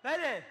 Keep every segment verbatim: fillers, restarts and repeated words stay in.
Belê.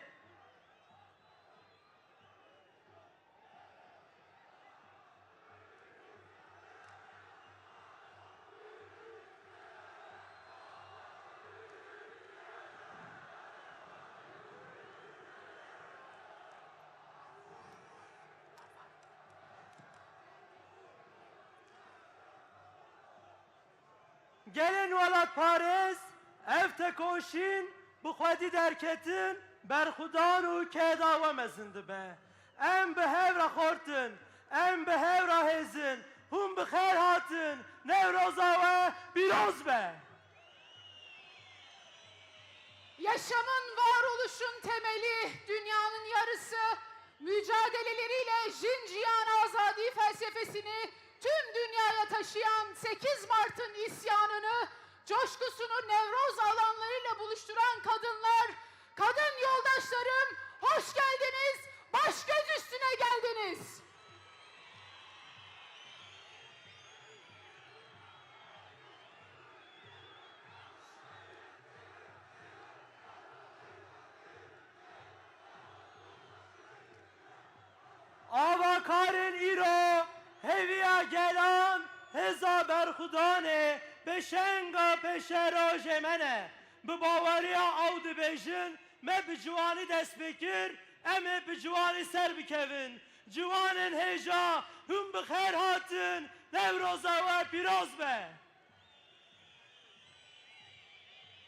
Gelên welatparêz, ev tekoşîn bi xwedî derketin, berxwedan û keda we mezin dibe. Em bi hev re xort in, em bi hev re hêz in, hûn bi xêr hatin, Newroza we pîroz be. Yaşamın, varoluşun temeli, dünyanın yarısı mücadeleleriyle jin cihan azadi felsefesini tüm dünyaya taşıyan sekiz Mart'ın isyanını, coşkusunu Nevroz alanlarıyla buluşturan kadınlar, kadın yoldaşlarım, hoş geldiniz, baş göz üstüne geldiniz. Avakarên îro, hêviya gelan, hêza berxwedanê, pêşenga pêşerojê me ne. Bi baweriya ew dibêjin, me bi ciwanî dest pê kir, em ê bi ciwanî ser bikevin. Ciwanên hêja, hûn bi xêr hatin, Newroza we pîroz be.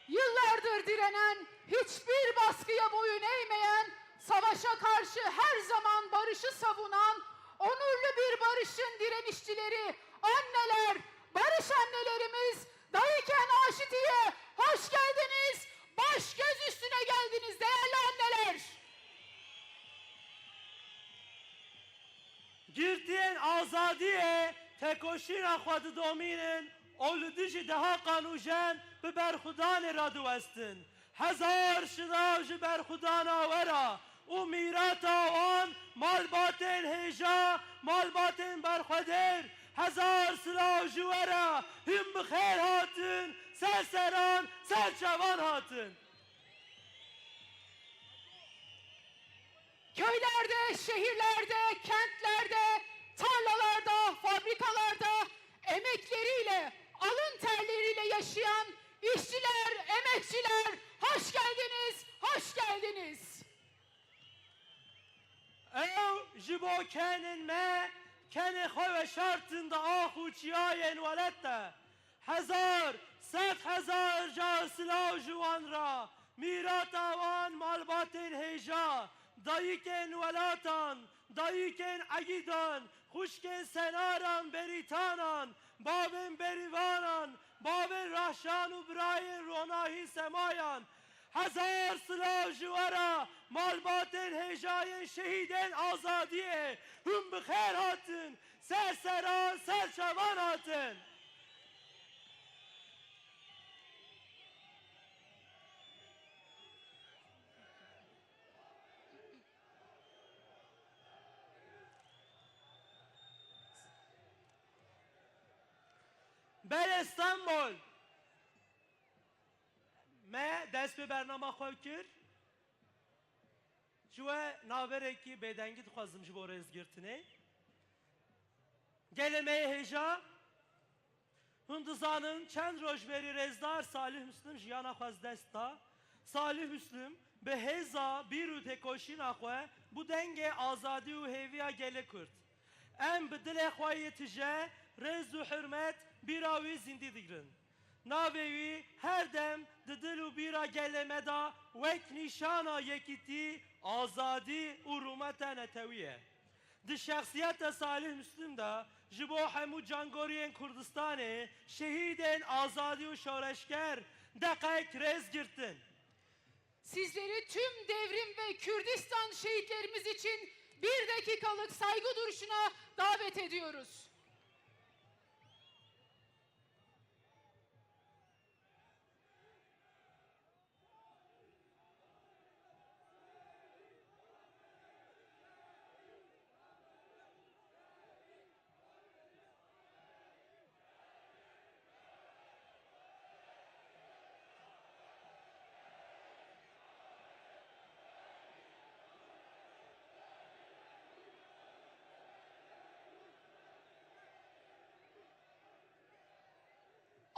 Yıllardır direnen, hiçbir baskıya boyun eğmeyen, savaşa karşı her zaman barışı savunan onurlu bir barışın direnişçileri, anneler, barış annelerimiz, Dayıken Aşiti'ye hoş geldiniz, baş göz üstüne geldiniz değerli anneler. Girtiyên azadiyê tekoşîna xwe didomînin û li dijî deha qanûjen bi berxwedanê radiwestin. Hezar silav ji berxwedana we re û mîrata wan, malbatên hêja, malbatên berxwedêr. Hezar silav ji we re, hûn bi xêr hatin, ser seran, ser çavan hatin. Köylerde, şehirlerde, kentlerde, tarlalarda, fabrikalarda emekleriyle, alın terleriyle yaşayan işçiler, emekçiler, hoş geldiniz, hoş geldiniz. Ew ji bo kenên me, kenê xwe veşartin di ax û çiyayên welat de. Hezar, sed hezar car silav ji wan re, mîrata wan, malbatên hêja, dayikên welatan, dayikên egîdan, xwişkên senaran, berîtanan, bavên berîvanan, bavên rehşan û birayên ronahî semayan. Hezar silav ji we re, malbatên hêjayên şehîdên azadiyê, hûn bi xêr hatin, ser seran, ser çavan hatin. Belê Stenbol. Me dest bi bernama xwe kir. Ji we naverekî bêdengî dixwazim ji bo rêzgirtinê. Gelê me yê hêja, hûn dizanin çend roj berî rêzdar Salih Muslim jiyana xwe ji dest da. Salih Muslim bi hêza bîr û têkoşîna xwe bû dengê azadî û hêviya gelê Kurd. Em bi dilê xwe yê tije, rêz û hurmet bîra wî zîndî digirin. Navê wî her dem di dil û bîra gelê me de wek nîşana yekîtî, azadî û rûmeta netewî ye. Di şexsiyeta Salih Muslim de ji bo hemû cangoriyên Kurdistanê, şehîdên azadî û şoreşger deqek rêz girtin. Sizleri tüm devrim ve Kürdistan şehitlerimiz için bir dakikalık saygı duruşuna davet ediyoruz.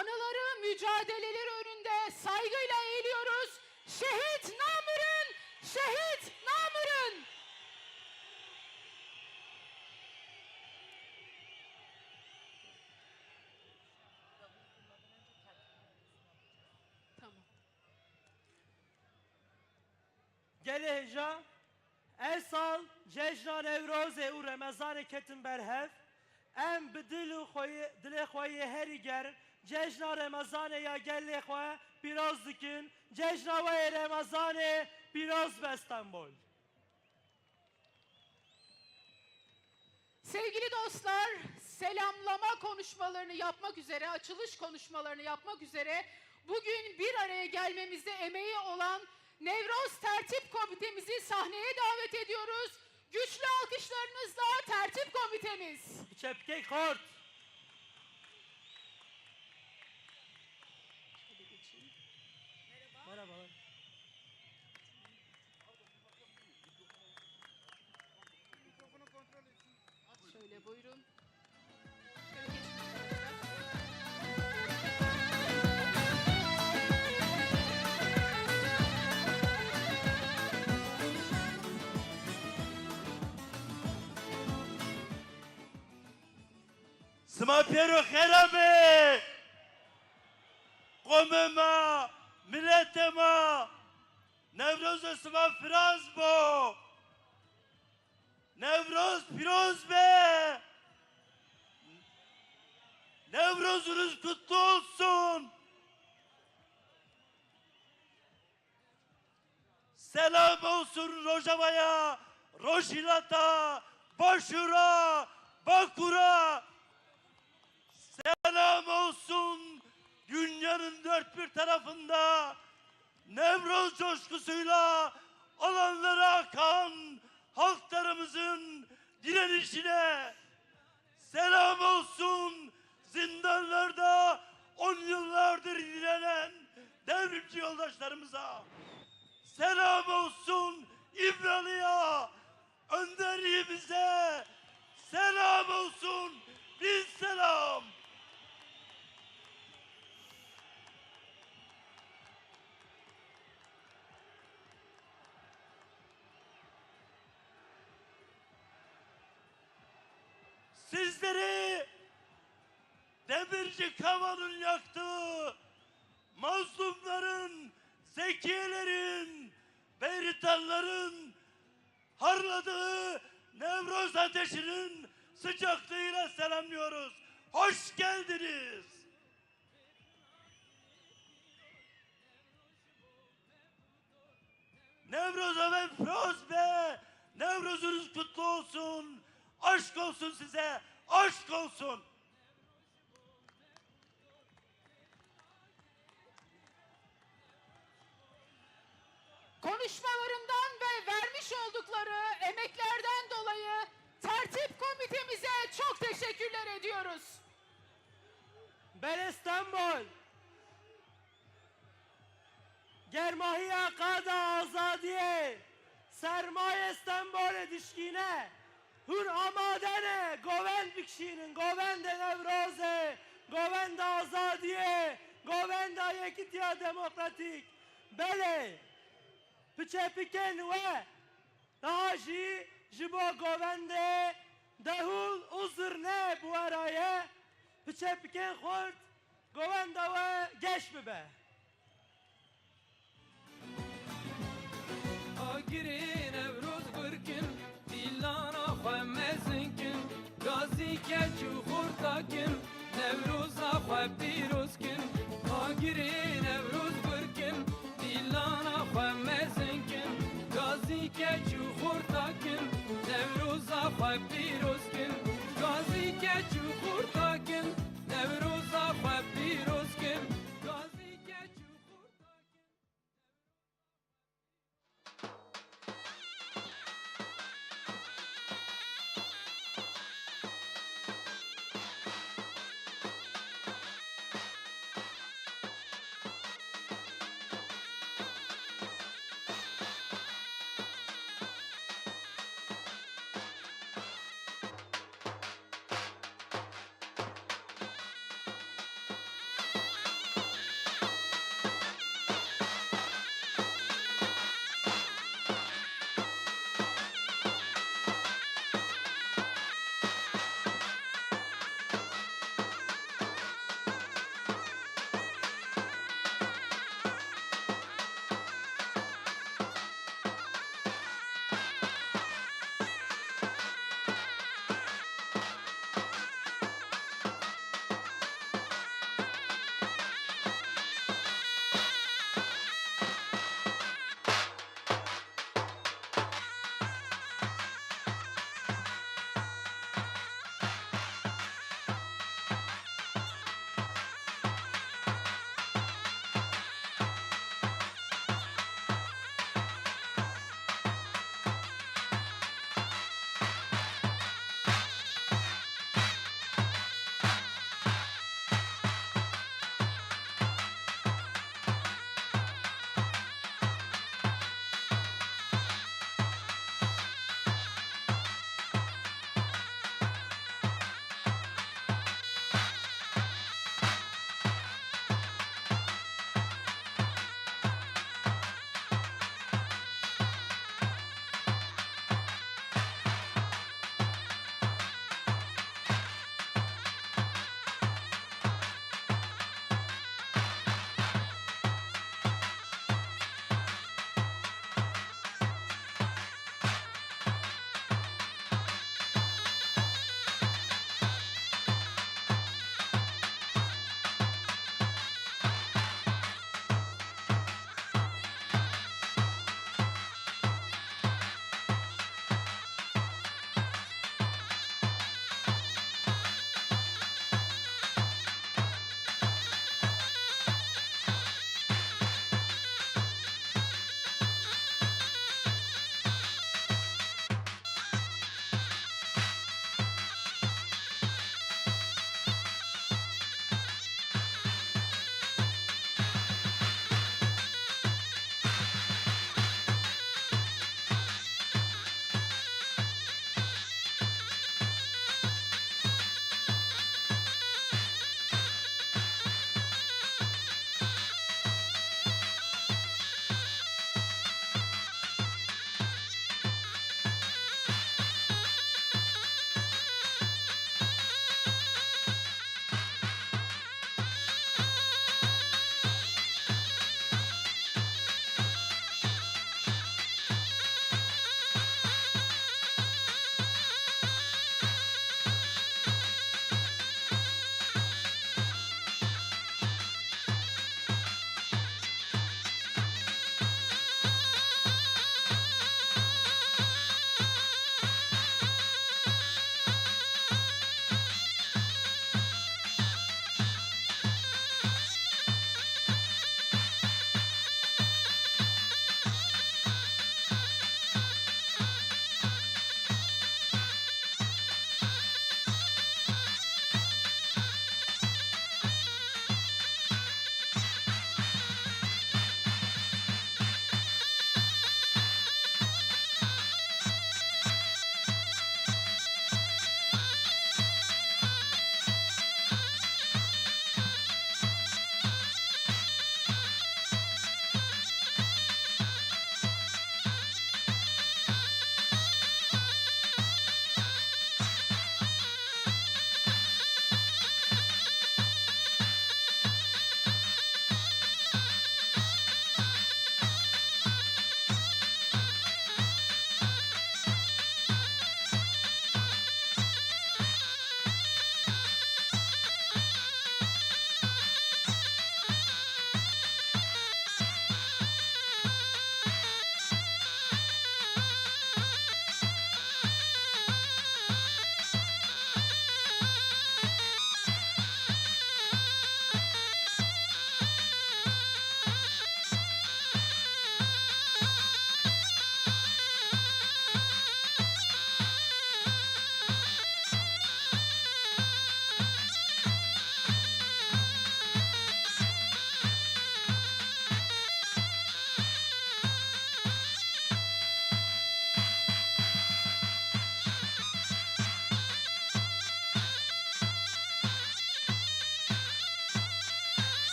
Anıları, mücadeleleri önünde saygıyla eğiliyoruz. Şehit Namır'ın, şehit Namır'ın. Tamam. Gelê hêja, ersal cejna Newrozê û Remezanê ketin ber hev. Em bi dil û xweyê, dilê xwe yê herî germ cejna Remezanê ya gelê xwe pîroz dikin. Cejna we yê Remezanê pîroz be Stenbol. Sevgili dostlar, selamlama konuşmalarını yapmak üzere, açılış konuşmalarını yapmak üzere bugün bir araya gelmemizde emeği olan Nevroz Tertip Komitemizi sahneye davet ediyoruz. Güçlü alkışlarınızla Tertip Komitemiz. Çepkek Kort. Merhabalar. Şöyle buyurun. Şöyle geçin arkadaşlar. Sima pêro xêra be. Qomê ma, miletê ma, Newroza sima firaz bo. Newroz pîroz be. Newrozunuz kutlu olsun. Selam olsun Rojavaya, Rojhilata, Başura, Bakura. Selam olsun dünyanın dört bir tarafında Nevroz coşkusuyla alanlara akan halklarımızın direnişine. Selam olsun zindanlarda on yıllardır direnen devrimci yoldaşlarımıza. Selam olsun İmralı'ya, önderliğimize. Selam olsun, bin selam. Sizleri demirci Kaval'ın yaktığı, mazlumların, zekiyelerin, beyritanların harladığı Nevroz ateşinin sıcaklığıyla selamlıyoruz. Hoş geldiniz. Newroza we pîroz be. Newrozunuz kutlu olsun. Aşk olsun size. Aşk olsun. Konuşmalarından ve vermiş oldukları emeklerden dolayı tertip komitemize çok teşekkürler ediyoruz. Belê Stenbol. Germahiya qada azadiyê, sermayê Stenbolê dişkîne. Hûn amade ne govend bikişînin, govendê Newrozê, govenda azadiyê, govenda yekîtiya demokratîk. Belê, piçepikên we niha jî ji bo govendê Dehûl û Zirnê bi we re ye, piçepikên xurt govenda we geş bibe. Agirê Newroz bir kin, dîlana xwe mezin kin, gazî keç û xurta kin, Newroza xwe pîroz kin. Agirê Newroz bir kin, dîlana xwe mezin kin, gazî keç û xurta kin, Newroza xwe pîroz kin. Gazî keç û xurta kin, Newroza xwe pîroz kin. Gazî keç û xurta kin.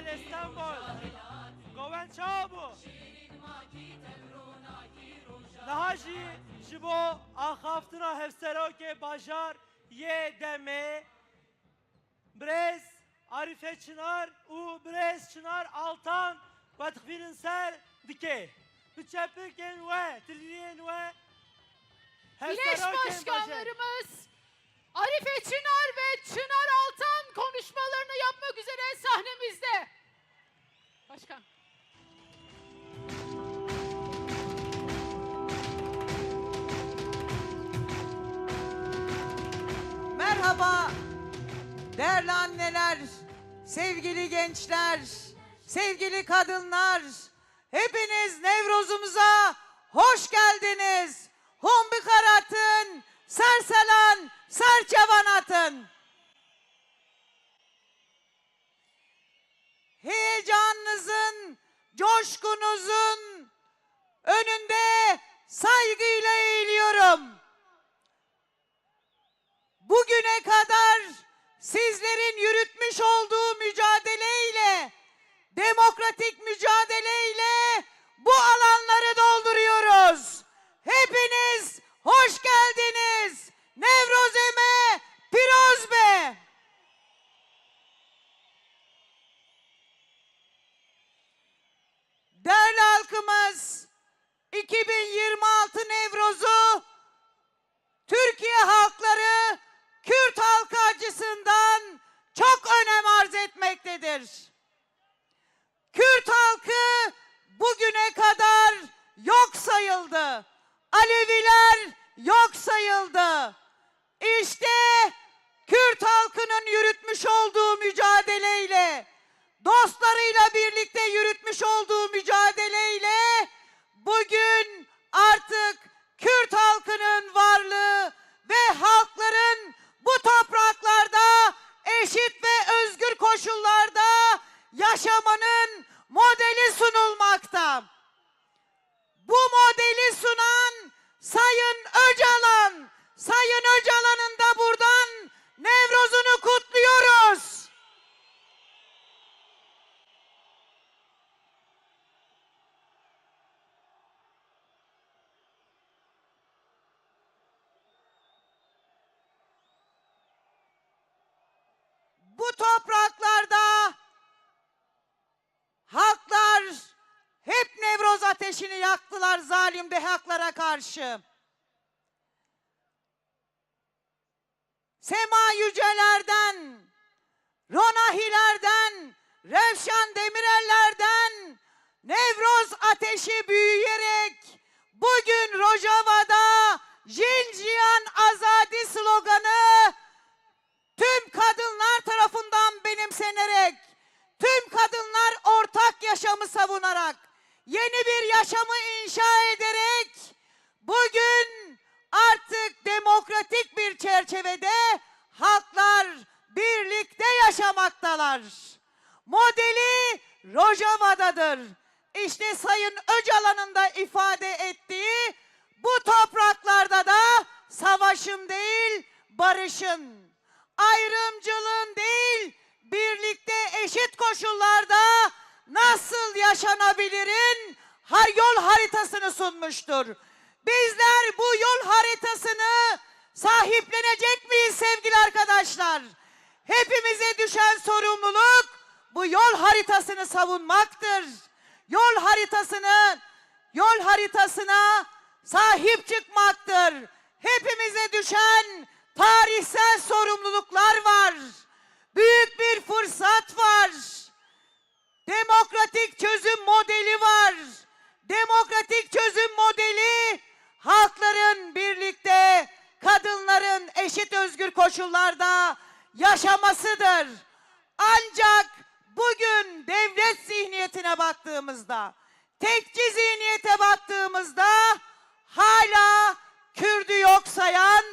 Gel Îstanbul. Gowen çawa bû? Niha jî ji bo axaftina hevserokê bajar yê demê Birêz Arife Çınar û birêz Çınar Altan we dixwînin ser dike. Bi çepikên we, tiliyên we, Birleş hevserokên bajar. Başkanlarımız Arife Çınar ve Çınar Altan konuşmalarını yapmak üzere sahnemizde. Başkan. Merhaba, değerli anneler, sevgili gençler, sevgili kadınlar, hepiniz Nevrozumuza hoş geldiniz. Hûn bi xêr hatin, ser selan, ser çevan hatin. Heyecanınızın, coşkunuzun önünde saygıyla eğiliyorum. Bugüne kadar sizlerin yürütmüş olduğu mücadeleyle, demokratik mücadeleyle bu alanları dolduruyoruz. Hepiniz hoş geldiniz. Newrozê me pîroz be. Değerli halkımız, iki bin yirmi altı Newrozu Türkiye halkları Kürt halkı açısından çok önem arz etmektedir. Kürt halkı bugüne kadar yok sayıldı. Aleviler yok sayıldı. İşte Kürt halkının yürütmüş olduğu mücadeleyle, dostlarıyla birlikte yürütmüş olduğu mücadeleyle bugün artık Kürt halkının varlığı ve halkların bu topraklarda eşit ve özgür koşullarda yaşamanın modeli sunulmakta. Bu modeli sunan Sayın Öcalan, Sayın Öcalan'ın da buradan Nevroz'unu kutluyoruz. Bu topraklarda halklar hep Nevroz ateşini yaktılar zalim dehaklara karşı. Sema Yüceler'den, Ronahiler'den, Revşan Demireller'den Nevroz ateşi büyüyerek bugün Rojava'da Jin Jiyan Azadi sloganı tüm kadınlar tarafından benimsenerek, tüm kadınlar ortak yaşamı savunarak, yeni bir yaşamı inşa ederek bugün artık demokratik bir çerçevede halklar birlikte yaşamaktalar. Modeli Rojava'dadır. İşte Sayın Öcalan'ın da ifade ettiği bu topraklarda da savaşın değil, barışın, ayrımcılığın değil, birlikte eşit koşullarda nasıl yaşanabilirin har-, yol haritasını sunmuştur. Bizler bu yol haritasını sahiplenecek miyiz sevgili arkadaşlar? Hepimize düşen sorumluluk bu yol haritasını savunmaktır. Yol haritasını, yol haritasına sahip çıkmaktır. Hepimize düşen tarihsel sorumluluklar var. Büyük bir fırsat var. Demokratik çözüm modeli var. Demokratik çözüm modeli halkların birlikte, kadınların eşit özgür koşullarda yaşamasıdır. Ancak bugün devlet zihniyetine baktığımızda, tekçi zihniyete baktığımızda hala Kürdü yok sayan,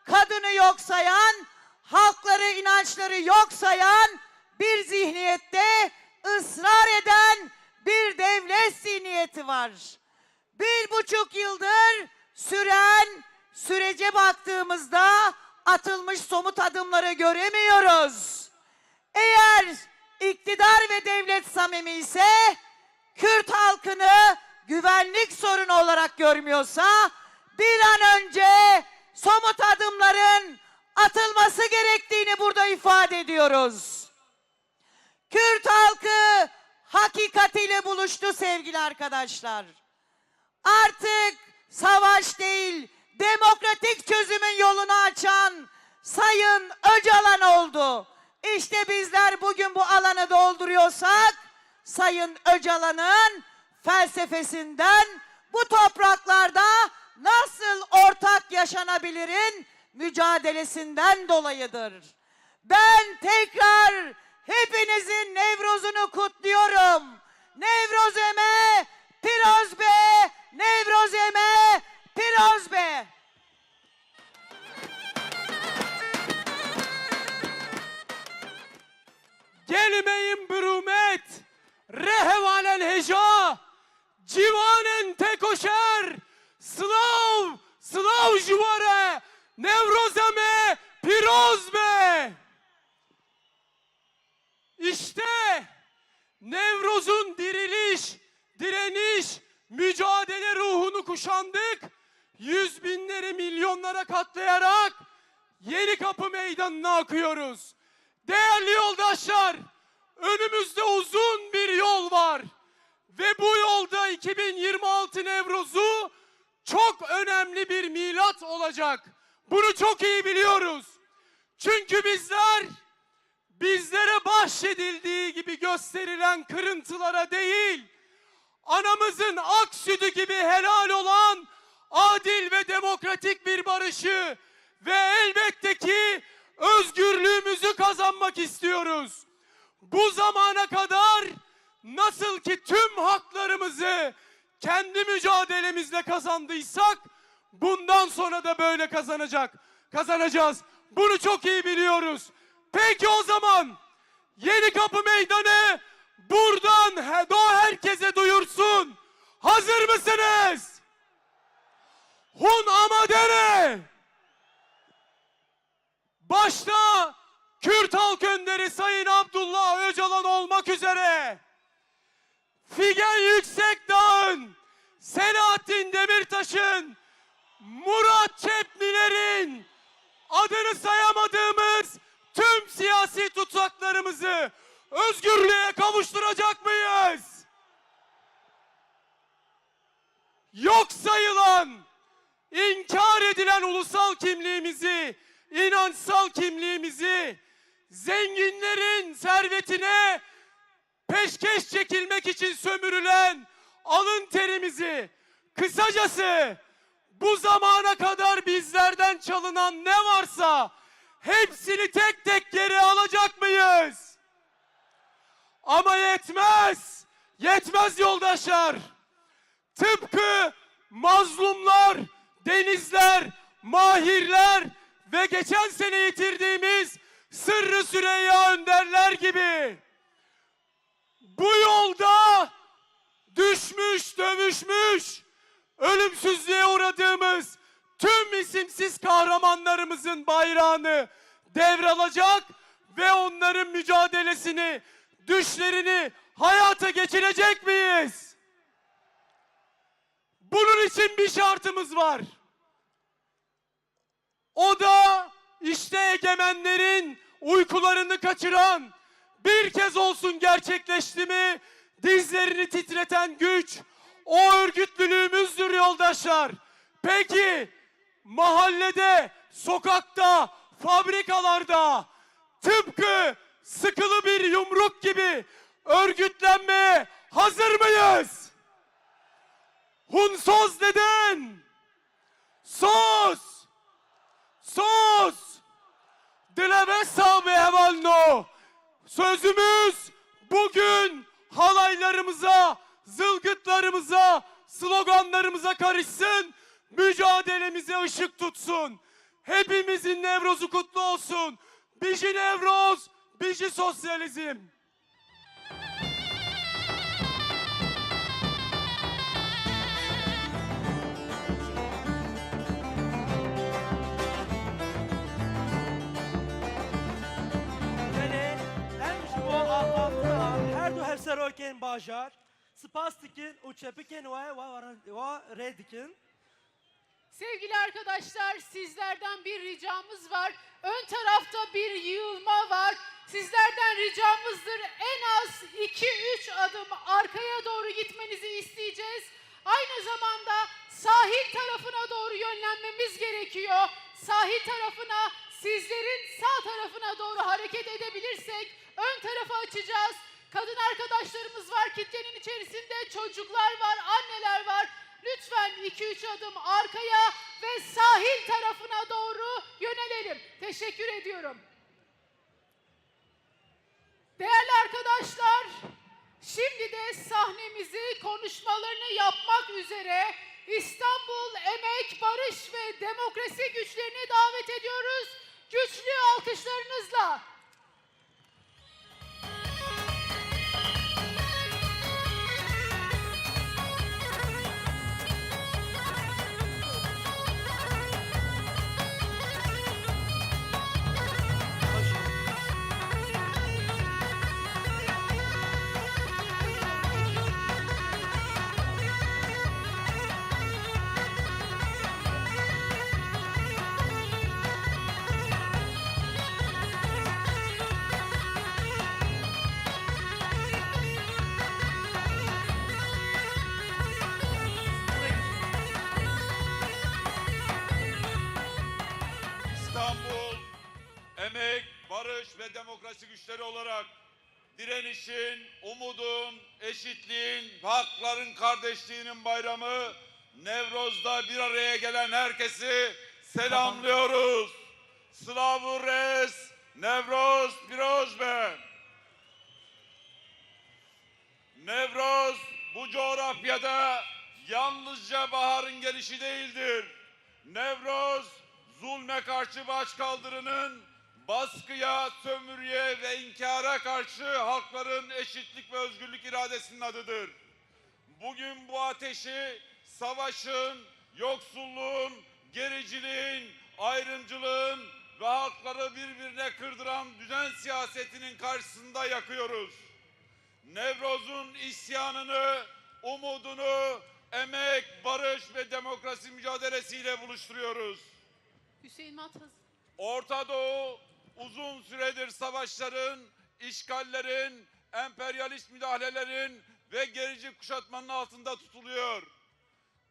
kadını yok sayan, halkları, inançları yok sayan bir zihniyette ısrar eden bir devlet zihniyeti var. Bir buçuk yıldır süren sürece baktığımızda atılmış somut adımları göremiyoruz. Eğer iktidar ve devlet samimi ise, Kürt halkını güvenlik sorunu olarak görmüyorsa, bir an önce somut adımların atılması gerektiğini burada ifade ediyoruz. Kürt halkı hakikatiyle buluştu sevgili arkadaşlar. Artık savaş değil, demokratik çözümün yolunu açan Sayın Öcalan oldu. İşte bizler bugün bu alanı dolduruyorsak, Sayın Öcalan'ın felsefesinden, bu topraklarda nasıl ortak yaşanabilirin mücadelesinden dolayıdır. Ben tekrar hepinizin Nevroz'unu kutluyorum. Nevrozeme piroz be, Nevrozeme piroz be. Gelmeyim bi rûmet, re hevalên hêja, ciwanên têkoşer, silav, silav ji we re, Newroza me pîroz be. İşte Nevroz'un diriliş, direniş, mücadele ruhunu kuşandık, yüz binleri milyonlara katlayarak Yeni Kapı Meydanı'na akıyoruz. Değerli yoldaşlar, önümüzde uzun bir yol var ve bu yolda iki bin yirmi altı Nevroz'u çok önemli bir milat olacak. Bunu çok iyi biliyoruz. Çünkü bizler bizlere bahşedildiği gibi gösterilen kırıntılara değil, anamızın ak sütü gibi helal olan adil ve demokratik bir barışı ve elbette ki özgürlüğümüzü kazanmak istiyoruz. Bu zamana kadar nasıl ki tüm haklarımızı kendi mücadelemizle kazandıysak, bundan sonra da böyle kazanacak, kazanacağız. Bunu çok iyi biliyoruz. Peki o zaman Yeni Kapı Meydanı buradan he-, do herkese duyursun. Hazır mısınız? Hûn amade ne? Başta Kürt halk önderi Sayın Abdullah Öcalan olmak üzere Figen Yüksekdağ'ın, Selahattin Demirtaş'ın, Murat Çepniler'in, adını sayamadığımız tüm siyasi tutsaklarımızı özgürlüğe kavuşturacak mıyız? Yok sayılan, inkar edilen ulusal kimliğimizi, inançsal kimliğimizi, zenginlerin servetine peşkeş çekilmek için sömürülen alın terimizi, kısacası bu zamana kadar bizlerden çalınan ne varsa hepsini tek tek geri alacak mıyız? Ama yetmez, yetmez yoldaşlar. Tıpkı mazlumlar, denizler, mahirler ve geçen sene yitirdiğimiz Sırrı Süreyya Önderler gibi bu yolda düşmüş, dövüşmüş, ölümsüzlüğe uğradığımız tüm isimsiz kahramanlarımızın bayrağını devralacak ve onların mücadelesini, düşlerini hayata geçirecek miyiz? Bunun için bir şartımız var. O da işte egemenlerin uykularını kaçıran, bir kez olsun gerçekleşti mi dizlerini titreten güç, o örgütlülüğümüzdür yoldaşlar. Peki mahallede, sokakta, fabrikalarda tıpkı sıkılı bir yumruk gibi örgütlenmeye hazır mıyız? Hûn soz didin? Soz! Soz! Dilê we sax be hevalno. Sözümüz bugün halaylarımıza, zılgıtlarımıza, sloganlarımıza karışsın, mücadelemize ışık tutsun. Hepimizin Nevroz'u kutlu olsun. Bijî Newroz, bijî sosyalizm. Bajar, spas dikin û çepikên we, we, we, we rê dikin. Sevgili arkadaşlar, sizlerden bir ricamız var. Ön tarafta bir yığılma var. Sizlerden ricamızdır, en az iki üç adım arkaya doğru gitmenizi isteyeceğiz. Aynı zamanda sahil tarafına doğru yönlenmemiz gerekiyor. Sahil tarafına, sizlerin sağ tarafına doğru hareket edebilirsek ön tarafı açacağız. Kadın arkadaşlarımız var kitlenin içerisinde, çocuklar var, anneler var. Lütfen iki üç adım arkaya ve sahil tarafına doğru yönelelim. Teşekkür ediyorum. Değerli arkadaşlar, şimdi de sahnemizi konuşmalarını yapmak üzere İstanbul Emek, Barış ve Demokrasi Güçlerini davet ediyoruz. Güçlü alkışlarınızla. İstanbul Emek, Barış ve Demokrasi Güçleri olarak direnişin, umudun, eşitliğin ve hakların kardeşliğinin bayramı Nevroz'da bir araya gelen herkesi selamlıyoruz. Slavû Rêz, Nevroz pîroz be. Nevroz bu coğrafyada yalnızca baharın gelişi değildir. Nevroz, zulme karşı başkaldırının, baskıya, sömürüye ve inkâra karşı halkların eşitlik ve özgürlük iradesinin adıdır. Bugün bu ateşi savaşın, yoksulluğun, gericiliğin, ayrımcılığın ve halkları birbirine kırdıran düzen siyasetinin karşısında yakıyoruz. Nevroz'un isyanını, umudunu emek, barış ve demokrasi mücadelesiyle buluşturuyoruz. Hüseyin Mat hız- Orta Doğu uzun süredir savaşların, işgallerin, emperyalist müdahalelerin ve gerici kuşatmanın altında tutuluyor.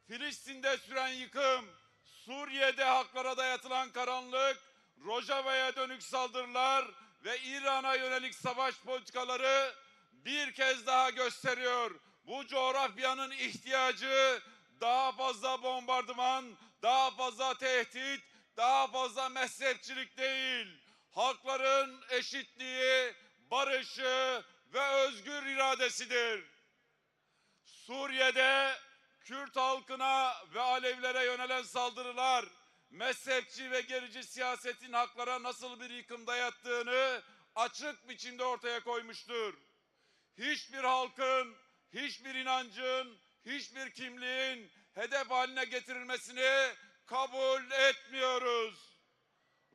Filistin'de süren yıkım, Suriye'de haklara dayatılan karanlık, Rojava'ya dönük saldırılar ve İran'a yönelik savaş politikaları bir kez daha gösteriyor. Bu coğrafyanın ihtiyacı daha fazla bombardıman, daha fazla tehdit, daha fazla mezhepçilik değil. Halkların eşitliği, barışı ve özgür iradesidir. Suriye'de Kürt halkına ve Alevilere yönelen saldırılar, mezhepçi ve gerici siyasetin halklara nasıl bir yıkım dayattığını açık biçimde ortaya koymuştur. Hiçbir halkın, hiçbir inancın, hiçbir kimliğin hedef haline getirilmesini kabul etmiyoruz.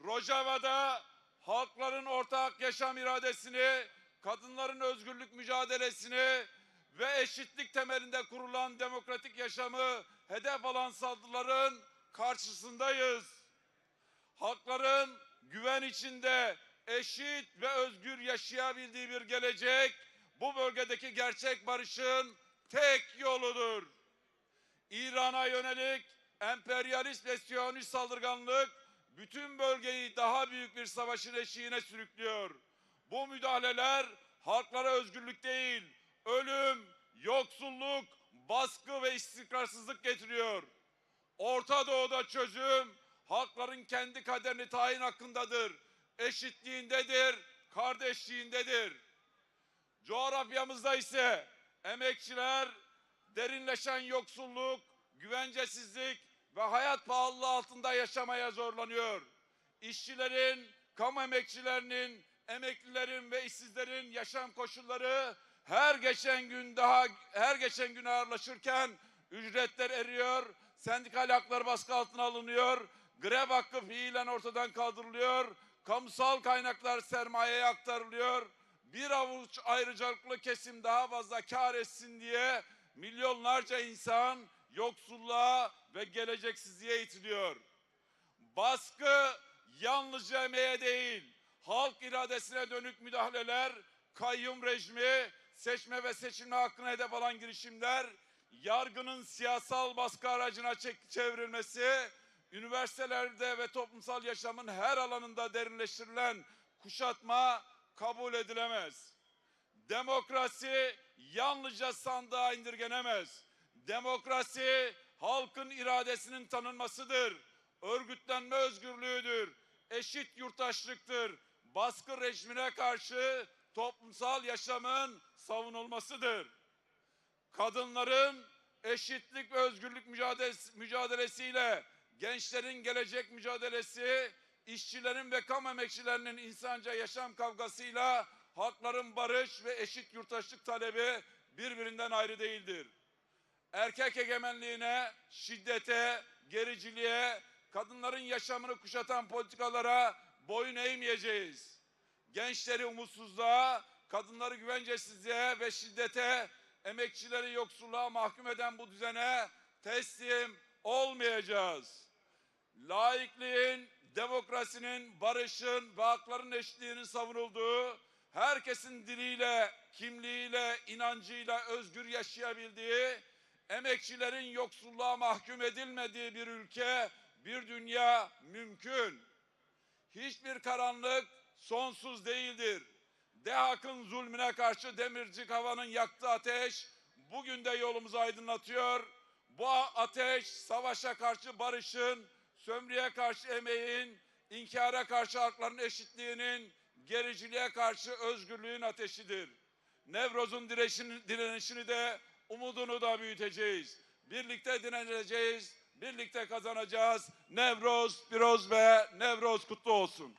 Rojava'da halkların ortak yaşam iradesini, kadınların özgürlük mücadelesini ve eşitlik temelinde kurulan demokratik yaşamı hedef alan saldırıların karşısındayız. Halkların güven içinde eşit ve özgür yaşayabildiği bir gelecek bu bölgedeki gerçek barışın tek yoludur. İran'a yönelik emperyalist ve siyonist saldırganlık bütün bölgeyi daha büyük bir savaşın eşiğine sürüklüyor. Bu müdahaleler halklara özgürlük değil, ölüm, yoksulluk, baskı ve istikrarsızlık getiriyor. Orta Doğu'da çözüm halkların kendi kaderini tayin hakkındadır, eşitliğindedir, kardeşliğindedir. Coğrafyamızda ise emekçiler derinleşen yoksulluk, güvencesizlik ve hayat pahalılığı altında yaşamaya zorlanıyor. İşçilerin, kamu emekçilerinin, emeklilerin ve işsizlerin yaşam koşulları her geçen gün daha, her geçen gün ağırlaşırken ücretler eriyor, sendikal haklar baskı altına alınıyor, grev hakkı fiilen ortadan kaldırılıyor, kamusal kaynaklar sermayeye aktarılıyor, Bir avuç ayrıcalıklı kesim daha fazla kar etsin diye milyonlarca insan yoksulluğa ve geleceksizliğe itiliyor. Baskı yalnızca emeğe değil, halk iradesine dönük müdahaleler, kayyum rejimi, seçme ve seçilme hakkını hedef alan girişimler, yargının siyasal baskı aracına çek-, çevrilmesi, üniversitelerde ve toplumsal yaşamın her alanında derinleştirilen kuşatma kabul edilemez. Demokrasi yalnızca sandığa indirgenemez. Demokrasi halkın iradesinin tanınmasıdır. Örgütlenme özgürlüğüdür. Eşit yurttaşlıktır. Baskı rejimine karşı toplumsal yaşamın savunulmasıdır. Kadınların eşitlik ve özgürlük mücadelesi, mücadelesiyle, gençlerin gelecek mücadelesi, işçilerin ve kamu emekçilerinin insanca yaşam kavgasıyla halkların barış ve eşit yurttaşlık talebi birbirinden ayrı değildir. Erkek egemenliğine, şiddete, gericiliğe, kadınların yaşamını kuşatan politikalara boyun eğmeyeceğiz. Gençleri umutsuzluğa, kadınları güvencesizliğe ve şiddete, emekçileri yoksulluğa mahkum eden bu düzene teslim olmayacağız. Laikliğin, demokrasinin, barışın ve hakların eşitliğinin savunulduğu, herkesin diliyle, kimliğiyle, inancıyla özgür yaşayabildiği, emekçilerin yoksulluğa mahkum edilmediği bir ülke, bir dünya mümkün. Hiçbir karanlık sonsuz değildir. DEHAK'ın zulmüne karşı Demirci Kava'nın yaktığı ateş bugün de yolumuzu aydınlatıyor. Bu a-, ateş savaşa karşı barışın, sömürüye karşı emeğin, inkara karşı hakların eşitliğinin, gericiliğe karşı özgürlüğün ateşidir. Nevroz'un direşini, direnişini de, umudunu da büyüteceğiz. Birlikte direneceğiz, birlikte kazanacağız. Nevroz piroz ve Nevroz kutlu olsun.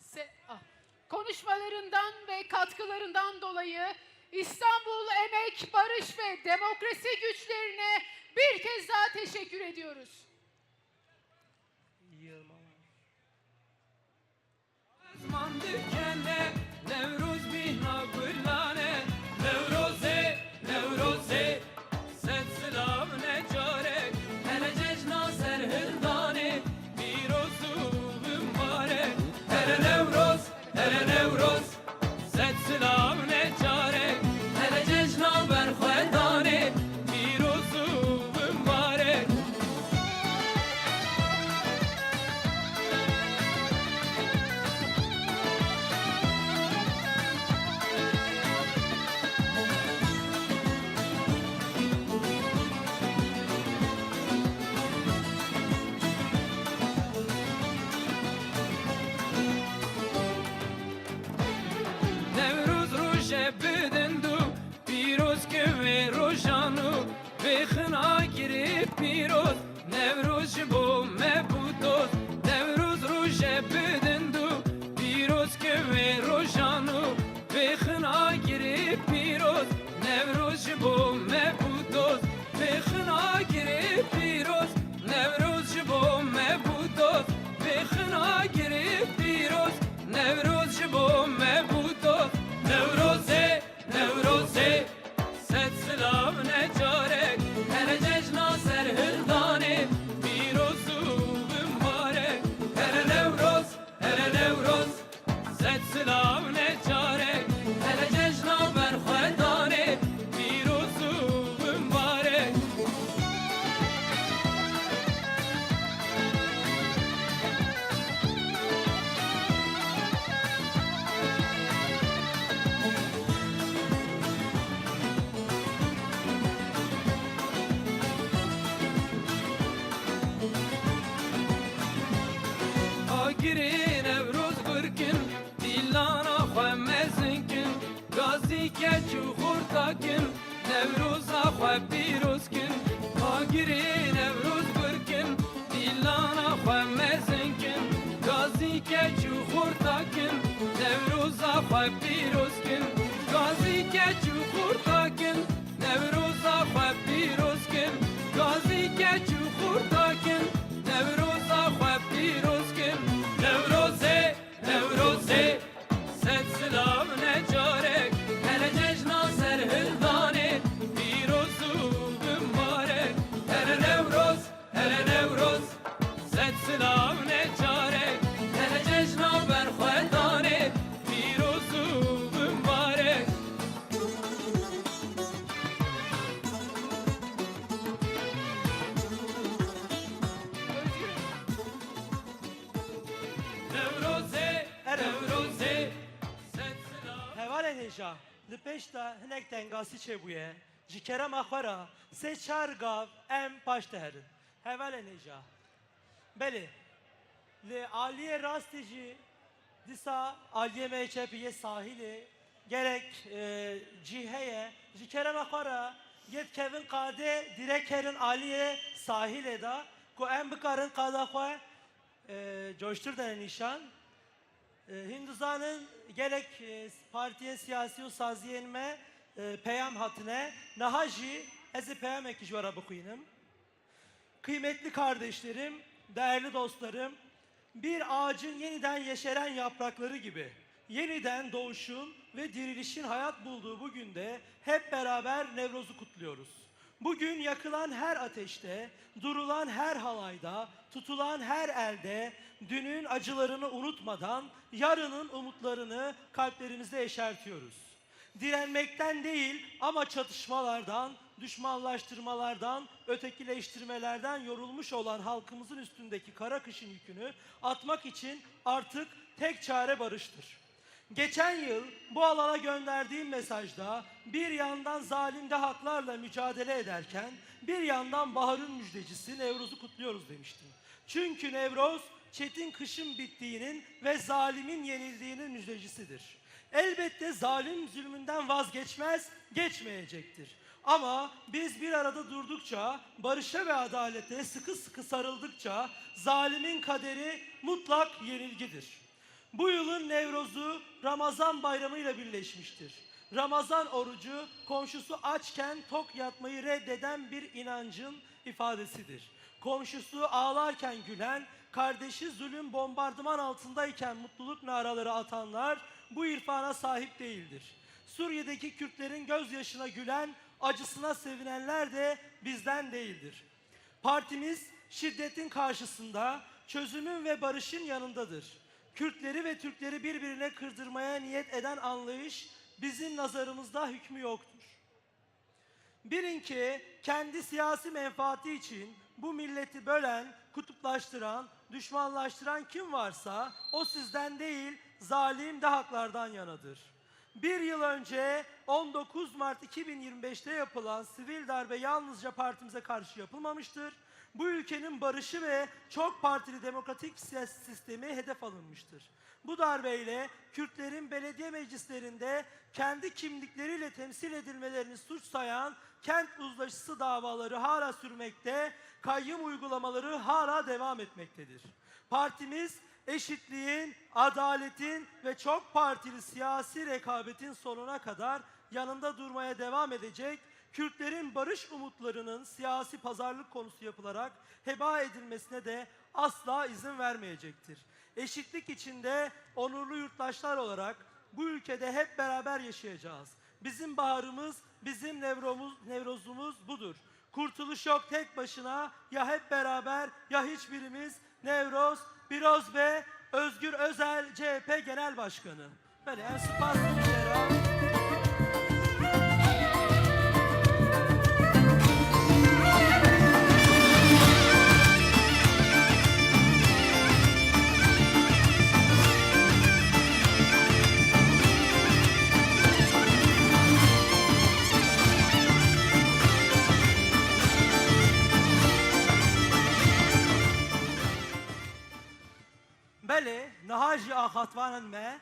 Se-, ah. Konuşmalarından ve katkılarından dolayı İstanbul Emek, Barış ve Demokrasi Güçlerine bir kez daha teşekkür ediyoruz. Ziman dikene, Newroz bîna gulan e. Newroz e, Newroz e, sed silav ne carek. Hele cejna serhildanê, pîroz û mibarek. Hele Newroz, hele Newroz, sed silav ne carek. Hele cejna berxwedanê, pîroz û mibarek. Newroz roje bi dind û pîroz ke wê rojan û vê xina girê pîroz. Newroz ji bo me bû dost. Newroz roje bi dind û pîroz ke wê rojan û vê xina girê pîroz. Newroz ji bo me bû dost. Vê xina girê pîroz. Newroz ji bo me bû dost. Vê xina girê pîroz. Newroz ji bo me bû dost. Newroz e, Newroz e, sed silav ne carek. Hele cejna serhildanê, pîroz û mibarek. Hele Newroz, hele Newroz, sed silav ne carek. Hele cejna berxwedanê, pîroz û mibarek. Agirê Newroz birkin, dîlana xwe mezin kin, gazî keç û xorta kin, Newroza xwe pîroz kin, agirê Newroz bir kin, dîlana xwe mezin kin, gazî keç û xurta kin. Newroza xwe pîroz kin, gazî keç û xurta kin. Newroza xwe pîroz kin, gazî keç û xurta kin. Newroza xwe pîroz kin. Newrozê, Newrozê, sed silav necarek, hele cejna serhildanê, pîroz û bimbarek. Hele Newroz, hele Newroz, sed silav necarek, hele cejna berxwedanê, pîroz û bimbarek. Newrozê, Newrozê, sed silav. Hevalên hêja, li pêş de hinek tengasî çêbûye. Ji kerema xwe re sê çar gav em paş de herin. Hevalên hêja. Belê, li aliyê rastî jî dîsa aliyê me yê çepî yê sahîlê gelek, e, cî heye. Ji kerema xwe re yê dikevin qadê direk herin aliyê sahîlê de ku em bikarin qada xwe, e, coştir dene nîşan. E, hûn dizanin gelek, e, partiyên siyasî û saziyên me, e, peyam hatine. Niha jî ez ê peyamekî ji we re bixwînim. Kıymetli kardeşlerim, değerli dostlarım, bir ağacın yeniden yeşeren yaprakları gibi yeniden doğuşun ve dirilişin hayat bulduğu bu günde hep beraber Nevroz'u kutluyoruz. Bugün yakılan her ateşte, durulan her halayda, tutulan her elde dünün acılarını unutmadan yarının umutlarını kalplerimizde yeşertiyoruz. Direnmekten değil ama çatışmalardan, düşmanlaştırmalardan, ötekileştirmelerden yorulmuş olan halkımızın üstündeki kara kışın yükünü atmak için artık tek çare barıştır. Geçen yıl bu alana gönderdiğim mesajda bir yandan zalim dahaklarla mücadele ederken bir yandan baharın müjdecisi Nevruz'u kutluyoruz demiştim. Çünkü Nevroz çetin kışın bittiğinin ve zalimin yenildiğinin müjdecisidir. Elbette zalim zulmünden vazgeçmez, geçmeyecektir. Ama biz bir arada durdukça, barışa ve adalete sıkı sıkı sarıldıkça zalimin kaderi mutlak yenilgidir. Bu yılın Nevrozu Ramazan bayramıyla birleşmiştir. Ramazan orucu komşusu açken tok yatmayı reddeden bir inancın ifadesidir. Komşusu ağlarken gülen, kardeşi zulüm bombardıman altındayken mutluluk naraları atanlar bu irfana sahip değildir. Suriye'deki Kürtlerin gözyaşına gülen, acısına sevinenler de bizden değildir. Partimiz şiddetin karşısında çözümün ve barışın yanındadır. Kürtleri ve Türkleri birbirine kırdırmaya niyet eden anlayış bizim nazarımızda hükmü yoktur. Bilin ki kendi siyasi menfaati için bu milleti bölen, kutuplaştıran, düşmanlaştıran kim varsa o sizden değil, zalim dahaklardan yanadır. Bir yıl önce on dokuz Mart iki bin yirmi beşte yapılan sivil darbe yalnızca partimize karşı yapılmamıştır. Bu ülkenin barışı ve çok partili demokratik siyasi sistemi hedef alınmıştır. Bu darbeyle Kürtlerin belediye meclislerinde kendi kimlikleriyle temsil edilmelerini suç sayan kent uzlaşısı davaları hala sürmekte, kayyum uygulamaları hala devam etmektedir. Partimiz eşitliğin, adaletin ve çok partili siyasi rekabetin sonuna kadar yanında durmaya devam edecek, Kürtlerin barış umutlarının siyasi pazarlık konusu yapılarak heba edilmesine de asla izin vermeyecektir. Eşitlik içinde onurlu yurttaşlar olarak bu ülkede hep beraber yaşayacağız. Bizim baharımız, bizim Nevromuz-, Nevrozumuz budur. Kurtuluş yok tek başına, ya hep beraber ya hiçbirimiz. Nevroz, Piroz be, Özgür Özel, C H P Genel Başkanı. Belê, em spas dikin jê re. Belê, niha jî axaftvanên me,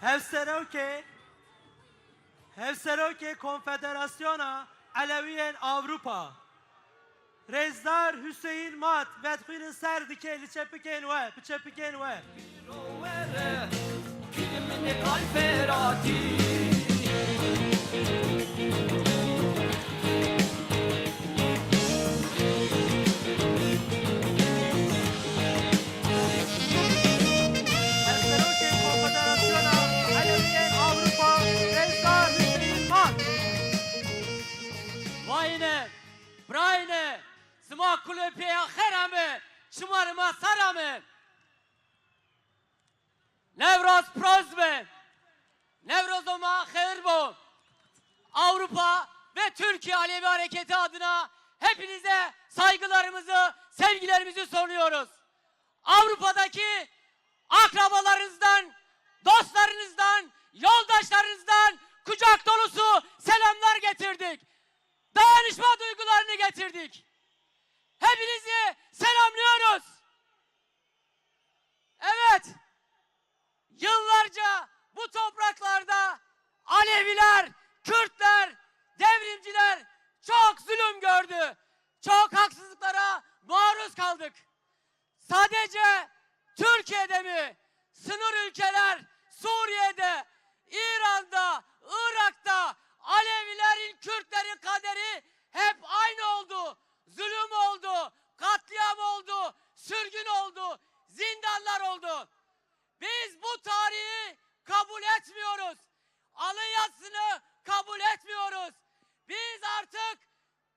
Hevserokê, Hevserokê Konfederasyona Elewiyên Ewropa. Rêzdar Hüseyin Mat, vedixwînin ser dike li çepikên we, bi çepikên we. Serokê Konfederasyona Elewiyên Ewropa, Rêzdar Hüseyin Mat. Vayne, brayne, sima kulê pêya xera me, şima rima sara me. Newroz proz be. Newrozo ma xeyir bo. Avrupa ve Türkiye Alevi Hareketi adına hepinize saygılarımızı, sevgilerimizi sunuyoruz. Avrupa'daki akrabalarınızdan, dostlarınızdan, yoldaşlarınızdan kucak dolusu selamlar getirdik. Dayanışma duygularını getirdik. Hepinizi selamlıyoruz. Evet, yıllarca bu topraklarda Aleviler, Kürtler, devrimciler çok zulüm gördü. Çok haksızlıklara maruz kaldık. Sadece Türkiye'de mi? Sınır ülkeler, Suriye'de, İran'da, Irak'ta Alevilerin, Kürtlerin kaderi hep aynı oldu. Zulüm oldu, katliam oldu, sürgün oldu, zindanlar oldu. Biz bu tarihi kabul etmiyoruz. Alın yazısını kabul etmiyoruz. Biz artık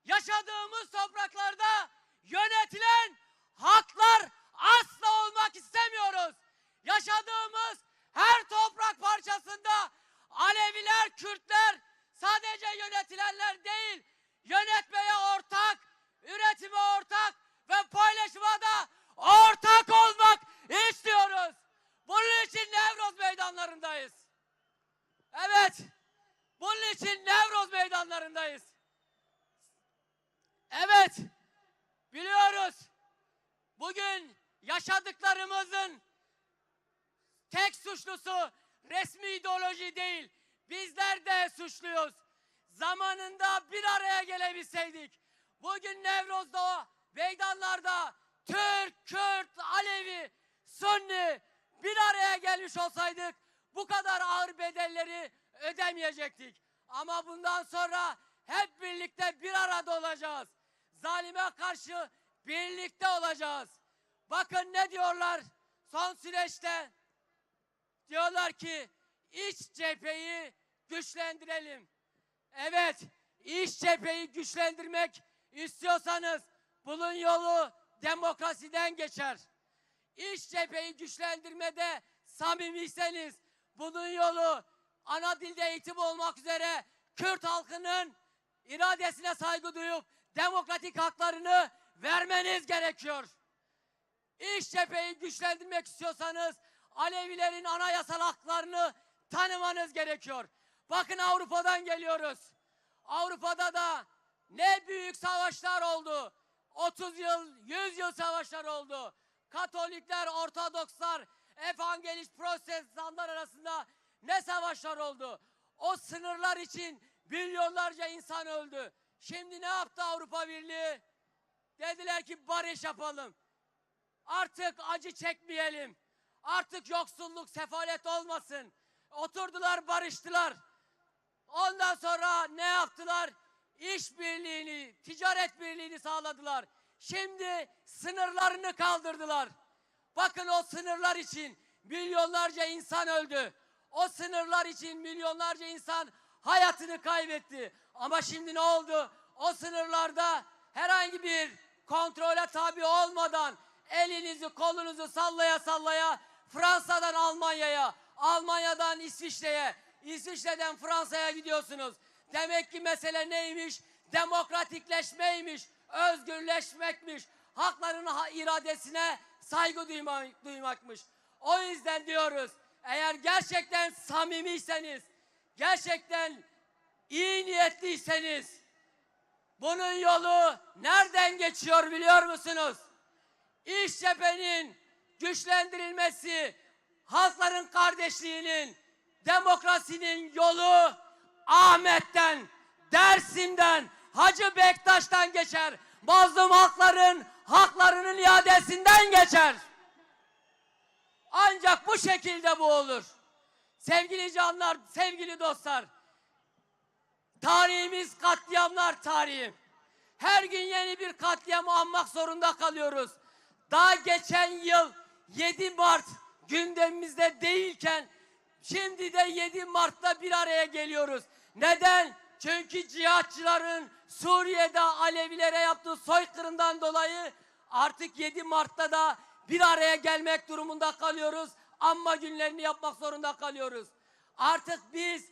yaşadığımız topraklarda yönetilen halklar asla olmak istemiyoruz. Yaşadığımız her toprak parçasında Aleviler, Kürtler sadece yönetilenler değil, yönetmeye ortak, üretime ortak ve paylaşıma da ortak olmak istiyoruz. Bunun için Newroz meydanlarındayız. Evet, bunun için Newroz meydanlarındayız. Evet, biliyoruz. Bugün yaşadıklarımızın tek suçlusu resmi ideoloji değil, bizler de suçluyuz. Zamanında bir araya gelebilseydik, bugün Nevroz'da, meydanlarda Türk, Kürt, Alevi, Sunni bir araya gelmiş olsaydık bu kadar ağır bedelleri ödemeyecektik. Ama bundan sonra hep birlikte bir arada olacağız. Zalime karşı birlikte olacağız. Bakın ne diyorlar son süreçte. Diyorlar ki iç cepheyi güçlendirelim. Evet, iç cepheyi güçlendirmek istiyorsanız bunun yolu demokrasiden geçer. İç cepheyi güçlendirmede samimiyseniz bunun yolu ana dilde eğitim olmak üzere Kürt halkının iradesine saygı duyup demokratik haklarını vermeniz gerekiyor. İç cepheyi güçlendirmek istiyorsanız Alevilerin anayasal haklarını tanımanız gerekiyor. Bakın Avrupa'dan geliyoruz. Avrupa'da da ne büyük savaşlar oldu. otuz yıl, yüz yıl savaşlar oldu. Katolikler, Ortodokslar, Evangelist, Protestanlar arasında ne savaşlar oldu. O sınırlar için milyonlarca insan öldü. Şimdi ne yaptı Avrupa Birliği? Dediler ki barış yapalım. Artık acı çekmeyelim. Artık yoksulluk, sefalet olmasın. Oturdular, barıştılar. Ondan sonra ne yaptılar? İşbirliğini, ticaret birliğini sağladılar. Şimdi sınırlarını kaldırdılar. Bakın o sınırlar için milyonlarca insan öldü. O sınırlar için milyonlarca insan hayatını kaybetti. Ama şimdi ne oldu? O sınırlarda herhangi bir kontrole tabi olmadan elinizi kolunuzu sallaya sallaya Fransa'dan Almanya'ya, Almanya'dan İsviçre'ye, İsviçre'den Fransa'ya gidiyorsunuz. Demek ki mesele neymiş? Demokratikleşmeymiş, özgürleşmekmiş, hakların ha- iradesine saygı duyma- duymakmış. O yüzden diyoruz, eğer gerçekten samimiyseniz, gerçekten iyi niyetliyseniz, bunun yolu nereden geçiyor biliyor musunuz? İş cephenin güçlendirilmesi, halkların kardeşliğinin, demokrasinin yolu Ahmet'ten, Dersim'den, Hacı Bektaş'tan geçer. Mazlum halkların haklarının iadesinden geçer. Ancak bu şekilde bu olur. Sevgili canlar, sevgili dostlar, tarihimiz katliamlar tarihi. Her gün yeni bir katliamı anmak zorunda kalıyoruz. Daha geçen yıl yedi Mart gündemimizde değilken şimdi de yedi Mart'ta bir araya geliyoruz. Neden? Çünkü cihatçıların Suriye'de Alevilere yaptığı soykırımdan dolayı artık yedi Mart'ta da bir araya gelmek durumunda kalıyoruz. Anma günlerini yapmak zorunda kalıyoruz. Artık biz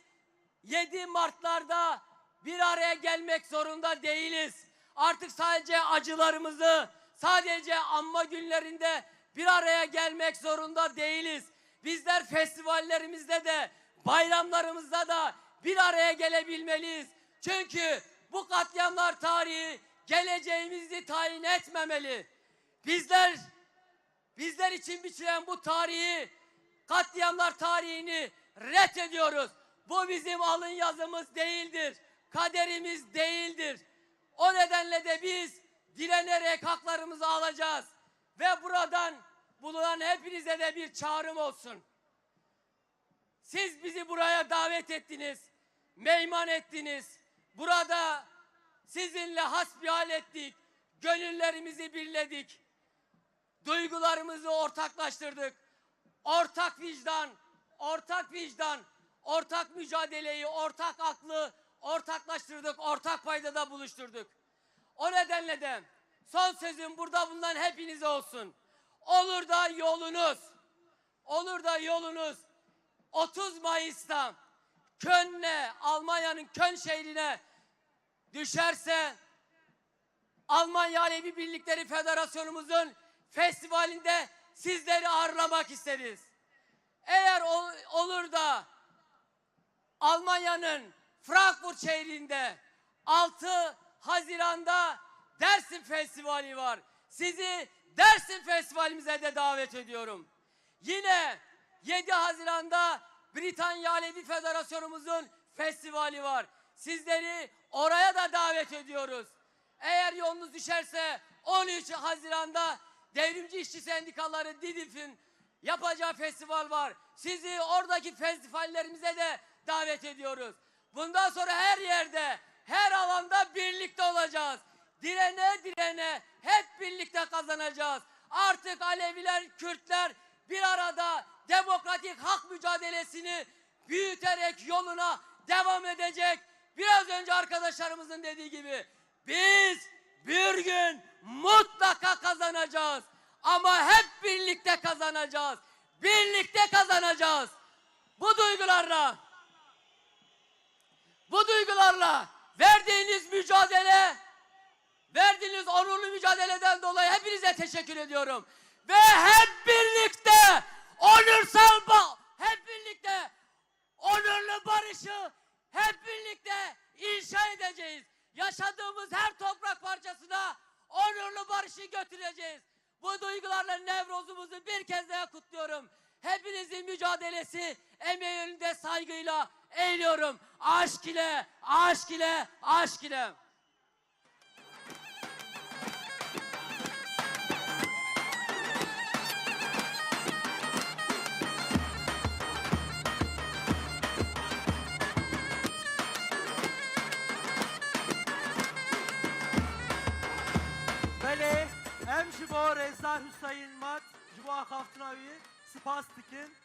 yedi Mart'larda bir araya gelmek zorunda değiliz. Artık sadece acılarımızı, sadece anma günlerinde bir araya gelmek zorunda değiliz. Bizler festivallerimizde de, bayramlarımızda da bir araya gelebilmeliyiz. Çünkü bu katliamlar tarihi geleceğimizi tayin etmemeli. Bizler Bizler için biçilen bu tarihi, katliamlar tarihini reddediyoruz. Bu bizim alın yazımız değildir, kaderimiz değildir. O nedenle de biz direnerek haklarımızı alacağız. Ve buradan bulunan hepinize de bir çağrım olsun. Siz bizi buraya davet ettiniz, meyman ettiniz. Burada sizinle hasbihal ettik, gönüllerimizi birledik. Duygularımızı ortaklaştırdık. Ortak vicdan, ortak vicdan, ortak mücadeleyi, ortak aklı ortaklaştırdık, ortak paydada buluşturduk. O nedenle de son sözüm burada bulunan hepinize olsun. Olur da yolunuz, olur da yolunuz otuz Mayıs'ta Köln'e, Almanya'nın Köln şehrine düşerse, Almanya Alevi Birlikleri Federasyonumuzun festivalinde sizleri ağırlamak isteriz. Eğer ol-, olur da Almanya'nın Frankfurt şehrinde altı Haziran'da Dersim Festivali var. Sizi Dersim Festivalimize de davet ediyorum. Yine yedi Haziran'da Britanya Alevi Federasyonumuzun festivali var. Sizleri oraya da davet ediyoruz. Eğer yolunuz düşerse on üç Haziran'da Devrimci İşçi Sendikaları Didif'in yapacağı festival var. Sizi oradaki festivallerimize de davet ediyoruz. Bundan sonra her yerde, her alanda birlikte olacağız. Direne direne hep birlikte kazanacağız. Artık Aleviler, Kürtler bir arada demokratik hak mücadelesini büyüterek yoluna devam edecek. Biraz önce arkadaşlarımızın dediği gibi biz bir gün mutlaka kazanacağız. Ama hep birlikte kazanacağız. Birlikte kazanacağız. Bu duygularla, bu duygularla verdiğiniz mücadele, verdiğiniz onurlu mücadeleden dolayı hepinize teşekkür ediyorum. Ve hep birlikte onursal ba-, hep birlikte onurlu barışı hep birlikte inşa edeceğiz. Yaşadığımız her toprak parçasına onurlu barışı götüreceğiz. Bu duygularla Nevroz'umuzu bir kez daha kutluyorum. Hepinizin mücadelesi, emeği önünde saygıyla eğiliyorum. Aşk ile, aşk ile, aşk ile. Belê, em ji bo Rêzdar Huseyîn Mat, ji bo axaftina wî spas dikin.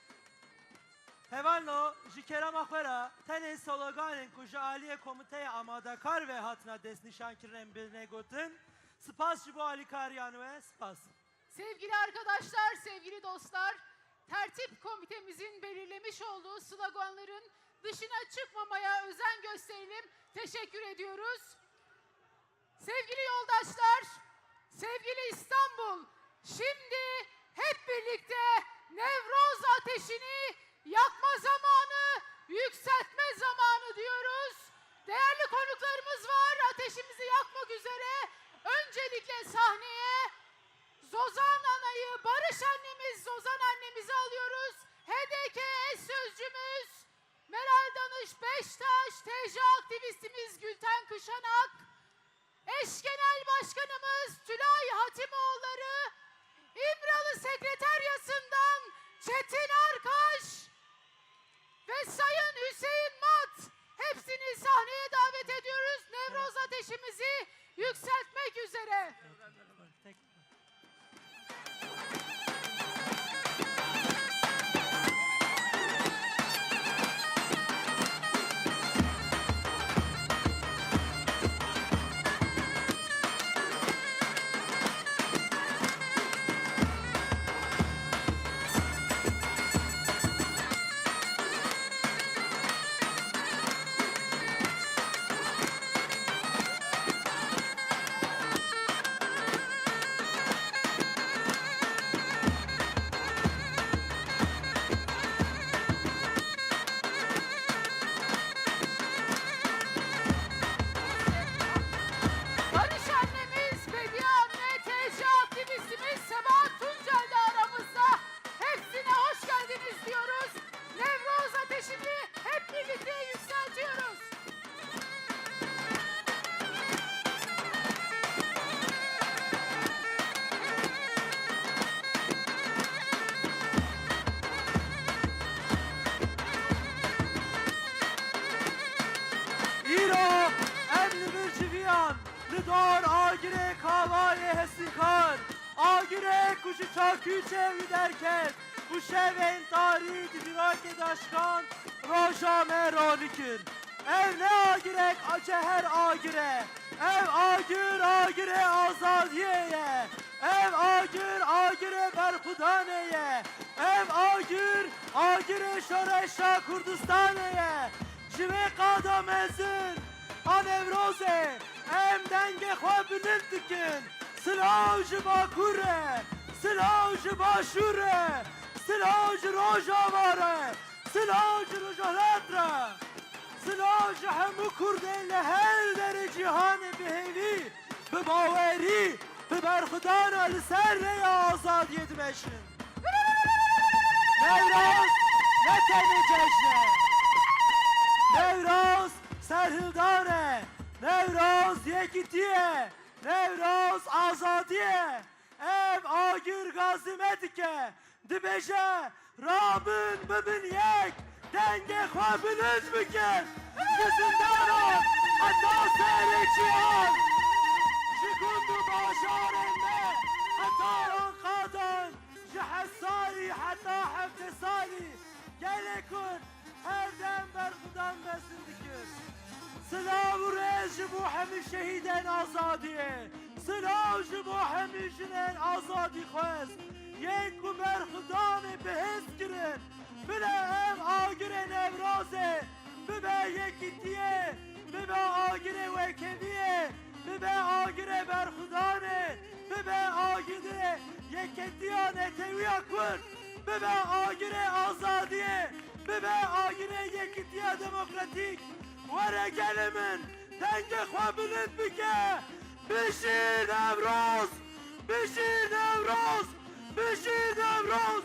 Hevalno, ji kerema xwe re tenê sloganên ku ji aliyê komîteya amadekar ve hatine destnîşankirin ên bidine gotin. Spas ji bo alîkariyan we, spas. Sevgili arkadaşlar, sevgili dostlar, tertip komitemizin belirlemiş olduğu sloganların dışına çıkmamaya özen gösterelim. Teşekkür ediyoruz. Sevgili yoldaşlar, sevgili İstanbul, şimdi hep birlikte Nevroz ateşini yakma zamanı, yükseltme zamanı diyoruz. Değerli konuklarımız var ateşimizi yakmak üzere. Öncelikle sahneye Zozan Ana'yı, Barış annemiz, Zozan annemizi alıyoruz. H D K eş sözcümüz Meral Danış Beştaş, T J aktivistimiz Gülten Kışanak, Başkanımız Tülay Hatimoğulları, İmralı Sekreteryası'ndan Çetin Arkaş ve Sayın Hüseyin Mat, hepsini sahneye davet ediyoruz. Nevroz ateşimizi yükseltmek üzere. Barış annemiz, Bediye anne, T C aktivistimiz Sebahat Tuncel de aramızda. Hepsine hoş geldiniz diyoruz. Nevroz ateşini hep birlikte yükseltiyoruz. Îro em li vir civiyan li dor agirê Kavayê Hesînkar, agirê ku ji çakûçê wî derket û şevên tarî di cîrakê de şikand, roja me ronî kir. Ev ne agirek a ceher agir e. Ev agir, agirê azadiyê ye. Ev agir, agirê berxwedanê ye. Ev agir, agirê şoreşa Kurdistanê ye. Ji vê qada mezin a Newrozê em dengê xwe bilind dikin. Silav ji Bakur re, silav ji Başûr re, silav ji Rojava re, silav ji Rojhilat re. Silav ji hemû Kurdên li her derê cîhanê bi hêvî, bi bawerî, bi berxwedana li ser rêya azadiyê dimeşin. Newroz ne tenê cejn e. Newroz serhildan e. Newroz yekîtî ye. Newroz azadî ye. Ev agir gazî me dike. Dibêje, rabin bibin yek, dengê xwe bilind bikin. Ji zindanan heta serê cîhan, ji gund û bajarên me heta Anqadan, ji Hesarî heta Hevdêsalî, gelê Kurd her dem berxwedan mezin dikir. Silav û rêz ji bo hemî şehîdên azadiyê. Silav ji bo hemî jinên azadîxwez, yên ku berxwedanê bihêz kirin. Bila ev agirê Newrozê bibe yekîtiyê, bibe agirê wekeviyê, bibe agirê berxwedanê, bibe agirê yekîtiya netewîya Kurd, bibe agirê azadiyê, bibe agirê yekîtiya demokratîk. Were gelê min, dengê xwe bilind bike. Bijî Newroz! Bijî Newroz! Bijî Newroz!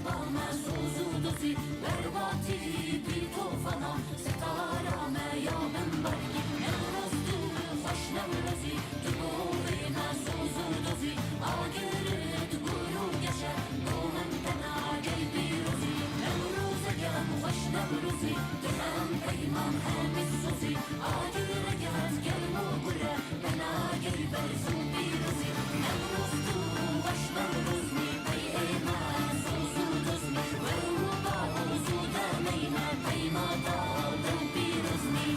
Ba me soz û dozî, berbatî bî tofana, sitara me ya min bergî. Newroz tu xweş Newrozî, tu borê me soz û dozî, agir û gur û geşe, domin pena gel pîrozî. Newrozeke em xweş Newrozî, tu em peyman hemî sozî, agireke em germ û gure, pena gel berz û pîrozî. Newroz tu weş Newroz mî, pey ê me soz û doz mî, wer û baroz û demeyne, peyma dawde û pîroz mî.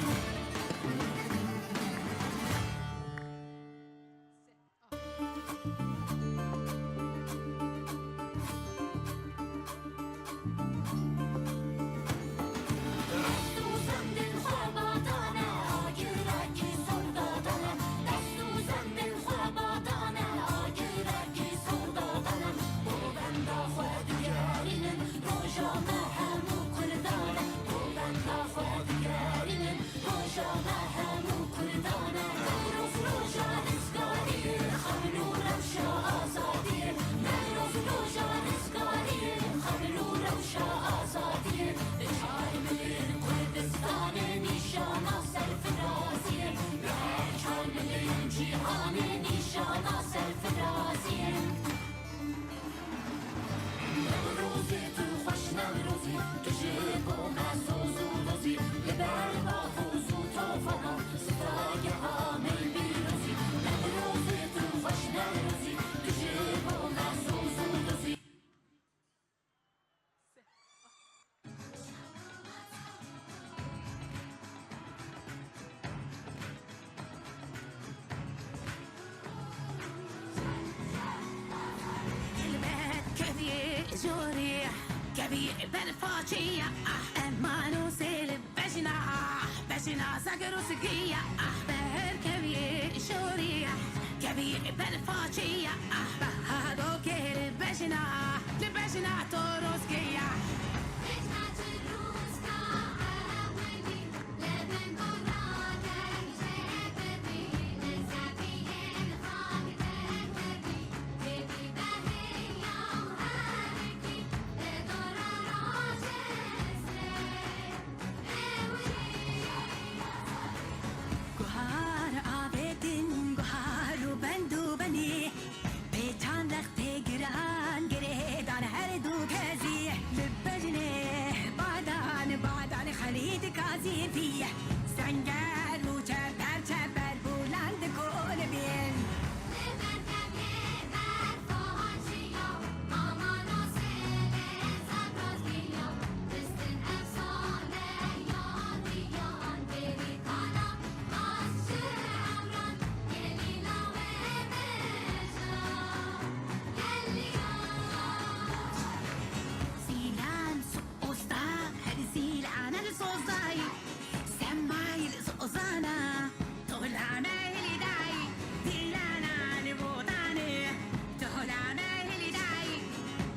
Dest û zembên xwe badane, agirekî sor dadane. Dest û zembên xwe badane, agirekî sor dadane. Govenda xwe digerînin, roja me hemû Kurdan e. Govenda xwe digerînin, roja me hemû Kurdan e. Newroz roja rizgariyê, xewn û rewşa azadiyê. Newroz roja rizgariyê, xewn û rewşa azadiyê. Bi çar milên Kurdistanê nîşana serfiraziyê. Bi her çar milên cîhanê nîşana serfiraziyê. Newrozê tu xweş Newrozî, tu ji bo me soz û dozî, li ber bahoz û tofana, sitageha me pîrozî. Newrozê tu xweş Newrozî, tu ji bo me soz û dozî. Hilbet keviyê jorî, keviyê berfaçî ya, ah, eman û sêl bejna, ah, bejna zagir û sigî ya, ah, beher keviyê jorî, ah, keviyê berfaçî ya, ah, bahado kêr bejna, li bejna torozgî ya. Guhar avêtin, guhar û bend û benî. Pêçan rextê giran girêdan her du kezî. Li bejnê badan, badan Xelîd Gazî vî. Senger û çeper çeper bûlan dikolibîn. Li ber keviyê berfa haciya, amana sêlê zagrazgiya. Distin efsane ya diyan bêrî kana, az ji emran gelîla wê bêja. Zîlan soz da, her zîlan el soz dayî. Semayî li sozana, tola me hilî dayî. Zîlana li botanê, tola me hilî dayî.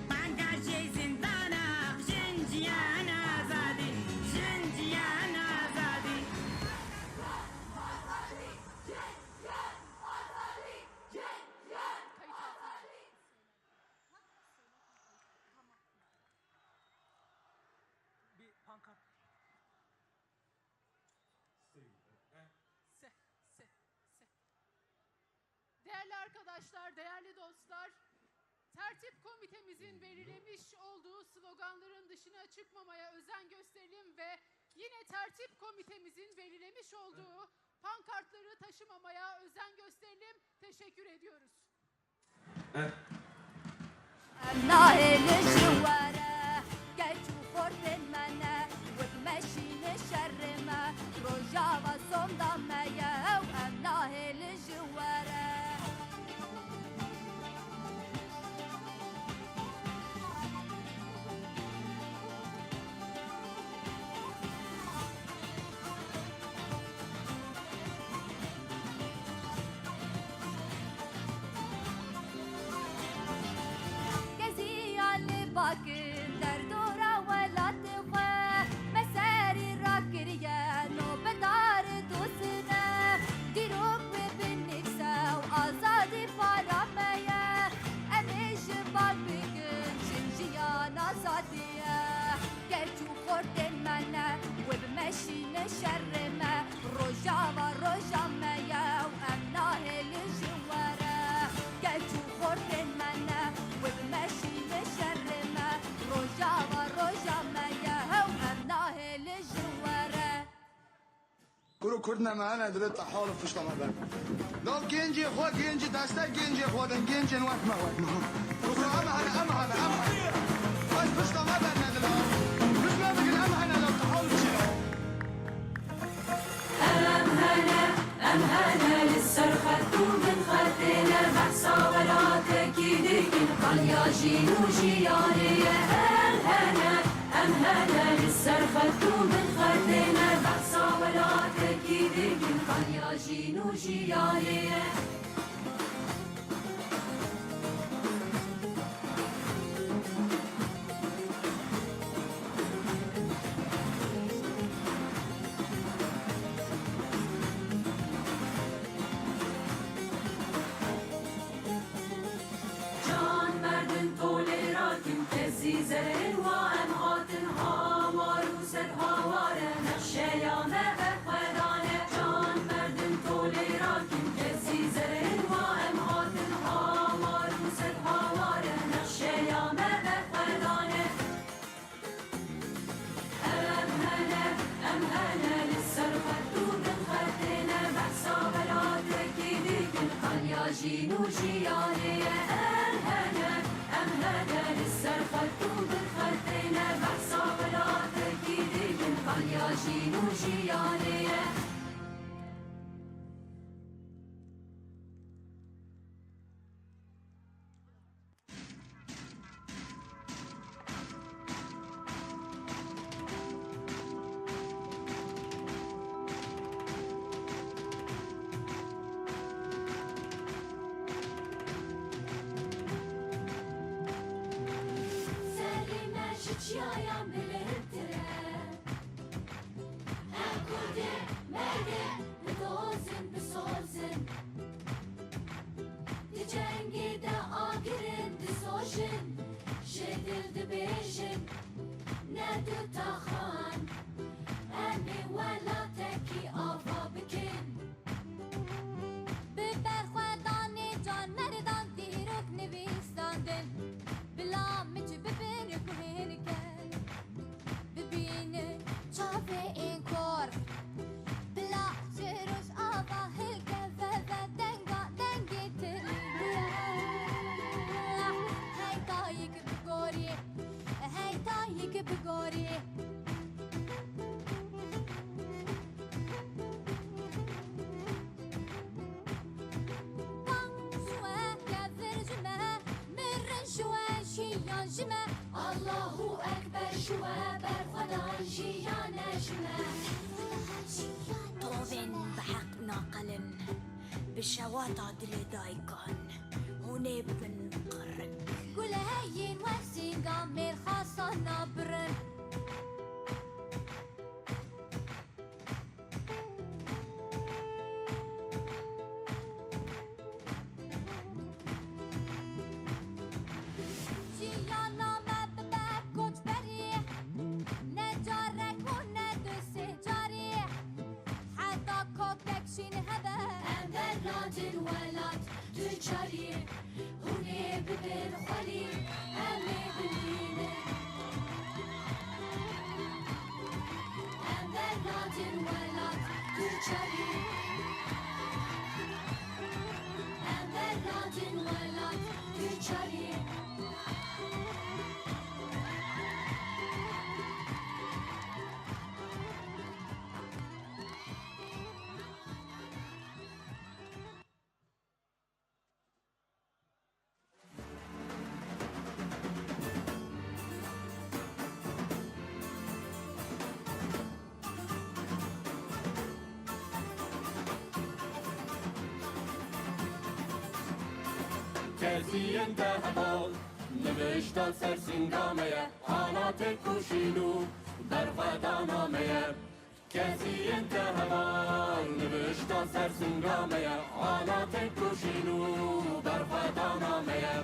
Banga jê zindana, jin ciyan azadî, jin ciyan azadî. Bir pankart. Se, se, se. Değerli arkadaşlar, değerli dostlar, tertip komitemizin belirlemiş olduğu sloganların dışına çıkmamaya özen gösterelim ve yine tertip komitemizin belirlemiş olduğu pankartları taşımamaya özen gösterelim. Teşekkür ediyoruz. Em nahêlin ji we re, keç û xortên me ne, wek meşînê şerê me, Rojava sonda me ye, ew em nahêlin ji we re. Keziya li ba Kurd ne me hene, divê te hal pişta me ber. Law gencê xwe, gencê destek gencê xwe din, gencên wek me wek me. Em hene, em hene, em hene. Bes pişta me ber ne dila. Pişt me bigin, em hene, law te hal bişîne. Em hene, em hene, li ser xet û bin xetê ne, behsa welatekî dikin, qaliya jîn û jiyanê ye. Em hene, em hene, li ser xet û bin xetê ne, behsa welatekî dikin, qaliya jîn û jiyanê ye. Can merdin tolê rakin, kesî zerên wa em hatin hawar û sed hawar e, nexşeya me berxwedan e. Can merdin tolê rakin, kesî zerên wa em hatin hawar û sed hawar e, nexşeya me berxwedan e. Em hene, em hene, li ser xet û bin xetê ne, behsa welatekî dikin, qaliya jîn û jiyanê ye. Em hene, em hene, li ser xet û bin xetê ne, behsa welatekî dikin, qaliya jîn û jiyanê ye. Serê me ji çiyayan bilindtir e. Em Kurdê merdê bidozin, bisozin. Di cengê de agirin, disojin. Ji dil dibêjin, ne du taxan. Em ê welatekî ava bikin. Bi berxwedanê can merdan dîrok nivîsandin. Bila mic bibin guhên ken. Bibîne çavê ên kor. Bila ji roj ava hilkeve ve denga dengê tilî. Hey dayik bigorî, hey dayik bigorî. Bang ji we, kevir ji me, mirin ji we, jiyan ji me. Allahu Ekber ji we, berxwedan jiyane ji me. Tovên bi heq naqelin, bi şewata dilê dayikan, hûn ê bibin qirik. Guleyên wek sînga mêrxasan nabirin. Jiyana me bibe koçberî, ne carek û ne du sê carî. Heta kokek şîn hebe. Em bernadin welat tu carî. Hûn ê bibin xwelî, em ê bimînin. Em bernadin welat tu carî. Em bernadin welat tu carî. Keziyên te heval, nivişta ser sînga me ye, halatê ku şîn û berxwedana me ye. Keziyên te heval, nivişta ser sînga me ye, halatê ku şîn û berxwedana me ye.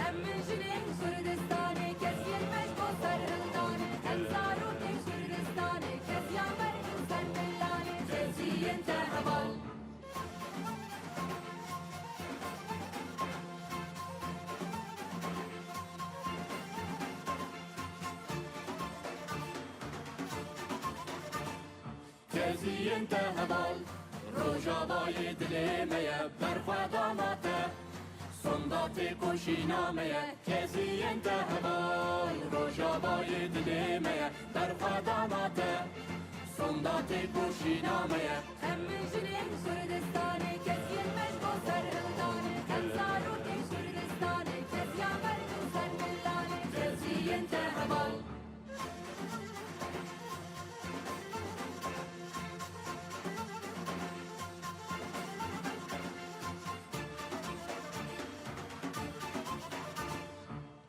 Em jinên Kurdistanê, keziyên me ji bo serhildanê, em zarokên Kurdistanê, keziya me li ser milanê, keziyên te heval. Keziyên te heval, Rojavayê dilê me ye, berxwe dana te. Sonda têkoşîna me ye, keziyên te heval, Rojavayê dilê me ye, berxwe dana te. Sonda têkoşîna me ye. Em jinên Kurdistanê, keziyên me ji bo serhildanê. Em zarokên Kurdistanê, keziya me ji bo serhildanê. Keziyên te heval.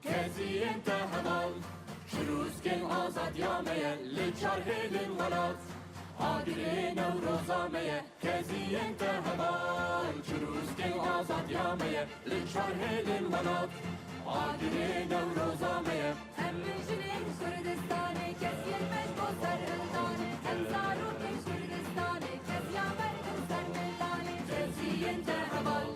Keziyên te heval, çirûskên azadiya me ye, li çar hêlên welat. Agirê Newroza me ye, keziyên te heval, çirûskên azadiya me ye, li çar hêlên welat. Agirê Newroza me ye. Em jinên Kurdistanê, keziyên me ji bo serhildanê. Em zarokên Kurdistanê, keziya me ji bo serhildanê. Keziyên te heval.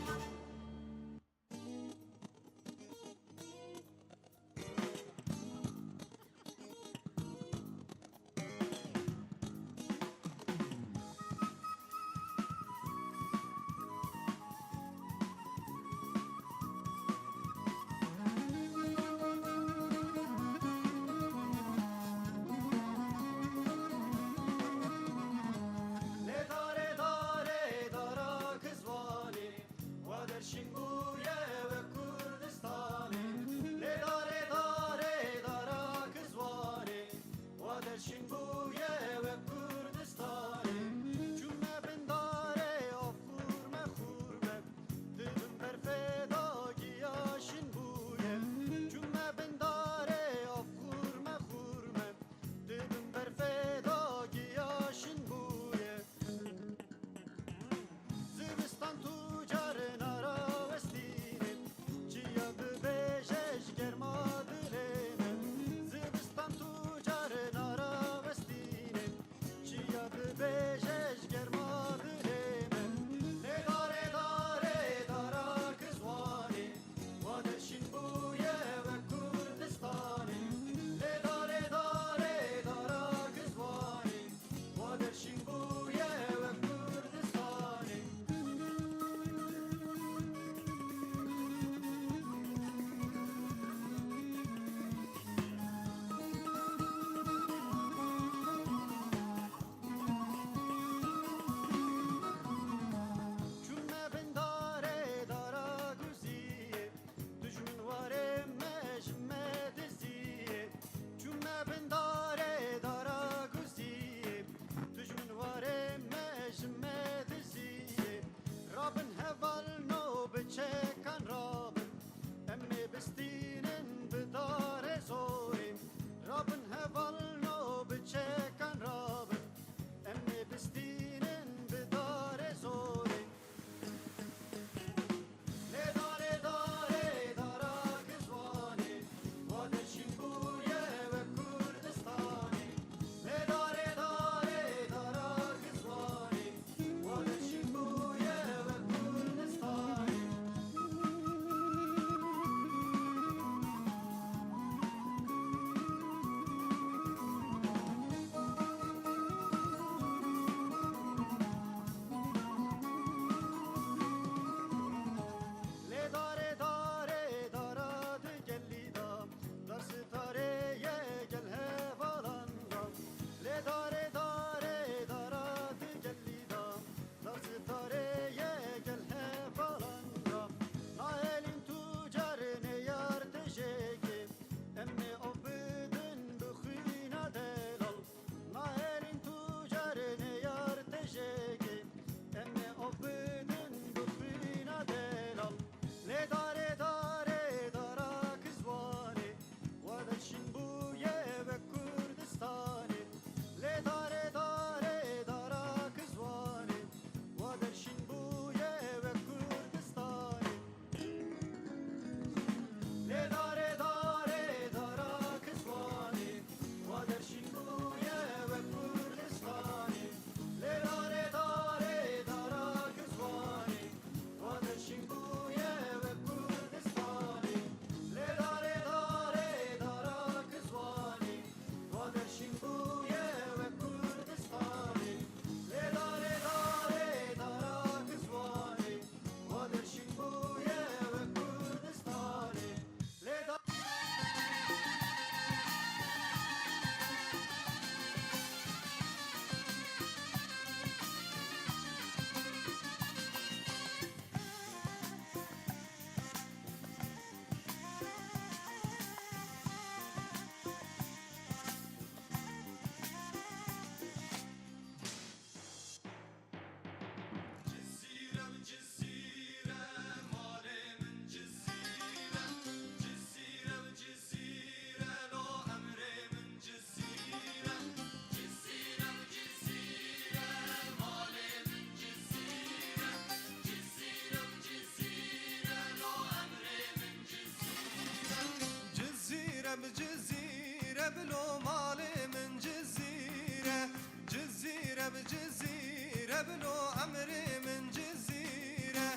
Cizîre bilo malê min Cizîre, Cizîre bi Cizîre bilo emrê min Cizîre.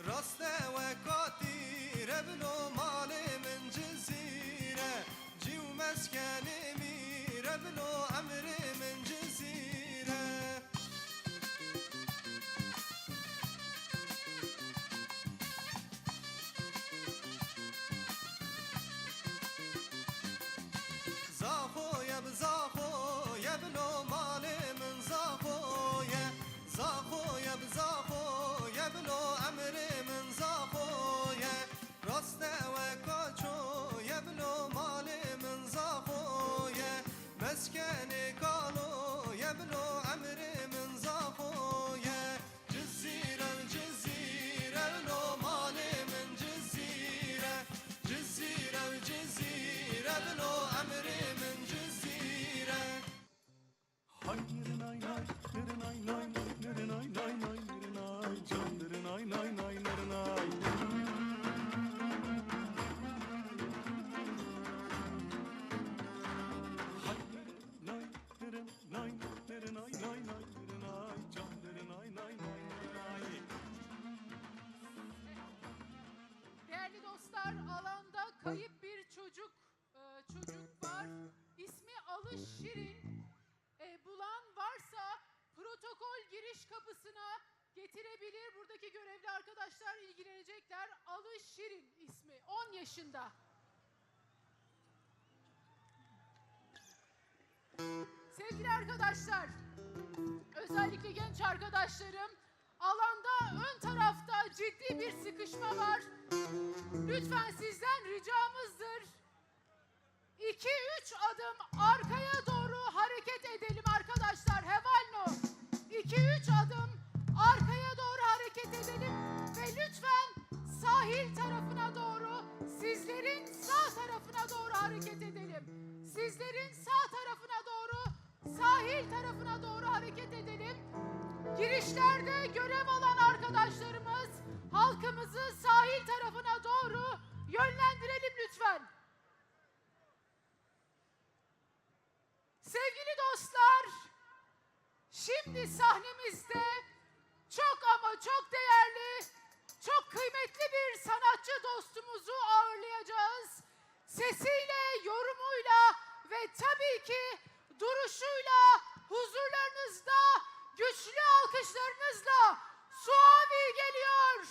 Raste we katîre bilo malê min Cizîre, cî û meskenê mîre bilo emrê min Cizîre. Zaxo ye bi Zaxo ye bilo malê min Zaxo ye. Zaxo ye bi Zaxo ye bilo emrê min Zaxo ye. Raste we kaço ye bilo malê min Zaxo ye. Meskenê kalo ye bilo emrê min Zaxo ye. Cizîre, Cizîre, lo malê min Cizîre. Cizîre, Cizîre, lo emrê min Cizîre. Hay nırınay nay, nırınay nay nay, nırınay nay nay, nırınay, can nırınay nay nay, nırınay. Hay nırınay, nırın, nay, nırınay nay nay, nırınay, can nırınay nay nay, nırınay. Değerli dostlar, alanda kayıp bir çocuk, e, çocuk var. İsmi Alış Şirin. E, bulan varsa protokol giriş kapısına getirebilir. Buradaki görevli arkadaşlar ilgilenecekler. Alış Şirin ismi, on yaşında. Sevgili arkadaşlar, özellikle genç arkadaşlarım, alanda ön tarafta ciddi bir sıkışma var. Lütfen sizden ricamızdır. İki üç adım arkaya doğru hareket edelim arkadaşlar. Hevalno. İki üç adım arkaya doğru hareket edelim ve lütfen sahil tarafına doğru, sizlerin sağ tarafına doğru hareket edelim. Sizlerin sağ tarafına doğru, sahil tarafına doğru hareket edelim. Girişlerde görev alan arkadaşlarımız, halkımızı sahil tarafına doğru yönlendirelim lütfen. Sevgili dostlar, şimdi sahnemizde çok ama çok değerli, çok kıymetli bir sanatçı dostumuzu ağırlayacağız. Sesiyle, yorumuyla ve tabii ki duruşuyla huzurlarınızda güçlü alkışlarınızla Suavi geliyor.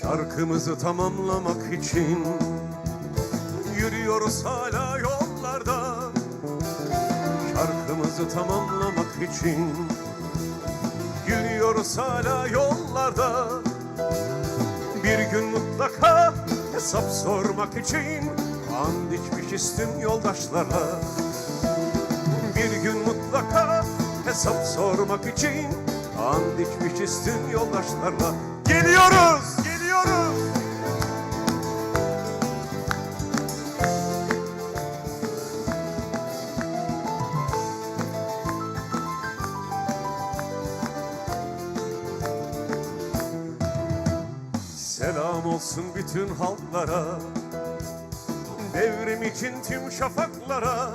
Şarkımızı tamamlamak için yürüyoruz hala yollarda. Şarkımızı tamamlamak için yürüyoruz hala yollarda. Bir gün mutlaka hesap sormak için and içmişiz tüm yoldaşlara. Bir gün mutlaka hesap sormak için and içmişiz tüm yoldaşlarla. Geliyoruz, geliyoruz. Selam olsun bütün halklara, devrim için tüm şafaklara.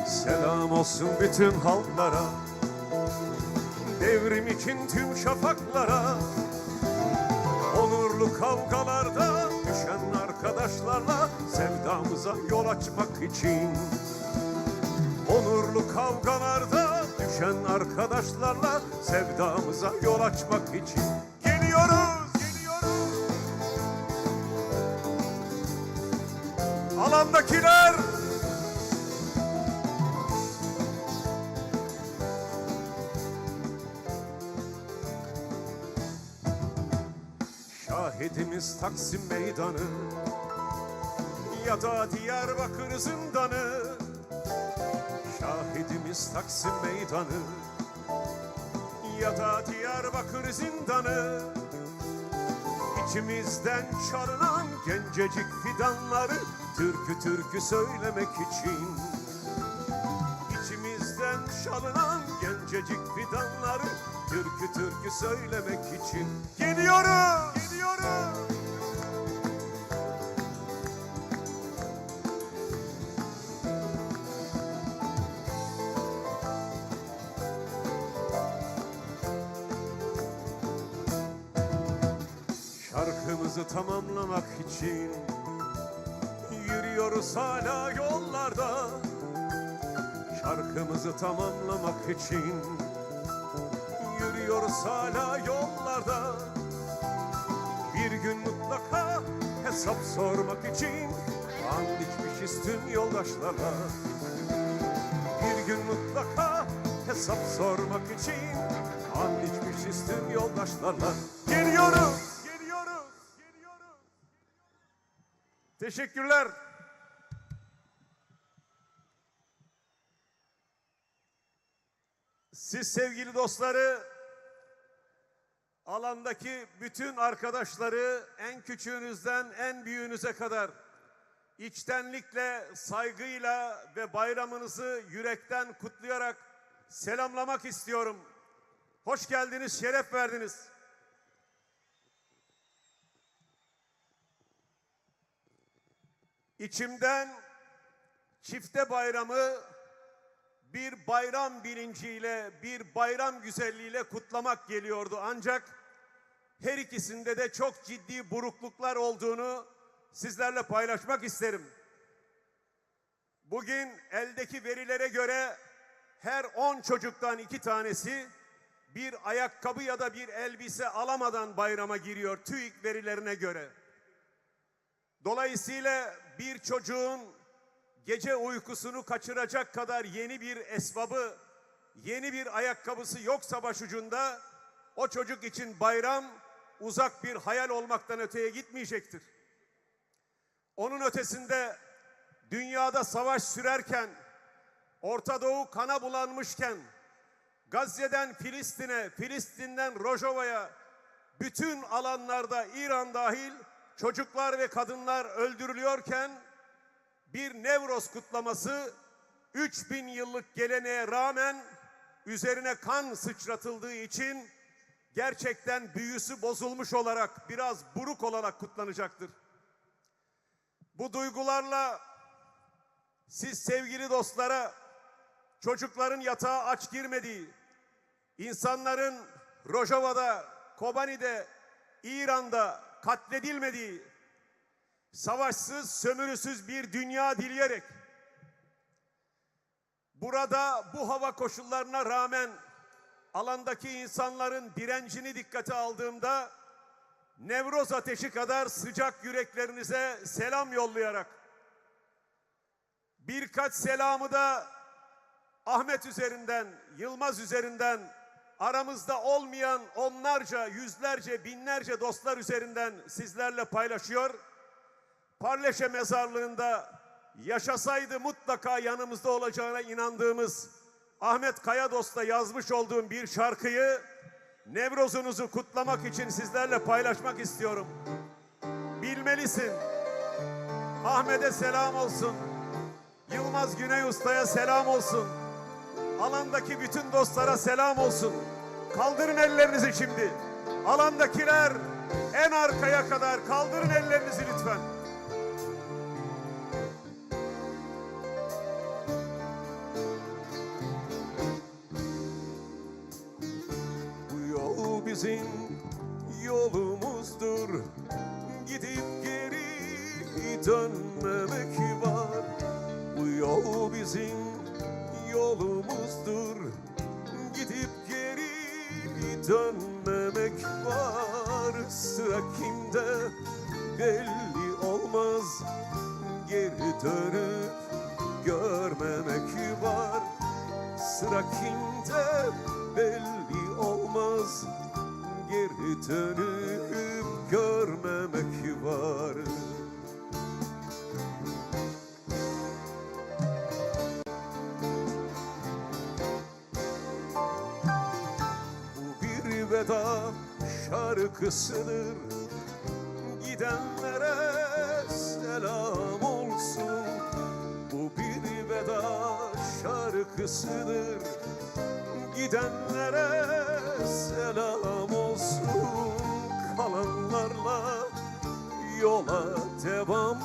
Selam olsun bütün halklara, devrim için tüm şafaklara. Onurlu kavgalarda düşen arkadaşlarla sevdamıza yol açmak için. Onurlu kavgalarda düşen arkadaşlarla sevdamıza yol açmak için. Geliyoruz, geliyoruz. Alandakiler. Şahidimiz Taksim Meydanı ya da Diyarbakır zindanı. Şahidimiz Taksim Meydanı ya da Diyarbakır zindanı. İçimizden çalınan gencecik fidanları, türkü türkü söylemek için. İçimizden çalınan gencecik fidanları, türkü türkü söylemek için. Geliyorum, geliyorum. Şarkımızı tamamlamak için yürüyoruz hala yollarda. Şarkımızı tamamlamak için yürüyoruz hala yollarda. Bir gün mutlaka hesap sormak için ant içmişiz tüm yoldaşlara. Bir gün mutlaka hesap sormak için ant içmişiz tüm yoldaşlarla. Geliyoruz, geliyoruz, geliyoruz. Teşekkürler. Siz sevgili dostları, alandaki bütün arkadaşları, en küçüğünüzden en büyüğünüze kadar içtenlikle, saygıyla ve bayramınızı yürekten kutlayarak selamlamak istiyorum. Hoş geldiniz, şeref verdiniz. İçimden çifte bayramı bir bayram bilinciyle, bir bayram güzelliğiyle kutlamak geliyordu. Ancak her ikisinde de çok ciddi burukluklar olduğunu sizlerle paylaşmak isterim. Bugün eldeki verilere göre her on çocuktan iki tanesi bir ayakkabı ya da bir elbise alamadan bayrama giriyor, TÜİK verilerine göre. Dolayısıyla bir çocuğun gece uykusunu kaçıracak kadar yeni bir esbabı, yeni bir ayakkabısı yoksa başucunda, o çocuk için bayram uzak bir hayal olmaktan öteye gitmeyecektir. Onun ötesinde, dünyada savaş sürerken, Orta Doğu kana bulanmışken, Gazze'den Filistin'e, Filistin'den Rojava'ya, bütün alanlarda, İran dahil, çocuklar ve kadınlar öldürülüyorken, bir Nevroz kutlaması üç bin yıllık geleneğe rağmen üzerine kan sıçratıldığı için gerçekten büyüsü bozulmuş olarak, biraz buruk olarak kutlanacaktır. Bu duygularla siz sevgili dostlara, çocukların yatağa aç girmediği, insanların Rojava'da, Kobani'de, İran'da katledilmediği, savaşsız, sömürüsüz bir dünya dileyerek, burada bu hava koşullarına rağmen alandaki insanların direncini dikkate aldığımda, Nevroz ateşi kadar sıcak yüreklerinize selam yollayarak, birkaç selamı da Ahmet üzerinden, Yılmaz üzerinden, aramızda olmayan onlarca, yüzlerce, binlerce dostlar üzerinden sizlerle paylaşıyor. Parleşe mezarlığında yaşasaydı mutlaka yanımızda olacağına inandığımız Ahmet Kayadost'la yazmış olduğum bir şarkıyı Nevrozunuzu kutlamak için sizlerle paylaşmak istiyorum. Bilmelisin. Ahmet'e selam olsun. Yılmaz Güney Usta'ya selam olsun. Alandaki bütün dostlara selam olsun. Kaldırın ellerinizi şimdi. Alandakiler en arkaya kadar kaldırın ellerinizi lütfen. Bu yol bizim yolumuzdur. Gidip geri dönmemek var. Bu yol bizim yolumuzdur. Gidip geri dönmemek var. Sıra kimde belli olmaz. Geri Dönüp görmemek var, sıra kimde belli olmaz. Geri dönüp görmemek var. Bu bir veda şarkısıdır. Gidenlere selam olsun. Bu bir veda şarkısıdır. Gidenlere selam olsun. Kalanlarla yola devam.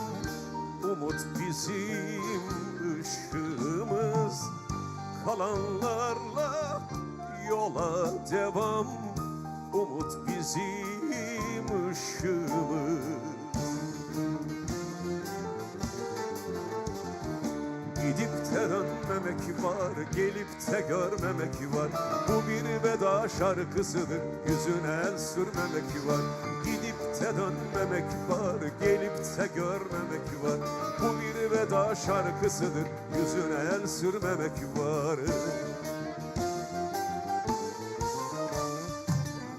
Umut bizim ışığımız. Kalanlarla yola devam. Umut bizim ışığımız. Gidip de dönmemek var, gelip de görmemek var. Bu bir veda şarkısıdır, yüzüne el sürmemek var. Gidip de dönmemek var, gelip de görmemek var. Bu bir veda şarkısıdır, yüzüne el sürmemek var.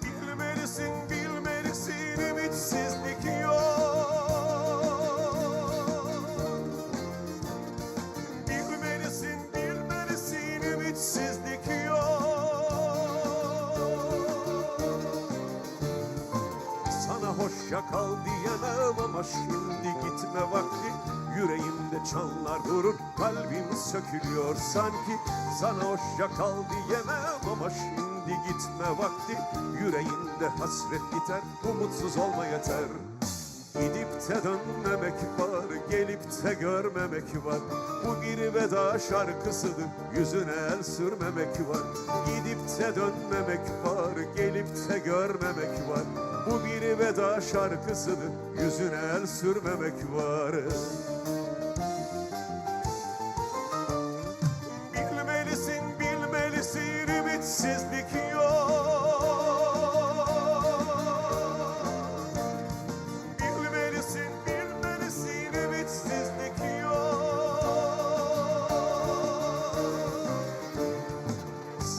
Bilmelisin, bilmelisin, ümitsizlik yok. Bilmelisin, bilmelisin, ümitsizlik yok. Sana hoşça kal diyemem ama şimdi gitme vakti. Yüreğimde çanlar vurur, kalbim sökülüyor sanki. Sana hoşça kal diyemem ama şimdi gitme vakti. Yüreğimde hasret biter, umutsuz olma yeter. Gidip de dönmemek var, gelip de görmemek var. Bu bir veda şarkısıdır, yüzüne el sürmemek var. Gidip de dönmemek var, gelip de görmemek var. Bu bir veda şarkısıdır, yüzüne el sürmemek var. Bilmelisin, bilmelisin, ümitsizlik yok. Bilmelisin, bilmelisin, ümitsizlik yok.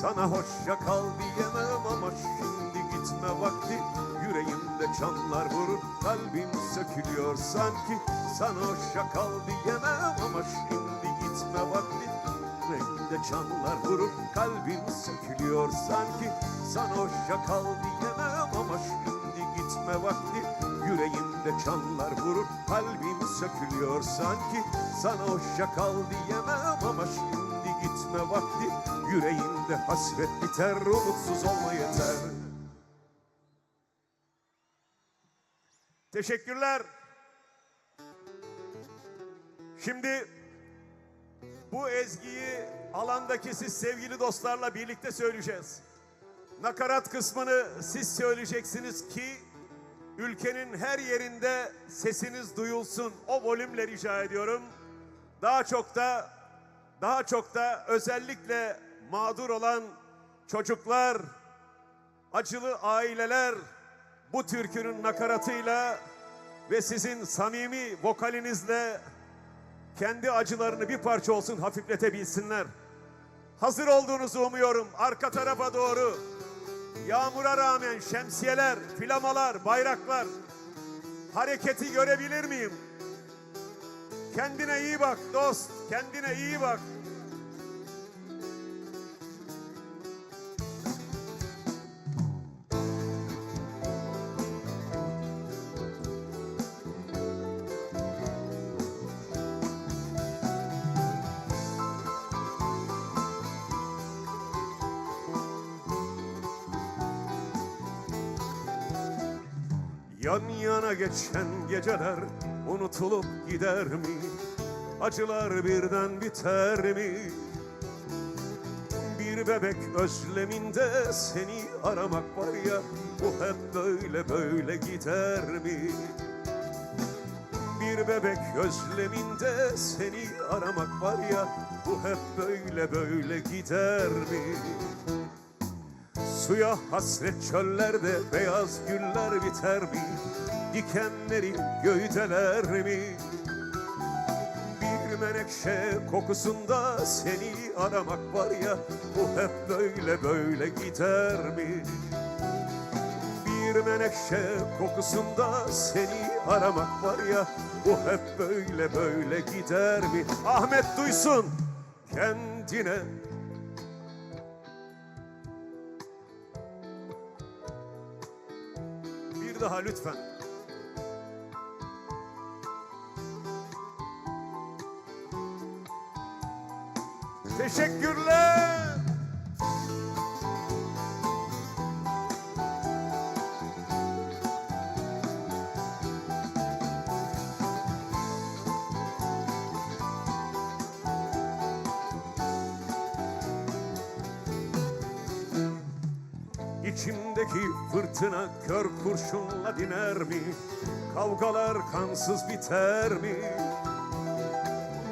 Sana hoşça kal diyemem ama şimdi gitme vakti. Yüreğimde çanlar vurur, kalbim sökülüyor sanki. Sana hoşça kal diyemem ama şimdi gitme vakti. Yüreğimde çanlar vurur, kalbim sökülüyor sanki. Sana hoşça kal diyemem ama şimdi gitme vakti. Yüreğimde çanlar vurur, kalbim sökülüyor sanki. Sana hoşça kal diyemem ama şimdi gitme vakti. Yüreğimde hasret biter, umutsuz olma yeter. Teşekkürler. Şimdi bu ezgiyi alandaki siz sevgili dostlarla birlikte söyleyeceğiz. Nakarat kısmını siz söyleyeceksiniz ki ülkenin her yerinde sesiniz duyulsun. O volümle rica ediyorum. Daha çok da, daha çok da özellikle mağdur olan çocuklar, acılı aileler bu türkünün nakaratıyla ve sizin samimi vokalinizle kendi acılarını bir parça olsun hafifletebilsinler. Hazır olduğunuzu umuyorum. Arka tarafa doğru. Yağmura rağmen şemsiyeler, flamalar, bayraklar. Hareketi görebilir miyim? Kendine iyi bak dost, kendine iyi bak. Yan yana geçen geceler unutulup gider mi? Acılar birden biter mi? Bir bebek özleminde seni aramak var ya, bu hep böyle böyle gider mi? Bir bebek özleminde seni aramak var ya, bu hep böyle böyle gider mi? Suya hasret çöllerde beyaz güller biter mi? Dikenleri gövdeler mi? Menekşe kokusunda seni aramak var ya, bu hep böyle böyle gider mi? Bir menekşe kokusunda seni aramak var ya, bu hep böyle böyle gider mi? Ahmet Duysun kendine. Bir daha lütfen. Teşekkürler. İçimdeki fırtına kör kurşunla diner mi? Kavgalar kansız biter mi?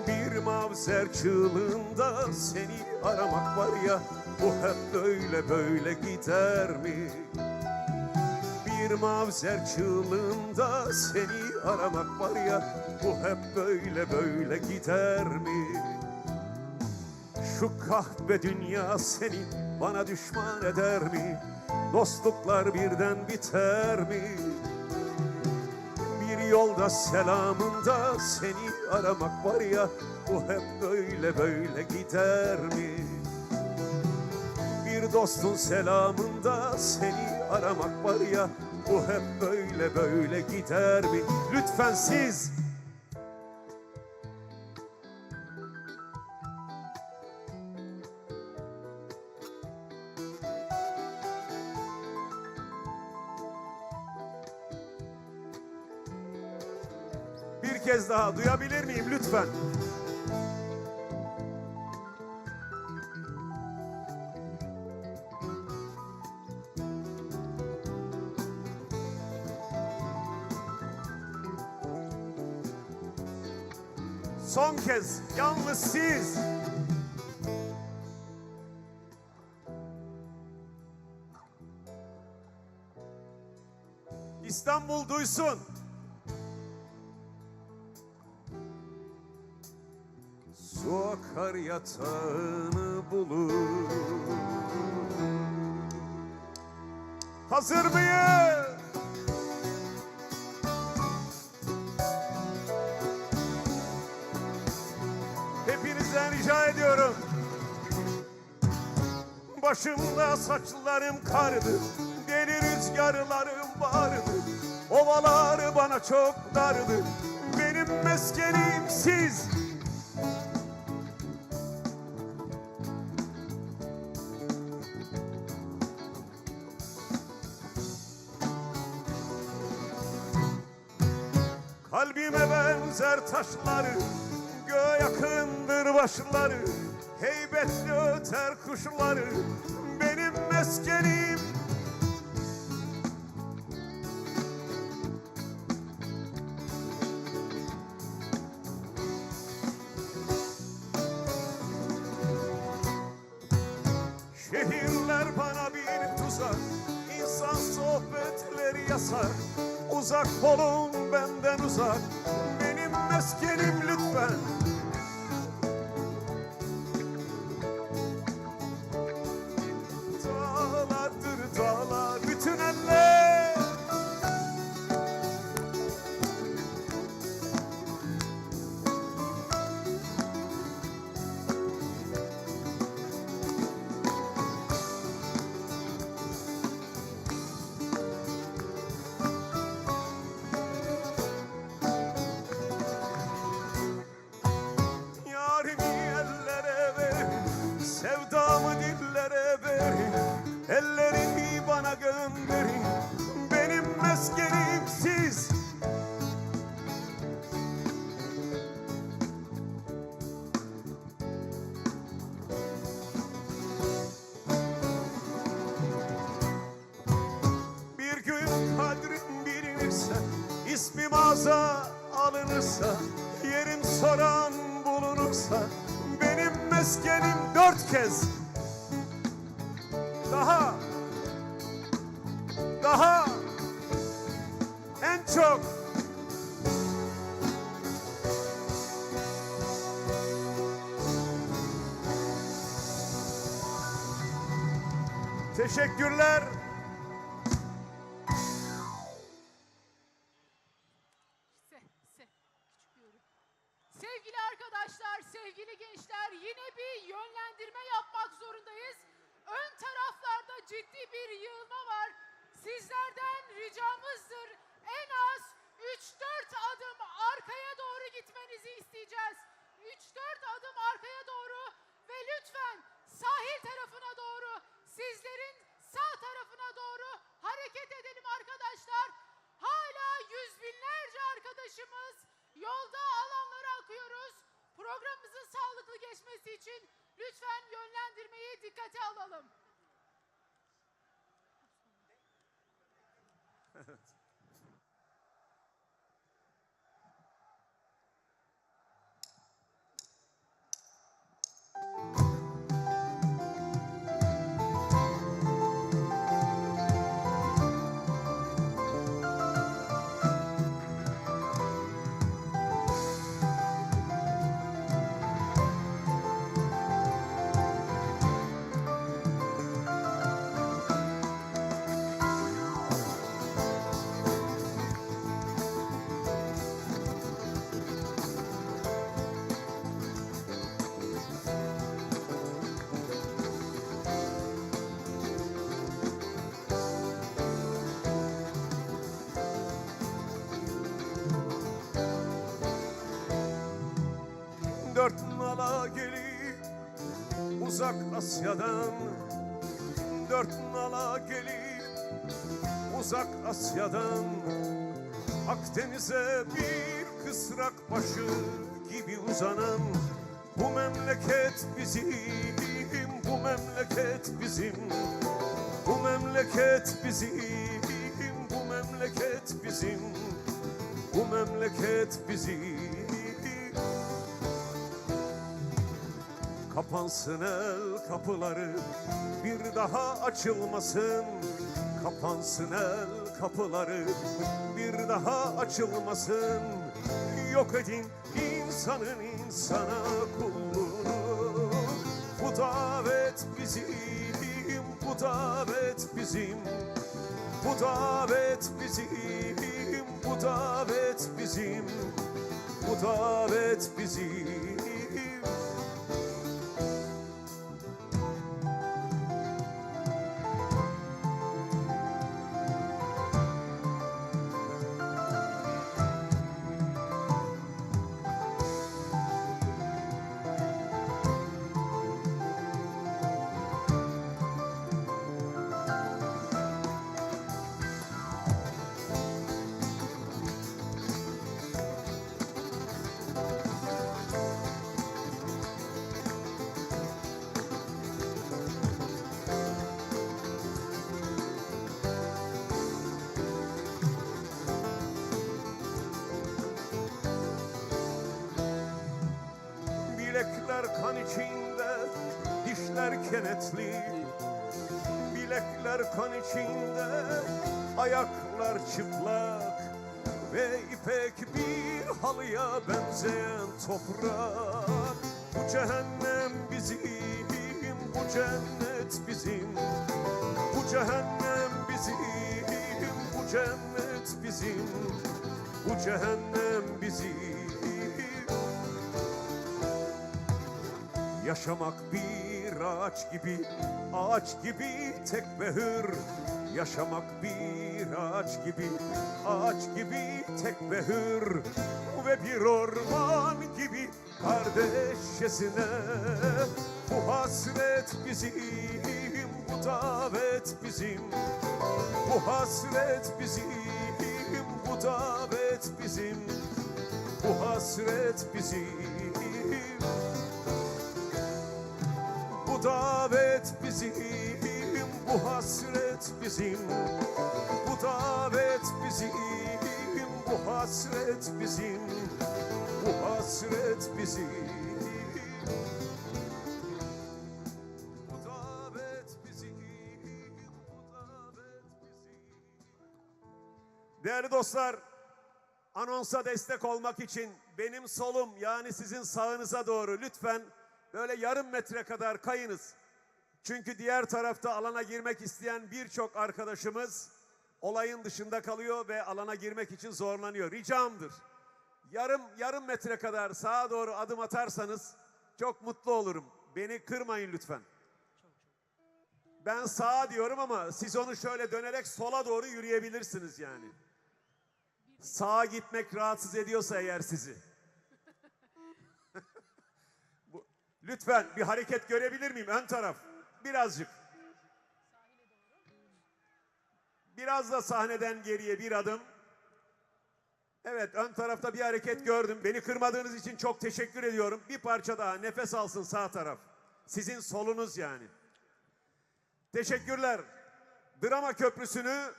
Bir mavzer çığlığında seni aramak var ya, bu hep böyle böyle gider mi? Bir mavzer çığlığında seni aramak var ya, bu hep böyle böyle gider mi? Şu kahpe dünya seni bana düşman eder mi? Dostluklar birden biter mi? Bir yolda selamında seni aramak var ya, bu hep böyle böyle gider mi? Bir dostun selamında seni aramak var ya, bu hep böyle böyle gider mi? Lütfen siz. Bir kez daha duyabilir miyim lütfen? Son kez, yalnız siz. İstanbul duysun. Su akar yatağını bulur. Hazır mıyız? Hepinizden rica ediyorum. Başımda saçlarım kardı, deli rüzgarlarım vardı. Ovalar bana çok dardı, benim meskenim siz. Kalbime benzer taşları, göğe yakındır başları, heybetli öter kuşları, benim meskenim. Şehirler bana bir tuzak, insan sohbetleri yasak. Uzak olun benden uzak, benim meskenim lütfen. Dağlardır dağlar, bütün eller. Yarimi ellere verin, sevdamı dillere verin, ellerimi bana gönderin, benim meskenim siz. Bir gün kadrim bilinirse, ismim ağza alınırsa, yerim soran bulunursa, benim meskenim dört kez. Daha, daha, en çok. Teşekkürler. Se, se, küçük bir yorum. Sevgili arkadaşlar, sevgili gençler, yine bir yönlendirme yapmak zorundayız. Ön taraflarda ciddi bir yığılma var. Sizlerden ricamızdır, en az üç dört adım arkaya doğru gitmenizi isteyeceğiz. Üç dört adım arkaya doğru ve lütfen sahil tarafına doğru, sizlerin sağ tarafına doğru hareket edelim arkadaşlar. Hala yüz binlerce arkadaşımız yolda, alanlara akıyoruz. Programımızın sağlıklı geçmesi için lütfen yönlendirmeyi dikkate alalım. Dört nala gelip uzak Asya'dan, dört nala gelip uzak Asya'dan, Akdeniz'e bir kısrak başı gibi uzanan bu memleket bizim, bu memleket bizim, bu memleket bizim, bu memleket bizim, bu memleket bizim. Kapansın el kapıları, bir daha açılmasın. Kapansın el kapıları, bir daha açılmasın. Yok edin insanın insana kulluğunu. Bu davet bizim, bu davet bizim. Bu davet bizim, bu davet bizim. Bu davet bizim. Bilekler kan içinde, dişler kenetli. Bilekler kan içinde, ayaklar çıplak ve ipek bir halıya benzeyen toprak. Bu cehennem bizim, bu cennet bizim. Bu cehennem bizim, bu cennet bizim. Bu cehennem bizim. Yaşamak bir ağaç gibi, ağaç gibi tek ve hür. Yaşamak bir ağaç gibi, ağaç gibi tek ve hür. Ve bir orman gibi kardeşçesine. Bu hasret bizim, bu davet bizim. Bu hasret bizim, bu davet bizim. Bu hasret bizim. Bu davet bizim, bu hasret bizim. Bu davet bizim, bu hasret bizim. Bu hasret bizim. Bu davet bizim, bu davet bizim. Değerli dostlar, anonsa destek olmak için benim solum, yani sizin sağınıza doğru lütfen böyle yarım metre kadar kayınız. Çünkü diğer tarafta alana girmek isteyen birçok arkadaşımız olayın dışında kalıyor ve alana girmek için zorlanıyor. Ricamdır. Yarım, yarım metre kadar sağa doğru adım atarsanız çok mutlu olurum. Beni kırmayın lütfen. Ben sağa diyorum ama siz onu şöyle dönerek sola doğru yürüyebilirsiniz yani. Sağa gitmek rahatsız ediyorsa eğer sizi. Bu, lütfen bir hareket görebilir miyim? Ön taraf. Birazcık. Biraz da sahneden geriye bir adım. Evet, ön tarafta bir hareket gördüm. Beni kırmadığınız için çok teşekkür ediyorum. Bir parça daha nefes alsın sağ taraf. Sizin solunuz yani. Teşekkürler. Drama Köprüsü'nü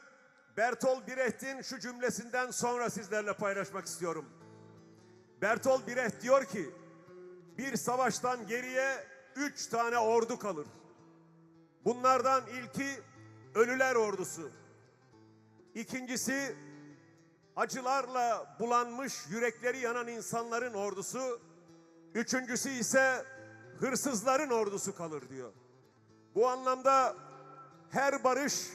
Bertolt Brecht'in şu cümlesinden sonra sizlerle paylaşmak istiyorum. Bertolt Brecht diyor ki, bir savaştan geriye üç tane ordu kalır. Bunlardan ilki ölüler ordusu. İkincisi acılarla bulanmış, yürekleri yanan insanların ordusu. Üçüncüsü ise hırsızların ordusu kalır diyor. Bu anlamda her barış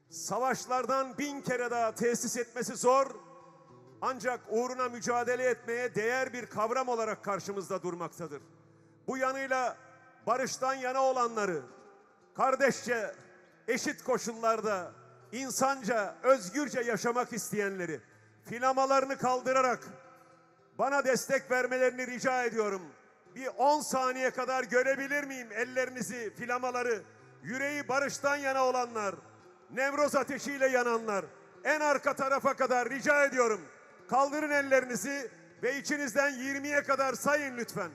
savaşlardan bin kere daha tesis etmesi zor, ancak uğruna mücadele etmeye değer bir kavram olarak karşımızda durmaktadır. Bu yanıyla barıştan yana olanları, kardeşçe, eşit koşullarda, insanca, özgürce yaşamak isteyenleri, flamalarını kaldırarak bana destek vermelerini rica ediyorum. Bir on saniye kadar görebilir miyim ellerinizi, flamaları? Yüreği barıştan yana olanlar, Nevroz ateşiyle yananlar, en arka tarafa kadar rica ediyorum. Kaldırın ellerinizi ve içinizden yirmiye kadar sayın lütfen.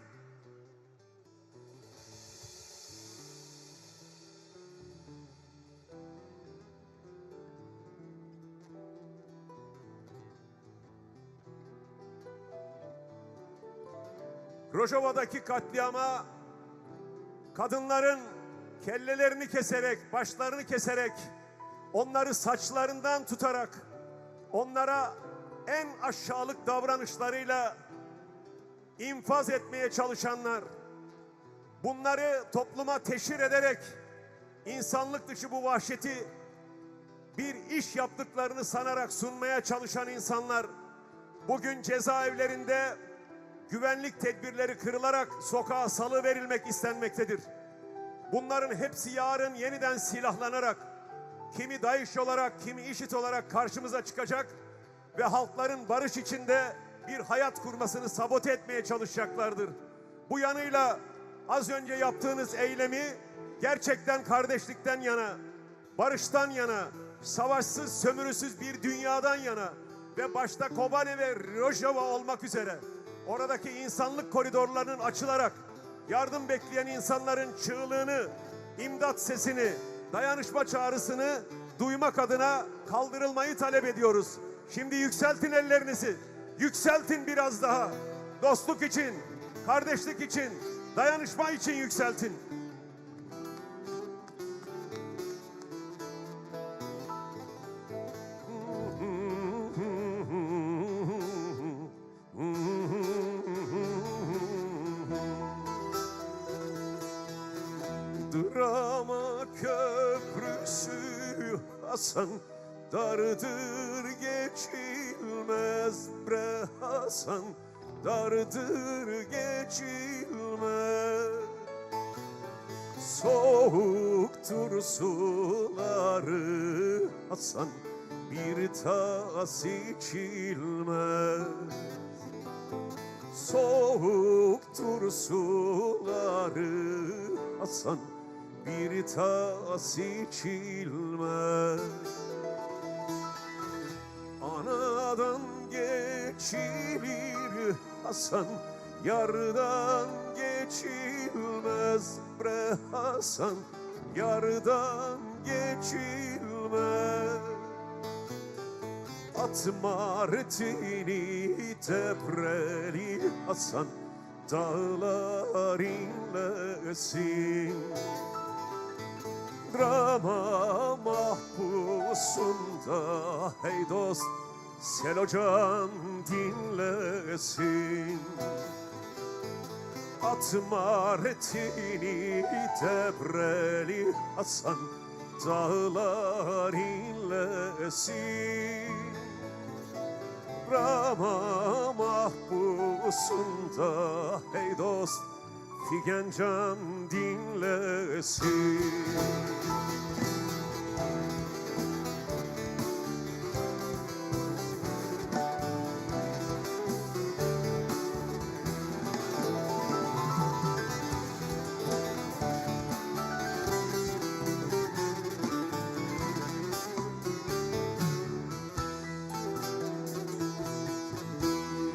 Rojava'daki katliama kadınların kellelerini keserek, başlarını keserek, onları saçlarından tutarak, onlara en aşağılık davranışlarıyla infaz etmeye çalışanlar, bunları topluma teşhir ederek insanlık dışı bu vahşeti bir iş yaptıklarını sanarak sunmaya çalışan insanlar bugün cezaevlerinde güvenlik tedbirleri kırılarak sokağa salıverilmek istenmektedir. Bunların hepsi yarın yeniden silahlanarak kimi DAEŞ olarak, kimi IŞİD olarak karşımıza çıkacak ve halkların barış içinde bir hayat kurmasını sabote etmeye çalışacaklardır. Bu yanıyla az önce yaptığınız eylemi gerçekten kardeşlikten yana, barıştan yana, savaşsız, sömürüsüz bir dünyadan yana ve başta Kobane ve Rojava olmak üzere oradaki insanlık koridorlarının açılarak yardım bekleyen insanların çığlığını, imdat sesini, dayanışma çağrısını duymak adına kaldırılmayı talep ediyoruz. Şimdi yükseltin ellerinizi, yükseltin biraz daha. Dostluk için, kardeşlik için, dayanışma için yükseltin. Drama köprüsü Hasan, dardır geçilmez bre Hasan, dardır geçilmez. Soğuktur suları Hasan, bir tas içilmez. Soğuktur suları Hasan, bir tas içilmez. Anadan geçilir Hasan, yardan geçilmez bre Hasan, yardan geçilmez. At Martini depreli Hasan, dağlar inlesin. Drama mahpusunda hey dost, Selocan dinlesin. Atma retini Debreli Hasan, dağlar inlesin. Rama mahpusunda hey dost, figan can dinlesin.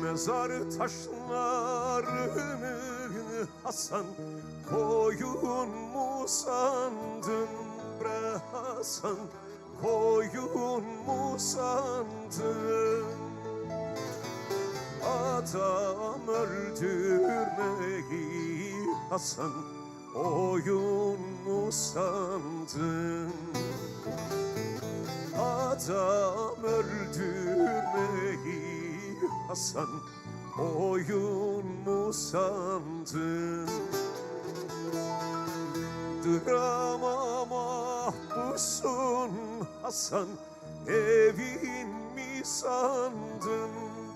Mezar taşlarını Hasan, koyun mu sandın bre Hasan, koyun mu sandın? Adam öldürmeyi Hasan, oyun mu sandın? Adam öldürmeyi Hasan, oyun mu sandın? Drama mahpusun Hasan, evin mi sandın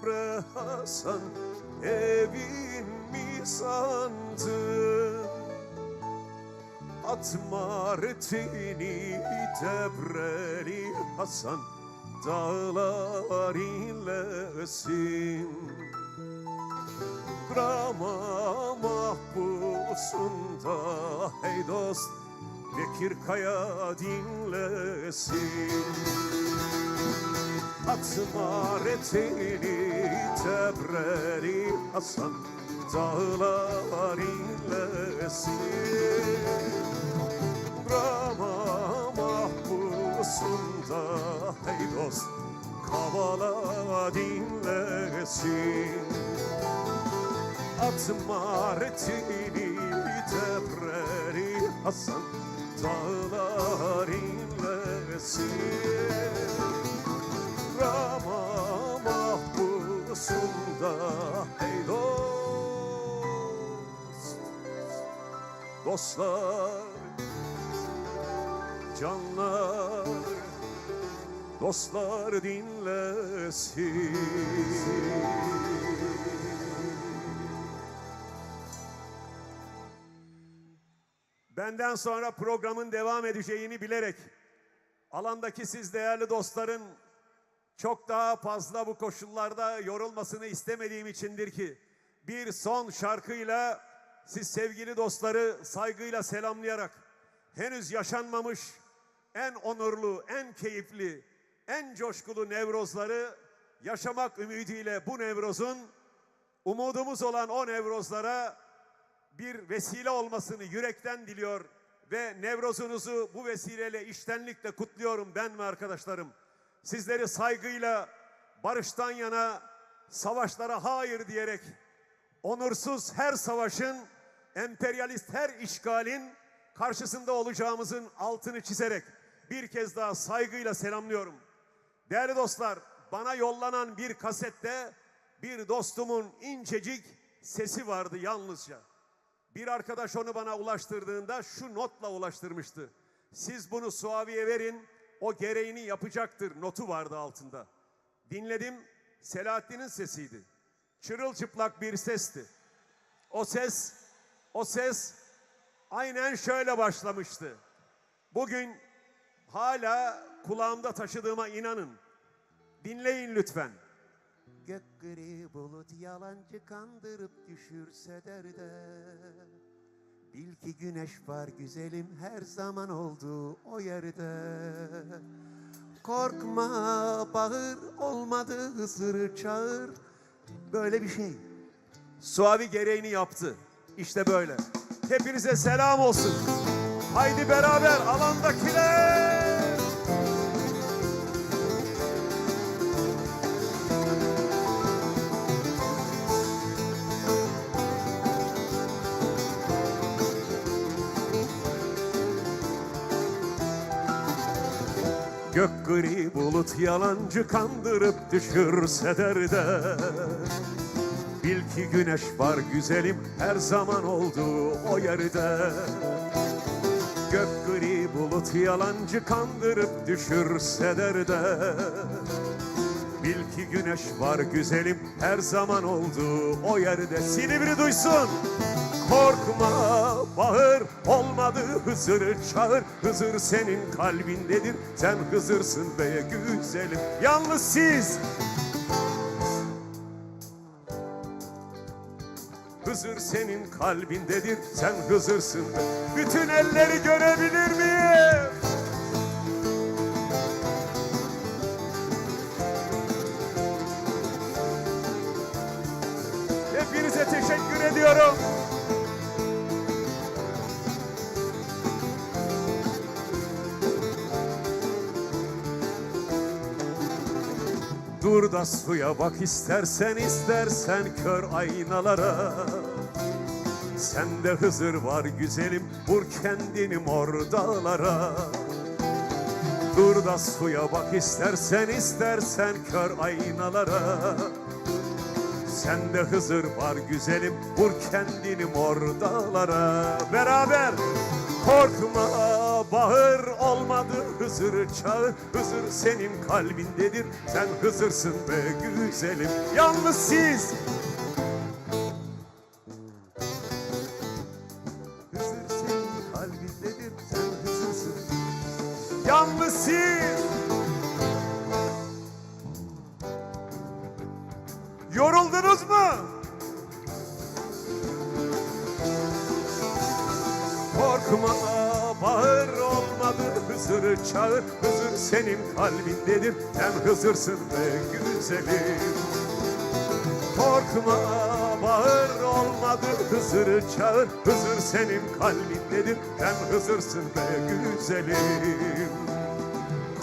bre Hasan, evin mi sandın? Atma retini Debreli Hasan, dağlar inlesin. Drama mahpusunda hey dost, Bekir Kaya dinlesin. Atma retini Debreli Hasan, dağlar inlesin. Rama mahpusunda hey dost, Kavala dinlesin. Atma retini Debreli Hasan, dağlar inlesin. Rama mahpusunda hey dost. Dostlar, canlar, dostlar dinlesin. Benden sonra programın devam edeceğini bilerek alandaki siz değerli dostların çok daha fazla bu koşullarda yorulmasını istemediğim içindir ki bir son şarkıyla siz sevgili dostları saygıyla selamlayarak henüz yaşanmamış en onurlu, en keyifli, en coşkulu Nevrozları yaşamak ümidiyle bu Nevroz'un umudumuz olan o Nevrozlara bir vesile olmasını yürekten diliyor ve Nevrozunuzu bu vesileyle içtenlikle kutluyorum ben ve arkadaşlarım. Sizleri saygıyla, barıştan yana, savaşlara hayır diyerek onursuz her savaşın, emperyalist her işgalin karşısında olacağımızın altını çizerek bir kez daha saygıyla selamlıyorum. Değerli dostlar, bana yollanan bir kasette bir dostumun incecik sesi vardı yalnızca. Bir arkadaş onu bana ulaştırdığında şu notla ulaştırmıştı. "Siz bunu Suavi'ye verin, o gereğini yapacaktır." notu vardı altında. Dinledim, Selahattin'in sesiydi. Çırılçıplak bir sesti. O ses, o ses aynen şöyle başlamıştı. Bugün hala kulağımda taşıdığıma inanın. Dinleyin lütfen. Gök gri bulut yalancı kandırıp düşürse derde. Bil ki güneş var güzelim her zaman olduğu o yerde. Korkma bağır olmadı Hızır'ı çağır. Böyle bir şey. Suavi gereğini yaptı. İşte böyle. Hepinize selam olsun. Haydi beraber alandakiler. Gök gri bulut yalancı kandırıp düşürse derde. Belki güneş var güzelim, her zaman olduğu o yerde. Gök gri bulut yalancı kandırıp düşürse derde. Bil ki güneş var güzelim, her zaman olduğu o yerde. Silivri duysun. Korkma, bağır, olmadı Hızır'ı çağır. Hızır senin kalbindedir, sen Hızır'sın be güzelim. Yalnız siz. Hızır senin kalbindedir, sen Hızır'sın. Bütün elleri görebilir miyim? Hepinize teşekkür ediyorum. Dur da suya bak istersen, istersen kör aynalara. Sende Hızır var güzelim, vur kendini mor dağlara. Dur da suya bak istersen, istersen kör aynalara. Sende Hızır var güzelim, vur kendini mor dağlara. Beraber. Korkma, bağır, olmadı Hızır'ı çağır. Hızır senin kalbindedir, sen Hızır'sın be güzelim. Yalnız siz. Hızır senin kalbindedir, sen Hızır'sın. Yalnız siz. Yoruldunuz mu? Korkma, bağır, olmadı Hızır'ı çağır. Hızır senin kalbindedir, sen Hızır'sın be güzelim. Korkma, bağır, olmadı Hızır'ı çağır. Hızır senin kalbindedir, sen Hızır'sın be güzelim.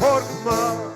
Korkma.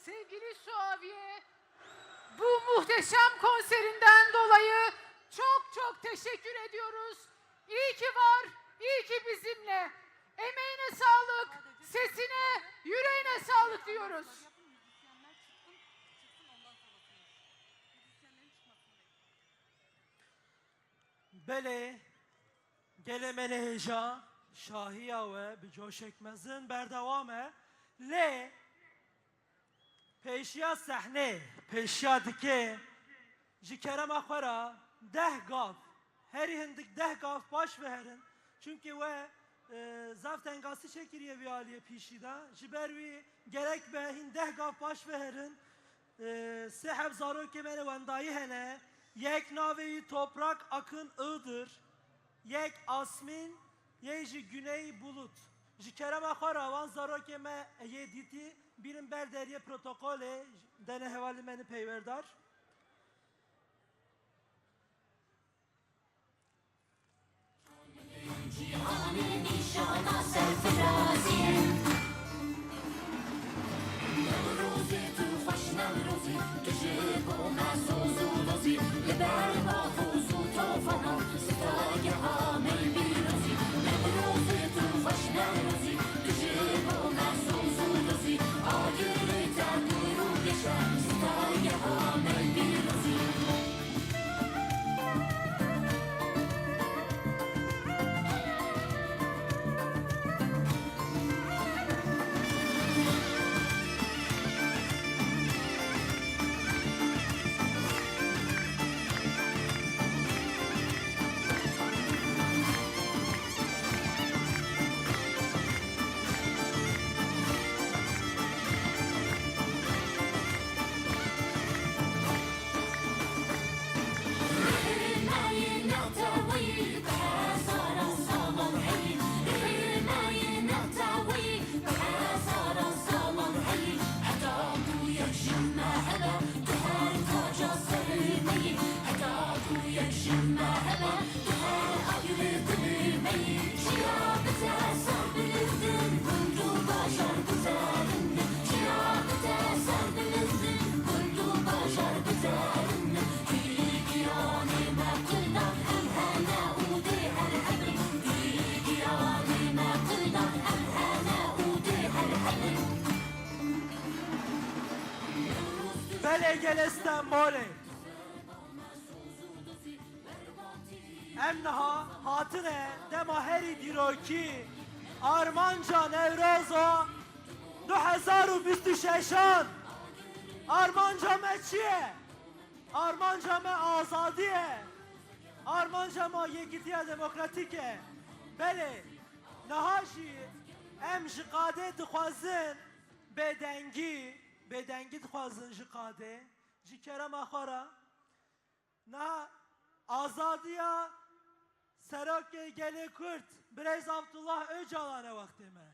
Sevgili Suaviye, bu muhteşem konserinden dolayı çok çok teşekkür ediyoruz. İyi ki var, iyi ki bizimle. Emeğine sağlık, sesine, yüreğine sağlık diyoruz. Belê, gelê me lê hêja, şahiya we bi coşek mezin berdewam e. Lê pêşiya sehnê, pêşiya dikê, ji kerema xwe re deh gav, herî hindik deh gav paş ve herin. Çunkî we, e, zaf tengasî çêkiriye vî aliyê pîşî de. Ji ber wî gerek be hîn deh gav paş ve herin. E, sê heb zarokê me li wendayî hene. Yek navê wî Toprak Akın Iğdır, yek Asmîn, yek jî Güney Bulut. Ji kerema xwe re wan zarokê me yê dîtî bînin ber deriyê protokolê, dene hevalê me ne peywerdar. Cîhanê nîşana serfiraziyê. Newrozê tu xweş Newrozî, tu ji bo me soz û dozî. Li ber bavoz û tofanan, sitageha me pîrozî. Newrozê tu xweş Newrozî, tu ji bo me soz û dozî. Agirê te dûr û geş e, sitageha me pîrozî. Gelê Stenbolê. Em niha hatine dema herî dîrokî armanca Newroza du hezar û bîst û şeşan. Armanca me çi ye? Armanca me azadî ye. Armanca me yekîtiya demokratîk e. Belê, niha jî em ji qadê dixwazin bêdengî, bêdengî dixwazin ji qadê, ji kerema xwe re. Niha azadiya Serokê Gelê Kurd, Birêz Abdullah Ocalan e wextê me.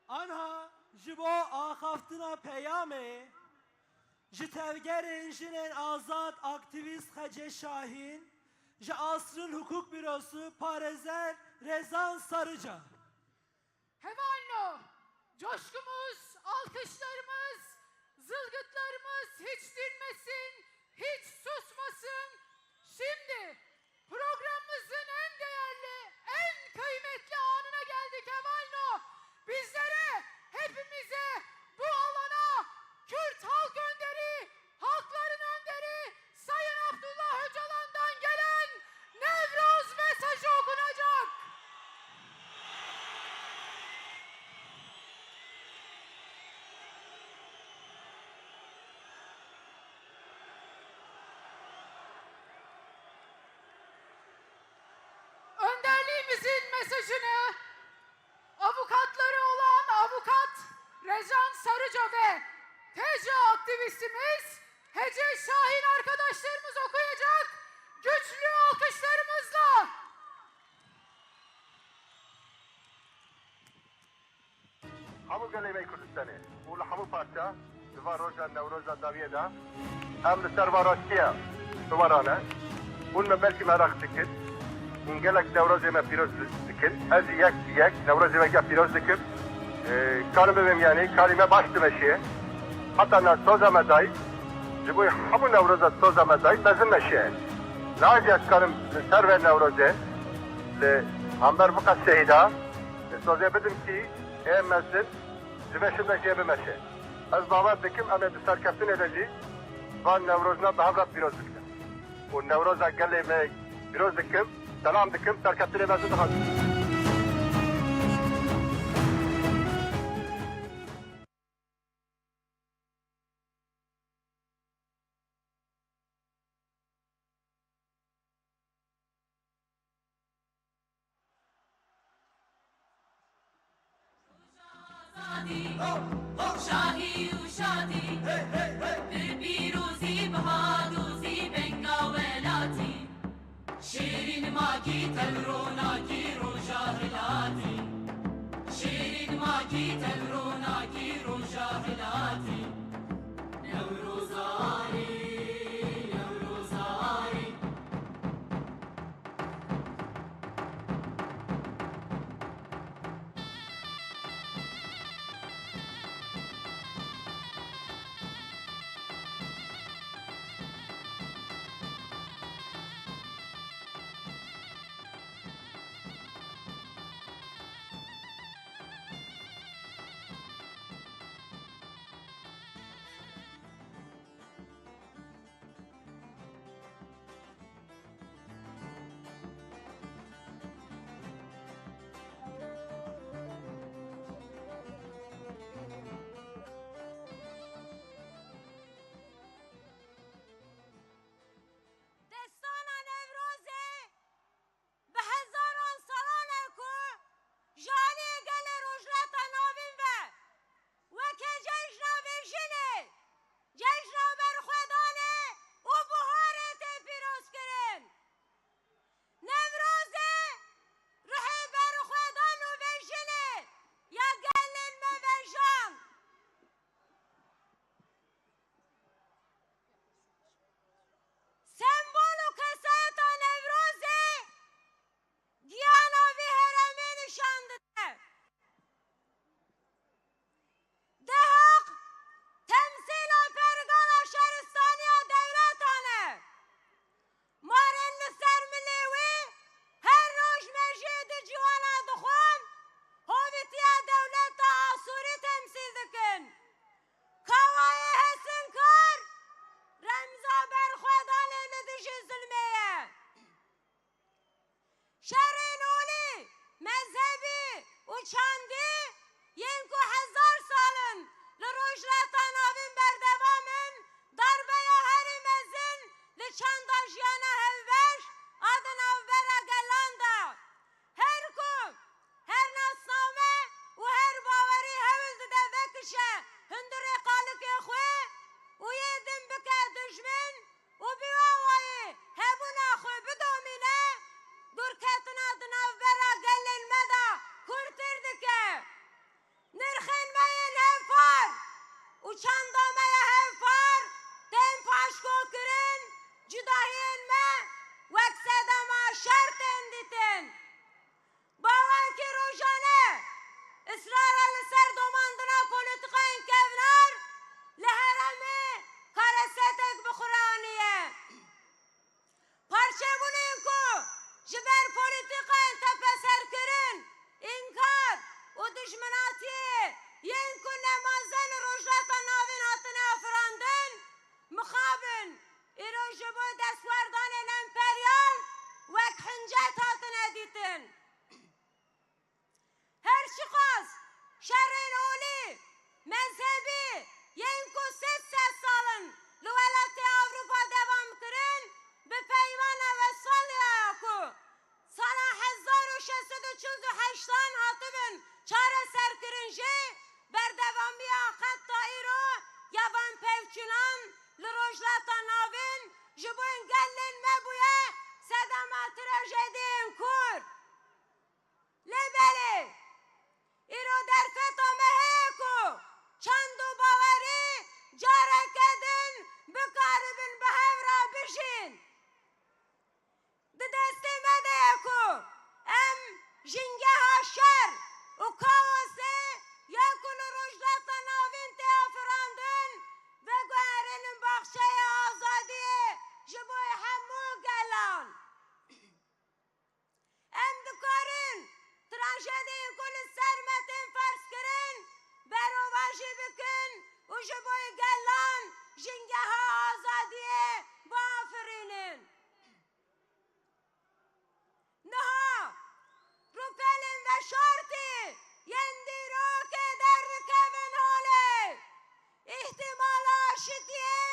Anha ji bo axaftina peyamê ji Tevgerên Jinên Azad aktîvîst Xecê Şahîn, ji Asrın Hukuk Bürosu parêzer Rezan Sarıca. Hevalno, coşkumuz, alkışlarımız, zılgıtlarımız hiç dinmesin, hiç susmasın. Şimdi programımızın en değerli, en kıymetli anına geldik Hevalno. Bizlere, hepimize bu alana Kürt halk önderi, halkların önderi Sayın Abdullah Öcalan'dan gelen Newroz mesajı okunacak. Önderliğimizin mesajını avukatları olan avukat Rezan Sarıca ve T C aktivistimiz Hece Şahin arkadaşlarımız okuyacak. Güçlü alkışlarımızla. Hemû gelê me yê Kurdistanê û li hemû parça di van roja Newroza dawiyê de em li ser van rastiya biwarane. Hûn me belkî meraq dikin. Hûn gelek Newrozê me pîroz dikin. Ez jî yek bi yek Newrozê me gelek pîroz dikim. Ee, karim bibêm, yanî karî me baş dimeşê. Heta niha soza me dayî, ji bo hemû Newroza soza me dayî mezin meşê. Niha jî ez karim li ser vê Newrozê li hember vê qeseyê de sozê bidim kî ê mezin ji meşê de jê bimeşe. Ez bawer dikim em ê di serkeftinê de jî van Newrozna bi hev re pîroz bikin. Û Newroza gelê me pîroz dikim, selam dikim, serkeftinê mezin dixwazim. Azadî, şahî û şadî, bi pîrozî, bi hadozî, benga welatî. Şêrîn makî, tevronakî, roja hilatî. Şêrîn makî, tevronakî, roja hilatî. Newrozarî, Newrozarî. Şinan li Rojhilata Navîn ji bo gelên me bûye sedema trajediyên kûr. Lê belê, îro derfeta me heye ku çand û bawerî careke din bikaribin bi hev re bijîn. Di destê me de ye ku em jingeha şer û kaosê ya ku li Rojhilata Navîn tê afirandin, veguherînin baxçeya azadiyê ji bo hemû gelan. Em dikarin trajediyên ku li ser me tên ferzkirin berovajî bikin û ji bo gelan jingeha azadiyê biafirînin. Niha rûpelên veşartî yên dîrokê derdikevin holê. Îhtîmala aşitiyê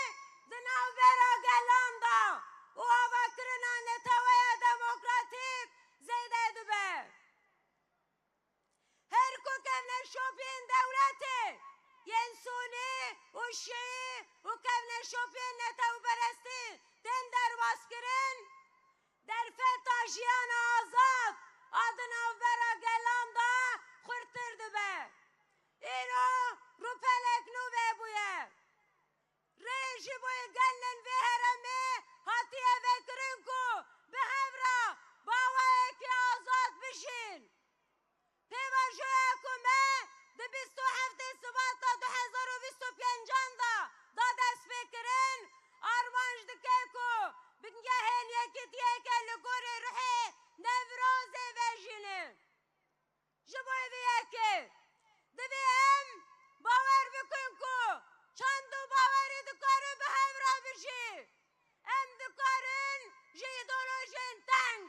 di navbera gelan de û avakirina neteweya demokratîk zêde dibe. Her ku kevneşopiyên dewletê yên sûnî û şîî û kevneşopiyên netewperestî tên derbazkirin, derfeta jiyana azad a di navbera gelan de xurttir dibe. Îro rûpelek nû vebûye. Rê ji bo gelên vê herêmê hatiye vekirin ku bi hev re bi awayekî azad bijîn. Pêvajoya ku me di bîst û heftê Sibata du hezar û bîst û pêncan de da destpêkirin, armanc dike ku bingehên yekitiyeke li gorî ruhê Newrozê vejîne. Ji bo vê yekê divê em bawer bikin ku çand û bawerî dikare bi hev re bijî. Em dikarin ji îdeolojiyên teng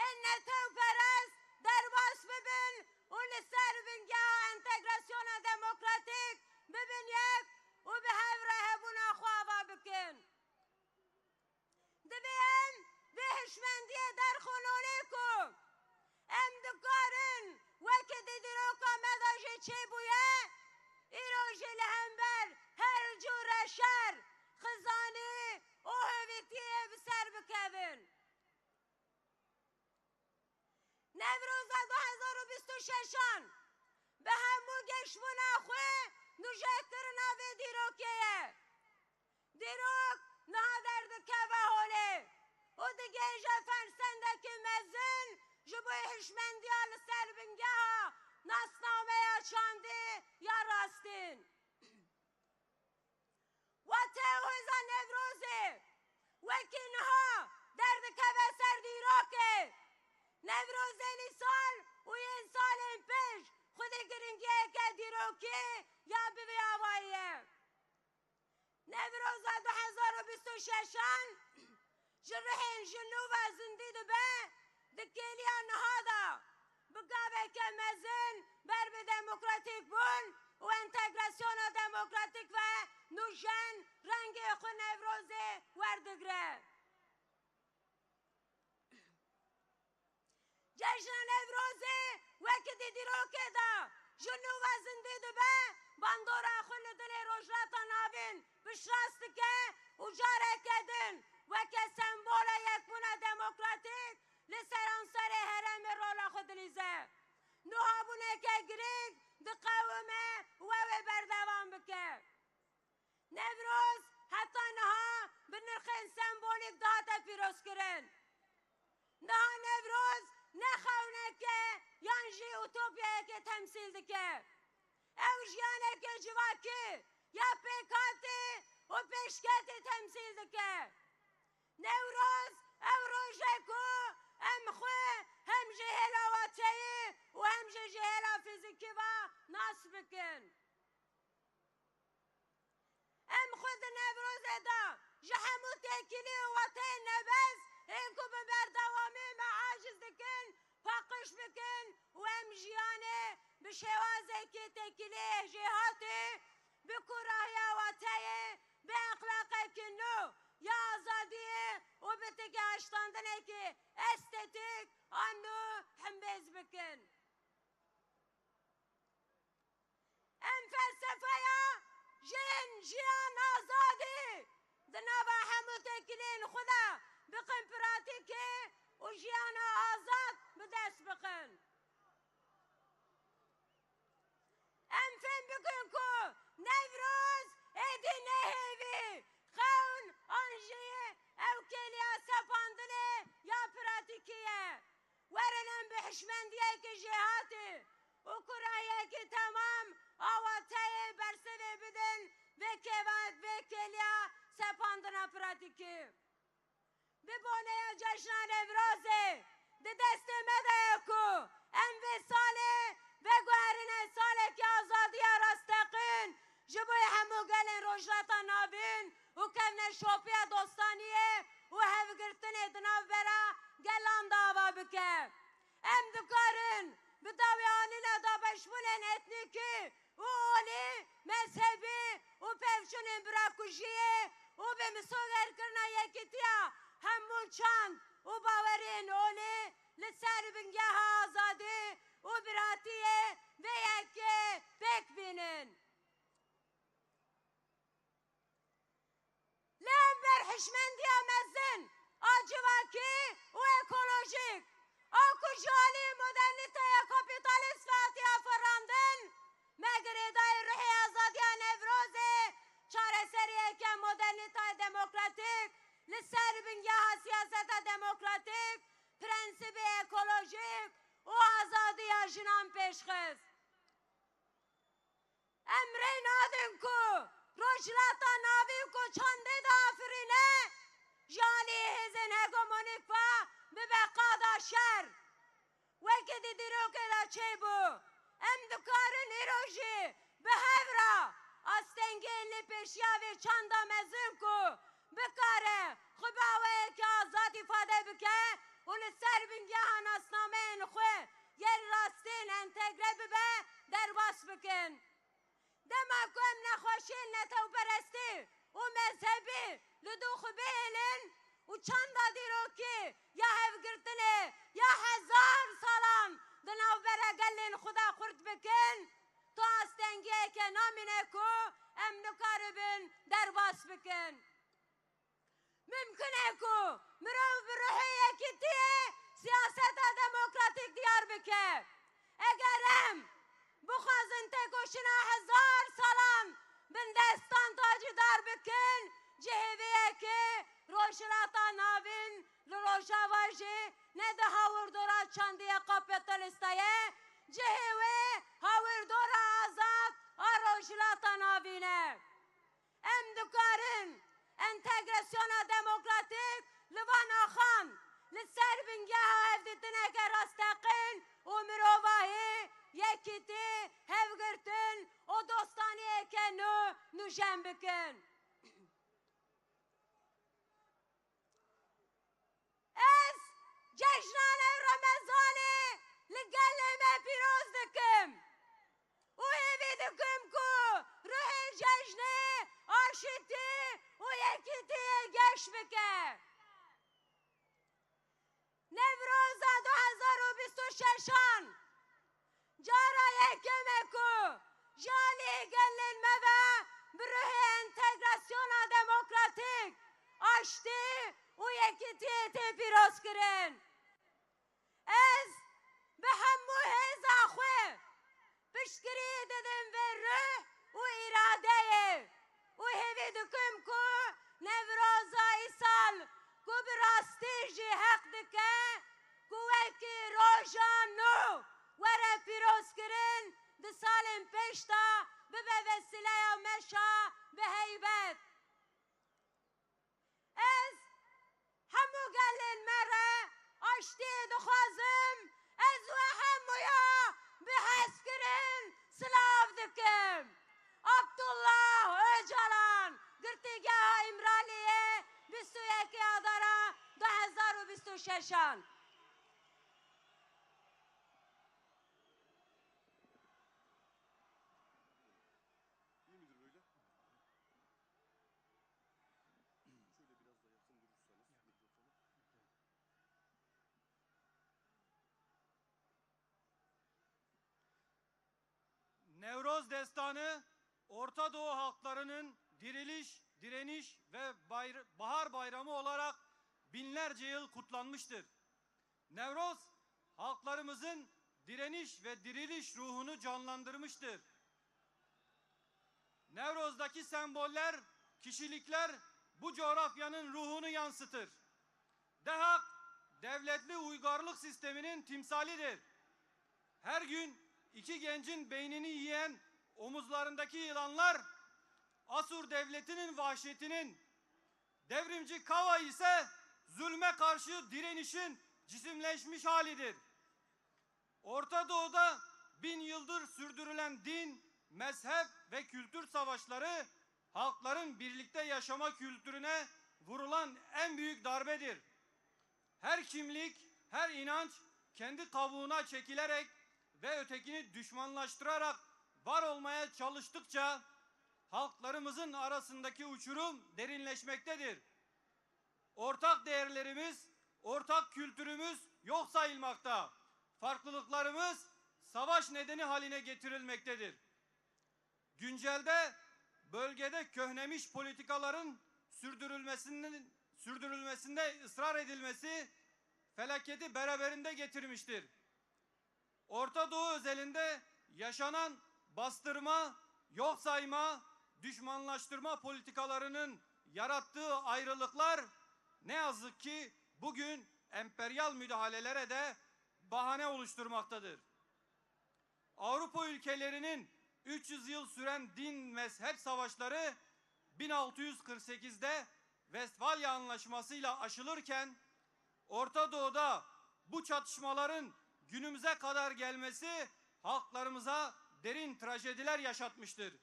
ên netewperest derbas bibin û li ser bingeha entegrasyona demokratîk bibin yek û bi hev re hebûna xwe ava bikin. Divê em vê hişmendiyê derxin holê ku em dikarin weke di dîroka me de jî çêbûye, îro jî li hember her cûre şer, xizanî û hevîtiyê bi ser bikevin. Newroza du hezar û bîst û şeşan bi hemû geşbûna xwe nûjekirina vê dîrokê ye. Dîrok niha derdikeve holê û digihêje fersendekî mezin ji bo hişmendiya li ser bingeha nasnameya çandî ya rastîn. Wateya hêza Newrozê wekî niha derdikeve ser dîrokê. Newrozên îsal û yên salên pêş xwedî giringiyeke dîrokî ya bi vî awayî ye. Newroza du hezar û bîst û şeşan ji rihên ji nû ve zindî dibe, di kêliya niha de bi gaveke mezin ber bi demokratîkbûn û entegrasyona demokratîk ve nûjen rengê xwe Newrozê werdigire. Cejna Newrozê weke di dîrokê de ji nû ve zindî dibe, bandora xwe li dilê Rojhilata Navîn piştrast dike û careke din weke sembola yekbûna demokratîk li seranserê herêmê rola xwe dilîze. Nûhabûneke girîng diqewime û ew ê berdewam bike. Newroz heta niha bi nirxên sembolîk dihate pîrozkirin. Niha Newroz ne xewneke yan jî utopyayekê temsîl dike. Ew jiyaneke civakî ya pêkhatî û pêşketî temsîl dike. Newroz ew roj e ku em xwe hem ji hêla wateyî û hem jî ji hêla fîzîkî ve nas bikin. Em xwe di Newrozê de ji hemû têkilî û wateyên nebez ên ku bi berdewamî me aciz dikin, paqij bikin û em jiyanê bi şêwazekî têkilî yê jêhatî, bi kûrahiya wateyê, bi exlaqekî nû ya azadiyê û bi tikehaştandinekî estetîk a nû hembêz bikin. Em felsefeya Jin, jiyan, azadî di nava hemû têkiliyên xwe de bikin pratîkê û jiyana azad bi dest bixin. Em fêm bikin ku Newroz êdî ne hêvî, xewn an jî ew kêliya sepandinê ya pratîkî ye. Werin em bi hişmendiyekî jêhatî û kurayekî temam awateyê bersivê bidin vê kêva-, vê kêliya sepandina pratîkî. Bi boneya cejna Newrozê di destê me de ye ku em vê salê veguherîne salekî azadiya rasteqîn ji bo hemû gelên Rojhilata Navîn û kevneşopiya dostaniyê û hevgirtinê di navbera gelan de ava bike. Em dikarin bi dawî anîna dabeşbûnên etnîkî û olî, mezhebî û pevçûnên birakujiyê û bi misogerkirina yekîtiya hemû çand û baweriyên olî li ser bingeha azadî û biratiyê vê yekê pêk bînin. Li hember hişmendiya mezin a civakî û ekolojîk, a ku ji alî modernîteya kapîtalîst ve hatiye afirandin, me girêdayî ruhê azadiya Newrozê, çareseriyeke modernîteya demokratîk li ser bingeha siyaseta demokratîk, prensîbê ekolojîk û azadiya jinan pêş xist. Em rê nadin ku Rojhilata Navîn ku çandê diafirîne, ji alî hêzên hegemonîk ve bibe qada şer. Wekî di dîrokê de çêbû, em dikarin îro jî bi hev re astengiyên li pêşiya vê çanda mezin ku bikare xwe bi awayekî azad îfade bike û li ser bingeha nasnameyên xwe yên rastîn entegre bibe, derbas bikin. Dema ku em nexweşiyên netewperestî û mezhebî li dû xwe bihêlin û çanda dîrokî ya hevgirtinê ya hezar salan di navbera gelên xwe de xurt bikin, tu astengiyeke namîne ku em nikaribin derbas bikin. Mimkun e ku mirov bi ruhê yekîtiyê siyaseta demokratîk diyar bike. Eger em bixwazin têkoşîna hezar salan bindestan tacîdar bikin, cihê vê yekê Rojhilata Navîn li Rojava jî ne di hawirdora çandiya kapîtalîsta ye, cihê wê hawirdora azad a Rojhilata Navîn e. Em dikarin entegrasyona demokratîk li van axan li ser bingeha hevdîtineke rasteqîn û mirovahî, yekîtî, hevgirtin û dostaniyeke nû nûjen bikin. Ez cejna Newremezanê li gelê me pîroz dikim û hêvî dikim ku ruhê cejnê aşîtî û yekîtiyê geş bike. Newroza du hezar û bîst û şeşan cara yekem e ku ji alî gelên me ve bi ruhê entegrasyona demokratîk, aştî û yekîtiyê tê pîrozkirin. Ez bi hemû hêza xwe piştgirî didim vê ruh û îradeyê û hêvî dikim ku Newroza îsal ku bi rastî jî heq dike ku wekî roja nû were pîrozkirin, di salên pêş de bibe vesîleya meşa bi heybet. Ez hemû gelên me re aştiyê dixwazim. Ez we hemûya bi hezkirin silav dikim. Abdullah Ocalan, Girtîgeha Îmraliyê, bîst û yekê Adara du hezar û bîst û şeşan. İyi midir böyle? Şöyle biraz da yakın durursanız mikrofonu. Newroz destanı Orta Doğu halklarının diriliş, direniş ve bayr-, bahar bayramı olarak binlerce yıl kutlanmıştır. Nevroz, halklarımızın direniş ve diriliş ruhunu canlandırmıştır. Nevroz'daki semboller, kişilikler bu coğrafyanın ruhunu yansıtır. Dehak, devletli uygarlık sisteminin timsalidir. Her gün iki gencin beynini yiyen omuzlarındaki yılanlar, Asur devletinin vahşetinin, devrimci Kava ise zulme karşı direnişin cisimleşmiş halidir. Orta Doğu'da bin yıldır sürdürülen din, mezhep ve kültür savaşları halkların birlikte yaşama kültürüne vurulan en büyük darbedir. Her kimlik, her inanç kendi kabuğuna çekilerek ve ötekini düşmanlaştırarak var olmaya çalıştıkça halklarımızın arasındaki uçurum derinleşmektedir. Ortak değerlerimiz, ortak kültürümüz yok sayılmakta. Farklılıklarımız savaş nedeni haline getirilmektedir. Güncelde bölgede köhnemiş politikaların sürdürülmesinin, sürdürülmesinde ısrar edilmesi felaketi beraberinde getirmiştir. Orta Doğu özelinde yaşanan bastırma, yok sayma, düşmanlaştırma politikalarının yarattığı ayrılıklar ne yazık ki bugün emperyal müdahalelere de bahane oluşturmaktadır. Avrupa ülkelerinin üç yüz yıl süren din mezhep savaşları bin altı yüz kırk sekizde Westfalya Anlaşması'yla aşılırken Orta Doğu'da bu çatışmaların günümüze kadar gelmesi halklarımıza derin trajediler yaşatmıştır.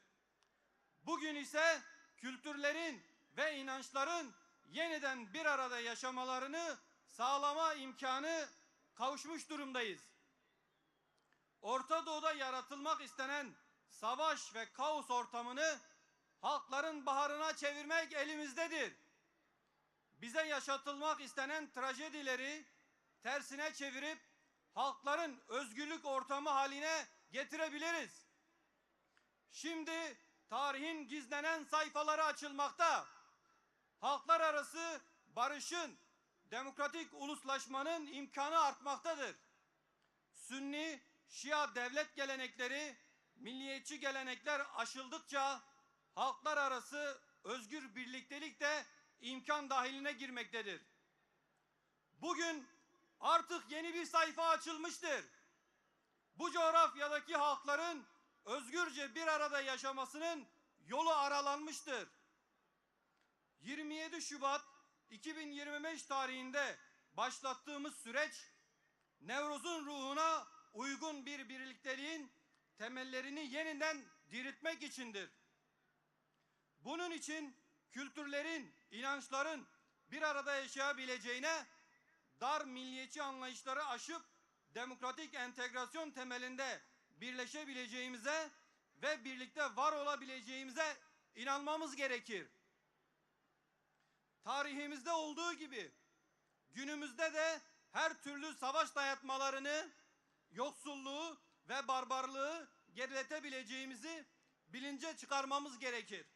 Bugün ise kültürlerin ve inançların yeniden bir arada yaşamalarını sağlama imkanı kavuşmuş durumdayız. Orta Doğu'da yaratılmak istenen savaş ve kaos ortamını halkların baharına çevirmek elimizdedir. Bize yaşatılmak istenen trajedileri tersine çevirip halkların özgürlük ortamı haline getirebiliriz. Şimdi tarihin gizlenen sayfaları açılmakta. Halklar arası barışın, demokratik uluslaşmanın imkanı artmaktadır. Sünni, Şia devlet gelenekleri, milliyetçi gelenekler aşıldıkça halklar arası özgür birliktelik de imkan dahiline girmektedir. Bugün artık yeni bir sayfa açılmıştır. Bu coğrafyadaki halkların özgürce bir arada yaşamasının yolu aralanmıştır. Yirmi yedi Şubat iki bin yirmi beş tarihinde başlattığımız süreç, Nevroz'un ruhuna uygun bir birlikteliğin temellerini yeniden diriltmek içindir. Bunun için kültürlerin, inançların bir arada yaşayabileceğine, dar milliyetçi anlayışları aşıp demokratik entegrasyon temelinde birleşebileceğimize ve birlikte var olabileceğimize inanmamız gerekir. Tarihimizde olduğu gibi günümüzde de her türlü savaş dayatmalarını, yoksulluğu ve barbarlığı geriletebileceğimizi bilince çıkarmamız gerekir.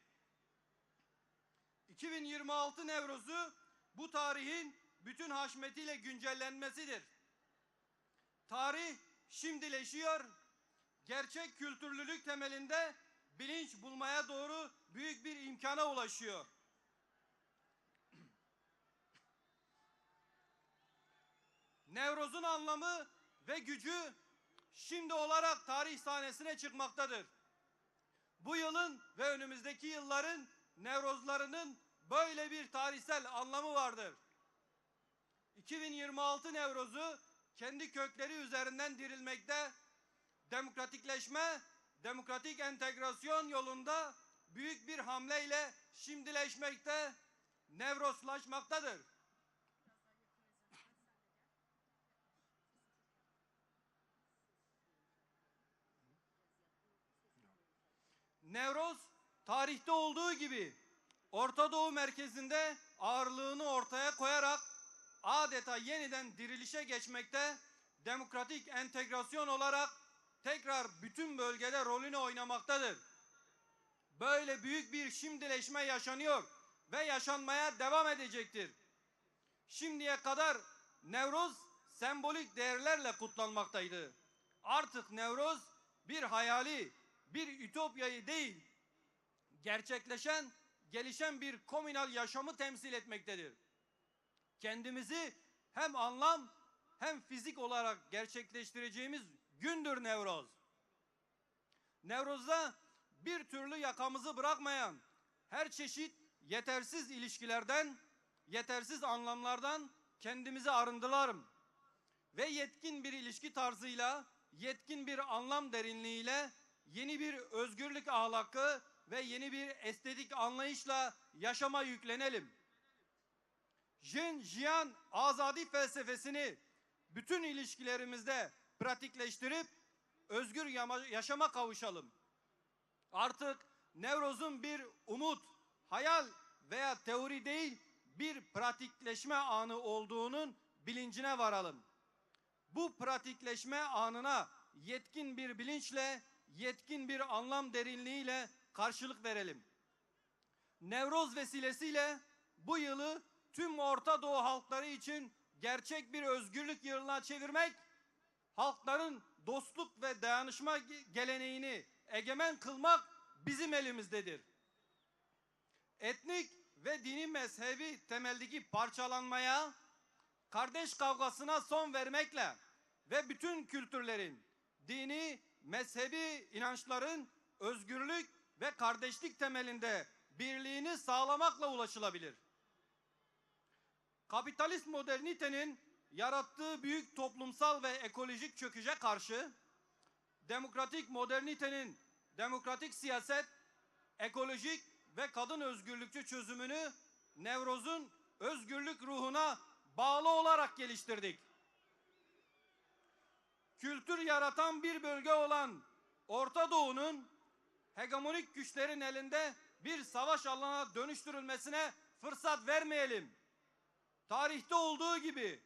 iki bin yirmi altı Nevroz'u bu tarihin bütün haşmetiyle güncellenmesidir. Tarih şimdileşiyor, gerçek kültürlülük temelinde bilinç bulmaya doğru büyük bir imkana ulaşıyor. Nevroz'un anlamı ve gücü şimdi olarak tarih sahnesine çıkmaktadır. Bu yılın ve önümüzdeki yılların Nevrozlarının böyle bir tarihsel anlamı vardır. iki bin yirmi altı Nevroz'u kendi kökleri üzerinden dirilmekte, demokratikleşme, demokratik entegrasyon yolunda büyük bir hamleyle şimdileşmekte, Nevrozlaşmaktadır. Nevroz, tarihte olduğu gibi Orta Doğu merkezinde ağırlığını ortaya koyarak adeta yeniden dirilişe geçmekte, demokratik entegrasyon olarak tekrar bütün bölgede rolünü oynamaktadır. Böyle büyük bir şimdileşme yaşanıyor ve yaşanmaya devam edecektir. Şimdiye kadar Newroz sembolik değerlerle kutlanmaktaydı. Artık Newroz bir hayali, bir ütopyayı değil, gerçekleşen, gelişen bir komünal yaşamı temsil etmektedir. Kendimizi hem anlam hem fizik olarak gerçekleştireceğimiz gündür Newroz. Newroz'da bir türlü yakamızı bırakmayan her çeşit yetersiz ilişkilerden, yetersiz anlamlardan kendimizi arındıralım ve yetkin bir ilişki tarzıyla, yetkin bir anlam derinliğiyle, yeni bir özgürlük ahlakı ve yeni bir estetik anlayışla yaşama yüklenelim. Jin, jiyan, azadi felsefesini bütün ilişkilerimizde pratikleştirip özgür yama-, yaşama kavuşalım. Artık Newroz'un bir umut, hayal veya teori değil, bir pratikleşme anı olduğunun bilincine varalım. Bu pratikleşme anına yetkin bir bilinçle, yetkin bir anlam derinliğiyle karşılık verelim. Newroz vesilesiyle bu yılı tüm Orta Doğu halkları için gerçek bir özgürlük yılına çevirmek, halkların dostluk ve dayanışma ge-, geleneğini egemen kılmak bizim elimizdedir. Etnik ve dini mezhebi temeldeki parçalanmaya, kardeş kavgasına son vermekle ve bütün kültürlerin, dini, mezhebi inançların özgürlük ve kardeşlik temelinde birliğini sağlamakla ulaşılabilir. Kapitalist modernitenin yarattığı büyük toplumsal ve ekolojik çöküşe karşı demokratik modernitenin demokratik siyaset, ekolojik ve kadın özgürlükçü çözümünü Newroz'un özgürlük ruhuna bağlı olarak geliştirdik. Kültür yaratan bir bölge olan Orta Doğu'nun hegemonik güçlerin elinde bir savaş alanına dönüştürülmesine fırsat vermeyelim. Tarihte olduğu gibi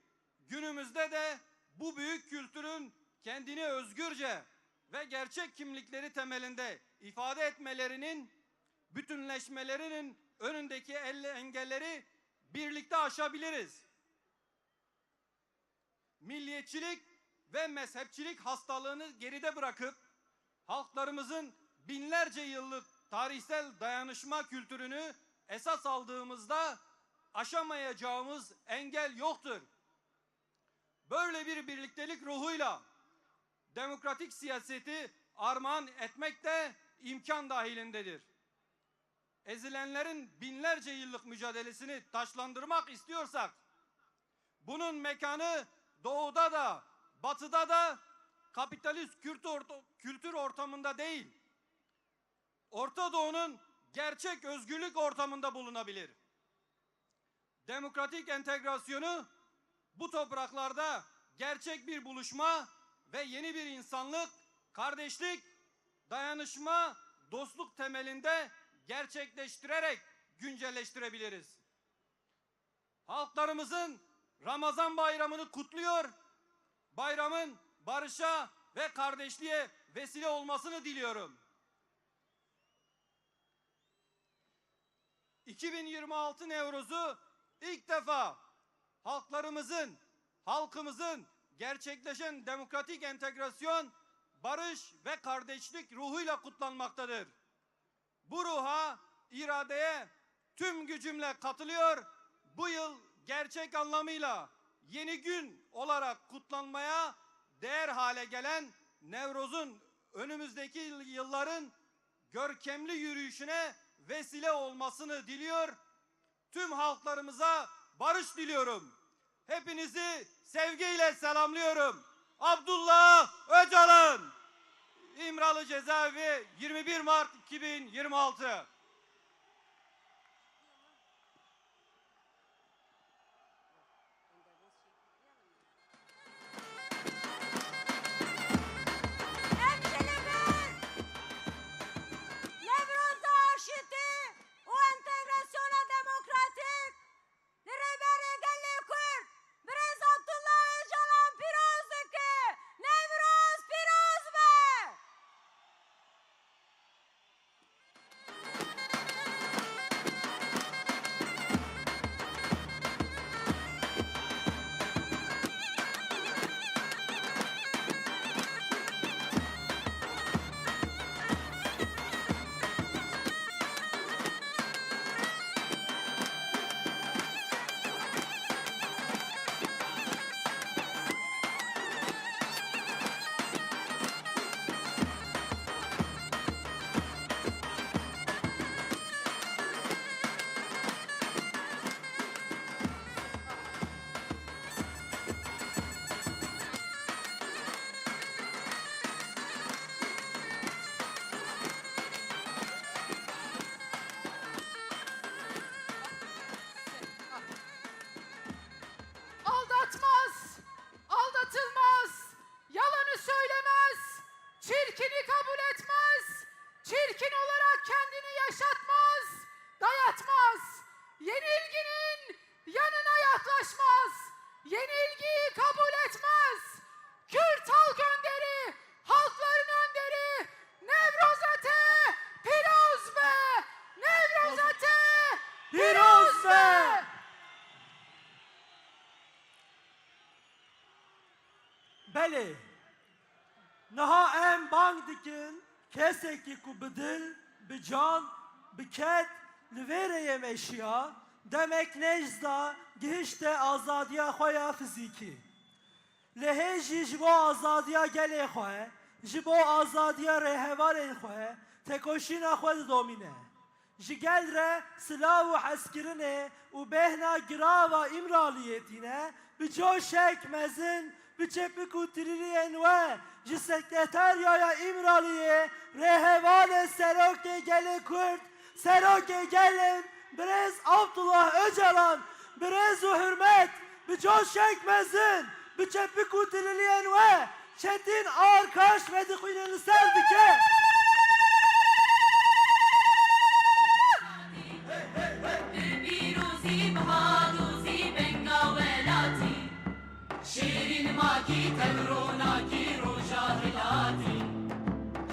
günümüzde de bu büyük kültürün kendini özgürce ve gerçek kimlikleri temelinde ifade etmelerinin, bütünleşmelerinin önündeki elle-, engelleri birlikte aşabiliriz. Milliyetçilik ve mezhepçilik hastalığını geride bırakıp halklarımızın binlerce yıllık tarihsel dayanışma kültürünü esas aldığımızda aşamayacağımız engel yoktur. Böyle bir birliktelik ruhuyla demokratik siyaseti armağan etmek de imkan dahilindedir. Ezilenlerin binlerce yıllık mücadelesini taşlandırmak istiyorsak, bunun mekanı doğuda da, batıda da kapitalist kürt orta-, kültür ortamında değil, Orta Doğu'nun gerçek özgürlük ortamında bulunabilir. Demokratik entegrasyonu bu topraklarda gerçek bir buluşma ve yeni bir insanlık, kardeşlik, dayanışma, dostluk temelinde gerçekleştirerek güncelleştirebiliriz. Halklarımızın Ramazan bayramını kutluyor, bayramın barışa ve kardeşliğe vesile olmasını diliyorum. iki bin yirmi altı Nevroz'u ilk defa halklarımızın, halkımızın gerçekleşen demokratik entegrasyon, barış ve kardeşlik ruhuyla kutlanmaktadır. Bu ruha, iradeye tüm gücümle katılıyor. Bu yıl gerçek anlamıyla yeni gün olarak kutlanmaya değer hale gelen Nevroz'un önümüzdeki yıl-, yılların görkemli yürüyüşüne vesile olmasını diliyor. Tüm halklarımıza barış diliyorum. Hepinizi sevgiyle selamlıyorum. Abdullah Öcalan, İmralı Cezaevi, yirmi bir Mart iki bin yirmi altı. Em ji li vir Newroza aşitî û entegrasyona demokratîk li rêberê gelê Kurd, birêz Abdullah Ocalan pîroz dike. Newroz pîroz be! Belê, niha em bang dikin, kesekî ku bi dil, bi can, bi ked li vê rêyê meşiya, demek nêz da gihişte azadiya xwe ya fizîkî. Lê hê jî ji bo azadiya gelê xwe, ji bo azadiya rêhevalên xwe tekoşîna xwe didomîne. Ji gel re silav û hezkirinê û bêhna girava Îmraliyê tîne, bi coşek mezin, bi çepik û tirîliyên we ji Sekreteryaya Îmraliyê, rêhevalê Serokê Gelê Kurd, Serokê Gelê Birêz Abdullah Ocalan, bi rêz û hurmet, bi coşek mezin, bi çepik û tirîliyên we, Çetin Arkaş vedixwînin li ser dike. Bi pîrozî, bi hadozî, benga welatî. Şêrîn makî, tevronakî, roja hilatî.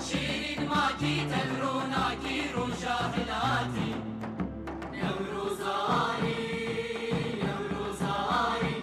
Şêrîn makî, tevronakî, roja hilatî. Newroz arî, Newroz arî.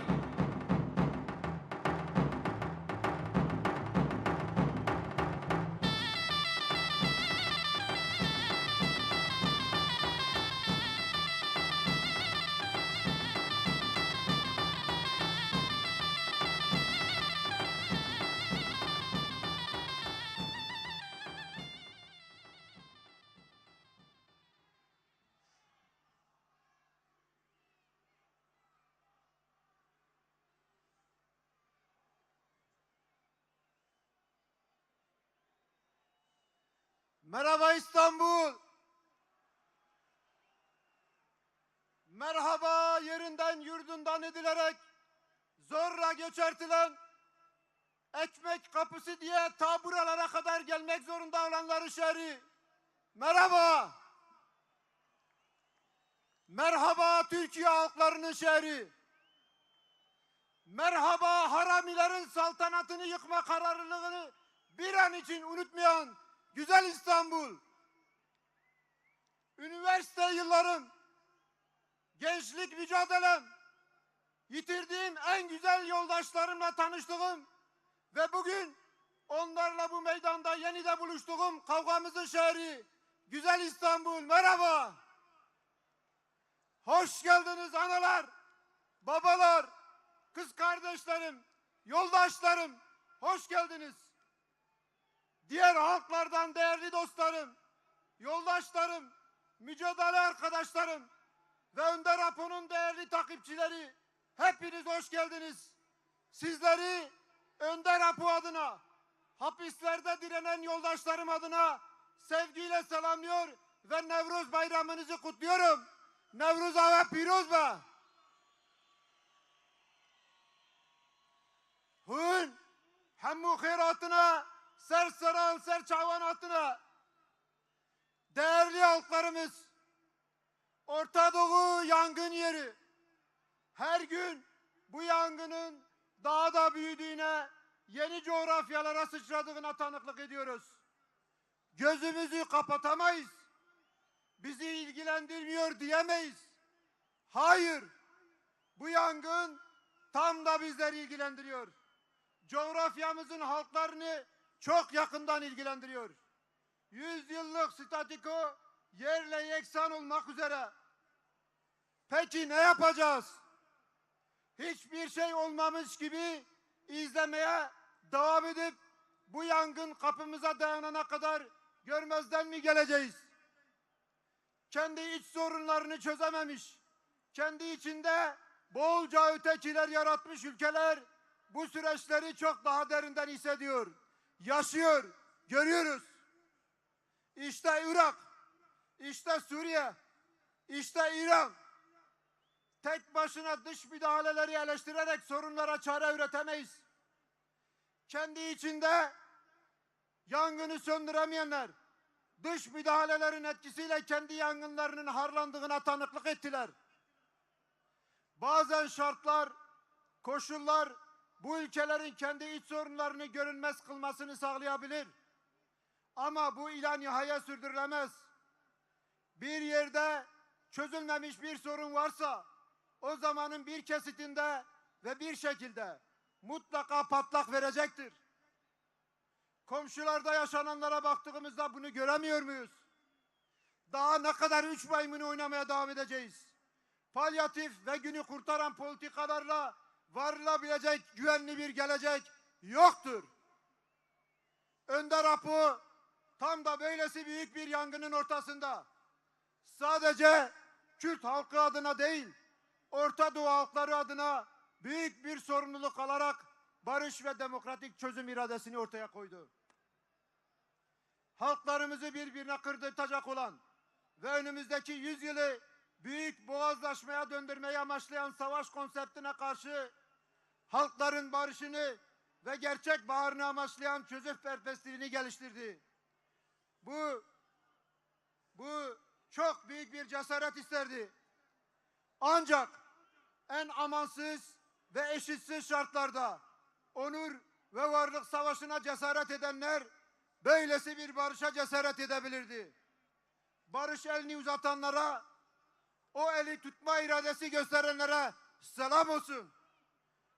Merhaba İstanbul. Merhaba yerinden yurdundan edilerek zorla göçertilen, ekmek kapısı diye ta buralara kadar gelmek zorunda olanları şehri. Merhaba. Merhaba Türkiye halklarının şehri. Merhaba haramilerin saltanatını yıkma kararlılığını bir an için unutmayan güzel İstanbul. Üniversite yıllarım, gençlik mücadelem, yitirdiğim en güzel yoldaşlarımla tanıştığım ve bugün onlarla bu meydanda yeniden buluştuğum kavgamızın şehri, güzel İstanbul, merhaba. Hoş geldiniz analar, babalar, kız kardeşlerim, yoldaşlarım, hoş geldiniz. Diğer halklardan değerli dostlarım, yoldaşlarım, mücadele arkadaşlarım ve Önder Apo'nun değerli takipçileri, hepiniz hoş geldiniz. Sizleri Önder Apo adına, hapislerde direnen yoldaşlarım adına sevgiyle selamlıyor ve Nevruz bayramınızı kutluyorum. Nevruz awe pîroz be. Hûn hemû xêr hatine, ser seran, ser çavan hatine. Değerli halklarımız, Orta Doğu yangın yeri. Her gün bu yangının daha da büyüdüğüne, yeni coğrafyalara sıçradığına tanıklık ediyoruz. Gözümüzü kapatamayız. Bizi ilgilendirmiyor diyemeyiz. Hayır, bu yangın tam da bizleri ilgilendiriyor. Coğrafyamızın halklarını çok yakından ilgilendiriyor. Yüz yıllık statüko yerle yeksan olmak üzere. Peki ne yapacağız? Hiçbir şey olmamış gibi izlemeye devam edip bu yangın kapımıza dayanana kadar görmezden mi geleceğiz? Kendi iç sorunlarını çözememiş, kendi içinde bolca ötekiler yaratmış ülkeler bu süreçleri çok daha derinden hissediyor, yaşıyor, görüyoruz. İşte Irak, işte Suriye, işte İran. Tek başına dış müdahaleleri eleştirerek sorunlara çare üretemeyiz. Kendi içinde yangını söndüremeyenler, dış müdahalelerin etkisiyle kendi yangınlarının harlandığına tanıklık ettiler. Bazen şartlar, koşullar bu ülkelerin kendi iç sorunlarını görünmez kılmasını sağlayabilir. Ama bu ila nihaya sürdürülemez. Bir yerde çözülmemiş bir sorun varsa, o zamanın bir kesitinde ve bir şekilde mutlaka patlak verecektir. Komşularda yaşananlara baktığımızda bunu göremiyor muyuz? Daha ne kadar üç maymunu oynamaya devam edeceğiz? Palyatif ve günü kurtaran politikalarla varılabilecek güvenli bir gelecek yoktur. Önder Apo tam da böylesi büyük bir yangının ortasında sadece Kürt halkı adına değil, Orta Doğu halkları adına büyük bir sorumluluk alarak barış ve demokratik çözüm iradesini ortaya koydu. Halklarımızı birbirine kırdırtacak olan ve önümüzdeki yüzyılı büyük boğazlaşmaya döndürmeyi amaçlayan savaş konseptine karşı halkların barışını ve gerçek baharını amaçlayan çözüm perspektifini geliştirdi. Bu, bu çok büyük bir cesaret isterdi. Ancak en amansız ve eşitsiz şartlarda onur ve varlık savaşına cesaret edenler böylesi bir barışa cesaret edebilirdi. Barış elini uzatanlara, o eli tutma iradesi gösterenlere selam olsun.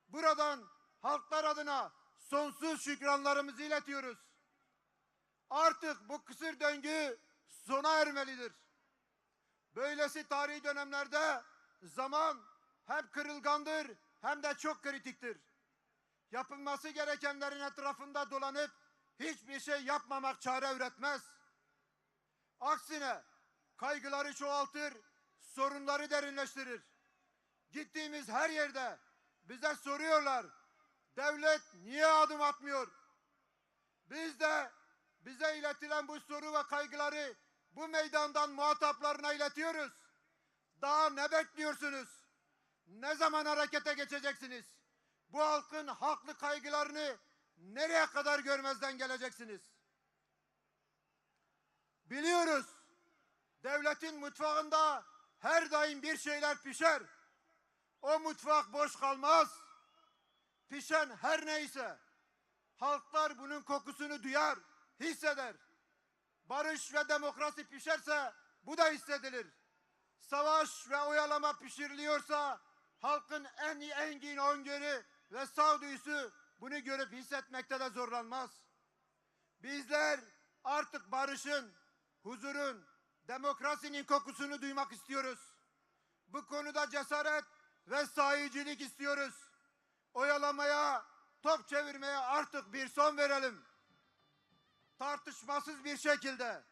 Buradan halklar adına sonsuz şükranlarımızı iletiyoruz. Artık bu kısır döngü sona ermelidir. Böylesi tarihi dönemlerde zaman hem kırılgandır hem de çok kritiktir. Yapılması gerekenlerin etrafında dolanıp hiçbir şey yapmamak çare üretmez. Aksine kaygıları çoğaltır, sorunları derinleştirir. Gittiğimiz her yerde bize soruyorlar, "Devlet niye adım atmıyor?" Biz de bize iletilen bu soru ve kaygıları bu meydandan muhataplarına iletiyoruz. Daha ne bekliyorsunuz? Ne zaman harekete geçeceksiniz? Bu halkın haklı kaygılarını nereye kadar görmezden geleceksiniz? Biliyoruz, devletin mutfağında her daim bir şeyler pişer. O mutfak boş kalmaz. Pişen her neyse, halklar bunun kokusunu duyar, hisseder. Barış ve demokrasi pişerse bu da hissedilir. Savaş ve oyalama pişiriliyorsa halkın en iyi, engin öngörü ve sağduyusu bunu görüp hissetmekte de zorlanmaz. Bizler artık barışın, huzurun, demokrasinin kokusunu duymak istiyoruz. Bu konuda cesaret ve sahicilik istiyoruz. Oyalamaya, top çevirmeye artık bir son verelim. Tartışmasız bir şekilde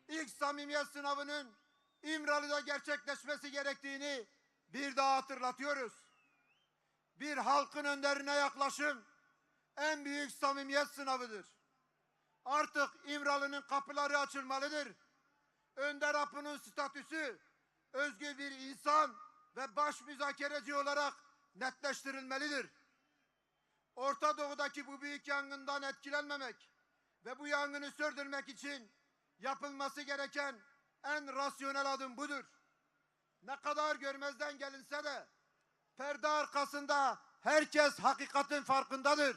ilk samimiyet sınavının İmralı'da gerçekleşmesi gerektiğini bir daha hatırlatıyoruz. Bir halkın önderine yaklaşım en büyük samimiyet sınavıdır. Artık İmralı'nın kapıları açılmalıdır. Önder Apo'nun statüsü özgür bir insan ve baş müzakereci olarak netleştirilmelidir. Orta Doğu'daki bu büyük yangından etkilenmemek ve bu yangını söndürmek için yapılması gereken en rasyonel adım budur. Ne kadar görmezden gelinse de perde arkasında herkes hakikatin farkındadır.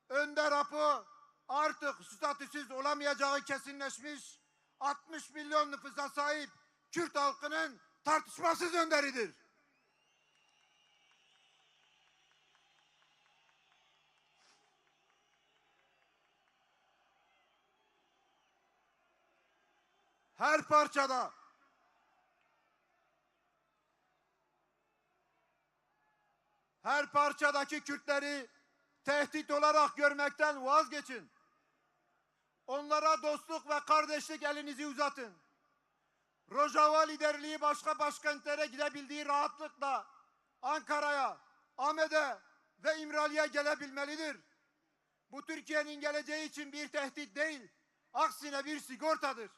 Önder Apo artık statüsüz olamayacağı kesinleşmiş altmış milyon nüfusa sahip Kürt halkının tartışmasız önderidir. Her parçada, her parçadaki Kürtleri tehdit olarak görmekten vazgeçin. Onlara dostluk ve kardeşlik elinizi uzatın. Rojava liderliği başka başkentlere gidebildiği rahatlıkla Ankara'ya, Ahmet'e ve İmralı'ya gelebilmelidir. Bu Türkiye'nin geleceği için bir tehdit değil, aksine bir sigortadır.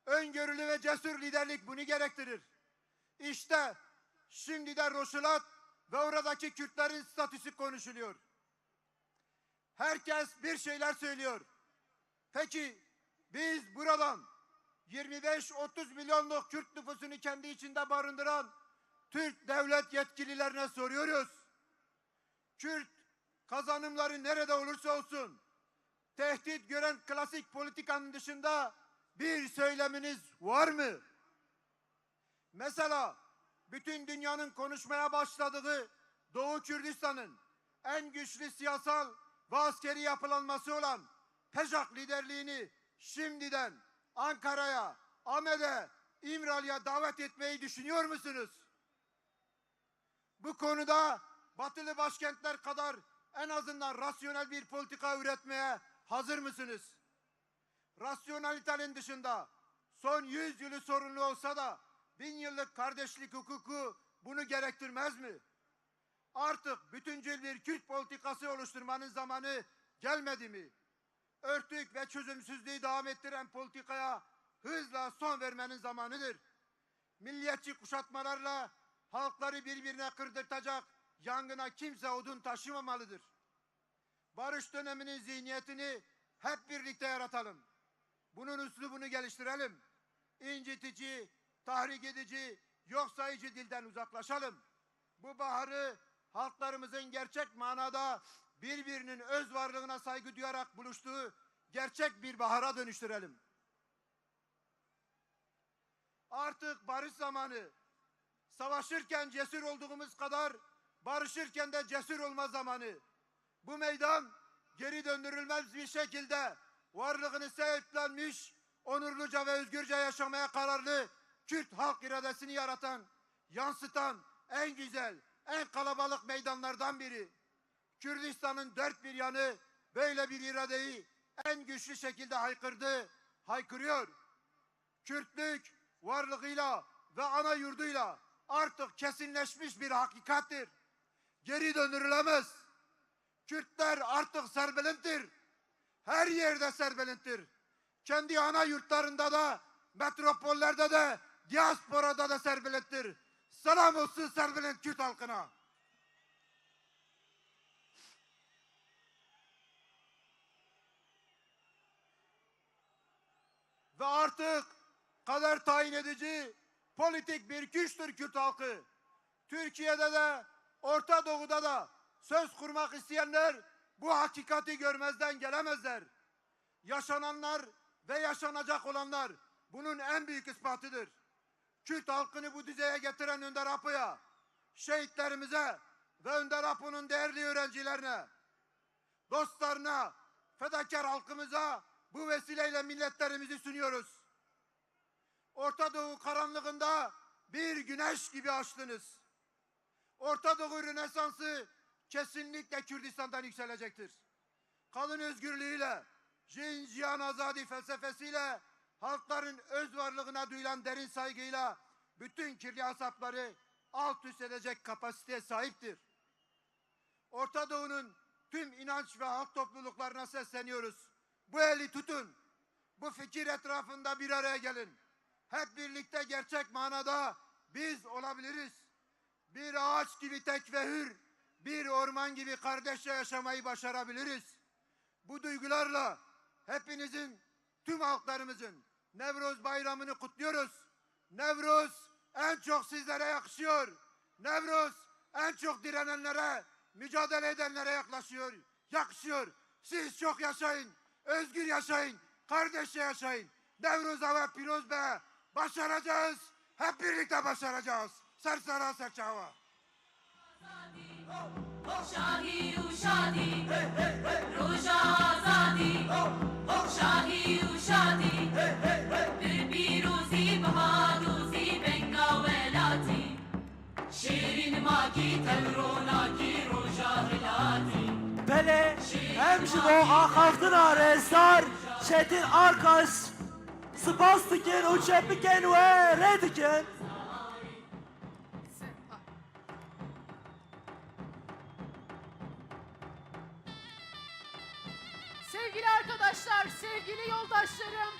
Öngörülü ve cesur liderlik bunu gerektirir. İşte şimdi de Roşilat ve oradaki Kürtlerin statüsü konuşuluyor. Herkes bir şeyler söylüyor. Peki biz buradan yirmi beş otuz milyonluk Kürt nüfusunu kendi içinde barındıran Türk devlet yetkililerine soruyoruz. Kürt kazanımları nerede olursa olsun, tehdit gören klasik politikanın dışında bir söyleminiz var mı? Mesela bütün dünyanın konuşmaya başladığı Doğu Kürdistan'ın en güçlü siyasal ve askeri yapılanması olan PJAK liderliğini şimdiden Ankara'ya, AMED'e, İmralı'ya davet etmeyi düşünüyor musunuz? Bu konuda batılı başkentler kadar en azından rasyonel bir politika üretmeye hazır mısınız? Rasyonalitenin dışında son yüz yılı sorunlu olsa da bin yıllık kardeşlik hukuku bunu gerektirmez mi? Artık bütüncül bir Kürt politikası oluşturmanın zamanı gelmedi mi? Örtük ve çözümsüzlüğü devam ettiren politikaya hızla son vermenin zamanıdır. Milliyetçi kuşatmalarla halkları birbirine kırdırtacak yangına kimse odun taşımamalıdır. Barış döneminin zihniyetini hep birlikte yaratalım. Bunun üslubunu geliştirelim. İncitici, tahrik edici, yok sayıcı dilden uzaklaşalım. Bu baharı halklarımızın gerçek manada birbirinin öz varlığına saygı duyarak buluştuğu gerçek bir bahara dönüştürelim. Artık barış zamanı. Savaşırken cesur olduğumuz kadar barışırken de cesur olma zamanı. Bu meydan geri döndürülmez bir şekilde varlığını sahiplenmiş, onurluca ve özgürce yaşamaya kararlı Kürt halk iradesini yaratan, yansıtan en güzel, en kalabalık meydanlardan biri. Kürdistan'ın dört bir yanı böyle bir iradeyi en güçlü şekilde haykırdı, haykırıyor. Kürtlük varlığıyla ve ana yurduyla artık kesinleşmiş bir hakikattir. Geri dönülemez. Kürtler artık serbelinttir. Her yerde serbelinttir. Kendi ana yurtlarında da, metropollerde de, diasporada da serbelinttir. Selam olsun serbelint Kürt halkına. Ve artık kader tayin edici politik bir güçtür Kürt halkı. Türkiye'de de, Orta Doğu'da da söz kurmak isteyenler bu hakikati görmezden gelemezler. Yaşananlar ve yaşanacak olanlar bunun en büyük ispatıdır. Kürt halkını bu düzeye getiren Önder Apo'ya, şehitlerimize ve Önder Apo'nun değerli öğrencilerine, dostlarına, fedakar halkımıza bu vesileyle minnetlerimizi sunuyoruz. Orta Doğu karanlığında bir güneş gibi açtınız. Orta Doğu Rönesansı kesinlikle Kürdistan'dan yükselecektir. Kadın özgürlüğüyle, Jin Jiyan Azadi felsefesiyle, halkların öz varlığına duyulan derin saygıyla bütün kirli asapları alt üst edecek kapasiteye sahiptir. Orta Doğu'nun tüm inanç ve halk topluluklarına sesleniyoruz. Bu eli tutun. Bu fikir etrafında bir araya gelin. Hep birlikte gerçek manada biz olabiliriz. Bir ağaç gibi tek ve hür, bir orman gibi kardeşçe yaşamayı başarabiliriz. Bu duygularla hepinizin, tüm halklarımızın Nevroz bayramını kutluyoruz. Nevroz en çok sizlere yakışıyor. Nevroz en çok direnenlere, mücadele edenlere yaklaşıyor, yakışıyor. Siz çok yaşayın, özgür yaşayın, kardeşçe yaşayın. Nevroz ava pîroz be. Başaracağız. Hep birlikte başaracağız. Ser sera ser çava. Şahî û şadî, roja azadî. Şahî û şadî, bi pîrozî, bi hadozî, benga welatî. Şêrîn makî, tev ronakî, roja hilatî. Belê, em ji bo axaftina Rêzdar Çetin Arkaş spas dikin û çepiken we rê dikin. Sevgili arkadaşlar, sevgili yoldaşlarım,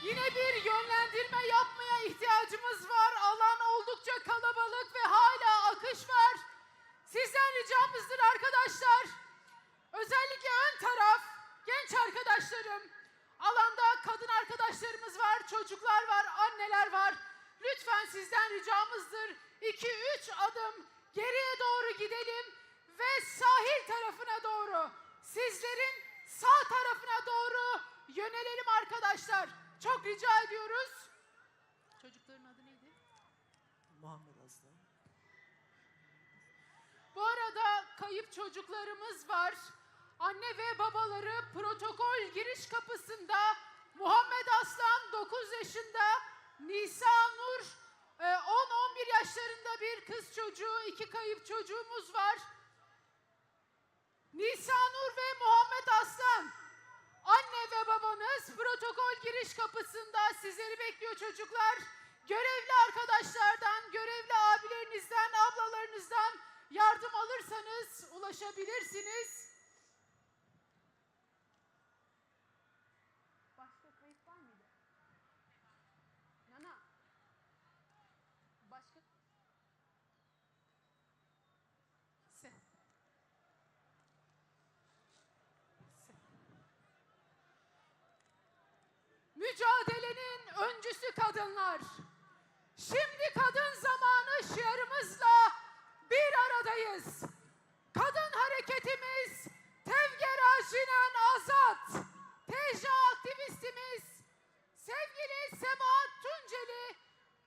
yine bir yönlendirme yapmaya ihtiyacımız var. Alan oldukça kalabalık ve hala akış var. Sizden ricamızdır arkadaşlar. Özellikle ön taraf, genç arkadaşlarım, alanda kadın arkadaşlarımız var, çocuklar var, anneler var. Lütfen sizden ricamızdır. İki üç adım geriye doğru gidelim ve sahil tarafına doğru, sizlerin sağ tarafına doğru yönelelim arkadaşlar. Çok rica ediyoruz. Çocukların adı neydi? Muhammed Aslan. Bu arada Kayıp çocuklarımız var. Anne ve babaları protokol giriş kapısında Muhammed Aslan dokuz yaşında, Nisa Nur, e, on on bir yaşlarında bir kız çocuğu, iki kayıp çocuğumuz var. Nisa Nur ve Muhammed Aslan, anne ve babanız protokol giriş kapısında sizleri bekliyor çocuklar. Görevli arkadaşlardan, görevli abilerinizden, ablalarınızdan yardım alırsanız ulaşabilirsiniz. Başka kayıp var mıydı? Nana. Başka. Se. Se. Mücadelenin öncüsü kadınlar. Şimdi kadın zamanı şiarımızla bir aradayız. Kadın hareketimiz Tevgera Jînan Azad, T J aktivistimiz sevgili Sebahat Tunceli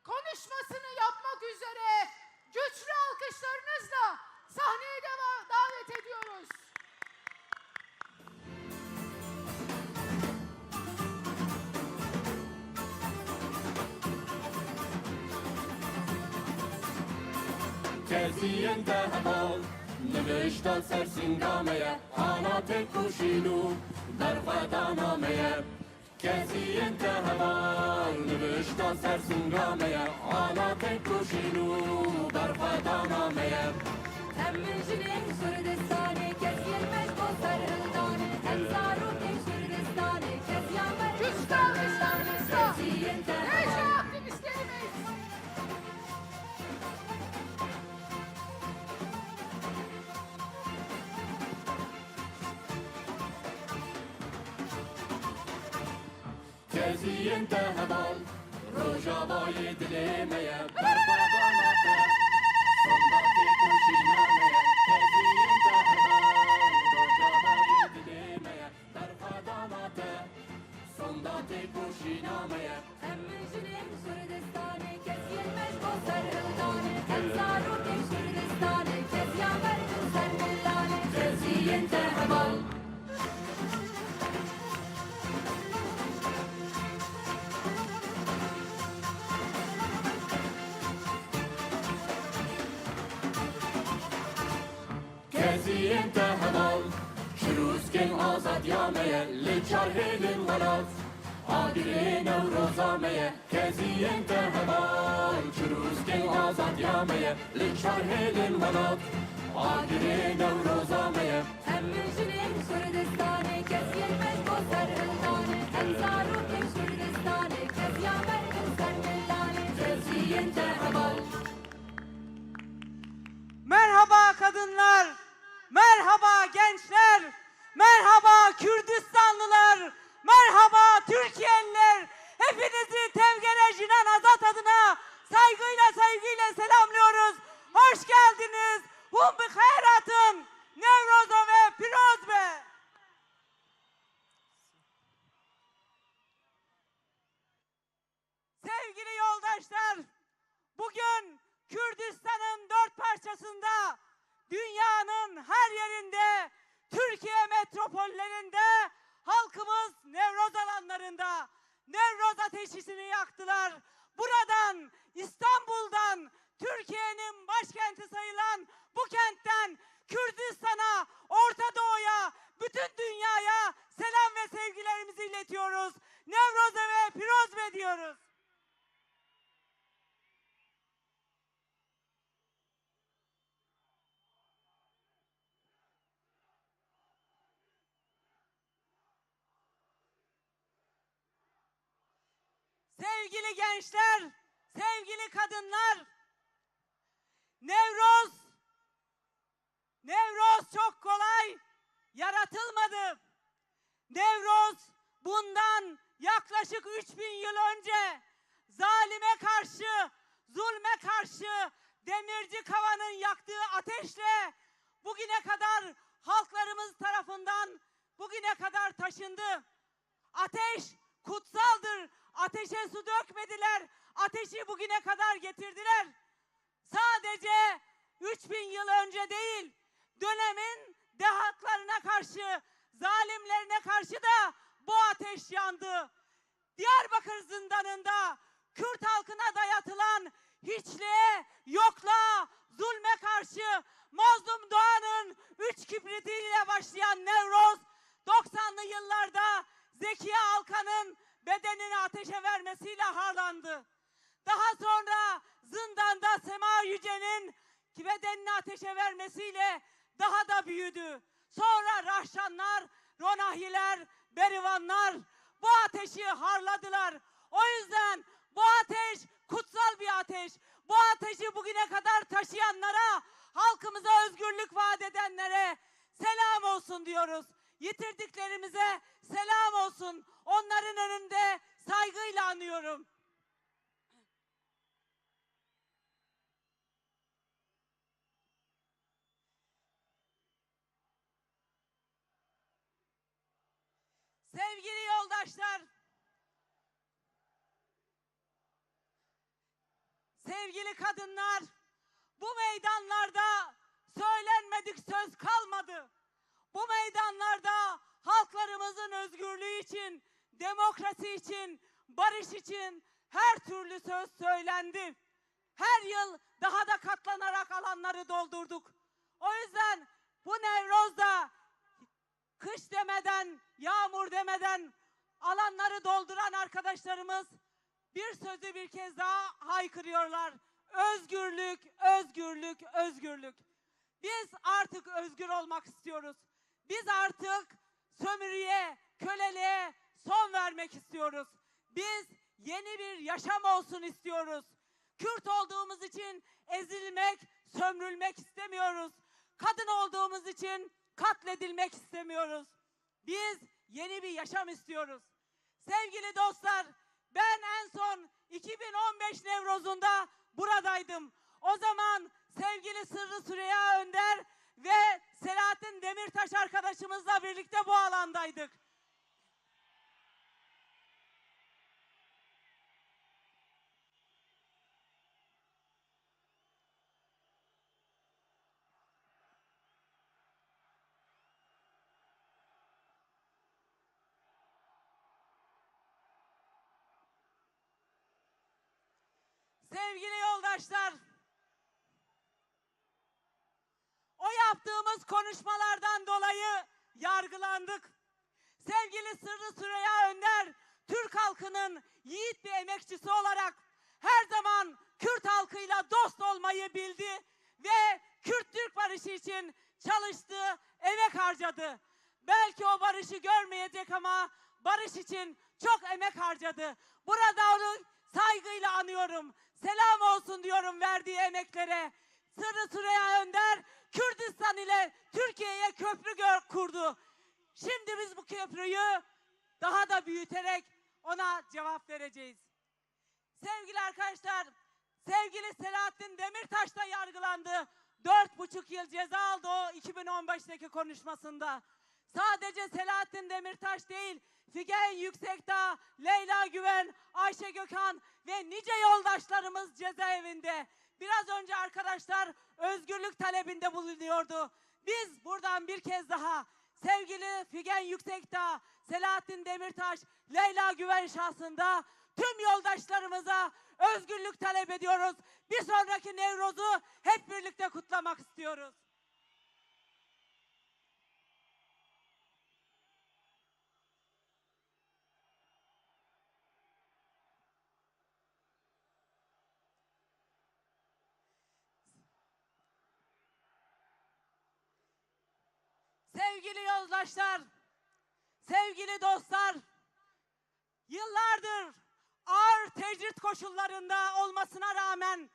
konuşmasını yapmak üzere güçlü alkışlarınızla sahneye deva-, davet ediyoruz. Keziyên te heval, nivişta ser singa me ye, ana têkoşîn û berxwedana me ye. Keziyên te heval, nivişta ser singa me ye, ana têkoşîn û berxwedana me ye. Em jinên Kurdistanê, keziyên me ji bo serhildanê, em zarokên Kurdistanê, keziya me ji bo serhildanê, keziyên te heval. Keziyên te heval, Rojavayê dilê me ye, berxwedana te, sonda têkoşîna me ye. Keziyên te heval, Rojavayê dilê me ye, berxwedana te, sonda têkoşîna me ye. Em jinên Kurdistanê, keziyên me ji bo serhildanê, em zarokên Kurdistanê, keziya me ji bo serhildanê, keziyên te heval. Keziyên te heval, çirûskên azadiya me ye, li çar hêlên welat. Agirê Newroza me ye, keziyên te heval, çirûskên azadiya me ye, li çar hêlên welat. Agirê Newroza me ye. Em jinên Kurdistanê, keziyên me ji bo serhildanê, em zarokên Kurdistanê, keziya me ji bo serhildanê, keziyên te heval. Merhaba kadınlar, merhaba gençler, merhaba Kürdistanlılar, merhaba Türkiyeliler. Hepinizi Tevgera Jinan Azad adına saygıyla, saygıyla selamlıyoruz. Hoş geldiniz. Hûn bi xêr hatin. Newroza we pîroz be. Sevgili yoldaşlar, bugün Kürdistan'ın dört parçasında, dünyanın her yerinde, Türkiye metropollerinde halkımız Nevroz alanlarında Nevroz ateşini yaktılar. Buradan, İstanbul'dan, Türkiye'nin başkenti sayılan bu kentten Kürdistan'a, Orta Doğu'ya, bütün dünyaya selam ve sevgilerimizi iletiyoruz. Newroze we pîroz be diyoruz. Sevgili gençler, sevgili kadınlar, Nevroz, Nevroz çok kolay yaratılmadı. Nevroz bundan yaklaşık üç bin yıl önce zalime karşı, zulme karşı demirci Kava'nın yaktığı ateşle bugüne kadar halklarımız tarafından bugüne kadar taşındı. Ateş kutsaldır. Ateşe su dökmediler. Ateşi bugüne kadar getirdiler. Sadece üç bin yıl önce değil, Dönemin de haklarına karşı, zalimlerine karşı da bu ateş yandı. Diyarbakır zindanında Kürt halkına dayatılan hiçliğe, yokluğa, zulme karşı Mazlum Doğan'ın üç kibritiyle başlayan Nevroz, doksanlı yıllarda Zekiye Alkan'ın bedenini ateşe vermesiyle harlandı. Daha sonra zindanda Sema Yüce'nin bedenini ateşe vermesiyle daha da büyüdü. Sonra Rahşanlar, Ronahiler, Berivanlar bu ateşi harladılar. O yüzden bu ateş kutsal bir ateş. Bu ateşi bugüne kadar taşıyanlara, halkımıza özgürlük vaat edenlere selam olsun diyoruz. Yitirdiklerimize selam olsun. Onların önünde saygıyla anıyorum. Sevgili yoldaşlar, sevgili kadınlar, bu meydanlarda söylenmedik söz kalmadı. Bu meydanlarda halklarımızın özgürlüğü için, demokrasi için, barış için her türlü söz söylendi. Her yıl daha da katlanarak alanları doldurduk. O yüzden bu Nevroz'da kış demeden, yağmur demeden alanları dolduran arkadaşlarımız bir sözü bir kez daha haykırıyorlar. Özgürlük, özgürlük, özgürlük. Biz artık özgür olmak istiyoruz. Biz artık sömürüye, köleliğe son vermek istiyoruz. Biz yeni bir yaşam olsun istiyoruz. Kürt olduğumuz için ezilmek, sömürülmek istemiyoruz. Kadın olduğumuz için katledilmek istemiyoruz. Biz yeni bir yaşam istiyoruz. Sevgili dostlar, ben en son iki bin on beş Nevroz'unda buradaydım. O zaman sevgili Sırrı Süreyya Önder ve Selahattin Demirtaş arkadaşımızla birlikte bu alandaydık. Sevgili yoldaşlar, o yaptığımız konuşmalardan dolayı yargılandık. Sevgili Sırrı Süreyya Önder, Türk halkının yiğit bir emekçisi olarak her zaman Kürt halkıyla dost olmayı bildi ve Kürt-Türk barışı için çalıştı, emek harcadı. Belki o barışı görmeyecek ama barış için çok emek harcadı. Burada onu saygıyla anıyorum. Selam olsun diyorum verdiği emeklere. Sırrı Süreyya Önder Kürdistan ile Türkiye'ye köprü gör-, kurdu. Şimdi biz bu köprüyü daha da büyüterek ona cevap vereceğiz. Sevgili arkadaşlar, sevgili Selahattin Demirtaş da yargılandı. Dört buçuk yıl ceza aldı o iki bin on beşteki konuşmasında. Sadece Selahattin Demirtaş değil, Figen Yüksekdağ, Leyla Güven, Ayşe Gökhan ve nice yoldaşlarımız cezaevinde. Biraz önce arkadaşlar özgürlük talebinde bulunuyordu. Biz buradan bir kez daha sevgili Figen Yüksekdağ, Selahattin Demirtaş, Leyla Güven şahsında tüm yoldaşlarımıza özgürlük talep ediyoruz. Bir sonraki Nevroz'u hep birlikte kutlamak istiyoruz. Sevgili yoldaşlar, sevgili dostlar, yıllardır ağır tecrit koşullarında olmasına rağmen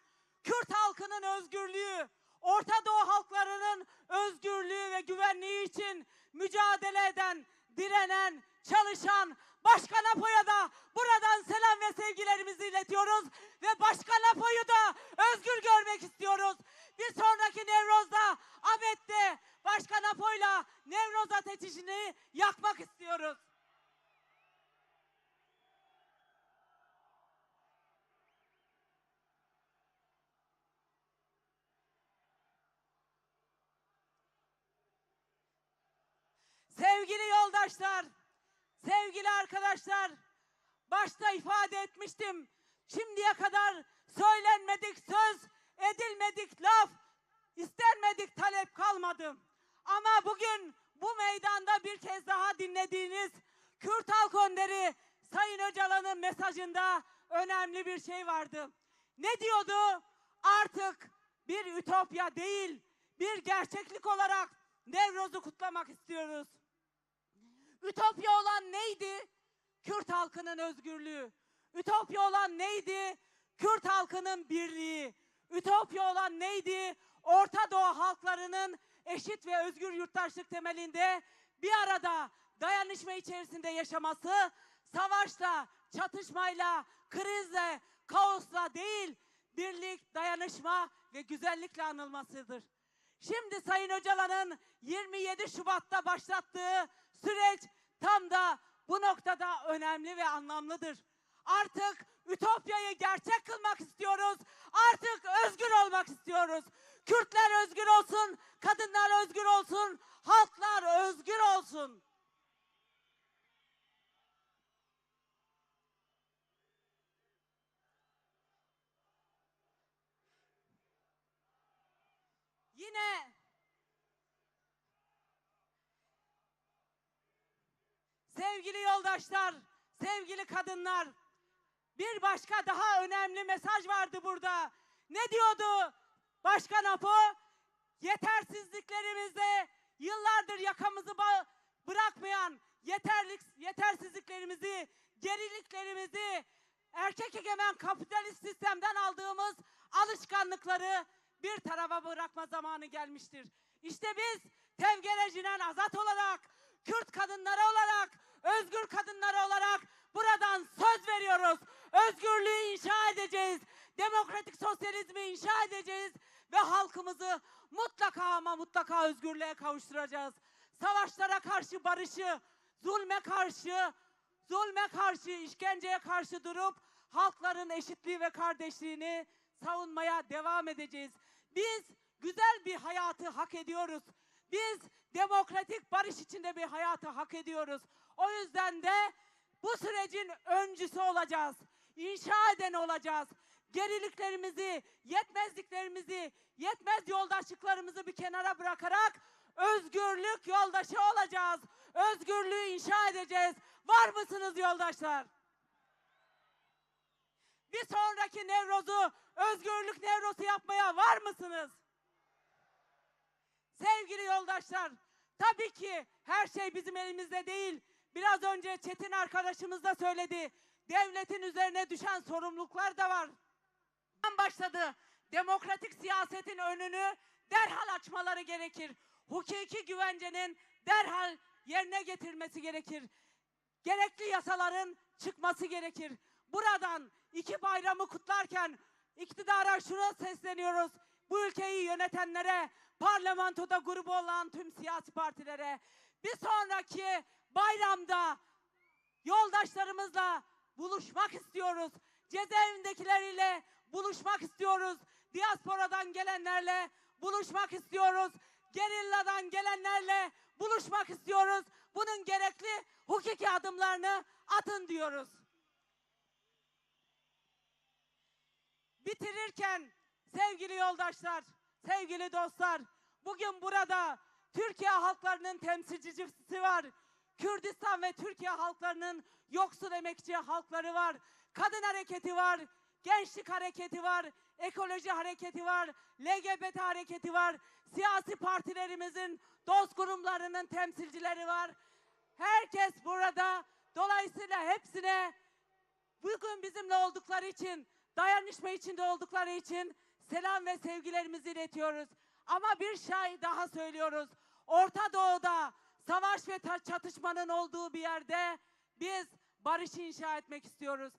Kürt halkının özgürlüğü, Orta Doğu halklarının özgürlüğü ve güvenliği için mücadele eden, direnen, çalışan Başkan Apo'ya da buradan selam ve sevgilerimizi iletiyoruz. Ve Başkan Apo'yu da özgür görmek istiyoruz. Bir sonraki Nevroz'da Ahmet'te Başkan Apo'yla Nevroz ateşini yakmak istiyoruz. Sevgili yoldaşlar, sevgili arkadaşlar, başta ifade etmiştim. Şimdiye kadar söylenmedik söz, edilmedik laf, istenmedik talep kalmadı. Ama bugün bu meydanda bir kez daha dinlediğiniz Kürt Halk Önderi Sayın Öcalan'ın mesajında önemli bir şey vardı. Ne diyordu? Artık bir ütopya değil, bir gerçeklik olarak Nevroz'u kutlamak istiyoruz. Ütopya olan neydi? Kürt halkının özgürlüğü. Ütopya olan neydi? Kürt halkının birliği. Ütopya olan neydi? Orta Doğu halklarının eşit ve özgür yurttaşlık temelinde bir arada dayanışma içerisinde yaşaması, savaşla, çatışmayla, krizle, kaosla değil, birlik, dayanışma ve güzellikle anılmasıdır. Şimdi Sayın Öcalan'ın yirmi yedi Şubat'ta başlattığı süreç tam da bu noktada önemli ve anlamlıdır. Artık ütopyayı gerçek kılmak istiyoruz. Artık özgür olmak istiyoruz. Kürtler özgür olsun, kadınlar özgür olsun, halklar özgür olsun. Yine sevgili yoldaşlar, sevgili kadınlar, bir başka daha önemli mesaj vardı burada. Ne diyordu Başkan Apo? Yetersizliklerimizde yıllardır yakamızı ba-, bırakmayan yeterlik-, yetersizliklerimizi, geriliklerimizi, erkek egemen kapitalist sistemden aldığımız alışkanlıkları bir tarafa bırakma zamanı gelmiştir. İşte biz Tevgere Jînan Azad olarak, Kürt kadınları olarak, özgür kadınları olarak buradan söz veriyoruz. Özgürlüğü inşa edeceğiz. Demokratik sosyalizmi inşa edeceğiz ve halkımızı mutlaka ama mutlaka özgürlüğe kavuşturacağız. Savaşlara karşı barışı, zulme karşı, zulme karşı, işkenceye karşı durup halkların eşitliği ve kardeşliğini savunmaya devam edeceğiz. Biz güzel bir hayatı hak ediyoruz. Biz demokratik barış içinde bir hayatı hak ediyoruz. O yüzden de bu sürecin öncüsü olacağız. İnşa eden olacağız. Geriliklerimizi, yetmezliklerimizi, yetmez yoldaşlıklarımızı bir kenara bırakarak özgürlük yoldaşı olacağız. Özgürlüğü inşa edeceğiz. Var mısınız yoldaşlar? Bir sonraki Nevroz'u özgürlük Nevrozu yapmaya var mısınız? Sevgili yoldaşlar, tabii ki her şey bizim elimizde değil. Biraz önce Çetin arkadaşımız da söyledi. Devletin üzerine düşen sorumluluklar da var. Başladı. Demokratik siyasetin önünü derhal açmaları gerekir. Hukuki güvencenin derhal yerine getirilmesi gerekir. Gerekli yasaların çıkması gerekir. Buradan iki bayramı kutlarken iktidara şuna sesleniyoruz. Bu ülkeyi yönetenlere, parlamentoda grubu olan tüm siyasi partilere, bir sonraki bayramda yoldaşlarımızla buluşmak istiyoruz. Cezaevindekileriyle buluşmak istiyoruz. Diasporadan gelenlerle buluşmak istiyoruz. Gerilladan gelenlerle buluşmak istiyoruz. Bunun gerekli hukuki adımlarını atın diyoruz. Bitirirken sevgili yoldaşlar, sevgili dostlar, bugün burada Türkiye halklarının temsilcisi var. Kürdistan ve Türkiye halklarının yoksul emekçi halkları var. Kadın hareketi var, gençlik hareketi var, ekoloji hareketi var, L G B T hareketi var, siyasi partilerimizin, dost kurumlarının temsilcileri var. Herkes burada. Dolayısıyla hepsine bugün bizimle oldukları için, dayanışma içinde oldukları için selam ve sevgilerimizi iletiyoruz. Ama bir şey daha söylüyoruz. Orta Doğu'da savaş ve ta-, çatışmanın olduğu bir yerde biz barış inşa etmek istiyoruz.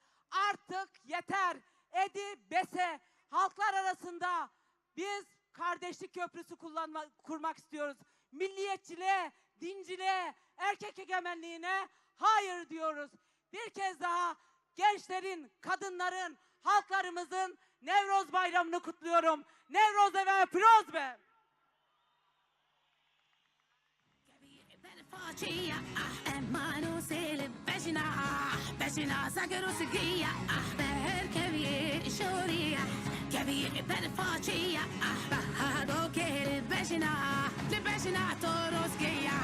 Artık yeter. Edi bese. Halklar arasında biz kardeşlik köprüsü kullanma, kurmak istiyoruz. Milliyetçiliğe, dinciliğe, erkek egemenliğine hayır diyoruz. Bir kez daha gençlerin, kadınların, halklarımızın Nevroz Bayramı'nı kutluyorum. Newroz be ve Piroz be! Façiya, ah, emano sê li bejna, ah, bejna zager û sigiya, ah, beher keviyê şoriya, keviyê ber façiya, ah, bahado kê li bejna, li bejna torozgiya.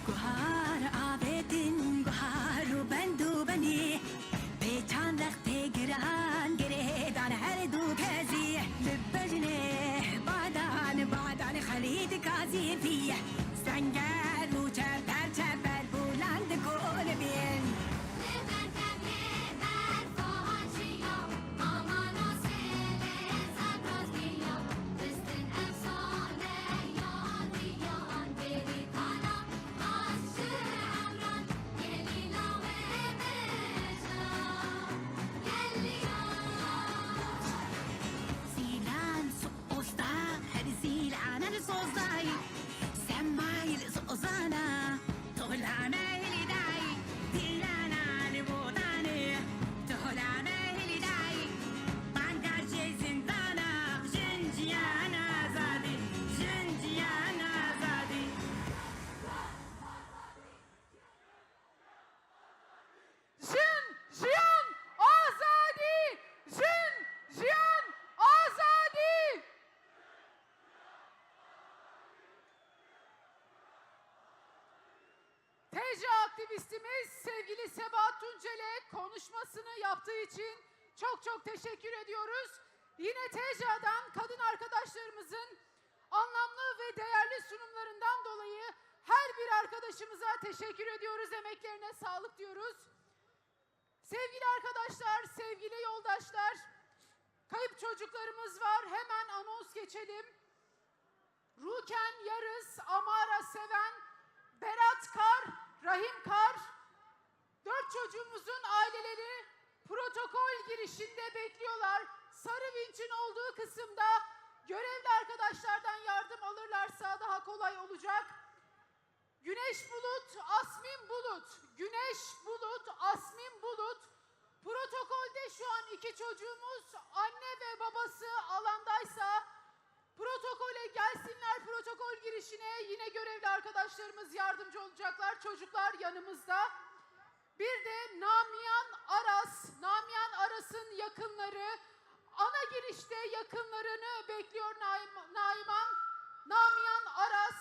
Guhar avêtin, guhar û bend û benî, pêçan rextê giran girêdan her du kezî. Li bejnê badan, badan Xelîd Gazî bî, senger û çeper çeper bûlan dikolibîn. Zîlan soz da, her zîlanan soz dayî. Semayî li sozana, tohla me hilî dayî. Dîlana li botanê, tohla me hilî dayî. Banga jê zindana, jin jiyan azadî, jin jiyan azadî. Jin, jiyan, azadî! Jin, jiyan, azadî! T C A aktivistimiz sevgili Sebahat Tuncel'e konuşmasını yaptığı için çok çok teşekkür ediyoruz. Yine T C A'dan kadın arkadaşlarımızın anlamlı ve değerli sunumlarından dolayı her bir arkadaşımıza teşekkür ediyoruz. Emeklerine sağlık diyoruz. Sevgili arkadaşlar, sevgili yoldaşlar, kayıp çocuklarımız var. Hemen anons geçelim. Ruken Yarız, Amara Seven, Berat Kar, Rahim Kar, dört çocuğumuzun aileleri protokol girişinde bekliyorlar. Sarı vinçin olduğu kısımda görevli arkadaşlardan yardım alırlarsa daha kolay olacak. Güneş Bulut, Asmin Bulut, Güneş Bulut, Asmin Bulut, protokolde şu an iki çocuğumuz, anne ve babası alandaysa, protokole gelsinler, protokol girişine yine görevli arkadaşlarımız yardımcı olacaklar. Çocuklar yanımızda. Bir de Namiyan Aras, Namiyan Aras'ın yakınları, ana girişte yakınlarını bekliyor Naim-, Naiman. Namiyan Aras,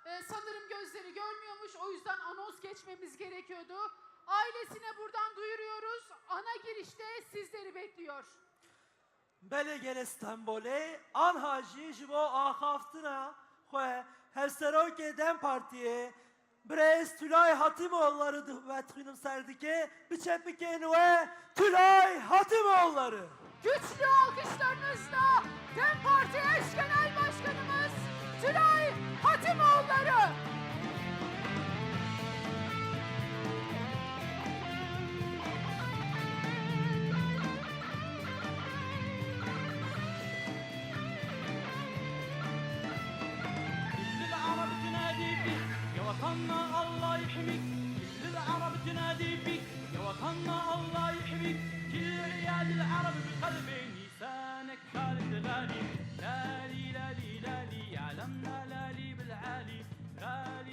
e, sanırım gözleri görmüyormuş, o yüzden anons geçmemiz gerekiyordu. Ailesine buradan duyuruyoruz, ana girişte sizleri bekliyor. Belê gelê Stenbolê, anha jî ji bo axaftina xwe hevserokê DEM Partiyê, birêz Tülay Hatimoğulları di-, vedixwînim ser dike, biçepikên we Tülay Hatimoğulları. Güçlü alkışlarınızla DEM Parti eş genel başkanımız Tülay Hatimoğulları. كل العرب تنادي فيك، يا وطننا الله يحميك. كل العرب تنادي فيك، يا وطننا الله يحميك. كل عيال العرب بقلبي نيسانك خالد غالي. لالي، لالي، لالي، يا علمنا لالي بالعالي. غالي.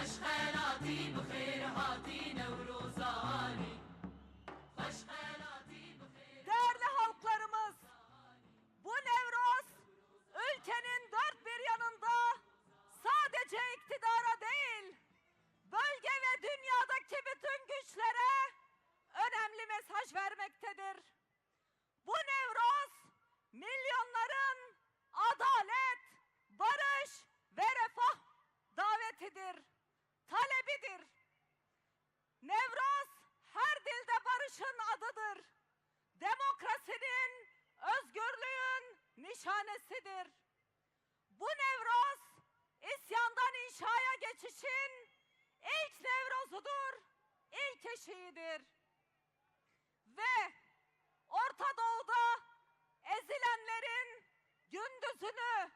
Xelatî bi xêr hatî Newroza hanî. Xweş xelatî bi xêr. Değerli halklarımız, bu Nevroz ülkenin dört bir yanında sadece iktidara değil, bölge ve dünyadaki bütün güçlere önemli mesaj vermektedir. Bu Nevroz milyonların adalet, barış ve refah davetidir, talebidir. Nevroz her dilde barışın adıdır. Demokrasinin, özgürlüğün nişanesidir. Bu Nevroz isyandan inşaya geçişin ilk Nevrozudur, ilk eşiğidir. Ve Orta Doğu'da ezilenlerin gündüzünü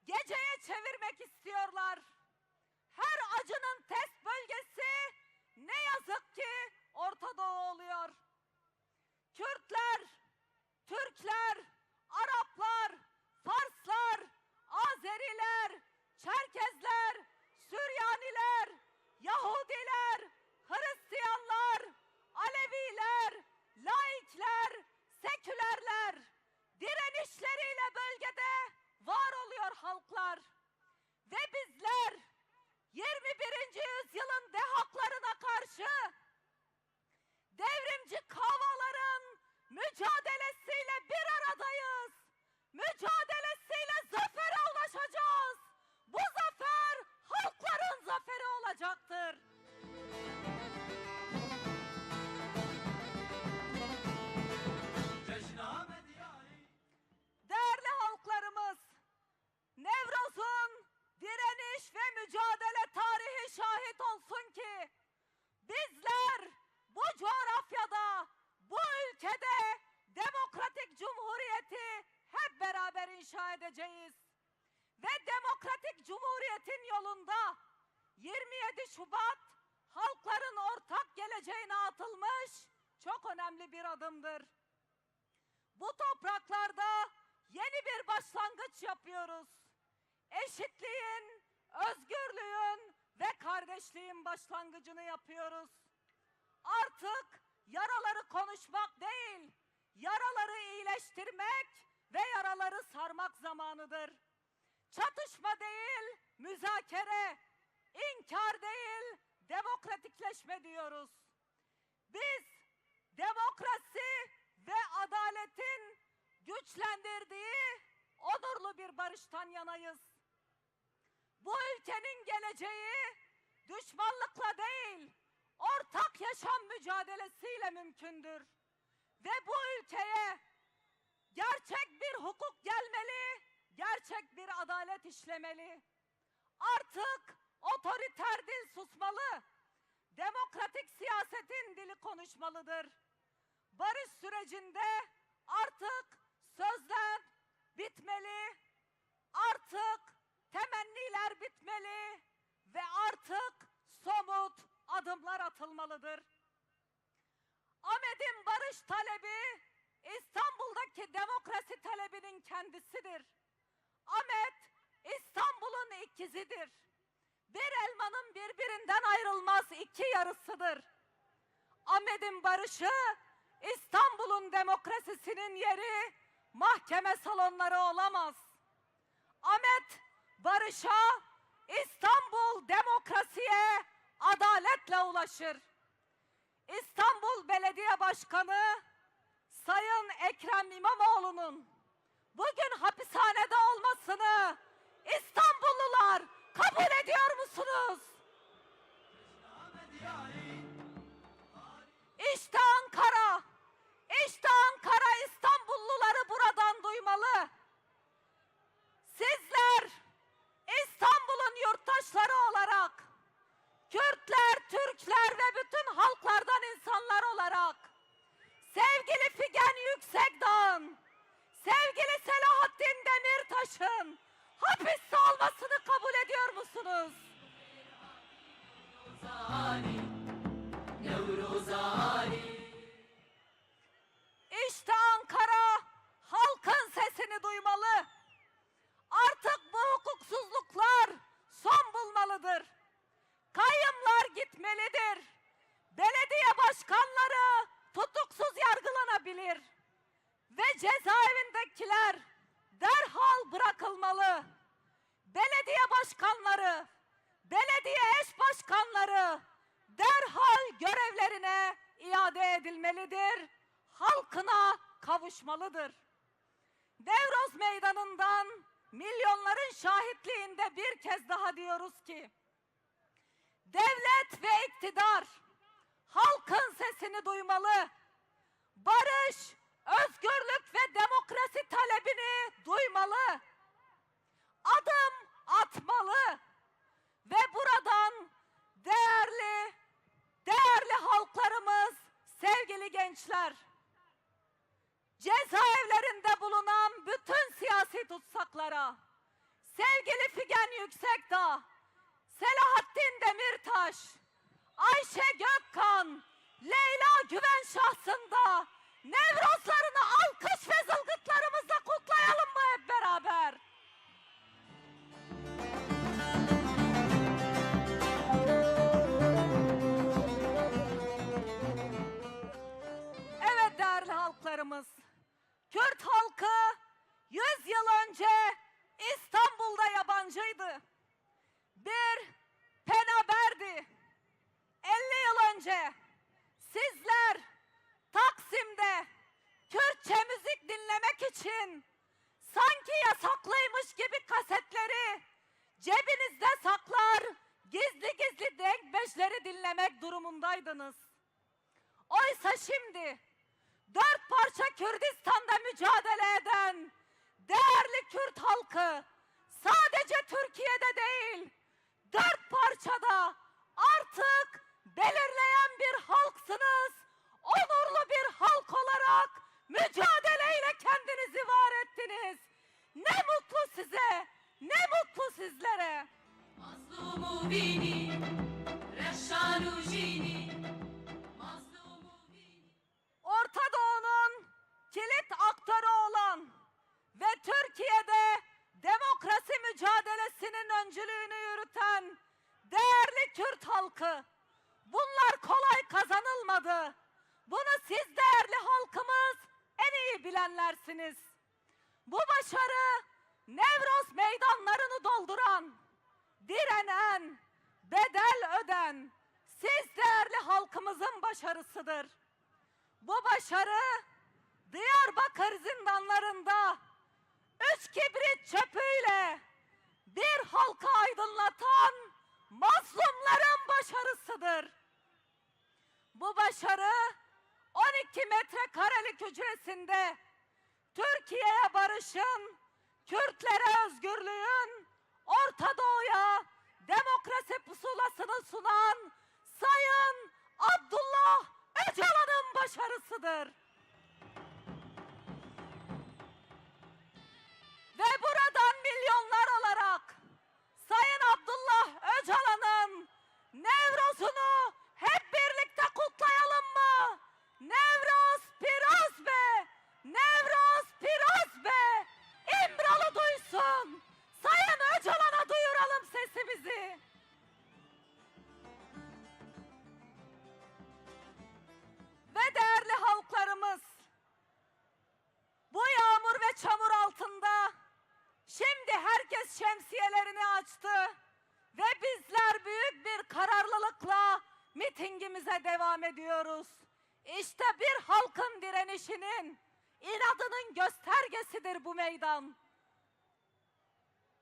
geceye çevirmek istiyorlar. Her acının test bölgesi ne yazık ki Orta Doğu oluyor. Kürtler, Türkler, Araplar, Farslar, Azeriler, Çerkezler, Süryaniler, Yahudiler, Hristiyanlar, Aleviler, laikler, sekülerler direnişleriyle bölgede var oluyor halklar. Ve bizler yirmi birinci yüzyılın dehaklarına karşı devrimci kavaların mücadelesiyle bir aradayız. Mücadelesiyle zafere ulaşacağız. Bu zafer halkların zaferi olacaktır. Değerli halklarımız, Nevroz'un direniş ve mücadele tarihi şahit olsun ki bizler bu coğrafyada, bu ülkede demokratik cumhuriyeti hep beraber inşa edeceğiz. Ve demokratik cumhuriyetin yolunda yirmi yedi Şubat halkların ortak geleceğine atılmış çok önemli bir adımdır. Bu topraklarda yeni bir başlangıç yapıyoruz. Eşitliğin, özgürlüğün ve kardeşliğin başlangıcını yapıyoruz. Artık yaraları konuşmak değil, yaraları iyileştirmek ve yaraları sarmak zamanıdır. Çatışma değil, müzakere, inkar değil, demokratikleşme diyoruz. Biz demokrasi ve adaletin güçlendirdiği onurlu bir barıştan yanayız. Bu ülkenin geleceği düşmanlıkla değil, ortak yaşam mücadelesiyle mümkündür. Ve bu ülkeye gerçek bir hukuk gelmeli, gerçek bir adalet işlemeli. Artık otoriter dil susmalı. Demokratik siyasetin dili konuşmalıdır. Barış sürecinde artık sözler bitmeli, artık temenniler bitmeli ve artık somut adımlar atılmalıdır. Ahmet'in barış talebi İstanbul'daki demokrasi talebinin kendisidir. Ahmet İstanbul'un ikizidir. Bir elmanın birbirinden ayrılmaz iki yarısıdır. Ahmet'in barışı İstanbul'un demokrasisinin yeri mahkeme salonları olamaz. Ahmet barışa, İstanbul demokrasiye, adaletle ulaşır. İstanbul Belediye Başkanı Sayın Ekrem İmamoğlu'nun bugün hapishanede olmasını İstanbullular kabul ediyor musunuz? İşte Ankara, işte Ankara İstanbulluları buradan duymalı. Sizler İstanbul'un yurttaşları olarak, Kürtler, Türkler ve bütün halklardan insanlar olarak sevgili Figen Yüksekdağ'ın, sevgili Selahattin Demirtaş'ın hapiste edilir ve cezaevindekiler derhal bırakılmalı. Belediye başkanları, belediye eş başkanları derhal görevlerine iade edilmelidir, halkına kavuşmalıdır. Nevroz Meydanı'ndan milyonların şahitliğinde bir kez daha diyoruz ki, devlet ve iktidar halkın sesini duymalı, barış, özgürlük ve demokrasi talebini duymalı, adım atmalı ve buradan değerli, değerli halklarımız, sevgili gençler, cezaevlerinde bulunan bütün siyasi tutsaklara, sevgili Figen Yüksekdağ, Selahattin Demirtaş, Ayşe Gökkan, Leyla Güven şahsında Nevrozlarını alkış ve zılgıtlarımızla kutlayalım mı hep beraber? Evet, değerli halklarımız, Kürt halkı yüz yıl önce İstanbul'da yabancıydı. Bir penaberdi. Elli yıl önce sizler Taksim'de Kürtçe müzik dinlemek için sanki yasaklıymış gibi kasetleri cebinizde saklar, gizli gizli denkbeşleri dinlemek durumundaydınız. Oysa şimdi dört parça Kürdistan'da mücadele eden değerli Kürt halkı sadece Türkiye'de değil, dört parçada artık belirleyen bir halksınız. Onurlu bir halk olarak mücadeleyle kendinizi var ettiniz. Ne mutlu size, ne mutlu sizlere. Mazlûmû bînî, reşanû jînî, mazlûmû bînî. Orta Doğu'nun kilit aktörü olan ve Türkiye'de demokrasi mücadelesinin öncülüğünü yürüten değerli Kürt halkı, bunlar kolay kazanılmadı. Bunu siz değerli halkımız en iyi bilenlersiniz. Bu başarı Nevroz meydanlarını dolduran, direnen, bedel öden siz değerli halkımızın başarısıdır. Bu başarı Diyarbakır zindanlarında üç kibrit çöpüyle bir halkı aydınlatan mazlumların başarısıdır. Bu başarı on iki metrekarelik hücresinde Türkiye'ye barışın, Kürtlere özgürlüğün, Orta Doğu'ya demokrasi pusulasını sunan Sayın Abdullah Öcalan'ın başarısıdır. Ve buradan milyonlar olarak Sayın Abdullah Öcalan'ın Nevroz'unu hep birlikte kutlayalım mı? Nevroz piroz be! Nevroz piroz be! İmralı duysun! Sayın Öcalan'a duyuralım sesimizi! Ve değerli halklarımız, bu yağmur ve çamur altında şimdi herkes şemsiyelerini açtı ve bizler büyük bir kararlılıkla mitingimize devam ediyoruz. İşte bir halkın direnişinin, inadının göstergesidir bu meydan.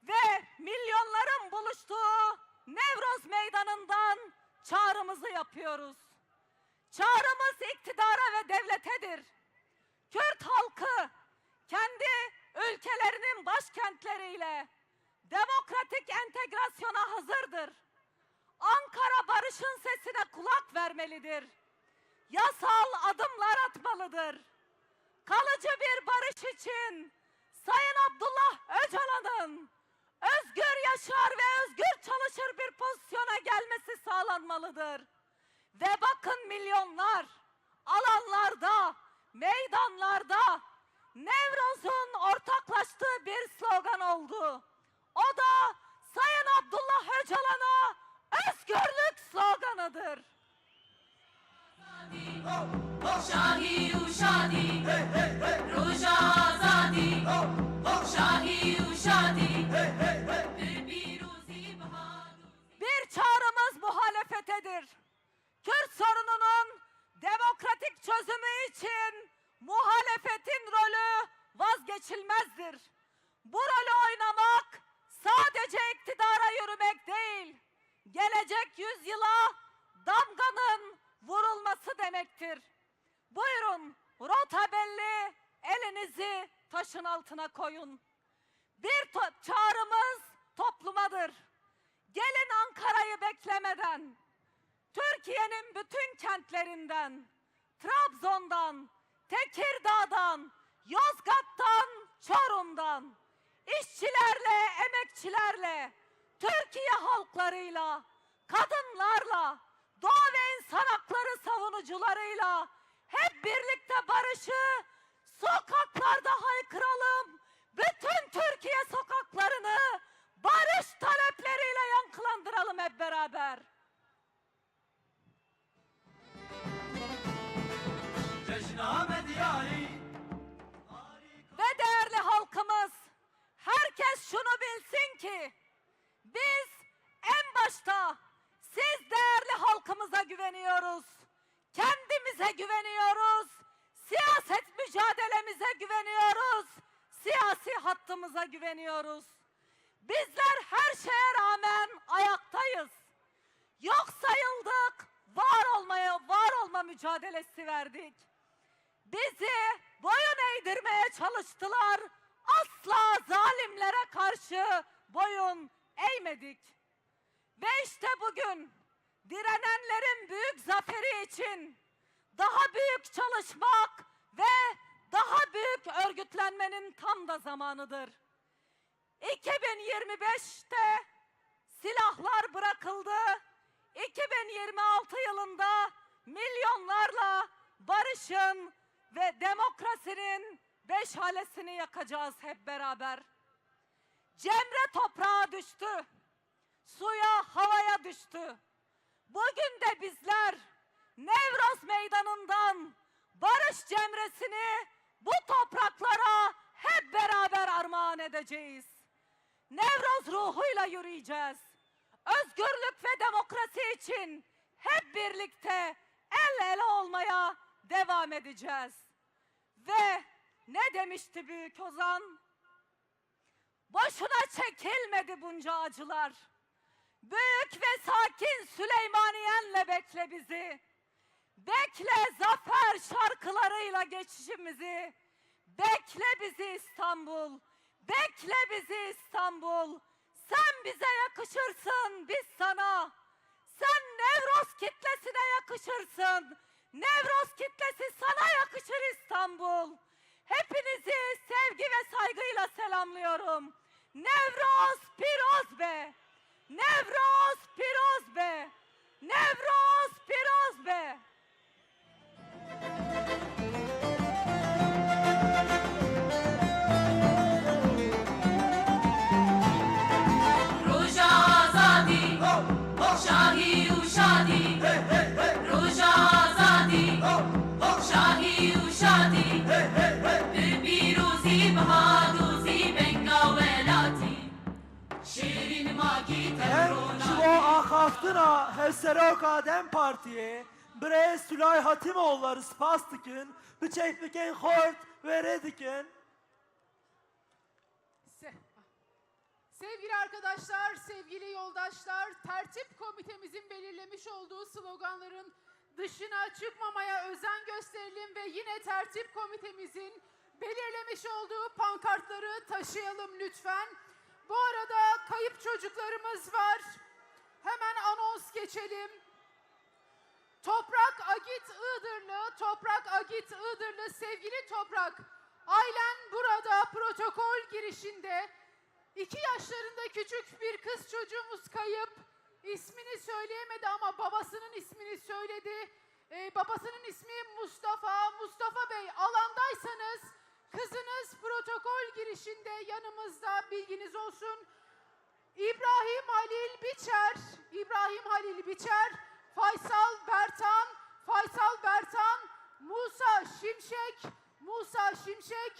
Ve milyonların buluştuğu Nevroz Meydanı'ndan çağrımızı yapıyoruz. Çağrımız iktidara ve devletedir. Kürt halkı kendi ülkelerinin başkentleriyle demokratik entegrasyona hazırdır. Ankara barışın sesine kulak vermelidir. Yasal adımlar atmalıdır. Kalıcı bir barış için Sayın Abdullah Öcalan'ın özgür yaşar ve özgür çalışır bir pozisyona gelmesi sağlanmalıdır. Ve bakın, milyonlar alanlarda, meydanlarda Nevroz'un ortaklaştığı bir slogan oldu. O da Sayın Abdullah Öcalan'a özgürlük sloganıdır. Şahî û şadî, roja azadî. Şahî û şadî, bi pîrozî, bahar û Bir çağrımız muhalefetedir. Kürt sorununun demokratik çözümü için muhalefetin rolü vazgeçilmezdir. Bu rolü oynamak sadece iktidara yürümek değil, gelecek yüzyıla damganın vurulması demektir. Buyurun, rota belli, elinizi taşın altına koyun. Bir to-, çağrımız toplumadır. Gelin Ankara'yı beklemeden, Türkiye'nin bütün kentlerinden, Trabzon'dan, Tekirdağ'dan, Yozgat'tan, Çorum'dan, işçilerle, emekçilerle, Türkiye halklarıyla, kadınlarla, doğa ve insan hakları savunucularıyla hep birlikte barışı sokaklarda haykıralım. Bütün Türkiye sokaklarını barış talepleriyle yankılandıralım hep beraber. Ve değerli halkımız, herkes şunu bilsin ki biz en başta siz değerli halkımıza güveniyoruz. Kendimize güveniyoruz. Siyaset mücadelemize güveniyoruz. Siyasi hattımıza güveniyoruz. Bizler her şeye rağmen ayaktayız. Yok sayıldık, var olmaya, var olma mücadelesi verdik. Bizi boyun eğdirmeye çalıştılar. Asla zalimlere karşı boyun eğmedik. Ve işte bugün direnenlerin büyük zaferi için daha büyük çalışmak ve daha büyük örgütlenmenin tam da zamanıdır. iki bin yirmi beşte silahlar bırakıldı. iki bin yirmi altı yılında milyonlarla barışın ve demokrasinin beşalesini yakacağız hep beraber. Cemre toprağa düştü. Suya, havaya düştü. Bugün de bizler Nevroz Meydanı'ndan barış cemresini bu topraklara hep beraber armağan edeceğiz. Nevroz ruhuyla yürüyeceğiz. Özgürlük ve demokrasi için hep birlikte el ele olmaya devam edeceğiz. Ve ne demişti büyük ozan? Boşuna çekilmedi bunca acılar. Büyük ve sakin Süleymaniyenle bekle bizi. Bekle zafer şarkılarıyla geçişimizi. Bekle bizi İstanbul. Bekle bizi İstanbul. Sen bize yakışırsın, biz sana. Sen Nevroz kitlesine yakışırsın. Nevroz kitlesi sana yakışır İstanbul. Hepinizi sevgi ve saygıyla selamlıyorum. Nevroz piroz be! Nevroz piroz be! Nevroz piroz be! Roja azadî, şahî û şadî. Roja azadî, şahî û şadî. Bi pîrozî, bi hadozî, benga welatî. Şêrîn makî Em ji bo axaftina Hevseroka dem Partiyê, birêz Tulay Hatimoğulları spas dikin, bi çeyfekên xurt wêrê dikin. Se- Sevgili arkadaşlar, sevgili yoldaşlar, tertip komitemizin belirlemiş olduğu sloganların dışına çıkmamaya özen gösterelim ve yine tertip komitemizin belirlemiş olduğu pankartları taşıyalım lütfen. Bu arada kayıp çocuklarımız var. Hemen anons geçelim. Toprak Agit Iğdırlı, Toprak Agit Iğdırlı, sevgili Toprak, ailen burada protokol girişinde. İki yaşlarında küçük bir kız çocuğumuz kayıp. İsmini söyleyemedi ama babasının ismini söyledi. Ee, babasının ismi Mustafa. Mustafa Bey, alandaysanız kızınız protokol girişinde yanımızda, bilginiz olsun. İbrahim Halil Biçer, İbrahim Halil Biçer, Faysal Bertan, Faysal Bertan. Şimşek, Musa Şimşek,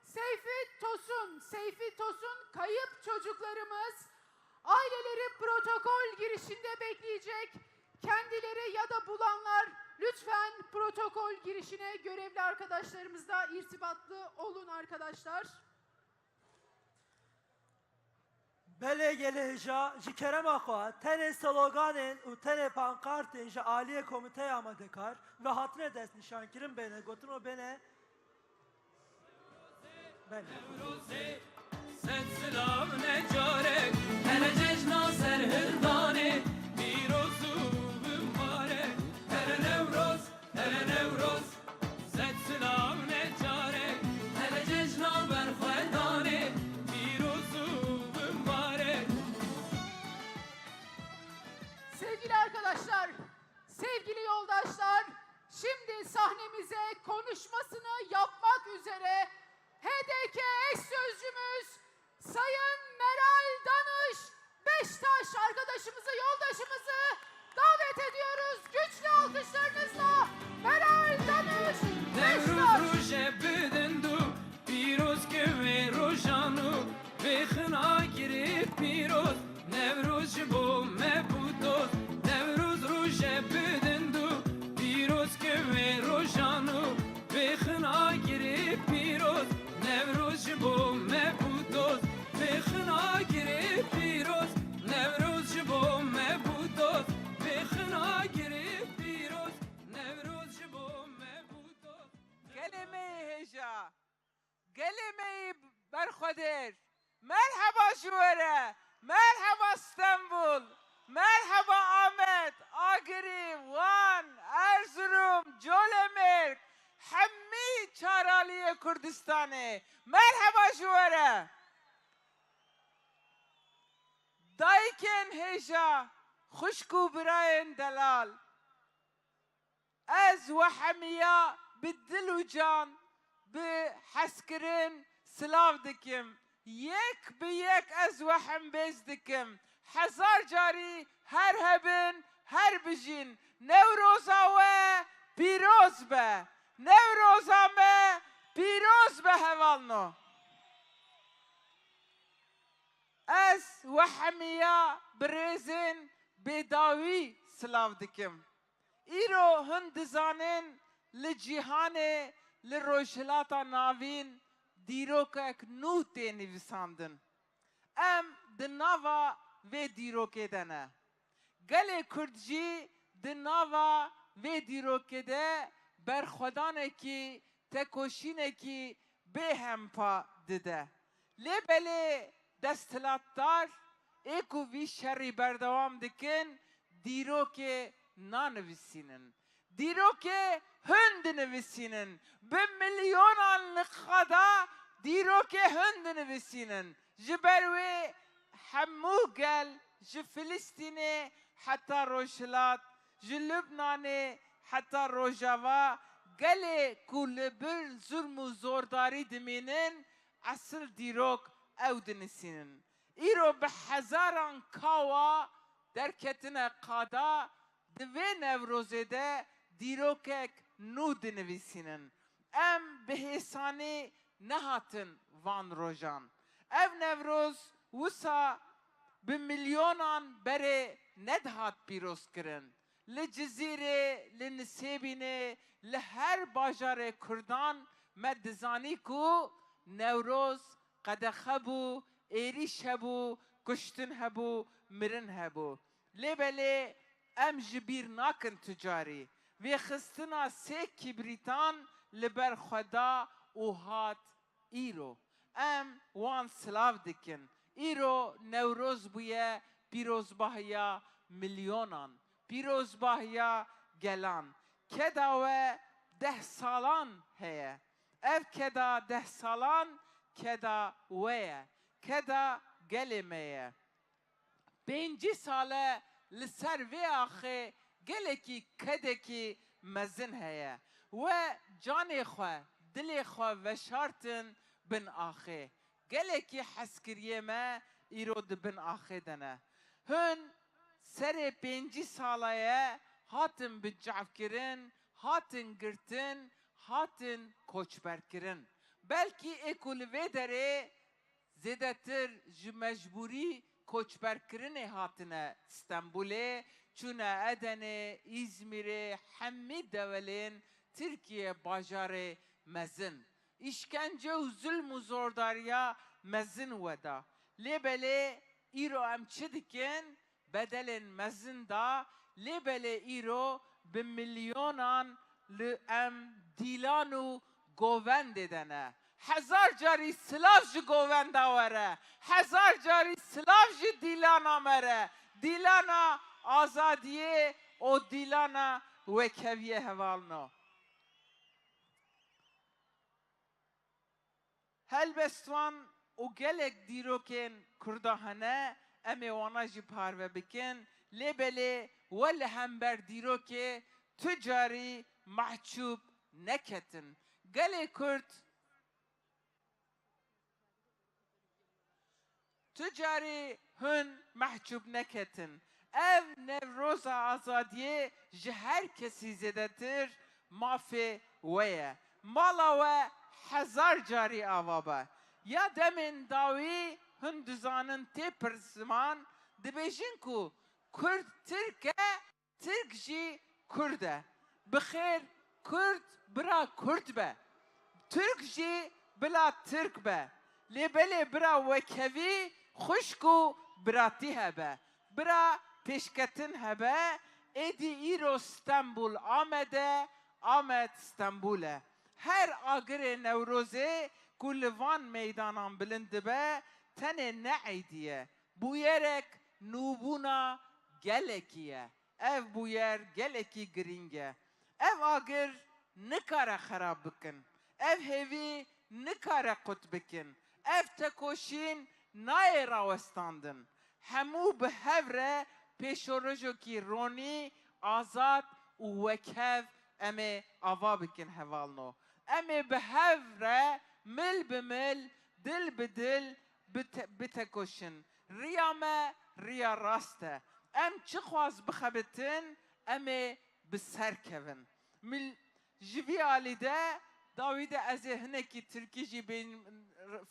Seyfi Tosun, Seyfi Tosun kayıp çocuklarımız. Aileleri protokol girişinde bekleyecek. Kendileri ya da bulanlar lütfen protokol girişine görevli arkadaşlarımızla irtibatlı olun arkadaşlar. Belê gelê hêja, ji kerema xwe, tenê sloganên û tenê pankartên ji aliyê Komîteya Amadekar ve hatine destnîşankirin bêne gotin û bêne. Belê. Newrozê, sed silav ne carek, here cejna serhildanê, pîroz û mibarek, here Newroz, here Newroz. Sed silav ne carek, hele cejna berxwedanê, pîroz û mibarek. Sevgili arkadaşlar, sevgili yoldaşlar, şimdi sahnemize konuşmasını yapmak üzere H D K eş sözcümüz Sayın Meral Danış Beştaş arkadaşımızı, yoldaşımızı davet ediyoruz. Güçlü alkışlarınızla Meral Danış Beştaş. Newroz roje bilind û pîroz ke wê rojan û vê xinagirê pîroz. Newroz ji bo me bû dost. Newroz roje bilind û pîroz ke wê rojan û vê xinagirê pîroz. Newroz ji bo me bû dost, vê xinagirê pîroz. Newroz ji bo me bû dost, vê xinagirê pîroz. Newroz ji bo me bû dost. Gelê me yê hêja, gelê me yê berxwedêr, merheba ji we re, merheba Stenbul, merheba Amed, Agirî, Wan, Erzurum, Colemêrg, hemî çar aliyê Kurdistanê, merheba ji we re. Dayikên hêja, xwişk û birayên delal, ez we hemiya bi dil û can, bi hezkirin silav dikim. Yek bi yek ez we hembêz dikim. Hezar carî her hebin, her bijîn. Newroza we pîroz be. Newroza me pîroz be hevalno. Ez we hemiya bi rêzên bêdawî silav dikim. Îro hûn dizanin li cîhanê, li Rojhilata Navîn dîrokek nû tê nivîsandin. Em di nava vê dîrokê de ne. Gelê Kurd jî di nava vê dîrokê de berxwedanekî, tekoşînekî bêhempa dide. Lê belê desthilatdar ê ku vî şerî berdewam dikin, dîrokê nanivîsînin. Dîrokê hûn dinivîsînin. Bi milyonan li qada dîrokê hûn dinivîsînin. Ji ber wê hemû gel, ji Filistînê heta Rojhilat, ji Lubnanê heta Rojava, gelê ku li bir zulm û zordarî dimînin, esil dîrok ew dinivîsînin. Îro bi hezaran kawa derketine qada, di vê Newrozê de dîrokek nû dinivîsînin. Em bi hêsanî nehatin van rojan. Ev Newroz wisa bi milyonan berê nedihat pîrozkirin. Li Cizîrê, li Nisêbînê, li her bajarê Kurdan me dizanî ku Newroz qedexe bû, êrîş hebû, kuştin hebû, mirin hebû. Lê belê em ji bîr nakin tu carî. Vêxistina sê kîbrîtan li ber xwe da û hat îro. Em wan silav dikin. Îro Newroz bûye pîrozbahiya milyonan, pîrozbahiya gelan. Keda we deh salan heye. Ev keda deh salan keda we ye. Keda gelê me ye. Pêncî sal e li ser vê axê gelekî kedekî mezin heye. We canê xwe, dilê xwe veşartin bin axê. Gelekî hezkiriyê me îro di bin axê de ne. Hûn serê pêncî sala ye hatin bincavkirin, hatin girtin, hatin koçberkirin. Belkî ê ku li vê derê zêdetir ji mecbûrî koçberkirinê hatine Stenbolê, çûne Edenê, Îzmîrê, hemî dewelên Tirkiye, bajarê mezin. Îşkence û zulm û zordariya mezin we da. Lê belê îro em çi dikin? Bedelên mezin da, lê belê îro bi milyonan li em dîlan û govendê de ne. Hezar carî silav ji govenda we re, hezar carî silav ji dîlana me re, dîlana azadiyê û dîlana wekeviyê hevalno. Helbestvan û gelek dîrokên Kurda hene, em ê wana jî parve bikin, lê belê we li hember dîrokê tu carî mehçûb neketin. Gelê Kurd tu carî hûn mehçûb neketin. Ev Newroza Azadiyê ji her kesî zêdetir mafê we ye. Mala we hezar carî ava be. Ya demên dawî hûn dizanin tê pir ziman, dibêjin ku Kurd Tirk e, Tirk jî Kurd e. Bi xêr, Kurd bira Kurd be. Tirk jî bila Tirk be. Lê belê bira wekevî, xwişk û biratî hebe. Bira pêşketin hebe. Êdî îro Stenbul Amed e, Amed Stenbul e. Her agirê Newrozê ku li van meydanan bilind dibe, tenê ne eydî ye. Bûyerek nûbûna gelekî ye. Ev bûyer gelekî girîng e. Ev agir nikare xerab bikin. Ev hêvî nikare qut bikin. Ev tekoşîn nayê rawestandin. Hemû bi hev re pêşerojokî ronî, azad û wekhev em ê ava bikin hevalno. Em ê bi hev re mil bi mil, dil bi dil bite-, bitekoşin. Riya me riya rast e. Em çiqas bixebitin, em ê bi ser kevin. Mil-, ji vî alî de, dawî de ez ê hinekî tirkî jî bên-,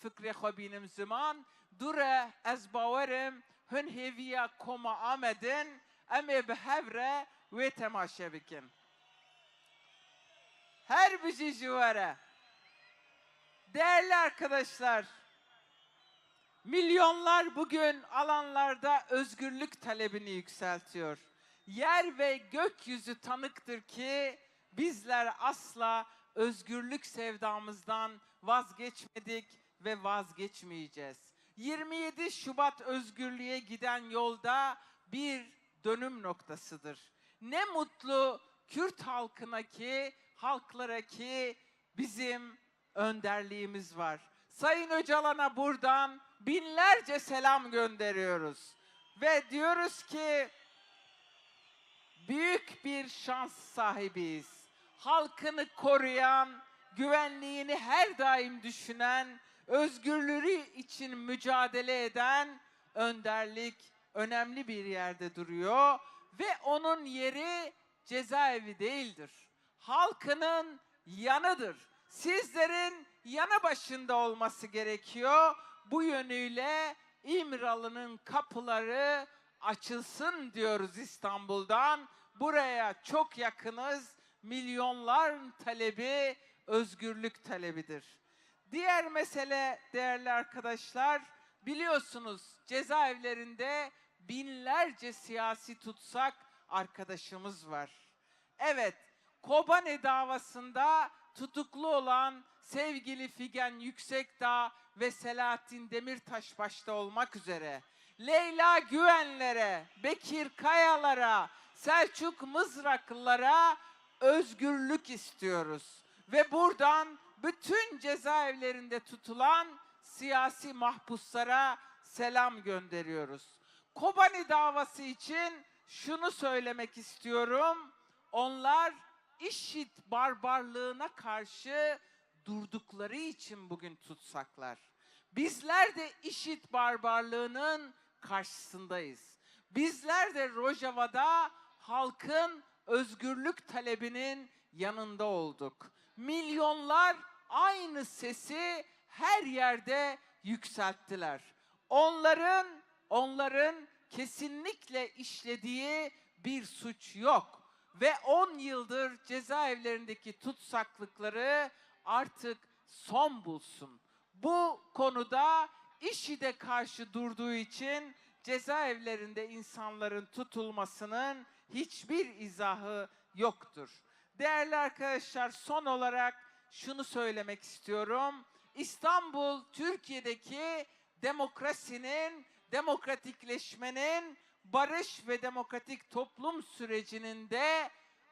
fikrê xwe bînim ziman. Dû re ez bawerim hin hêviya Koma Amedin, em ê bi hev re wê temaşe bikin. Her bijî ji we re. Değerli arkadaşlar, milyonlar bugün alanlarda özgürlük talebini yükseltiyor. Yer ve gökyüzü tanıktır ki bizler asla özgürlük sevdamızdan vazgeçmedik ve vazgeçmeyeceğiz. Yirmi yedi Şubat özgürlüğe giden yolda bir dönüm noktasıdır. Ne mutlu Kürt halkına ki, halklara ki bizim önderliğimiz var. Sayın Öcalan'a buradan binlerce selam gönderiyoruz. Ve diyoruz ki büyük bir şans sahibiyiz. Halkını koruyan, güvenliğini her daim düşünen, özgürlüğü için mücadele eden önderlik önemli bir yerde duruyor ve onun yeri cezaevi değildir. Halkının yanıdır. Sizlerin yanı başında olması gerekiyor. Bu yönüyle İmralı'nın kapıları açılsın diyoruz İstanbul'dan. Buraya çok yakınız. Milyonların talebi özgürlük talebidir. Diğer mesele, değerli arkadaşlar, biliyorsunuz cezaevlerinde binlerce siyasi tutsak arkadaşımız var. Evet, Kobane davasında tutuklu olan sevgili Figen Yüksekdağ ve Selahattin Demirtaş başta olmak üzere Leyla Güvenlere, Bekir Kayalara, Selçuk Mızraklılara özgürlük istiyoruz. Ve buradan bütün cezaevlerinde tutulan siyasi mahpuslara selam gönderiyoruz. Kobani davası için şunu söylemek istiyorum. Onlar işit barbarlığına karşı durdukları için bugün tutsaklar. Bizler de işit barbarlığının karşısındayız. Bizler de Rojava'da halkın özgürlük talebinin yanında olduk. Milyonlar aynı sesi her yerde yükselttiler. Onların, onların kesinlikle işlediği bir suç yok. Ve on yıldır cezaevlerindeki tutsaklıkları artık son bulsun. Bu konuda IŞİD'e karşı durduğu için cezaevlerinde insanların tutulmasının hiçbir izahı yoktur. Değerli arkadaşlar, son olarak şunu söylemek istiyorum. İstanbul, Türkiye'deki demokrasinin, demokratikleşmenin, barış ve demokratik toplum sürecinin de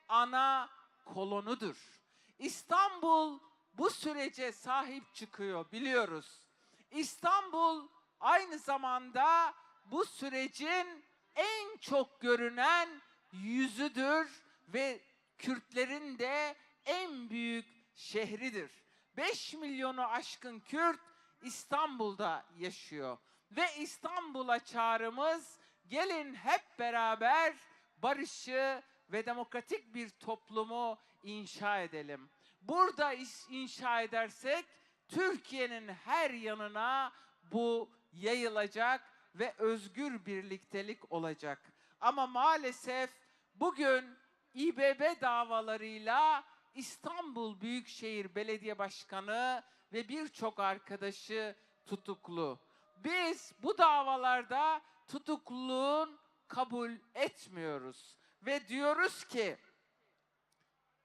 ana kolonudur. İstanbul bu sürece sahip çıkıyor, biliyoruz. İstanbul aynı zamanda bu sürecin en çok görünen yüzüdür ve Kürtlerin de en büyük şehridir. Beş milyonu aşkın Kürt İstanbul'da yaşıyor. Ve İstanbul'a çağrımız, gelin hep beraber barışı ve demokratik bir toplumu inşa edelim. Burada iş-, inşa edersek Türkiye'nin her yanına bu yayılacak ve özgür birliktelik olacak. Ama maalesef bugün İBB davalarıyla İstanbul Büyükşehir Belediye Başkanı ve birçok arkadaşı tutuklu. Biz bu davalarda tutukluluğun kabul etmiyoruz ve diyoruz ki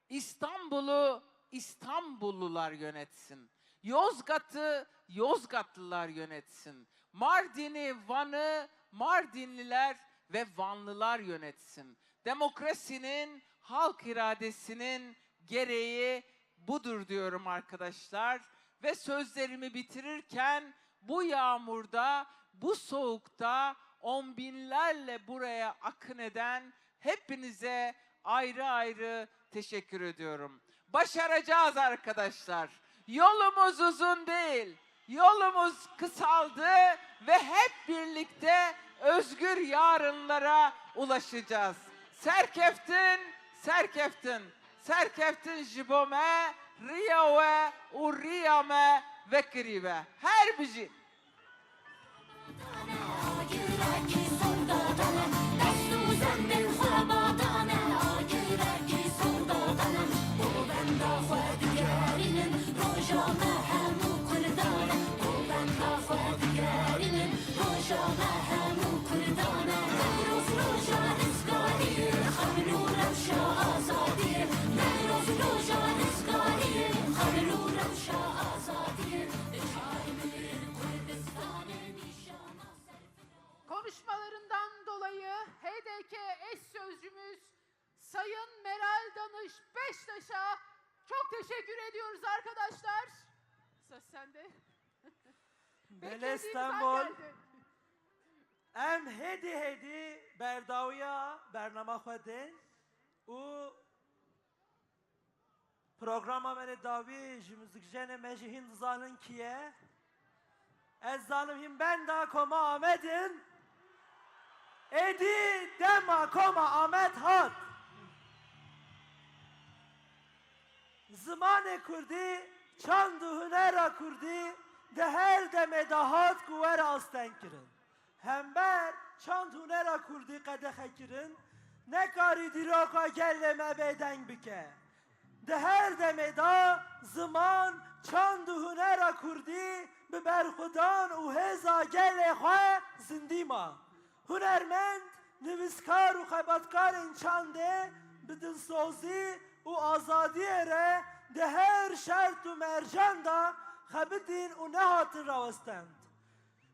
İstanbul'u İstanbullular yönetsin. Yozgat'ı Yozgatlılar yönetsin. Mardin'i, Van'ı Mardinliler ve Vanlılar yönetsin. Demokrasinin, halk iradesinin gereği budur diyorum arkadaşlar. Ve sözlerimi bitirirken bu yağmurda, bu soğukta on binlerle buraya akın eden hepinize ayrı ayrı teşekkür ediyorum. Başaracağız arkadaşlar. Yolumuz uzun değil. Yolumuz kısaldı ve hep birlikte özgür yarınlara ulaşacağız. Serkeftin, serkeftin, serkeftin ji bo me, riya we û riya me vekirî be. Her bijî. Konuşmalarından dolayı H D K eş sözcümüz Sayın Meral Danış Beştaş'a çok teşekkür ediyoruz arkadaşlar. Söz sende. Belê Beklediğimiz an Stenbol, geldi. Em hêdî hêdî berdawiya bernama xwe din û programa me li dawî ji muzîkjenê me jî hîn dizanin kî ye. Ez zanim hîn benda Koma Amed in. Êdî dema Koma Amed hat. Zimanê kurdî, çand û hunera kurdî di her demê de hat ku were astengkirin. Hember çand hunera kurdî qedexekirin, nekarî dîroka gelê me bêdeng bike. Di her demê de ziman, çand û hunera kurdî bi berxwedan û hêza gelê xwe zindî ma. Hunermend, nivîskar û xebatkarên çandê bi dilsozî û azadiyê re di her şert û mercan de xebitîn û nehatin rawestend.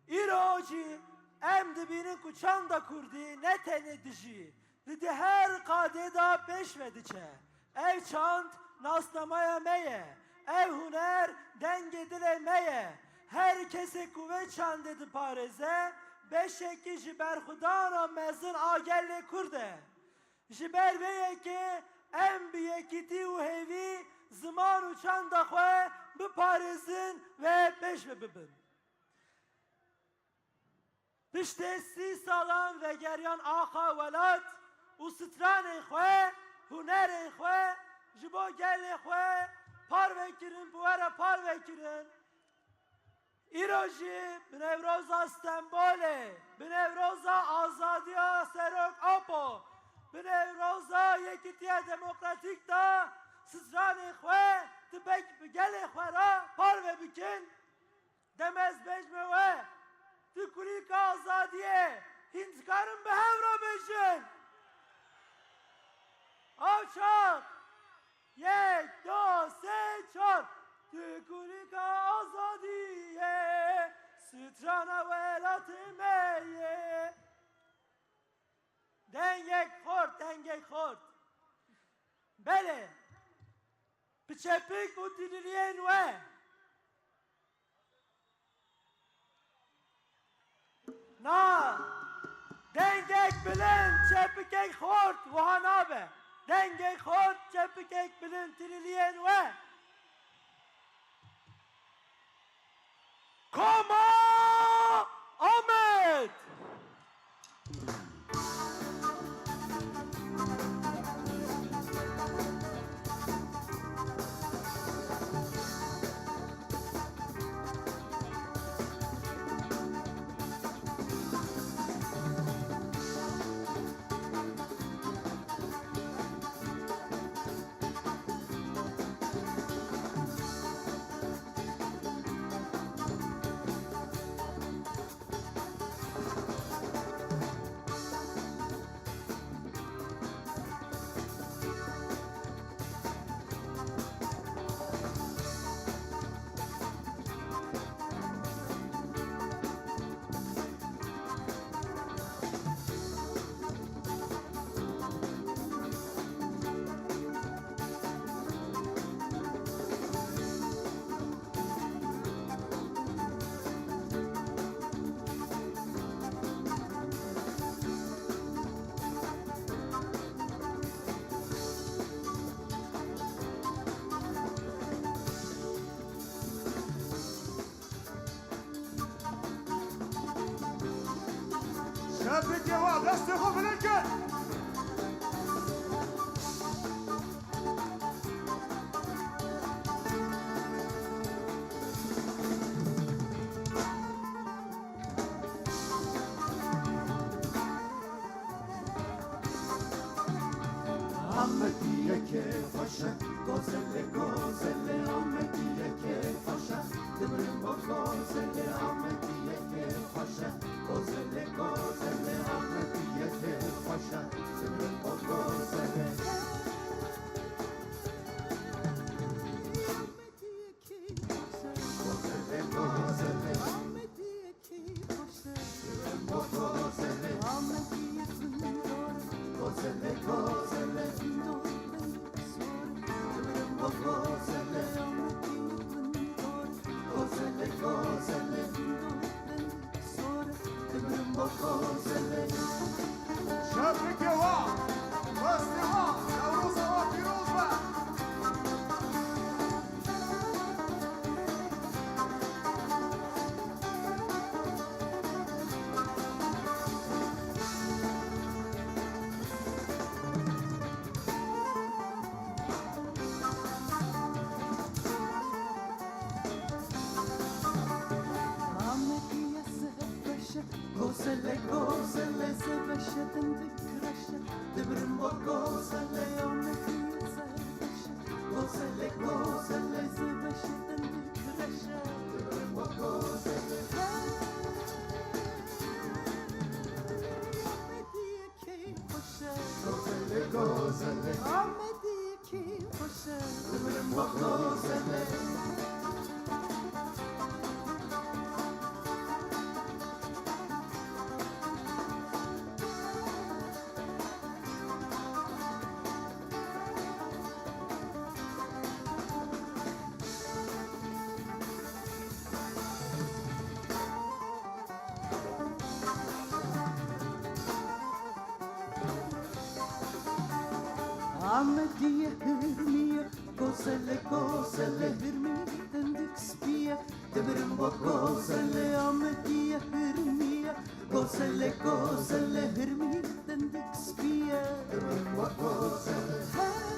Îro jî em dibînin ku çanda kurdî ne tenê dijî, li di her qadê de pêş ve diçe. Ev çand nasnameya me ye. Ev huner dengê dilê me ye. Her kesê ku vê çandê diparêze, beşekî ji berxwedana mezin a gelê Kurd e. Ji ber vê yekê em bi yekîtî û hêvî ziman û çanda xwe biparêzin ve pêş ve bibin. Piştê sî salan vegeriyan axa welat û stranê xwe, hunerê xwe, Ji bo gelê xwe parve kirin, bi we re parve kirin. Îro jî bi Newroza Stenbolê, bi Newroza Azadiya Serok Apo, bi Newroza Yekîtiya Demokratîk de stranê xwe di bek-, bi gelê xwe re parve bikin. Dem ez bêjme we, tu kurîka azadiyê, hîn dikarin bi hev re bêjin. Ew çax, yek, du, sê, çar. Tu kurîka azadiyê, strana welatê me ye. Dengek xort, dengek xort. Belê, bi çepik û tilîliyên we. Na, dengek bilind, çepikek xort, wiha nabe. Dengek xort, çepikek bilind, tilîliyên we. Koma Amed! Şepikê wa destê xwe bilind ke. Amediyekê xweş e, gozelê, gozelê, Amediyekê xweş e, dimirim bo gozelê, Amediyekê xweş e, gozelê, gozelê, Amediyekê xweş e, dimirim bo gozelê. Gozelê, gozelê. Şevkê wa, westê wa, Newroza wa pîroz be. Amediye serbeşe, gozele, gozele, zebeşe, dindik reşe, dibrim bo gozele, Amediye serbeşe. Gozele, gozele, zebeşe, dindik reşe. Amediyekê xweş e. Gozele, gozele. Amediyekê xweş e. Dibrim bo gozele. Amediye hirmiye, gozele, gozele, hirmiye, dindik spiye, dibrim bo gozele, Amediye hirmiye, gozele, gozele, hirmiye, dindik spiye. Dibrim bo gozele. Hey.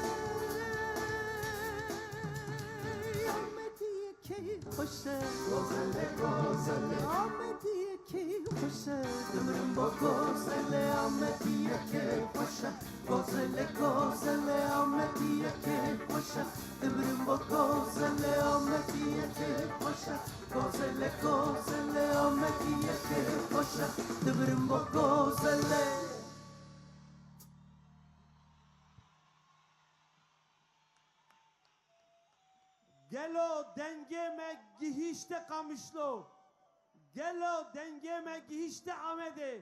Gozelê Amediyekê xweş e. Dimirim bo gozelê Amediyekê xweş e. Gozelê, gozelê Amediyekê xweş e. Dimirim bo gozelê Amediyekê xweş e. Gozelê, gozelê Amediyekê xweş e. Dimirim bo gozelê. Gelo dengê me gihîşte Qamişlo? Gelo dengê me gihîşte Amedê?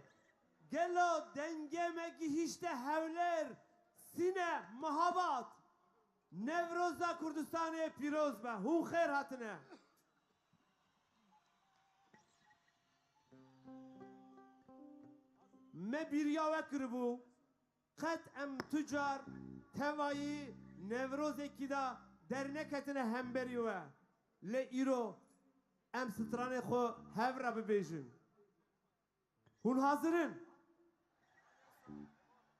Gelo dengê me gihîşte Hewlêr, Sîne, Mehabad? Newroza Kurdistanê pîroz be. Hûn xêr hatine. Me bîriya we kiribû. Qet em tu car tevayî Newrozekî de derneketine hemberî we. Lê îro em stranê xwe hev re bibêjin. Hûn hazir in?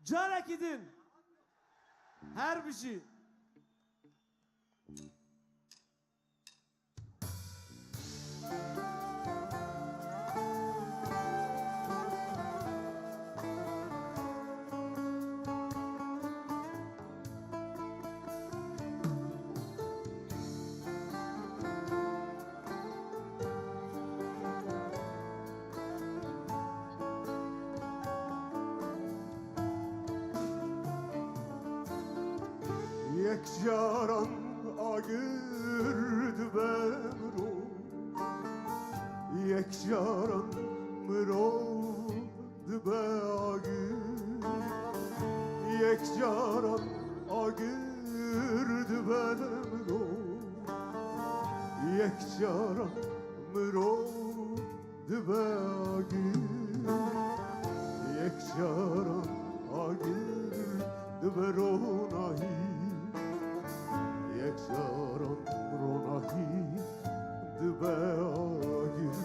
Carekî din. Her bijî. Yek caran agir dibe mirov, yek caran mirov dibe agir, yek caran agir dibe mirov, yek caran mirov dibe agir, yek caran agir dibe ronahî, yek caran ronahî dibe agir,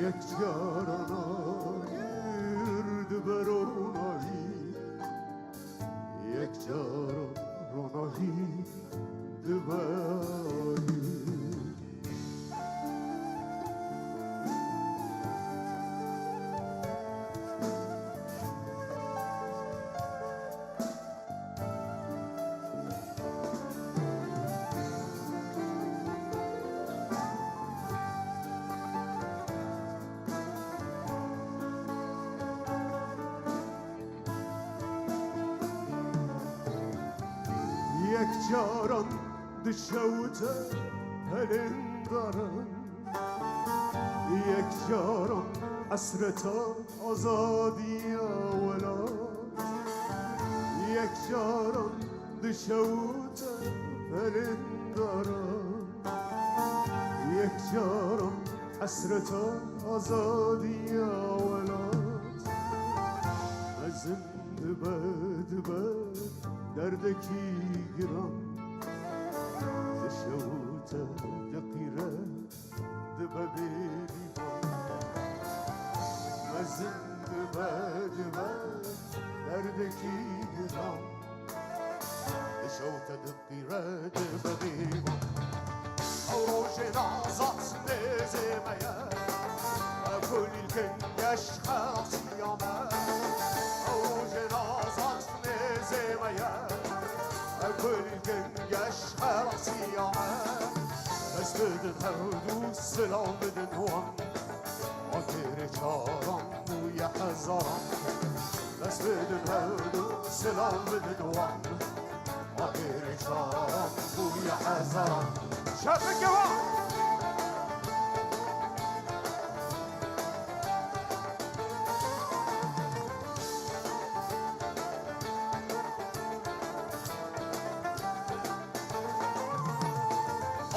yek caran agir dibe ronahî, yek caran ronahî dibe agir. Yek caran dişewite pelên daran, yek caran esreta azadiya welat, yek caran dişewite pelên daran. Yek caran esreta azadiya welat. Mezin dibe dibe derdekî giran, dişewite diqîre dibe bêrîvan. Mezin dibe dibe derdekî giran, dişewite dibe Qîret bibî. Ew rojê nazat nêzê me ye, kulîlkin geş xelasiya me. Ew rojê nazat nêzê me ye, kulîlkin geş xelasiya me. Dest bidin hewdû silav bidin wan. Agirê çaran bûye hezaran. Dest bidin hewdû silav bidin wan. Agirê çaran bûye hezaran. Şefike wan!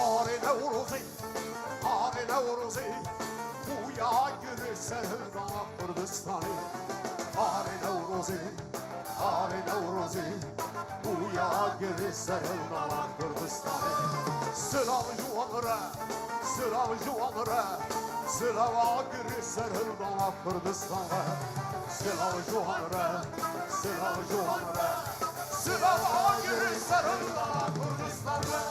Arê Newrozê, arê Newrozê, bûya girê serhildana Kurdistanê. Arê Newrozê, arê Newrozê, bûya girê serhildana Kurdistanê. Silav ji wan re, silav ji wan re, silava girê serhildana Kurdistan re. Silav ji wan re, silav ji wan re, silava girê serhildana Kurdistan re.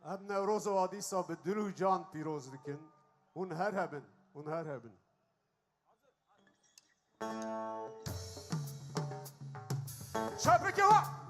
Em Newroza wa dîsa bi dil û can pîroz dikin. Hûn her hebin, hûn her hebin. Çapeke wa!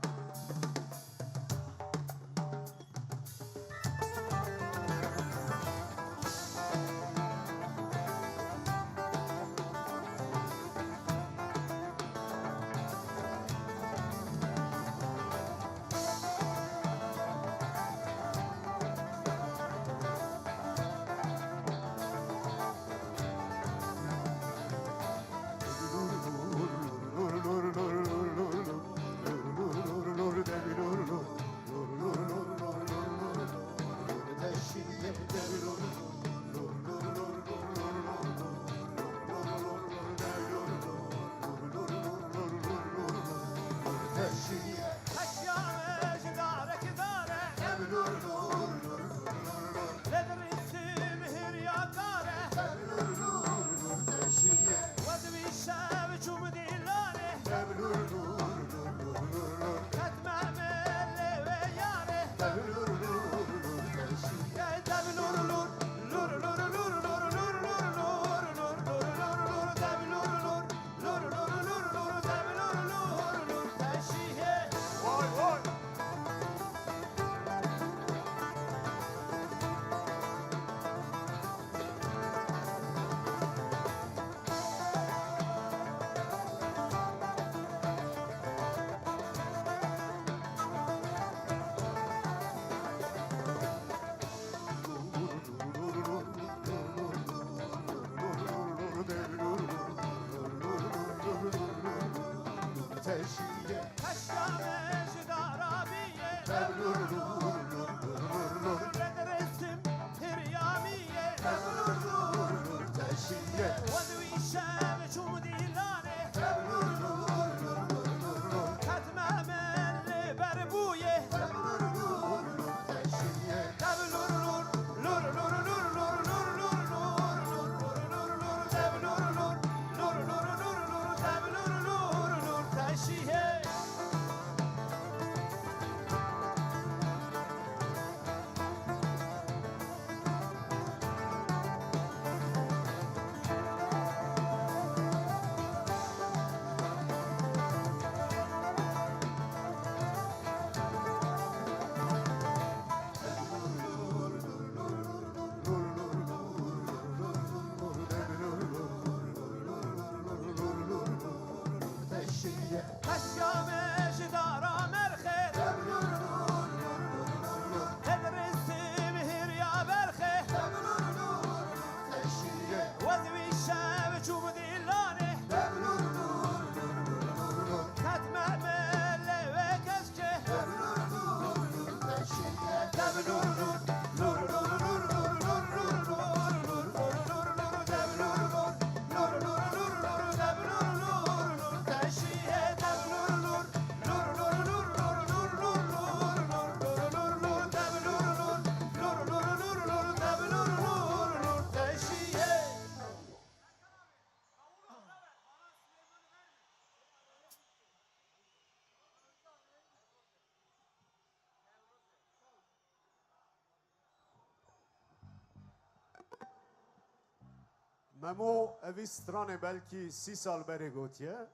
Memo, evî stranê belkî sî sal berê gotiye.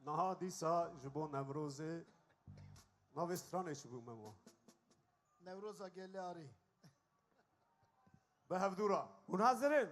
Niha dîsa ji bo Newrozê navê stranê çi bû Memo? Newroza Gelê Arî. Bi hevdû re. Hûn hazir in?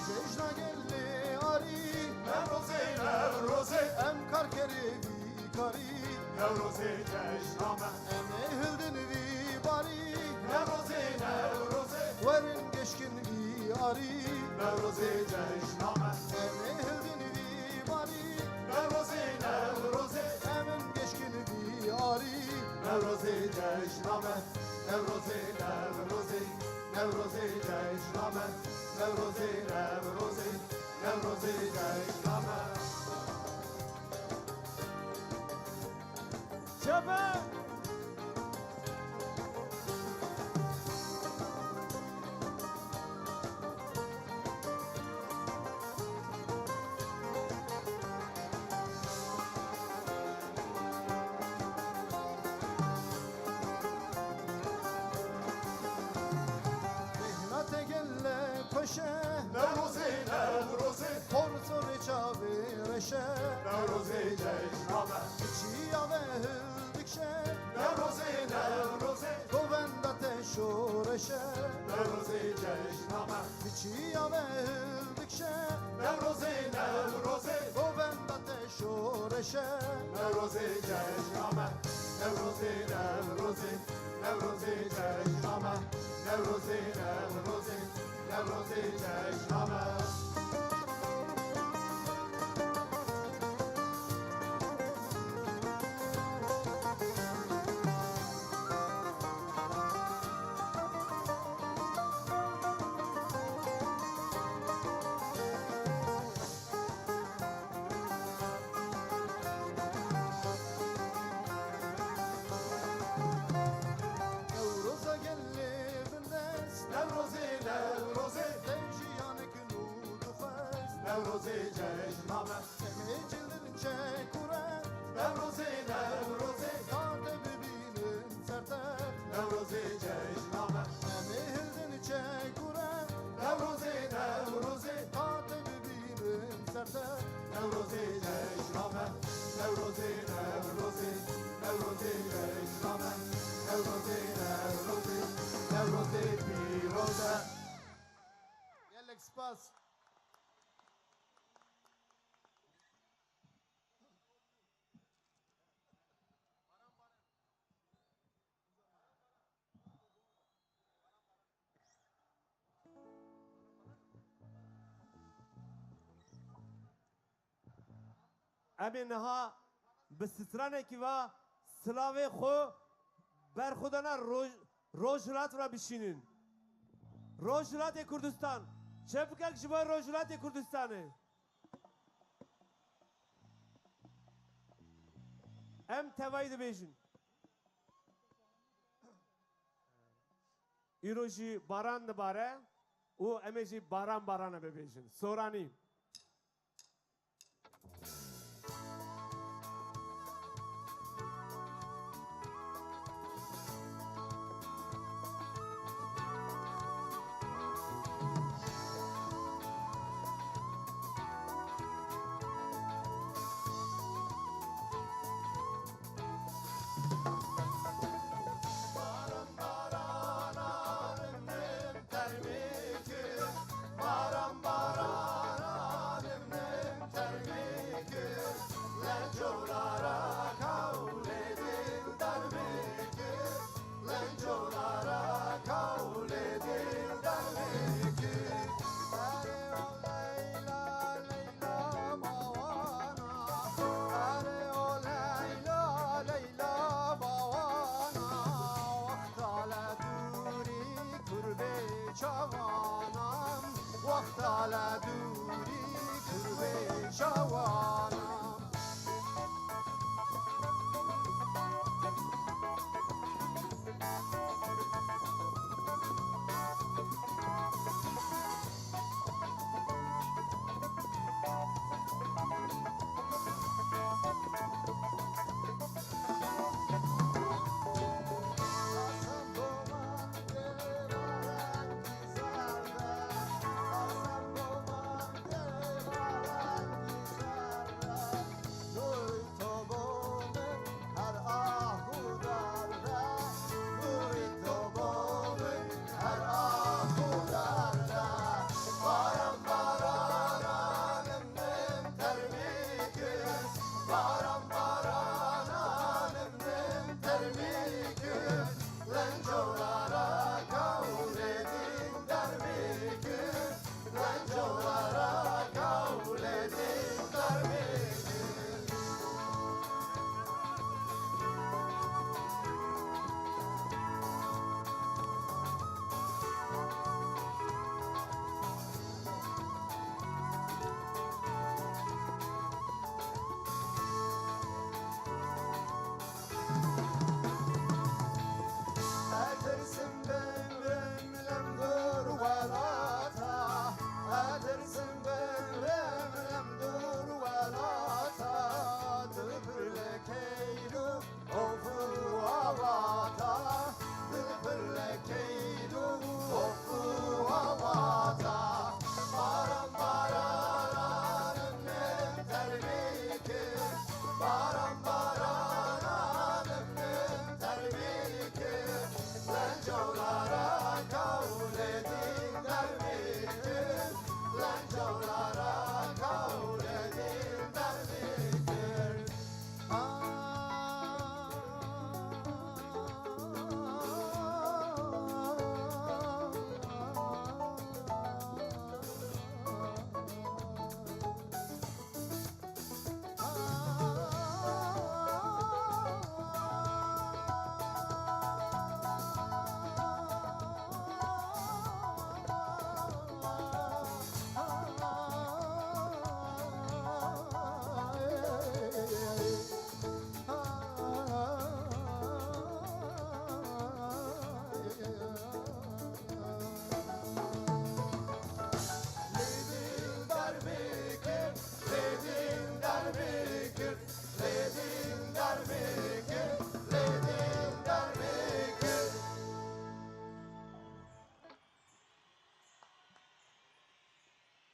Cejna gelê Arî, Newrozê, Newrozê. Em karkerê vî karî, Newrozê cejna me. Em ê hildin vî barî, Newrozê, Newrozê. Werin geşkin vî arî, Newrozê cejna me. Em ê hildin vî barî, Newrozê, Newrozê. Em in geşkin vî arî, Newrozê cejna me. Newrozê, Newrozê, Newrozê cejna me. Newrozê, Newrozê, Newrozê cejna me. Çepe! Mîhnate gele xweş e. Newrozê, Newrozê. Xor sorê çavê reş e. Newrozê cejna me. Çiya ve hildik Newrozê, Newrozê. Govenda te şoreşe. Newrozê cejna me. Biçiya ve hildik şe. Newrozê, Newrozê. Govenda te şoreşe. Newrozê cejna me. Newrozê, Newrozê. Newrozê cejna me. Newrozê, Newrozê. Newrozê cejna me. Newroza gelê bindest. Newrozê, Newrozê. Te jiyanek nû dixwest. Newrozê cejna me. Em ê cildin çekure. Newrozê, Newrozê. Ka te bibînin ser te. Newrozê cejna me. Em ê hildin çekure. Newrozê, Newrozê. Ka te bibînin ser te. Newrozê cejna me. Newrozê, Newrozê. Newrozê cejna me. Newrozê, Newrozê. Newrozê pîroz e. Gelek spas. Em ê niha bi stranekî ve silavê xwe berxwedana roj-, Rojhilat re bişînin. Rojhilatê Kurdistan. Çepikek ji bo Rojhilatê Kurdistanê. Em tevayî dibêjin. Îro jî baran dibare û em ê jî baran barana bibêjin. Soranî.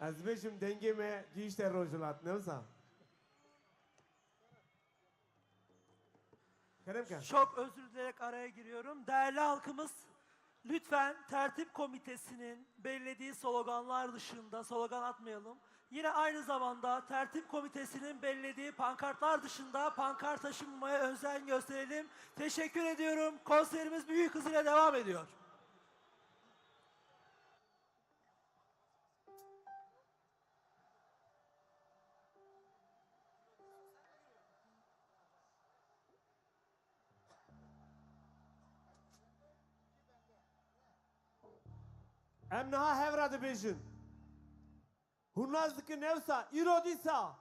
Ez bêjim dengê me gihîşte Rojhilat, ne wisa? Kerem ke. Çok özür dileyerek araya giriyorum. Değerli halkımız, lütfen tertip komitesinin belirlediği sloganlar dışında slogan atmayalım. Yine aynı zamanda tertip komitesinin belirlediği pankartlar dışında pankart taşımamaya özen gösterelim. Teşekkür ediyorum. Konserimiz büyük hızıyla devam ediyor. Em niha hev re dibêjin. Hûn nas dikin ne wisa, îro dîsa.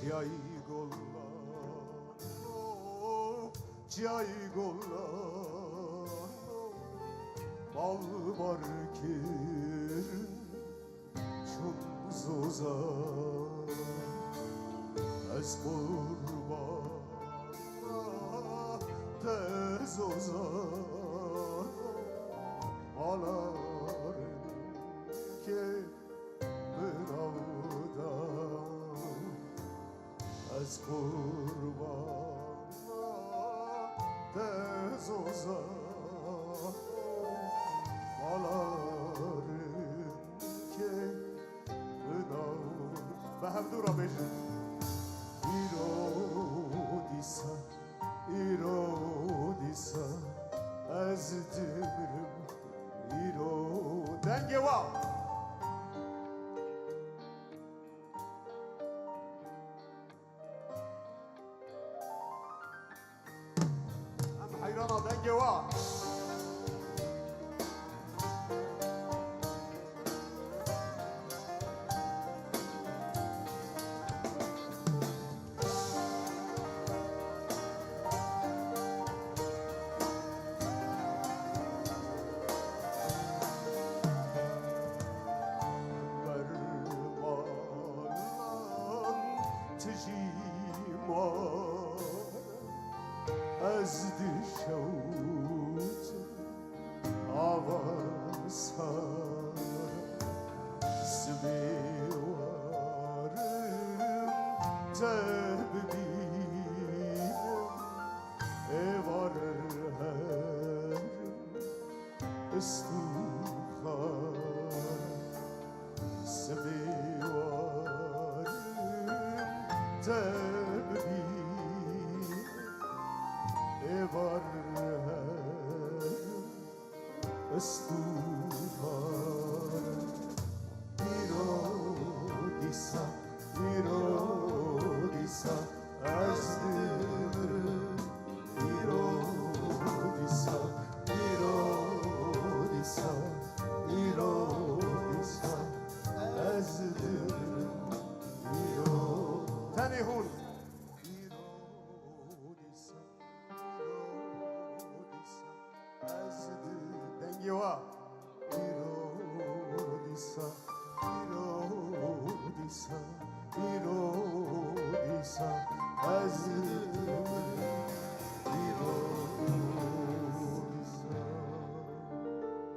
Çiyayî golan, o, çiyayî golan, o, bal bar kirin çûm zoza. Ez qurban te zoza, bala rinkê min awda. Ez qurbana te zoza, bala rinkê min awda. Bi hevdû re bêjin. Îro dîsa, îro dîsa ez dimirim. Îro dengê wa. Em heyrana dengê wa. Bermalan tijî ma ez dişewtim ava sar. Sibê warim te bibînim, êvar herim istûxan. Sibê warim te bibînim, êvar herim istûxan. Îro dîsa, îro dîsa ez dimirim. Îro dîsa, îro dîsa, îro dîsa ez dimirim. Îro. Tenê hûn. Îro dîsa, îro dîsa ez di-, dengê wa. Îro dîsa, îro dîsa, îro dîsa ez dimirim. Îro dîsa.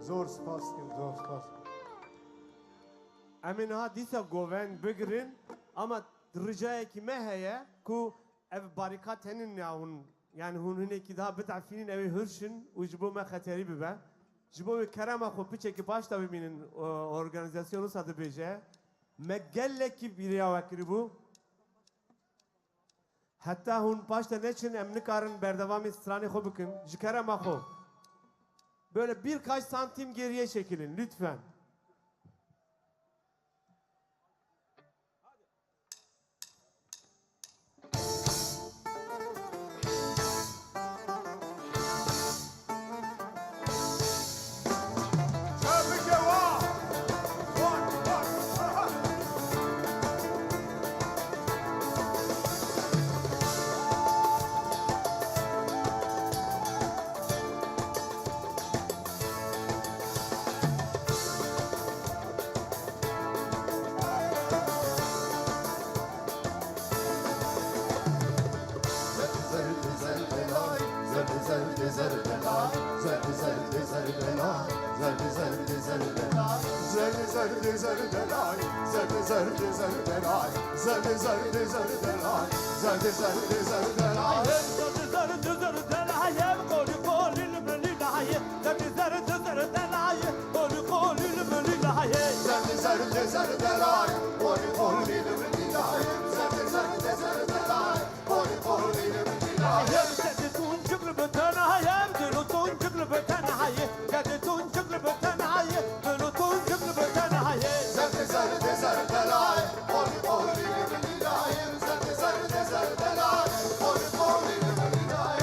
Zor spas dikim, zor spas. Em ê niha dîsa govend bigirin, ama ricayekî me heye ku ev barîkat henin ya hûn, yani hûn hinekî daha bitefînin, ew ê hirşin û ji bo me xeterî bibe. Ji bo wê kerema xwe piçekî paşta bimînin, o, organîzasyon wisa dibêje. Me gelekî bîriya we kiribû. Heta hûn paşta neçin, em nikarin berdewamê stranê xwe bikin. Ji kerema xwe. Böyle birkaç santim geriye çekilin, lütfen. Zerdê zerdê lay, zerdê zerdê zerdê lay, zerdê zerdê zerdê lay, zerdê zerdê zerdê lay. Zerdê zerdê zerdê lay, qolî qolî li milî lay. Zerdê zerdê zerdê lay, qolî qolî li milî lay. Zerdê zerdê zerdê lay, qolî qolî li milî lay. Zerdê zerdê zerdê lay, qolî qolî li milî lay. Zerdê tuncik li bi tenayê, dilo tuncik li bi tenayê. Zerdê tuncik li bi tenayê, dilo tuncik li bi tenayê. Zerdê zerdê zerdê lay, qolî qolî li milî lay. Zerdê zerdê zerdê lay, qolî qolî li milî lay.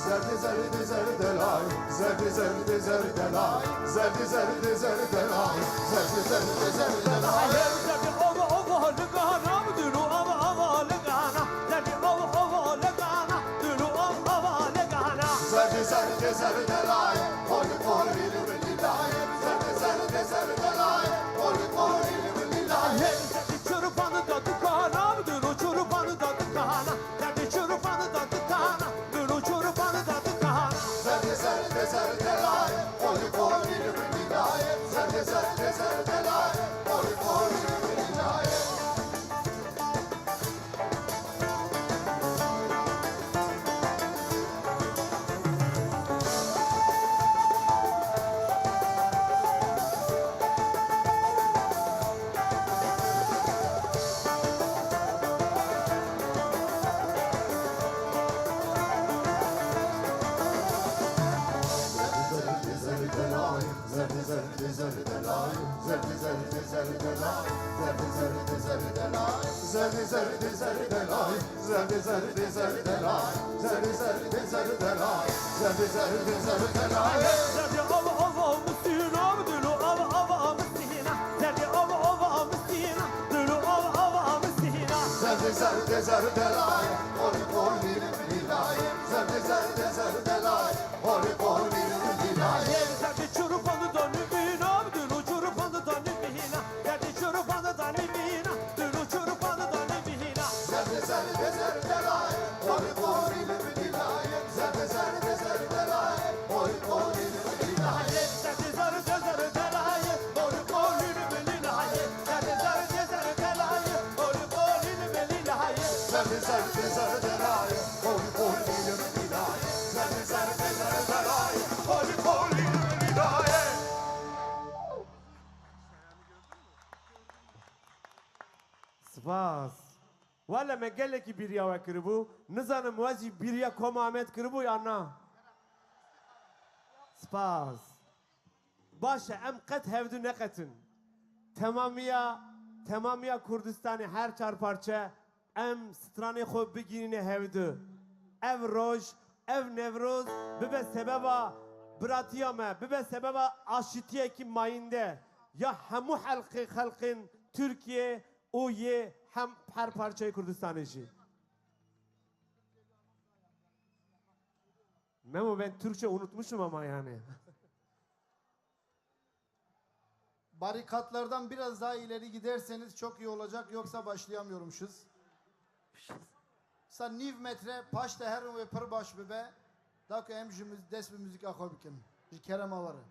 Zerdê zerdê zerdê lay, zerdê zerdê zerdê lay, zerdê zerdê zerdê lay, zerdê zerdê zerdê lay. Zerdê ova ova li gana, dilo ava ava li gana. Zerdê ova ova li gana, dilo ava ava li gana. Zerdê zerdê zerdê lay, qolî qolî li milî lay. Zerdê zerdê zerdê lay, qolî qolî li milî lay. Zerdê çirpan da dikana, dilo çirpan da dikana. Zerdê çirpan da dikana, dilo çirpan da dikana. Zerdê zerdê zerdê lay, qolî qolî li milî lay. Zerdê zerdê zerdê lay, qolî qolî li milî lay. Zerdê zerdê zerdê lay, zerdê zerdê zerdê lay, zerdê zerdê zerdê lay, zerdê zerdê zerdê lay. Zerdê zerdê zerdê lay, zerdê zerdê zerdê lay, zerdê zerdê zerdê lay, zerdê zerdê zerdê lay. Zerdê ava ava mistîna, dilo ava ava mistîna. Zerdê ava ava mistîna, dilo ava ava mistîna. Zerdê zerdê zerdê lay, qolî qolî li milî lay. Zerdê zerdê zerdê lay, qolî qolî li milî lay. Zerdê çirpan da nivîna, dilo çirpan da nivîna. Zerdê çirpan da nivîna, dilo çirpan da nivîna. Zerdê zerdê zerdê lay, qolî qolî li milî lay. Zerdê zerdê zerdê lay, qolî qolî li milî lay. Zerdê zerdê zerdê lay, qolî qolî li milî lay. Zerdê zerdê zerdê lay, qolî qolî li milî lay. Zerdê zerdê zerdê lay, qolî qolî li milî lay. Zerdê zerdê zerdê lay, qolî qolî li milî lay. Spas. Wele me gelekî bîriya we kiribû. Nizanim we jî bîriya Koma Amed kiribû ya na? Spas. Baş e, em qet hevdu neqetin. Temamiya, temamiya Kurdistanê her çar parçe em stranê xwe bigihînîne hevdu. Ev roj, ev Newroz bibe sebeba biratiya me, bibe sebeba aşitiyekî mayînde ya hemû helqê xelqên Tirkiye û yê hem her parçeyê Kurdistanê jî. Memo, ben Türkçe unutmuşum ama yani. Barikatlardan biraz daha ileri giderseniz çok iyi olacak, yoksa başlayamıyorum şiz. Sa nîv metre paşte herin wê pir baş bibe, da ku em ji müz-, dest bi muzîka xwe bikin. Ji kerema we re.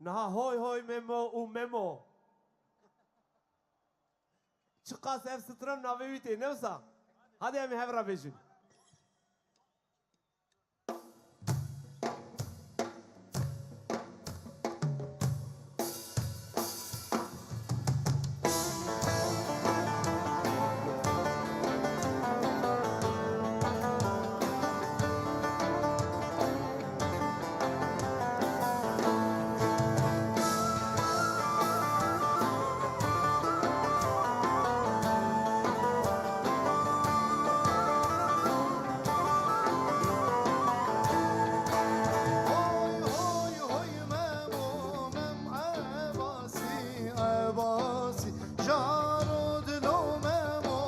Niha hoy hoy Memo û Memo. Çiqas ev stran navê wî tê, ne wisa? Hadi em ê hev re bêjin. Hoy, hoy, hoy, Memo, Mem Ebasî, Ebasî, jaro dilo Memo,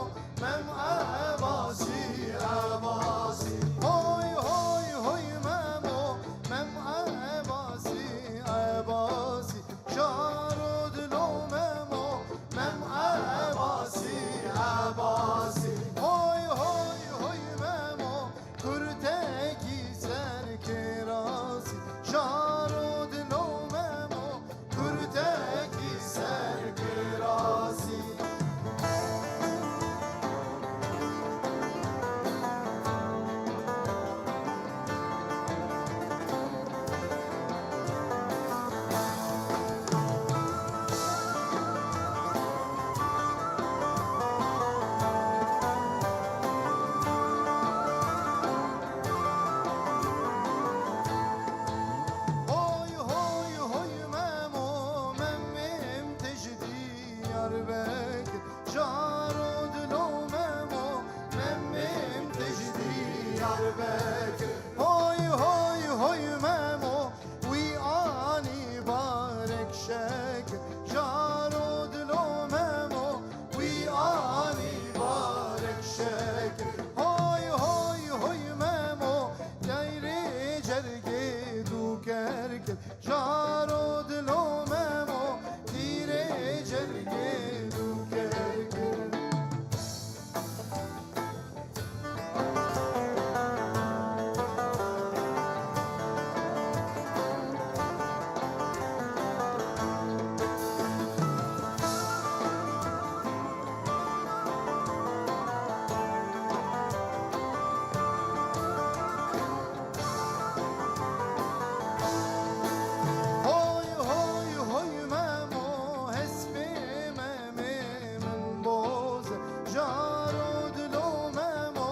Mem Ebasî, Ebasî. Hoy, hoy, hoy, Memo, Mem Ebasî, Ebasî. Jaro dilo Memo, Mem Ebasî, Ebasî. Hoy, hoy, hoy, Memo, kurtekî ser kirasî. Jaro dilo Memo, kurtekî ser kirasî. Hoy, hoy, hoy, Memo, Memêm te ji Diyarbekir. Jaro dilo Memo, Memêm te ji Diyarbekir. Hoy, hoy, hoy, Memo, wî anî barek şekir. Jaro dilo Memo, wî anî barek şekir. Hoy, hoy, hoy, Memo, deyrê cergê Dûkerkir. Jaro dilo Memo, tîrê cergê Dûkerkir. Hoy, hoy, hoy, Memo, hespê Memê min boz e. Jaro dilo Memo,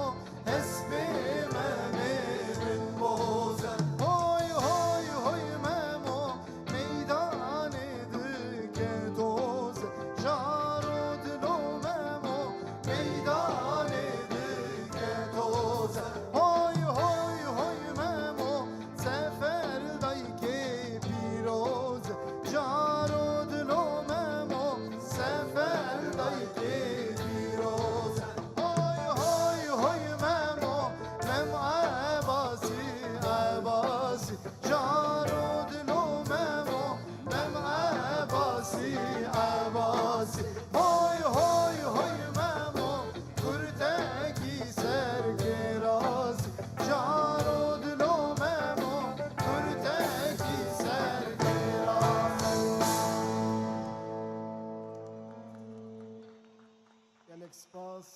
hespê Memê min boz e. Hoy, hoy, hoy, Memo, meydanê dike toz e. Jaro dilo Memo, meydanê dike toz e. Hoy, hoy, hoy, Memo, sefer daykê pîroz e. Jaro dilo Memo, sefer daykê pîroz e. Hoy, hoy, hoy, Memo, Mem Ebasî, Ebasî. Jaro dilo Memo, Mem Ebasî, Ebasî. Hoy, hoy, hoy, Memo, kurtekî ser kirasî. Jaro dilo Memo, kurtekî ser kirasî. Gelek spas.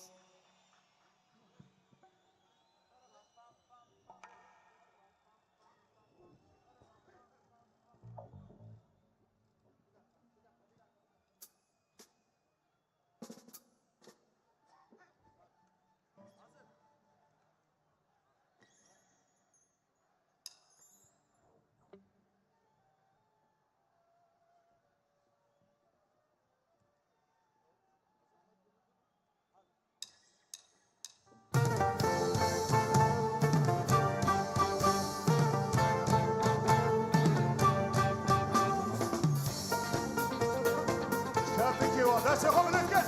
Şertikê wa, destê xwe bilind kin.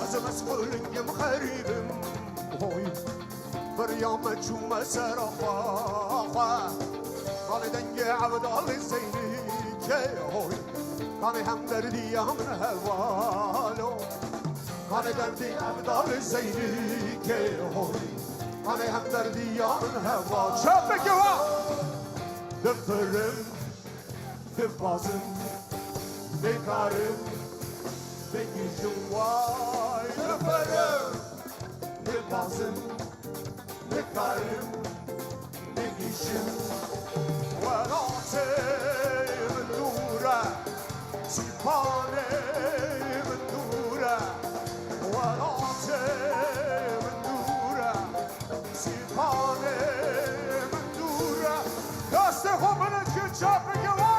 Ez mesûlingim xerîbim, hoy. Beriya me çûme sera xwe, xwe. Kanê dengê Evdalê Zeynîkê hoy, kanê hemderdiya min hevalo. Kanê derdê Evdalê Zeynîkê hoy, kanê hemderdiya min hevalo. Çapeke wa! Difirim, dibazim, nikarim, bigihîjim way. Difirim, dibazim, nikarim, bigihîjim. Welatê min dûr e, sîpanê min dûr e. Welatê min dûr e, sîpanê min dûr e. Destê xwe bilind kin, çapeke wa!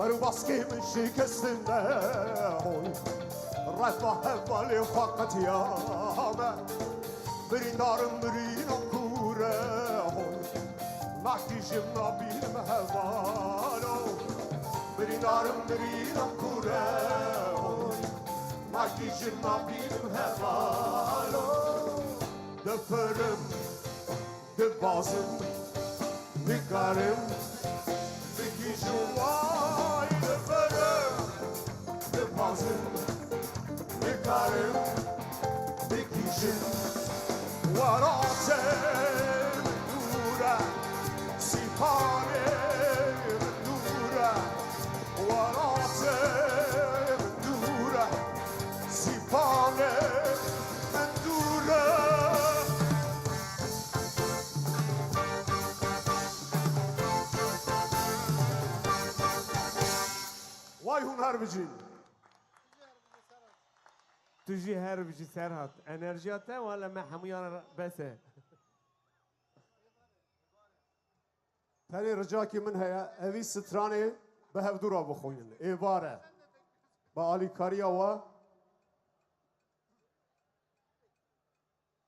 Ber û baskê min şikestin e hoy. Refa hevalê xwe qetiyame. Birîndarim birîna kûr e hoy. Nakîjim nabînim hevalo. Birîndarim birîna kûr e hoy. Nakîjim nabînim hevalo. Difirim, dibazim, nikarim, bigihîjim way. Difirim, dibazim, nikarim, bigihîjim. Welatê min dûr e, sîpanê min dûr e. Welatê min dûr e, sîpanê min dûr e. Way hûn her bijîn. Tu jî her bijî Serhat. Enerjiya te wele me hemûyan re bes e. Tenê ricakî min heye, evî stranê bi hevdû re bixwînin. Êvar e. Bi alîkariya we.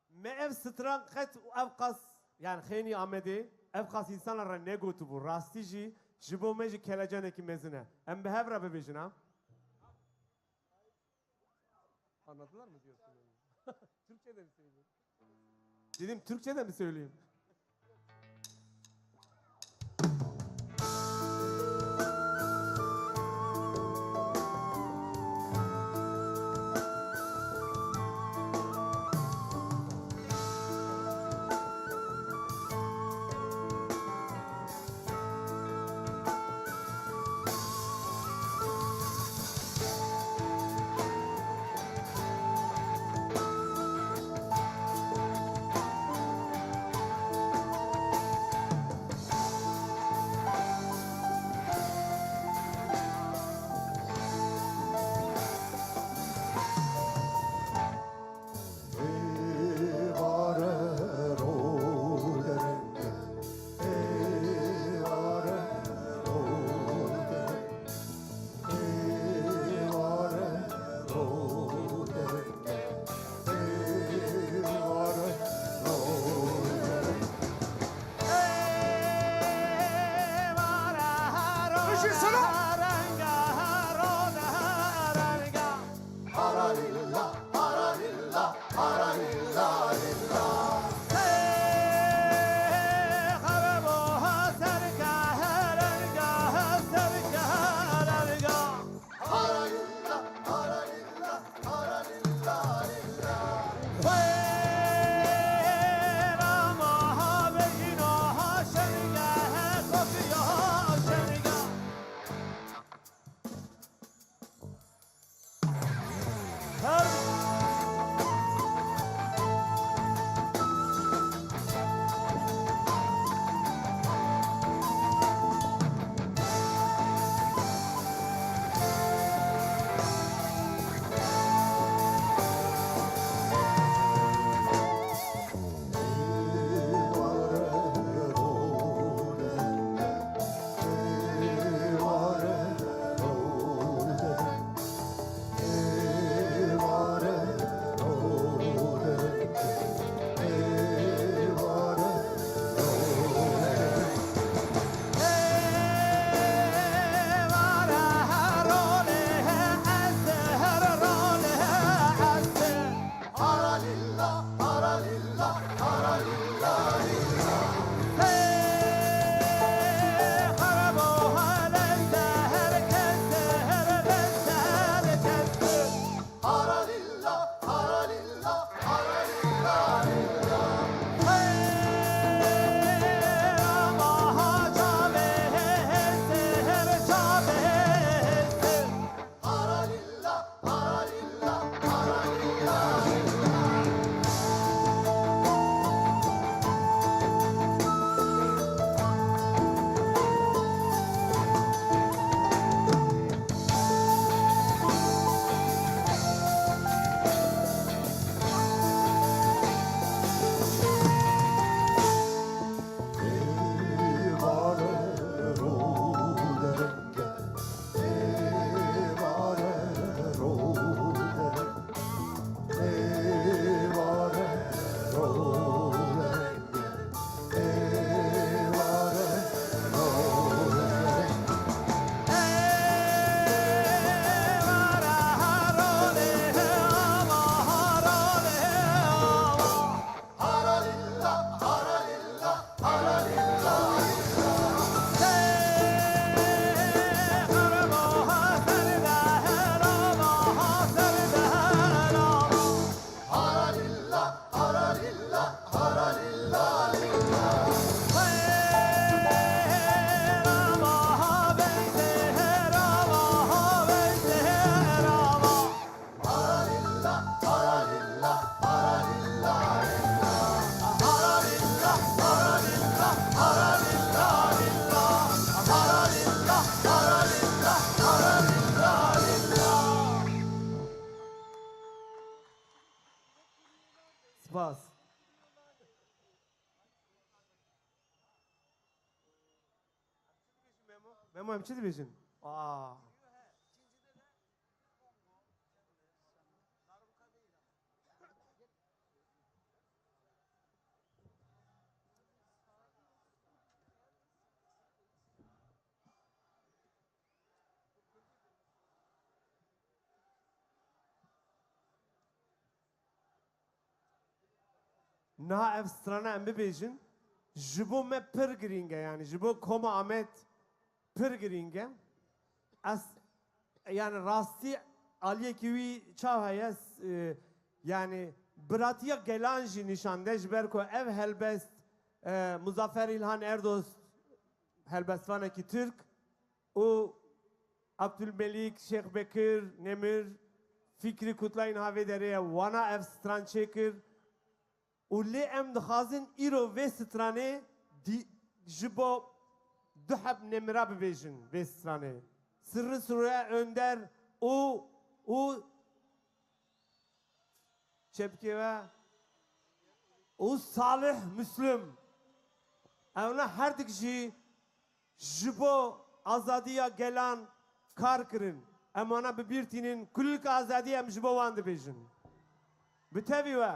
Me ev stran qet û ev qas, yani xênî Amedê, ev qas însana re negotibû. Rastî jî ji bo me jî kelecanekî mezin e. Em bi hev re bibêjin ha. Anladılar mı diyorsun yani? Türkçe de mi söyleyeyim? Dedim Türkçe de mi söyleyeyim? Spas. Memo, em çi dibêjin? Aa. Niha ev strana em bibêjin, ji bo me pir girîng e, yanî ji bo Koma Amed pir girîng e. Ez, yanî rastî aliyekî wî çawa heye, s-, e, yanî biratiya gelan jî nîşan de, ji ber ku ev helbest, e, Muzaffer İlhan Erdost helbestvanekî Tirk û Abdülmelik Şêxbekir Nemir, Fikrî Kutlayî niha vê derê ye, wana ev stran çêkir. Û lê em dixwazin îro vê stranê dî-, ji bo du heb nemira bibêjin vê stranê. Sirri Süreyya Önder û, û çepkê ve û Salih Müslüm. Ewna her dik jî ji bo azadiya gelan kar kirin. Em wana bi bîr tînin. Kulîlka azadiyê em ji bo wan dibêjin. Bi tevî we.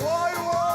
Vay vay!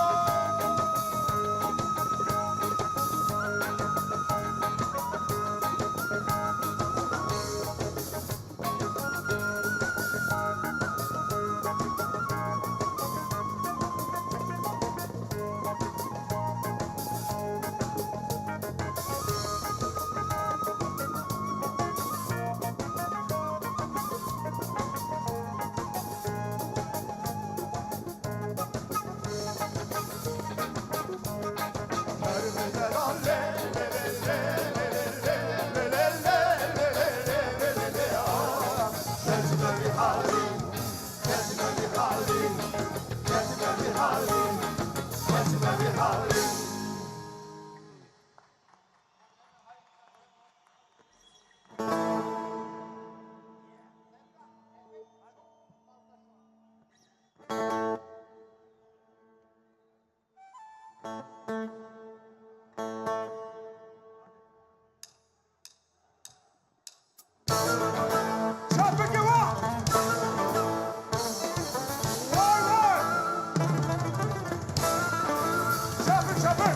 Şafir Kewa! Vay vay! Şafir, Şafir!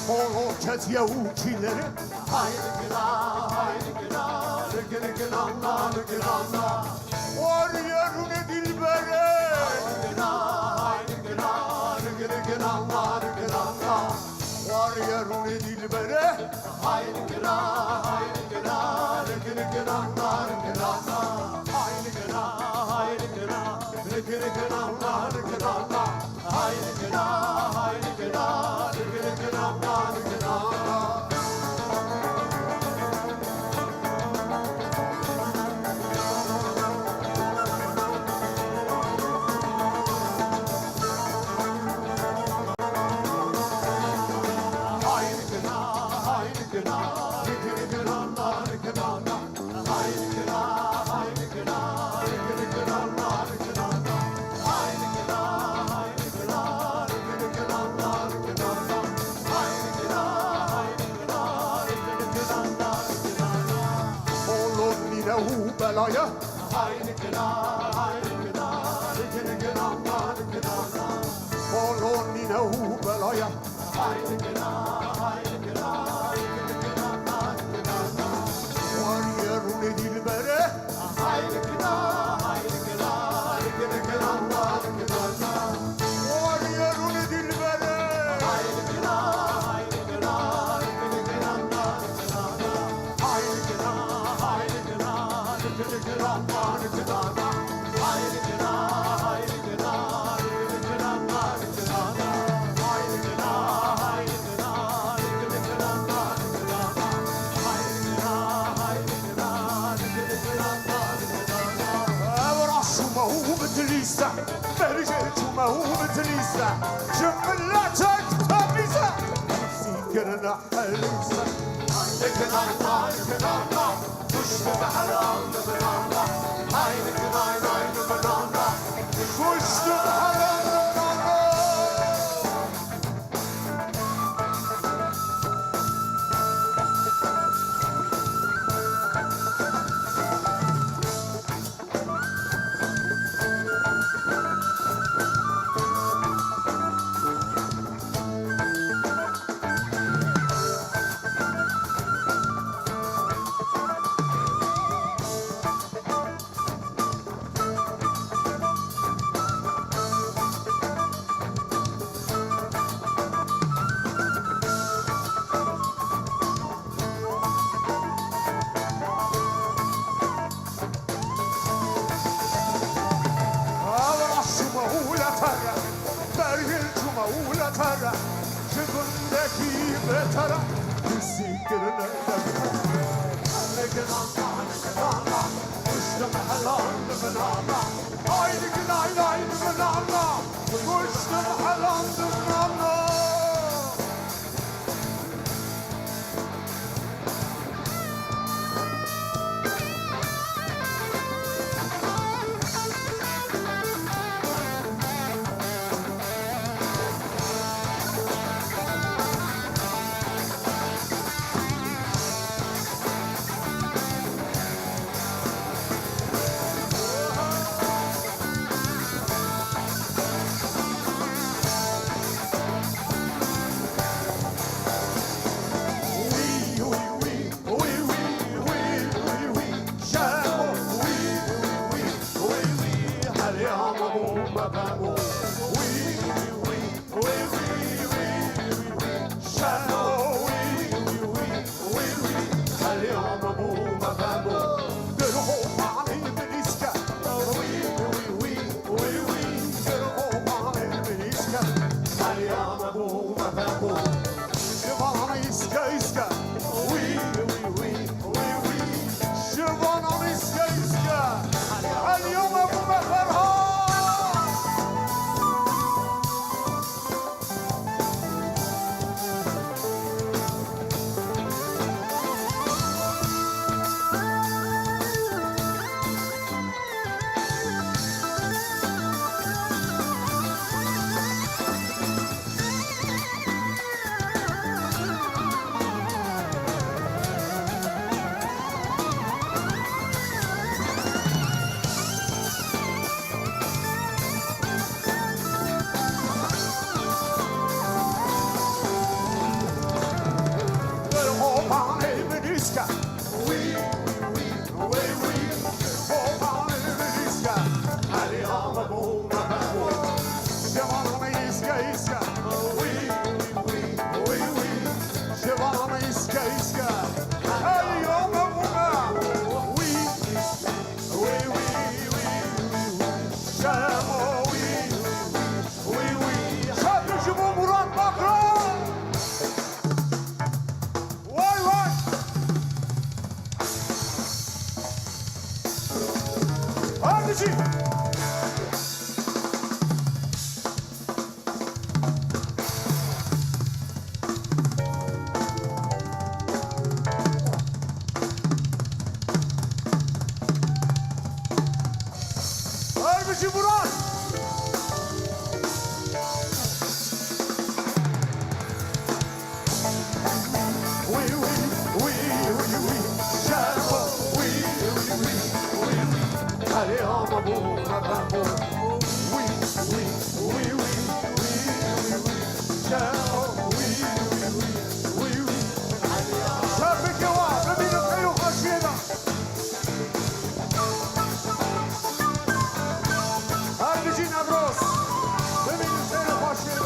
Horo ketiye û çîlere. War ya rûnê dilbere. War ya rûnê dilbere. Polonîne û belaya. Wariyê rûnê dîlbere. Wariyê rûnê dîlbere. Ew raşûme û bi dilîste, berjê çûme û bi dilîste, ji miletek tebîze, sîkirine helîste. Haydi kınarlar, kınarlar, düştü be helal kınarlar. Haydi kınay, haydi kınarlar, düştü be helal kınarlar. Hawra şûme û letere, bergil çûme û letere, ji gundekî betere, pisî kirine. Kuştum helandim nana, haydi günaydaydım nana, kuştum helandim nana. Şivan îske îske. Wî, wî, wî, wî, wî. Şivanan îske îske. Elyoma bûme Ferhat. Çapeke wa, bibînin xeyr û xweşiyê de. Her bijî Newroz. Bimînin xeyr û xweşiyê de.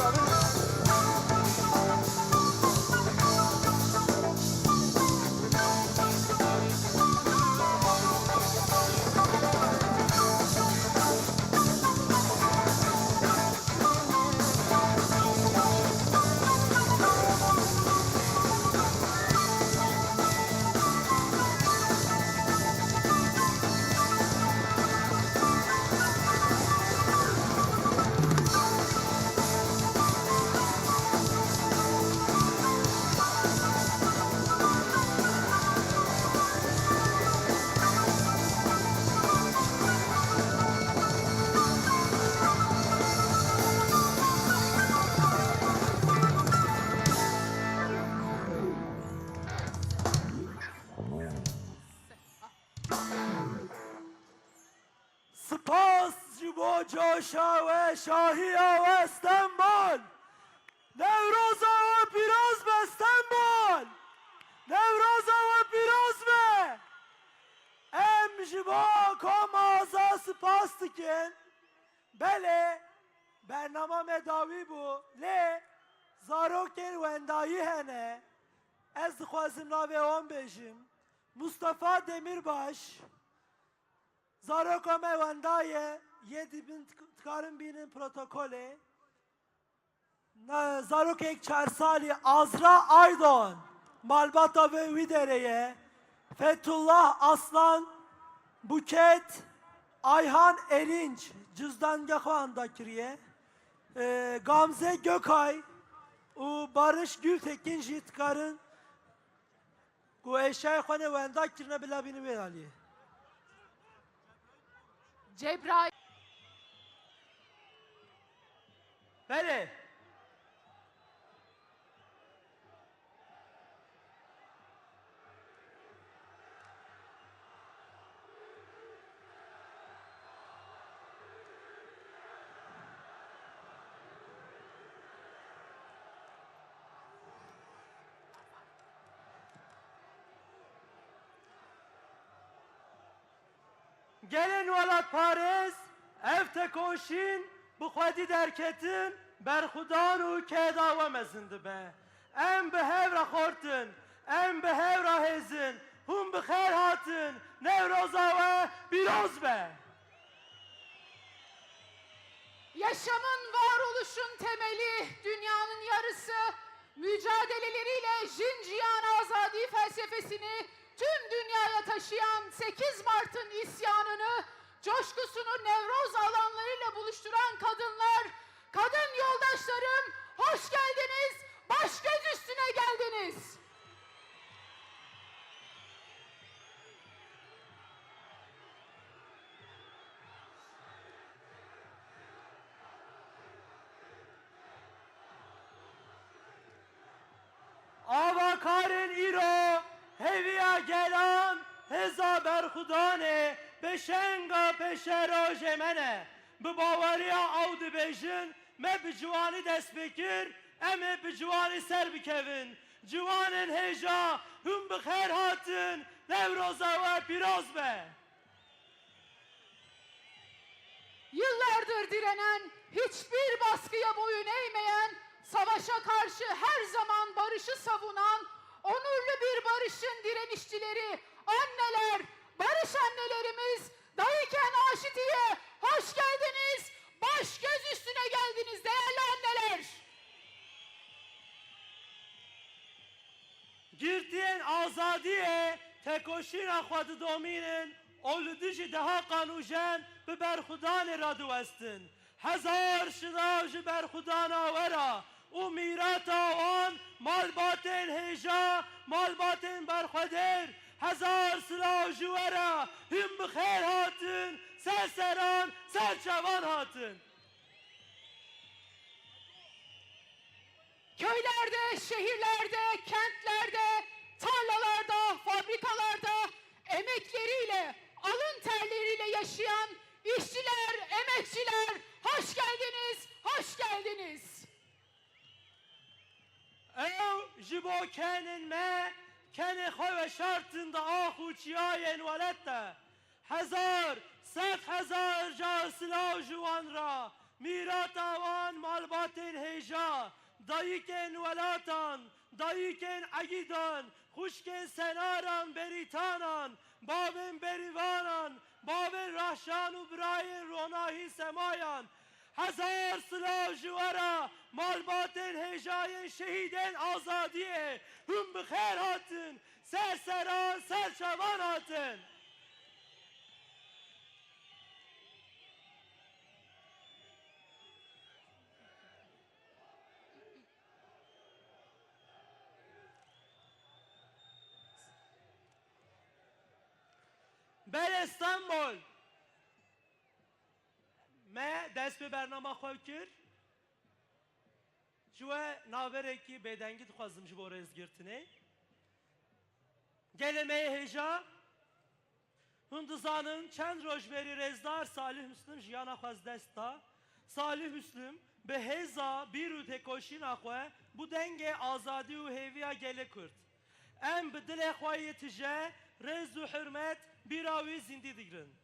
Spas ji bo coşa we, şahiya we Stenbol. Newroza we pîroz be Stenbol. Newroza we pîroz be. Em ji bo Kom Aza spas dikin. Belê, bernama me dawî bû, lê zarokên wendayî hene. Ez dixwazim navê wan bêjim. Mustafa Demirbaş, zaroka me wenda ye, yê dibin, dikarin bînin protokolê. Na-, zarokek çar salî Azra Aydoğan, malbata vê wî derê ye. Fethullah Aslan, Buket, Ayhan Erinç, cizdange xwe anda kiriye. Ee, Gamze Gökay û Barış Gültekin jî dikarin ku eşyayê xwe ne wenda kirine bila bînin wê aliyê. Cebrail. Belê. Gelên welatparêz, ev tekoşîn bi xwedî derketin, berxwedan û keda we mezin dibe. Em bi hev re xort in, em bi hev re hêz in, hûn bi xêr hatin, Newroza we pîroz be. Yaşamın, varoluşun temeli, dünyanın yarısı mücadeleleriyle Jin Jiyan Azadi felsefesini tüm dünyaya taşıyan, sekiz Mart'ın isyanını, coşkusunu Nevroz alanlarıyla buluşturan kadınlar, kadın yoldaşlarım, hoş geldiniz, baş göz üstüne geldiniz. Avakarên îro, hêviya gelan, hêza berxwedanê, pêşenga pêşerojê me ne. Bi baweriya ew dibêjin, me bi ciwanî dest pê kir, em ê bi ciwanî ser bikevin. Ciwanên hêja, hûn bi xêr hatin, Newroza we pîroz be. Yıllardır direnen, hiçbir baskıya boyun eğmeyen, savaşa karşı her zaman barışı savunan, onurlu bir barışın direnişçileri, anneler, barış annelerimiz, Dayıken Aşiti'ye hoş geldiniz, baş göz üstüne geldiniz değerli anneler. Girtiyên azadiyê tekoşîna xwe didomînin û li dijî deha qanûjen bi berxwedanê radiwestin. Hezar silav ji berxwedana we re û mîrata wan malbatên hêja, malbatên berxwedêr. Hezar silav ji we re, hûn bi xêr hatin, ser seran, ser çavan hatin. Köylerde, şehirlerde, kentlerde, tarlalarda, fabrikalarda emekleriyle, alın terleriyle yaşayan İşçiler, emekçiler, hoş geldiniz, hoş geldiniz. Ew ji bo kenên me, kenê xwe veşartin di ax û çiyayên welat de. Hezar, sed hezar car silav ji wan re, mîrata wan malbatên hêja, dayikên welatan, dayikên egîdan, xwişkên senaran, berîtanan, bavên berîvanan, bavên rehşan û birayên ronahî semayan. Hezar silav ji we re, malbatên hêjayên şehîdên azadiyê. Hûn bi xêr hatin, ser seran, ser çavan hatin. Berê Stenbol, me dest bi bernama xwe kir. Ji we naverekî bêdengî dixwazim ji bo rêzgirtinê. Gelê me yê hêja, hûn dizanin çend roj berî rêzdar Salih Muslim jiyana xwe ji dest da. Salih Muslim bi hêza bîr û têkoşîna xwe bû dengê azadî û hêviya gelê Kurd. Em bi dilê xwe yê tije, rêz û hurmet bîra wî zîndî digirin.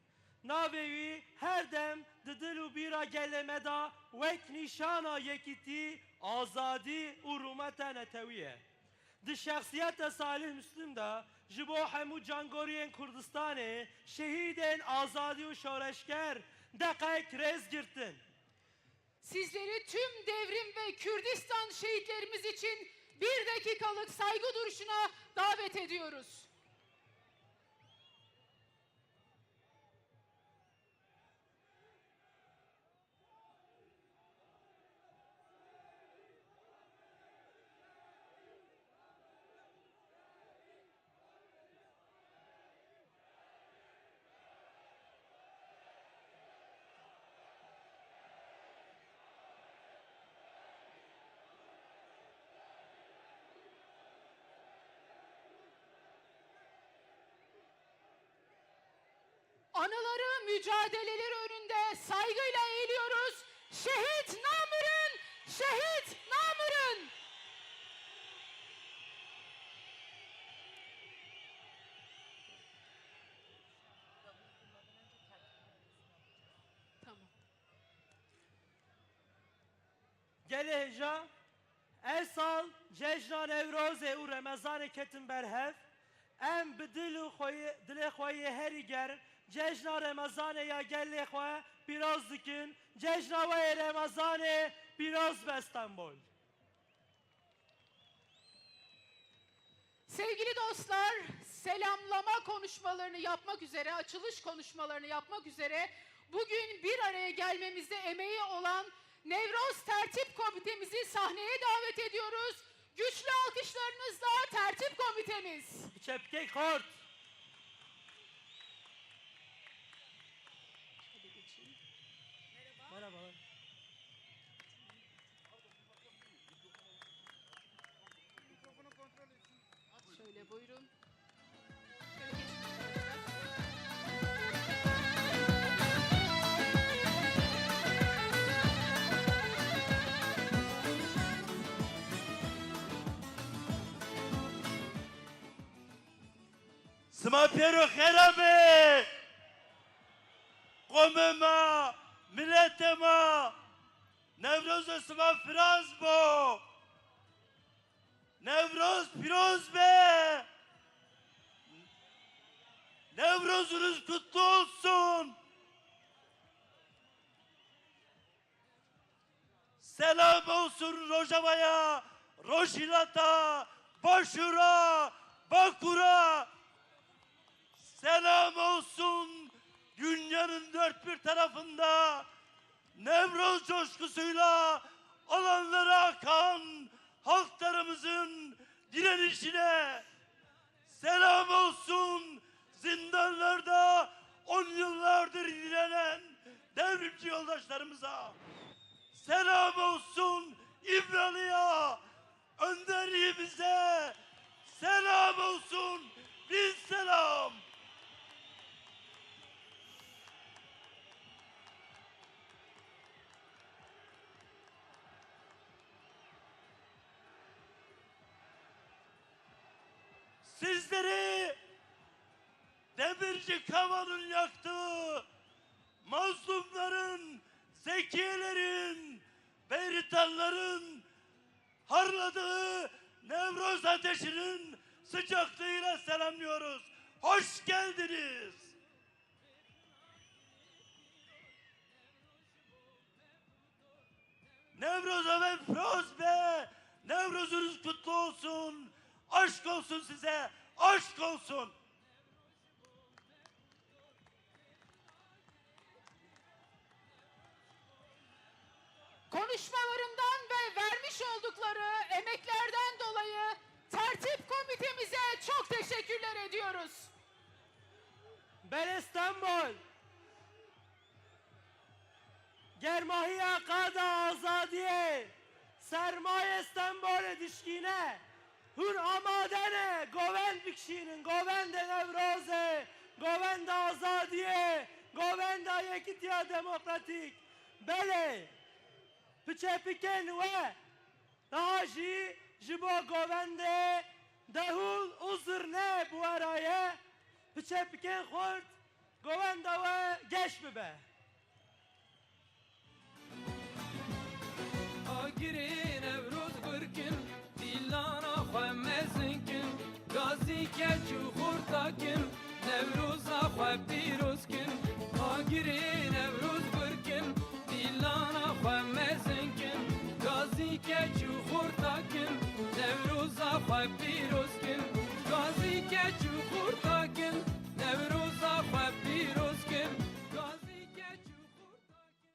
Navê wî her dem di dil û bîra gelê me de wek nîşana yekîtî, azadî û rûmeta netewî ye. Di şexsiyeta Salih Muslim de ji bo hemû cangoriyên Kurdistanê, şehîdên azadî û şoreşger deqek rêz girtin. Sizleri tüm devrim ve Kürdistan şehitlerimiz için bir dakikalık saygı duruşuna davet ediyoruz. Anıları mücadeleleri önünde saygıyla eğiliyoruz. Şehit Namır'ın, şehit Namır'ın. Tamam. Gelê hêja, ev sal cejna Newrozê û Remezanê ketin ber hev. Em bi dil û xweyê, dilê xwe yê herî germ cejna Remezanê ya gelê xwe pîroz dikin. Cejna we yê Remezanê pîroz be Stenbol. Sevgili dostlar, selamlama konuşmalarını yapmak üzere, açılış konuşmalarını yapmak üzere bugün bir araya gelmemizde emeği olan Nevroz Tertip Komitemizi sahneye davet ediyoruz. Güçlü alkışlarınızla Tertip Komitemiz. Çepkek Kort. Merhabalar. Şöyle buyurun. Şöyle geçin. Sima pêro xêra be. Qomê ma, miletê ma, Newroza sima firaz bo. Newroz pîroz be. Newrozunuz kutlu olsun. Selam olsun Rojavaya, Rojhilata, Başura, Bakura. Selam olsun dünyanın dört bir tarafında Nevroz coşkusuyla alanlara akan halklarımızın direnişine. Selam olsun zindanlarda on yıllardır direnen devrimci yoldaşlarımıza. Selam olsun İmralı'ya, önderimize. Selam olsun, bin selam. Sizleri Demirci Kaval'ın yaktığı, mazlumların, zekiyelerin, Beritanların harladığı Nevroz ateşinin sıcaklığıyla selamlıyoruz. Hoş geldiniz. Nevroz Efendim Firoz Bey, Nevrozunuz kutlu olsun. Aşk olsun size, aşk olsun. Konuşmalarından ve vermiş oldukları emeklerden dolayı tertip komitemize çok teşekkürler ediyoruz. Belê Stenbol, germahiya qada azadiyê, sermayê Stenbolê dişkîne. Hûn amade ne govend bikişînin, govendê Newrozê, govenda azadiyê, govenda yekîtiya demokratîk. Belê, piçepikên we niha jî ji bo govendê dehûl û zirne bi we re ye. Piçepikên xurt, govenda we geş bibe. Agirê Newroz bir kin, dîlana xwe mezin kin, gazî keç û xurta kin, Newroza xwe pîroz kin. Agirê Newroz bir kin, dîlana xwe mezin kin, gazî keç û xurta kin, Newroza xwe pîroz kin. Gazî keç û xurta kin, Newroza xwe pîroz kin. Gazî keç û xurta kin.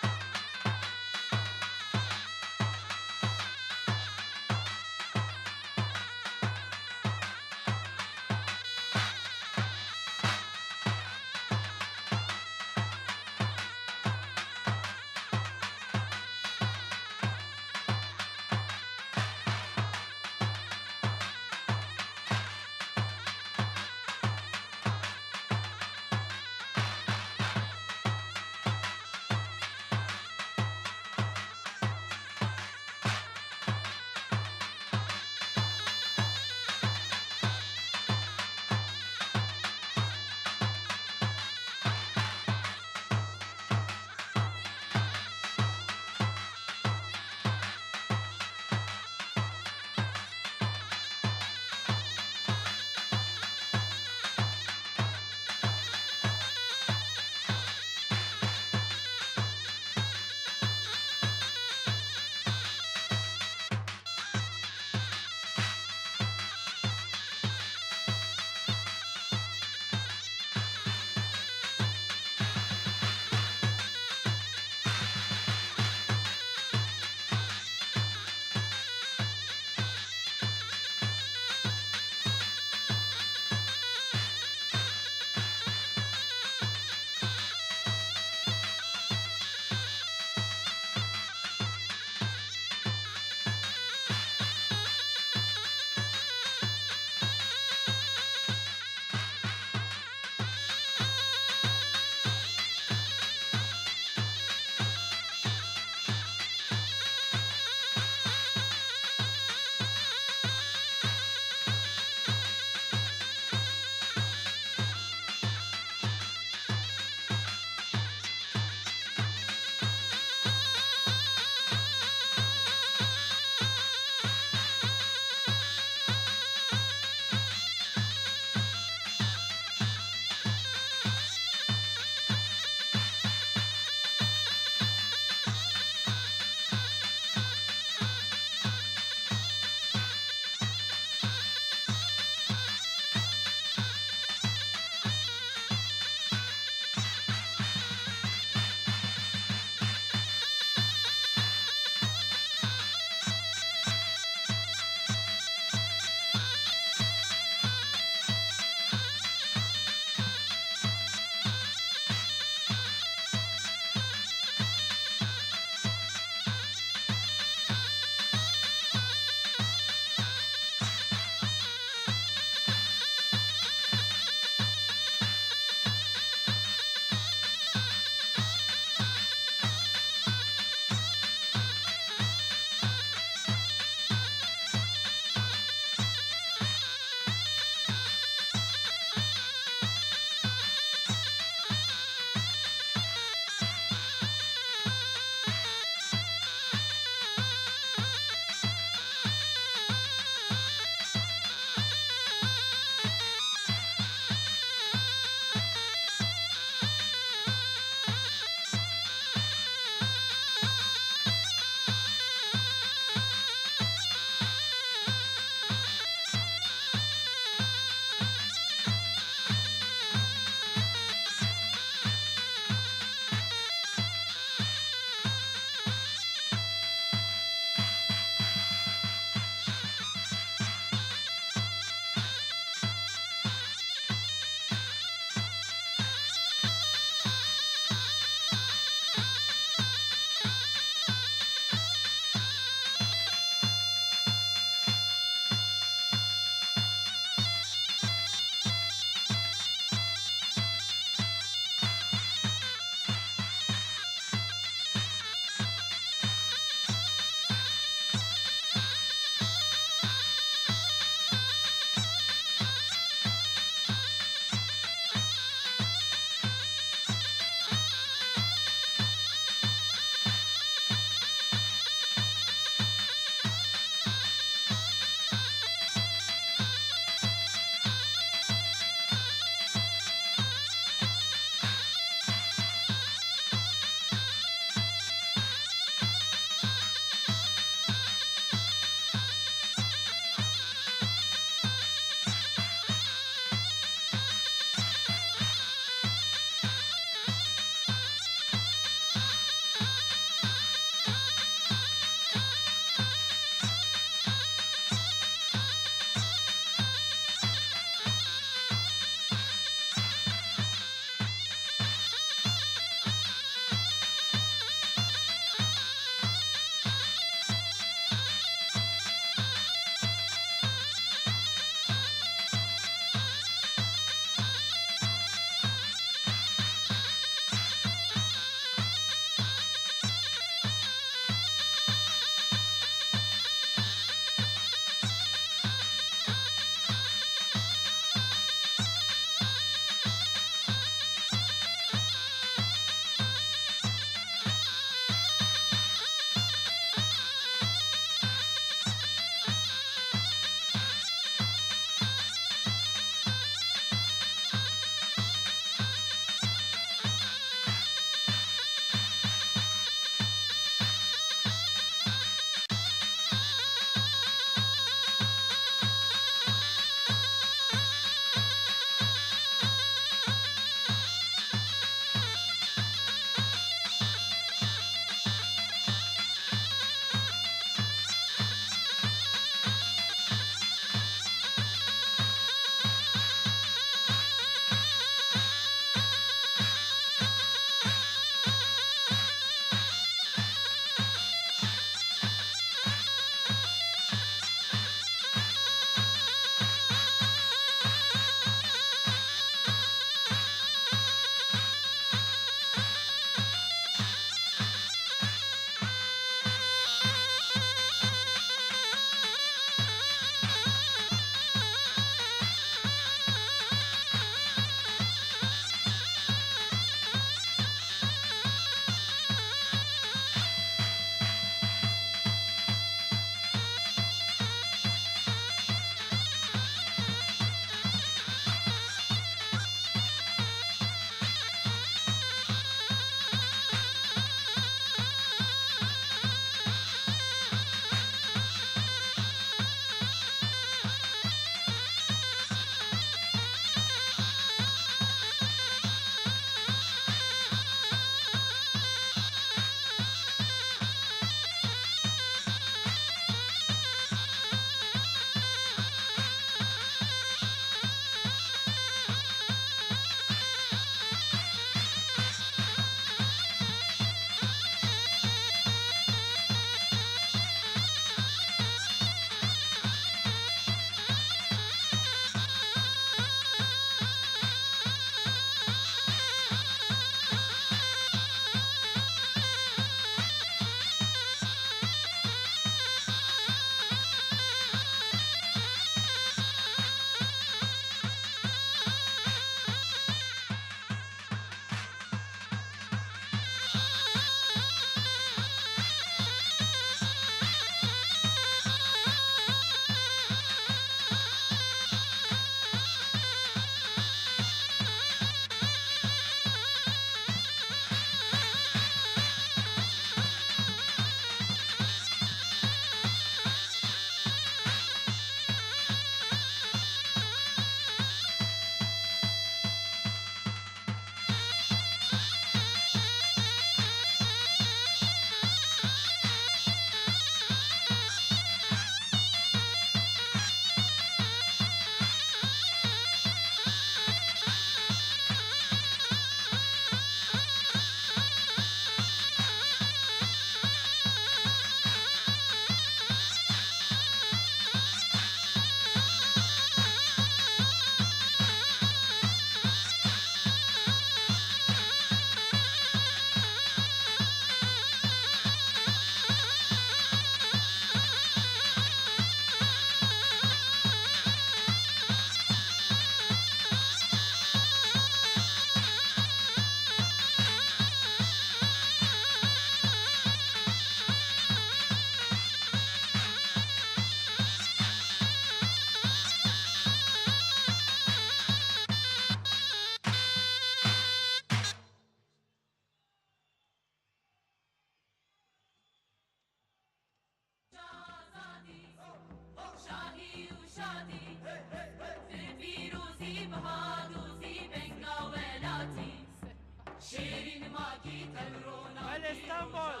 Stenbol.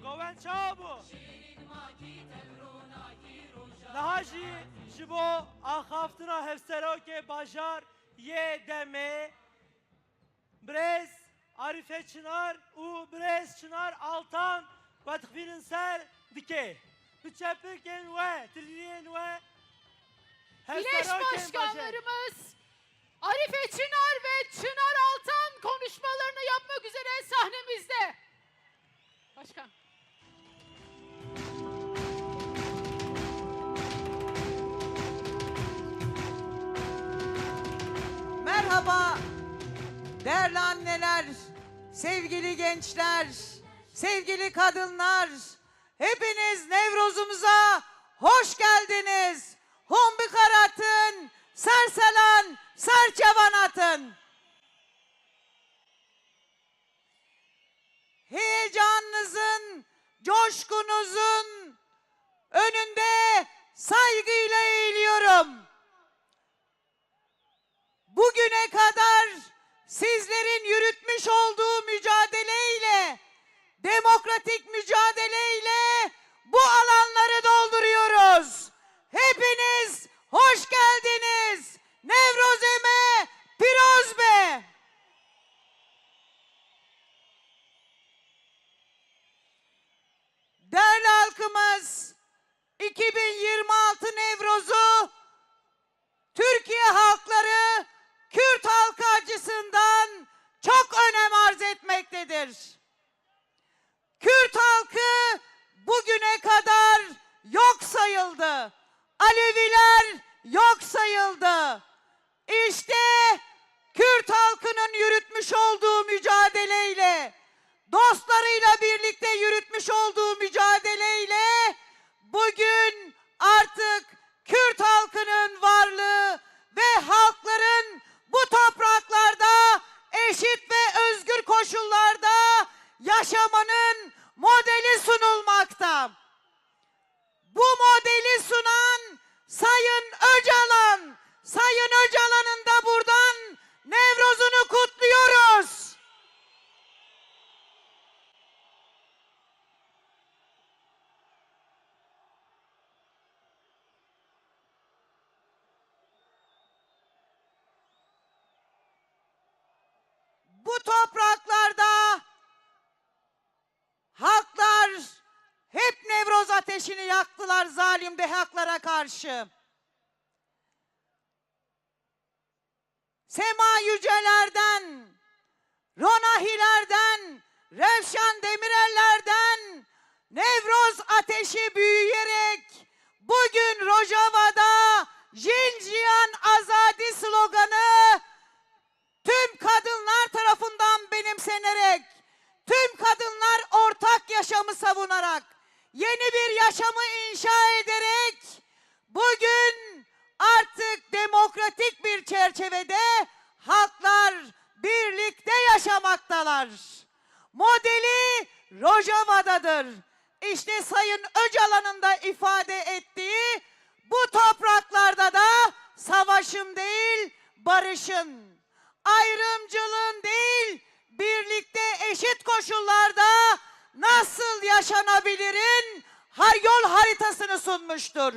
Goven çawa bû? Niha jî ji bo axaftina hevserokê bajar yê demê, birêz Arîfe Çinar û birêz Çinar Altan ku dixivînin ser dike. Bi çepikên we, tilîliyên we, Birleş hevserokên bajar. Başkanlarımız Arife Çınar ve Çınar Altan konuşmalarını yapmak üzere sahnemizde. Başkan. Merhaba, değerli anneler, sevgili gençler, sevgili kadınlar, hepiniz Nevrozumuza hoş geldiniz. Hûn bikarin, ser selan, ser çevan atin. Heyecanınızın, coşkunuzun önünde saygıyla eğiliyorum. Bugüne kadar sizlerin yürütmüş olduğu mücadeleyle, demokratik mücadeleyle bu alanları dolduruyoruz. Hepiniz hoş geldiniz. Newrozê me pîroz be. Değerli halkımız, iki bin yirmi altı Nevroz'u Türkiye halkları, Kürt halkı açısından çok önem arz etmektedir. Kürt halkı bugüne kadar yok sayıldı. Aleviler yok sayıldı. İşte Kürt halkının yürütmüş olduğu mücadeleyle, dostlarıyla birlikte yürütmüş olduğu mücadeleyle bugün artık Kürt halkının varlığı ve halkların bu topraklarda eşit ve özgür koşullarda yaşamanın modeli sunulmakta. Bu modeli sunan Sayın Öcalan, Sayın Öcalan'ın da buradan Nevroz'unu kutluyoruz. Bu topraklarda halklar hep Nevroz ateşini yaktılar zalim dehaklara karşı. Sema Yüceler'den, Ronahilerden, Revşan Demirel'lerden Nevroz ateşi büyüyerek bugün Rojava'da Jin Jiyan Azadi sloganı tüm kadınlar tarafından benimsenerek, tüm kadınlar ortak yaşamı savunarak, yeni bir yaşamı inşa ederek bugün artık demokratik bir çerçevede halklar birlikte yaşamaktalar. Modeli Rojava'dadır. İşte Sayın Öcalan'ın da ifade ettiği bu topraklarda da savaşın değil, barışın, ayrımcılığın değil, birlikte eşit koşullarda nasıl yaşanabilirin ha-, yol haritasını sunmuştur.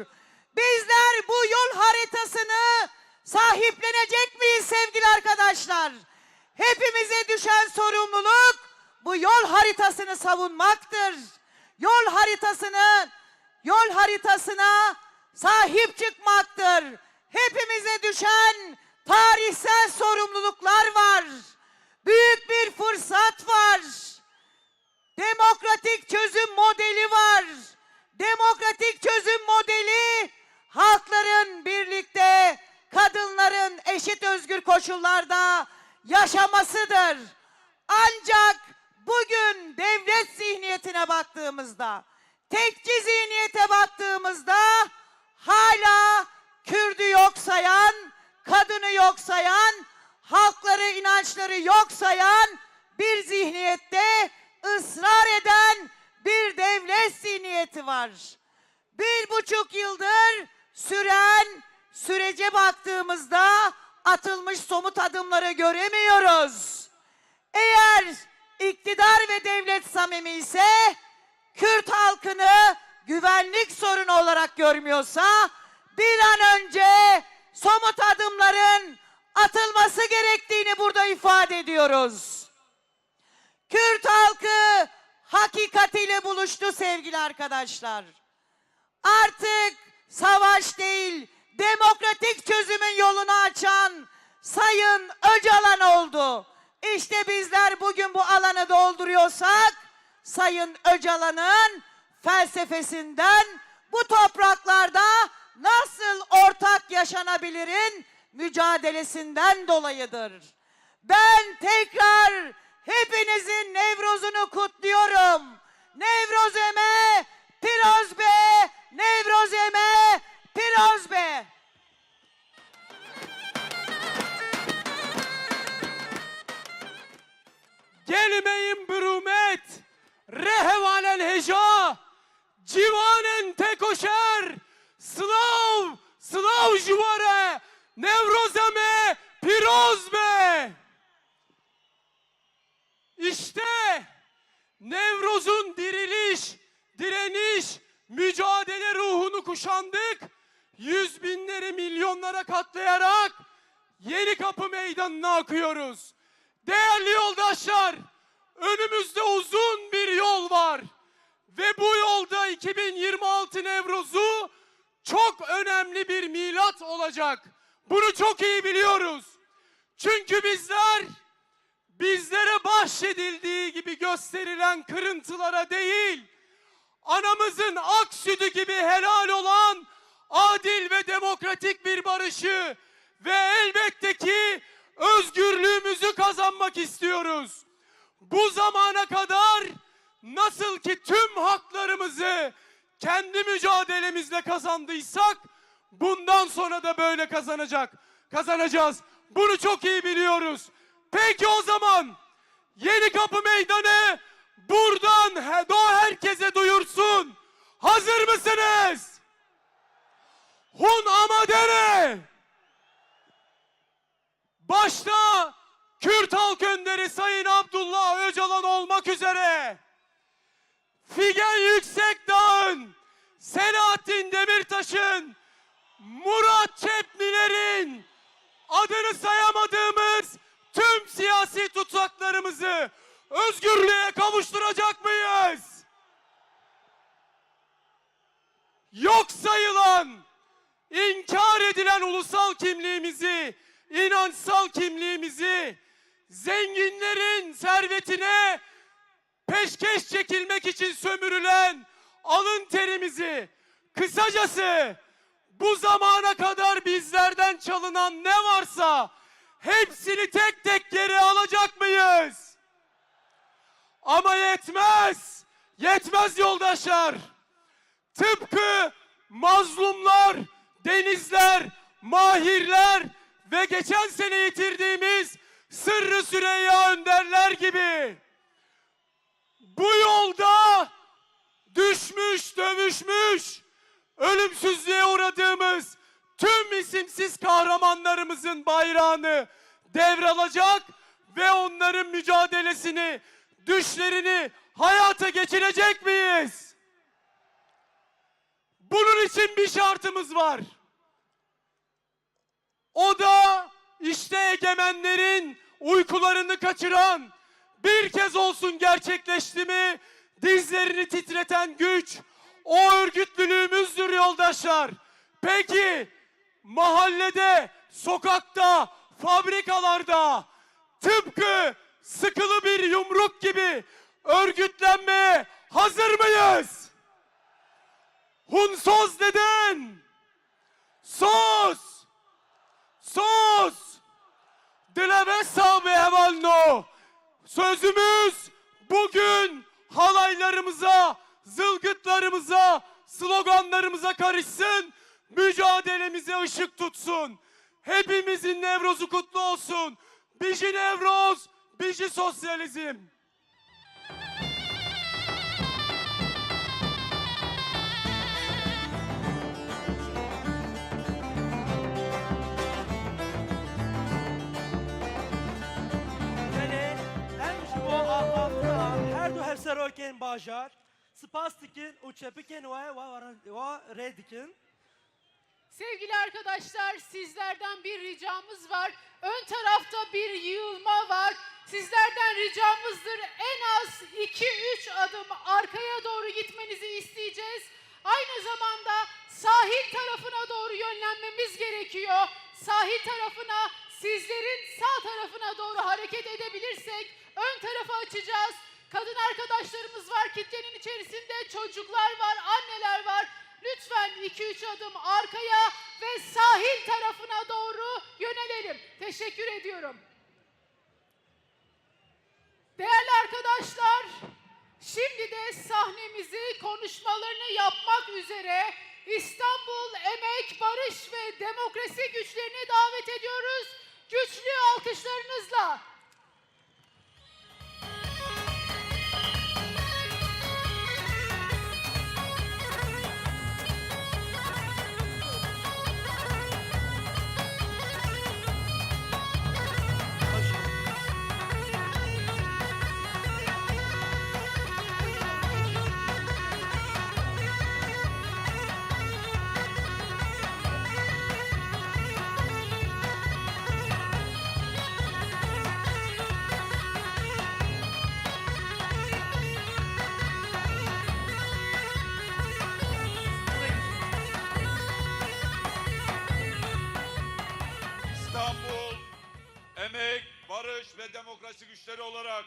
Bizler bu yol haritasını sahiplenecek miyiz sevgili arkadaşlar? Hepimize düşen sorumluluk bu yol haritasını savunmaktır. Yol haritasını, yol haritasına sahip çıkmaktır. Hepimize düşen tarihsel sorumluluklar var. Büyük bir fırsat var. Demokratik çözüm modeli var. Demokratik çözüm modeli halkların birlikte, kadınların eşit özgür koşullarda yaşamasıdır. Ancak bugün devlet zihniyetine baktığımızda, tekçi zihniyete baktığımızda hala Kürdü yok sayan, kadını yok sayan, halkları, inançları yok sayan bir zihniyette ısrar eden bir devlet zihniyeti var. Bir buçuk yıldır süren sürece baktığımızda atılmış somut adımları göremiyoruz. Eğer iktidar ve devlet samimi ise Kürt halkını güvenlik sorunu olarak görmüyorsa, bir an önce somut adımların atılması gerektiğini burada ifade ediyoruz. Kürt halkı hakikatiyle buluştu sevgili arkadaşlar. Artık savaş değil, demokratik çözümün yolunu açan Sayın Öcalan oldu. İşte bizler bugün bu alanı dolduruyorsak, Sayın Öcalan'ın felsefesinden, bu topraklarda nasıl ortak yaşanabilirin mücadelesinden dolayıdır. Ben tekrar hepinizin Nevroz'unu kutluyorum. Nevrozeme piroz be, Nevrozeme piroz be. Gelmeyim bir umet, rehevanen heja, civanen tekoşer, sılav, sılav juvare, Nevrozeme piroz be. İşte Nevroz'un diriliş, direniş, mücadele ruhunu kuşandık. Yüz binleri milyonlara katlayarak Yeni Kapı Meydanı'na akıyoruz. Değerli yoldaşlar, önümüzde uzun bir yol var. Ve bu yolda iki bin yirmi altı Nevroz'u çok önemli bir milat olacak. Bunu çok iyi biliyoruz. Çünkü bizler bizlere bahşedildiği gibi gösterilen kırıntılara değil, anamızın ak sütü gibi helal olan adil ve demokratik bir barışı ve elbette ki özgürlüğümüzü kazanmak istiyoruz. Bu zamana kadar nasıl ki tüm haklarımızı kendi mücadelemizle kazandıysak, bundan sonra da böyle kazanacak, kazanacağız. Bunu çok iyi biliyoruz. Peki o zaman Yeni Kapı Meydanı buradan he-, do herkese duyursun. Hazır mısınız? Hûn amade ne? Başta Kürt halk önderi Sayın Abdullah Öcalan olmak üzere Figen Yüksekdağ'ın, Selahattin Demirtaş'ın, Murat Çepniler'in adını sayamadığımız tüm siyasi tutsaklarımızı özgürlüğe kavuşturacak mıyız? Yok sayılan, inkar edilen ulusal kimliğimizi, inançsal kimliğimizi, zenginlerin servetine peşkeş çekilmek için sömürülen alın terimizi, kısacası bu zamana kadar bizlerden çalınan ne varsa hepsini tek tek geri alacak mıyız? Ama yetmez, yetmez yoldaşlar. Tıpkı mazlumlar, Denizler, Mahirler ve geçen sene yitirdiğimiz Sırrı Süreyya Önderler gibi bu yolda düşmüş, dövüşmüş, ölümsüzlüğe uğradığımız tüm isimsiz kahramanlarımızın bayrağını devralacak ve onların mücadelesini, düşlerini hayata geçirecek miyiz? Bunun için bir şartımız var. O da işte egemenlerin uykularını kaçıran, bir kez olsun gerçekleşti mi dizlerini titreten güç, o örgütlülüğümüzdür yoldaşlar. Peki mahallede, sokakta, fabrikalarda tıpkı sıkılı bir yumruk gibi örgütlenmeye hazır mıyız? Hûn soz didin. Soz! Soz! Dilê me sax be hevalno. Sözümüz bugün halaylarımıza, zılgıtlarımıza, sloganlarımıza karışsın, mücadelemize ışık tutsun. Hepimizin Nevroz'u kutlu olsun. Bijî Nevroz, bijî sosyalizm. Belê, em ji bo axaftina serokên bajar spas dikin û çepikên we wa, wa, wa rê dikin. Sevgili arkadaşlar, sizlerden bir ricamız var. Ön tarafta bir yığılma var. Sizlerden ricamızdır, en az iki üç adım arkaya doğru gitmenizi isteyeceğiz. Aynı zamanda sahil tarafına doğru yönlenmemiz gerekiyor. Sahil tarafına, sizlerin sağ tarafına doğru hareket edebilirsek ön tarafı açacağız. Kadın arkadaşlarımız var, kitlenin içerisinde çocuklar var, anneler var. Lütfen iki üç adım arkaya ve sahil tarafına doğru yönelelim. Teşekkür ediyorum. Değerli arkadaşlar, şimdi de sahnemizi konuşmalarını yapmak üzere İstanbul Emek, Barış ve Demokrasi Güçlerini davet ediyoruz. Güçlü alkışlarınızla. İstanbul Emek, Barış ve Demokrasi Güçleri olarak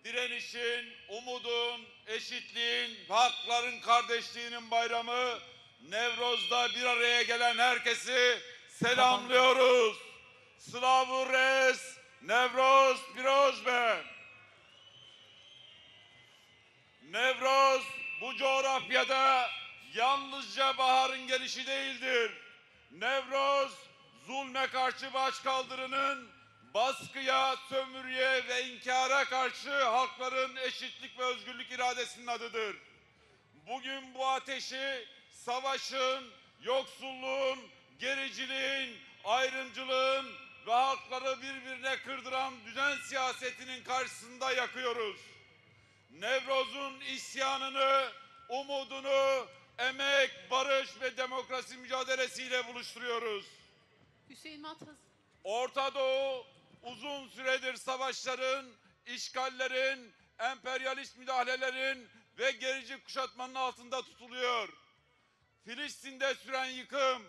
direnişin, umudun, eşitliğin ve hakların kardeşliğinin bayramı Nevroz'da bir araya gelen herkesi selamlıyoruz. Slavû Rêz, Nevroz pîroz be. Nevroz bu coğrafyada yalnızca baharın gelişi değildir. Nevroz, zulme karşı başkaldırının, baskıya, sömürüye ve inkara karşı halkların eşitlik ve özgürlük iradesinin adıdır. Bugün bu ateşi savaşın, yoksulluğun, gericiliğin, ayrımcılığın ve halkları birbirine kırdıran düzen siyasetinin karşısında yakıyoruz. Nevroz'un isyanını, umudunu emek, barış ve demokrasi mücadelesiyle buluşturuyoruz. Hüseyin Mat hız- Orta Doğu uzun süredir savaşların, işgallerin, emperyalist müdahalelerin ve gerici kuşatmanın altında tutuluyor. Filistin'de süren yıkım,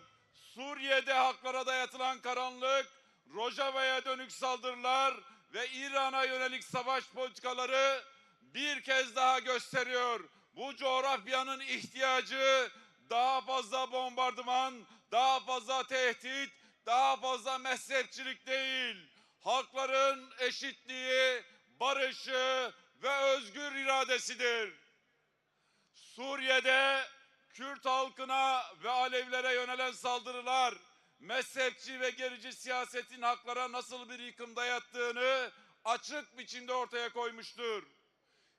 Suriye'de haklara dayatılan karanlık, Rojava'ya dönük saldırılar ve İran'a yönelik savaş politikaları bir kez daha gösteriyor. Bu coğrafyanın ihtiyacı daha fazla bombardıman, daha fazla tehdit, daha fazla mezhepçilik değil. Halkların eşitliği, barışı ve özgür iradesidir. Suriye'de Kürt halkına ve Alevlere yönelen saldırılar, mezhepçi ve gerici siyasetin halklara nasıl bir yıkım dayattığını açık biçimde ortaya koymuştur.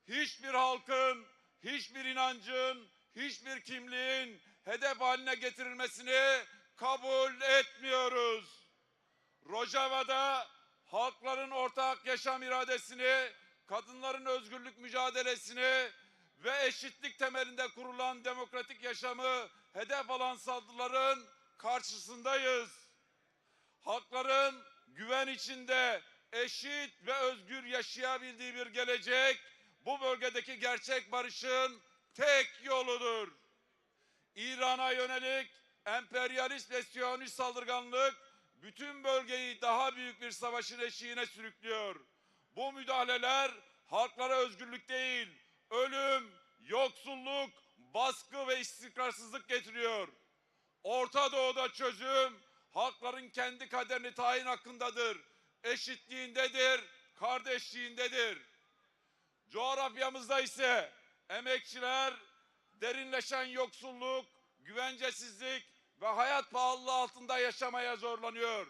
Hiçbir halkın, hiçbir inancın, hiçbir kimliğin hedef haline getirilmesini kabul etmiyoruz. Rojava'da halkların ortak yaşam iradesini, kadınların özgürlük mücadelesini ve eşitlik temelinde kurulan demokratik yaşamı hedef alan saldırıların karşısındayız. Halkların güven içinde eşit ve özgür yaşayabildiği bir gelecek bu bölgedeki gerçek barışın tek yoludur. İran'a yönelik emperyalist ve siyonist saldırganlık bütün bölgeyi daha büyük bir savaşın eşiğine sürüklüyor. Bu müdahaleler halklara özgürlük değil, ölüm, yoksulluk, baskı ve istikrarsızlık getiriyor. Orta Doğu'da çözüm halkların kendi kaderini tayin hakkındadır, eşitliğindedir, kardeşliğindedir. Coğrafyamızda ise emekçiler derinleşen yoksulluk, güvencesizlik ve hayat pahalılığı altında yaşamaya zorlanıyor.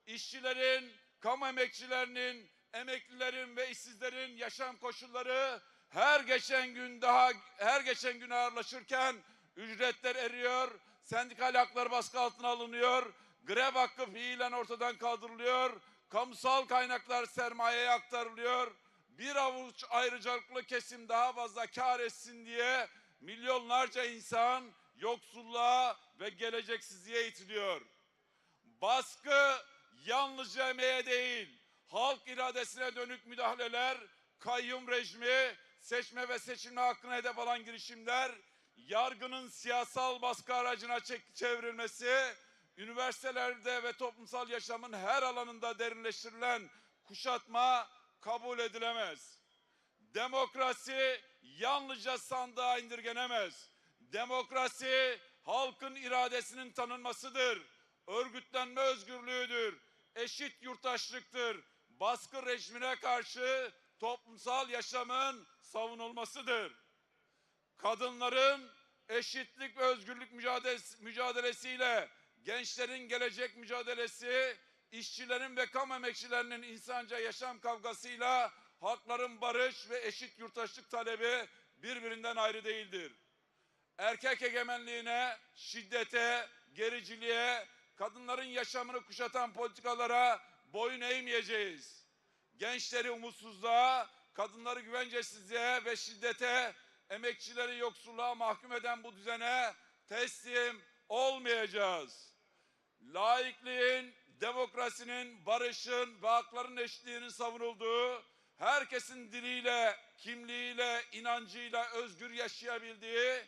İşçilerin, kamu emekçilerinin, emeklilerin ve işsizlerin yaşam koşulları her geçen gün daha, her geçen gün ağırlaşırken ücretler eriyor, sendikal hakları baskı altına alınıyor, grev hakkı fiilen ortadan kaldırılıyor, kamusal kaynaklar sermayeye aktarılıyor, Bir avuç ayrıcalıklı kesim daha fazla kar etsin diye milyonlarca insan yoksulluğa ve geleceksizliğe itiliyor. Baskı yalnızca emeğe değil, halk iradesine dönük müdahaleler, kayyum rejimi, seçme ve seçilme hakkına hedef alan girişimler, yargının siyasal baskı aracına çek-, çevrilmesi, üniversitelerde ve toplumsal yaşamın her alanında derinleştirilen kuşatma kabul edilemez. Demokrasi yalnızca sandığa indirgenemez. Demokrasi halkın iradesinin tanınmasıdır. Örgütlenme özgürlüğüdür. Eşit yurttaşlıktır. Baskı rejimine karşı toplumsal yaşamın savunulmasıdır. Kadınların eşitlik ve özgürlük mücadelesi, mücadelesiyle gençlerin gelecek mücadelesi, işçilerin ve kamu emekçilerinin insanca yaşam kavgasıyla halkların barış ve eşit yurttaşlık talebi birbirinden ayrı değildir. Erkek egemenliğine, şiddete, gericiliğe, kadınların yaşamını kuşatan politikalara boyun eğmeyeceğiz. Gençleri umutsuzluğa, kadınları güvencesizliğe ve şiddete, emekçileri yoksulluğa mahkum eden bu düzene teslim olmayacağız. Laikliğin, demokrasinin, barışın ve hakların eşitliğinin savunulduğu, herkesin diliyle, kimliğiyle, inancıyla özgür yaşayabildiği,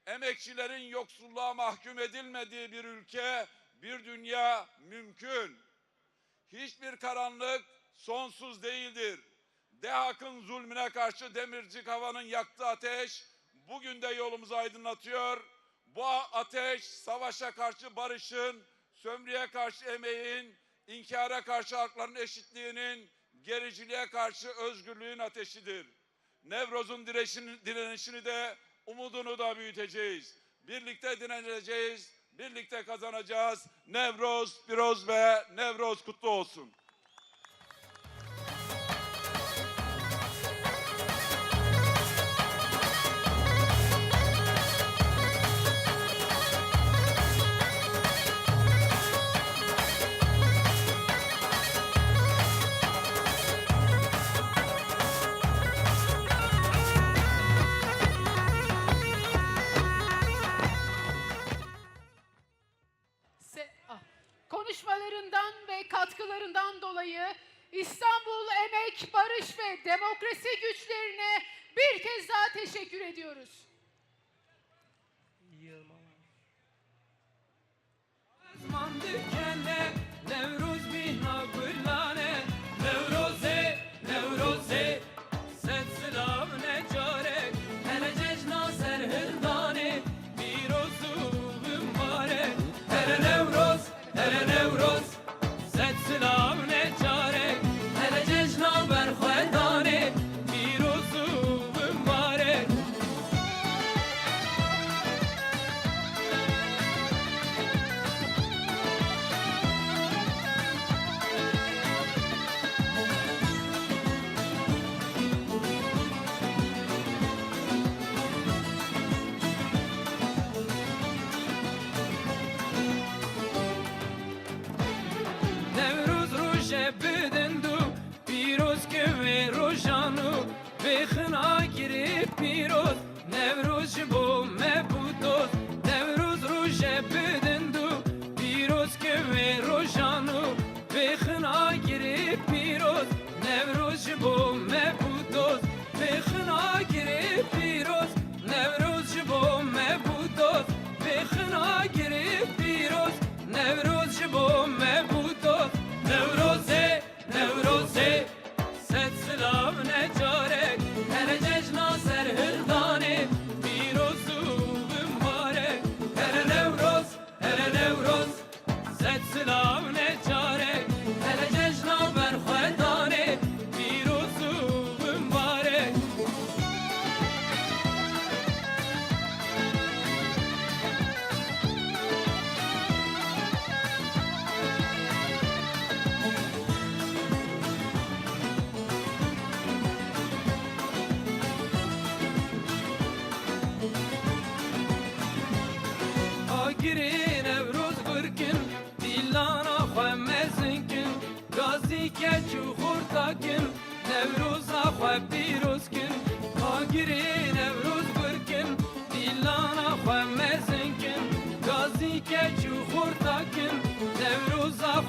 emekçilerin yoksulluğa mahkum edilmediği bir ülke, bir dünya mümkün. Hiçbir karanlık sonsuz değildir. DEHAK'ın zulmüne karşı Demirci Kava'nın yaktığı ateş bugün de yolumuzu aydınlatıyor. Bu a-, ateş savaşa karşı barışın, sömürüye karşı emeğin, inkara karşı hakların eşitliğinin, gericiliğe karşı özgürlüğün ateşidir. Nevroz'un direşini-, direnişini de, umudunu da büyüteceğiz. Birlikte direneceğiz, birlikte kazanacağız. Nevroz, Piroz ve Nevroz kutlu olsun. Se-, ah. Konuşmalarından ve katkılarından dolayı İstanbul Emek, Barış ve Demokrasi Güçlerine bir kez daha teşekkür ediyoruz. Ziman dikene, Newroz mîna gulan e. Newroz e, Newroz e, sed silav ne carek. Here cejna serhildanê, pîroz û mibarek. Here Newroz, here Newroz, sed silav ne carek. Here cejna berxwedanê, pîroz û mibarek.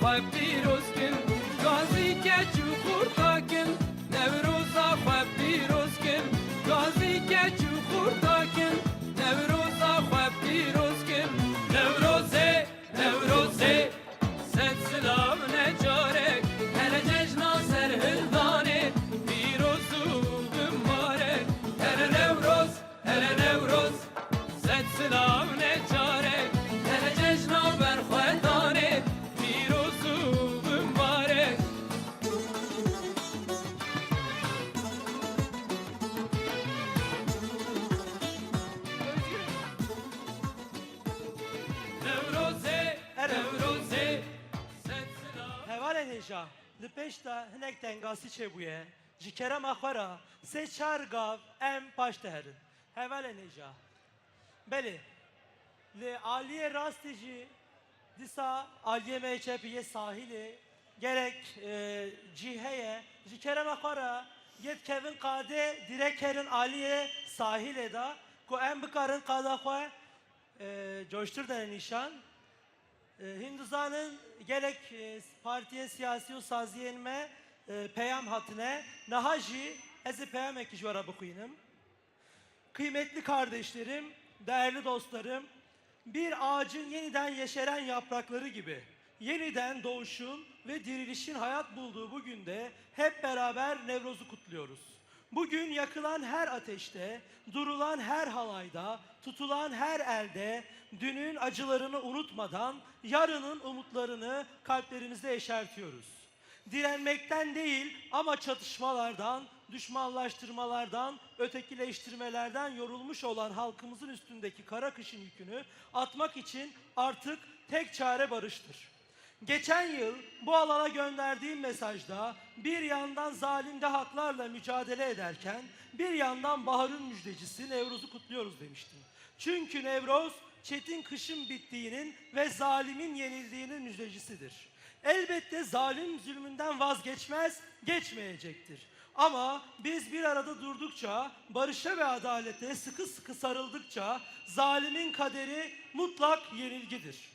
Xwe pîroz kin, gazî keç û xurta kin, Newroza xwe pîroz kin, gazî keç û xurta kin, Newroza xwe pîroz kin. Newrozê, Newrozê, sed silav ne carek, here cejna serhildanê, pîroz û bimbarek, here Newroz. Here Newroz, sed silav ne carek, here cejna berxwedanê, pîroz û bimbarek. Newrozê, Newrozê, sed silav. Hevalên hêja, li pêş de hinek tengasî çêbûye. Ji kerema xwe re sê çar gav em paş diherin. Hevalên hêja. Belê, li aliyê rastî jî dîsa aliyê me yê çepî yê sahîlê gelek, e, cî heye. Ji kerema xwe re yê dikevin qadê direk herin aliyê sahîlê de ku em bikarin qada xwe, e, coştir dene nîşan. E, hûn dizanin gelek, e, partiyên siyasî û saziyên me, e, peyam hatine. Niha jî ez ê peyamekî ji we re bixwînim. Kıymetli kardeşlerim, değerli dostlarım, bir ağacın yeniden yeşeren yaprakları gibi yeniden doğuşun ve dirilişin hayat bulduğu bu günde hep beraber Nevroz'u kutluyoruz. Bugün yakılan her ateşte, durulan her halayda, tutulan her elde dünün acılarını unutmadan yarının umutlarını kalplerimizde yeşertiyoruz. Direnmekten değil ama çatışmalardan, düşmanlaştırmalardan, ötekileştirmelerden yorulmuş olan halkımızın üstündeki kara kışın yükünü atmak için artık tek çare barıştır. Geçen yıl bu alana gönderdiğim mesajda bir yandan zalim dahaklarla mücadele ederken bir yandan baharın müjdecisi Nevruz'u kutluyoruz demiştim. Çünkü Nevruz çetin kışın bittiğinin ve zalimin yenildiğinin müjdecisidir. Elbette zalim zulmünden vazgeçmez, geçmeyecektir. Ama biz bir arada durdukça, barışa ve adalete sıkı sıkı sarıldıkça zalimin kaderi mutlak yenilgidir.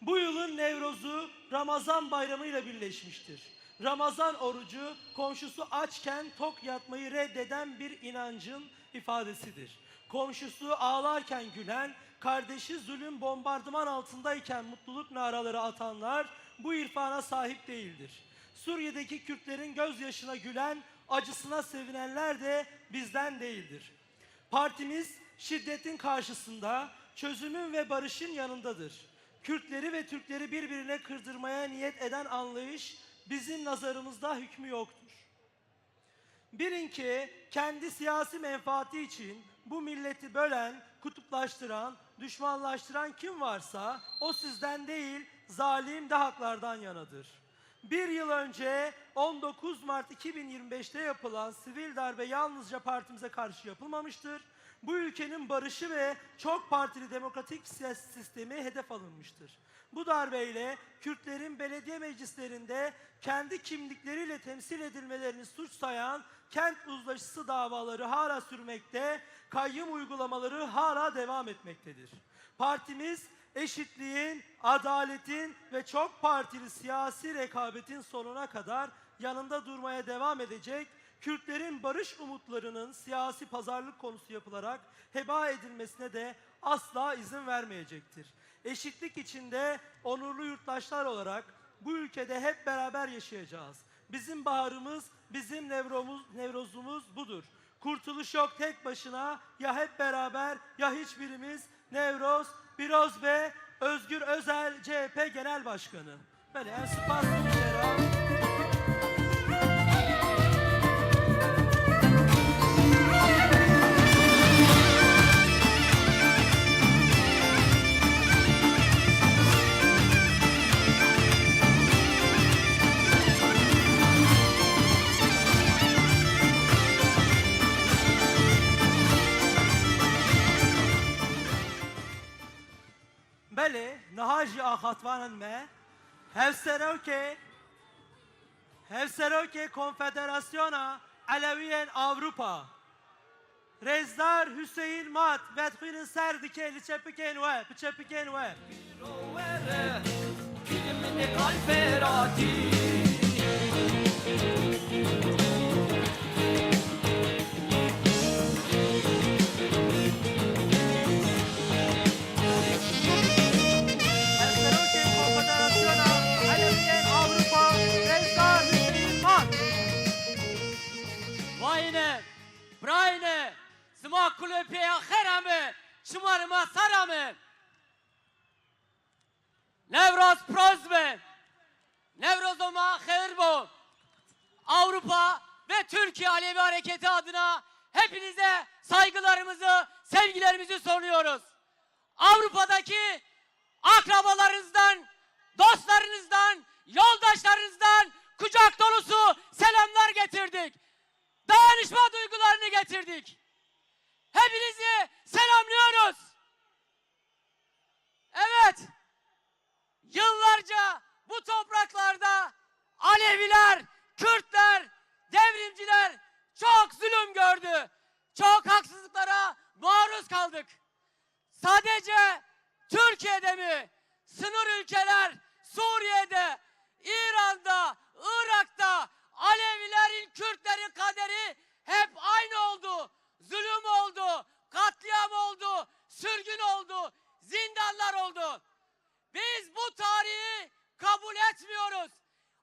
Bu yılın Nevroz'u Ramazan bayramıyla birleşmiştir. Ramazan orucu komşusu açken tok yatmayı reddeden bir inancın ifadesidir. Komşusu ağlarken gülen, kardeşi zulüm bombardıman altındayken mutluluk naraları atanlar bu irfana sahip değildir. Suriye'deki Kürtlerin gözyaşına gülen, acısına sevinenler de bizden değildir. Partimiz şiddetin karşısında çözümün ve barışın yanındadır. Kürtleri ve Türkleri birbirine kırdırmaya niyet eden anlayış bizim nazarımızda hükmü yoktur. Bilin ki kendi siyasi menfaati için bu milleti bölen, kutuplaştıran, düşmanlaştıran kim varsa o sizden değil, zalim dahaklardan yanadır. Bir yıl önce on dokuz Mart iki bin yirmi beşte yapılan sivil darbe yalnızca partimize karşı yapılmamıştır. Bu ülkenin barışı ve çok partili demokratik siyasi sistemi hedef alınmıştır. Bu darbeyle Kürtlerin belediye meclislerinde kendi kimlikleriyle temsil edilmelerini suç sayan kent uzlaşısı davaları hala sürmekte, kayyum uygulamaları hala devam etmektedir. Partimiz eşitliğin, adaletin ve çok partili siyasi rekabetin sonuna kadar yanında durmaya devam edecek, Kürtlerin barış umutlarının siyasi pazarlık konusu yapılarak heba edilmesine de asla izin vermeyecektir. Eşitlik içinde onurlu yurttaşlar olarak bu ülkede hep beraber yaşayacağız. Bizim baharımız, bizim Nevromuz-, Nevrozumuz budur. Kurtuluş yok tek başına, ya hep beraber ya hiçbirimiz. Nevroz, Piroz be, Özgür Özel, C H P Genel Başkanı. Belê, em spas dikin jê re. Belê, niha jî axaftvanên me, Hevserokê, Hevserokê Konfederasyona Elewiyên Ewropa, Rêzdar Hüseyin Mat, vedixwînin ser dike li çepikên we, bi çepikên we. Min kalferatî. Ez serokê Konfederasyona Elewiyên Ewropa, Rêzdar Hüseyin Mat. Vayne, brayne, sima kulê pêya xera me, şima rima sara me. Newroz piroz be. Newrozo ma xeyir bo. Avrupa ve Türkiye Alevi Hareketi adına hepinize saygılarımızı, sevgilerimizi sunuyoruz. Avrupa'daki akrabalarınızdan, dostlarınızdan, yoldaşlarınızdan kucak dolusu selamlar getirdik. Dayanışma duygularını getirdik. Hepinizi selamlıyoruz. Evet, yıllarca bu topraklarda Aleviler, Kürtler, devrimciler çok zulüm gördü. Çok haksızlıklara maruz kaldık. Sadece Türkiye'de mi? Sınır ülkeler Suriye'de, İran'da, Irak'ta Alevilerin, Kürtlerin kaderi hep aynı oldu. Zulüm oldu, katliam oldu, sürgün oldu, zindanlar oldu. Biz bu tarihi kabul etmiyoruz.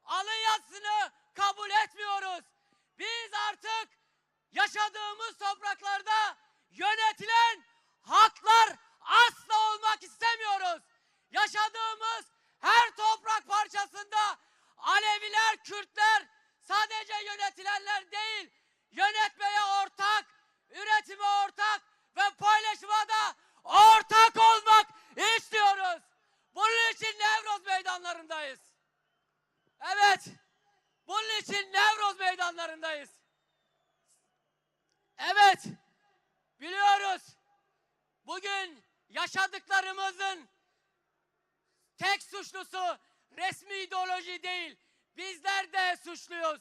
Alın yazısını kabul etmiyoruz. Biz artık yaşadığımız topraklarda yönetilen halklar asla olmak istemiyoruz. Yaşadığımız her toprak parçasında Aleviler, Kürtler sadece yönetilenler değil, yönetmeye ortak, üretime ortak ve paylaşıma da ortak olmak istiyoruz. Bunun için Newroz meydanlarındayız. Evet, bunun için Newroz meydanlarındayız. Evet, biliyoruz. Bugün yaşadıklarımızın tek suçlusu resmi ideoloji değil, bizler de suçluyuz.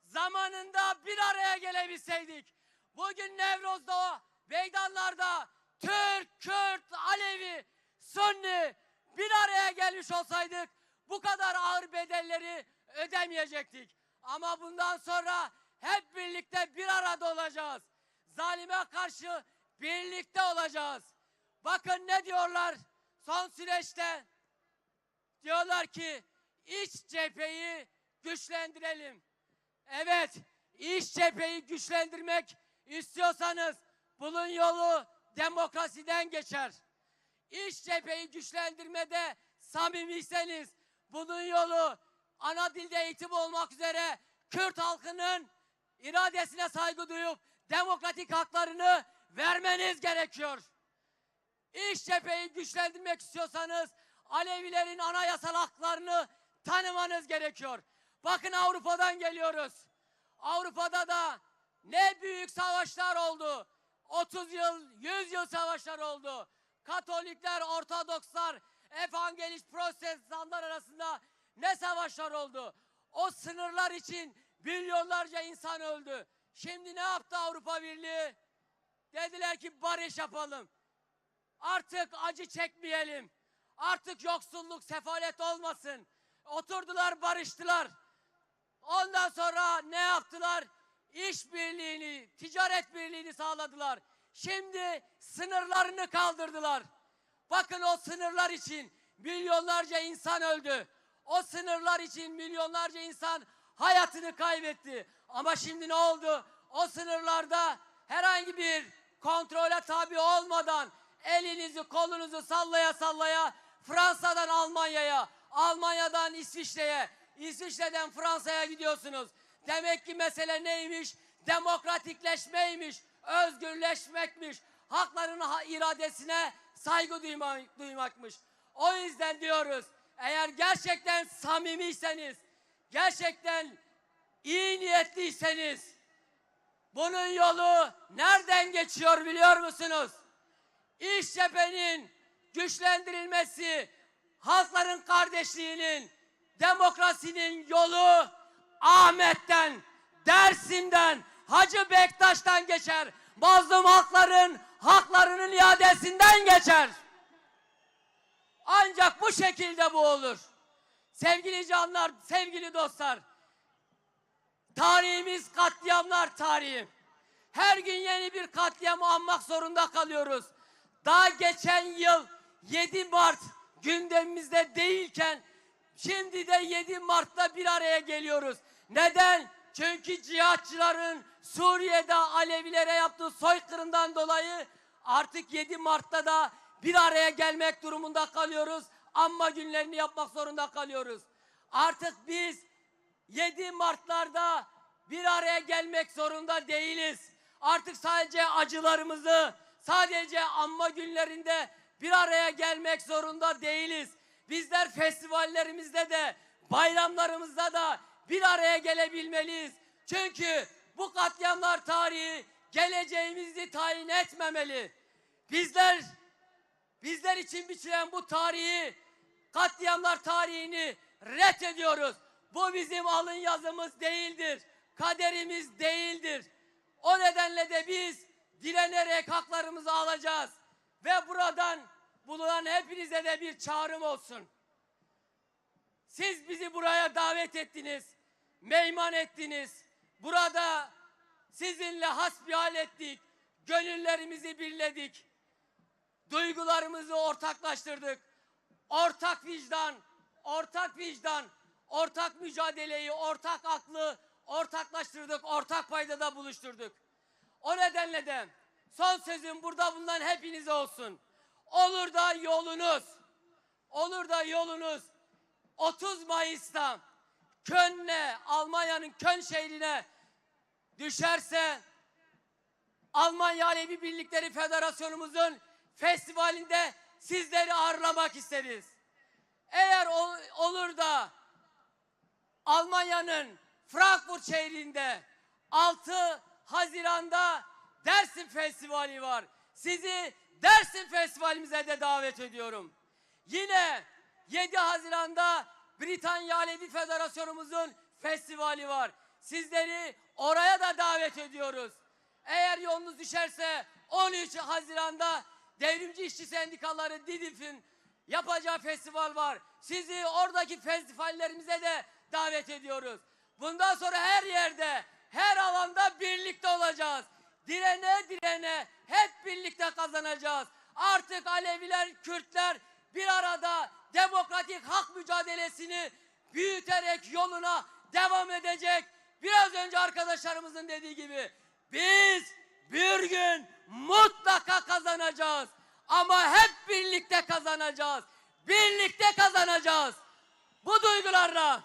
Zamanında bir araya gelebilseydik, bugün Nevroz'da, meydanlarda Türk, Kürt, Alevi, Sunni bir araya gelmiş olsaydık, bu kadar ağır bedelleri ödemeyecektik. Ama bundan sonra hep birlikte bir arada olacağız. Zalime karşı birlikte olacağız. Bakın ne diyorlar son süreçte. Diyorlar ki iç cepheyi güçlendirelim. Evet, iç cepheyi güçlendirmek istiyorsanız bunun yolu demokrasiden geçer. İç cepheyi güçlendirmede samimiyseniz bunun yolu ana dilde eğitim olmak üzere Kürt halkının iradesine saygı duyup demokratik haklarını vermeniz gerekiyor. İç cepheyi güçlendirmek istiyorsanız Alevilerin anayasal haklarını tanımanız gerekiyor. Bakın Avrupa'dan geliyoruz. Avrupa'da da ne büyük savaşlar oldu. otuz yıl, yüz yıl savaşlar oldu. Katolikler, Ortodokslar, Evangelist, Protestanlar arasında ne savaşlar oldu. O sınırlar için milyonlarca insan öldü. Şimdi ne yaptı Avrupa Birliği? Dediler ki barış yapalım. Artık acı çekmeyelim. Artık yoksulluk, sefalet olmasın. Oturdular, barıştılar. Ondan sonra ne yaptılar? İşbirliğini, ticaret birliğini sağladılar. Şimdi sınırlarını kaldırdılar. Bakın o sınırlar için milyonlarca insan öldü. O sınırlar için milyonlarca insan hayatını kaybetti. Ama şimdi ne oldu? O sınırlarda herhangi bir kontrole tabi olmadan elinizi kolunuzu sallaya sallaya Fransa'dan Almanya'ya, Almanya'dan İsviçre'ye, İsviçre'den Fransa'ya gidiyorsunuz. Demek ki mesele neymiş? Demokratikleşmeymiş, özgürleşmekmiş, halkların ha- iradesine saygı duyma- duymakmış. O yüzden diyoruz, eğer gerçekten samimiyseniz, gerçekten iyi niyetliyseniz, bunun yolu nereden geçiyor biliyor musunuz? İş cephenin güçlendirilmesi, halkların kardeşliğinin, demokrasinin yolu Ahmet'ten, Dersim'den, Hacı Bektaş'tan geçer. Mazlum halkların haklarının iadesinden geçer. Ancak bu şekilde bu olur. Sevgili canlar, sevgili dostlar, tarihimiz katliamlar tarihi. Her gün yeni bir katliam anmak zorunda kalıyoruz. Daha geçen yıl yedi Mart gündemimizde değilken şimdi de yedi Mart'ta bir araya geliyoruz. Neden? Çünkü cihatçıların Suriye'de Alevilere yaptığı soykırımdan dolayı artık yedi Mart'ta da bir araya gelmek durumunda kalıyoruz. Anma günlerini yapmak zorunda kalıyoruz. Artık biz yedi Mart'larda bir araya gelmek zorunda değiliz. Artık sadece acılarımızı, sadece anma günlerinde bir araya gelmek zorunda değiliz. Bizler festivallerimizde de, bayramlarımızda da bir araya gelebilmeliyiz. Çünkü bu katliamlar tarihi geleceğimizi tayin etmemeli. Bizler, bizler için biçilen bu tarihi, katliamlar tarihini reddediyoruz. Bu bizim alın yazımız değildir, kaderimiz değildir. O nedenle de biz direnerek haklarımızı alacağız. Ve buradan bulunan hepinize de bir çağrım olsun. Siz bizi buraya davet ettiniz, meyman ettiniz. Burada sizinle hasbihal ettik, gönüllerimizi birledik, duygularımızı ortaklaştırdık. Ortak vicdan, ortak vicdan, ortak mücadeleyi, ortak aklı ortaklaştırdık, ortak paydada buluşturduk. O nedenle de son sözüm burada bulunan hepinize olsun. Olur da yolunuz, olur da yolunuz otuz Mayıs'ta Köln'e, Almanya'nın Köln şehrine düşerse, Almanya Alevi Birlikleri Federasyonumuzun festivalinde sizleri ağırlamak isteriz. Eğer ol-, olur da Almanya'nın Frankfurt şehrinde altı Haziran'da Dersim Festivali var. Sizi Dersim Festivalimize de davet ediyorum. Yine yedi Haziran'da Britanya Alevi Federasyonumuzun festivali var. Sizleri oraya da davet ediyoruz. Eğer yolunuz düşerse on üç Haziran'da Devrimci İşçi Sendikaları Didif'in yapacağı festival var. Sizi oradaki festivallerimize de davet ediyoruz. Bundan sonra her yerde, her alanda birlikte olacağız. Direne direne hep birlikte kazanacağız. Artık Aleviler, Kürtler bir arada demokratik hak mücadelesini büyüterek yoluna devam edecek. Biraz önce arkadaşlarımızın dediği gibi biz bir gün mutlaka kazanacağız. Ama hep birlikte kazanacağız. Birlikte kazanacağız. Bu duygularla,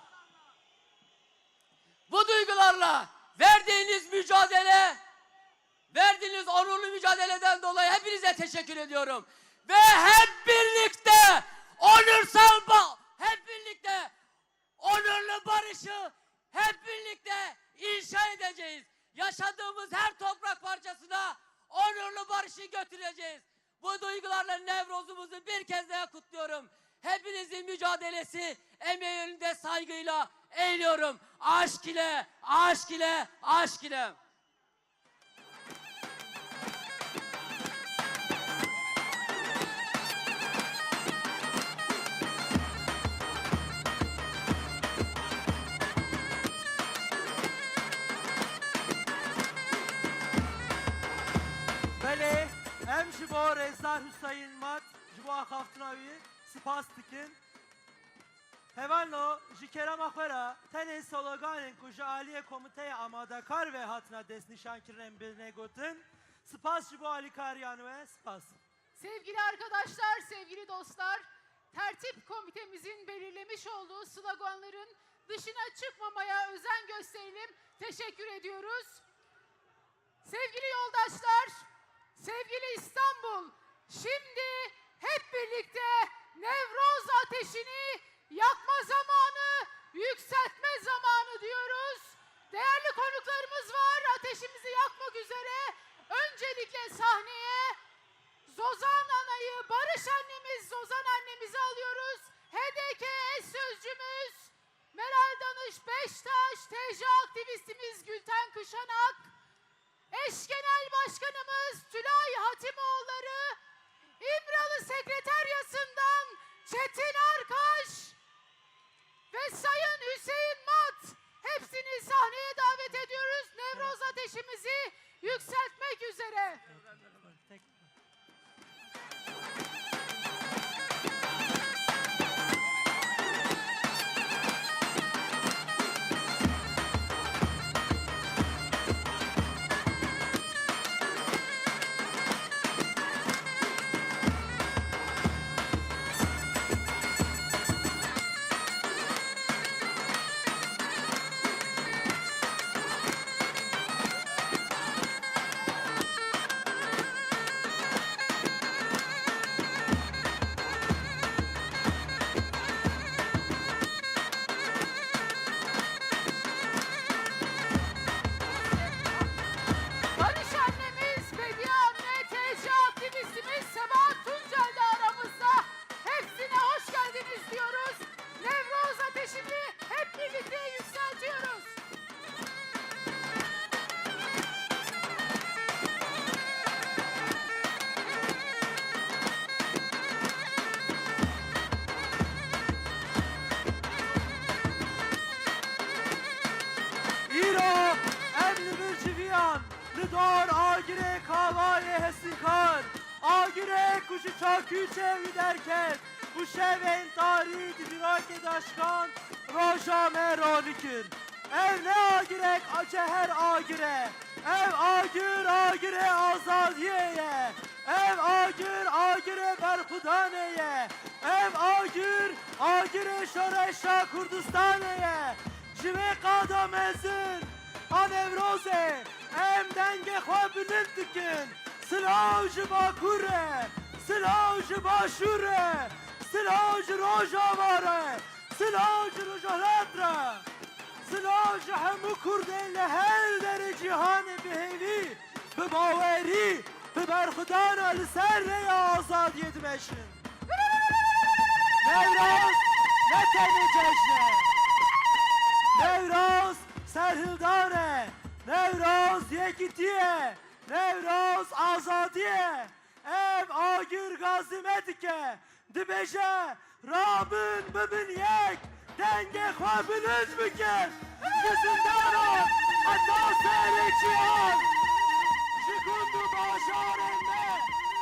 bu duygularla verdiğiniz mücadele, verdiğiniz onurlu mücadeleden dolayı hepinize teşekkür ediyorum. Ve hep birlikte onursal ba-, hep birlikte onurlu barışı hep birlikte inşa edeceğiz. Yaşadığımız her toprak parçasına onurlu barışı götüreceğiz. Bu duygularla Nevroz'umuzu bir kez daha kutluyorum. Hepinizin mücadelesi, emeği önünde saygıyla eğiliyorum. Aşk ile, aşk ile, aşk ile. Belê, em ji bo Rêzdar Huseyîn Mat ji bo axaftina wî spas dikin. Hevalno, ji kerema xwe re tenê sloganên ku ji aliyê komîteya amadekar ve hatine destnîşankirin em bêne gotin. Spas ji bo alîkariyan we, spas. Sevgili arkadaşlar, sevgili dostlar, tertip komitemizin belirlemiş olduğu sloganların dışına çıkmamaya özen gösterelim. Teşekkür ediyoruz. Sevgili yoldaşlar, sevgili İstanbul, şimdi hep birlikte Nevroz ateşini yakma zamanı, yükseltme zamanı diyoruz. Değerli konuklarımız var ateşimizi yakmak üzere. Öncelikle sahneye Zozan Ana'yı, Barış annemiz, Zozan annemizi alıyoruz. H D K eş sözcümüz Meral Danış Beştaş, T J aktivistimiz Gülten Kışanak, eş genel başkanımız Tülay Hatimoğulları, İmralı sekreteryasından Çetin Arkaş, Dar agirê Kavalê Hesînkar, agirê ku ji çakûçê wî derket û şevên tarî di cîrakê de şikand, roja me ronî kir. Ev ne agirek a ceher agir e. Ev agir, agirê azadiyê ye. Ev agir, agirê berxwedanê ye. Ev agir, agirê şoreşa Kurdistanê ye. Ji vê qada mezin a Newrozê em dengê xwe bilind dikin. Silav ji Bakur re, silav ji Başûr re, silav ji Rojava re, silav ji Rojhilat re. Silav ji hemû Kurdên li her derê cîhanê bi hêvî, bi bawerî, bi berxwedana li ser rêya azadiyê dimeşin. Newroz ne tenê cejn e. Newroz serhildan e. Newroz yekîtî ye. Newroz azadî ye. Ev agir gazî me dike. Dibêje, rabin bibin yek, dengê xwe bilind bikin. Ji zindanan heta serê çiyan, ji gund û bajarên me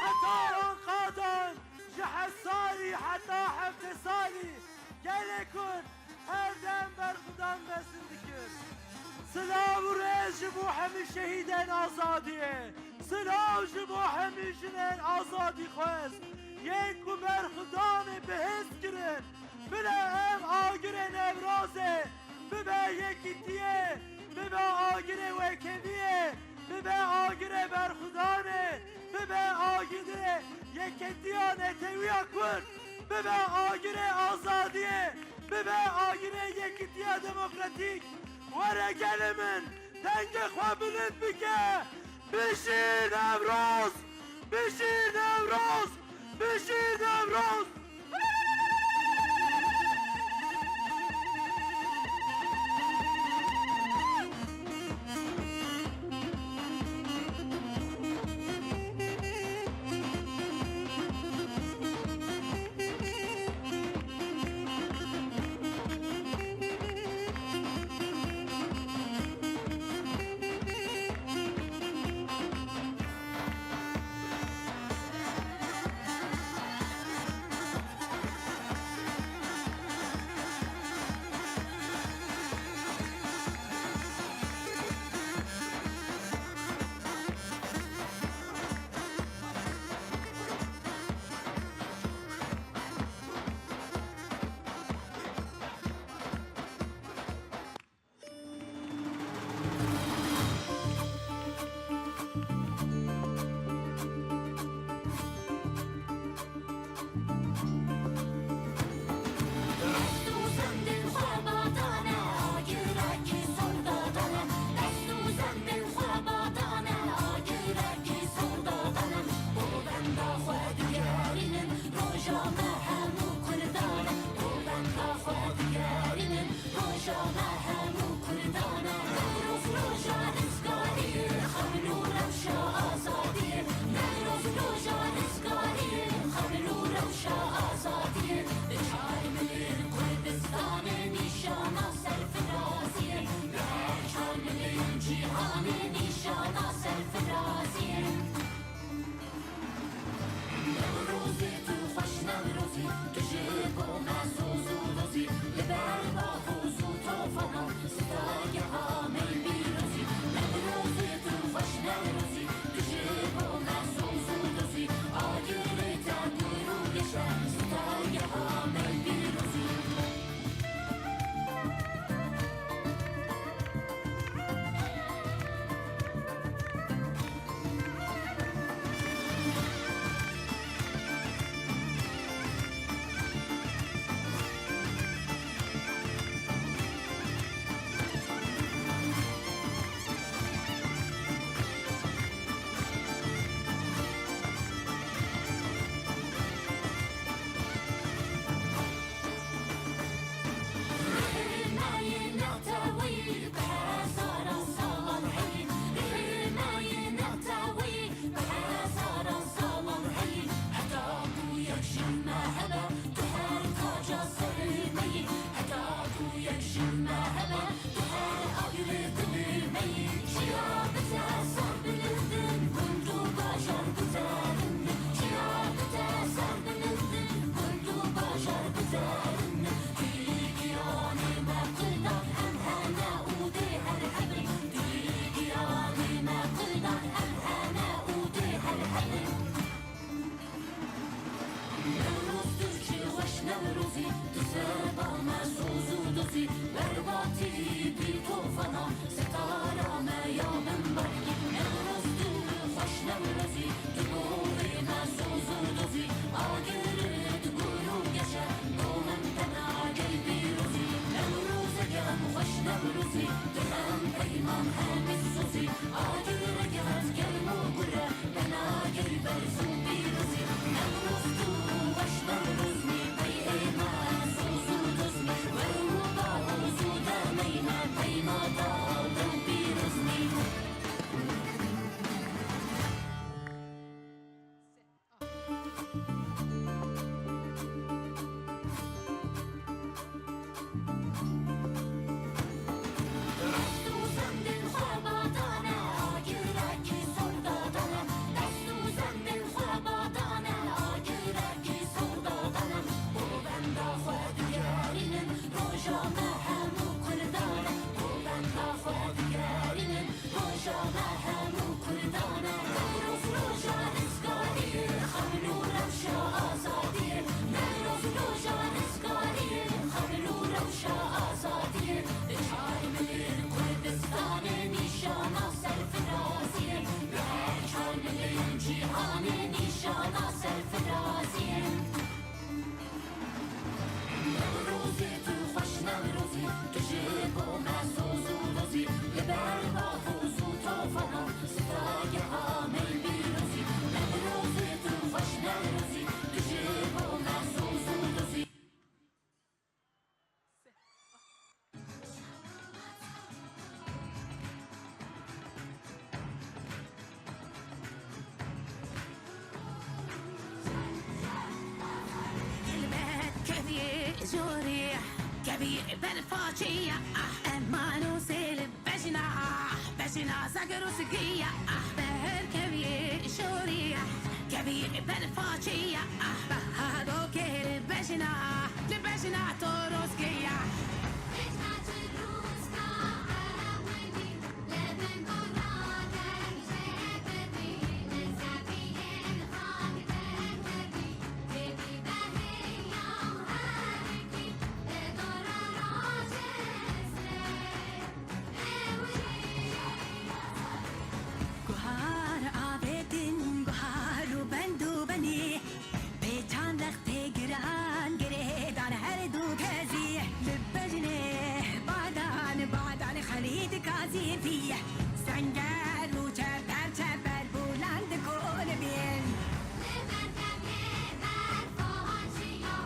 heta Anqadan, ji Hesarî heta Heftesalî, gelê Kurd her dem berxwedan mezin dikir. Silav û rêz ji bo hemî şehîdên azadiyê. Silav ji bo hemî jinên azadîxwez, yên ku berxwedanê bihêz kirin. Bila ev agirê Newrozê bibe yekîtiyê, bibe agirê wekheviyê, bibe agirê berxwedanê, bibe agirê yekîtiya netewiya Kurd, bibe agirê azadiyê, bibe agirê yekîtiya demokratîk. Were gelê min, dengê xwe bilind bike. Bijî Newroz! Bijî Newroz! Bijî Newroz! Roja me hemû Kurdan e, Newroz roja rizgariyê, xebn û rewşa azadiyê. Newroz roja rizgariyê, xebn û rewşa azadiyê. Bi çar milên Kurdistanê nîşana serfiraziyê, bi her çar milên cîhanê nîşana serfiraziyê. Newrozê tu xweş Newrozî, tu ji bo me soz û dozî, li ber bahoz û tofanan, sitageha me yî pîrozî. Newrozê tu xweş Newrozî, tu ji bo me soz û dozî, agirê tendir û geşe, sitageha me yî pîrozî. Rênayê neteweyî bi hezaran salan heyî. Rênayê neteweyî bi hezaran salan heyî. Heta ku yek ji me hebe, tu her taca serê me yî. Heta ku yek ji me hebe, tu her agirê dilê me yî. Çiya bite ser bi Berbatî pîl tofana, sitara me ya min bergî. Newroz tu xweş Newrozî, tu gorê me soz û dozî. Agir tu gur û geşe, do min tena gel pîrozî. Newrozeke em xweş Newrozî, tu em peyman em sozî. Agireke em germ û gure, tena gel berz û pîrozî. Newroz tu xweş Newroz mî, pey ê me soz û doz mî. Wer û baroz û demeyne, peyma dawde û pîroz mî. Dest û zendên xwe badane, agirekî sor dadane. Dest û zendên xwe badane, agirekî sor dadane. Bo benda xwe digerînin, roja me hemû Kurdan e. Bo benda xwe digerînin, roja me hemû Kurdan e. Newroz roja rizgariyê, xeml û rewşa azadiyê. Newroz roja rizgariyê, xeml û rewşa azadiyê. Çar milên Kurdistanê nîşana serfiraziyê. Li her çar milên cîhanê nîşana serfiraziyê. Newrozê tu xweş Newrozî, tu ji bo me soz û dozî, li ber bavoz û tofana, sitageha me pîrozî. Newrozê tu xweş Newrozî, tu ji bo me soz û dozî. Keviyê jorê, keviyê berfaçê ya, ah, eman û sêl bejna, ah, bejna zagir û sigî ya, ah, beher keviyê jorê ya, keviyê berfaçê ya, ah, bahado kêr bejna, li bejna torozgê ya. Guhar avêtin, guhar û bend û benî. Bê çandextê giran girêdan her du kezî. Li bejnê badan, badan Xelîd Kazî vî. Senger û çeper çeper bûlan dikolibîn. Li ber keviyê berfa çiya,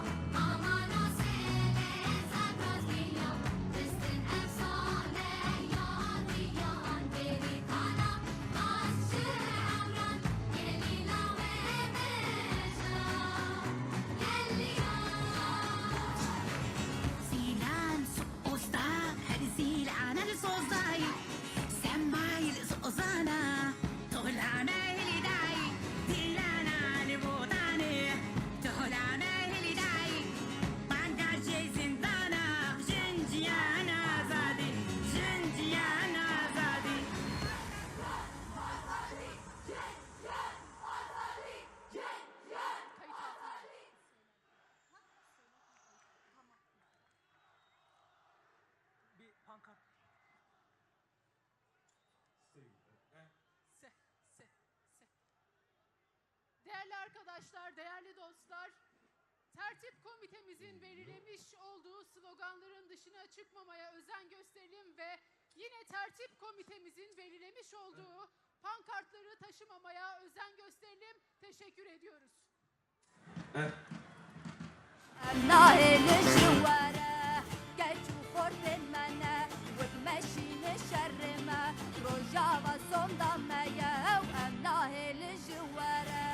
amano sêlê zagros diya. Bistin efsane ya diyan berî kana. Zîlan usta, her zîlan el sozay. Semayil sozana, tola mehli day. Zîlana li botanê, tola mehli day. Banga jê zindana, jin jiyan azadî, jin jiyan azadî. Bir pankart. Se, se, se. Değerli arkadaşlar, değerli dostlar, tertip komitemizin belirlemiş olduğu sloganların dışına çıkmamaya özen gösterelim ve yine tertip komitemizin belirlemiş olduğu pankartları taşımamaya özen gösterelim. Teşekkür ediyoruz. Em nahêlin ji we re, keç û xortên me ne, wek meşînê şerê me, Rojava sonda me ye, ew em nahêlin ji we re.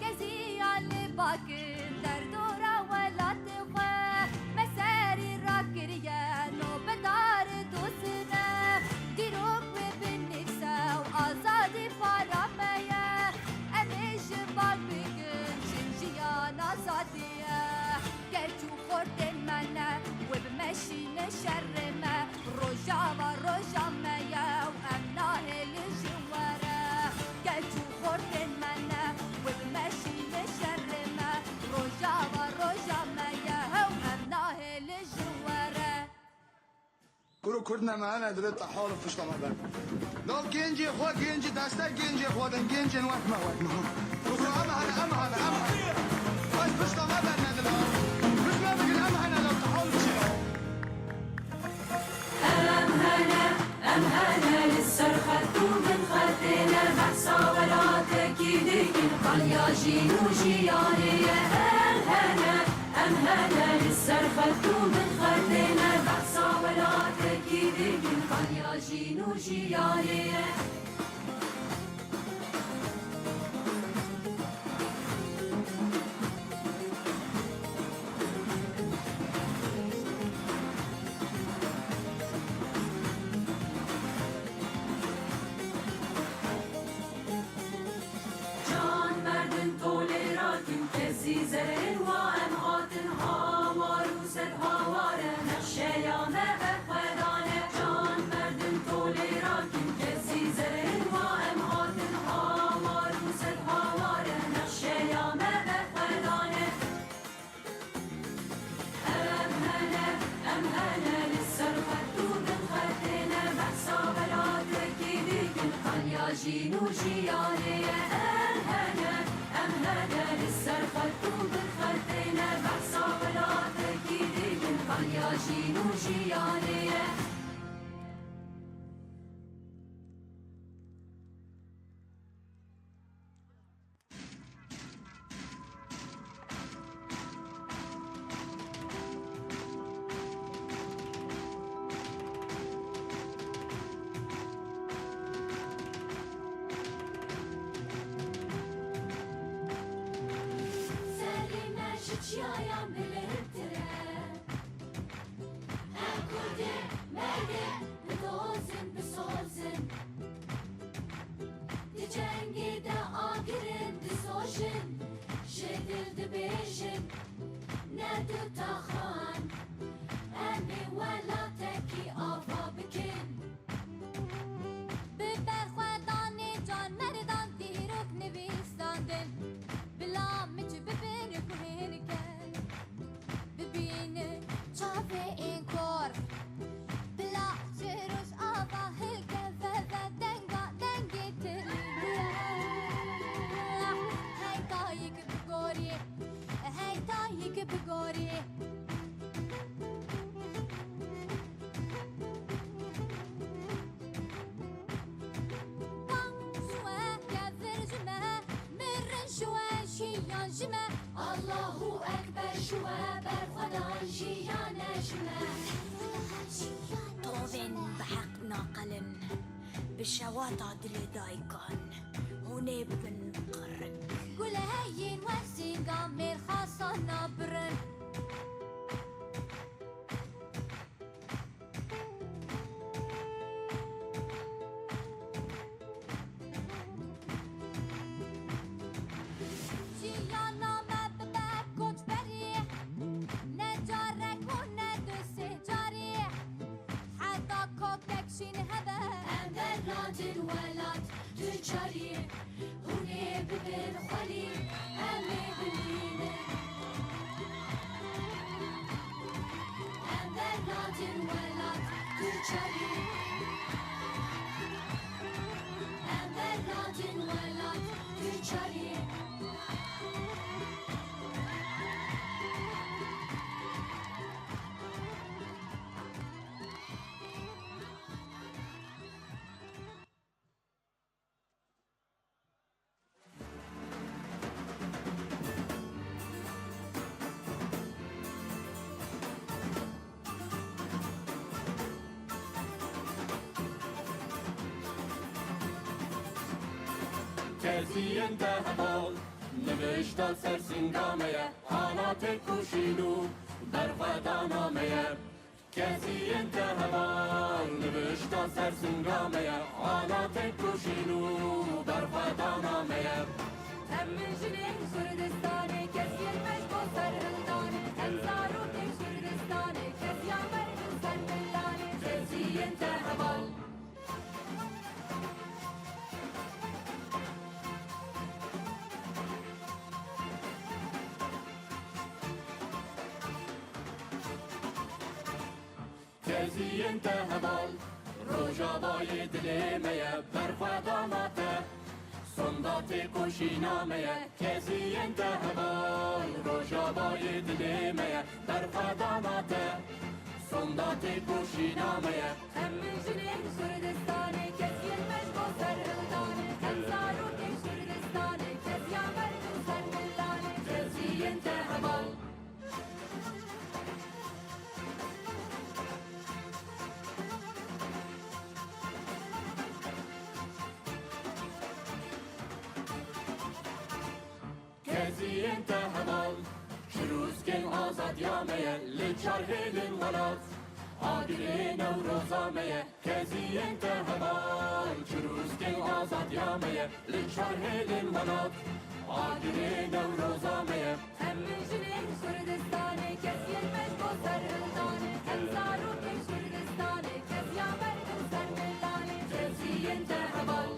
Keziya li ba Kurd ne me hene, divê te hol û pişta me ber. Law gencê xwe, gencî destek gencê xwe din, gencên wek me, wek me. Bixwe em hene, em hene, em hene. Bes pişta me berne, divê. Pişt me bigin, em hene, law te hol û çi. Em hene, em hene, li ser xet û bin xetê ne, behsa welatekî dikin, qaliya jîn û jiyanê ye. Em hene, em hene, li ser xet û bin xetê ne, behsa welatekî dikin, qaliya jîn û jiyanê ye. Can merdin tolê rakin, kesî zerên wa em hatin hawar û sed hawar e. Nexşeya me berxwedan e. Can merdin tolê rakin, kesî zerên wa em hatin hawar û sed hawar e. Nexşeya me berxwedan e. Em hene, em hene, li ser xet û bin xetê ne, behsa welatekî dikin, qaliya jîn û jiyanê ye. Em hene, em hene, li ser xet û bin xetê ne, behsa welatekî dikin, qaliya jîn û jiyanê ye. Serê me ji çiyayan bilindtir e. Em Kurdê merdê bidozin, bisozin. Di cengê de agirin, dizojin, ji dil dibêjin, ne du taxan, em ê welatekî ava bikin. Bi berxwedanê canmerdan dîrok nivîsandin, bila mic bibin guhênike. Bibînin çavê ên kor, bila ji rojava hilkeve ve denga dengê tirî. Hey dayik bigorî, hey dayik bigorî. Bang ji we, kevir ji me, mirin ji we, jiyan ji me. Allahu Ekber ji we, berxwedan jiyane ji me. Tovên bi heq naqelin, bi şewata dilê dayikan, hûn ê bibin qirrik. Guleyên we sînga mêrxasa nabirin. Jiyana me bibe koçberî, ne carek û ne du sê carî. Heta kotek şîn hebe. Em bernadin welat tu carî. Hûn ê bibin xwelî, em ê bimînin. Em bernadin welat tu carî. Em bernadin welat tu carî. Keziyên te heval, nivişta ser singa me ye, halatê kuşîn û berxwedana me ye. Keziyên te heval, nivişta ser singa me ye, halatê kuşîn û berxwedana me ye. Em jinên Kurdistanê, keziyên me ji bo serhildanê, em zarokên Kurdistanê, keziya me li ser milanê. Keziyên te heval. Kes Keziyên te heval, Rojavayê dilê me ye, berxwe dana te. Sonda têkoşîna me ye, keziyên te heval, Rojavayê dilê me ye, berxwe dana te. Sonda têkoşîna me ye. Em jinên Kurdistanê, keziyên me ji bo serhildanê. Em zarokên Kurdistanê, keziya me li ser milanê. Keziyên te heval. Keziyên te heval, çirûskên azadiya me ye li çar hêlên welat. Agirê Newroza me ye, keziyên te heval, çirûskên azadiya me ye li çar hêlên welat. Agirê Newroza me ye. Em jinên Kurdistanê, keziyên me ji bo serhildanê. Em zarokên Kurdistanê, keziya me li ser milanê. Keziyên te heval.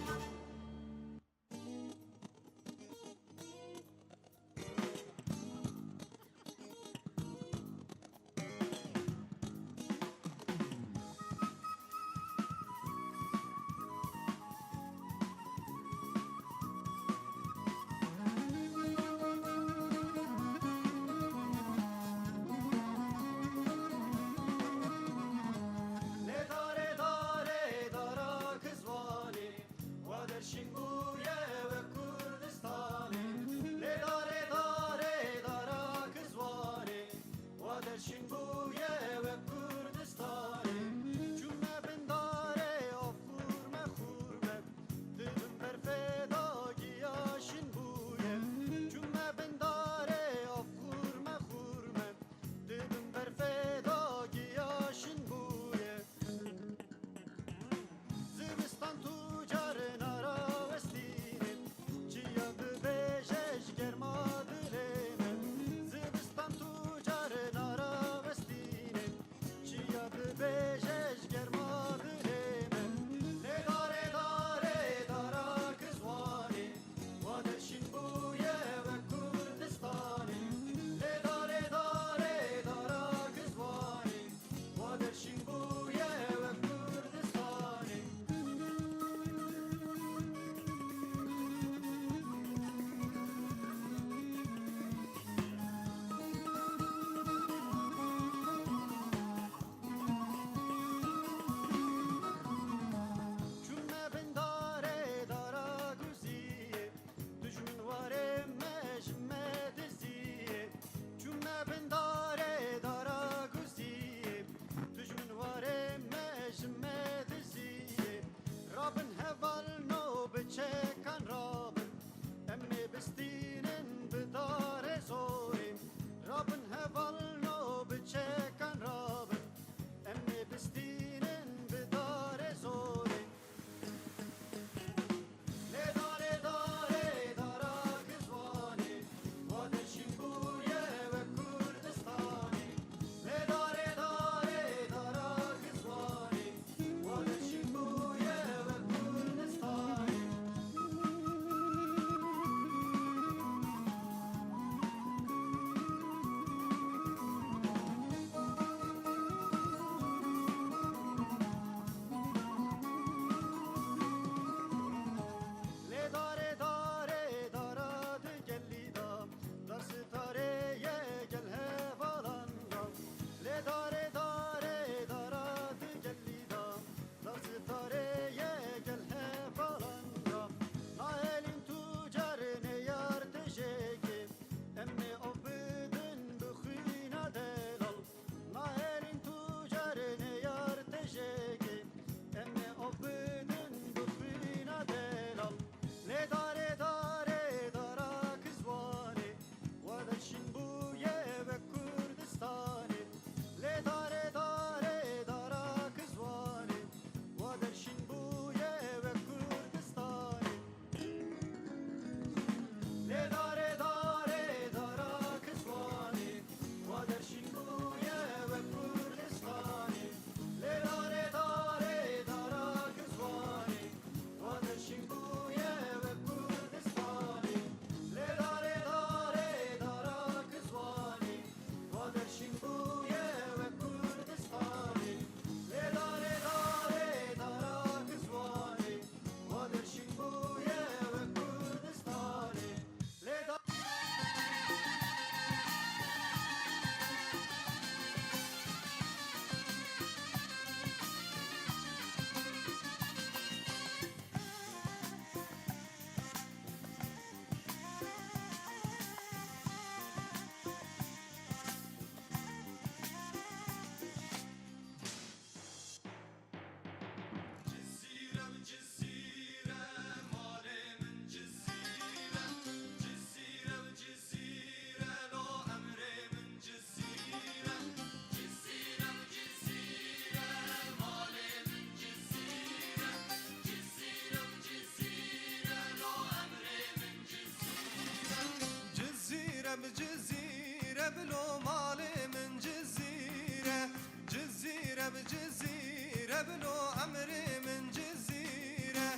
Bi Cizîre bilo malê min Cizîre, Cizîre bi Cizîre bilo emrê min Cizîre,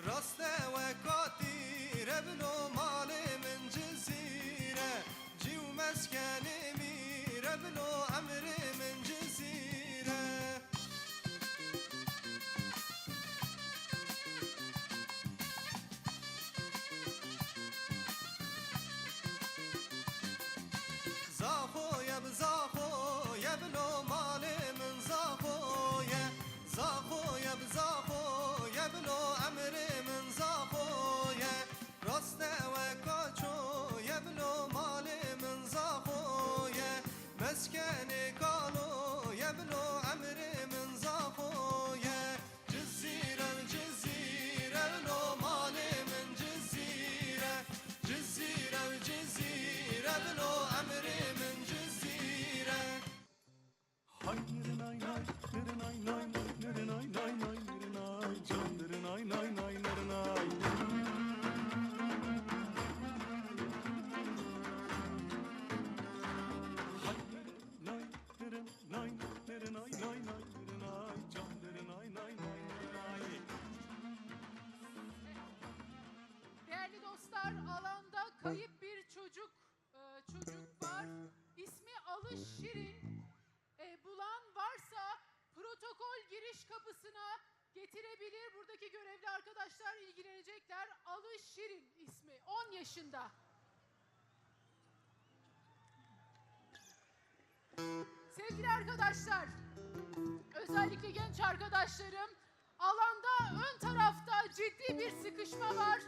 raste we katîre bilo malê min Cizîre, cî û meskenê mîre bilo emrê min Cizîre. Zaxo ye bi zaxo ye bilo malê min zaxo ye. Zaxo ye bi zaxo ye bilo emrê min zaxo ye. Raste we kaço ye bilo malê min zaxo ye. Meskenê kalo ye bilo emrê min zaxo ye. Cizîre, Cizîre, lo malê min Cizîre. Cizîre, Cizîre, lo emrê min Cizîre. Hay nırınay nay, nırınay nay, nırınay nay nay, nırınay can, nırınay nay nay, nırınay. Hay nırınay, nırınay. Nay, nırınay, nay, nay, nırınay, can, nırınay, nay, nay, nırınay. Değerli dostlar, alanda kayıp bir çocuk, e, çocuk var. İsmi Alış Şirin. E, bulan varsa protokol giriş kapısına getirebilir. Buradaki görevli arkadaşlar ilgilenecekler. Alış Şirin ismi, on yaşında. Sevgili arkadaşlar, özellikle genç arkadaşlarım, alanda ön tarafta ciddi bir sıkışma var.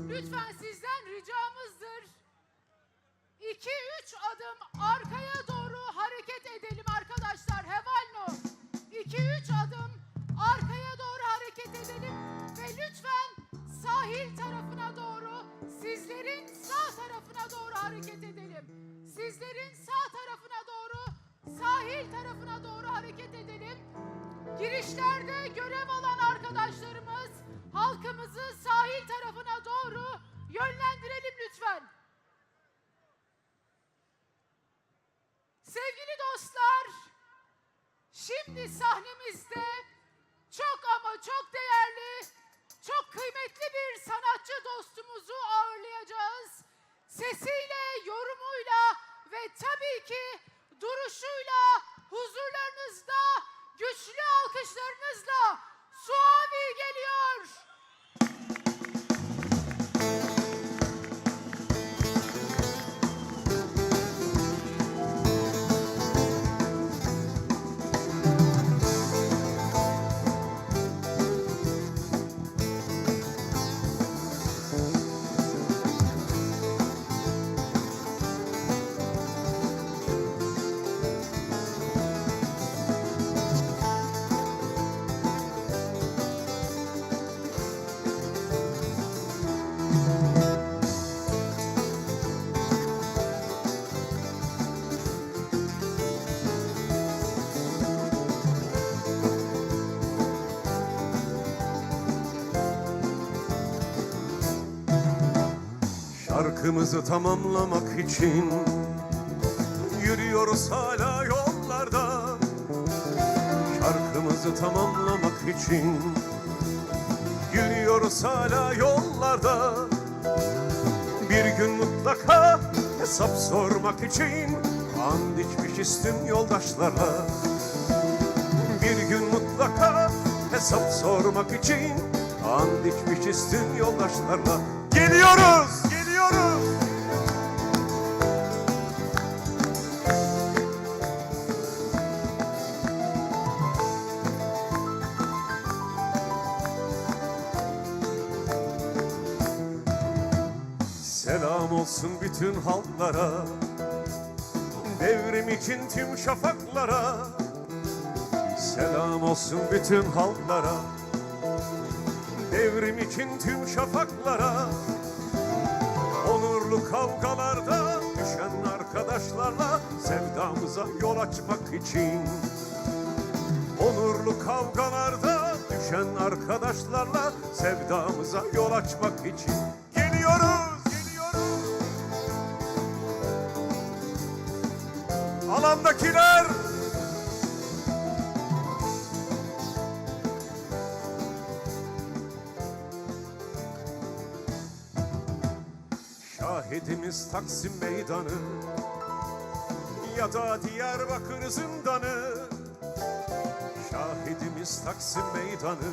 Lütfen sizden ricamızdır. İki üç adım arkaya doğru hareket edelim arkadaşlar. Hevalno. İki üç adım arkaya doğru hareket edelim. Ve lütfen sahil tarafına doğru, sizlerin sağ tarafına doğru hareket edelim. Sizlerin sağ tarafına doğru, sahil tarafına doğru hareket edelim. Girişlerde görev alan arkadaşlarımız, halkımızı sahil tarafına doğru yönlendirelim lütfen. Sevgili dostlar, şimdi sahnemizde çok ama çok değerli, çok kıymetli bir sanatçı dostumuzu ağırlayacağız. Sesiyle, yorumuyla ve tabii ki duruşuyla huzurlarınızda güçlü alkışlarınızla Suavi geliyor. Şarkımızı tamamlamak için yürüyoruz hala yollarda. Şarkımızı tamamlamak için yürüyoruz hala yollarda. Bir gün mutlaka hesap sormak için and içmişiz tüm yoldaşlara. Bir gün mutlaka hesap sormak için and içmişiz tüm yoldaşlarla. Geliyoruz, geliyoruz. Selam olsun bütün halklara, devrim için tüm şafaklara. Selam olsun bütün halklara, devrim için tüm şafaklara. Onurlu kavgalarda düşen arkadaşlarla sevdamıza yol açmak için. Onurlu kavgalarda düşen arkadaşlarla sevdamıza yol açmak için. Geliyoruz, geliyoruz. Dakiler. Şahidimiz Taksim Meydanı ya da Diyarbakır zindanı. Şahidimiz Taksim Meydanı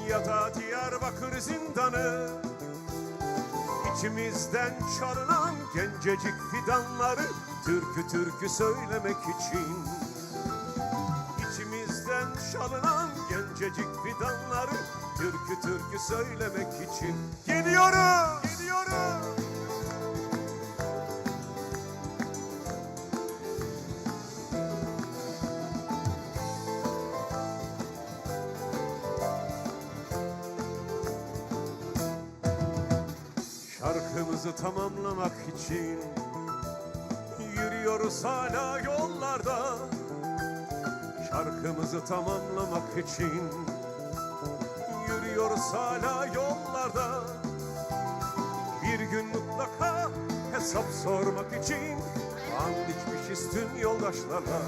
ya da Diyarbakır zindanı. İçimizden çalınan gencecik fidanları türkü türkü söylemek için. İçimizden çalınan gencecik fidanları türkü türkü söylemek için. Geliyorum, geliyorum. Şarkımızı tamamlamak için yürüyoruz hala yollarda. Şarkımızı tamamlamak için yürüyoruz hala yollarda. Bir gün mutlaka hesap sormak için and içmişiz tüm yoldaşlara.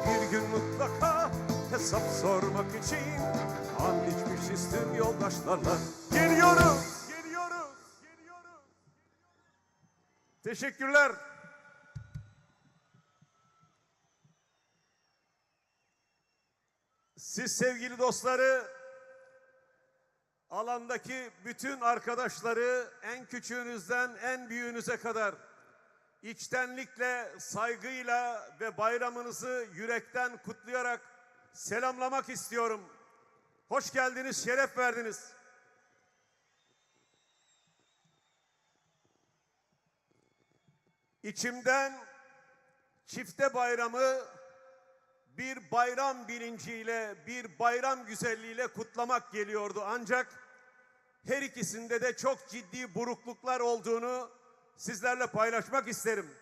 Bir gün mutlaka hesap sormak için and içmişiz tüm yoldaşlarla. Geliyoruz, geliyoruz, geliyoruz. Teşekkürler. Siz sevgili dostları, alandaki bütün arkadaşları, en küçüğünüzden en büyüğünüze kadar içtenlikle, saygıyla ve bayramınızı yürekten kutlayarak selamlamak istiyorum. Hoş geldiniz, şeref verdiniz. İçimden çifte bayramı bir bayram bilinciyle, bir bayram güzelliğiyle kutlamak geliyordu. Ancak her ikisinde de çok ciddi burukluklar olduğunu sizlerle paylaşmak isterim.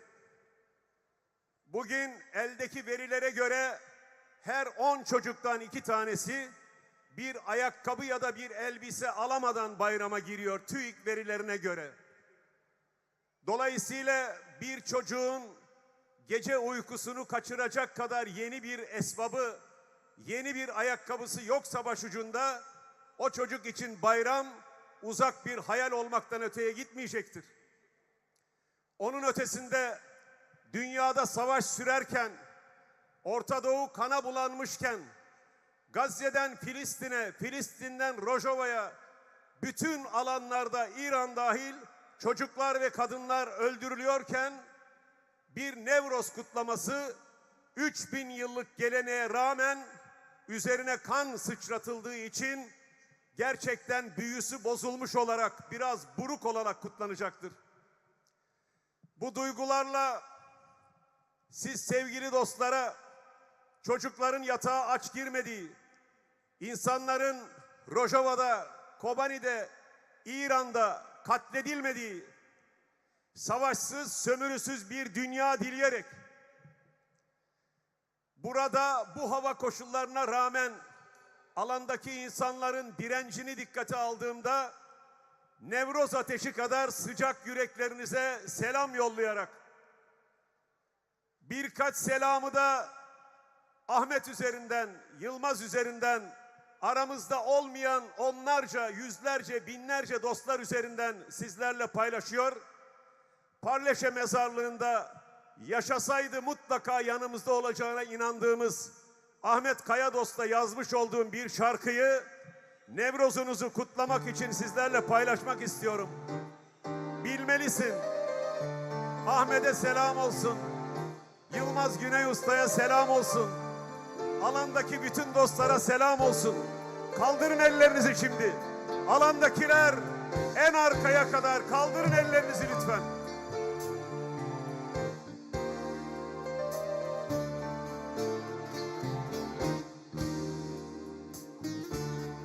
Bugün eldeki verilere göre her on çocuktan iki tanesi bir ayakkabı ya da bir elbise alamadan bayrama giriyor, TÜİK verilerine göre. Dolayısıyla bir çocuğun gece uykusunu kaçıracak kadar yeni bir esbabı, yeni bir ayakkabısı yoksa başucunda, o çocuk için bayram uzak bir hayal olmaktan öteye gitmeyecektir. Onun ötesinde, dünyada savaş sürerken, Orta Doğu kana bulanmışken, Gazze'den Filistin'e, Filistin'den Rojava'ya, bütün alanlarda, İran dahil, çocuklar ve kadınlar öldürülüyorken, bir Nevroz kutlaması üç bin yıllık geleneğe rağmen üzerine kan sıçratıldığı için gerçekten büyüsü bozulmuş olarak, biraz buruk olarak kutlanacaktır. Bu duygularla siz sevgili dostlara, çocukların yatağa aç girmediği, insanların Rojava'da, Kobani'de, İran'da katledilmediği, savaşsız, sömürüsüz bir dünya dileyerek, burada bu hava koşullarına rağmen alandaki insanların direncini dikkate aldığımda, Nevroz ateşi kadar sıcak yüreklerinize selam yollayarak, birkaç selamı da Ahmet üzerinden, Yılmaz üzerinden, aramızda olmayan onlarca, yüzlerce, binlerce dostlar üzerinden sizlerle paylaşıyor. Parleşe mezarlığında yaşasaydı mutlaka yanımızda olacağına inandığımız Ahmet Kaya Dost'a yazmış olduğum bir şarkıyı Nevrozunuzu kutlamak için sizlerle paylaşmak istiyorum. Bilmelisin. Ahmet'e selam olsun. Yılmaz Güney Usta'ya selam olsun. Alandaki bütün dostlara selam olsun. Kaldırın ellerinizi şimdi. Alandakiler en arkaya kadar kaldırın ellerinizi lütfen.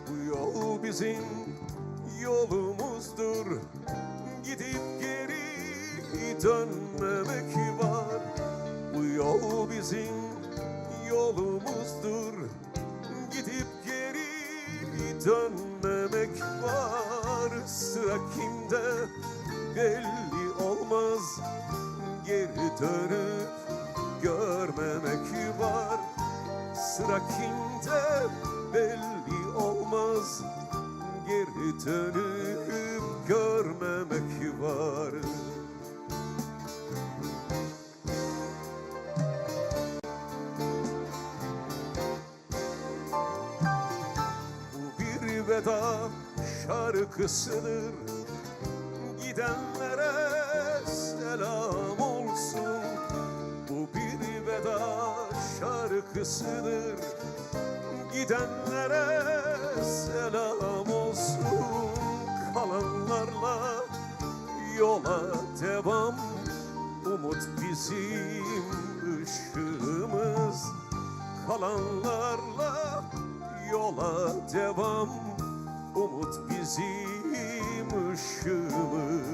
Bu yol bizim yolumuzdur. Gidip geri dönmemek var. Bu yol bizim yolumuzdur. Gidip geri dönmemek var. Sıra kimde belli olmaz. Geri dönüp görmemek var. Sıra kimde belli olmaz. Geri dönüp görmemek var. Bu bir veda şarkısıdır. Gidenlere selam olsun. Bu bir veda şarkısıdır. Gidenlere selam olsun. Kalanlarla yola devam. Umut bizim ışığımız. Kalanlarla yola devam. Umut bizim ışığımız.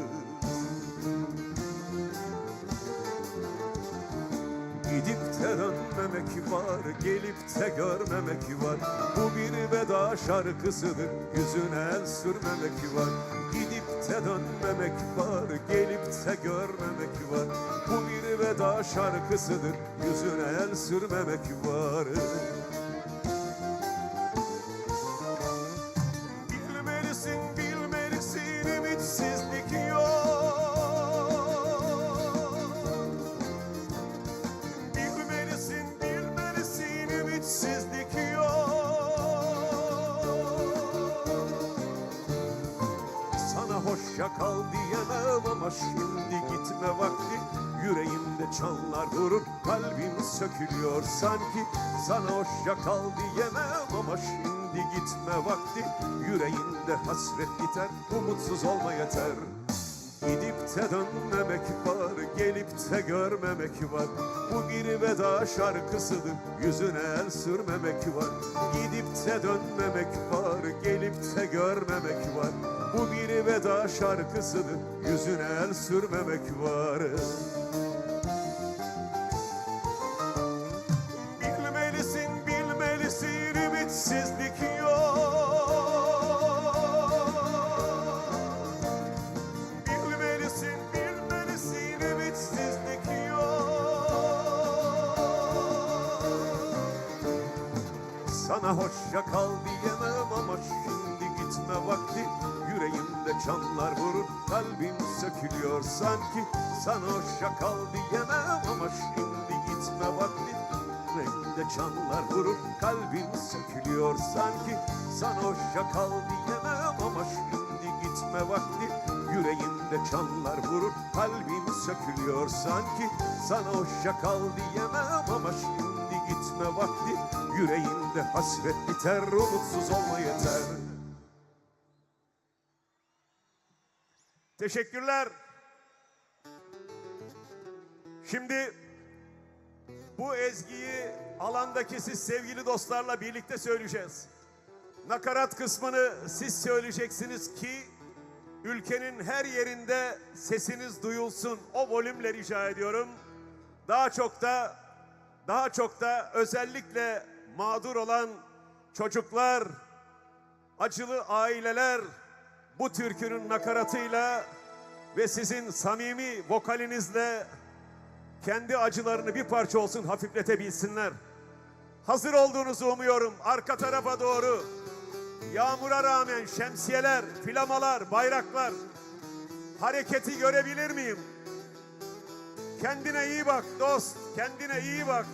Gidip de dönmemek var, gelip de görmemek var. Bu bir veda şarkısıdır, yüzüne el sürmemek var. Gidip de dönmemek var, gelip de görmemek var. Bu bir veda şarkısıdır, yüzüne el sürmemek var. Bilmelisin, bilmelisin, ümitsizlik yok. Bilmelisin, bilmelisin, ümitsizlik yok. Sana hoşça kal diyemem ama şimdi gitme vakti. Yüreğimde çanlar vurur, kalbim sökülüyor sanki. Sana hoşça kal diyemem ama şimdi gitme vakti. Yüreğimde hasret biter, umutsuz olma yeter. Gidip de dönmemek var, gelip de görmemek var. Bu bir veda şarkısıdır, yüzüne el sürmemek var. Gidip de dönmemek var, gelip de görmemek var. Bu bir veda şarkısıdır, yüzüne el sürmemek var. Bilmelisin, bilmelisin, ümitsizlik yok. Bilmelisin, bilmelisin, ümitsizlik yok. Sana hoşça kal diyemem ama şimdi gitme vakti. Yüreğimde çanlar vurur, kalbim sökülüyor sanki. Sana hoşça kal diyemem ama şimdi gitme vakti. Yüreğimde çanlar vurur, kalbim sökülüyor sanki. Sana hoşça kal diyemem ama şimdi gitme vakti. Yüreğimde çanlar vurur, kalbim sökülüyor sanki. Sana hoşça kal diyemem ama şimdi gitme vakti. Yüreğimde hasret biter, umutsuz olma yeter. Teşekkürler. Şimdi bu ezgiyi alandaki siz sevgili dostlarla birlikte söyleyeceğiz. Nakarat kısmını siz söyleyeceksiniz ki ülkenin her yerinde sesiniz duyulsun. O volümle rica ediyorum. Daha çok da, daha çok da özellikle mağdur olan çocuklar, acılı aileler bu türkünün nakaratıyla ve sizin samimi vokalinizle kendi acılarını bir parça olsun hafifletebilsinler. Hazır olduğunuzu umuyorum. Arka tarafa doğru yağmura rağmen şemsiyeler, flamalar, bayraklar. Hareketi görebilir miyim? Kendine iyi bak dost, kendine iyi bak.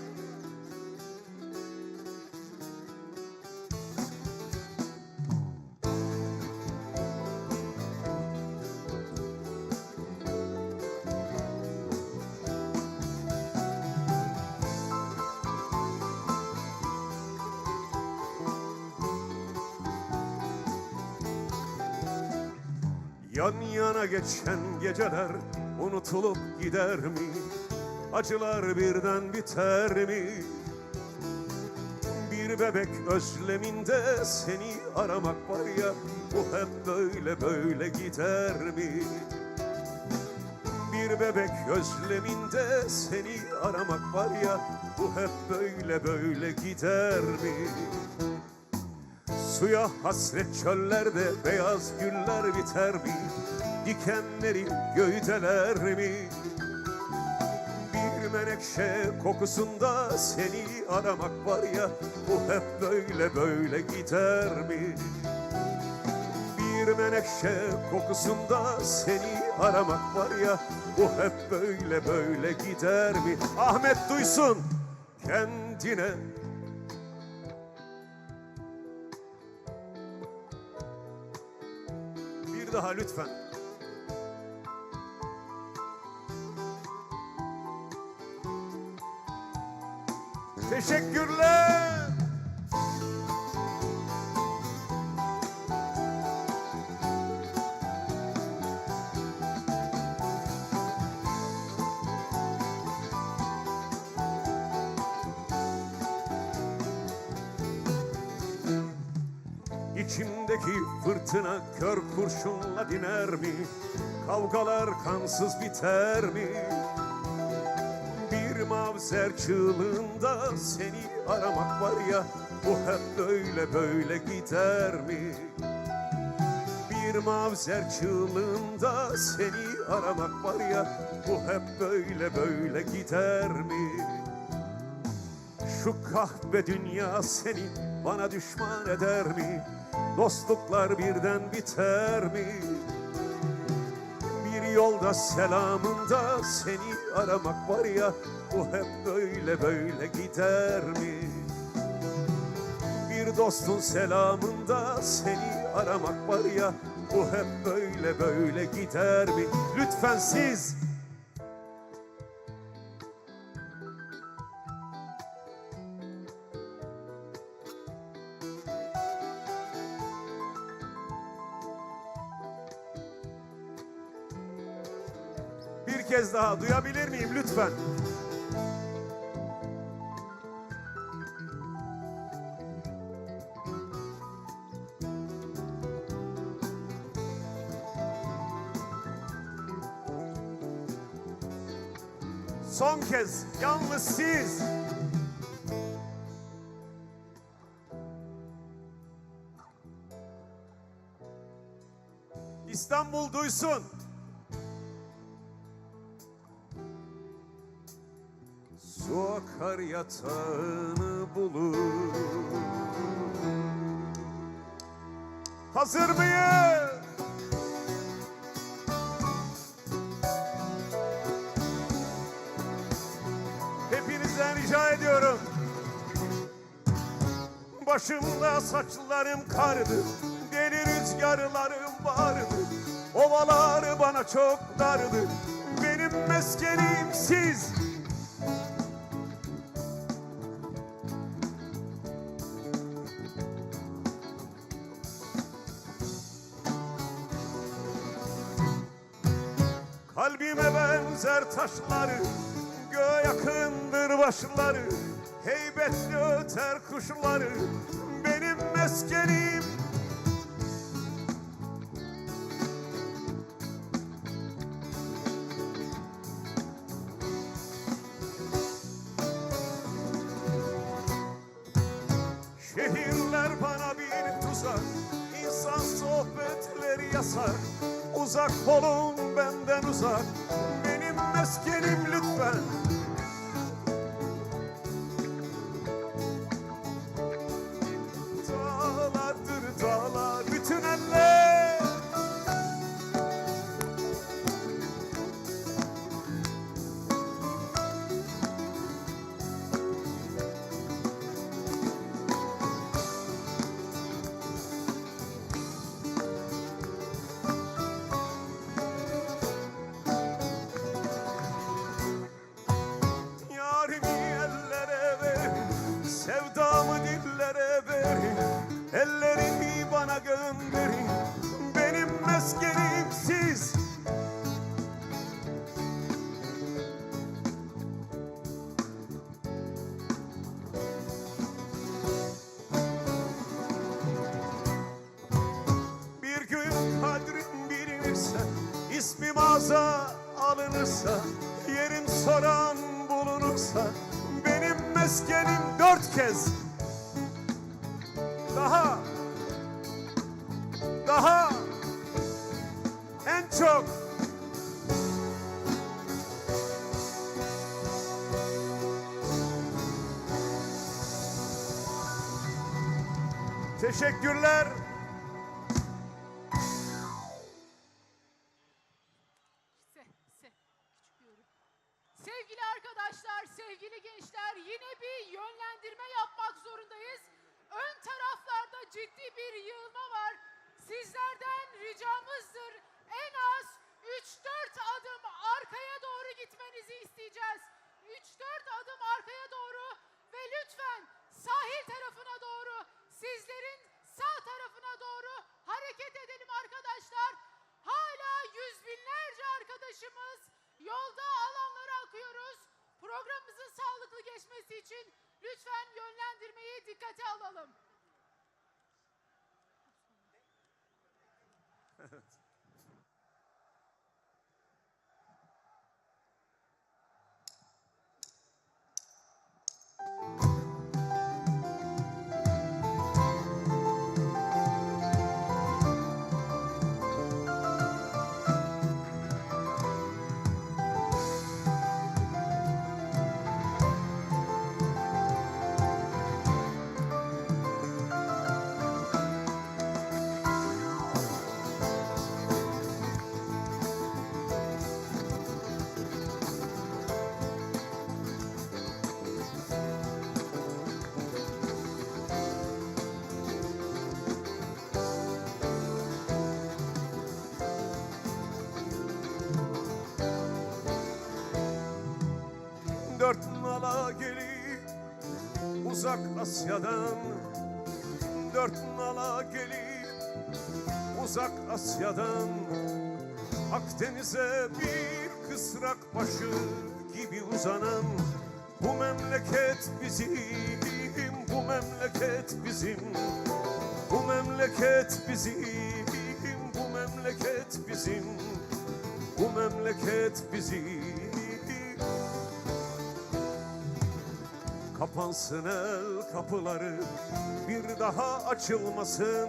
Yan yana geçen geceler unutulup gider mi? Acılar birden biter mi? Bir bebek özleminde seni aramak var ya, bu hep böyle böyle gider mi? Bir bebek özleminde seni aramak var ya, bu hep böyle böyle gider mi? Suya hasret çöllerde beyaz güller biter mi? Dikenleri gövdeler mi? Menekşe kokusunda seni aramak var ya, bu hep böyle böyle gider mi? Bir menekşe kokusunda seni aramak var ya, bu hep böyle böyle gider mi? Ahmet Duysun kendine. Bir daha lütfen. Teşekkürler. İçimdeki fırtına kör kurşunla diner mi? Kavgalar kansız biter mi? Bir mavzer çığlığında seni aramak var ya, bu hep böyle böyle gider mi? Bir mavzer çığlığında seni aramak var ya, bu hep böyle böyle gider mi? Şu kahpe dünya seni bana düşman eder mi? Dostluklar birden biter mi? Bir yolda selamında seni aramak var ya, bu hep böyle böyle gider mi? Bir dostun selamında seni aramak var ya, bu hep böyle böyle gider mi? Lütfen siz. Bir kez daha duyabilir miyim lütfen? Son kez, yalnız siz. İstanbul duysun. Su akar yatağını bulur. Hazır mıyız? Hepinizden rica ediyorum. Başımda saçlarım kardı, deli rüzgarlarım vardı. Ovalar bana çok dardı, benim meskenim siz. Kalbime benzer taşları, göğe yakındır başları, heybetli öter kuşları, benim meskenim. Şehirler bana bir tuzak, insan sohbetleri yasak. Uzak olun benden uzak, benim meskenim lütfen. Dağlardır dağlar, bütün eller. Yarimi ellere verin, sevdamı dillere verin, elleri bana gönderin, benim meskenim siz. Bir gün kadrim bilinirse, ismim aza alınırsa, yerim soran bulunursa, benim meskenim dört kez. Daha, daha, en çok. Teşekkürler. Se, se, küçük bir yorum. Sevgili arkadaşlar, sevgili gençler, yine bir yönlendirme yapmak zorundayız. Ön taraflarda ciddi bir yığılma var. Sizlerden ricamızdır, en az üç dört adım arkaya doğru gitmenizi isteyeceğiz. Üç dört adım arkaya doğru ve lütfen sahil tarafına doğru, sizlerin sağ tarafına doğru hareket edelim arkadaşlar. Hala yüz binlerce arkadaşımız yolda, alanlara akıyoruz. Programımızın sağlıklı geçmesi için lütfen yönlendirmeyi dikkate alalım. Dört nala gelip uzak Asya'dan, dört nala gelip uzak Asya'dan, Akdeniz'e bir kısrak başı gibi uzanan bu memleket bizim, bu memleket bizim, bu memleket bizim, bu memleket bizim, bu memleket bizim. Kapansın el kapıları, bir daha açılmasın.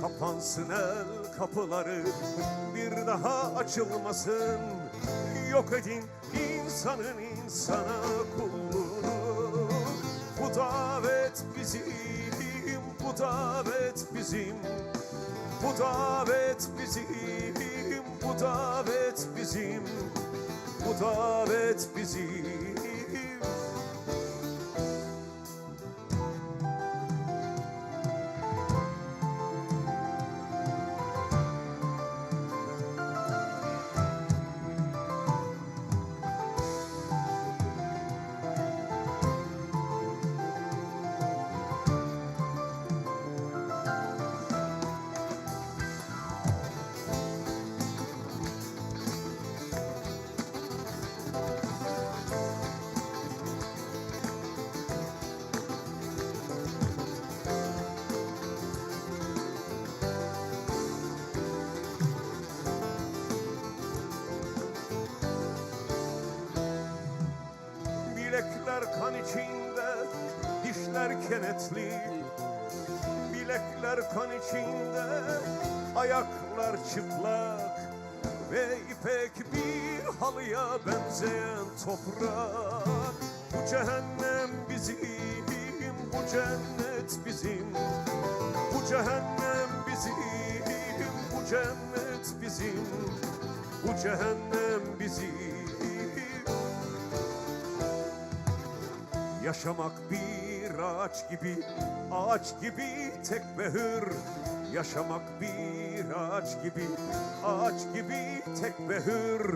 Kapansın el kapıları, bir daha açılmasın. Yok edin insanın insana kulluğunu. Bu davet bizim, bu davet bizim. Bu davet bizim, bu davet bizim. Bu davet bizim. Bilekler kan içinde, dişler kenetli. Bilekler kan içinde, ayaklar çıplak ve ipek bir halıya benzeyen toprak. Bu cehennem bizim, bu cennet bizim. Bu cehennem bizim, bu cennet bizim. Bu cehennem bizim. Yaşamak bir ağaç gibi, ağaç gibi tek ve hür. Yaşamak bir ağaç gibi, ağaç gibi tek ve hür.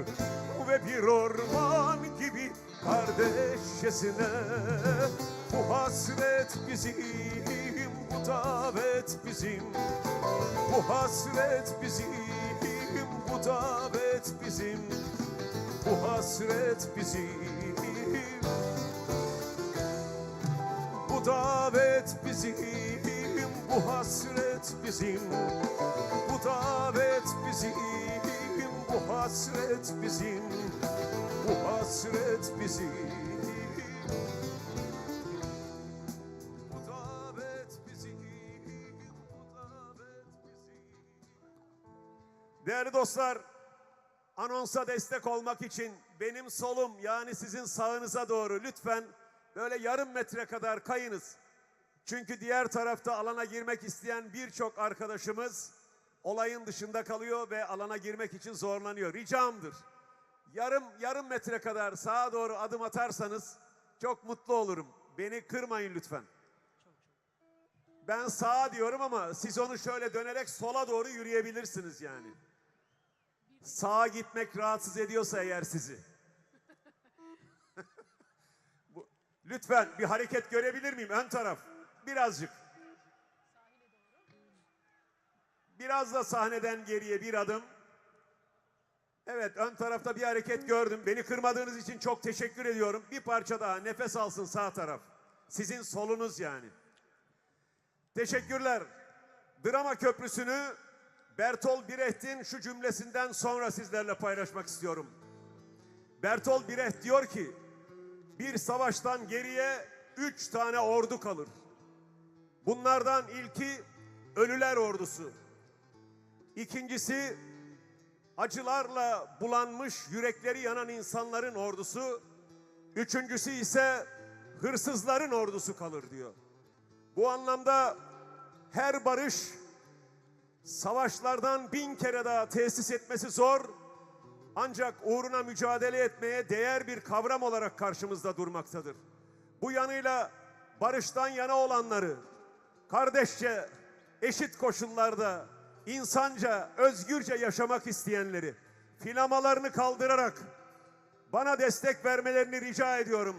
Ve bir orman gibi kardeşçesine. Bu hasret bizim, bu davet bizim. Bu hasret bizim, bu davet bizim. Bu hasret bizim. Bu davet bizim, bu hasret bizim. Bu davet bizim, bu hasret bizim. Bu hasret bizim. Bu davet bizim, bu davet bizim. Değerli dostlar, anonsa destek olmak için benim solum, yani sizin sağınıza doğru lütfen böyle yarım metre kadar kayınız. Çünkü diğer tarafta alana girmek isteyen birçok arkadaşımız olayın dışında kalıyor ve alana girmek için zorlanıyor. Ricamdır. Yarım, yarım metre kadar sağa doğru adım atarsanız çok mutlu olurum. Beni kırmayın lütfen. Ben sağa diyorum ama siz onu şöyle dönerek sola doğru yürüyebilirsiniz yani. Sağa gitmek rahatsız ediyorsa eğer sizi. Bu, lütfen bir hareket görebilir miyim? Ön taraf. Birazcık. Biraz da sahneden geriye bir adım. Evet, ön tarafta bir hareket gördüm. Beni kırmadığınız için çok teşekkür ediyorum. Bir parça daha nefes alsın sağ taraf. Sizin solunuz yani. Teşekkürler. Drama Köprüsü'nü Bertolt Brecht'in şu cümlesinden sonra sizlerle paylaşmak istiyorum. Bertolt Brecht diyor ki, bir savaştan geriye üç tane ordu kalır. Bunlardan ilki ölüler ordusu. İkincisi acılarla bulanmış, yürekleri yanan insanların ordusu. Üçüncüsü ise hırsızların ordusu kalır diyor. Bu anlamda her barış savaşlardan bin kere daha tesis etmesi zor, ancak uğruna mücadele etmeye değer bir kavram olarak karşımızda durmaktadır. Bu yanıyla barıştan yana olanları, kardeşçe, eşit koşullarda, insanca, özgürce yaşamak isteyenleri, flamalarını kaldırarak bana destek vermelerini rica ediyorum.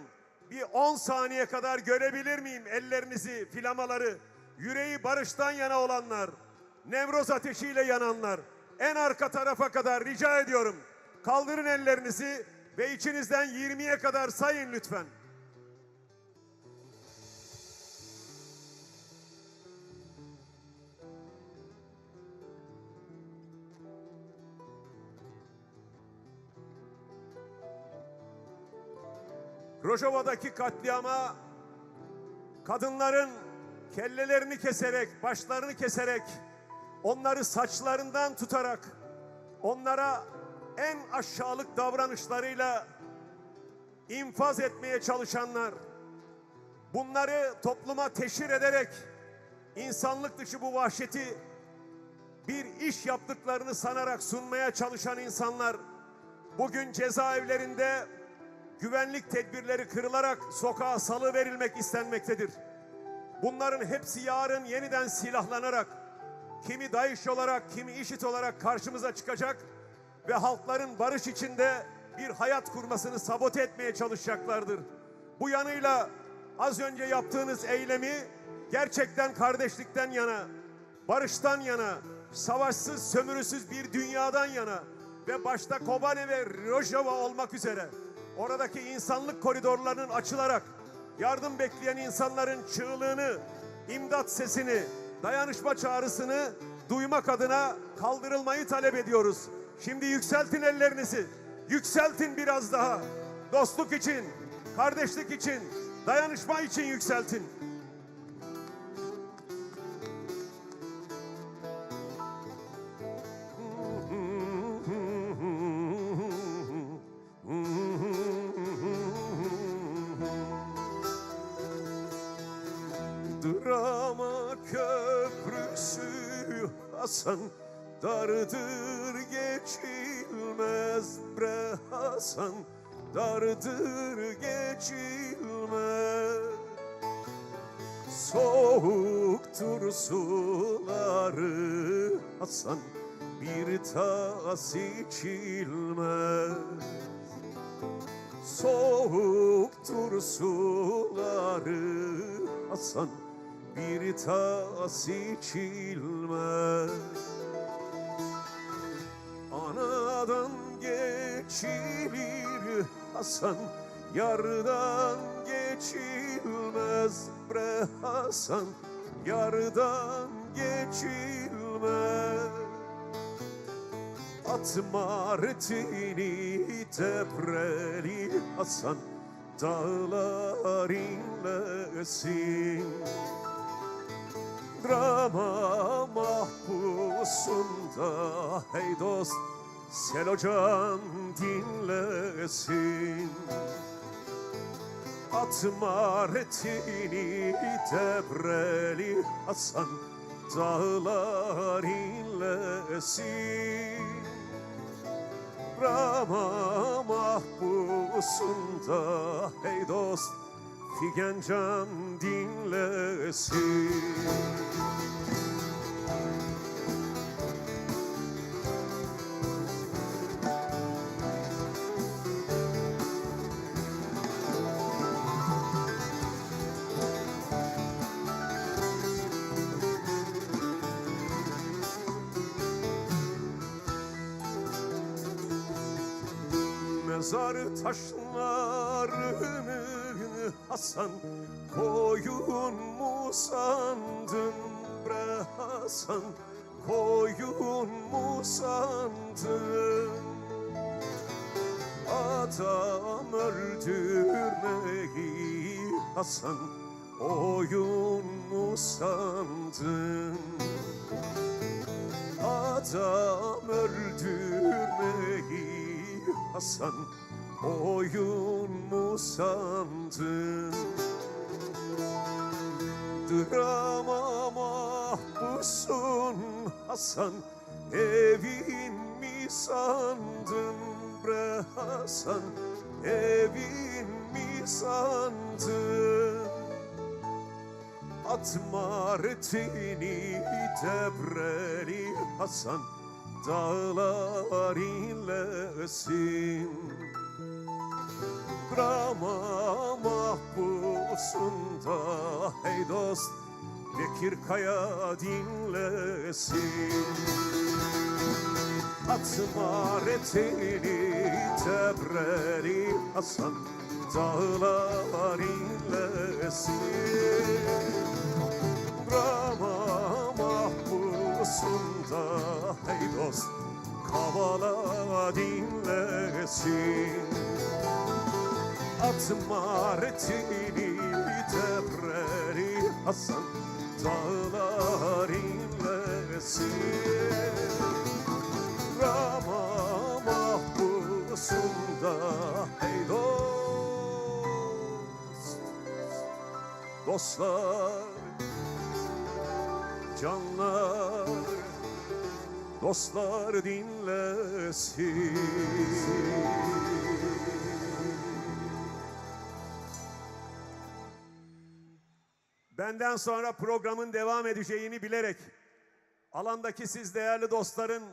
Bir on saniye kadar görebilir miyim ellerinizi, flamaları? Yüreği barıştan yana olanlar, Nevroz ateşiyle yananlar, en arka tarafa kadar rica ediyorum. Kaldırın ellerinizi ve içinizden yirmiye kadar sayın lütfen. Rojava'daki katliama kadınların kellelerini keserek, başlarını keserek, onları saçlarından tutarak, onlara en aşağılık davranışlarıyla infaz etmeye çalışanlar, bunları topluma teşhir ederek insanlık dışı bu vahşeti bir iş yaptıklarını sanarak sunmaya çalışan insanlar bugün cezaevlerinde güvenlik tedbirleri kırılarak sokağa salıverilmek istenmektedir. Bunların hepsi yarın yeniden silahlanarak kimi DAEŞ olarak, kimi IŞİD olarak karşımıza çıkacak ve halkların barış içinde bir hayat kurmasını sabote etmeye çalışacaklardır. Bu yanıyla az önce yaptığınız eylemi gerçekten kardeşlikten yana, barıştan yana, savaşsız, sömürüsüz bir dünyadan yana ve başta Kobane ve Rojava olmak üzere oradaki insanlık koridorlarının açılarak yardım bekleyen insanların çığlığını, imdat sesini, dayanışma çağrısını duymak adına kaldırılmayı talep ediyoruz. Şimdi yükseltin ellerinizi, yükseltin biraz daha. Dostluk için, kardeşlik için, dayanışma için yükseltin. Drama köprüsü Hasan, dardır geçilmez bre Hasan, dardır geçilmez. Soğuktur suları Hasan, bir tas içilmez. Soğuktur suları Hasan, bir tas içilmez. Anadan geçilir Hasan, yardan geçilmez bre Hasan, yardan geçilmez. At Martini depreli Hasan, dağlar inlesin. Drama mahpusunda hey dost, Selocan dinlesin. Atma retini Debreli Hasan, dağlar inlesin. Rama mahpusunda hey dost, figan can dinlesin. Mezar taşlarını Hasan, koyun mu sandın bre Hasan, koyun mu sandın? Adam öldürmeyi Hasan, oyun mu sandın? Adam öldürmeyi Hasan, oyun mu sandın? Drama mahpusun Hasan, evin mi sandın bre Hasan, evin mi sandın? Atma retini Debreli Hasan, dağlar inlesin. Drama mahpusunda hey dost, Bekir Kaya dinlesin. Atma retini Debreli Hasan, dağlar inlesin. Rama mahpusunda hey dost, Kavala dinlesin. Atma retini Debreli Hasan, dağlar inlesin. Rama mahpusunda hey dost, dostlar, canlar, dostlar dinlesin. Benden sonra programın devam edeceğini bilerek alandaki siz değerli dostların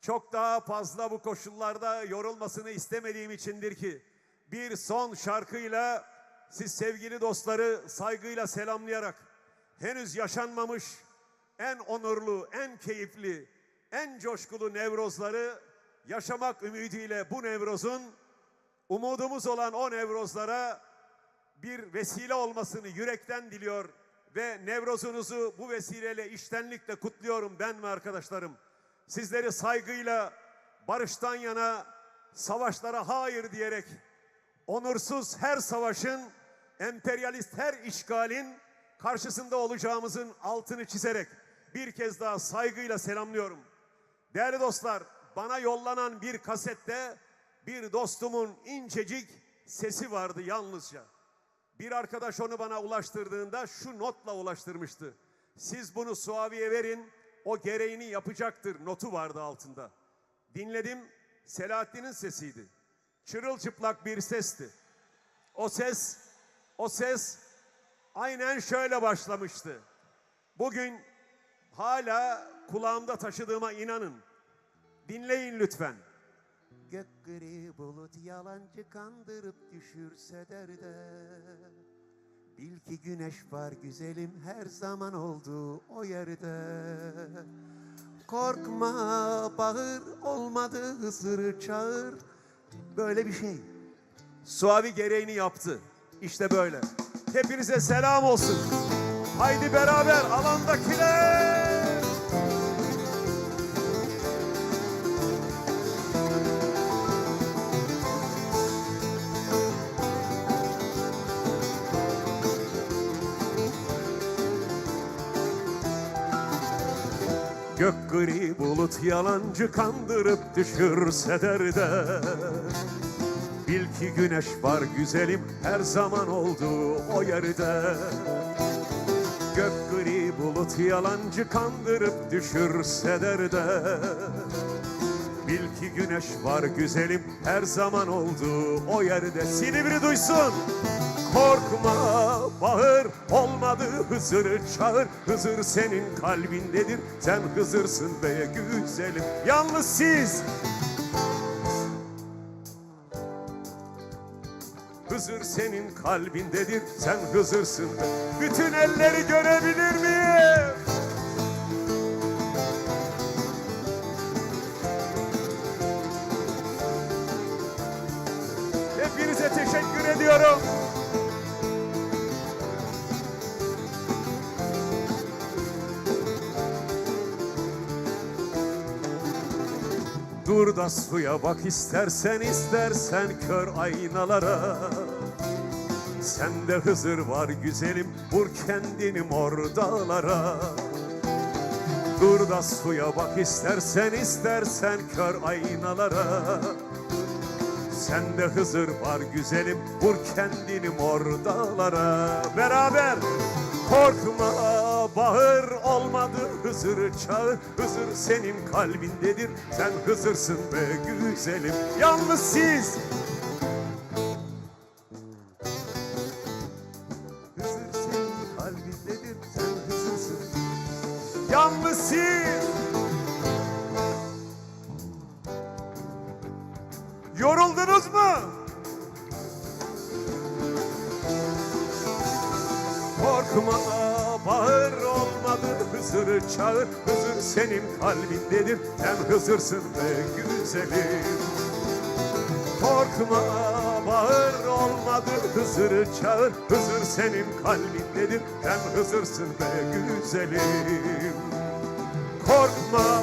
çok daha fazla bu koşullarda yorulmasını istemediğim içindir ki bir son şarkıyla siz sevgili dostları saygıyla selamlayarak henüz yaşanmamış en onurlu, en keyifli, en coşkulu Nevrozları yaşamak ümidiyle bu Nevroz'un umudumuz olan o Nevrozlara bir vesile olmasını yürekten diliyor ve Nevrozunuzu bu vesileyle içtenlikle kutluyorum ben ve arkadaşlarım. Sizleri saygıyla, barıştan yana, savaşlara hayır diyerek onursuz her savaşın, emperyalist her işgalin karşısında olacağımızın altını çizerek bir kez daha saygıyla selamlıyorum. Değerli dostlar, bana yollanan bir kasette bir dostumun incecik sesi vardı yalnızca. Bir arkadaş onu bana ulaştırdığında şu notla ulaştırmıştı. "Siz bunu Suavi'ye verin, o gereğini yapacaktır" notu vardı altında. Dinledim, Selahattin'in sesiydi. Çırılçıplak bir sesti. O ses, o ses aynen şöyle başlamıştı. Bugün hala kulağımda taşıdığıma inanın. Dinleyin lütfen. Gök gri bulut yalancı kandırıp düşürse derde. Bil ki güneş var güzelim her zaman olduğu o yerde. Korkma bağır olmadı Hızır'ı çağır. Böyle bir şey. Suavi gereğini yaptı. İşte böyle. Hepinize selam olsun. Haydi beraber alandakiler. Gök gri bulut yalancı kandırıp düşürse derde. Bil ki güneş var güzelim, her zaman oldu o yerde. Gök gri bulut yalancı kandırıp düşürse derde. Bil ki güneş var güzelim, her zaman oldu o yerde. Silivri duysun. Korkma, bağır, olmadı Hızır'ı çağır. Hızır senin kalbindedir, sen Hızır'sın be güzelim. Yalnız siz. Hızır senin kalbindedir, sen Hızır'sın. Bütün elleri görebilir miyim? Hepinize teşekkür ediyorum. Dur da suya bak istersen, istersen kör aynalara. Sende Hızır var güzelim, vur kendini mor dağlara. Dur da suya bak istersen, istersen kör aynalara. Sende Hızır var güzelim, vur kendini mor dağlara. Beraber. Korkma, bağır, olmadı Hızır'ı çağır. Hızır senin kalbindedir, sen Hızır'sın be güzelim. Yalnız siz. Hızır senin kalbindedir, sen Hızır'sın. Yalnız siz. Yoruldunuz mu? Korkma, bağır, olmadı Hızır'ı çağır. Hızır senin kalbindedir, sen Hızır'sın be güzelim. Korkma, bağır, olmadı Hızır'ı çağır. Hızır senin kalbindedir, sen Hızır'sın be güzelim. Korkma.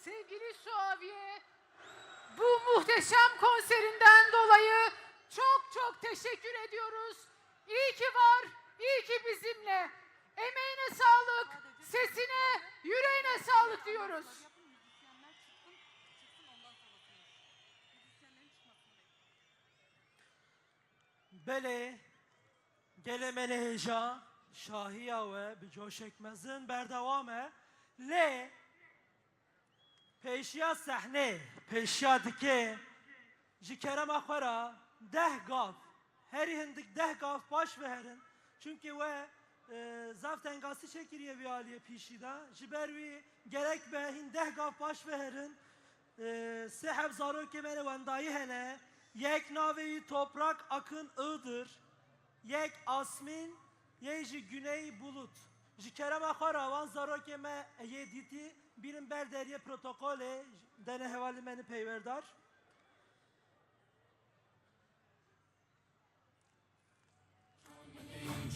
Sevgili Suaviye, bu muhteşem konserinden dolayı çok çok teşekkür ediyoruz. İyi ki var, iyi ki bizimle. Emeğine sağlık, sesine, yüreğine sağlık diyoruz. Belê, gelê me li hêja, şahiya we bi coşek mezin berdewam e. Lê pêşiya sehnê, pêşiya dikê, ji kerema xwe re deh gav, herî hindik deh gav paş ve herin. Çunkî we, e, zaf tengasî çêkiriye vî aliyê pîşî de. Ji ber wî gerek be hîn deh gav paş ve herin. E, sê heb zarokê me li wendayî hene. Yek navê wî Toprak Akın Iğdır, yek Asmîn, yek jî Güney Bulut. Ji kerema xwe re wan zarokê me yê dîtî bînin ber deriyê protokolê, dene hevalê me ne peywerdar.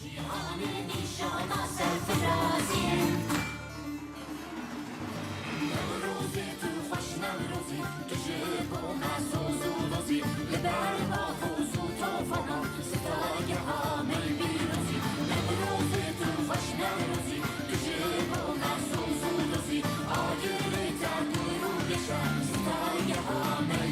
Cîhanê nîşana serfirazî. Newrozê tu xweş Newrozî, tu ji bo me soz û dozî. Li ber bafûz û tofanan, sitageha me yî pîrozî. Newrozê tu xweş Newrozî, tu ji bo me soz û dozî. Agirê te pir û geş e, sitageha me yî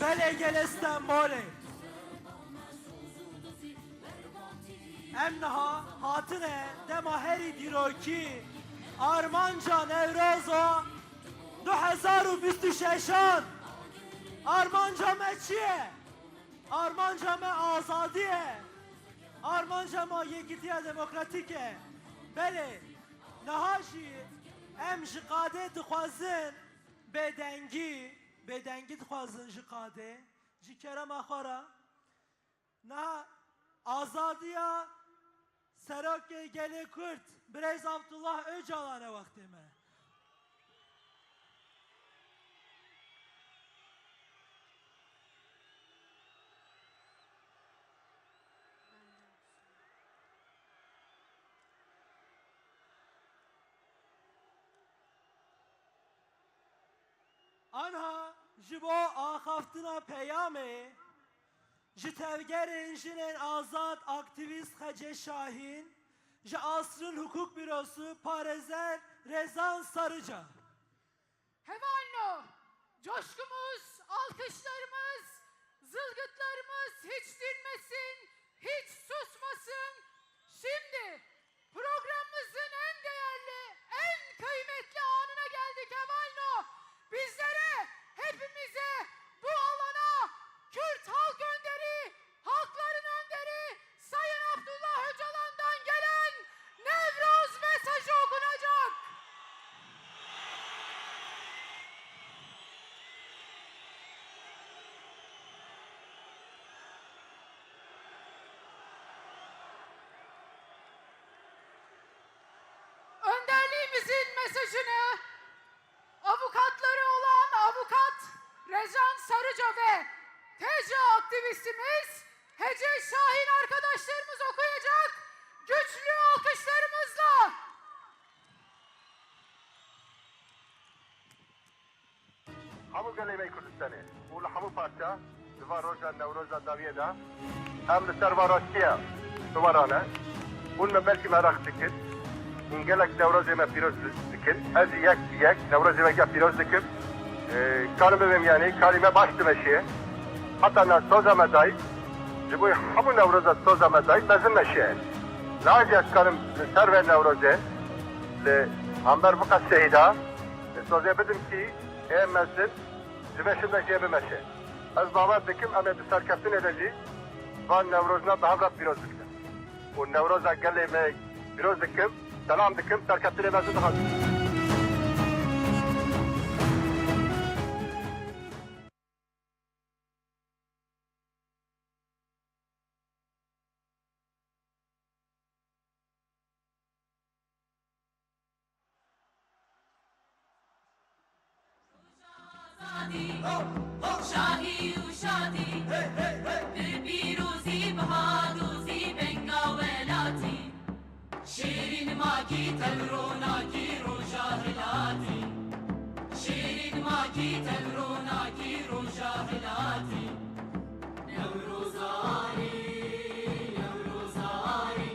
Belê gelê Stenbolê. Em niha hatine dema herî dîrokî armanca Newroza du hezar û bîst û şeşan. Armanca me çi ye? Armanca me azadî ye. Armanca me yekîtiya demokratîk e. Belê, niha jî em ji qadê dixwazin bêdengî, bêdengî dixwazin ji qadê, ji kerema xwe re. Niha azadiya Serokê Gelê Kurd, Birêz Abdullah Ocalan e wextê me. Anha ji bo axaftina peyamê ji tevgerên jinên azad aktîvîst Xecê Şahîn, ji Asrın Hukuk Bürosu parêzer Rezan Sarıca. Hevalno, coşkumuz, alkışlarımız, zılgıtlarımız hiç dinmesin, hiç susmasın. Şimdi programımızın en değerli, en kıymetli anına geldik Hevalno. Bizlere, hepimize, bu alana Kürt halk önderi, halkların önderi Sayın Abdullah Öcalan'dan gelen Newroz mesajı okunacak. Önderliğimizin mesajını avukatları olan avukat Rezan Sarıca ve T C aktivistimiz Hece Şahin arkadaşlarımız okuyacak. Güçlü alkışlarımızla. Hemû gelê me yê Kurdistanê û li hemû parça di van roja Newroza dawiyê de em li ser van rastiya biwera ne. Hûn me belkî meraq dikin. Hûn gelek Newrozê me pîroz dikin. Ez jî yek bi yek Newrozê me geh pîroz dikim. Ee, karim bibêm yanî, karî me baş dimeşê. Heta na soza me dayî, ji bo hemû Newroza soza me dayî, mezin meşê. Niha jî ez karim li ser vê Newrozê, li hember viqas şehîda, li sozê bidim kî ê mezin ji vê şinde jê bimeşe. Ez bawer dikim em ê di serkeftinê de jî van Newrozna bi hev re pîroz bikin. Û Newroza gelê me pîroz dikim, selam dikim, serkeftinê mezin dixwazim. Şahî û şadî, bi pîrozî, bi hadozî, benga welatî. Şêrîn makî tev ronakî roja hilatî. Şêrîn makî tev ronakî roja hilatî. Newrozarî, Newrozarî.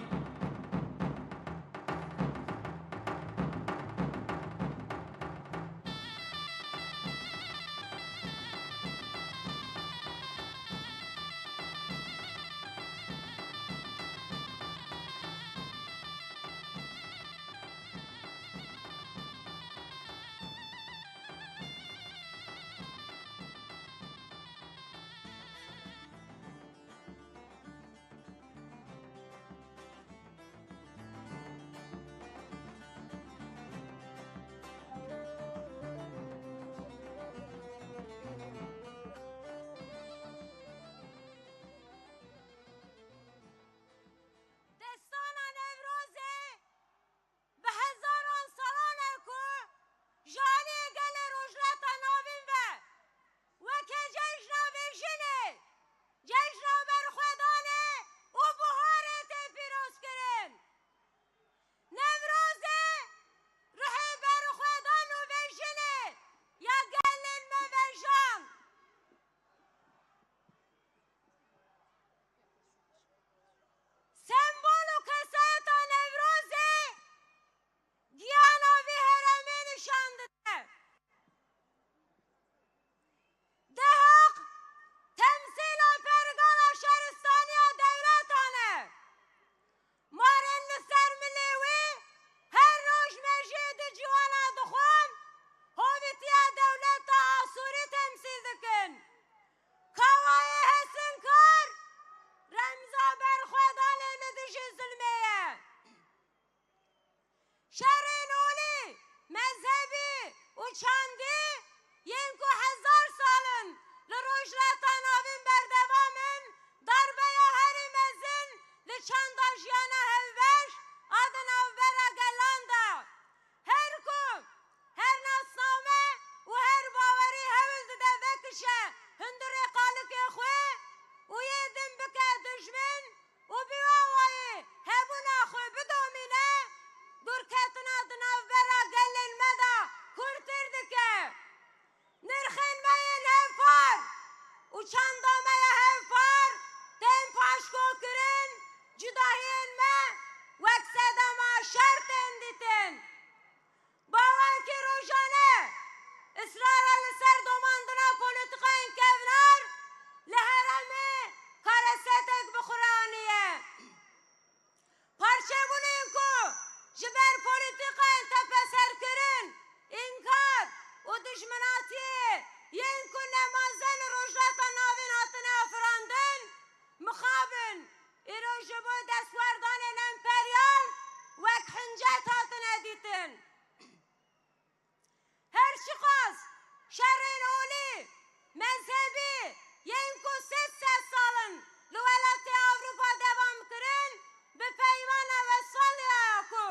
Mezhebî yên ku sê sed sal in li welatê Ewropa dewam kirin, bi peymana Westfalya ya ku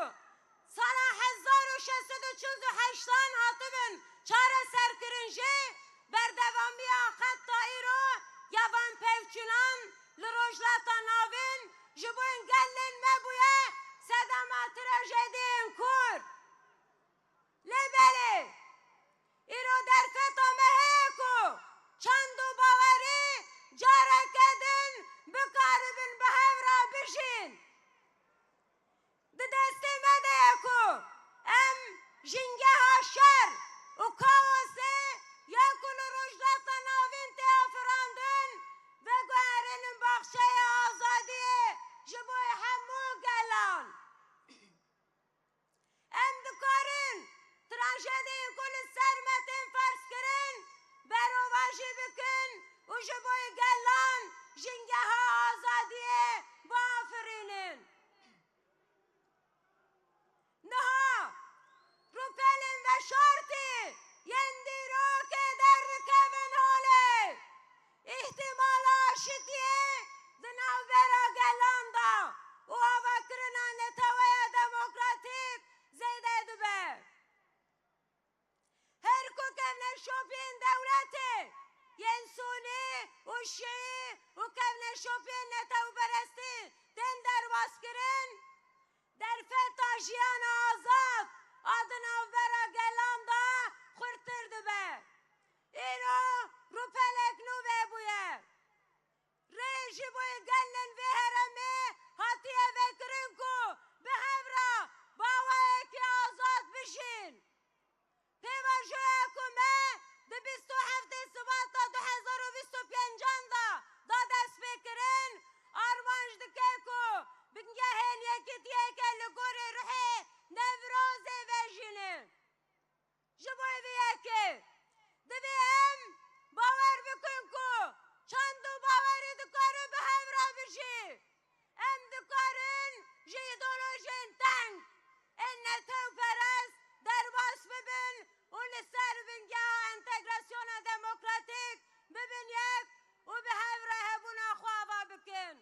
sala hezar û şeş sed û çil û heştan hatibin çareserkirin jî, berdewamiya heta îro ya van pevçûnan li Rojhilata Navîn ji bo gelên me bûye sedema trajediyên kûr. Lê belê, îro derfeta me heye ku çand û bawerî careke din bikaribin bi hev re bijîn. Di destê me de ye ku em jîngeha şer û kaosê ya ku li Rojhilata Navîn tê afirandin, veguherînin baxçeya azadiyê ji bo hemû gelan. Em dikarin trajediyên ku li ser me tên ferzkirin berovajî bikin û ji bo gelan jîngeha azadiyê biafirînin. Niha rûpelên veşartî yên dîrokê derdikevin holê. Îhtîmala aşitiyê di navbera gelan de û avakirina neteweya demokratîk zêde dibe. Her ku kevneşopiyên dewletê yên sûnî û şîî û kevneşopiyên netewperestî tên derbas kirin, derfeta jiyana azad a di navbera gelan de xurttir dibe. Îro rûpelek nû vebûye. Rê ji bo gelên vê herêmê hatiye vekirin ku bi hev re bi awayekî azad bijîn. Pêvajoya ku me di bîst û heftê Sibata du hezar û bîst û pêncan de da destpêkirin, armanc dike ku bingehên yekîtiyeke li gorî ruhê Newrozê vejînin. Ji bo vê yekê divê em bawer bikin ku çand û bawerî dikare bi hev re bijî. Em dikarin ji îdeolojiyên teng ên netewperest derbas bibin û li ser bingeha entegrasyona demokratîk bibin yek û bi hev re hebûna xwe ava bikin.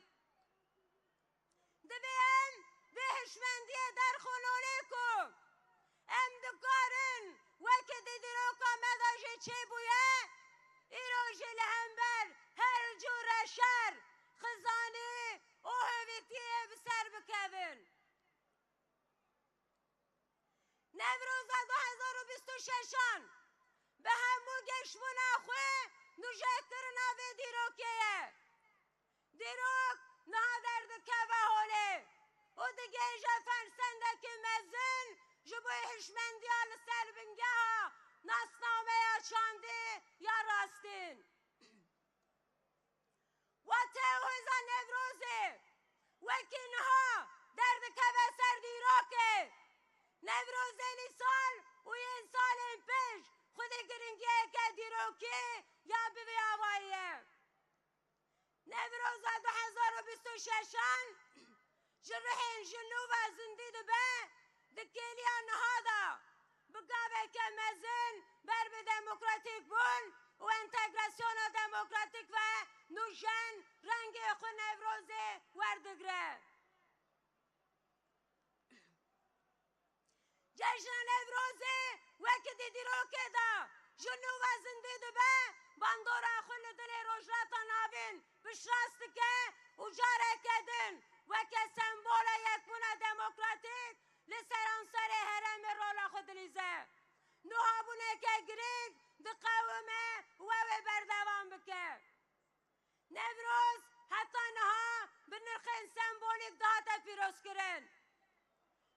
Divê em vê hişmendiyê derxin holê ku em dikarin weke di dîroka me de jî çêbûye, îro jî li hember her cûre şer, xizanî û hovîtiyê bi ser bikevin. Newroza du hezar û bîst û şeşan bi hemû geşbûna xwe nûjekirina vê dîrokê ye. Dîrok niha derdikeve holê û digihêje fersendekî mezin ji bo hişmendiya li ser bingeha nasnameya çandî ya rastîn. Wate hêza Newrozê wekî niha derdikeve ser dîrokê. Newrozên îsal û yên salên pêş xwedî giringiyeke dîrokî ya bi vî avayî ye. Newroza du hezar û bîst û şeşan ji rihên ji nû ve zindî dibe, di kêliya niha de bi gaveke mezin ber bi demokratîkbûn û entegrasyona demokratîk ve nûjen rengê xwe Newrozê werdigire. Cejna Newrozê weke di dîrokê de ji nû ve zindî dibe, bandora xwe li dilê Rojhilata Navîn piştrast dike û careke din weke sembola yekbûna demokratîk li seranserê herêmê rola xwe dilîze. Niha bûneke girîng diqewime û ew ê berdewam bike. Newroz heta niha bi nirxên sembolîk dihate pîrozkirin.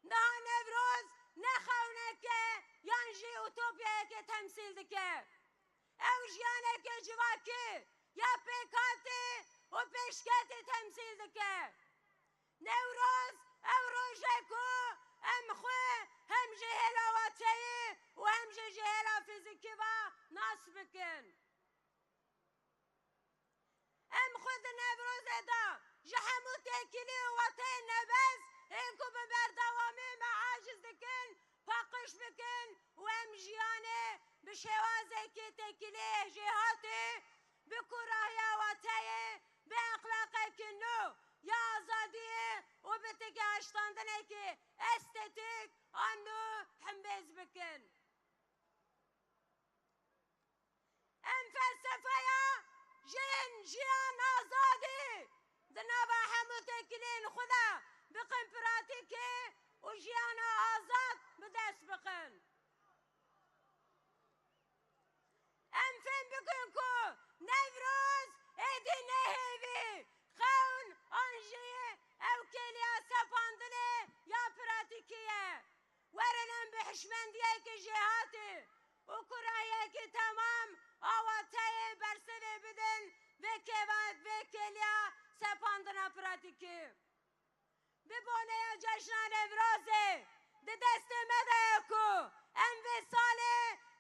Niha Newroz ne xewneke yan jî utopyayeke temsîl dike. Ew jiyaneke civakî ya pêkhatî û pêşketî temsîl dike. Newroz ew roj e ku em xwe hem ji hêla wateyî û hem jî ji hêla fîzîkî ve nas bikin. Em xwe di Newrozê de ji hemû têkilî û wateyên nebez ên ku bi berdewamî me aciz dikin, paqij bikin û em jiyanê bi şêwazekî têkilî jêhatî, bi kûrahiya wateyê, bi exlaqekî nû ya azadiyê û bi têkîhaştandinekî estetîk an nû hembêz bikin. Em felsefeya jin, jiyan, azadî di nava hemû têkiliyên xwe de bikin pratîkê û jiyana azad bi dest bixin. Em fêm bikin ku Newroz êdî ne hêvî, xewn an jî ew kêliya sepandinê ya pratîkî ye. Werin em bi hişmendiyekî jêhatî û kurayekî temam awateyê bersivê bidin vê kêva-, vê kêliya sepandina pratîkî. Bi boneya cejna Newrozê di destê me de ye ku em vê salê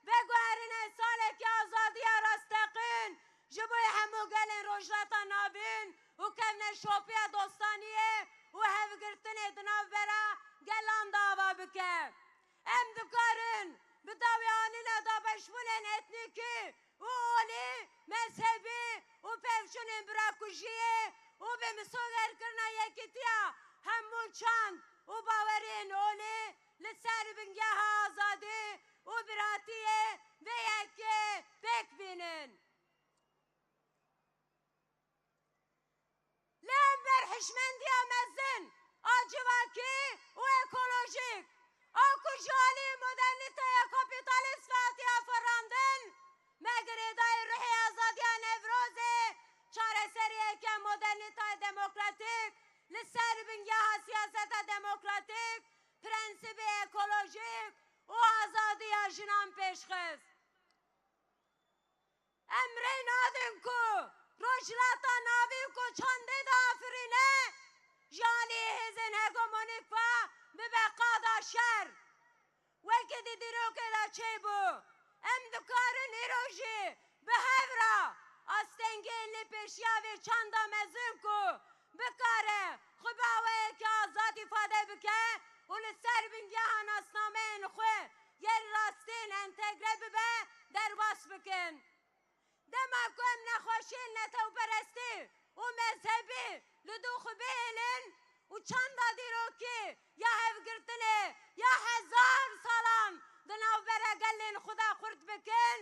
veguherîne salekî azadiya rasteqîn ji bo hemû gelên Rojhilata Navîn û kevneşopiya dostaniyê û hevgirtinê di navbera gelan de ava bike. Em dikarin bi dawî anîna dabeşbûnên etnîkî û olî, mezhebî û pevçûnên birakujiyê û bi misogerkirina yekîtiya hemû çand û baweriyên olî li ser bingeha azadî û biratiyê vê yekê pêk bînin. Li hember hişmendiya mezin a civakî û ekolojîk a ku ji alî modernîteya kapîtalîst ve hatiye afirandin, me girêdayî ruhê azadiya Newrozê, çareseriyeke modernîteya demokratîk li ser bingeha siyaseta demokratîk, prensîbê ekolojîk û azadiya jinan pêş xist. Em rê nadin ku Rojhilata Navîn ku çandê diafirîne, ji alî hêzên hegemonîk ve bibe qada şer. Wekî di dîrokê de çêbû, em dikarin îro jî bi hev re astengiyên li pêşiya vê çanda mezin ku bikare xwe bi awayekî azad îfade bike û li ser bingeha nasnameyên xwe yên rastîn entegre bibe, derbas bikin. Dema ku em nexweşiyên netewperestî û mezhebî li dû xwe bihêlin û çanda dîrokî ya hevgirtinê ya hezar salan di navbera gelên xwe de xurt bikin,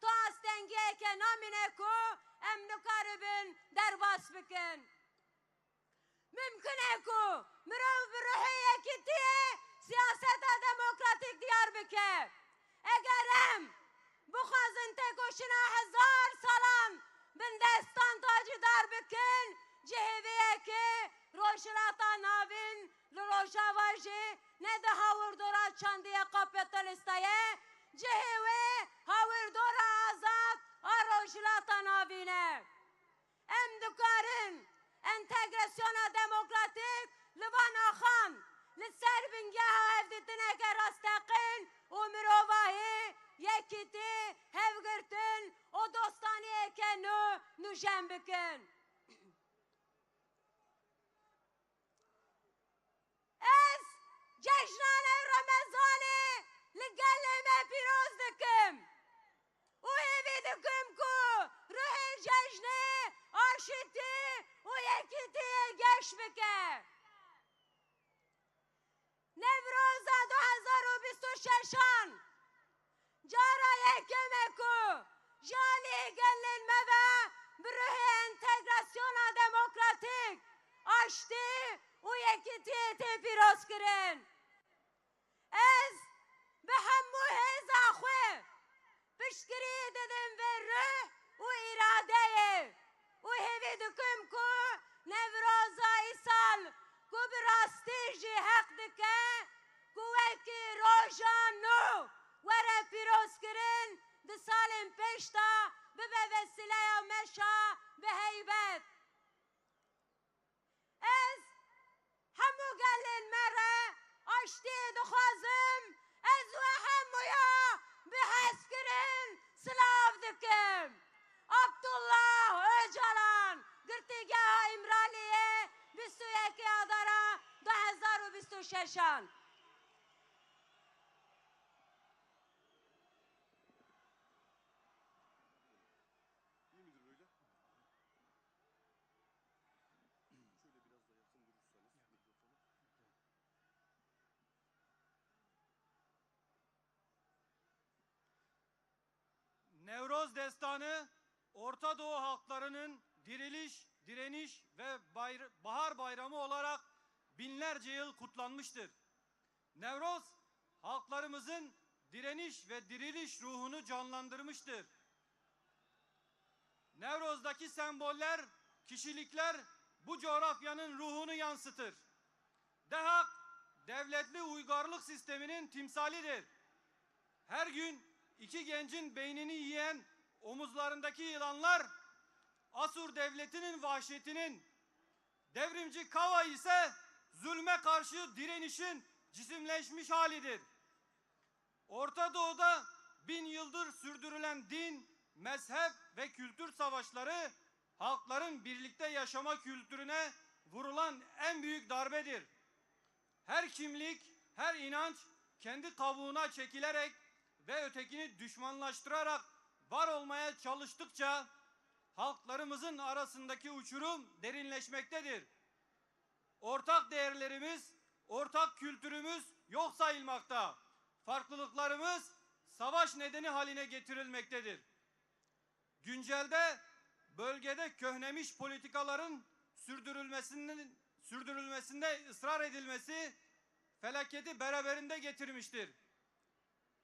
tu astengiyeke namîne ku em nikaribin derbas bikin. Mimkun e ku mirov bi ruhê yekîtiyê siyaseta demokratîk diyar bike. Eger em bixwazin têkoşîna hezar salan bindestan tacîdar bikin, cihê vê yekê Rojhilata Navîn li Rojava jî ne di hawirdora çandiya kapîtalîsta ye, cihê wê hawirdora azad a Rojhilata Navîn e. Em dikarin entegrasyona demokratîk li van axan li ser bingeha hevdîtineke rasteqîn û mirovahî, yekîtî, hevgirtin û dostaniyeke nû nûjen bikin. Ez cejna Newremezanê li gelê me pîroz dikim û hêvî dikim ku ruhê cejnê aşîtî û yekîtiyê geş bike. Newroza du hezar û bîst û şeşan cara yekem e ku ji alî gelên me ve bi ruhê entegrasyona demokratîk, aştî û yekîtiyê tê pîrozkirin. Ez bi hemû hêza xwe piştgirî didim vê ruh û îradeyê û hêvî dikim ku Newroza îsal ku bi rastî jî heq dike ku wekî roja nû were pîrozkirin, di salên pêş de bibe vesîleya meşa bi heybet. Ez hemû gelên me re aştiyê dixwazim. Ez we hemûya bi hezkirin silav dikim. Abdullah Ocalan, Girtîgeha Îmraliyê, bîst û yekê Adara du hezar û bîst û şeşan. Destanı, Orta Doğu halklarının diriliş, direniş ve bayr-, bahar bayramı olarak binlerce yıl kutlanmıştır. Nevroz, halklarımızın direniş ve diriliş ruhunu canlandırmıştır. Nevroz'daki semboller, kişilikler bu coğrafyanın ruhunu yansıtır. Dehak, devletli uygarlık sisteminin timsalidir. Her gün iki gencin beynini yiyen omuzlarındaki yılanlar, Asur devletinin vahşetinin, devrimci Kava ise zulme karşı direnişin cisimleşmiş halidir. Orta Doğu'da bin yıldır sürdürülen din, mezhep ve kültür savaşları halkların birlikte yaşama kültürüne vurulan en büyük darbedir. Her kimlik, her inanç kendi kabuğuna çekilerek ve ötekini düşmanlaştırarak var olmaya çalıştıkça halklarımızın arasındaki uçurum derinleşmektedir. Ortak değerlerimiz, ortak kültürümüz yok sayılmakta. Farklılıklarımız savaş nedeni haline getirilmektedir. Güncelde bölgede köhnemiş politikaların sürdürülmesinin, sürdürülmesinde ısrar edilmesi felaketi beraberinde getirmiştir.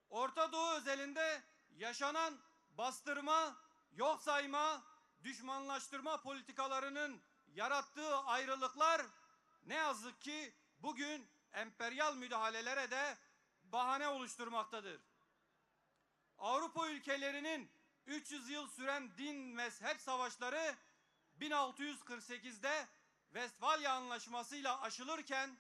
Orta Doğu özelinde yaşanan bastırma, yok sayma, düşmanlaştırma politikalarının yarattığı ayrılıklar ne yazık ki bugün emperyal müdahalelere de bahane oluşturmaktadır. Avrupa ülkelerinin üç yüz yıl süren din mezhep savaşları bin altı yüz kırk sekizde Westfalya Anlaşması'yla aşılırken,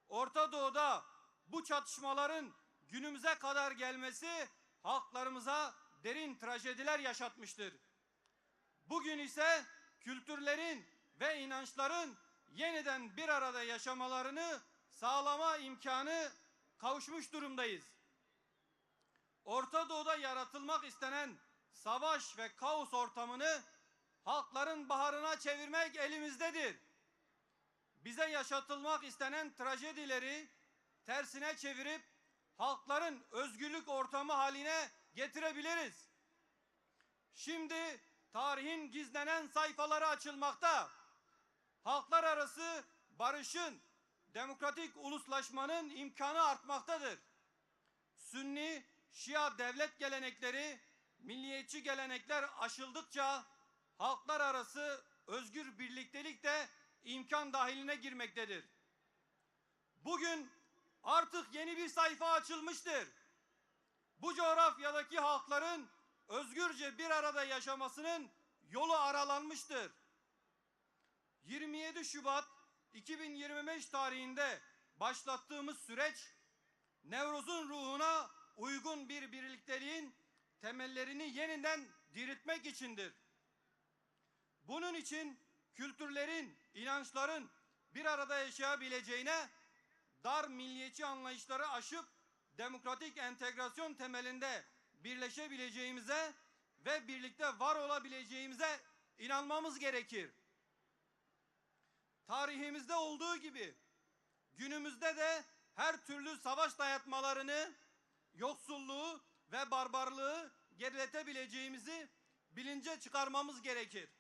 Orta Doğu'da bu çatışmaların günümüze kadar gelmesi halklarımıza derin trajediler yaşatmıştır. Bugün ise kültürlerin ve inançların yeniden bir arada yaşamalarını sağlama imkanı kavuşmuş durumdayız. Orta Doğu'da yaratılmak istenen savaş ve kaos ortamını halkların baharına çevirmek elimizdedir. Bize yaşatılmak istenen trajedileri tersine çevirip halkların özgürlük ortamı haline getirebiliriz. Şimdi tarihin gizlenen sayfaları açılmakta. Halklar arası barışın, demokratik uluslaşmanın imkanı artmaktadır. Sünni, Şia devlet gelenekleri, milliyetçi gelenekler aşıldıkça halklar arası özgür birliktelik de imkan dahiline girmektedir. Bugün artık yeni bir sayfa açılmıştır. Bu coğrafyadaki halkların özgürce bir arada yaşamasının yolu aralanmıştır. Yirmi yedi Şubat iki bin yirmi beş tarihinde başlattığımız süreç, Nevroz'un ruhuna uygun bir birlikteliğin temellerini yeniden diriltmek içindir. Bunun için kültürlerin, inançların bir arada yaşayabileceğine, dar milliyetçi anlayışları aşıp demokratik entegrasyon temelinde birleşebileceğimize ve birlikte var olabileceğimize inanmamız gerekir. Tarihimizde olduğu gibi günümüzde de her türlü savaş dayatmalarını, yoksulluğu ve barbarlığı geriletebileceğimizi bilince çıkarmamız gerekir.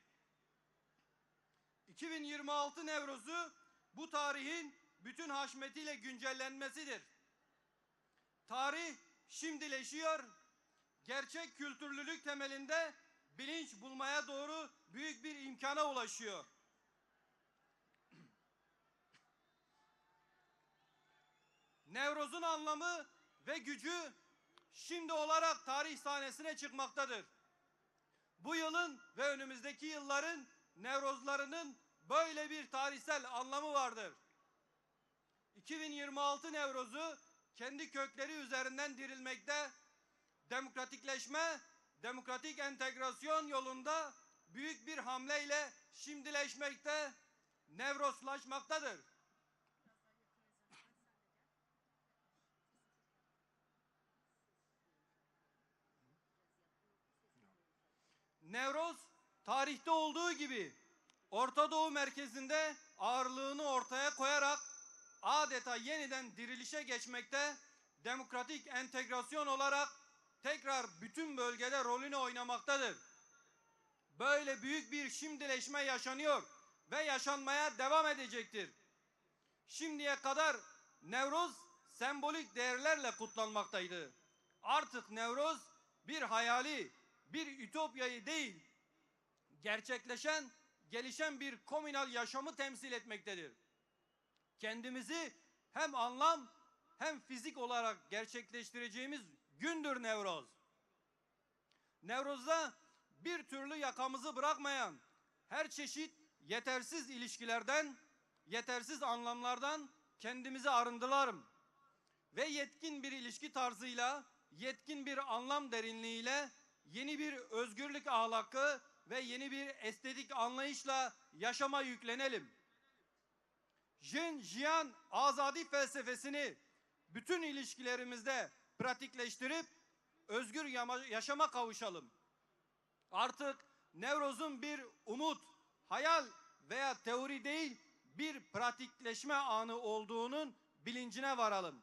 iki bin yirmi altı Nevroz'u bu tarihin bütün haşmetiyle güncellenmesidir. Tarih şimdileşiyor, gerçek kültürlülük temelinde bilinç bulmaya doğru büyük bir imkana ulaşıyor. Nevroz'un anlamı ve gücü şimdi olarak tarih sahnesine çıkmaktadır. Bu yılın ve önümüzdeki yılların Nevrozlarının böyle bir tarihsel anlamı vardır. iki bin yirmi altı Nevroz'u kendi kökleri üzerinden dirilmekte, demokratikleşme, demokratik entegrasyon yolunda büyük bir hamleyle şimdileşmekte, Nevrozlaşmaktadır. Nevroz, tarihte olduğu gibi Orta Doğu merkezinde ağırlığını ortaya koyarak adeta yeniden dirilişe geçmekte, demokratik entegrasyon olarak tekrar bütün bölgede rolünü oynamaktadır. Böyle büyük bir şimdileşme yaşanıyor ve yaşanmaya devam edecektir. Şimdiye kadar Nevroz sembolik değerlerle kutlanmaktaydı. Artık Nevroz bir hayali, bir ütopyayı değil, gerçekleşen, gelişen bir komünal yaşamı temsil etmektedir. Kendimizi hem anlam hem fizik olarak gerçekleştireceğimiz gündür Nevroz. Nevroz'da bir türlü yakamızı bırakmayan her çeşit yetersiz ilişkilerden, yetersiz anlamlardan kendimizi arındıralım. Ve yetkin bir ilişki tarzıyla, yetkin bir anlam derinliğiyle yeni bir özgürlük ahlakı ve yeni bir estetik anlayışla yaşama yüklenelim. Jin, jiyan, azadi felsefesini bütün ilişkilerimizde pratikleştirip özgür yama-, yaşama kavuşalım. Artık Nevroz'un bir umut, hayal veya teori değil, bir pratikleşme anı olduğunun bilincine varalım.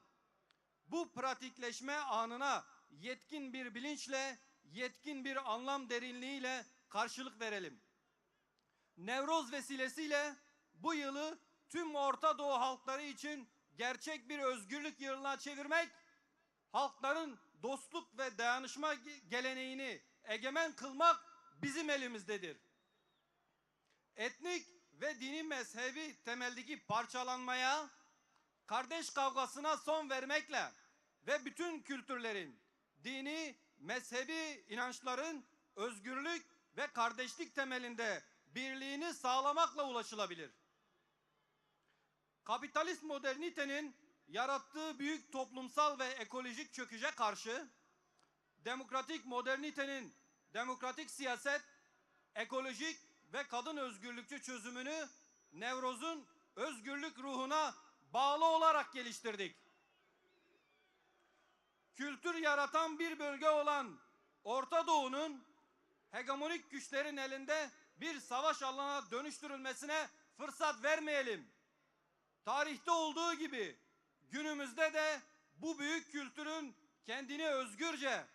Bu pratikleşme anına yetkin bir bilinçle, yetkin bir anlam derinliğiyle karşılık verelim. Nevroz vesilesiyle bu yılı tüm Orta Doğu halkları için gerçek bir özgürlük yılına çevirmek, halkların dostluk ve dayanışma ge-, geleneğini egemen kılmak bizim elimizdedir. Etnik ve dini mezhebi temeldeki parçalanmaya, kardeş kavgasına son vermekle ve bütün kültürlerin, dini, mezhebi inançların özgürlük ve kardeşlik temelinde birliğini sağlamakla ulaşılabilir. Kapitalist modernitenin yarattığı büyük toplumsal ve ekolojik çöküşe karşı demokratik modernitenin demokratik siyaset, ekolojik ve kadın özgürlükçü çözümünü Nevroz'un özgürlük ruhuna bağlı olarak geliştirdik. Kültür yaratan bir bölge olan Orta Doğu'nun hegemonik güçlerin elinde bir savaş alanına dönüştürülmesine fırsat vermeyelim. Tarihte olduğu gibi günümüzde de bu büyük kültürün kendini özgürce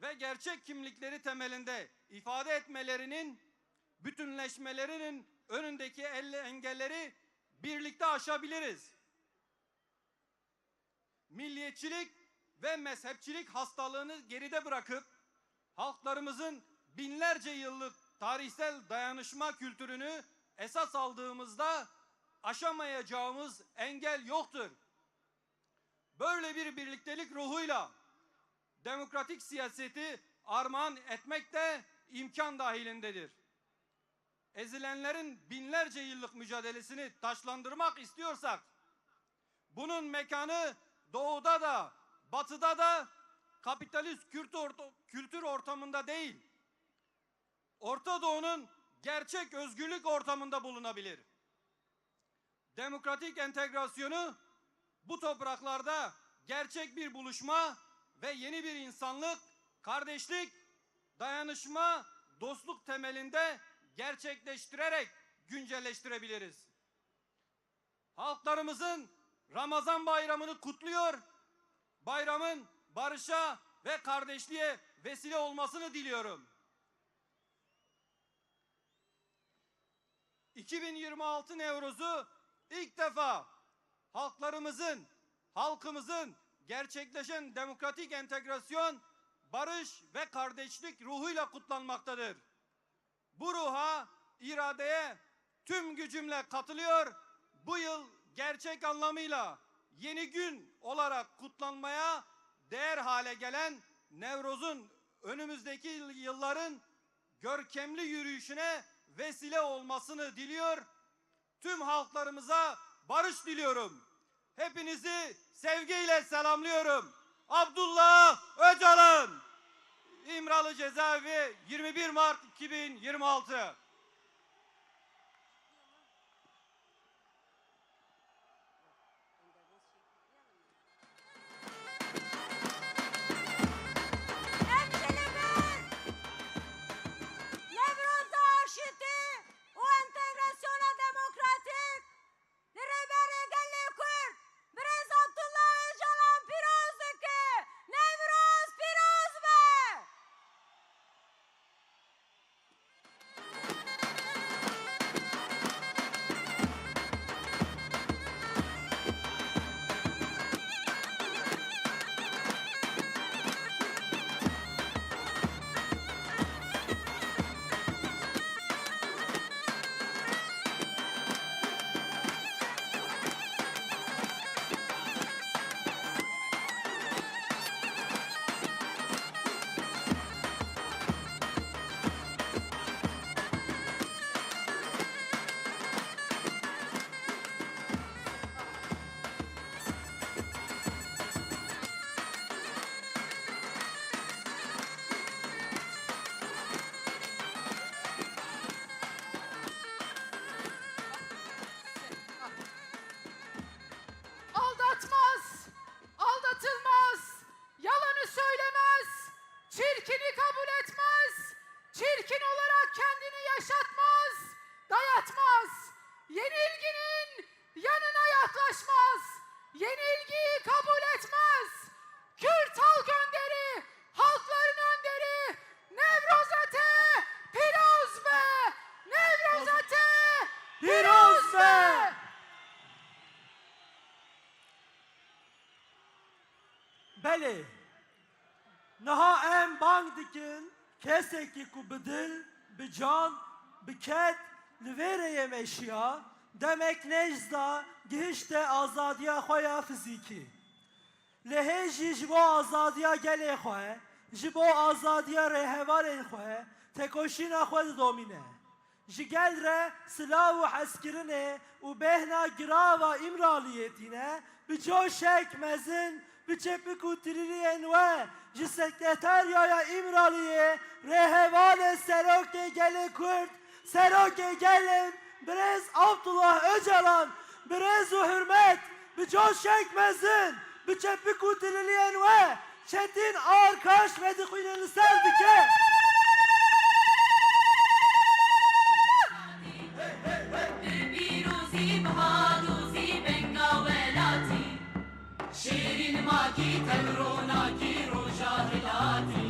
ve gerçek kimlikleri temelinde ifade etmelerinin, bütünleşmelerinin önündeki elle-, engelleri birlikte aşabiliriz. Milliyetçilik ve mezhepçilik hastalığını geride bırakıp halklarımızın binlerce yıllık tarihsel dayanışma kültürünü esas aldığımızda aşamayacağımız engel yoktur. Böyle bir birliktelik ruhuyla demokratik siyaseti armağan etmek de imkan dahilindedir. Ezilenlerin binlerce yıllık mücadelesini taşlandırmak istiyorsak, bunun mekanı doğuda da, batıda da kapitalist kürt orta-, kültür ortamında değil, Orta Doğu'nun gerçek özgürlük ortamında bulunabilir. Demokratik entegrasyonu bu topraklarda gerçek bir buluşma ve yeni bir insanlık, kardeşlik, dayanışma, dostluk temelinde gerçekleştirerek güncelleştirebiliriz. Halklarımızın Ramazan bayramını kutluyor, bayramın barışa ve kardeşliğe vesile olmasını diliyorum. iki bin yirmi altı Nevroz'u ilk defa halklarımızın, halkımızın gerçekleşen demokratik entegrasyon, barış ve kardeşlik ruhuyla kutlanmaktadır. Bu ruha, iradeye tüm gücümle katılıyor. Bu yıl gerçek anlamıyla yeni gün olarak kutlanmaya değer hale gelen Nevroz'un önümüzdeki yıl-, yılların görkemli yürüyüşüne vesile olmasını diliyor. Tüm halklarımıza barış diliyorum. Hepinizi sevgiyle selamlıyorum. Abdullah Öcalan, İmralı Cezaevi, yirmi bir Mart iki bin yirmi altı. Em ji li vir Newroza aşitî û entegrasyona demokratîk li rêberê gelê Kurd, birêz Abdullah Ocalan pîroz dike. Newroz pîroz be! Pîroz be! Belê, niha em bang dikin, kesekî ku bi dil, bi can, bi ked li vê rêyê meşiya, demek nejda gihişte azadiya xwe ya fizîkî. Lê hê jî ji bo azadiya gelê xwe, ji bo azadiya rêhevalên xwe, tekoşîna xwe didomîne. Ji gel re silav û hezkirinê û bêhna girava Îmraliyê tîne, bi coşek mezin, bi çepik û tirîriyên we ji Sekreteryaya Îmraliyê, rêhevalê Serokê Gelê Kurd, Serokê Gelê Birêz Abdullah Ocalan, bi rêz û hurmet, bi coşek mezin, bi çepik û tililiyên we Çetin Arkaş vedixwîne li ser dike. Bi pîrozî, bi hadozî, benga welatî. Şêrîn makî tev ronakî roja hilatî.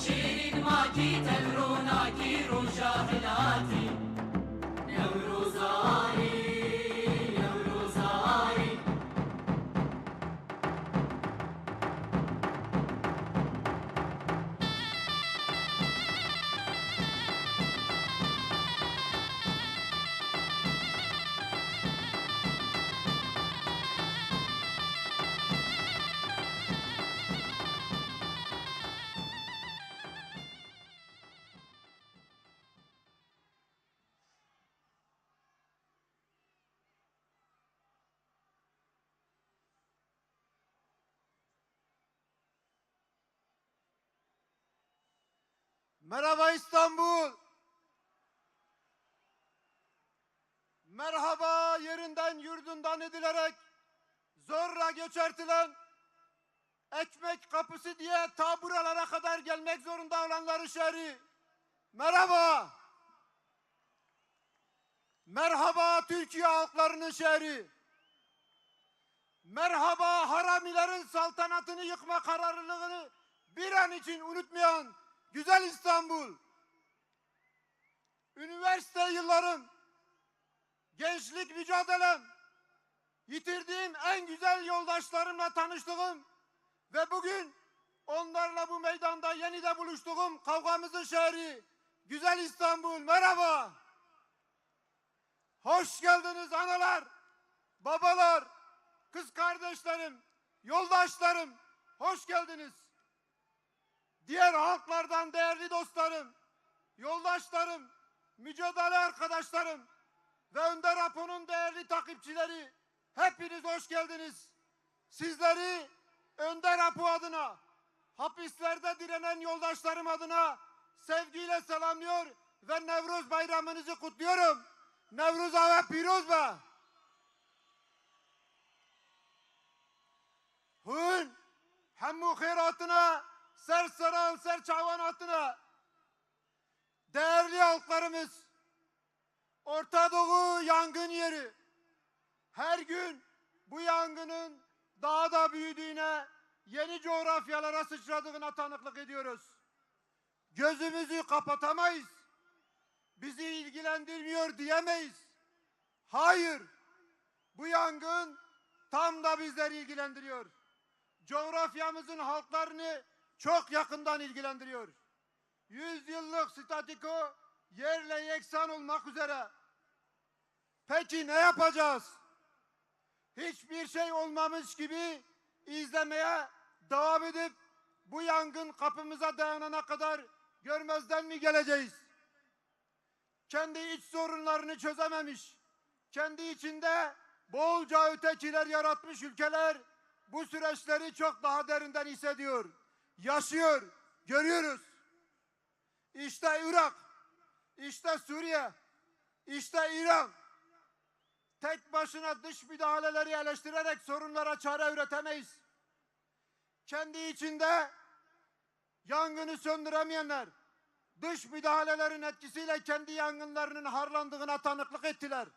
Şêrîn makî tev ronakî roja hilatî. Newrozarî, Newrozarî. Merhaba İstanbul. Merhaba yerinden yurdundan edilerek zorla göçertilen, ekmek kapısı diye ta buralara kadar gelmek zorunda olanların şehri. Merhaba. Merhaba Türkiye halklarının şehri. Merhaba haramilerin saltanatını yıkma kararlılığını bir an için unutmayan güzel İstanbul. Üniversite yıllarım, gençlik mücadelem, yitirdiğim en güzel yoldaşlarımla tanıştığım ve bugün onlarla bu meydanda yeniden buluştuğum kavgamızın şehri güzel İstanbul. Merhaba. Hoş geldiniz analar, babalar, kız kardeşlerim, yoldaşlarım. Hoş geldiniz. Diğer halklardan değerli dostlarım, yoldaşlarım, mücadele arkadaşlarım ve Önder Apo'nun değerli takipçileri, hepiniz hoş geldiniz. Sizleri Önder Apo adına, hapislerde direnen yoldaşlarım adına sevgiyle selamlıyor ve Nevruz bayramınızı kutluyorum. Nevruz awe pîroz be. Hûn hemû xêr hatine, ser seran, ser çavan hatine. Değerli halklarımız, Orta Doğu yangın yeri. Her gün bu yangının daha da büyüdüğüne, yeni coğrafyalara sıçradığına tanıklık ediyoruz. Gözümüzü kapatamayız. Bizi ilgilendirmiyor diyemeyiz. Hayır, bu yangın tam da bizleri ilgilendiriyor. Coğrafyamızın halklarını çok yakından ilgilendiriyor. Yüzyıllık statüko yerle yeksan olmak üzere. Peki ne yapacağız? Hiçbir şey olmamış gibi izlemeye devam edip bu yangın kapımıza dayanana kadar görmezden mi geleceğiz? Kendi iç sorunlarını çözememiş, kendi içinde bolca ötekiler yaratmış ülkeler bu süreçleri çok daha derinden hissediyor, yaşıyor, görüyoruz. İşte Irak, işte Suriye, işte İran. Tek başına dış müdahaleleri eleştirerek sorunlara çare üretemeyiz. Kendi içinde yangını söndüremeyenler, dış müdahalelerin etkisiyle kendi yangınlarının harlandığına tanıklık ettiler.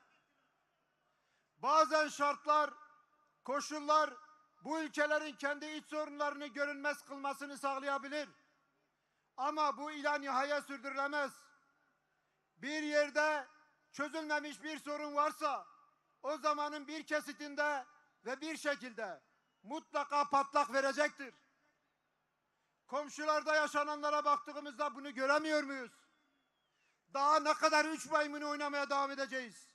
Bazen şartlar, koşullar bu ülkelerin kendi iç sorunlarını görünmez kılmasını sağlayabilir. Ama bu ila nihaya sürdürülemez. Bir yerde Çözülmemiş bir sorun varsa, o zamanın bir kesitinde ve bir şekilde mutlaka patlak verecektir. Komşularda yaşananlara baktığımızda bunu göremiyor muyuz? Daha ne kadar üç maymunu oynamaya devam edeceğiz?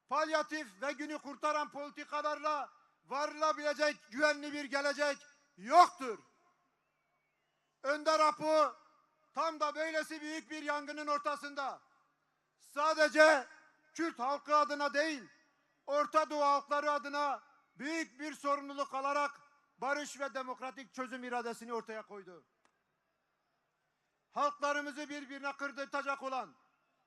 Palyatif ve günü kurtaran politikalarla varılabilecek güvenli bir gelecek yoktur. Önder Apo tam da böylesi büyük bir yangının ortasında sadece Kürt halkı adına değil, Orta Doğu halkları adına büyük bir sorumluluk alarak barış ve demokratik çözüm iradesini ortaya koydu. Halklarımızı birbirine kırdırtacak olan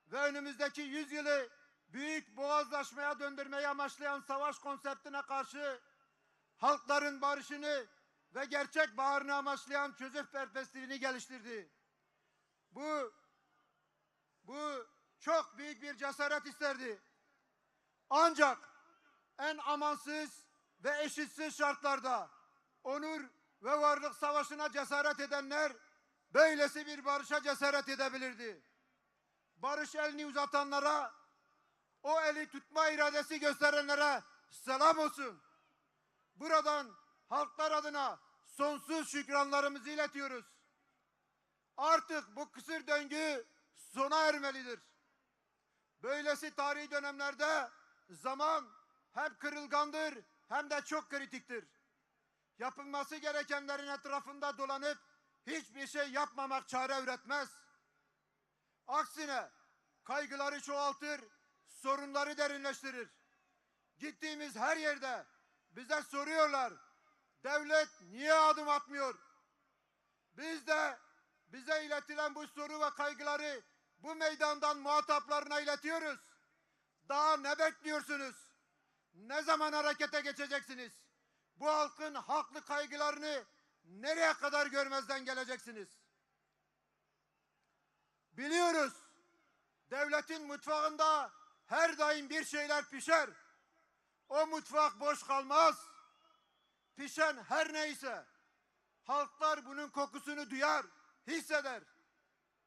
ve önümüzdeki yüzyılı büyük boğazlaşmaya döndürmeyi amaçlayan savaş konseptine karşı halkların barışını ve gerçek baharını amaçlayan çözüm perspektifini geliştirdi. Bu, bu çok büyük bir cesaret isterdi. Ancak en amansız ve eşitsiz şartlarda onur ve varlık savaşına cesaret edenler böylesi bir barışa cesaret edebilirdi. Barış elini uzatanlara, o eli tutma iradesi gösterenlere selam olsun. Buradan halklar adına sonsuz şükranlarımızı iletiyoruz. Artık bu kısır döngü sona ermelidir. Böylesi tarihi dönemlerde zaman hem kırılgandır hem de çok kritiktir. Yapılması gerekenlerin etrafında dolanıp hiçbir şey yapmamak çare üretmez. Aksine kaygıları çoğaltır, sorunları derinleştirir. Gittiğimiz her yerde bize soruyorlar, "Devlet niye adım atmıyor?" Biz de bize iletilen bu soru ve kaygıları bu meydandan muhataplarına iletiyoruz. Daha ne bekliyorsunuz? Ne zaman harekete geçeceksiniz? Bu halkın haklı kaygılarını nereye kadar görmezden geleceksiniz? Biliyoruz, devletin mutfağında her daim bir şeyler pişer. O mutfak boş kalmaz. Pişen her neyse, halklar bunun kokusunu duyar, hisseder.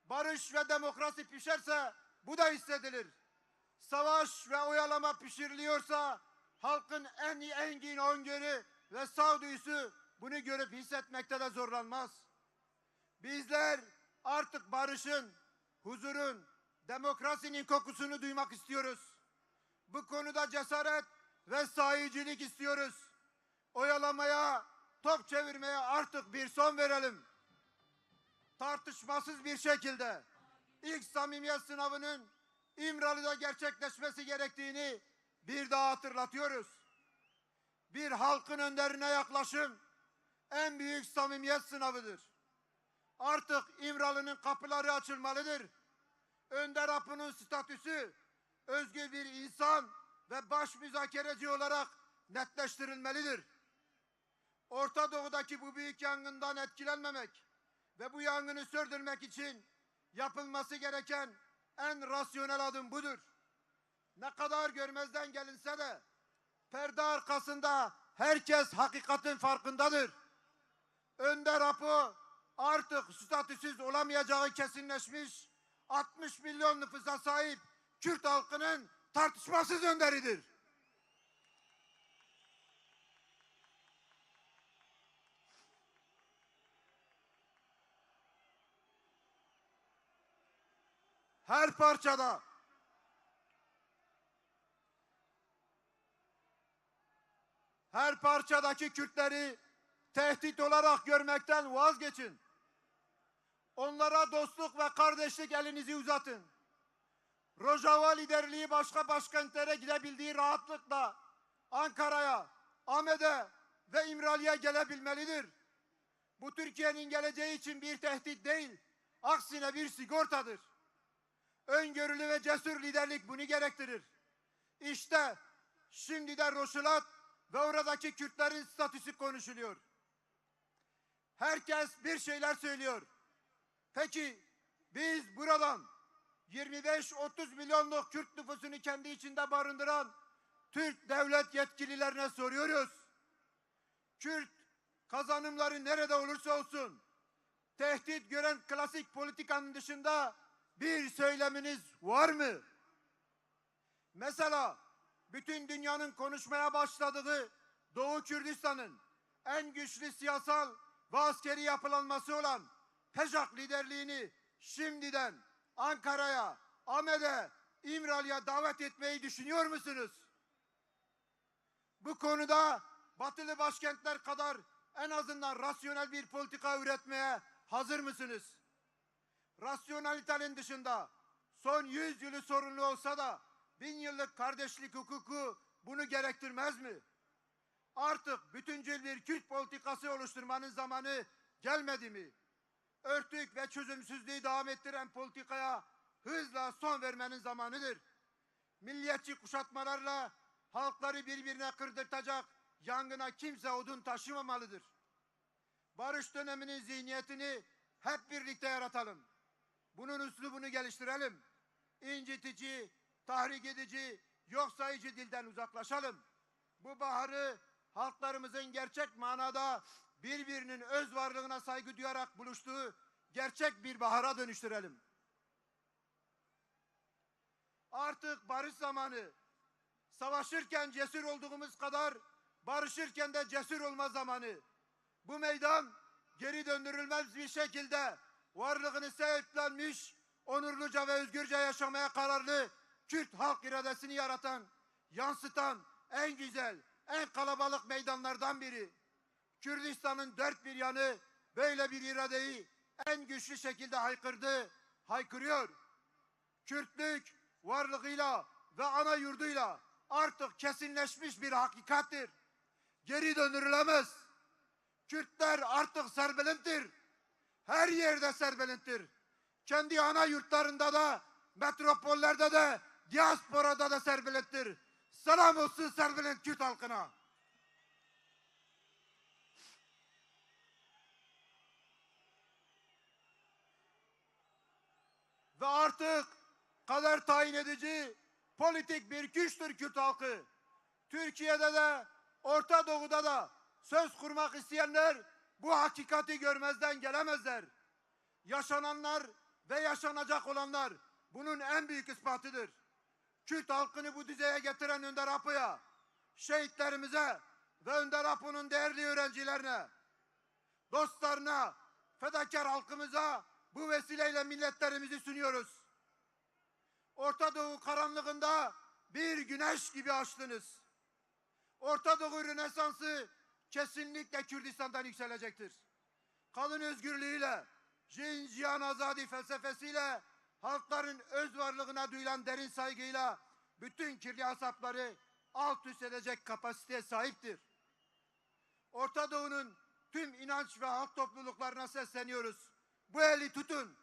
Barış ve demokrasi pişerse bu da hissedilir. Savaş ve oyalama pişiriliyorsa halkın en engin öngörü ve sağduyusu bunu görüp hissetmekte de zorlanmaz. Bizler artık barışın, huzurun, demokrasinin kokusunu duymak istiyoruz. Bu konuda cesaret ve sahicilik istiyoruz. Oyalamaya, top çevirmeye artık bir son verelim. Tartışmasız bir şekilde ilk samimiyet sınavının İmralı'da gerçekleşmesi gerektiğini bir daha hatırlatıyoruz. Bir halkın önderine yaklaşım en büyük samimiyet sınavıdır. Artık İmralı'nın kapıları açılmalıdır. Önder Apo'nun statüsü özgür bir insan ve baş müzakereci olarak netleştirilmelidir. Orta Doğu'daki bu büyük yangından etkilenmemek ve bu yangını söndürmek için yapılması gereken en rasyonel adım budur. Ne kadar görmezden gelinse de perde arkasında herkes hakikatin farkındadır. Önder Apo artık statüsüz olamayacağı kesinleşmiş altmış milyon nüfusa sahip Kürt halkının tartışmasız önderidir. Her parçada, her parçadaki Kürtleri tehdit olarak görmekten vazgeçin. Onlara dostluk ve kardeşlik elinizi uzatın. Rojava liderliği başka başkentlere gidebildiği rahatlıkla Ankara'ya, Ahmet'e ve İmralı'ya gelebilmelidir. Bu Türkiye'nin geleceği için bir tehdit değil, aksine bir sigortadır. Öngörülü ve cesur liderlik bunu gerektirir. İşte şimdi de Roşilat ve oradaki Kürtlerin statüsü konuşuluyor. Herkes bir şeyler söylüyor. Peki biz buradan yirmi beş otuz milyonluk Kürt nüfusunu kendi içinde barındıran Türk devlet yetkililerine soruyoruz. Kürt kazanımları nerede olursa olsun, tehdit gören klasik politikanın dışında bir söyleminiz var mı? Mesela, bütün dünyanın konuşmaya başladığı Doğu Kürdistan'ın en güçlü siyasal ve askeri yapılanması olan PEJAK liderliğini şimdiden Ankara'ya, AMED'e, İmralı'ya davet etmeyi düşünüyor musunuz? Bu konuda batılı başkentler kadar en azından rasyonel bir politika üretmeye hazır mısınız? Rasyonalitenin dışında son yüz yılı sorunlu olsa da bin yıllık kardeşlik hukuku bunu gerektirmez mi? Artık bütüncül bir Kürt politikası oluşturmanın zamanı gelmedi mi? Örtük ve çözümsüzlüğü devam ettiren politikaya hızla son vermenin zamanıdır. Milliyetçi kuşatmalarla halkları birbirine kırdırtacak yangına kimse odun taşımamalıdır. Barış döneminin zihniyetini hep birlikte yaratalım. Bunun üslubunu geliştirelim. İncitici, tahrik edici, yok sayıcı dilden uzaklaşalım. Bu baharı halklarımızın gerçek manada birbirinin öz varlığına saygı duyarak buluştuğu gerçek bir bahara dönüştürelim. Artık barış zamanı. Savaşırken cesur olduğumuz kadar barışırken de cesur olma zamanı. Bu meydan geri döndürülmez bir şekilde varlığını sahiplenmiş, onurluca ve özgürce yaşamaya kararlı Kürt halk iradesini yaratan, yansıtan en güzel, en kalabalık meydanlardan biri. Kürdistan'ın dört bir yanı böyle bir iradeyi en güçlü şekilde haykırdı, haykırıyor. Kürtlük varlığıyla ve ana yurduyla artık kesinleşmiş bir hakikattir. Geri döndürülemez. Kürtler artık serbelenttir. Her yerde serbelenttir. Kendi ana yurtlarında da, metropollerde de, diasporada da serbelenttir. Selam olsun serbelent Kürt halkına. Ve artık kader tayin edici politik bir güçtür Kürt halkı. Türkiye'de de, Orta Doğu'da da söz kurmak isteyenler bu hakikati görmezden gelemezler. Yaşananlar ve yaşanacak olanlar bunun en büyük ispatıdır. Kürt halkını bu düzeye getiren Önder Apo'ya, şehitlerimize ve Önder Apo'nun değerli öğrencilerine, dostlarına, fedakar halkımıza bu vesileyle minnetlerimizi sunuyoruz. Orta Doğu karanlığında bir güneş gibi açtınız. Orta Doğu Rönesansı kesinlikle Kürdistan'dan yükselecektir. Kadın özgürlüğüyle, Jin Jiyan Azadi felsefesiyle, halkların öz varlığına duyulan derin saygıyla bütün kirli asapları alt üst edecek kapasiteye sahiptir. Orta Doğu'nun tüm inanç ve halk topluluklarına sesleniyoruz. Bu eli tutun.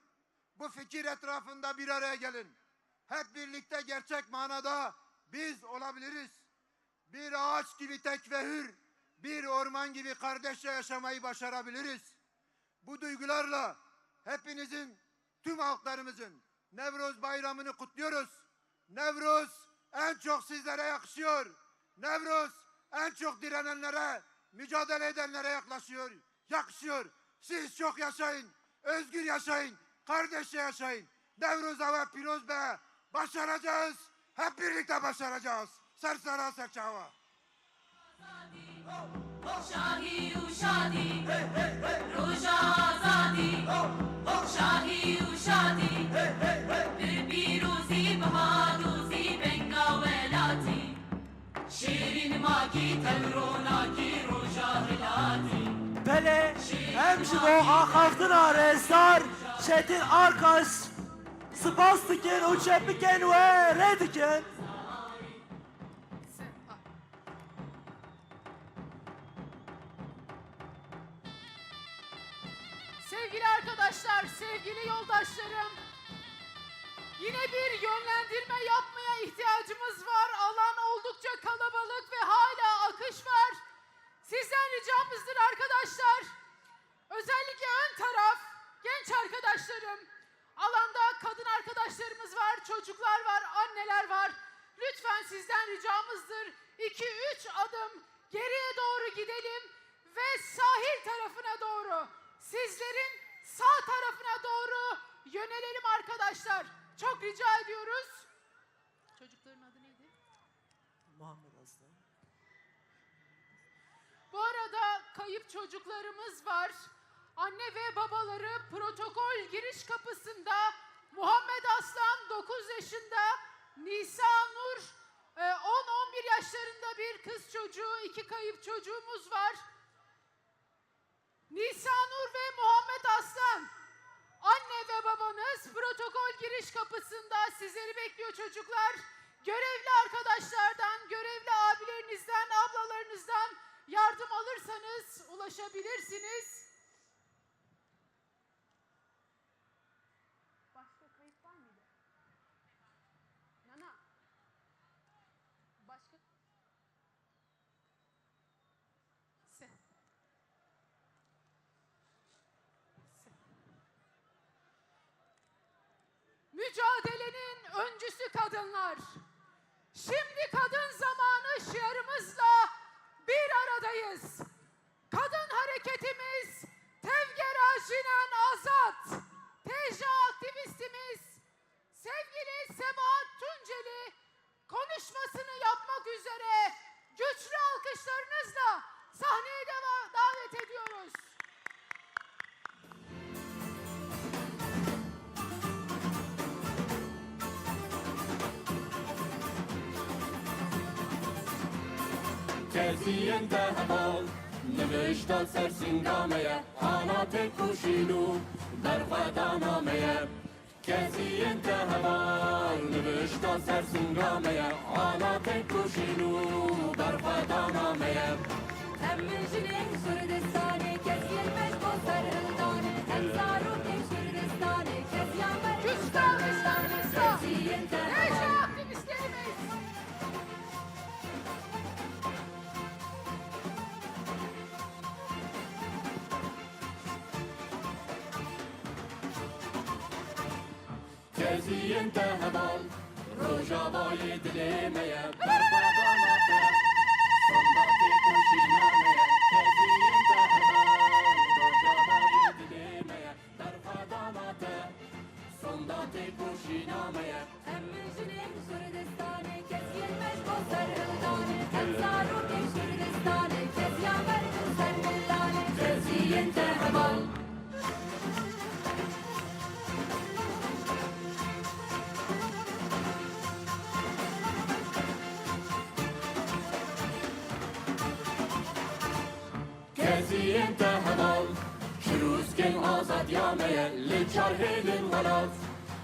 Bu fikir etrafında bir araya gelin. Hep birlikte gerçek manada biz olabiliriz. Bir ağaç gibi tek ve hür, bir orman gibi kardeşçe yaşamayı başarabiliriz. Bu duygularla hepinizin, tüm halklarımızın Nevroz bayramını kutluyoruz. Nevroz en çok sizlere yakışıyor. Nevroz en çok direnenlere, mücadele edenlere yaklaşıyor, yakışıyor. Siz çok yaşayın, özgür yaşayın, kardeşçe yaşayın. Nevroza we pîroz be. Başaracağız. Hep birlikte başaracağız. Ser sera ser çava. Şahî û şadî, roja azadî, şahî û şadî, bi pîrozî, bi hadozî, benga welatî. Şêrîn makî, tewronakî, roja hilatî. Belê, em ji bo axaftina rêzdar Çetin Arkaş spas dikin û çepikên we rê dikin. Sevgili arkadaşlar, sevgili yoldaşlarım, yine bir yönlendirme yapmaya ihtiyacımız var. Alan oldukça kalabalık ve hala akış var. Sizden ricamızdır arkadaşlar. Özellikle ön taraf, genç arkadaşlarım, alanda kadın arkadaşlarımız var, çocuklar var, anneler var. Lütfen sizden ricamızdır. İki, üç adım geriye doğru gidelim ve sahil tarafına doğru, sizlerin sağ tarafına doğru yönelelim arkadaşlar. Çok rica ediyoruz. Çocukların adı neydi? Muhammed Aslan. Bu arada kayıp çocuklarımız var. Anne ve babaları protokol giriş kapısında Muhammed Aslan dokuz yaşında, Nisa Nur, e, on on bir yaşlarında bir kız çocuğu, iki kayıp çocuğumuz var. Nisa Nur ve Muhammed Aslan, anne ve babanız protokol giriş kapısında sizleri bekliyor çocuklar. Görevli arkadaşlardan, görevli abilerinizden, ablalarınızdan yardım alırsanız ulaşabilirsiniz. Başka kayıp var mıydı? Nana. Başka. Se. Se. Mücadelenin öncüsü kadınlar. Şimdi kadın zamanı şiarımızla bir aradayız. Kadın hareketimiz Tevgera Jînan Azad, T J A aktivistimiz sevgili Sebahat Tunceli konuşmasını yapmak üzere güçlü alkışlarınızla sahneye deva-, davet ediyoruz. Keziyên te heval, nivişta ser singa me ye, ana têkoşîn û berxwedana me ye. Keziyên te heval, nivişta ser singa me ye, ana têkoşîn û berxwedana me ye. Em jinên Kurdistanê, keziyên me ji bo serhildanê, em zarokên Kurdistanê, keziya me ji bo serhildanê, keziyên te heval. Keziyên te heval, Rojavayê dilê me ye, berxwedana te, sonda têkoşîna me ye. Keziyên te heval, Rojavayê dilê me ye, berxwedana te, sonda têkoşîna me ye. Em jinên Kurdistanê, keziyên me ji bo serhildanê, em zarokên Kurdistanê, keziya me ji bo serhildanê, keziyên te heval. Keziyên te heval, çirûskên azadiya me ye, li çar hêlên welat,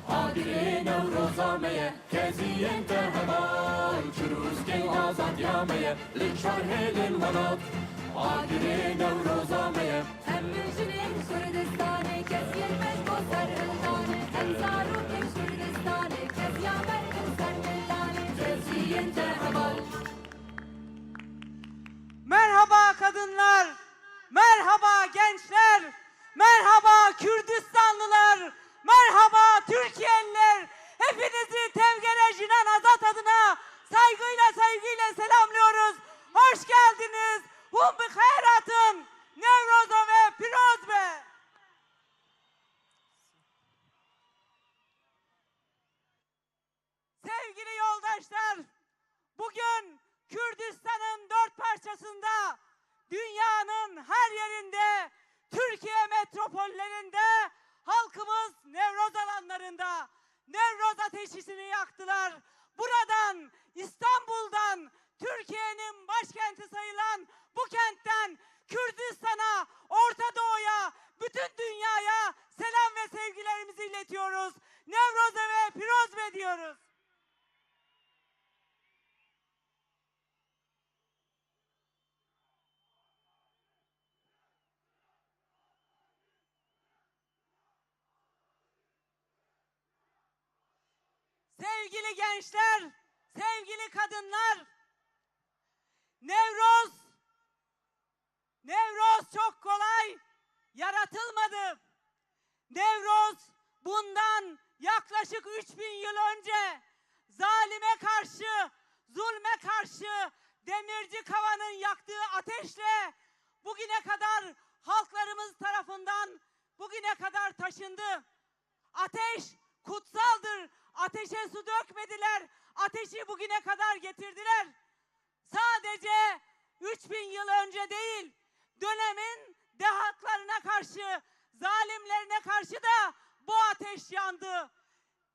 agirê Newroza me ye. Keziyên te heval, çirûskên azadiya me ye, li çar hêlên welat, agirê Newroza me ye. Em jinên Kurdistanê, keziyên me ji bo serhildanê, em zarokên Kurdistanê, keziya me ji bo serhildanê, keziyên te heval. Merhaba kadınlar, merhaba gençler, merhaba Kürdistanlılar, merhaba Türkiyeliler. Hepinizi Tevgera Jinan Azad adına saygıyla, saygıyla selamlıyoruz. Hoş geldiniz. Hûn bi xêr hatin. Newroza we pîroz be. Sevgili yoldaşlar, bugün Kürdistan'ın dört parçasında, dünyanın her yerinde, Türkiye metropollerinde halkımız Nevroz alanlarında Nevroz ateşini yaktılar. Buradan, İstanbul'dan, Türkiye'nin başkenti sayılan bu kentten Kürdistan'a, Orta Doğu'ya, bütün dünyaya selam ve sevgilerimizi iletiyoruz. Newroze we pîroz be diyoruz. Sevgili gençler, sevgili kadınlar, Nevroz, Nevroz çok kolay yaratılmadı. Nevroz bundan yaklaşık üç bin yıl önce zalime karşı, zulme karşı Demirci Kava'nın yaktığı ateşle bugüne kadar halklarımız tarafından bugüne kadar taşındı. Ateş kutsaldır. Ateşe su dökmediler. Ateşi bugüne kadar getirdiler. Sadece üç bin yıl önce değil, dönemin dehaklarına karşı, zalimlerine karşı da bu ateş yandı.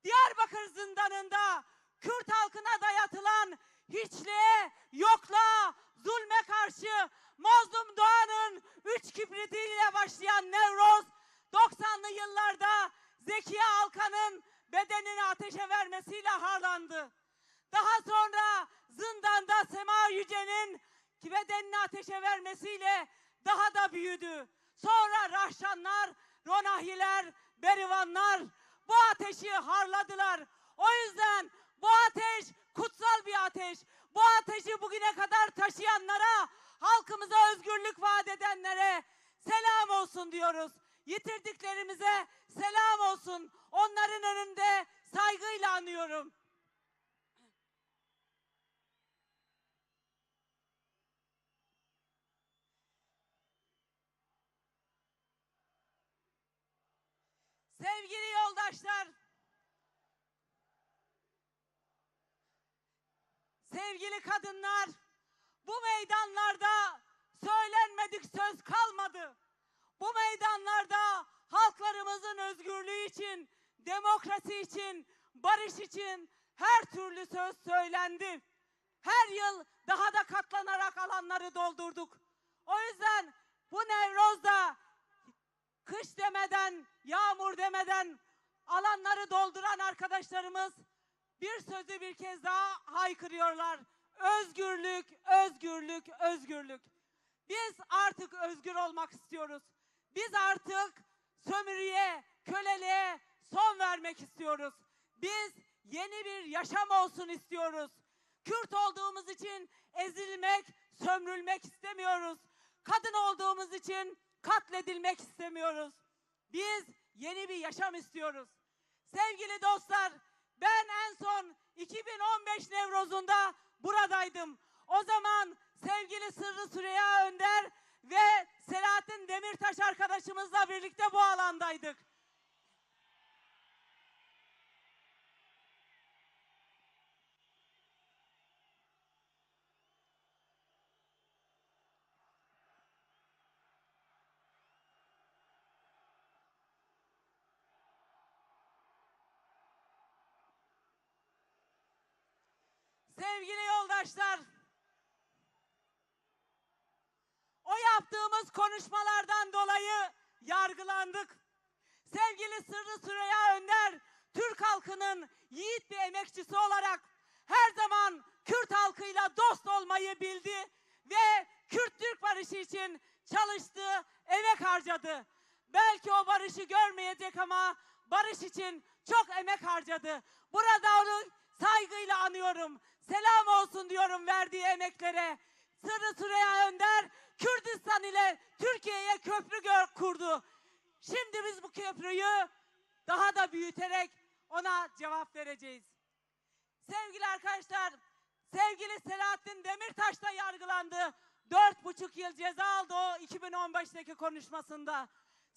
Diyarbakır zindanında Kürt halkına dayatılan hiçliğe, yokluğa, zulme karşı Mazlum Doğan'ın üç kibritiyle başlayan Nevroz, doksanlı yıllarda Zekiye Alkan'ın bedenini ateşe vermesiyle harlandı. Daha sonra zindanda Sema Yüce'nin bedenini ateşe vermesiyle daha da büyüdü. Sonra Rahşanlar, Ronahiler, Berivanlar bu ateşi harladılar. O yüzden bu ateş kutsal bir ateş. Bu ateşi bugüne kadar taşıyanlara, halkımıza özgürlük vaat edenlere selam olsun diyoruz. Yitirdiklerimize selam olsun. Onların önünde saygıyla anıyorum. Sevgili yoldaşlar, sevgili kadınlar, bu meydanlarda söylenmedik söz kalmadı. Bu meydanlarda halklarımızın özgürlüğü için, demokrasi için, barış için her türlü söz söylendi. Her yıl daha da katlanarak alanları doldurduk. O yüzden bu Nevroz'da kış demeden, yağmur demeden alanları dolduran arkadaşlarımız bir sözü bir kez daha haykırıyorlar. Özgürlük, özgürlük, özgürlük. Biz artık özgür olmak istiyoruz. Biz artık sömürüye, köleliğe son vermek istiyoruz. Biz yeni bir yaşam olsun istiyoruz. Kürt olduğumuz için ezilmek, sömürülmek istemiyoruz. Kadın olduğumuz için katledilmek istemiyoruz. Biz yeni bir yaşam istiyoruz. Sevgili dostlar, ben en son iki bin on beş Nevroz'unda buradaydım. O zaman sevgili Sırrı Süreyya Önder ve Selahattin Demirtaş arkadaşımızla birlikte bu alandaydık. Sevgili yoldaşlar, o yaptığımız konuşmalardan dolayı yargılandık. Sevgili Sırrı Süreyya Önder, Türk halkının yiğit bir emekçisi olarak her zaman Kürt halkıyla dost olmayı bildi ve Kürt-Türk barışı için çalıştı, emek harcadı. Belki o barışı görmeyecek ama barış için çok emek harcadı. Burada onu saygıyla anıyorum. Selam olsun diyorum verdiği emeklere. Sırrı Süreyya Önder Kürdistan ile Türkiye'ye köprü gör-, kurdu. Şimdi biz bu köprüyü daha da büyüterek ona cevap vereceğiz. Sevgili arkadaşlar, sevgili Selahattin Demirtaş da yargılandı. Dört buçuk yıl ceza aldı o iki bin on beşteki konuşmasında.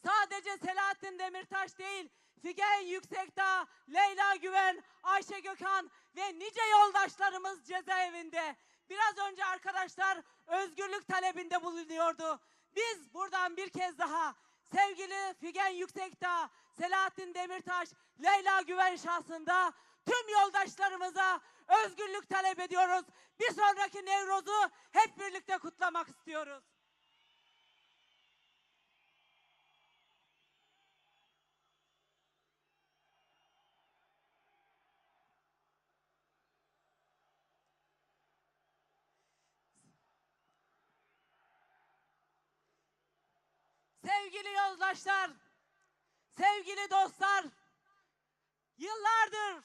Sadece Selahattin Demirtaş değil, Figen Yüksekdağ, Leyla Güven, Ayşe Gökhan ve nice yoldaşlarımız cezaevinde. Biraz önce arkadaşlar özgürlük talebinde bulunuyordu. Biz buradan bir kez daha sevgili Figen Yüksekdağ, Selahattin Demirtaş, Leyla Güven şahsında tüm yoldaşlarımıza özgürlük talep ediyoruz. Bir sonraki Nevroz'u hep birlikte kutlamak istiyoruz. Sevgili yoldaşlar, sevgili dostlar, yıllardır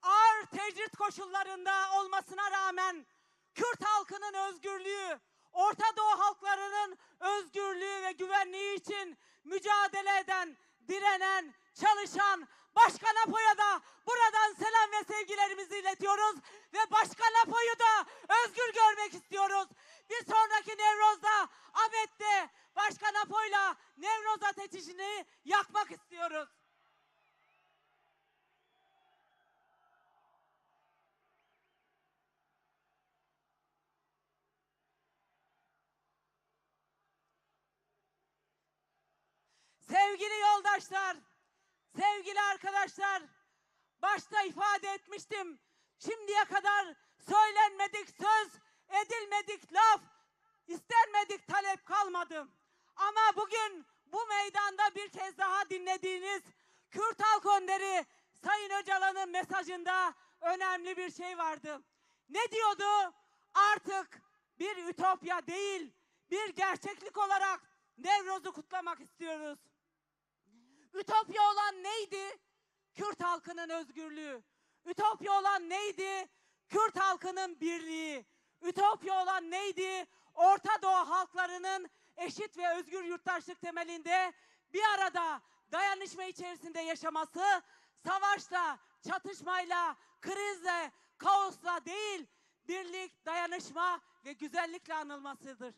ağır tecrit koşullarında olmasına rağmen Kürt halkının özgürlüğü, Orta Doğu halklarının özgürlüğü ve güvenliği için mücadele eden, direnen, çalışan Başkan Apo'ya da buradan selam ve sevgilerimizi iletiyoruz ve Başkan Apo'yu da özgür görmek istiyoruz. Bir sonraki Nevroz'da Ahmet'te Başkan Apo'yla Nevroz ateşini yakmak istiyoruz. Sevgili yoldaşlar, sevgili arkadaşlar, başta ifade etmiştim. Şimdiye kadar söylenmedik söz, edilmedik laf, istenmedik talep kalmadı. Ama bugün bu meydanda bir kez daha dinlediğiniz Kürt Halk Önderi Sayın Öcalan'ın mesajında önemli bir şey vardı. Ne diyordu? Artık bir ütopya değil, bir gerçeklik olarak Nevroz'u kutlamak istiyoruz. Ütopya olan neydi? Kürt halkının özgürlüğü. Ütopya olan neydi? Kürt halkının birliği. Ütopya olan neydi? Orta Doğu halklarının eşit ve özgür yurttaşlık temelinde bir arada dayanışma içerisinde yaşaması, savaşla, çatışmayla, krizle, kaosla değil, birlik, dayanışma ve güzellikle anılmasıdır.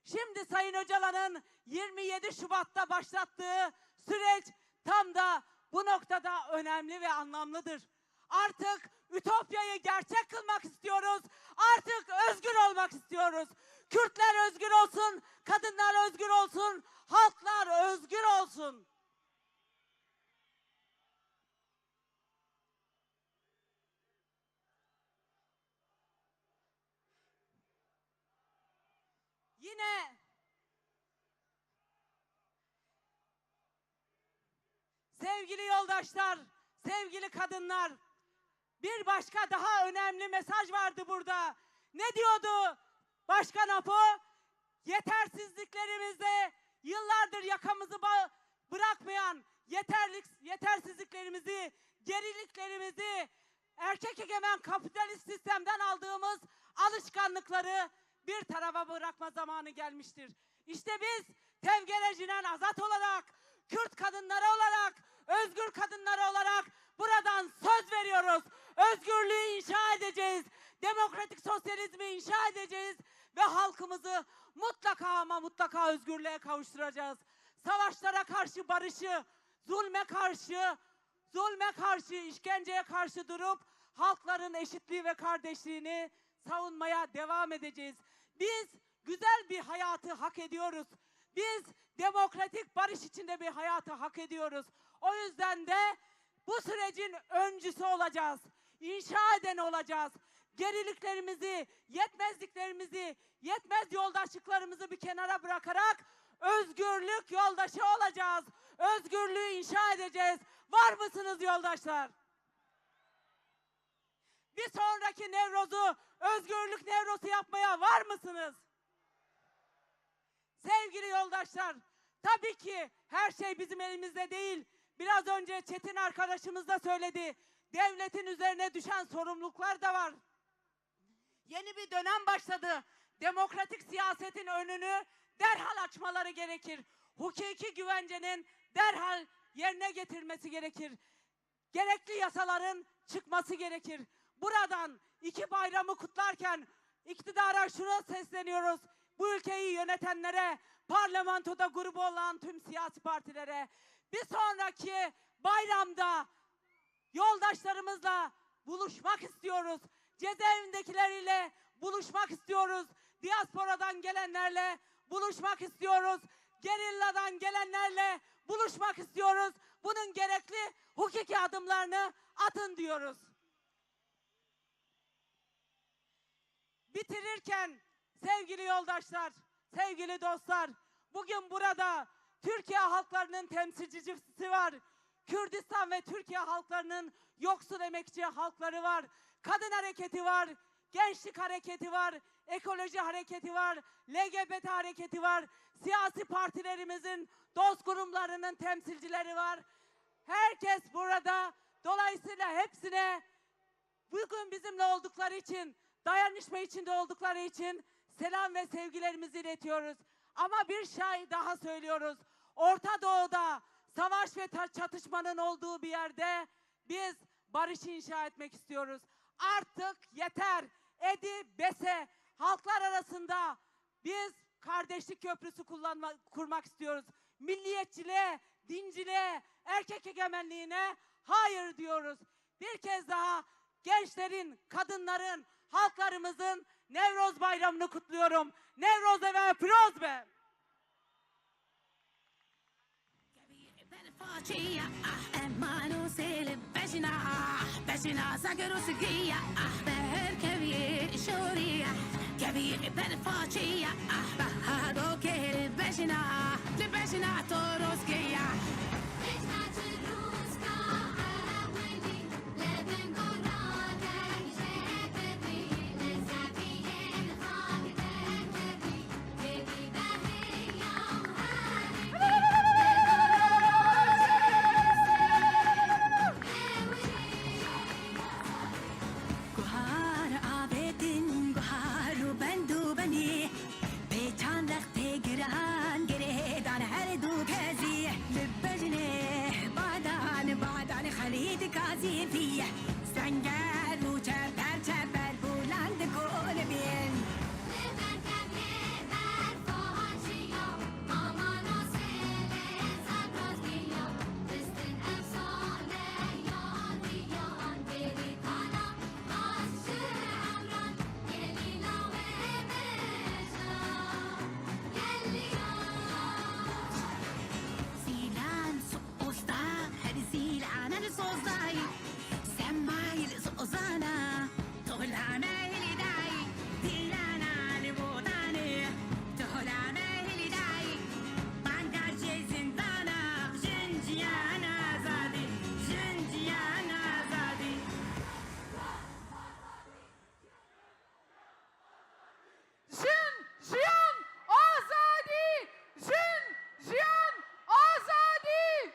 Şimdi Sayın Öcalan'ın yirmi yedi Şubat'ta başlattığı süreç tam da bu noktada önemli ve anlamlıdır. Artık ütopyayı gerçek kılmak istiyoruz. Artık özgür olmak istiyoruz. Kürtler özgür olsun, kadınlar özgür olsun, halklar özgür olsun. Yine sevgili yoldaşlar, sevgili kadınlar, bir başka daha önemli mesaj vardı burada. Ne diyordu Başkan Apo? Yetersizliklerimizde yıllardır yakamızı ba-, bırakmayan yeterlik-, yetersizliklerimizi, geriliklerimizi, erkek egemen kapitalist sistemden aldığımız alışkanlıkları bir tarafa bırakma zamanı gelmiştir. İşte biz Tevgere Jinen Azad olarak, Kürt kadınları olarak, özgür kadınları olarak buradan söz veriyoruz. Özgürlüğü inşa edeceğiz. Demokratik sosyalizmi inşa edeceğiz. Ve halkımızı mutlaka ama mutlaka özgürlüğe kavuşturacağız. Savaşlara karşı barışı, zulme karşı, zulme karşı, işkenceye karşı durup halkların eşitliği ve kardeşliğini savunmaya devam edeceğiz. Biz güzel bir hayatı hak ediyoruz. Biz demokratik barış içinde bir hayatı hak ediyoruz. O yüzden de bu sürecin öncüsü olacağız. İnşa eden olacağız. Geriliklerimizi, yetmezliklerimizi, yetmez yoldaşlıklarımızı bir kenara bırakarak özgürlük yoldaşı olacağız. Özgürlüğü inşa edeceğiz. Var mısınız yoldaşlar? Bir sonraki Nevroz'u özgürlük Nevrozu yapmaya var mısınız? Sevgili yoldaşlar, tabii ki her şey bizim elimizde değil. Biraz önce Çetin arkadaşımız da söyledi. Devletin üzerine düşen sorumluluklar da var. Yeni bir dönem başladı. Demokratik siyasetin önünü derhal açmaları gerekir. Hukuki güvencenin derhal yerine getirilmesi gerekir. Gerekli yasaların çıkması gerekir. Buradan iki bayramı kutlarken iktidara şuna sesleniyoruz. Bu ülkeyi yönetenlere, parlamentoda grubu olan tüm siyasi partilere, bir sonraki bayramda yoldaşlarımızla buluşmak istiyoruz. Cezaevindekiler ile buluşmak istiyoruz. Diasporadan gelenlerle buluşmak istiyoruz. Gerilladan gelenlerle buluşmak istiyoruz. Bunun gerekli hukuki adımlarını atın diyoruz. Bitirirken sevgili yoldaşlar, sevgili dostlar, bugün burada Türkiye halklarının temsilcisi var. Kürdistan ve Türkiye halklarının yoksul emekçi halkları var. Kadın hareketi var, gençlik hareketi var, ekoloji hareketi var, L G B T hareketi var, siyasi partilerimizin, dost kurumlarının temsilcileri var. Herkes burada. Dolayısıyla hepsine bugün bizimle oldukları için, dayanışma içinde oldukları için selam ve sevgilerimizi iletiyoruz. Ama bir şey daha söylüyoruz. Orta Doğu'da savaş ve ta-, çatışmanın olduğu bir yerde biz barış inşa etmek istiyoruz. Artık yeter. Edi bese. Halklar arasında biz kardeşlik köprüsü kullanma, kurmak istiyoruz. Milliyetçiliğe, dinciliğe, erkek egemenliğine hayır diyoruz. Bir kez daha gençlerin, kadınların, halklarımızın Nevroz Bayramı'nı kutluyorum. Nevroz eve piroz be! Façiya, ah, emano sel bejna, ah, bejna zagrus giya, ah, ber keviye şoriya, keviye ber façiya, ah, bahado kel bejna, le bejna toros giya. Guhar avêtin, guhar û bend û benî, pêçan rextê giran girêdan her du kezî. Li bejnê badan, badan Xelîd Gazî vî, senger û çeper çeper bûlan dikolibîn. Zîlan soz da, her zîlanan soz dayî. Semaîl sozana, tohla me hilî dayî. Zîlana li botanê, tohla me hilî dayî. Banga jê zindana, jin jiyan azadî, jin jiyan azadî. Jin, jiyan, azadî! Jin, jiyan, azadî!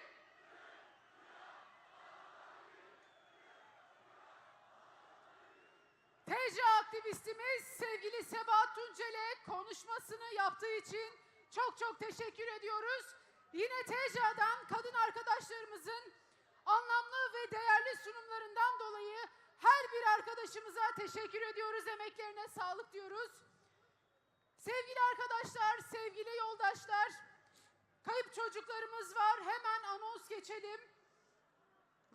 T C A aktivistimiz sevgili Sebahat Tuncel'e konuşmasını yaptığı için çok çok teşekkür ediyoruz. Yine T C A'dan kadın arkadaşlarımızın anlamlı ve değerli sunumlarından dolayı her bir arkadaşımıza teşekkür ediyoruz. Emeklerine sağlık diyoruz. Sevgili arkadaşlar, sevgili yoldaşlar, kayıp çocuklarımız var. Hemen anons geçelim.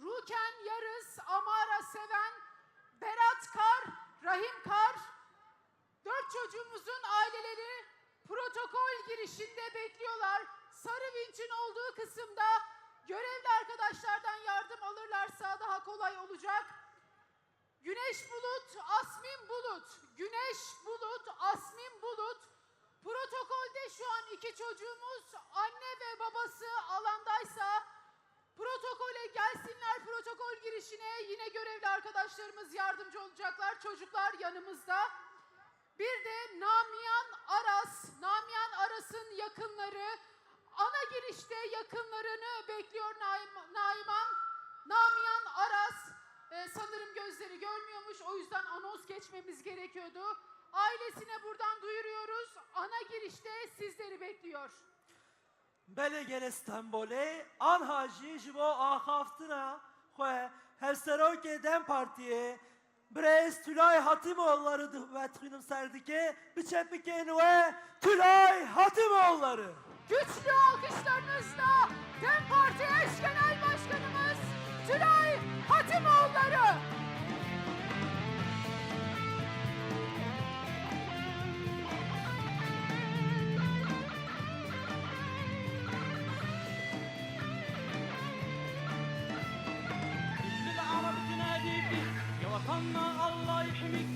Ruken Yarız, Amara Seven, Berat Kar, Rahim Kar. Dört çocuğumuzun aileleri protokol girişinde bekliyorlar. Sarı vinçin olduğu kısımda görevli arkadaşlardan yardım alırlarsa daha kolay olacak. Güneş Bulut, Asmin Bulut, Güneş Bulut, Asmin Bulut. Protokolde şu an iki çocuğumuz, anne ve babası alandaysa protokole gelsinler, protokol girişine yine görevli arkadaşlarımız yardımcı olacaklar. Çocuklar yanımızda. Bir de Namiyan Aras, Namiyan Aras'ın yakınları, ana girişte yakınlarını bekliyor Naim-, Naiman. Namiyan Aras, e, sanırım gözleri görmüyormuş, o yüzden anons geçmemiz gerekiyordu. Ailesine buradan duyuruyoruz, ana girişte sizleri bekliyor. Belê gelê Stenbolê, anha jî ji bo axaftina xwe hevserokê DEM Partiyê, birêz Tülay Hatimoğulları di-, vedixwînim ser dike, biçepikên we Tülay Hatimoğulları. Güçlü alkışlarınızla DEM Parti eş genel başkanımız Tülay Hatimoğulları. كل العرب تنادي فيك، يا وطننا الله يحميك.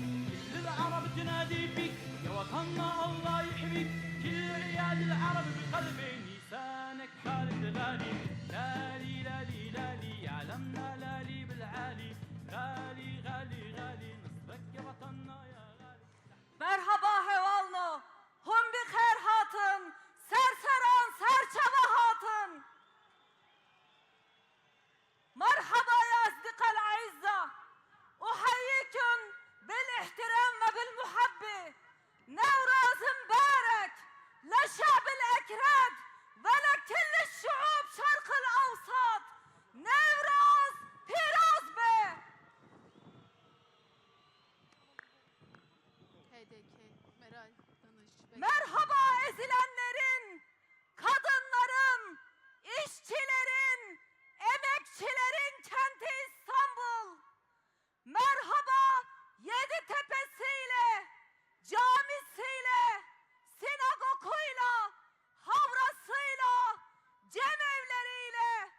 كل العرب تنادي فيك، يا وطننا الله يحميك. كل عيال العرب بقلبي نيسانك خالد غالي. لالي، لالي، لالي، يا علمنا لالي بالعالي. غالي، غالي، غالي، نصرك يا وطننا يا غالي. Merheba hevalno, hûn bi xêr hatin, ser seran, ser çava hatin. Merheba ya Ezdiqel Ezîza, uheyyîkum bil ihtiram ve bil muhabbe. Newroz mubarek, le şe'bil ekrad ve le killi şu'ub şerqil ewsat. Newroz pîroz be. H D K, Meral Danış, Bekir. Merhaba ezilenlerin, kadınların, işçilerin, emekçilerin kenti İstanbul. Merhaba Yeditepe'siyle, camisiyle, sinagoguyla, havrasıyla, cemevleriyle,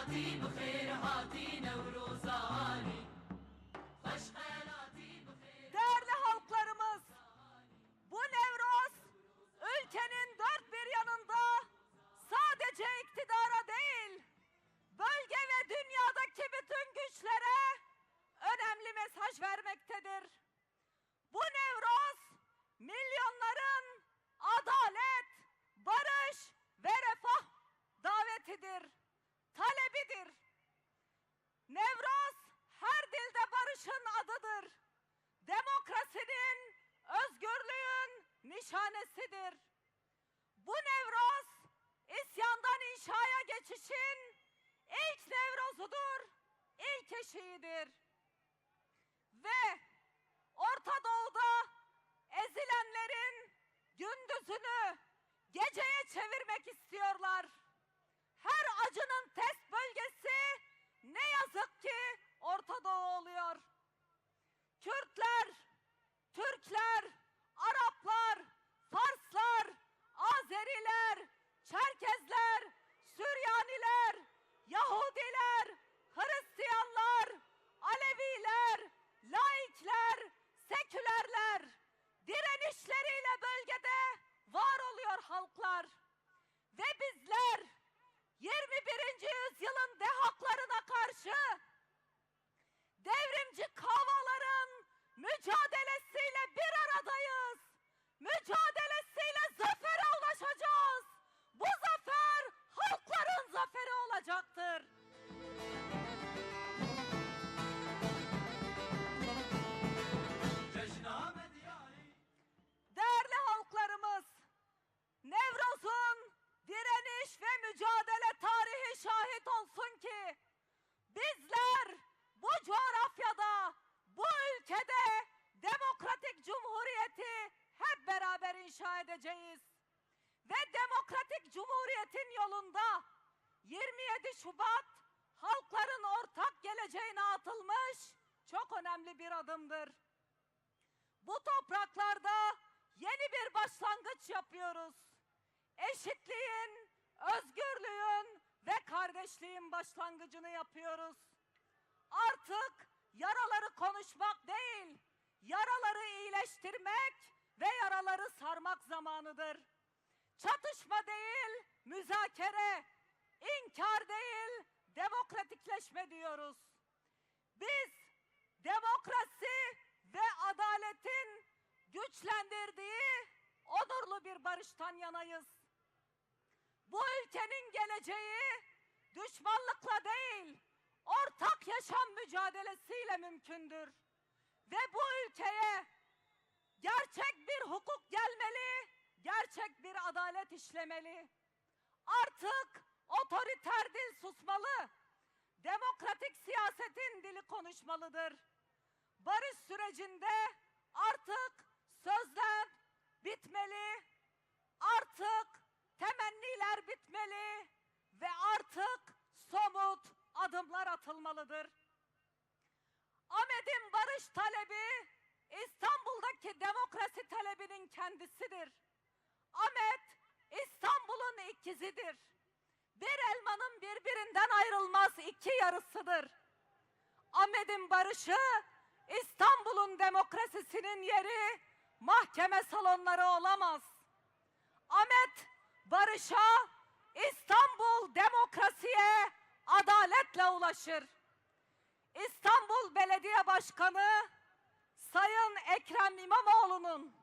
Hatî bi xêr hatî Newroza Alî. Xweş xelatî bi xêr. Değerli halklarımız, bu Nevroz ülkenin dört bir yanında sadece iktidara değil, bölge ve dünyadaki bütün güçlere önemli mesaj vermektedir. Bu Nevroz milyonların adalet, barış ve refah davetidir, talebidir. Nevroz her dilde barışın adıdır. Demokrasinin, özgürlüğün nişanesidir. Bu Nevroz, isyandan inşaya geçişin ilk Nevrozudur, ilk eşiğidir. Ve Orta Doğu'da ezilenlerin gündüzünü geceye çevirmek istiyorlar. Her acının test bölgesi ne yazık ki Orta Doğu oluyor. Kürtler, Türkler, Araplar, Farslar, Azeriler, Çerkezler, Süryaniler, Yahudiler, Hristiyanlar, Aleviler, laikler, sekülerler direnişleriyle bölgede var oluyor halklar. Ve bizler yirmi birinci yüzyılın dehaklarına karşı devrimci kavaların mücadelesiyle bir aradayız. Mücadelesiyle zafere ulaşacağız. Bu zafer halkların zaferi olacaktır. Değerli halklarımız, Nevroz'un direniş ve mücadele tarihi şahit olsun ki bizler bu coğrafyada, bu ülkede demokratik cumhuriyeti hep beraber inşa edeceğiz. Ve demokratik cumhuriyetin yolunda yirmi yedi Şubat halkların ortak geleceğine atılmış çok önemli bir adımdır. Bu topraklarda yeni bir başlangıç yapıyoruz. Eşitliğin, özgürlüğün ve kardeşliğin başlangıcını yapıyoruz. Artık yaraları konuşmak değil, yaraları iyileştirmek ve yaraları sarmak zamanıdır. Çatışma değil, müzakere, inkar değil, demokratikleşme diyoruz. Biz demokrasi ve adaletin güçlendirdiği onurlu bir barıştan yanayız. Bu ülkenin geleceği düşmanlıkla değil, ortak yaşam mücadelesiyle mümkündür. Ve bu ülkeye gerçek bir hukuk gelmeli, gerçek bir adalet işlemeli. Artık otoriter dil susmalı. Demokratik siyasetin dili konuşmalıdır. Barış sürecinde artık sözler bitmeli, artık temenniler bitmeli ve artık somut adımlar atılmalıdır. Ahmet'in barış talebi İstanbul'daki demokrasi talebinin kendisidir. Ahmet İstanbul'un ikizidir. Bir elmanın birbirinden ayrılmaz iki yarısıdır. Ahmet'in barışı İstanbul'un demokrasisinin yeri mahkeme salonları olamaz. Ahmet barışa, İstanbul demokrasiye, adaletle ulaşır. İstanbul Belediye Başkanı Sayın Ekrem İmamoğlu'nun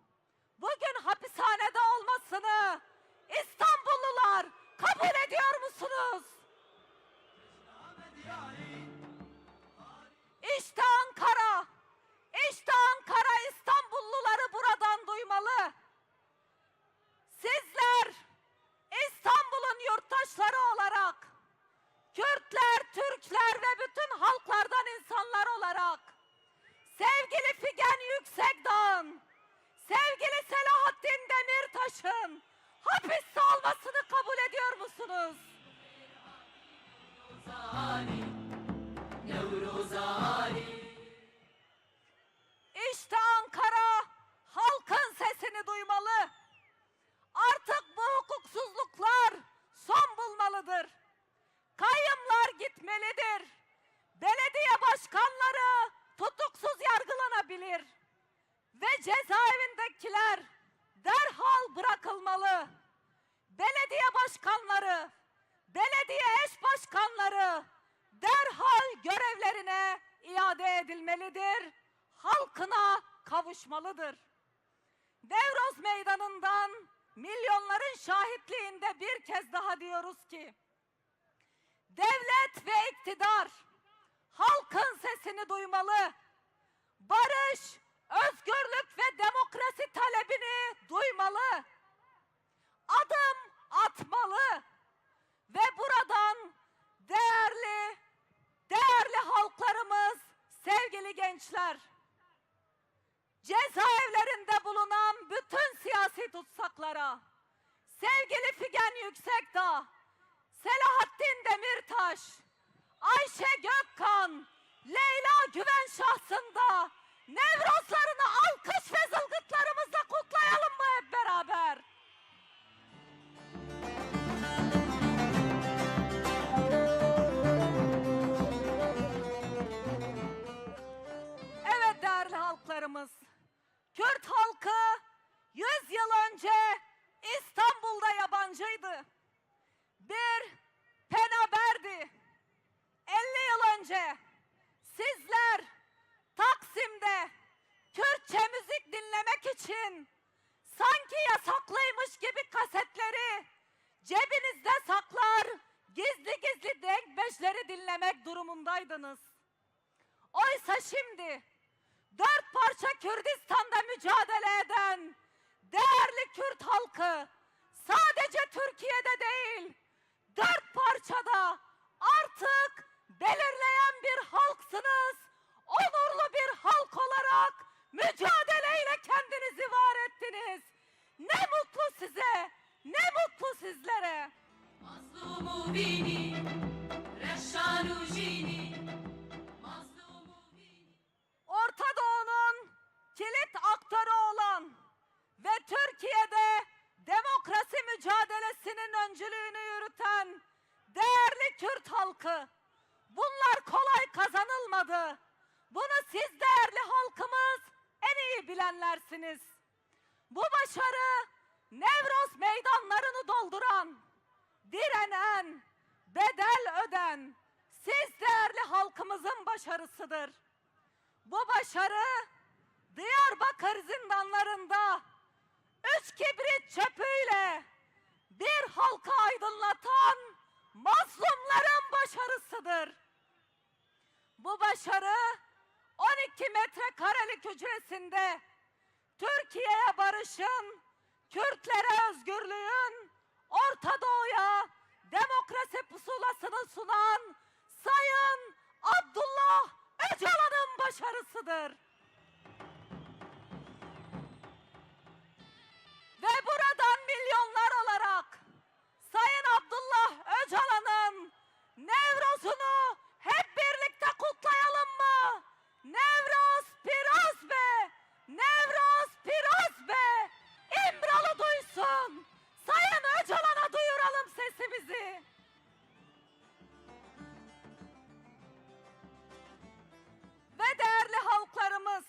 bugün hapishanede olmasını İstanbullular kabul ediyor musunuz? İşte Ankara, işte Ankara İstanbulluları buradan duymalı. Sizler İstanbul'un yurttaşları olarak, Kürtler, Türkler ve bütün halklardan insanlar olarak sevgili Figen Yüksekdağ'ın, sevgili Selahattin Demirtaş'ın hapiste olmasını kabul ediyor musunuz? İşte Ankara halkın sesini duymalı. Artık bu hukuksuzluklar son bulmalıdır. Kayyımlar gitmelidir. Cezaevindekiler derhal bırakılmalı. Belediye başkanları, belediye eş başkanları derhal görevlerine iade edilmelidir, halkına kavuşmalıdır. Nevroz Meydanı'ndan milyonların şahitliğinde bir kez daha diyoruz ki, devlet ve iktidar halkın sesini duymalı, barış, özgürlük ve demokrasi talebini duymalı, adım atmalı ve buradan değerli, değerli halklarımız, sevgili gençler, cezaevlerinde bulunan bütün siyasi tutsaklara, sevgili Figen Yüksekdağ, Selahattin Demirtaş, Ayşe Gökkan, Leyla Güven şahsında Nevrozlarını alkış ve zılgıtlarımızla kutlayalım mı hep beraber? Evet, değerli halklarımız, Kürt halkı yüz yıl önce İstanbul'da yabancıydı. Bir penaberdi. Elli yıl önce sizler Taksim'de Kürtçe müzik dinlemek için sanki yasaklıymış gibi kasetleri cebinizde saklar, gizli gizli denkbeşleri dinlemek durumundaydınız. Oysa şimdi dört parça Kürdistan'da mücadele eden değerli Kürt halkı sadece Türkiye'de değil, dört parçada artık belirleyen bir halksınız. Onurlu bir halk olarak mücadeleyle kendinizi var ettiniz. Ne mutlu size, ne mutlu sizlere. Mazlûm û vînî, reşan û jînî, mazlûm û vînî. Orta Doğu'nun kilit aktörü olan ve Türkiye'de demokrasi mücadelesinin öncülüğünü yürüten değerli Kürt halkı, bunlar kolay kazanılmadı. Bunu siz değerli halkımız en iyi bilenlersiniz. Bu başarı Nevroz meydanlarını dolduran, direnen, bedel öden siz değerli halkımızın başarısıdır. Bu başarı Diyarbakır zindanlarında üç kibrit çöpüyle bir halkı aydınlatan mazlumların başarısıdır. Bu başarı on iki metrekarelik hücresinde Türkiye'ye barışın, Kürtlere özgürlüğün, Orta Doğu'ya demokrasi pusulasını sunan Sayın Abdullah Öcalan'ın başarısıdır. Ve buradan milyonlar olarak Sayın Abdullah Öcalan'ın Nevroz'unu hep birlikte kutlayalım mı? Nevroz piroz be! Nevroz piroz be! İmralı duysun! Sayın Öcalan'a duyuralım sesimizi! Ve değerli halklarımız,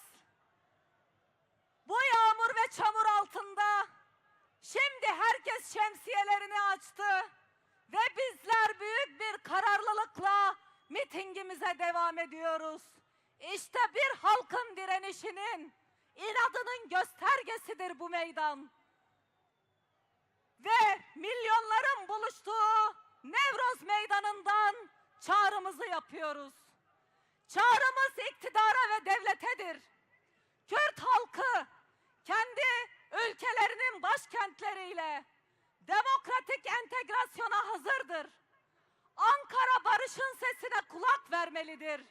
bu yağmur ve çamur altında şimdi herkes şemsiyelerini açtı ve bizler büyük bir kararlılıkla mitingimize devam ediyoruz. İşte bir halkın direnişinin, inadının göstergesidir bu meydan. Ve milyonların buluştuğu Nevroz Meydanı'ndan çağrımızı yapıyoruz. Çağrımız iktidara ve devletedir. Kürt halkı kendi ülkelerinin başkentleriyle demokratik entegrasyona hazırdır. Ankara barışın sesine kulak vermelidir.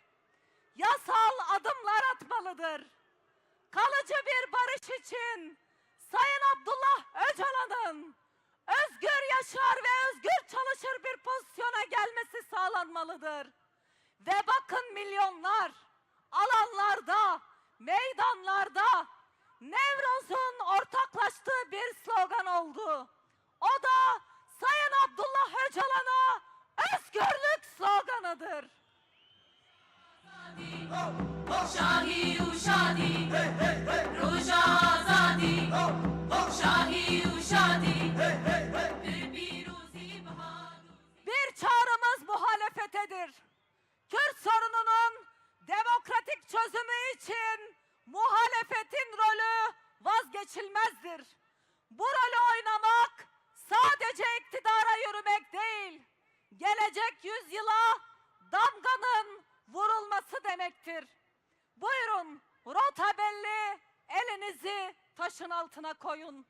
Yasal adımlar atmalıdır. Kalıcı bir barış için Sayın Abdullah Öcalan'ın özgür yaşar ve özgür çalışır bir pozisyona gelmesi sağlanmalıdır. Ve bakın, milyonlar alanlarda, meydanlarda Nevroz'un ortaklaştığı bir slogan oldu. O da Sayın Abdullah Öcalan'a özgürlük sloganıdır. Şahî û şadî, roja azadî. Şahî û şadî, bi pîrozî, bahar û Bir çağrımız muhalefetedir. Kürt sorununun demokratik çözümü için muhalefetin rolü vazgeçilmezdir. Bu rolü oynamak sadece iktidara yürümek değil, gelecek yüzyıla damganın vurulması demektir. Buyurun, rota belli, elinizi taşın altına koyun.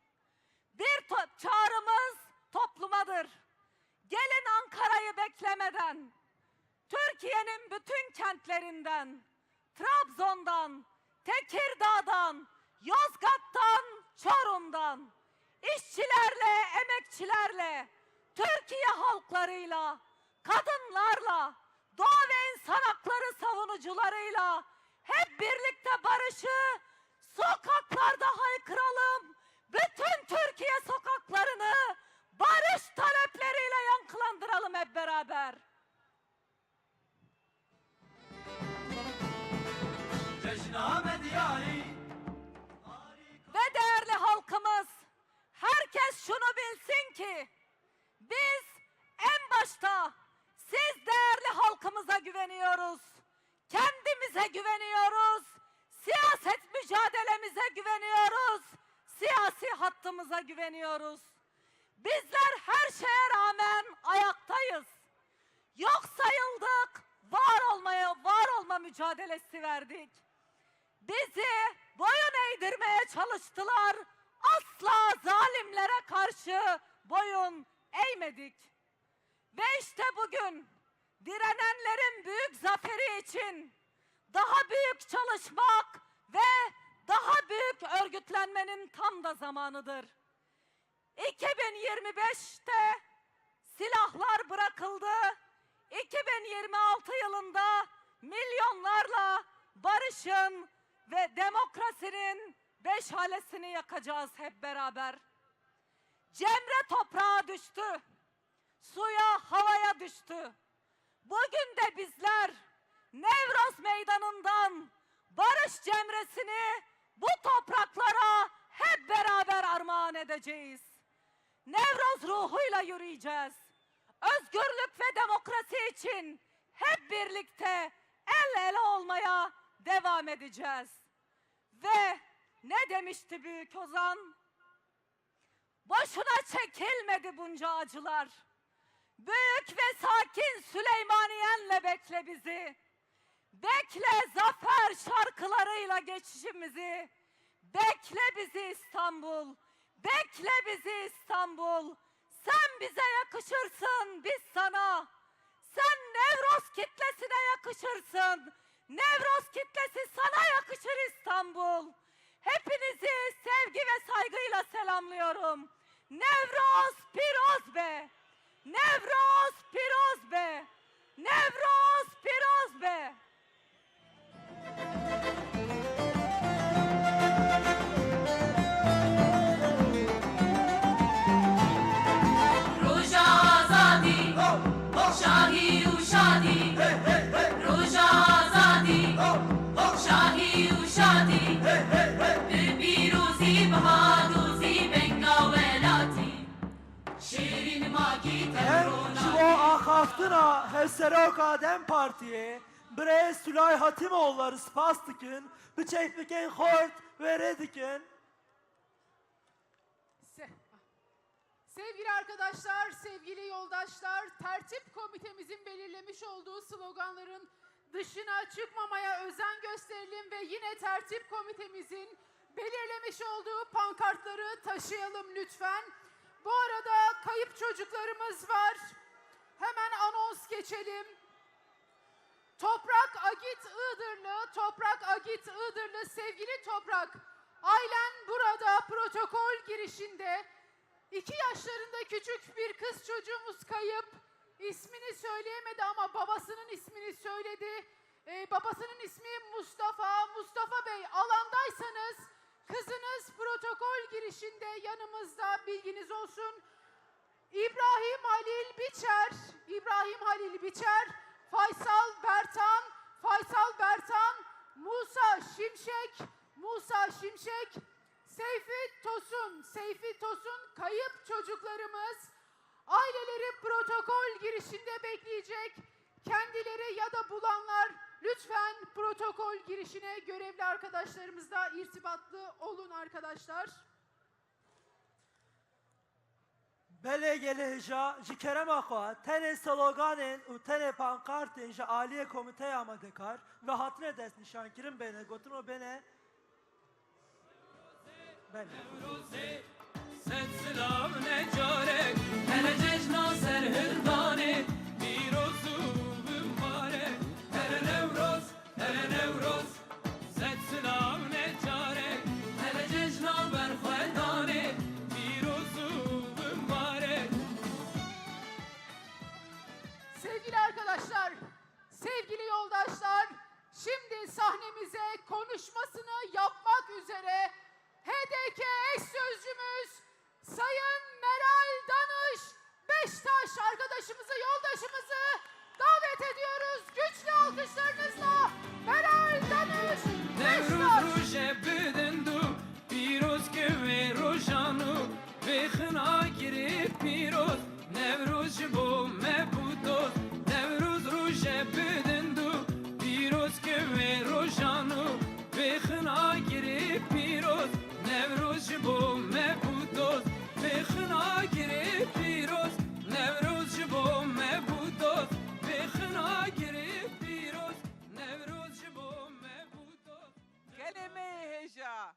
Bir to-, çağrımız toplumadır. Gelin Ankara'yı beklemeden, Türkiye'nin bütün kentlerinden, Trabzon'dan, Tekirdağ'dan, Yozgat'tan, Çorum'dan, işçilerle, emekçilerle, Türkiye halklarıyla, kadınlarla, doğa ve insan hakları savunucularıyla hep birlikte barışı sokaklarda haykıralım. Bütün Türkiye sokaklarını barış talepleriyle yankılandıralım hep beraber. Ve değerli halkımız, herkes şunu bilsin ki biz en başta siz değerli halkımıza güveniyoruz. Kendimize güveniyoruz. Siyaset mücadelemize güveniyoruz. Siyasi hattımıza güveniyoruz. Bizler her şeye rağmen ayaktayız. Yok sayıldık, var olmaya, var olma mücadelesi verdik. Bizi boyun eğdirmeye çalıştılar. Asla zalimlere karşı boyun eğmedik. Ve işte bugün direnenlerin büyük zaferi için daha büyük çalışmak ve daha büyük örgütlenmenin tam da zamanıdır. iki bin yirmi beşte silahlar bırakıldı. iki bin yirmi altı yılında milyonlarla barışın ve demokrasinin beşhalesini yakacağız hep beraber. Cemre toprağa düştü. Suya, havaya düştü. Bugün de bizler Nevroz Meydanı'ndan barış cemresini bu topraklara hep beraber armağan edeceğiz. Nevroz ruhuyla yürüyeceğiz. Özgürlük ve demokrasi için hep birlikte el ele olmaya devam edeceğiz. Ve ne demişti büyük ozan? Boşuna çekilmedi bunca acılar. Büyük ve sakin Süleymaniyenle bekle bizi. Bekle zafer şarkılarıyla geçişimizi. Bekle bizi İstanbul. Bekle bizi İstanbul. Sen bize yakışırsın, biz sana. Sen Nevroz kitlesine yakışırsın. Nevroz kitlesi sana yakışır İstanbul. Hepinizi sevgi ve saygıyla selamlıyorum. Nevroz piroz be! Nevroz piroz be! Nevroz piroz be! Roja azadî, şahî û şadî. Roja azadî, şahî û şadî. Bi pîrozî, bi hadozî, benga welatî. Şêrîn makî Em ji bo axaftina Hevseroka DEM Partiyê, birêz Tulay Hatimoğulları spas dikin, bi çeyfekên xurt wêrê dikin. Se-, sevgili arkadaşlar, sevgili yoldaşlar, tertip komitemizin belirlemiş olduğu sloganların dışına çıkmamaya özen gösterelim ve yine tertip komitemizin belirlemiş olduğu pankartları taşıyalım lütfen. Bu arada kayıp çocuklarımız var. Hemen anons geçelim. Toprak Agit Iğdırlı, Toprak Agit Iğdırlı, sevgili Toprak, ailen burada protokol girişinde. İki yaşlarında küçük bir kız çocuğumuz kayıp. İsmini söyleyemedi ama babasının ismini söyledi. Ee, babasının ismi Mustafa. Mustafa Bey, alandaysanız kızınız protokol girişinde yanımızda, bilginiz olsun. İbrahim Halil Biçer, İbrahim Halil Biçer, Faysal Bertan, Faysal Bertan, Musa Şimşek, Musa Şimşek, Seyfi Tosun, Seyfi Tosun, kayıp çocuklarımız, aileleri protokol girişinde bekleyecek. Kendileri ya da bulanlar lütfen protokol girişine görevli arkadaşlarımızla irtibatlı olun arkadaşlar. Belê gelê hêja, ji kerema xwe, tenê sloganên û tenê pankartên ji aliyê komîteya me dekar ve hatine destnîşankirin bêne gotin û bêne. Belê. Newrozê, sed silav ne carek, here cejna serhildanê, pîroz û bimbarek, here Newroz. Here Newroz, sed silav ne carek. Here cejna berxwedanê, pîroz û bimbarek. Sevgili arkadaşlar, sevgili yoldaşlar, şimdi sahnemize konuşmasını yapmak üzere H D K eş sözcümüz Sayın Meral Danış Beştaş arkadaşımızı, yoldaşımızı davet ediyoruz. Güçlü alkışlarınızla Meral Danış Beştaş. Newroz roje bilind û pîroz ke wê rojan û vê xinagirê pîroz. Newroz ji bo me bû dost. Newroz roje bilind û pîroz ke wê rojan û vê xinagirê pîroz. Newroz ji bo me bû dost. Vê xinagirê pîroz. Newroz ji bo me bû dost. Vê xinagirê pîroz. Newroz ji bo me bû dost. Gelê me yê hêja.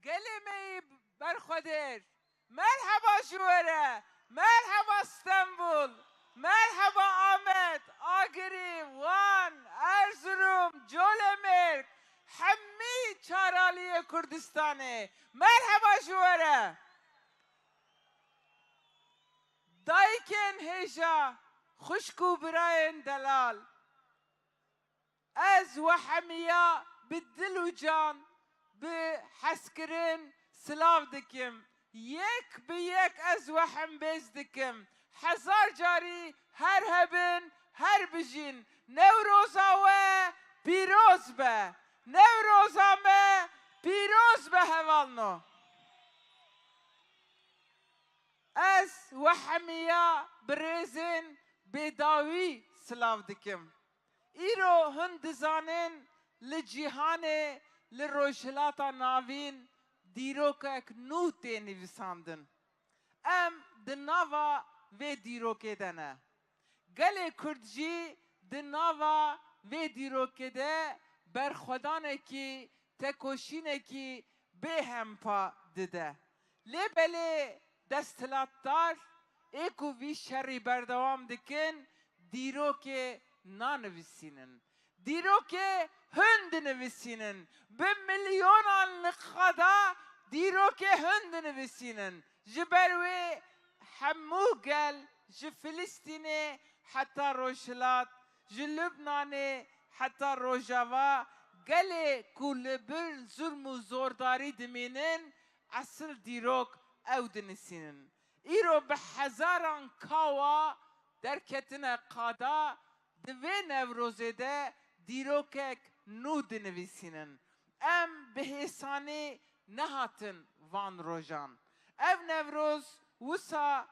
Gelê me yê berxwedêr, merheba ji we re, merheba Stenbul, merheba Amed, Agirî, Wan, Erzurum, Colemêrg, hemî çar aliyê Kurdistanê, merheba ji we re. Dayikên hêja, xwişk û birayên delal. Ez we hemiya bi dil û can, bi hezkirin silav dikim. Yek bi yek ez we hembêz dikim. Hezar carî her hebin, her bijîn. Newroza we pîroz be. Newroza me pîroz be hevalno. Ez we hemiya bi rêzên bêdawî silav dikim. Îro hûn dizanin li cîhanê, li Rojhilata Navîn dîrokek nû tê nivîsandin. Em di nava vê dîrokê de ne. Gelê Kurd jî di nava vê dîrokê de berxwedanekî, tekoşînekî bêhempa dide. Lê belê desthilatdar ê ku vî şerî berdewam dikin, dîrokê nanivîsînin. Dîrokê hûn dinivîsînin. Bi milyonan li qada dîrokê hûn dinivîsînin. Ji ber wê hemû gel, ji Filistînê heta Rojhilat, ji Lubnanê heta Rojava, gelê ku li bir zulm û zordarî dimînin, esil dîrok ew dinivîsînin. Îro bi hezaran kawa derketine qada, di vê Newrozê de dîrokek nû dinivîsînin. Em bi hêsanî nehatin van rojan. Ev Newroz wisa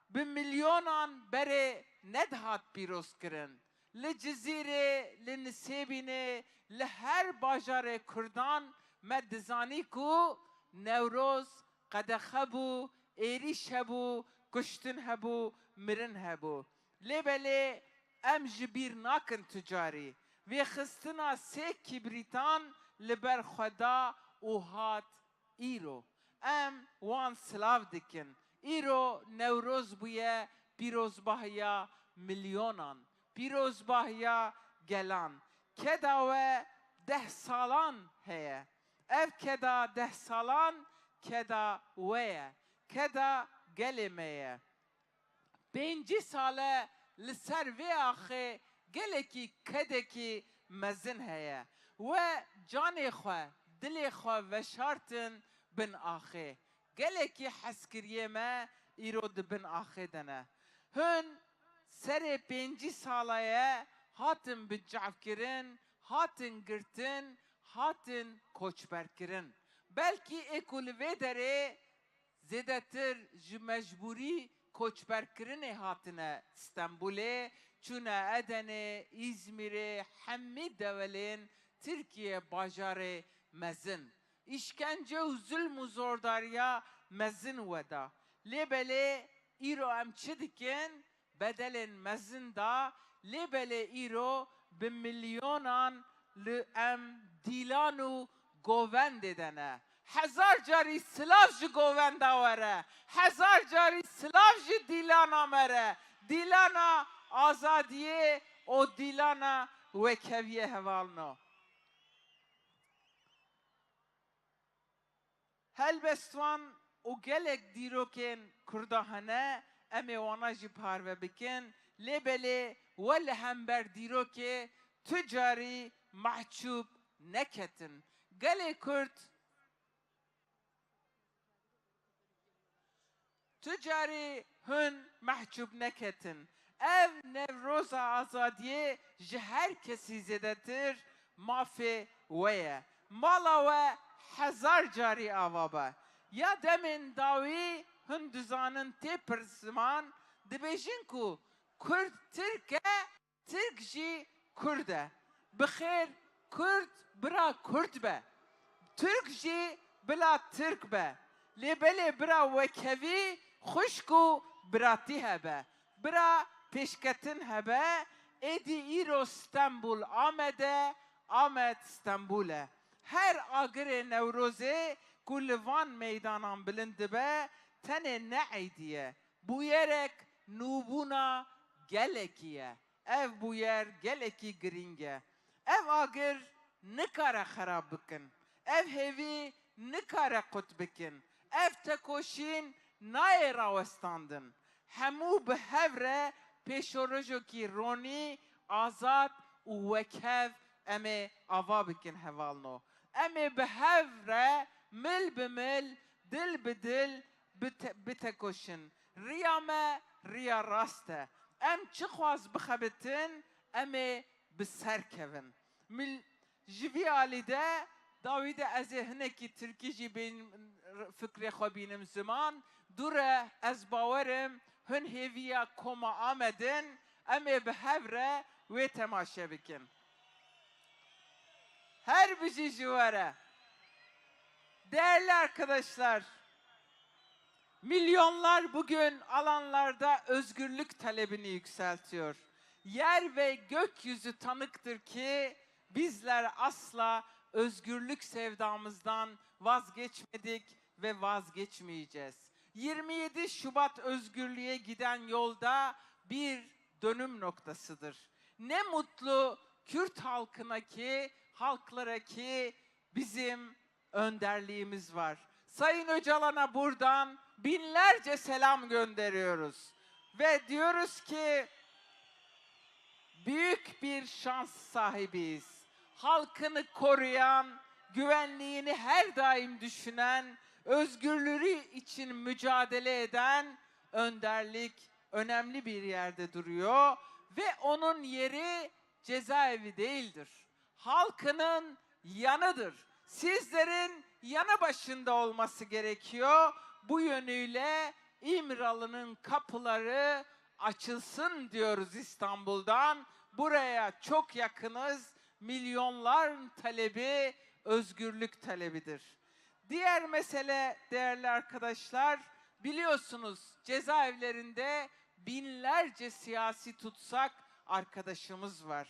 bi milyonan berê nedihat pîrozkirin. Li Cizîrê, li Nisêbînê, li her bajarê Kurdan me dizanî ku Newroz qedexe bû, êrîş hebû, kuştin hebû, mirin hebû. Lê belê em ji bîr nakin tu carî vêxistina sê kîbrîtan li ber xwe da û hat îro. Em wan silav dikin. Îro Newroz bûye pîrozbahiya milyonan, pîrozbahiya gelan. Keda we deh salan heye. Ev keda deh salan keda we ye, keda gelê me ye. Pêncî sal e li ser vê axê gelekî kedekî mezin heye. We canê xwe, dilê xwe veşartin bin axê. Gelekî hezkiriyê me îro di bin axê de ne. Hûn serê pêncî sala ye hatin binçavkirin, hatin girtin, hatin koçberkirin. Belkî ê ku li vê derê zêdetir ji mecbûrî koçberkirinê hatine Stenbolê, çûne Edenê, Îzmîrê, hemî dewelên Tirkiyê bajarê mezin. Îşkence û zulm û zordariya mezin we da. Lê belê îro em çi dikin? Bedelên mezin da, lê belê îro bi milyonan li em dîlan û govendê de ne. Hezar carî silav ji govenda we re, hezar carî silav ji dîlana me re, dîlana azadiyê û dîlana wekeviyê hevalno. Helbestvan û gelek dîrokên Kurda hene, em ê wana jî parve bikin, lê belê we li hember dîrokê tu carî mahçûb neketin. Gelê Kurd Tu carî hûn mehcûb neketin. Ev Newroza Azadiyê ji her kesî zêdetir mafê we ye. Mala we hezar carî ava be. Ya demên dawî hûn dizanin tê pir ziman, dibêjin ku Kurd Tirk e, Tirk jî Kurd e. Bi xêr Kurd bira Kurd be. Tirk jî bila Tirk be. Lê belê bira wekevî xwişk û biratî hebe. Bira pêşketin hebe, êdî îro Stenbul Amed e, Amed Stenbul e. Her agirê Newrozê ku li van meydanan bilind dibe, tenê ne eydî ye. Bûyerek nûbûna gelekî ye. Ev bûyer gelekî girîng e. Ev agir nikare xerab bikin. Ev hêvî nikare qut bikin. Ev tekoşîn nayê rawestandin. Hemû bi hev re pêşerojekî ronî, azad û wekhev em ê ava bikin hevalno. Em ê bi hev re mil bi mil, dil bi dil bite-, bitekoşin. Riya me riya rast e. Em çiqas bixebitin, em ê bi ser kevin. Mil-, ji vî alî de, dawî de ez ê hinekî tirkî jî bên-, fikrê xwe bînim ziman. Dû re ez bawer im, hin hêviya Koma Amedin, em ê bi hev re wê temaşe bikin. Her bijî ji we re. Değerli arkadaşlar, milyonlar bugün alanlarda özgürlük talebini yükseltiyor. Yer ve gökyüzü tanıktır ki bizler asla özgürlük sevdamızdan vazgeçmedik ve vazgeçmeyeceğiz. Yirmi yedi Şubat özgürlüğe giden yolda bir dönüm noktasıdır. Ne mutlu Kürt halkına ki, halklara ki bizim önderliğimiz var. Sayın Öcalan'a buradan binlerce selam gönderiyoruz. Ve diyoruz ki, büyük bir şans sahibiyiz. Halkını koruyan, güvenliğini her daim düşünen, özgürlüğü için mücadele eden önderlik önemli bir yerde duruyor ve onun yeri cezaevi değildir. Halkının yanıdır. Sizlerin yanı başında olması gerekiyor. Bu yönüyle İmralı'nın kapıları açılsın diyoruz İstanbul'dan. Buraya çok yakınız. Milyonların talebi özgürlük talebidir. Diğer mesele, değerli arkadaşlar, biliyorsunuz cezaevlerinde binlerce siyasi tutsak arkadaşımız var.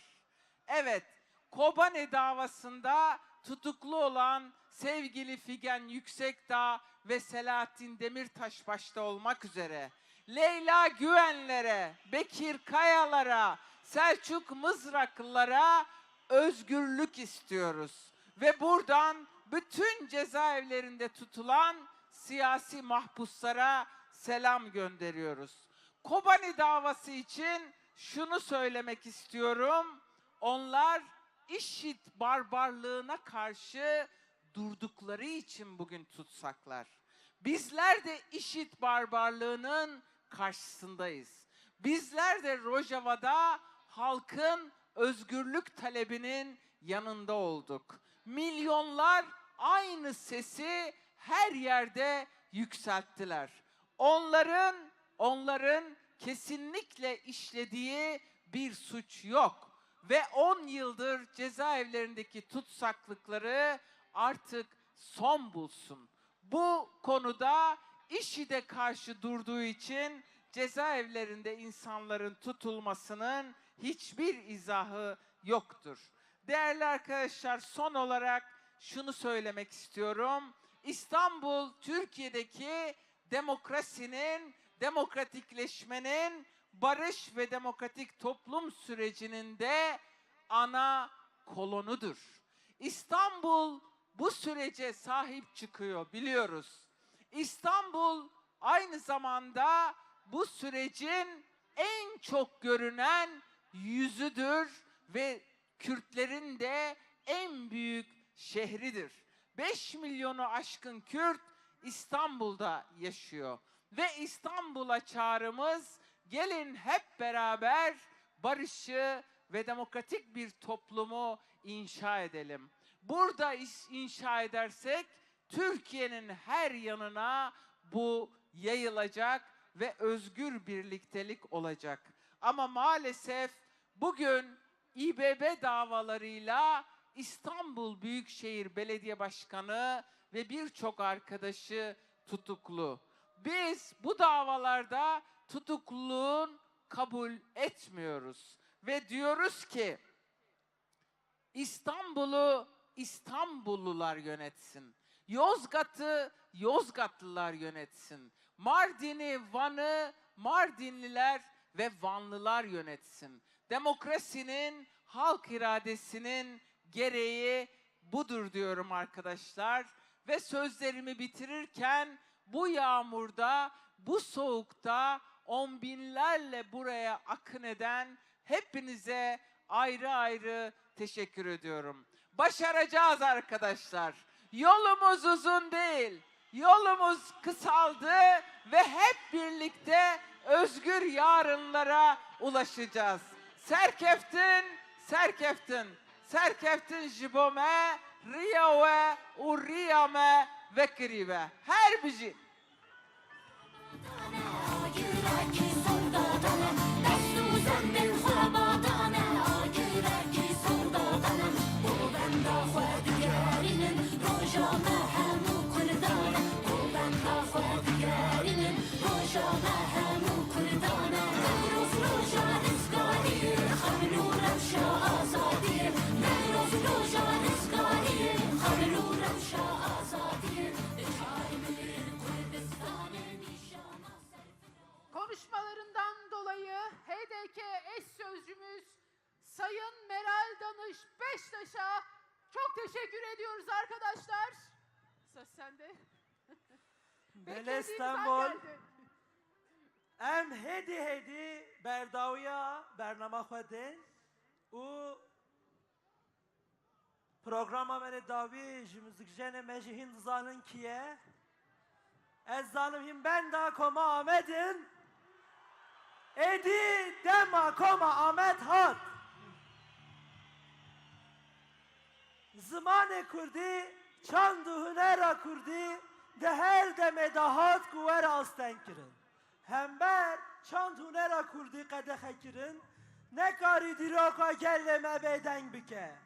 Evet, Kobane davasında tutuklu olan sevgili Figen Yüksekdağ ve Selahattin Demirtaş başta olmak üzere Leyla Güvenlere, Bekir Kayalara, Selçuk Mızraklılara özgürlük istiyoruz. Ve buradan bütün cezaevlerinde tutulan siyasi mahpuslara selam gönderiyoruz. Kobani davası için şunu söylemek istiyorum. Onlar işit barbarlığına karşı durdukları için bugün tutsaklar. Bizler de işit barbarlığının karşısındayız. Bizler de Rojava'da halkın özgürlük talebinin yanında olduk. Milyonlar aynı sesi her yerde yükselttiler. Onların, onların kesinlikle işlediği bir suç yok ve on yıldır cezaevlerindeki tutsaklıkları artık son bulsun. Bu konuda IŞİD'e karşı durduğu için cezaevlerinde insanların tutulmasının hiçbir izahı yoktur. Değerli arkadaşlar, son olarak şunu söylemek istiyorum. İstanbul, Türkiye'deki demokrasinin, demokratikleşmenin, barış ve demokratik toplum sürecinin de ana kolonudur. İstanbul bu sürece sahip çıkıyor, biliyoruz. İstanbul aynı zamanda bu sürecin en çok görünen yüzüdür ve Kürtlerin de en büyük şehridir. Beş milyonu aşkın Kürt İstanbul'da yaşıyor. Ve İstanbul'a çağrımız, gelin hep beraber barışı ve demokratik bir toplumu inşa edelim. Burada iş, inşa edersek Türkiye'nin her yanına bu yayılacak ve özgür birliktelik olacak. Ama maalesef bugün İBB davalarıyla İstanbul Büyükşehir Belediye Başkanı ve birçok arkadaşı tutuklu. Biz bu davalarda tutukluluğun kabul etmiyoruz ve diyoruz ki İstanbul'u İstanbullular yönetsin. Yozgat'ı Yozgatlılar yönetsin. Mardin'i, Van'ı Mardinliler ve Vanlılar yönetsin. Demokrasinin, halk iradesinin gereği budur diyorum arkadaşlar. Ve sözlerimi bitirirken bu yağmurda, bu soğukta on binlerle buraya akın eden hepinize ayrı ayrı teşekkür ediyorum. Başaracağız arkadaşlar. Yolumuz uzun değil. Yolumuz kısaldı ve hep birlikte özgür yarınlara ulaşacağız. Serkeftin, serkeftin, serkeftin ji bo me, riya we û riya me vekirî be. Her bijî. Konuşmalarından dolayı H D K eş sözcümüz Sayın Meral Danış Beştaş'a çok teşekkür ediyoruz arkadaşlar. Söz sende. Belê Beklediğimiz an Stenbol. Geldi. Em hêdî hêdî berdawiya bernama xwe dên û programa me dê dawî ji muzîkjenê me jî hîn dizanin kî ye. Ez zanim hîn benda Koma Amed in. Êdî dema Koma Amed hat. Zimanê kurdî, çand û hunera kurdî di her demê de hat ku were astengkirin. Hember çand hunera kurdî qedexe kirin, nekarî dîroka gelê me bêdeng bike.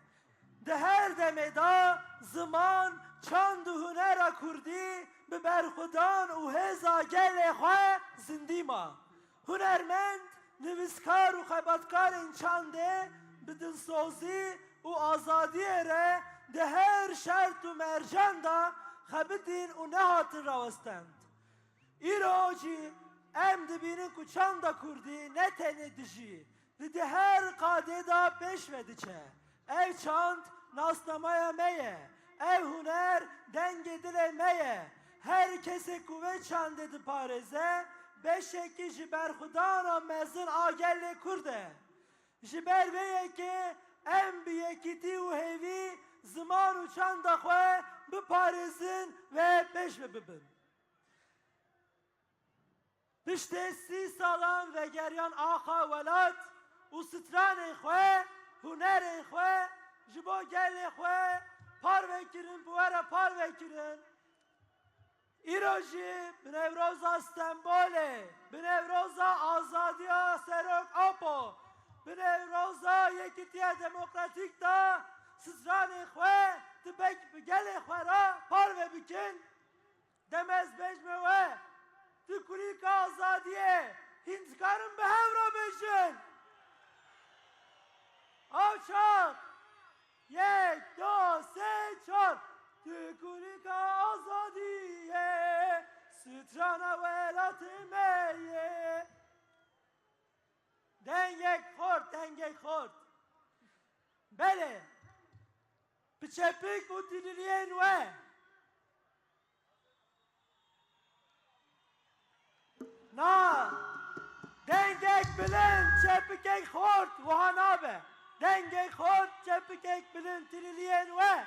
Di her demê de ziman, çand û hunera kurdî bi berxwedan û hêza gelê xwe zindî ma. Hunermend, nivîskar û xebatkarên çandê bi dilsozî û azadiyê re di her şert û mercan de xebitîn û nehatin rawestend. Îro jî em dibînin ku çanda kurdî ne tenê dijî, li di her qadê de pêş ve diçe. Ev çand nasnameya me ye. Ev huner dengê dilê me ye. Her kesê ku vê çandê diparêze, beşekî ji berxwedana mezin a gelê Kurd e. Ji ber vê yekê em bi yekîtî û hêvî ziman û çanda xwe biparêzin ve pêş ve bibin. Piştê sî salan vegeriyan axa welat û stranê xwe, hunerê xwe ji bo gelê xwe parve kirin, bi we re parve kirin. Îro jî bi Newroza Stenbolê, bi Newroza Azadiya Serok Apo, bi Newroza Yekîtiya Demokratîk de stranê xwe ti bek bi gelê xwe re parve bikin. Dem ez bêjme we, ti kurîka azadiyê, hîn dikarin bi hev re bêjin. Ew çax, yek, du, sê, çar. Tu kurîka azadiyê, strana welatê me ye. Dengek xort, dengek xort. Belê, bi çepik û tililiyên we. Na, dengek bilind, çepikek xort, wiha nabe. Dengek xort, çepikek bilind, tililiyên we.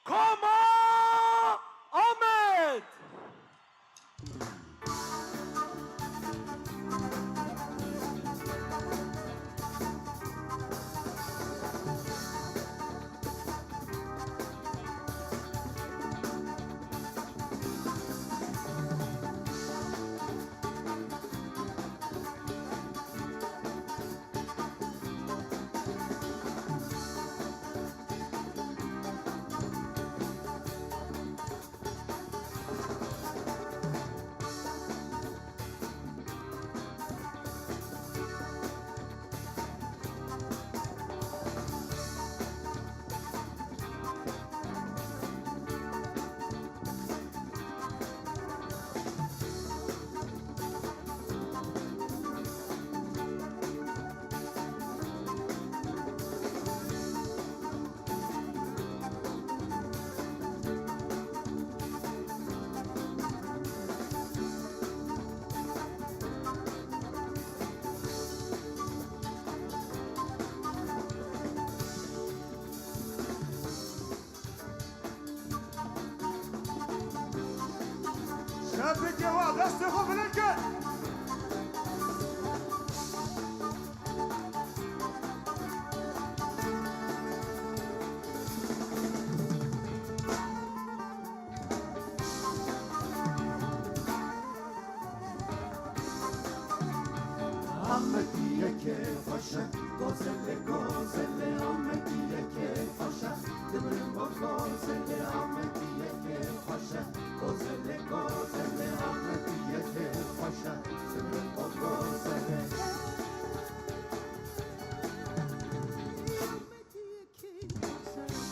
Koma Amed! Şepikê wa destê xwe bilind kir. Amediyekê xweş e, gozelê, gozelê, Amediyekê xweş e, dimirim bo gozelê, Amediyekê xweş e, gozelê, gozelê, Amediyekê xweş e, dimirim bo gozelê.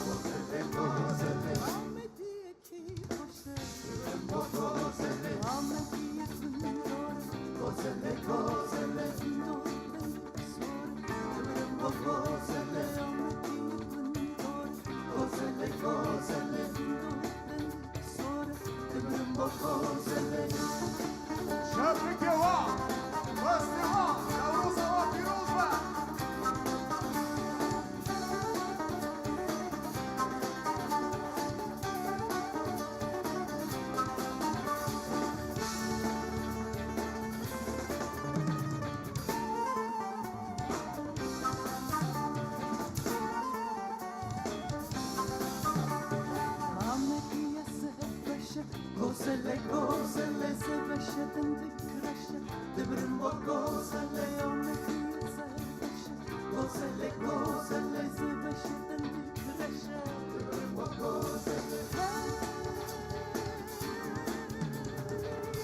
Gozelê, gozelê. Şepikê wa, destê wa, Newroza wa pîroz be. Amediye sihet beşe, gozele, gozele, zebeşe, dindik reşe, dibrim bo gozele, Amediye zerbeşe. Gozele, gozele, zebeşe, dindik reşe. Gozele.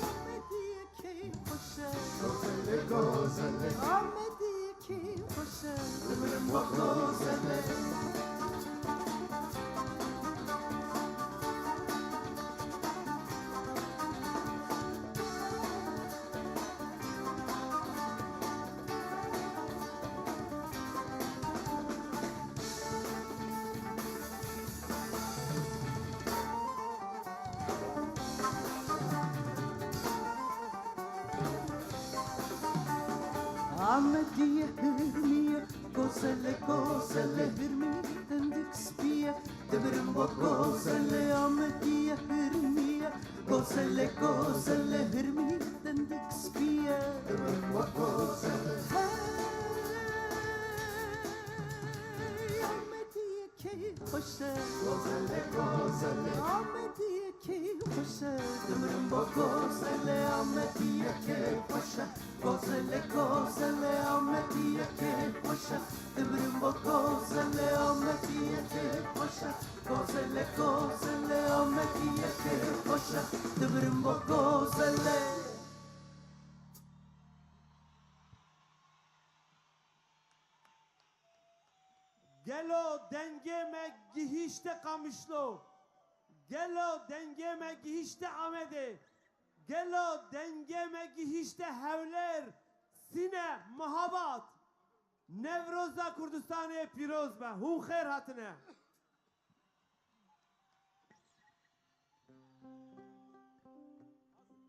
Amediye key xweşe. Gozele, gozele. Amediye key xweşe. Dimirim bo gozele. Amediye hirmiye, gozele, gozele, hirmiye, dendik spiye, dimirim bo gozele, Amediye hirmiye, gozele, gozele, hirmiye, dendik spiye. Dimirim bo gozele. Gozele, gozele, Amediyekê xweş e. Dimirim bo gozele, Amediyekê xweş e. Gozele, gozele, Amediyekê xweş e. Dimirim bo gozele, Amediyekê xweş e. Gozele, gozele, Amediyekê xweş e. Dimirim bo gozele. Gelo dengê me gihîşte Qamişlo? Gelo dengê me gihîşte Amedê? Gelo dengê me gihîşte Hewlêr, Sîne, Mehabad? Newroza Kurdistanê pîroz be. Hûn xêr hatine.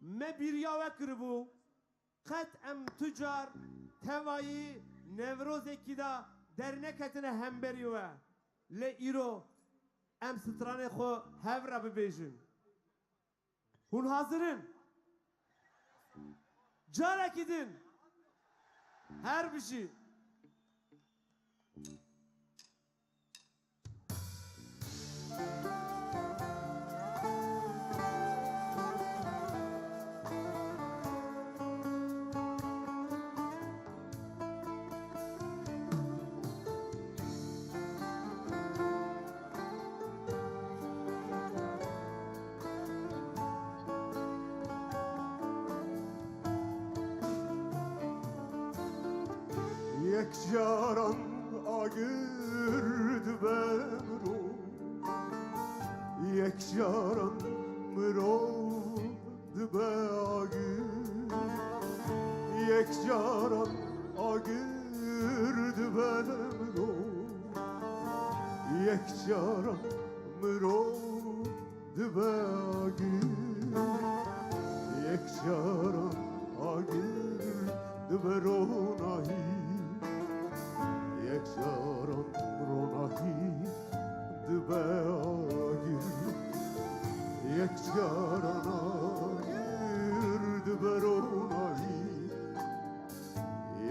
Me bîriya we kiribû. Qet em tu car tevayî Newrozekî de derneketine hemberî we. Lê îro em stranê xwe hev re bibêjin. Hûn hazir in? Carekî din. Her bijî. Yek caran agir dibe mirov, yek caran mirov dibe agir, yek caran agir dibe mirov, yek caran mirov dibe agir, yek caran agir dibe ronahî, yek caran ronahî dibe agir, yek caran agir dibe ronahî,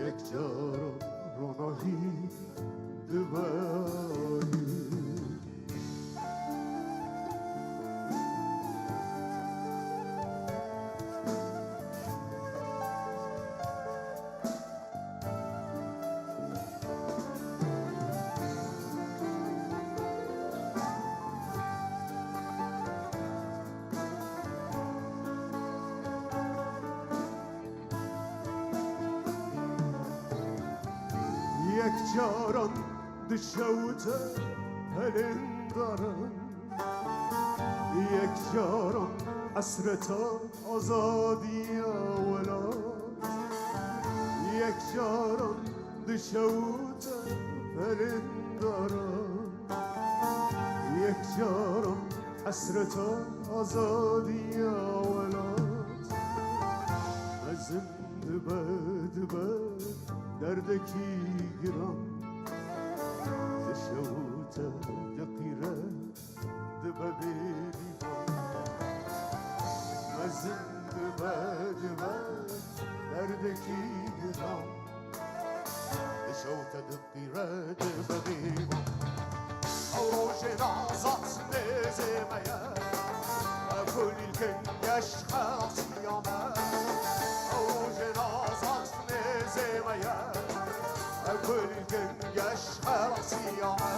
yek caran ronahî dibe agir. Yek caran dişewite pelên daran, yek caran esreta azadiya welat, yek caran dişewite pelên daran, yek caran esreta azadiya welat. Mezin dibe, dibe derdekî giran, dişewite diqîre dibe bêrîvan. Mezin dibe, dibe derdekî giran, dişewite diqîre dibe bêrîvan. Ew rojê nazat nêzê me ye, ew kulîlkin geş xelasiya me. Ew rojê nazat nêzê me ye, ew kulîlkin geş xelasiya me.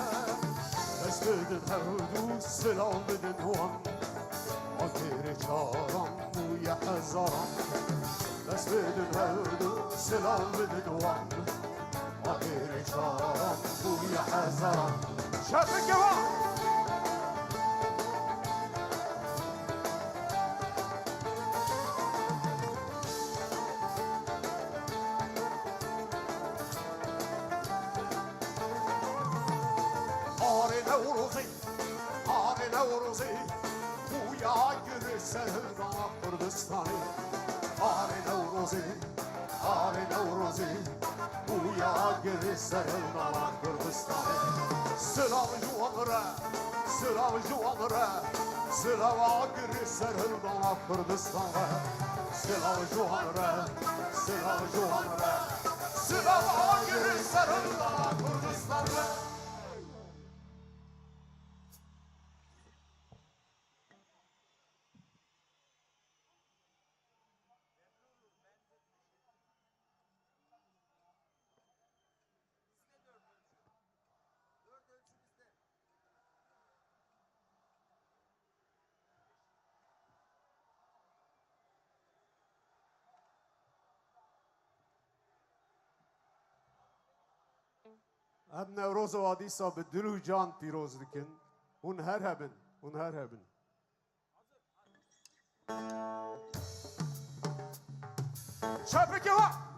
Dest bidin hewdû silav bidin wan, agirê caran bûye hezaran. Dest bidin hewdû silav bidin wan, agirê caran bûye hezaran. Şefike wan! Arê Newrozê, arê Newrozê, bûya agirê serhildana Kurdistanê. Arê Newrozê, arê Newrozê, bûya agirê serhildana Kurdistanê. Silav ji wan re, silav ji wan re, silav agirê serhildana Kurdistan re. Silav ji wan re, silav ji wan re, silav agirê serhildana Kurdistan re. Em Newroza wa dîsa bi dil û can pîroz dikin. Hûn her hebin, hûn her hebin. Çapike wa!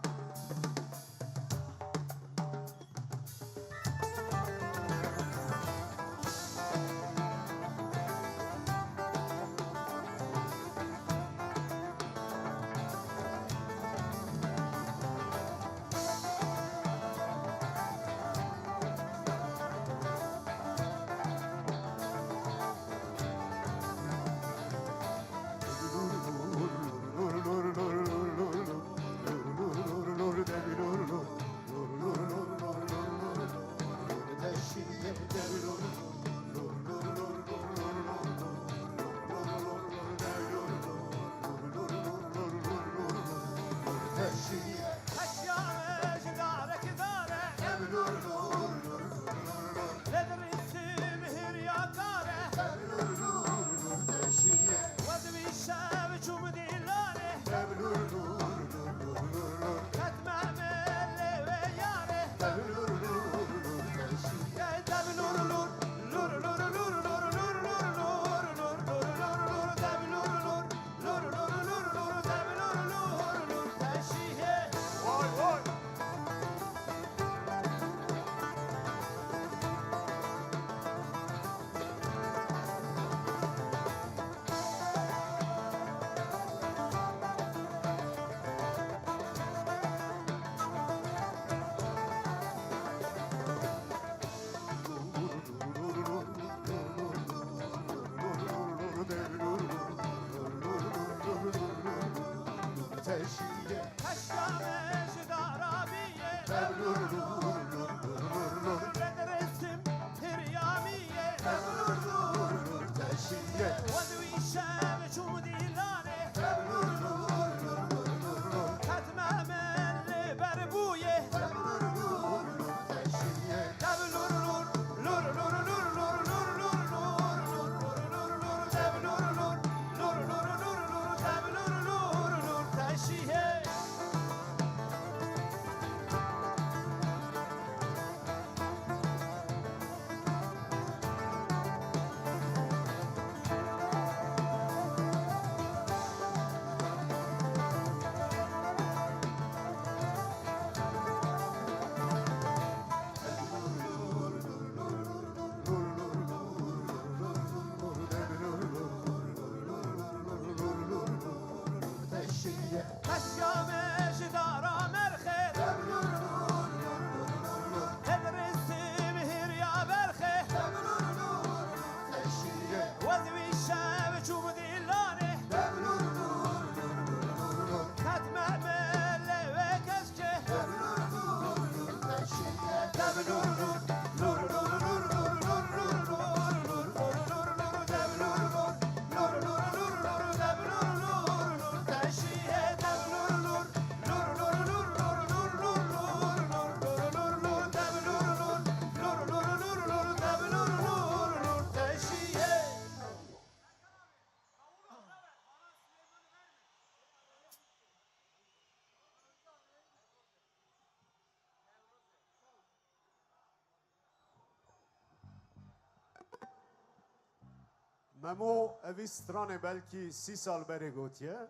Memo, evî stranê belkî sî sal berê gotiye.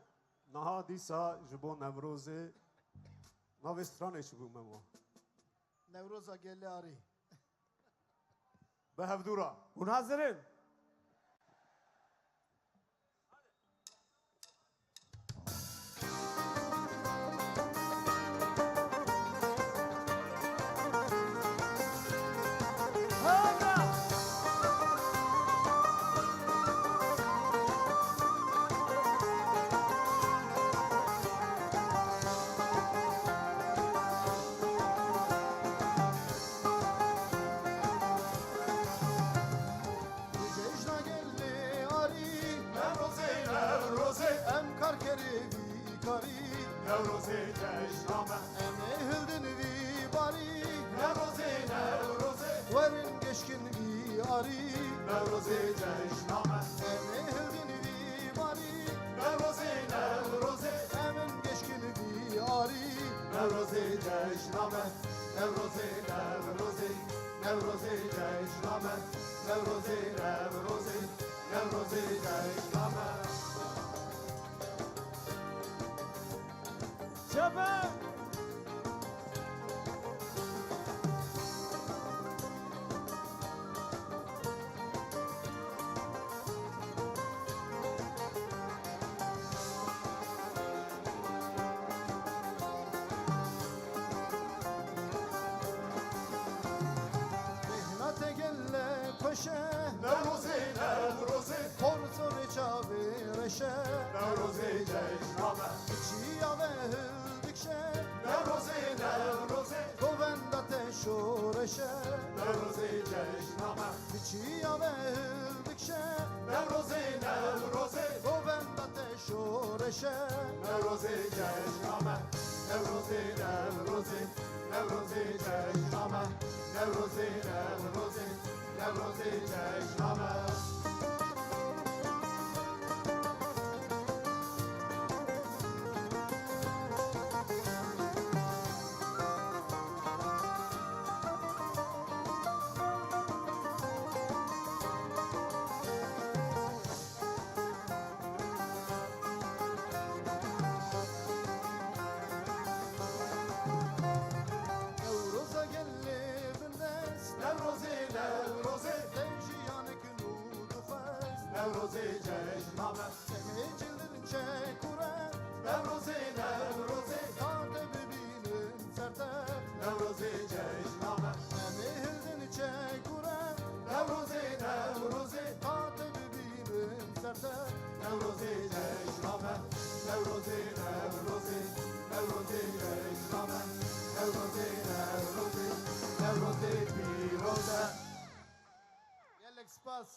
Niha dîsa ji bo Newrozê navê stranê çi bû Memo? Newroza Gelê Arî. Bi hevdû re. Hûn hazir in? Cejna gelê Arî, Newrozê, Newrozê. Em karkerê vî karî, Newrozê cejna me. Em ê hildin vî barî, Newrozê, Newrozê. Werin geşkin vî arî, Newrozê cejna me. Em ê hildin vî barî, Newrozê, Newrozê. Em in geşkin vî arî, Newrozê cejna me. Newrozê, Newrozê. Newrozê cejna me, Newrozê, Newrozê, Newrozê cejna me. Çepe! Mîhnatê gele xweş e. Newrozê, Newrozê. Xor zorê çavê reş e. Newrozê cejna me. Çiya ve hildik Newrozê, Newrozê. Govenda te şoreşe. Newrozê cejna me. Çiya ve hildik şe. Newrozê, Newrozê. Govenda te şoreşe. Newrozê cejna me. Newrozê, Newrozê. Newrozê cejna me. Newrozê, Newrozê. Newrozê cejna me. Newroza gelê bindest. Newrozê, Newrozê. Dev jiyanek nû dixwest. Newrozê cejna me. Semê cildin çekure. Newrozê, Newrozê. Ka te bibînin ser te. Newrozê cejna me. Semê hildin çekure. Newrozê, Newrozê. Ka te bibînin ser te. Newrozê cejna me. Newrozê, Newrozê. Newrozê cejna me. Newrozê, Newrozê. Newrozê pîroz e. Gelek spas.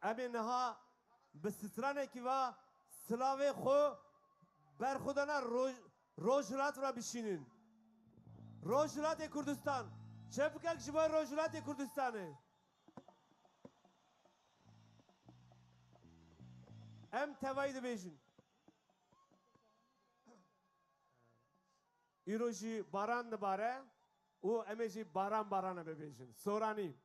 Em ê niha bi stranekî ve silavê xwe berxwedana roj-, rojhilat re bişînin. Rojhilatê Kurdistan, çepikek ji bo Rojhilatê Kurdistanê. Em tevayî dibêjin. Îro jî baran dibare û em ê jî baran barana bibêjin. Soranî.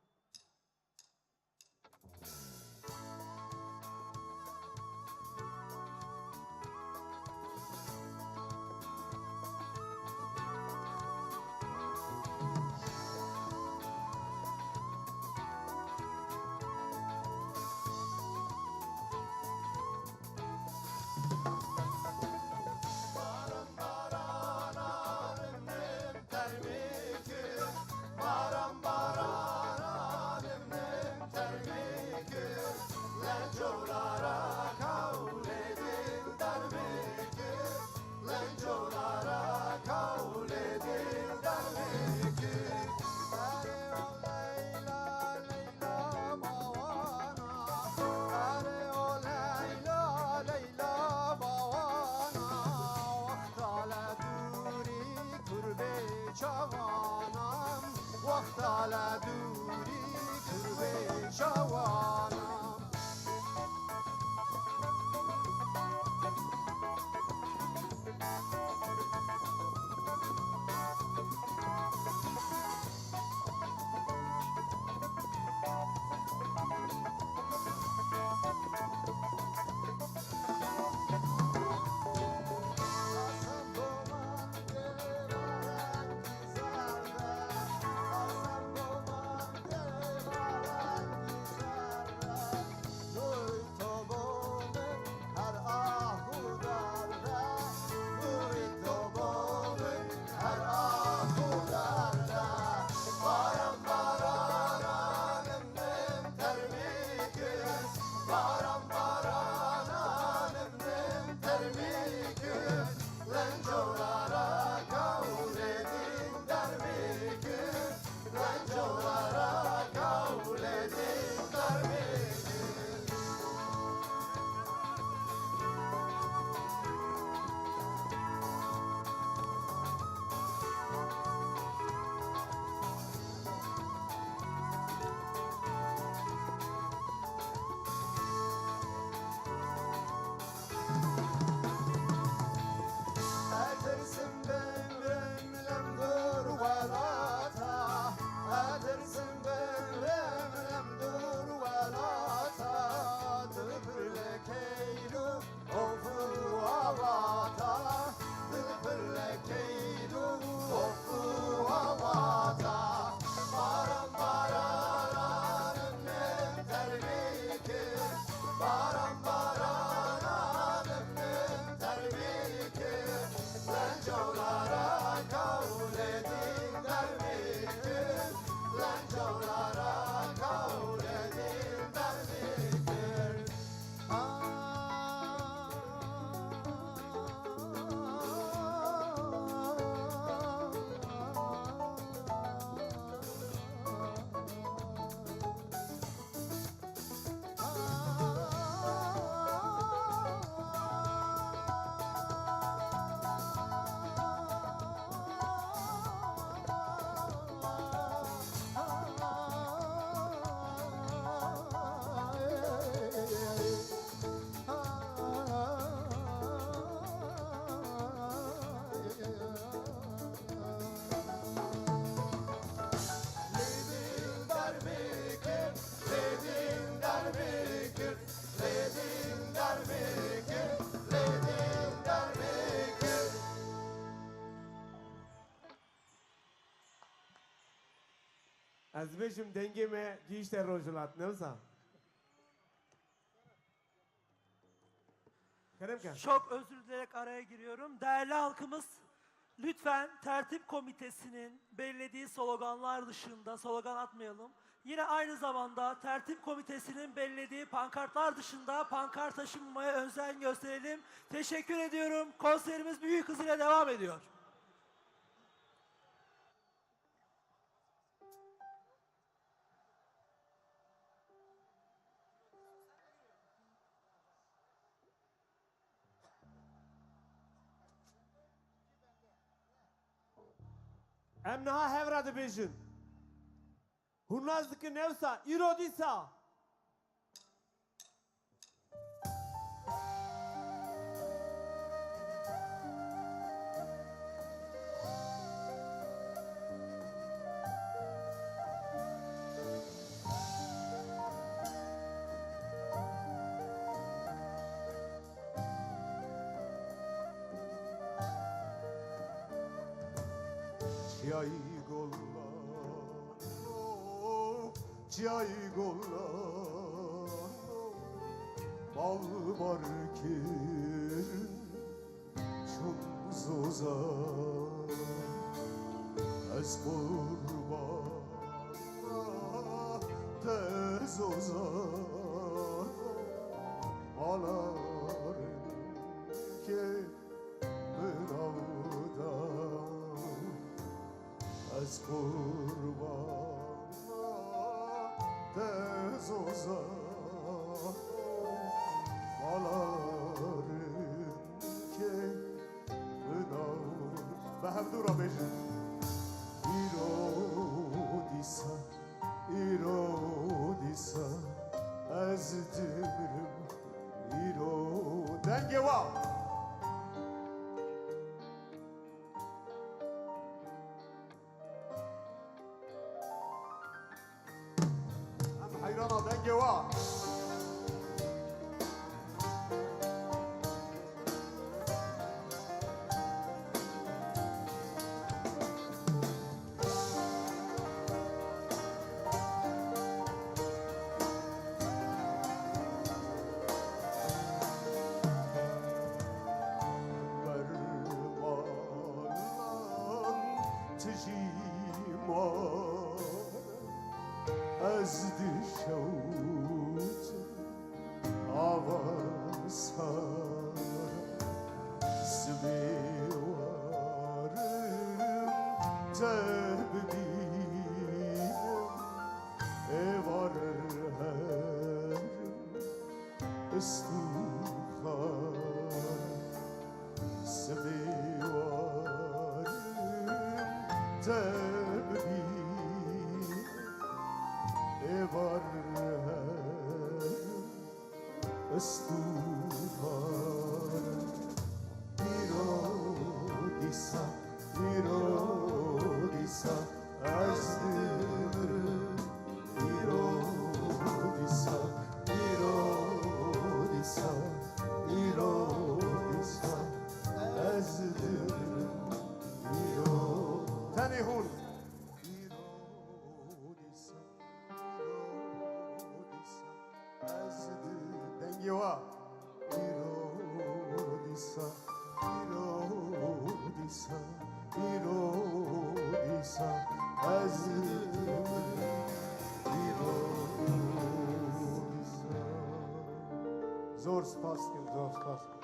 Ez bêjim dengê me gihîşte Rojhilat, ne wisa? Kerem ke. Çok özür dileyerek araya giriyorum. Değerli halkımız, lütfen tertip komitesinin belirlediği sloganlar dışında, slogan atmayalım. Yine aynı zamanda tertip komitesinin belirlediği pankartlar dışında pankart taşımamaya özen gösterelim. Teşekkür ediyorum. Konserimiz büyük hızıyla devam ediyor. Em niha hev re dibêjin. Hûn nas dikin ne wisa, îro dîsa. Çiyayî golan o, çiyayî golan o, malbar kirin çûn zoza. Ez qurbana te zoza, mala rinkê min awda. Ez qurbana te zoza, mala rinkê min awda. Bi hevdû re bêjin. Îro dîsa, îro dîsa ez dimirim. Îro dengê wa. Em heyrana dengê wa. Bermalan tijî ma ez dişewtim. Ava sar, sibê warim te bibînim, êvar herim istûxan. Sibê warim te bibînim, êvar herim istûxan. Îro dîsa, îro dîsa ez dimirim. Îro dîsa, îro dîsa, îro dîsa ez dimirim. Îro. Tenê hûn. Îro dîsa, îro dîsa ez di-, dengê wa. Îro dîsa, îro dîsa, îro dîsa ez dimirim. Îro dîsa. Zor spas dikim, zor spas dikim.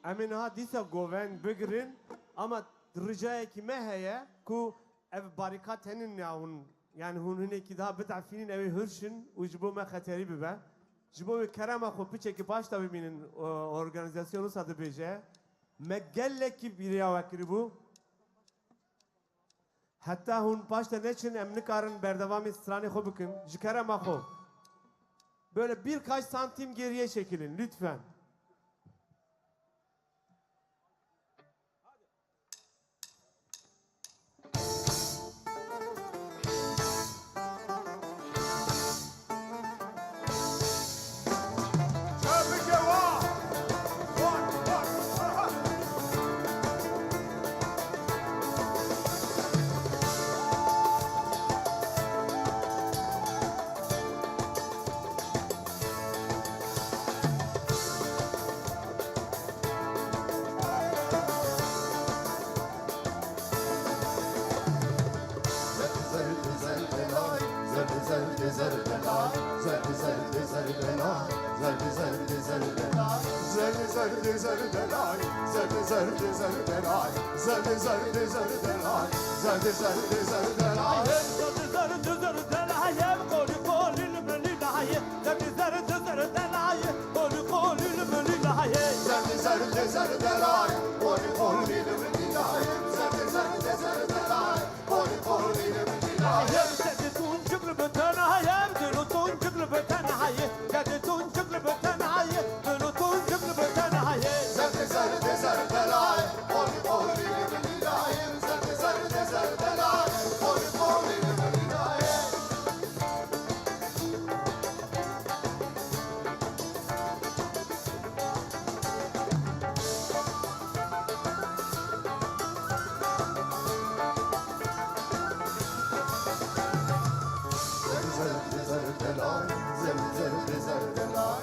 Em ê niha dîsa govend bigirin, ama ricayekî me heye ku ev barîkat tenê niha hûn, yani hûn hinekî daha bidefînin, ew ê hirşin û ji bo me xeterî bibe. Ji bo wê kerema xwe piçekî paşta bimînin, o, organîzasyon wisa dibêje. Me gelekî bîriya we kiribû. Heta hûn paşta neçin, em nikarin berdewamê stranê xwe bikin. Ji kerema xwe. Böyle birkaç santim geriye çekilin, lütfen. Zerdelay, zerde zerde zerdelay, zerde zerde zerdelay, zerde zerde zerdelay, zerde zerde zerdelay, zerde zerde zerdelay, zerde zerde zerdelay. Zerde zerde zerdelay, qolî qolî li milî layê, zerde zerde zerdelay, qolî qolî li milî layê. Zerde zerde zerdelay, qolî qolî li milî layê, zerde zerde zerdelay. Zerdi tuncuklu bir tenayem, dilo tuncuklu bir tenayem. Zerdi tuncuklu bir tenayem, dilo tuncuklu bir tenayem. Zerdi zerdi zerdelay, qolî qolî li bilîlayem. Zerdi zerdi zerdelay, qolî qolî li bilîlayem. Zerdi zerdi zerdelay, zerdi zerdi zerdelay,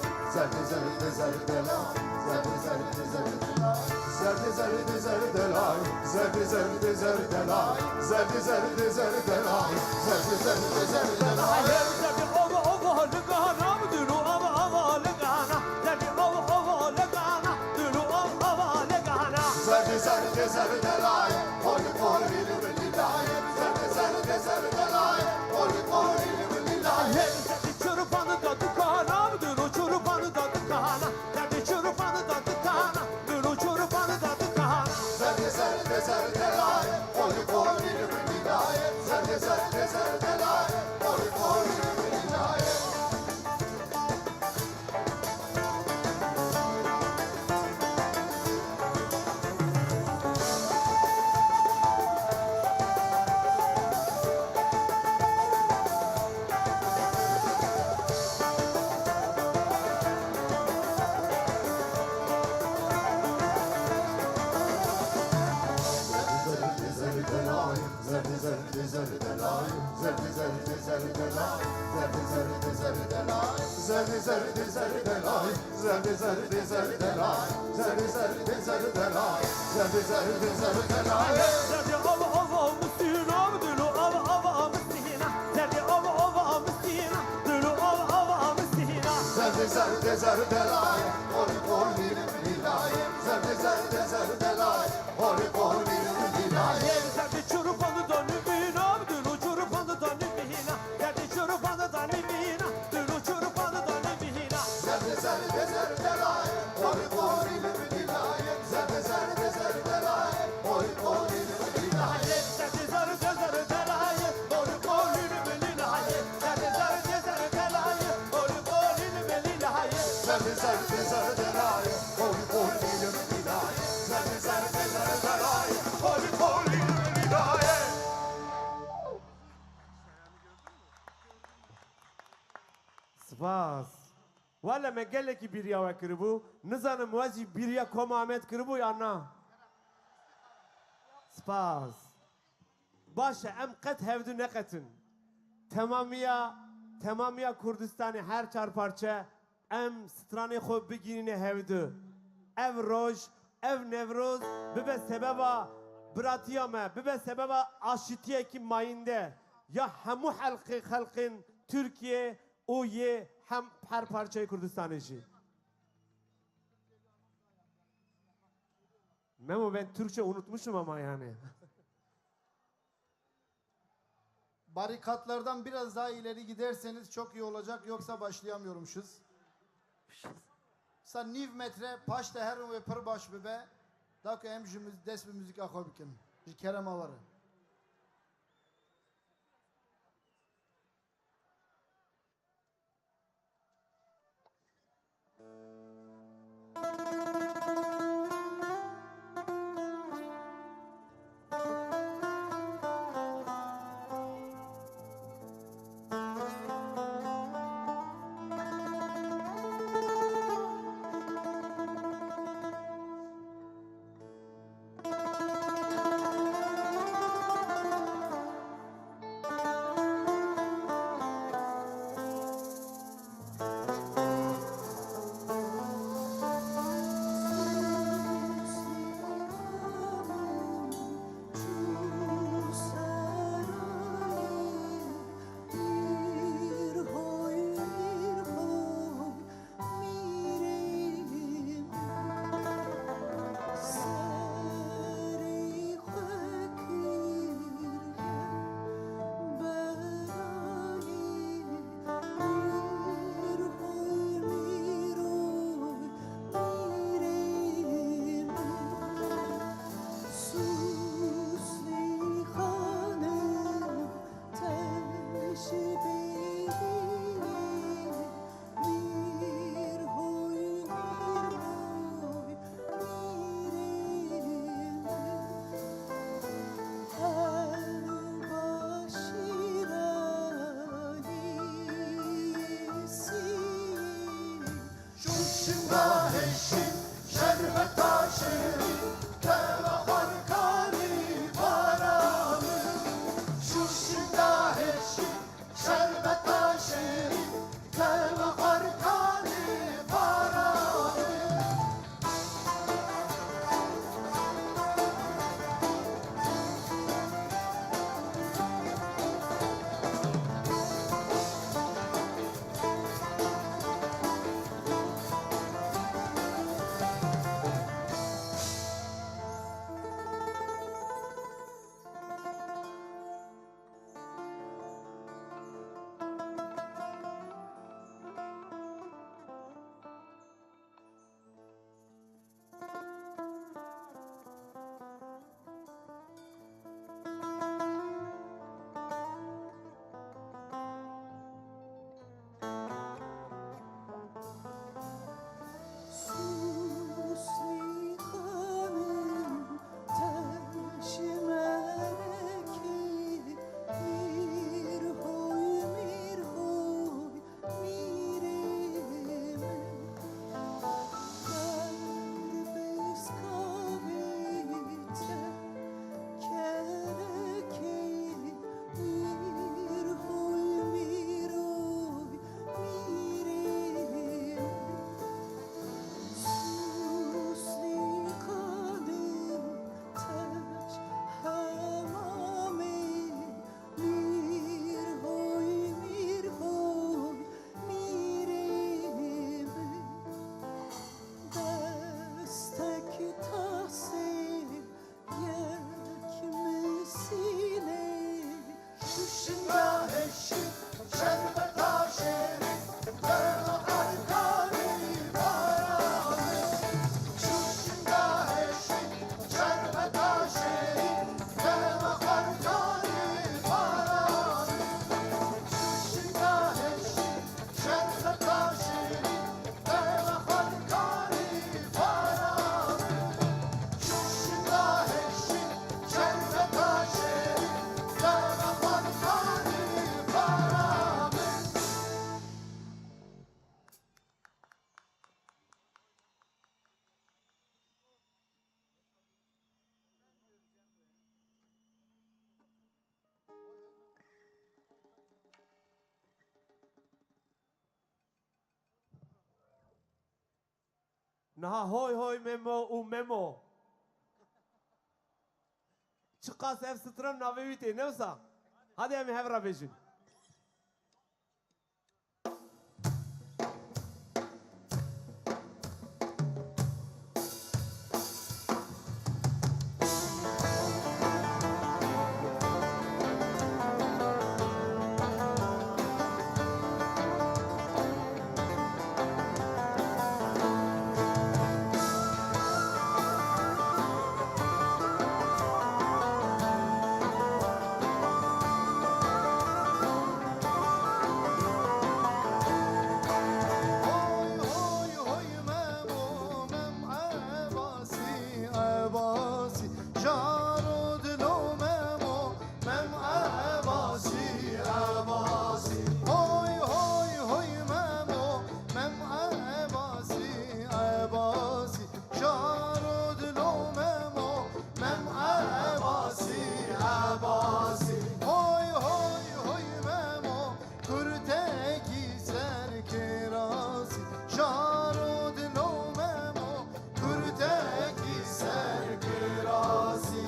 zerdi zerdi zerdelay. Zerdi zerdi zerdelay, zerdi zerdi zerdelay, zerdi zerdi zerdelay, zerdi zerdi zerdelay. Zerdi ova ova ligana, dilo ova ova ligana. Zerdi ova ova ligana, dilo ova ova ligana. Zerdi zerdi zerdelay, qolî qolî li bilîlayê. Zerdi zerdi zerdelay, qolî qolî li bilîlayê. Zerdi çurbanı da dikana, dilo çurbanı da dikana. Zerdi çurbanı da dikana, dilo çurbanı da dikana. Zerdi zerdi zerdelay, qolî qolî li bilîlayê. Zerdi zerdi zerdelay, qolî qolî li bilîlayê. Zerdi zerdi zerdelay, zerdi zerdi zerdelay, zerdi zerdi zerdelay. Zerdi zerdi zerdelay, zerdi zerdi zerdelay, zerdi zerdi zerdelay, zerdi zerdi zerdelay. Zerdi ava ava misina, dilo ava ava misina. Zerdi ava ava misina, dilo ava ava misina. Zerdi zerdi zerdelay, qolî qolî li bilîlayê. Zerdi zerdi zerdelay, qolî qolî li bilîlayê. Zerdi çurbanı da nivîna, dilo çurbanı da nivîna. Zerdi çurbanı da nivîna, dilo çurbanı da nivîna. Zerdi zerdi zerdelay, qolî qolî li bilîlayê. Zerdi zerdi zerdelay, qolî qolî li bilîlayê. Zerdi zerdi zerdelay, qolî qolî li bilîlayê. Zerdi zerdi zerdelay, qolî qolî li bilîlayê. Zerdi zerdi zerdelay, qolî qolî li bilîlayê. Zerdi zerdi zerdelay, qolî qolî li bilîlayê. Spas. Wele me gelekî bîriya we kiribû. Nizanim we jî bîriya Koma Amed kiribû ya na? Spas. Baş e, em qet hevdu neqetin. Temamiya, temamiya Kurdistanê her çar parçe em stranê xwe bigihînîne hevdu. Ev roj, ev Newroz bibe sebeba biratiya me, bibe sebeba aşitiyekî mayînde ya hemû helqê xelqên Tirkiye û yê hem her parçeyê Kurdistanê jî. Memo, ben Türkçe unutmuşum ama yani. Barikatlardan biraz daha ileri giderseniz çok iyi olacak, yoksa başlayamıyorum şiz. Sa nîv metre paşte herin wê pir baş bibe, da ku em ji müz-, dest bi muzîka xwe bikin. Ji kerema we re. Şinga heşî, şerbeta şêrî, dema xwarkanî para min. Şu şinga heşî, şerbeta şêrî, dema xwarkanî para min. Niha hoy hoy Memo û Memo. Çiqas ev stran navê wî tê, ne wisa? Hadi em ê hev re bêjin. Hoy, hoy, hoy, Memo, Mem Ebasî, Ebasî, jaro dilo Memo, Mem Ebasî, Ebasî. Hoy, hoy, hoy, Memo, Mem Ebasî, Ebasî, jaro dilo Memo, Mem Ebasî, Ebasî. Hoy, hoy, hoy, Memo, kurtekî serkirasî, jaro dilo Memo, kurtekî serkirasî.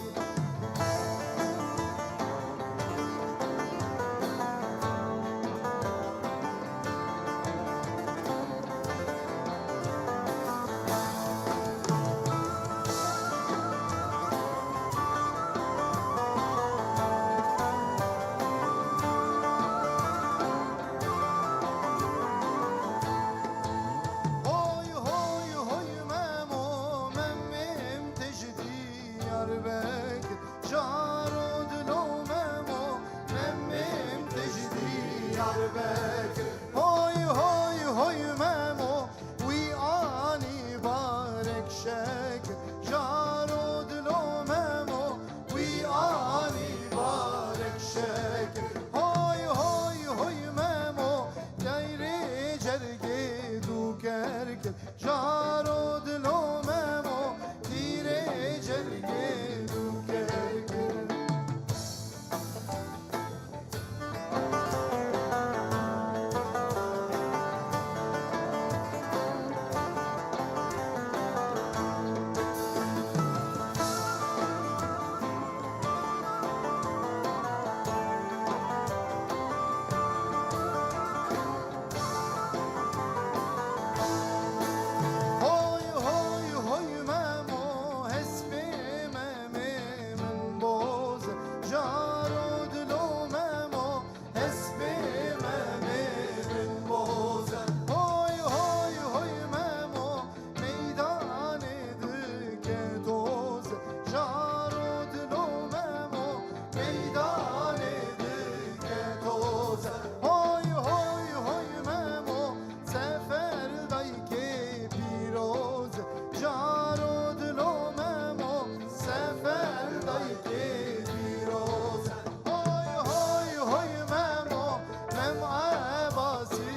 Hoy, hoy, hoy, Memo, Memêm te ji Diyarbekir, jaro dilo Memo, Memêm te ji Diyarbekir. Hoy, hoy, hoy, Memo, wî anî barek şekir, jaro dilo Memo, wî anî barek şekir. Hoy, hoy, hoy, Memo, deyrê cergê dûk Kerkir, jaro dilo Memo, tîrê cergê dû kerkir. Hoy, hoy, hoy, Memo, hespê Memê min boz e. Jaro dilo Memo, hespê Memê min boz e. Hoy, hoy, hoy, Memo, meydanê dike toz e. Jaro dilo Memo, meydanê dike toz e. Hoy, hoy, hoy, Memo, sefer daykê pîroz e. Jaro dilo Memo, sefer daykê pîroz e. Hoy, hoy, hoy, Memo, Mem Ebasî,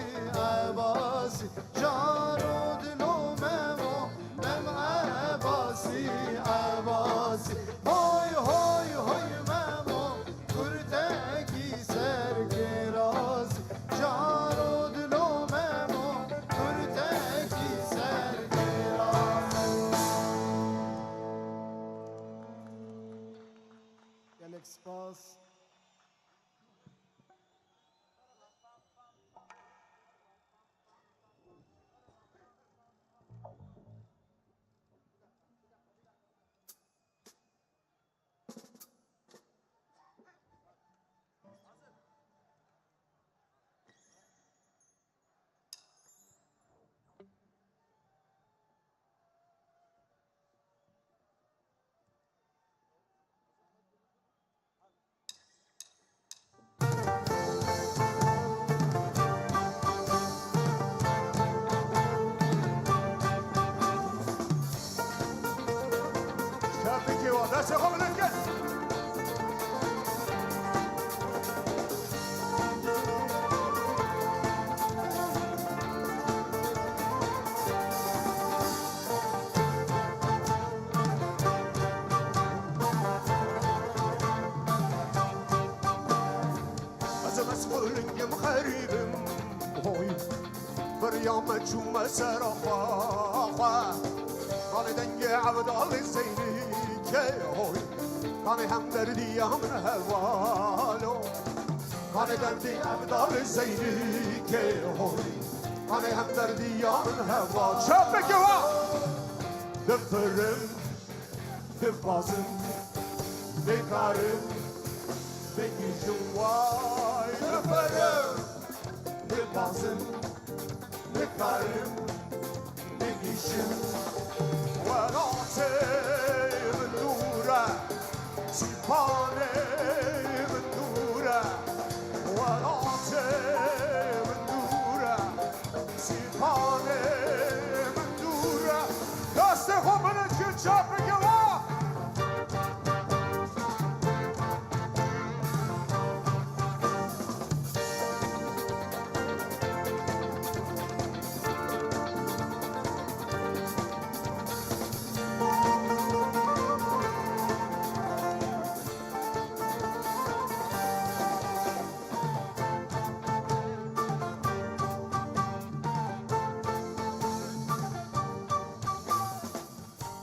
Ebasî. Jaro dilo Memo, Mem Ebasî, Ebasî. Hoy, hoy, hoy, Memo, kurtekî serkê razî. Jaro dilo Memo, kurtekî serkê razî. Gelek spas. Şapikê wa, destê xwe bilind kin. Ez mesûlingim xerîbim, hoy. Biriya me çûme sera xwe, xwe. Kanê dengê Evdalê Zeynîkê, hoy. Kanê hemderdiya min hevalo. Kanê derdê Evdalê Zeynîkê, hoy. Kanê hemderdiya min hevalo. Çapeke wa! Difirim, dibazim, nikarim bigihîjim, way difirim, dibazim, nikarim bigihîjim. Welatê min dûr e, sîpanê min dûr e, welatê min dûr e. Sîpanê min dûr e. Destê xwe bilind kin, çapike wa.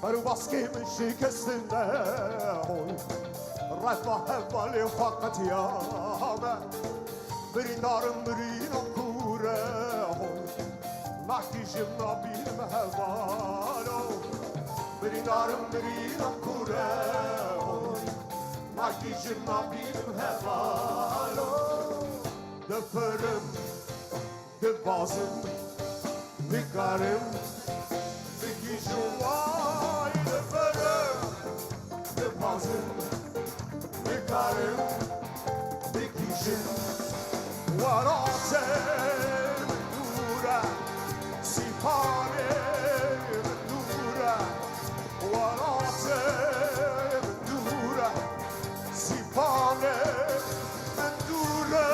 Ber û baskê min şikestin e, hoy. Refa hevalê xwe qetiyame. Birîndarim birîna kûr e, hoy. Nakîjim nabînim hevalo. Birîndarim birîna kûr e, hoy. Nakîjim nabînim hevalo. Difirim, dibazim, nikarim bigihîjim, way difirim, dibazim, nikarim bigihîjim. Welatê min dûr e, sîpanê min dûr e, welatê min dûr e, sîpanê min dûr e.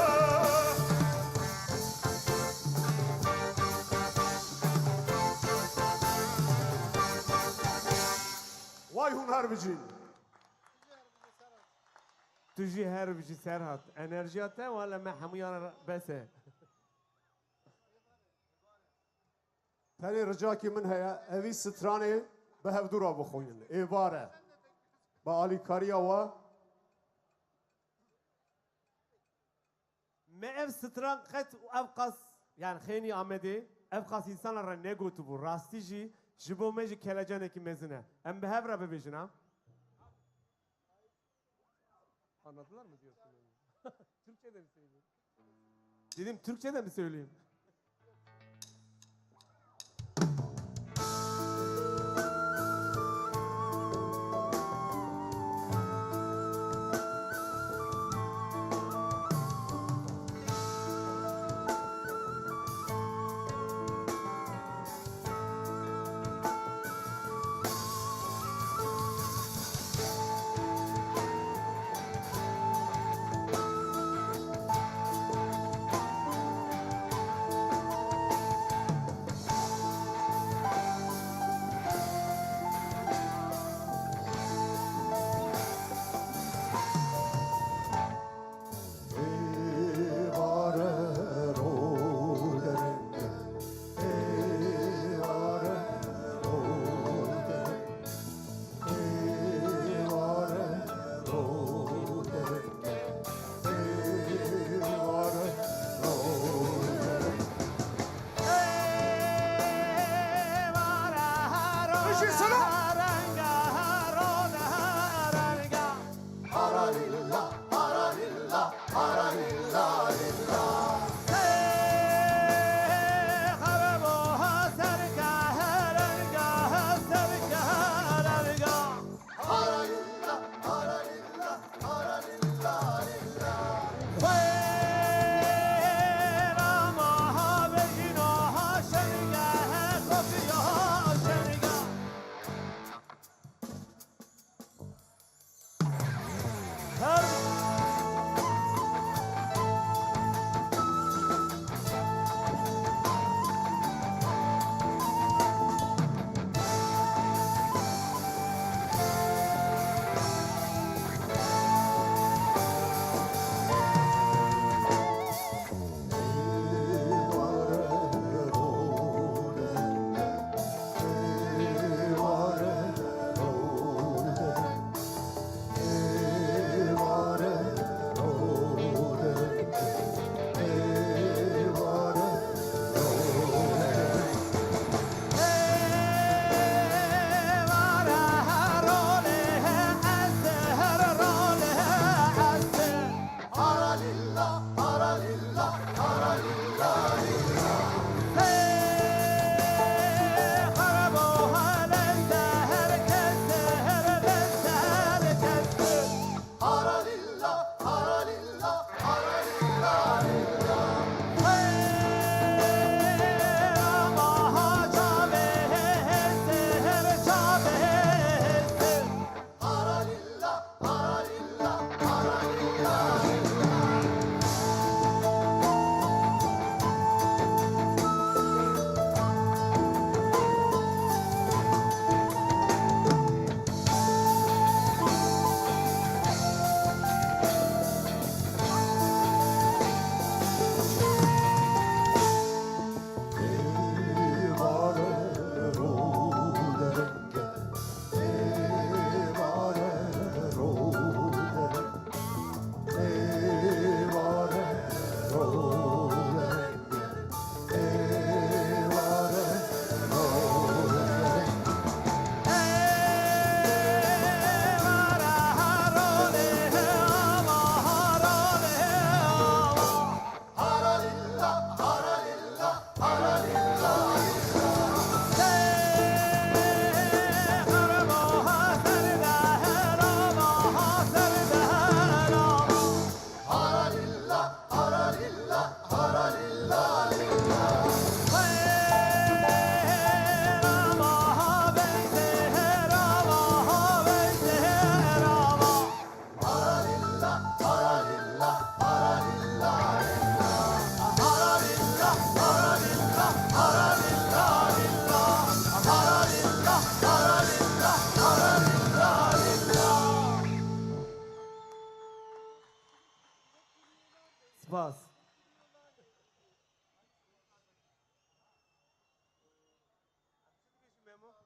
bijîn. Tu jî her bijî Serhat. Enerjiya te wala me hemûyan re bes e. Tenê ricakî min heye, evî stranê bi hevdû re bixwînin. Êvar e. Bi alîkariya we. Me ev stran qet û ev qas, yani xênî Amedê, ev qas însana re negotibû. Rastî jî ji bo me jî kelecanekî mezin e. Em bi hev re bibêjin ha. Anladılar mı diyorsun yani? Türkçe de mi söyleyeyim? Dedim Türkçe de mi söyleyeyim?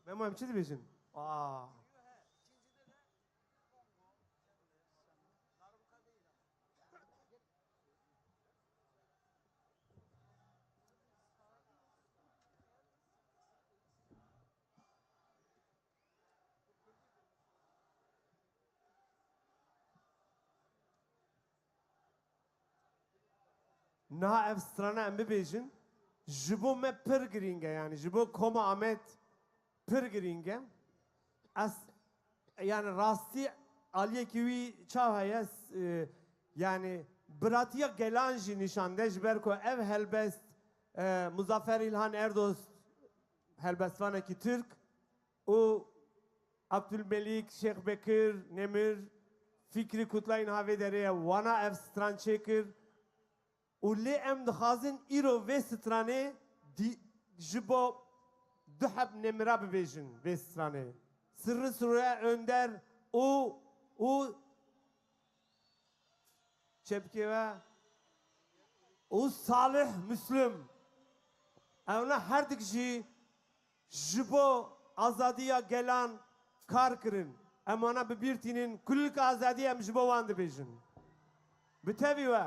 Memo, em çi dibêjin? Aa. Niha ev strana em bibêjin, ji bo me pir girîng e, yanî ji bo Koma Amed pir girîng e. Ez, yanî rastî aliyekî wî çawa heye, s-, e, yanî biratiya gelan jî nîşan de, ji ber ku ev helbest, e, Muzaffer İlhan Erdost, helbestvanekî Tirk, û Abdülmelik Şêxbekir Nemir, Fikrî Kutlayî niha vê derê ye, wana ev stran çêkir. Û lê em dixwazin îro vê stranê dî-, ji bo du heb nemira bibêjin vê stranê. Sirri Sure Önder û, û Çepkê ve û Salih Müslüm. Ewna herdik jî ji bo azadiya gelan kar kirin. Em wana bi bîr tînin. Kulilka azadiyê em ji bo wan dibêjin. Bi tevî we.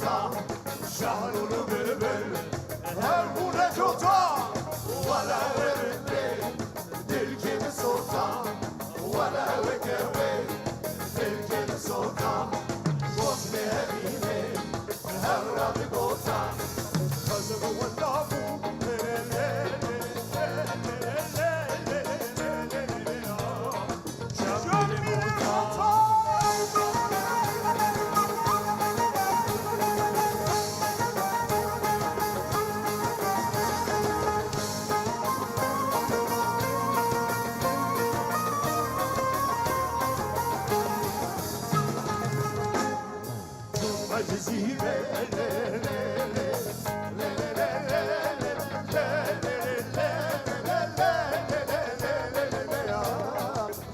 kota, şahlûl û bilbil hev bûne cota. Wele wê rindê dilkê min sota, wele wê kevê dilkê min sota. Got me evînê, hev ra digota. Xezim winda bû.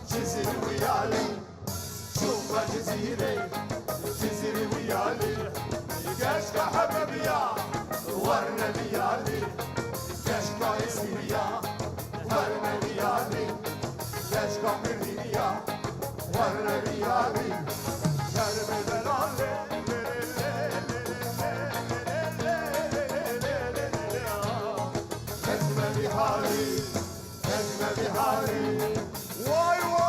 Cizîrî wî alî, çûme Cizîrê, Cizîrî wî alî. Keşka hebe biya, werne vî alî. Keşka Êzîdiya, werne vî alî. Keşka Mirdîniya, werne vî alî. Şermê delalê, kesme vî halî. Vay vay!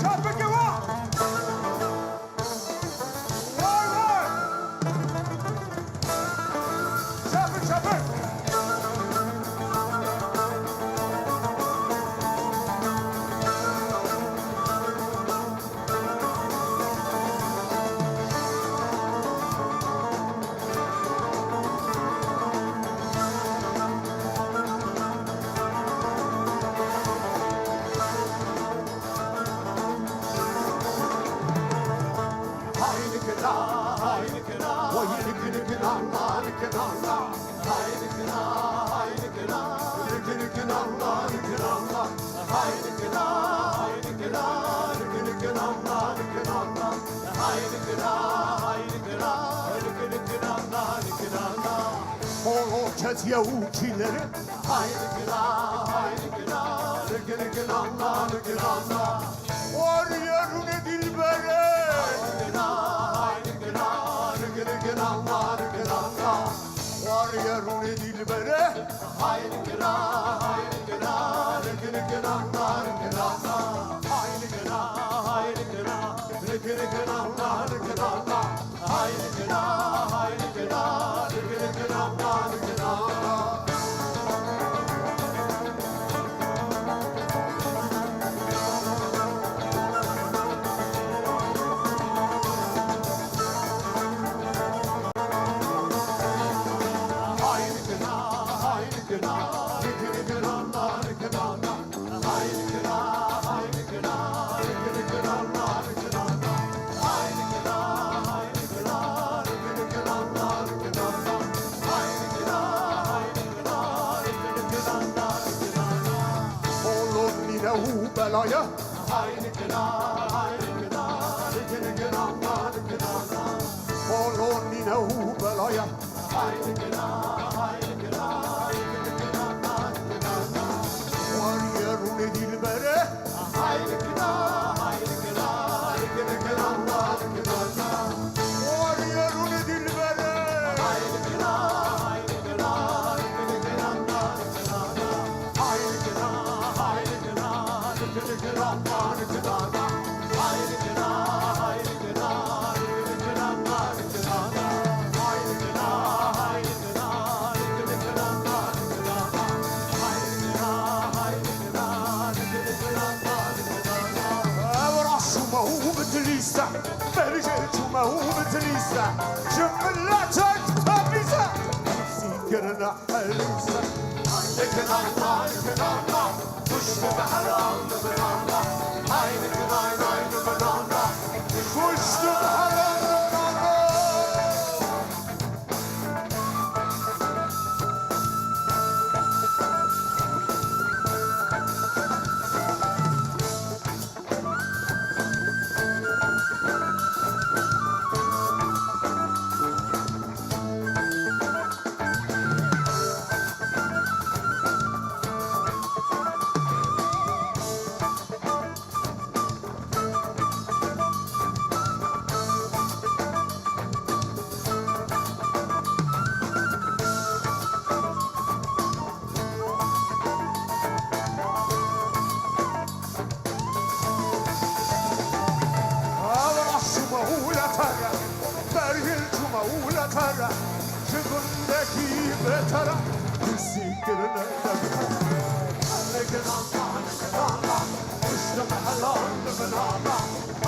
Çapike wa! Vay vay! Çapik, çapik! Oro ketiye û çîlere. War ye rûnê dilbere. War ye rûnê dilbere. Nehu belaya. Kolonî nehu belaya. Wariyê rûnê dîlbere. Wariyê rûnê dîlbere. Ev raşûma û bitilîse, berjê çûma û bitilîse, ji miletek tepîse, sîkirine elîse. Ay, dikina, ay, dikina, dikina. Ev raşûma hûletere, berhil çûma hûletere, ji gundekî betere, pisî kirine. Piştim helan di min ana.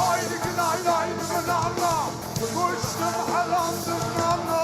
Ay, digin, ay, ay, di min ana. Piştim helan di min ana.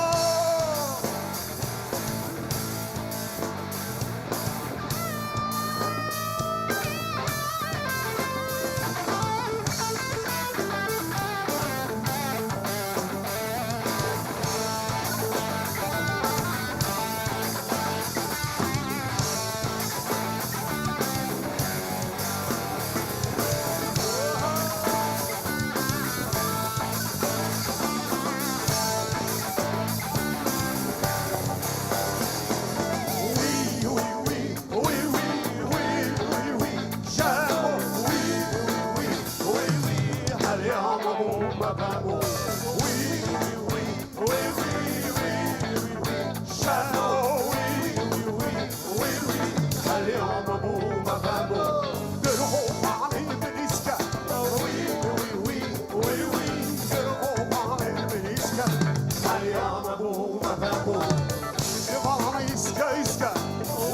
Şivanan îske îske.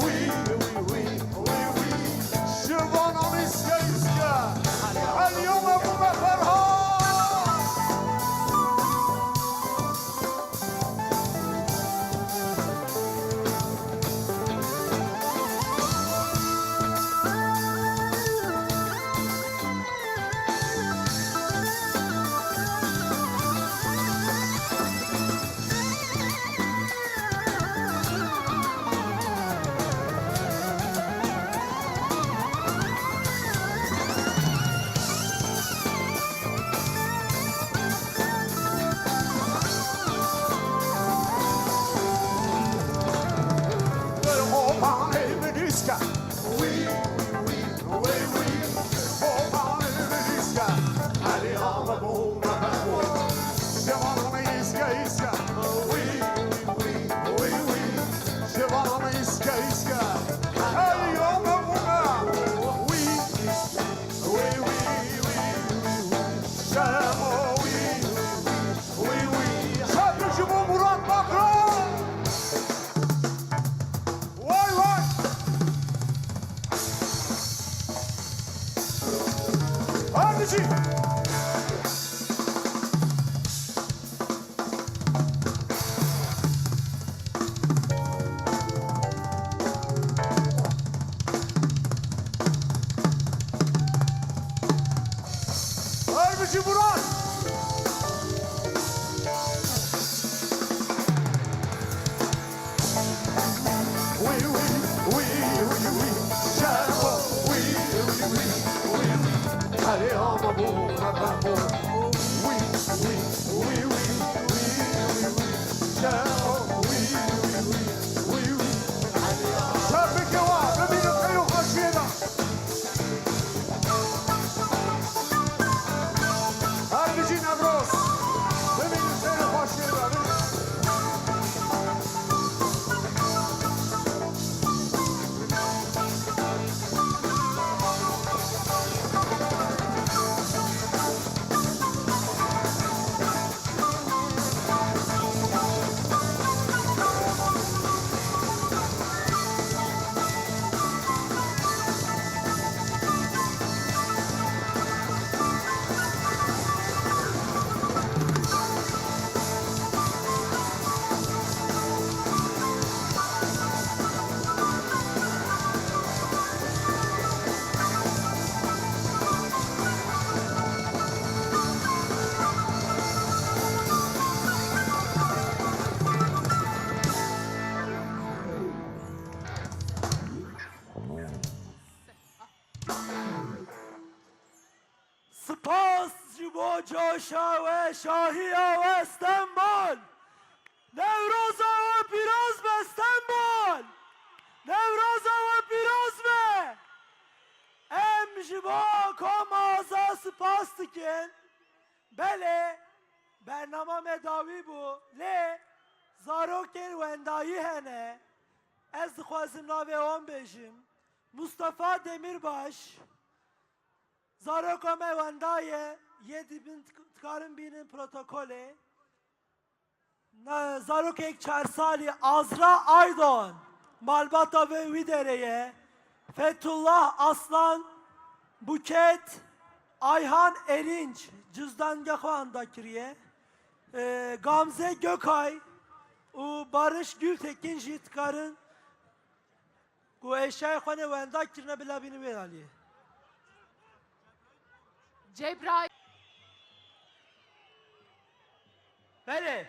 Wî, wî, wî, wî, wî. Şivanan îske îske. Elyome bûme Ferhat. Vay vay! Hadi. Harbicî Murat! Allez, on va boum, on va boum. Oui, oui, oui, oui, oui, oui, oui. Ciao, oui, oui, oui, oui, oui. Çapeke wa, bibînin xeyr û xweşiyê de. Her bijî Newroz. Bibînin xeyr û xweşiyê de. Spas ji bo coşa we, şahiya we Stenbol! Newroza we pîroz be Stenbol! Newroza we pîroz be! Em ji bo koma Azad spas dikin. Belê, bernama me dawî bû, lê zarokên wendayî hene. Ez dixwazim navê wan bêjim. Mustafa Demirbaş, zaroka me wenda ye, yê dibin, dikarin bînin protokolê. Na, zarokek çar salî Azra Aydoğan, malbata vê wî derê ye. Fethullah Aslan, Buket, Ayhan Erinç, cizdange xwe anda kiriye. Ee, Gamze Gökay û Barış Gültekin jî dikarin ku eşyayê xwe ne wenda kirine bila bînin wê aliyê. Cebrail. Belê.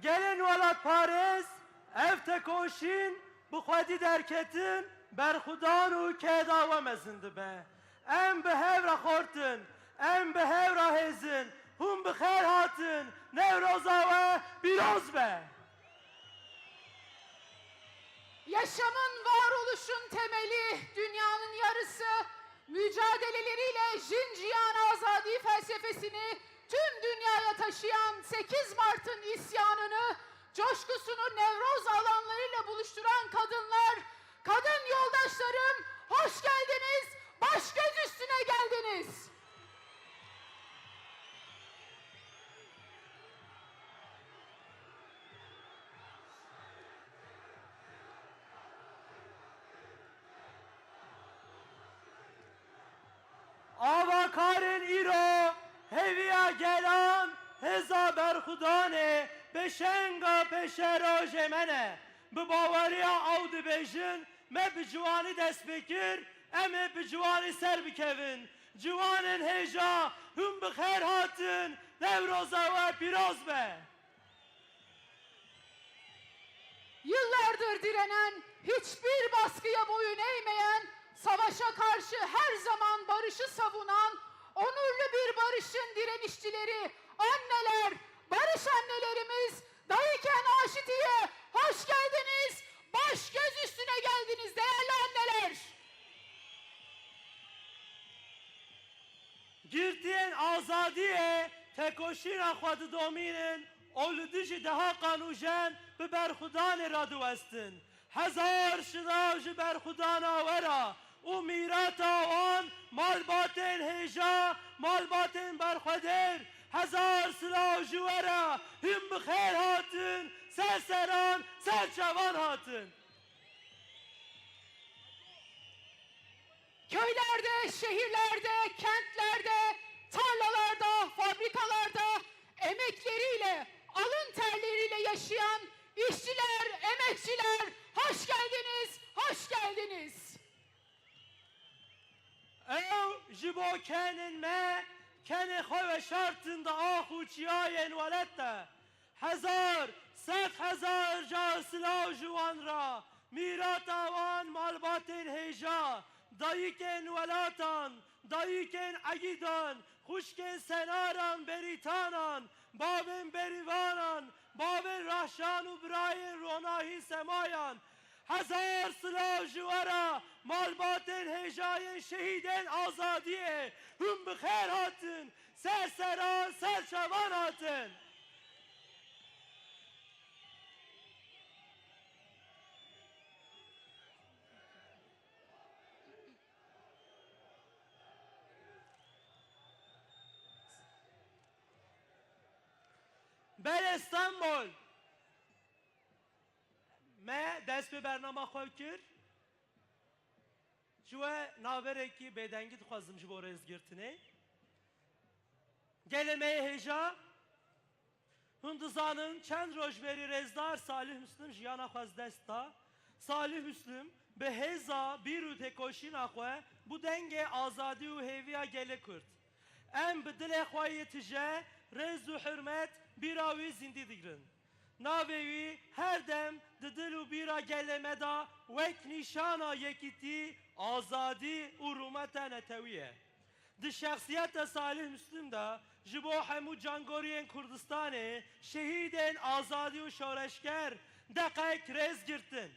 Gelên welatparêz, ev tekoşîn bi xwedî derketin, berxwedan û keda we mezin dibe. Em bi hev re xort in, em bi hev re hêz in, hûn bi xêr hatin, Newroza we pîroz be! Yaşamın, varoluşun temeli, dünyanın yarısı mücadeleleriyle Jin Jiyan azadi felsefesini tüm dünyaya taşıyan sekiz Mart'ın isyanını, coşkusunu Nevroz alanlarıyla buluşturan kadınlar, kadın yoldaşlarım, hoş geldiniz, baş göz üstüne geldiniz. Avakarên îro hêviya gelan hêza berxwedanê bi şenga pêşerojê me ne. Bi baweriya ew dibêjin, me bi ciwanî dest pê kir, em ê bi ciwanî ser bikevin. Ciwanên hêja, hûn bi xêr hatin, Newroza we pîroz be. Yıllardır direnen, hiçbir baskıya boyun eğmeyen, savaşa karşı her zaman barışı savunan, onurlu bir barışın direnişçileri, anneler, barış annelerimiz, Dayıken Aşiti'ye hoş geldiniz, baş göz üstüne geldiniz değerli anneler. Girtiyên azadiyê tekoşîna xwe didomînin û li dijî deha qanûjen bi berxwedanê radiwestin. Hezar silav ji berxwedana we re û mîrata wan, malbatên hêja, malbatên berxwedêr. Hezar silav ji we re, hûn bi xêr hatin, ser seran, ser çavan hatin. Köylerde, şehirlerde, kentlerde, tarlalarda, fabrikalarda emekleriyle, alın terleriyle yaşayan Kenên me, kenê xwe veşartin di ax û çiyayên welat de. Hezar, sed hezar car silav ji wan re, mîrata wan malbatên hêja, dayikên welatan, dayikên egîdan, xwişkên senaran berîtanan, bavên berîvanan, bavên rehşan û birayên ronahî semayan. Hezar silav ji we re, malbatên hêjayên şehîdên azadiyê. Hûn bi xêr hatin, ser seran, ser çavan hatin. Belê Stenbol, me dest bi bernama xwe kir. Ji we naverekî bêdengî dixwazim ji bo rêzgirtinê. Gelê me yê hêja, hûn dizanin çend roj berî rêzdar Salih Muslim jiyana xwe ji dest da. Salih Muslim bi hêza bîr û têkoşîna xwe bû dengê azadî û hêviya gelê Kurd. Em bi dilê xwe yê tije rêz û hurmet bîra wî zîndî digirin. Navê wî her dem di dil û bîra gelê me de wek nîşana yekîtî, azadî û rûmeta netewî ye. Di şexsiyeta Salih Muslim de ji bo hemû cangoriyên Kurdistanê, şehîdên azadî û şoreşger deqek rêz girtin.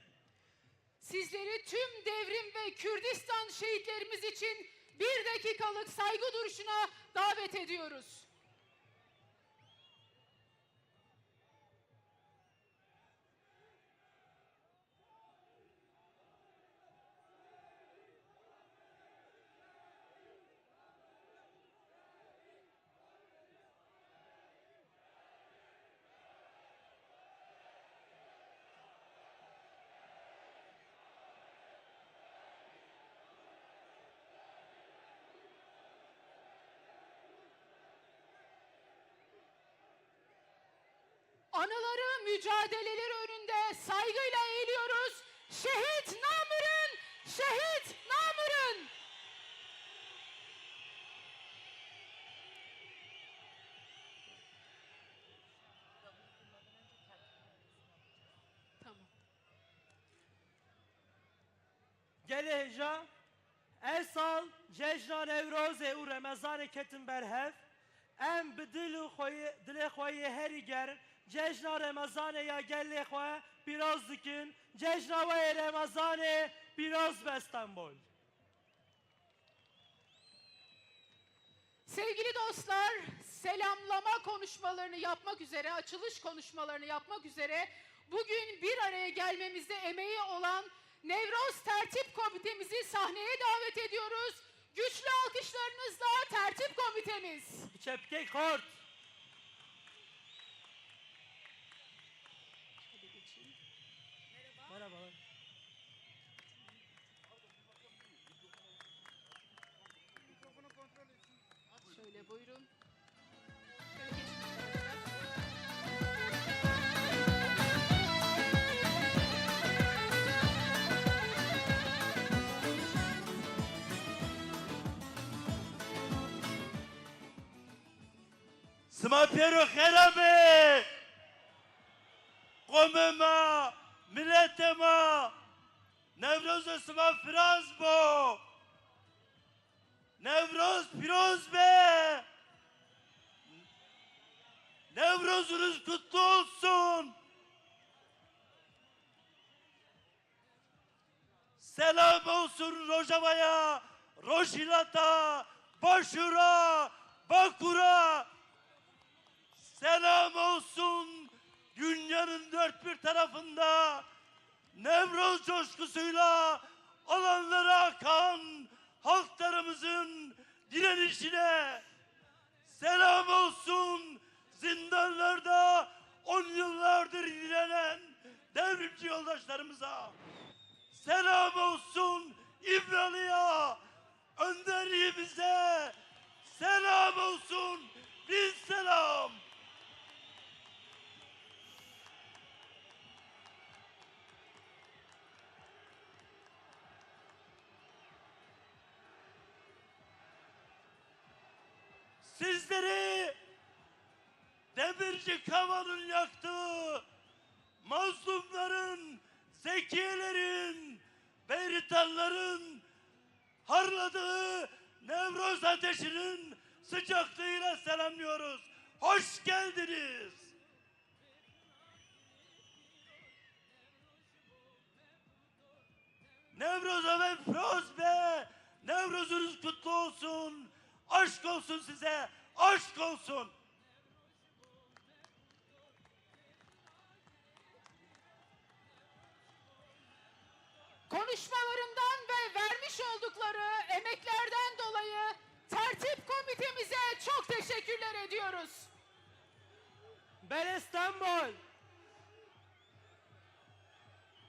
Sizleri tüm devrim ve Kürdistan şehitlerimiz için bir dakikalık saygı duruşuna davet ediyoruz. Anıları mücadeleleri önünde saygıyla eğiliyoruz. Şehit Namır'ın, şehit Namır'ın. Tamam. Gelê hêja, ev sal cejna Newrozê û Remezanê ketin ber hev. Em bi dil û xweyê, dilê xwe yê herî germ cejna Remezanê ya gelê xwe pîroz dikin. Cejna we yê Remezanê pîroz be Stenbol. Sevgili dostlar, selamlama konuşmalarını yapmak üzere, açılış konuşmalarını yapmak üzere bugün bir araya gelmemizde emeği olan Nevroz Tertip Komitemizi sahneye davet ediyoruz. Güçlü alkışlarınızla Tertip Komitemiz. Bi çepikek xort. Merhabalar. Şöyle buyurun. Şöyle geçin arkadaşlar. Sima pêro xêra be. Qomê ma, miletê ma, Newroza sima firaz bo. Newroz pîroz be. Newrozunuz kutlu olsun. Selam olsun Rojavaya, Rojhilata, Başura, Bakura. Selam olsun dünyanın dört bir tarafında Nevroz coşkusuyla alanlara akan halklarımızın direnişine. Selam olsun zindanlarda on yıllardır direnen devrimci yoldaşlarımıza. Selam olsun İmralı'ya, önderimize. Selam olsun, bin selam. Sizleri Demirci Kaval'ın yaktığı, mazlumların, zekiyelerin, beyritanların harladığı Nevroz ateşinin sıcaklığıyla selamlıyoruz. Hoş geldiniz. Newroz Efendim Firoz Bey, Newrozunuz kutlu olsun. Aşk olsun size, aşk olsun. Konuşmalarından ve vermiş oldukları emeklerden dolayı tertip komitemize çok teşekkürler ediyoruz. Belê Stenbol,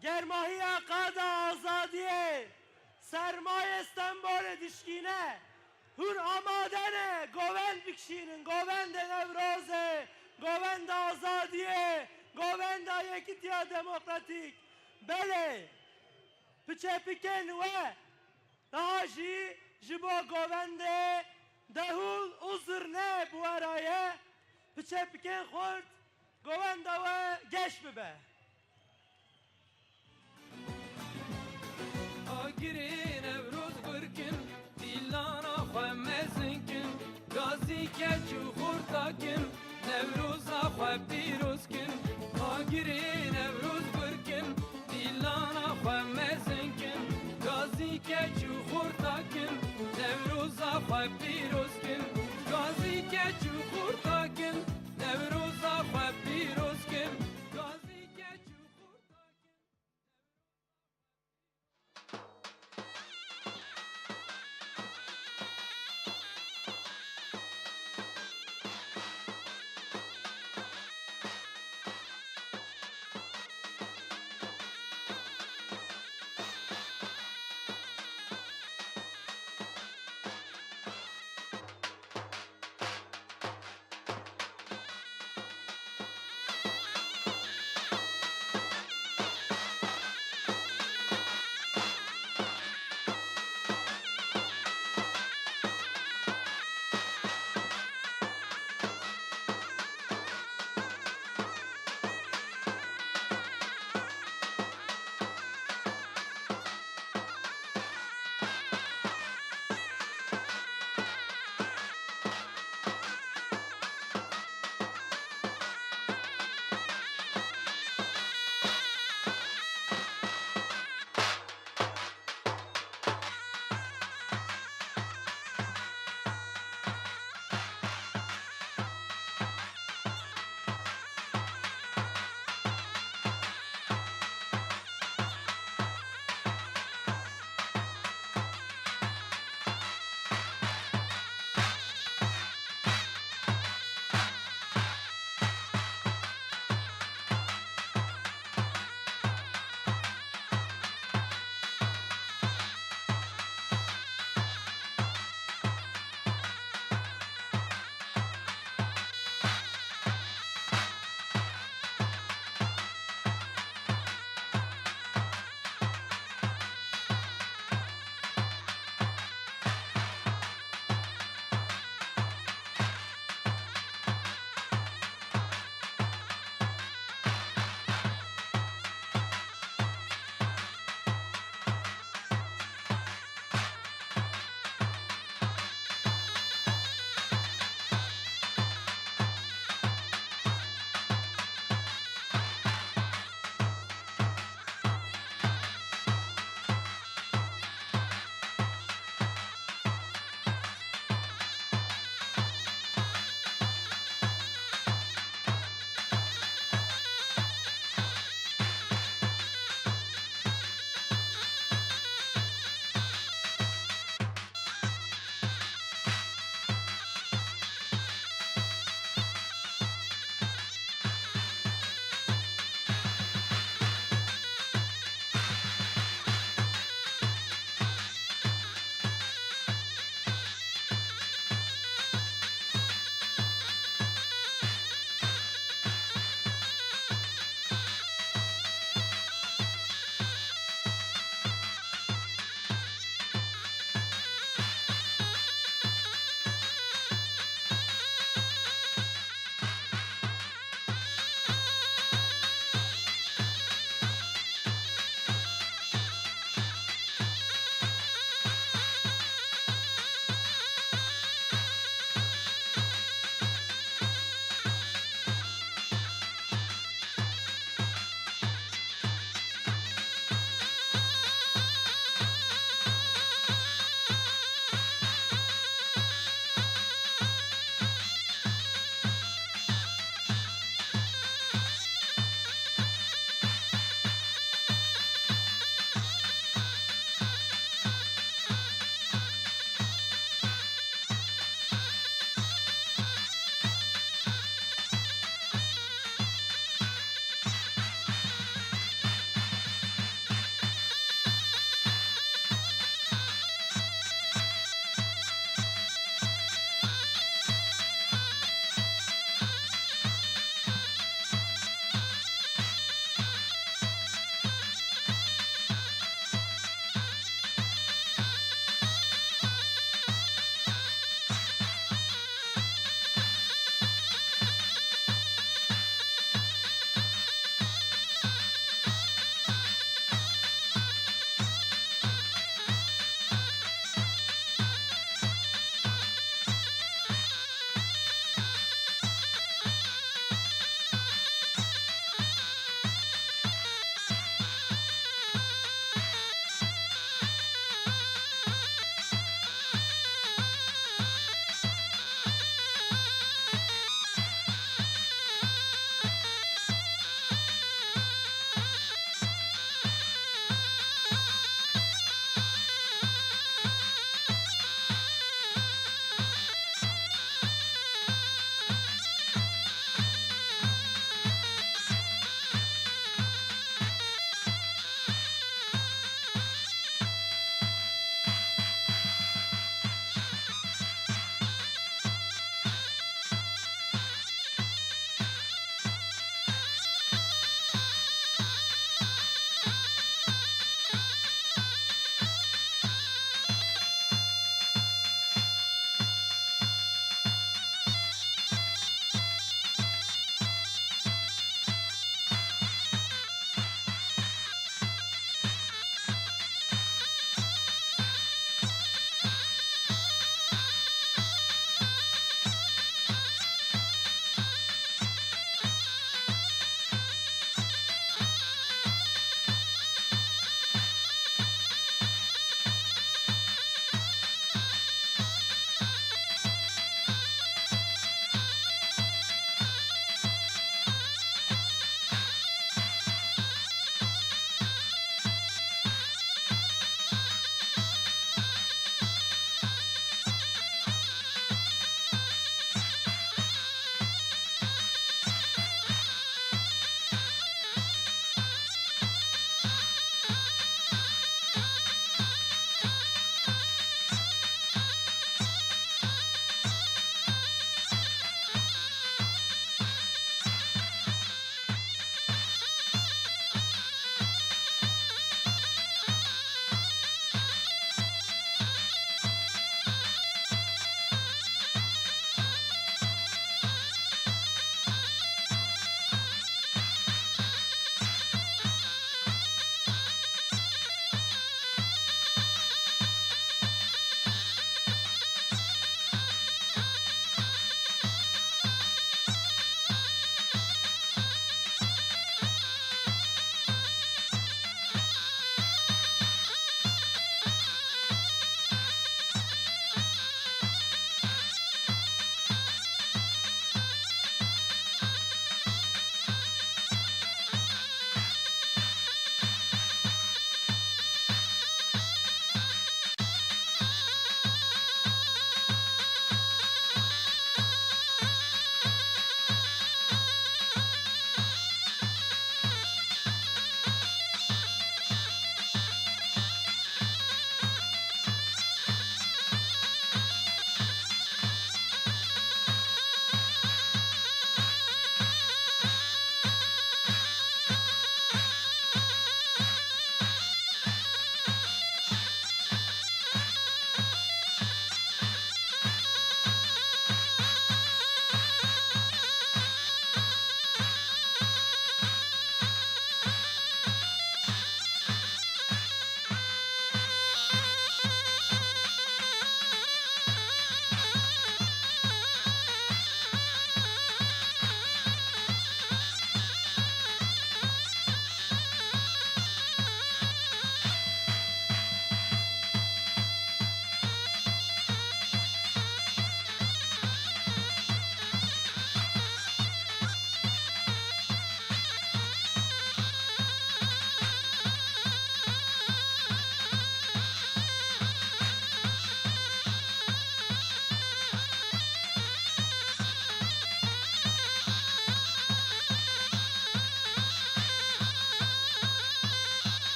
germahiya qada azadiyê sermayê Stenbolê dişkîne. Hûn amade ne govend bikişînin, govendê Newrozê, govenda azadiyê, govenda yekîtiya demokratîk. Belê, piçepikên we niha jî ji bo govendê dehûl û zirne bi we re ye. Piçepikên xurt, govenda we geş bibe. Agirê Newroz bir kin, dîlana xwe mezin kin, gazî keç û xurta kin, Newroza xwe pîroz kin. Agirê Newroz bir kin, dîlana xwe mezin kin, gazî keç û xurta kin, Newroza xwe pîroz kin. Gazî keç û xurta kin, Newroza xwe pîroz kin. Gazî keç û xurta kin.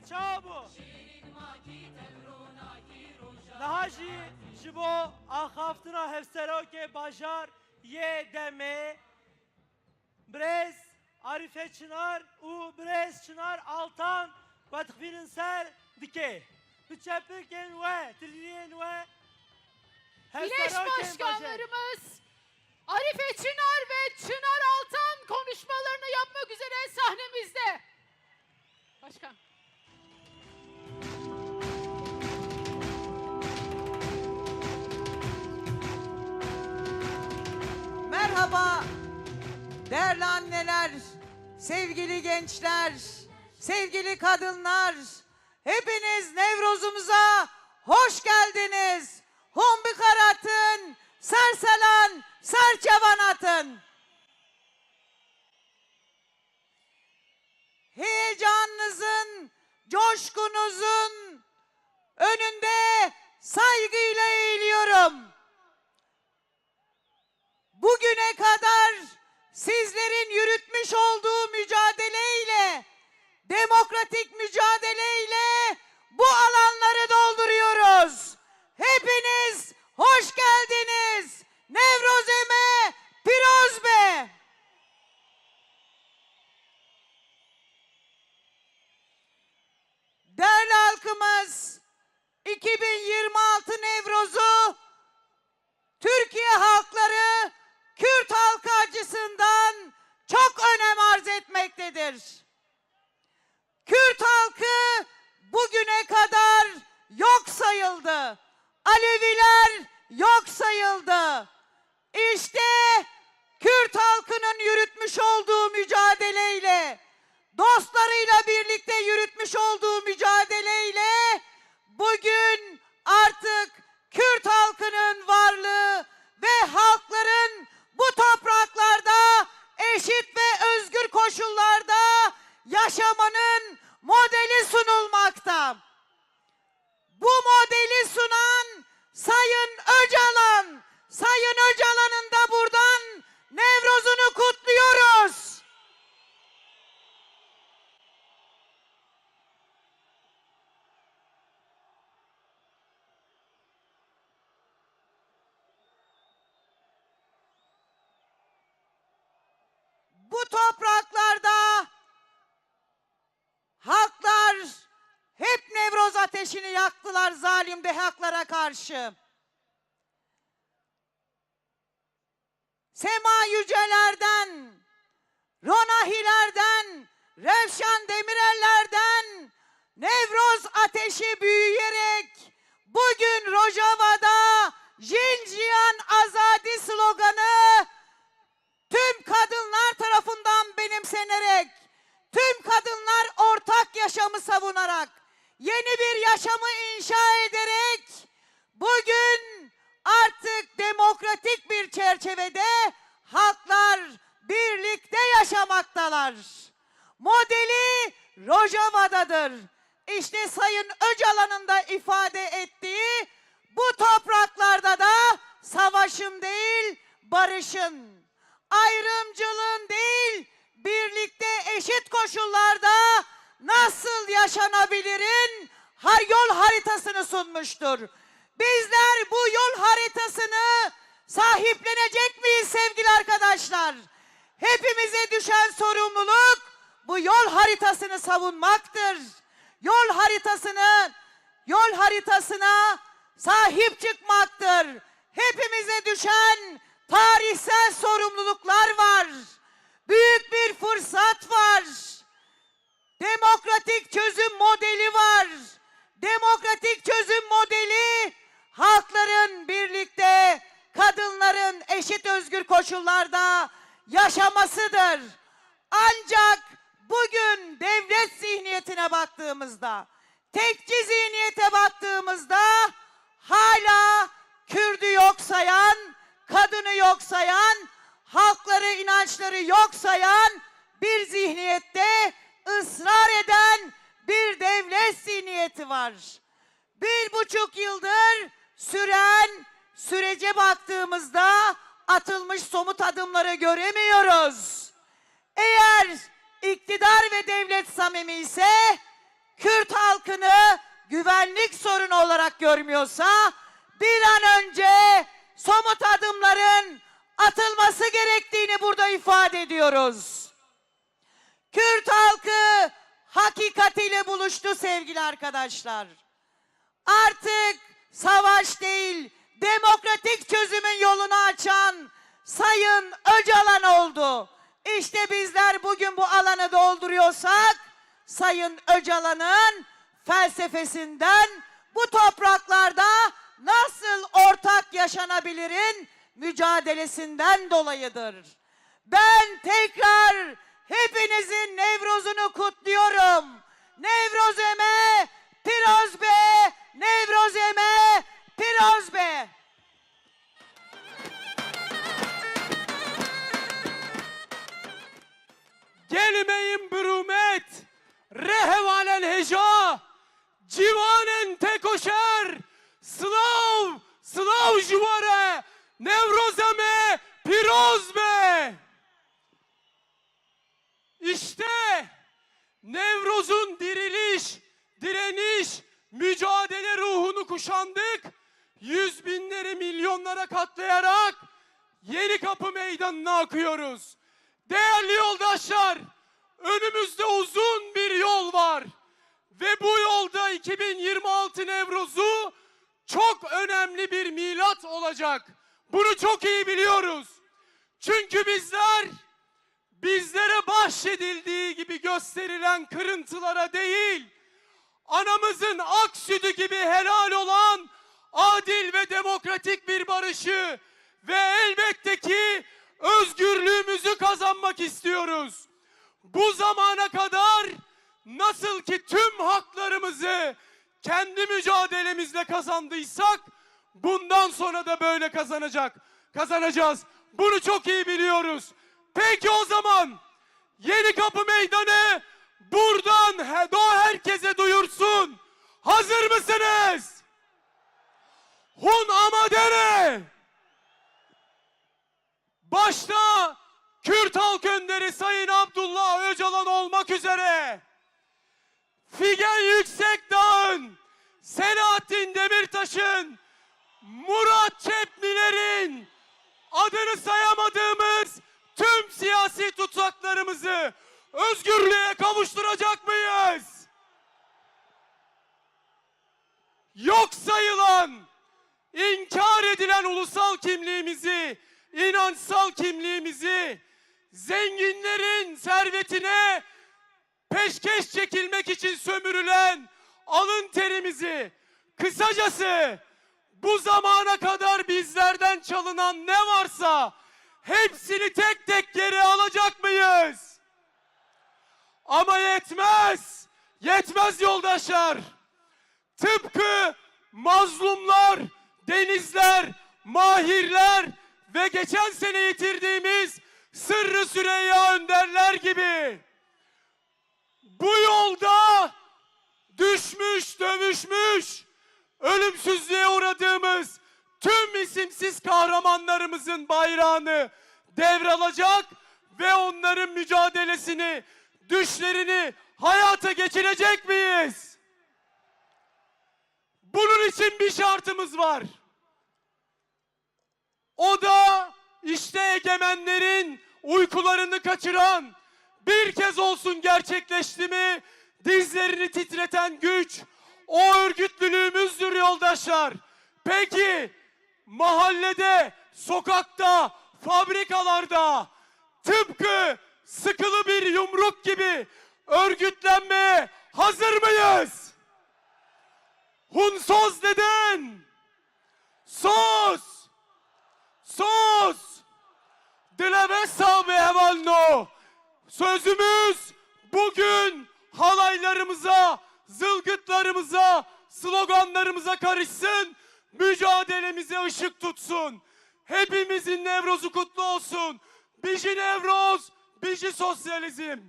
Çawa bû? Niha jî ji bo axaftina hevserokê bajar yê demê birêz Arîfe Çinar û birêz Çinar Altan ku dixivînin ser dike. Bi çepikên we, tiliyên we Birleş hevserokên bajar. Başkanlarımız Arife Çınar ve Çınar Altan konuşmalarını yapmak üzere sahnemizde. Başkan. Merhaba, değerli anneler, sevgili gençler, sevgili kadınlar, hepiniz Nevrozumuza hoş geldiniz. Hûn bi xêr hatin, ser selan, ser çevan hatin. Heyecanınızın, coşkunuzun önünde saygıyla eğiliyorum. Bugüne kadar sizlerin yürütmüş olduğu mücadeleyle, demokratik mücadeleyle bu alanları dolduruyoruz. Hepiniz hoş geldiniz. Newrozê me pîroz be. Değerli halkımız, iki bin yirmi altı Nevroz'u Türkiye halkları Kürt halkı açısından çok önem arz etmektedir. Kürt halkı bugüne kadar yok sayıldı. Aleviler yok sayıldı. İşte Kürt halkının yürütmüş olduğu mücadeleyle, dostlarıyla birlikte yürütmüş olduğu mücadeleyle bugün artık Kürt halkının varlığı ve halkların bu topraklarda eşit ve özgür koşullarda yaşamanın modeli sunulmakta. Bu modeli sunan Sayın Öcalan, Sayın Öcalan'ın da buradan Nevroz'unu kutluyoruz. Bu topraklarda halklar hep Nevroz ateşini yaktılar zalim dehaklara karşı. Sema Yüceler'den, Ronahilerden, Revşan Demirellerden Nevroz ateşi büyüyerek bugün Rojava'da Jin Jiyan Azadi sloganı tüm kadınlar tarafından benimsenerek, tüm kadınlar ortak yaşamı savunarak, yeni bir yaşamı inşa ederek bugün artık demokratik bir çerçevede halklar birlikte yaşamaktalar. Modeli Rojava'dadır. İşte Sayın Öcalan'ın da ifade ettiği bu topraklarda da savaşın değil, barışın, ayrımcılığın değil, birlikte eşit koşullarda nasıl yaşanabilirin har-, yol haritasını sunmuştur. Bizler bu yol haritasını sahiplenecek miyiz sevgili arkadaşlar? Hepimize düşen sorumluluk bu yol haritasını savunmaktır. Yol haritasını, yol haritasına sahip çıkmaktır. Hepimize düşen tarihsel sorumluluklar var. Büyük bir fırsat var. Demokratik çözüm modeli var. Demokratik çözüm modeli halkların birlikte, kadınların eşit özgür koşullarda yaşamasıdır. Ancak bugün devlet zihniyetine baktığımızda, tekçi zihniyete baktığımızda hala Kürdü yok sayan, kadını yok sayan, halkları, inançları yok sayan bir zihniyette ısrar eden bir devlet zihniyeti var. Bir buçuk yıldır süren sürece baktığımızda atılmış somut adımları göremiyoruz. Eğer iktidar ve devlet samimi ise Kürt halkını güvenlik sorunu olarak görmüyorsa, bir an önce somut adımların atılması gerektiğini burada ifade ediyoruz. Kürt halkı hakikatiyle buluştu sevgili arkadaşlar. Artık savaş değil, demokratik çözümün yolunu açan Sayın Öcalan oldu. İşte bizler bugün bu alanı dolduruyorsak, Sayın Öcalan'ın felsefesinden, bu topraklarda nasıl ortak yaşanabilirin mücadelesinden dolayıdır. Ben tekrar hepinizin Nevroz'unu kutluyorum. Nevrozeme Piroz be, Nevrozeme Piroz be. Gelmeyin bi rûmet, re hevalên hêja, ciwanên têkoşer, silav, silav ji we re, Newroza me pîroz be. İşte Nevroz'un diriliş, direniş, mücadele ruhunu kuşandık, yüz binleri milyonlara katlayarak Yeni Kapı Meydanı'na akıyoruz. Değerli yoldaşlar, önümüzde uzun bir yol var ve bu yolda iki bin yirmi altı Nevroz'u çok önemli bir milat olacak. Bunu çok iyi biliyoruz. Çünkü bizler bizlere bahşedildiği gibi gösterilen kırıntılara değil, anamızın ak sütü gibi helal olan adil ve demokratik bir barışı ve elbette ki özgürlüğümüzü kazanmak istiyoruz. Bu zamana kadar nasıl ki tüm haklarımızı kendi mücadelemizle kazandıysak, bundan sonra da böyle kazanacak, kazanacağız. Bunu çok iyi biliyoruz. Peki o zaman Yeni Kapı Meydanı buradan he-, Doğu herkese duyursun. Hazır mısınız? Hûn amade ne? Başta Kürt Halk Önderi Sayın Abdullah Öcalan olmak üzere Figen Yüksekdağ'ın, Selahattin Demirtaş'ın, Murat Çepniler'in, adını sayamadığımız tüm siyasi tutsaklarımızı özgürlüğe kavuşturacak mıyız? Yok sayılan, inkar edilen ulusal kimliğimizi, inançsal kimliğimizi, zenginlerin servetine peşkeş çekilmek için sömürülen alın terimizi, kısacası bu zamana kadar bizlerden çalınan ne varsa hepsini tek tek geri alacak mıyız? Ama yetmez, yetmez yoldaşlar. Tıpkı mazlumlar, denizler, mahirler ve geçen sene yitirdiğimiz Sırrı Süreyya Önderler gibi bu yolda düşmüş, dövüşmüş, ölümsüzlüğe uğradığımız tüm isimsiz kahramanlarımızın bayrağını devralacak ve onların mücadelesini, düşlerini hayata geçirecek miyiz? Bunun için bir şartımız var. O da işte egemenlerin uykularını kaçıran, bir kez olsun gerçekleşti mi dizlerini titreten güç, o örgütlülüğümüzdür yoldaşlar. Peki mahallede, sokakta, fabrikalarda tıpkı sıkılı bir yumruk gibi örgütlenmeye hazır mıyız? Hûn soz didin? Soz! Soz! Dilê we sax be hevalno. Sözümüz bugün halaylarımıza, zılgıtlarımıza, sloganlarımıza karışsın, mücadelemize ışık tutsun. Hepimizin Nevroz'u kutlu olsun. Bijî Newroz, bijî sosyalizm.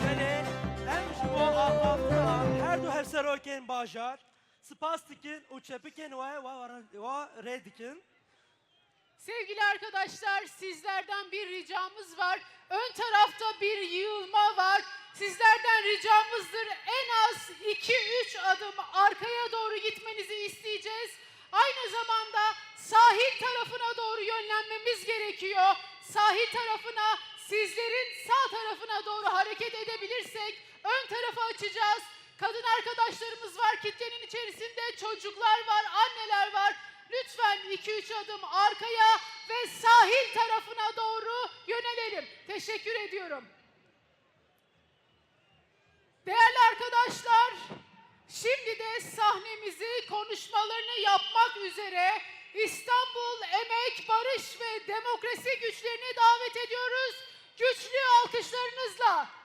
Belê, em ji bo axaftina her du hevserokên bajar, Spas dikin û çepikên we, we, we, we rê dikin. Sevgili arkadaşlar, sizlerden bir ricamız var. Ön tarafta bir yığılma var. Sizlerden ricamızdır, en az iki üç adım arkaya doğru gitmenizi isteyeceğiz. Aynı zamanda sahil tarafına doğru yönlenmemiz gerekiyor. Sahil tarafına, sizlerin sağ tarafına doğru hareket edebilirsek ön tarafı açacağız. Kadın arkadaşlarımız var kitlenin içerisinde, çocuklar var, anneler var. Lütfen iki üç adım arkaya ve sahil tarafına doğru yönelelim. Teşekkür ediyorum. Değerli arkadaşlar, şimdi de sahnemizi konuşmalarını yapmak üzere İstanbul Emek, Barış ve Demokrasi Güçlerini davet ediyoruz. Güçlü alkışlarınızla.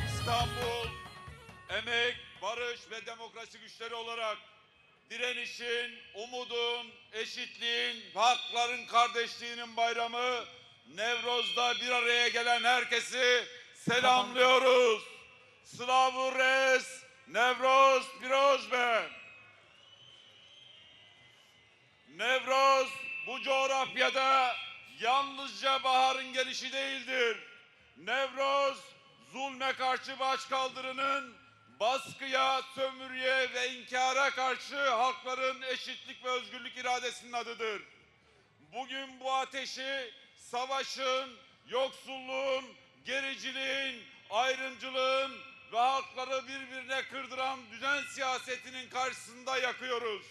İstanbul Emek, Barış ve Demokrasi Güçleri olarak direnişin, umudun, eşitliğin ve hakların kardeşliğinin bayramı Nevroz'da bir araya gelen herkesi selamlıyoruz. Слава Рес, Невроз пироз бе! Nevroz bu coğrafyada yalnızca baharın gelişi değildir. Nevroz, zulme karşı başkaldırının, baskıya, sömürüye ve inkara karşı halkların eşitlik ve özgürlük iradesinin adıdır. Bugün bu ateşi savaşın, yoksulluğun, gericiliğin, ayrımcılığın ve halkları birbirine kırdıran düzen siyasetinin karşısında yakıyoruz.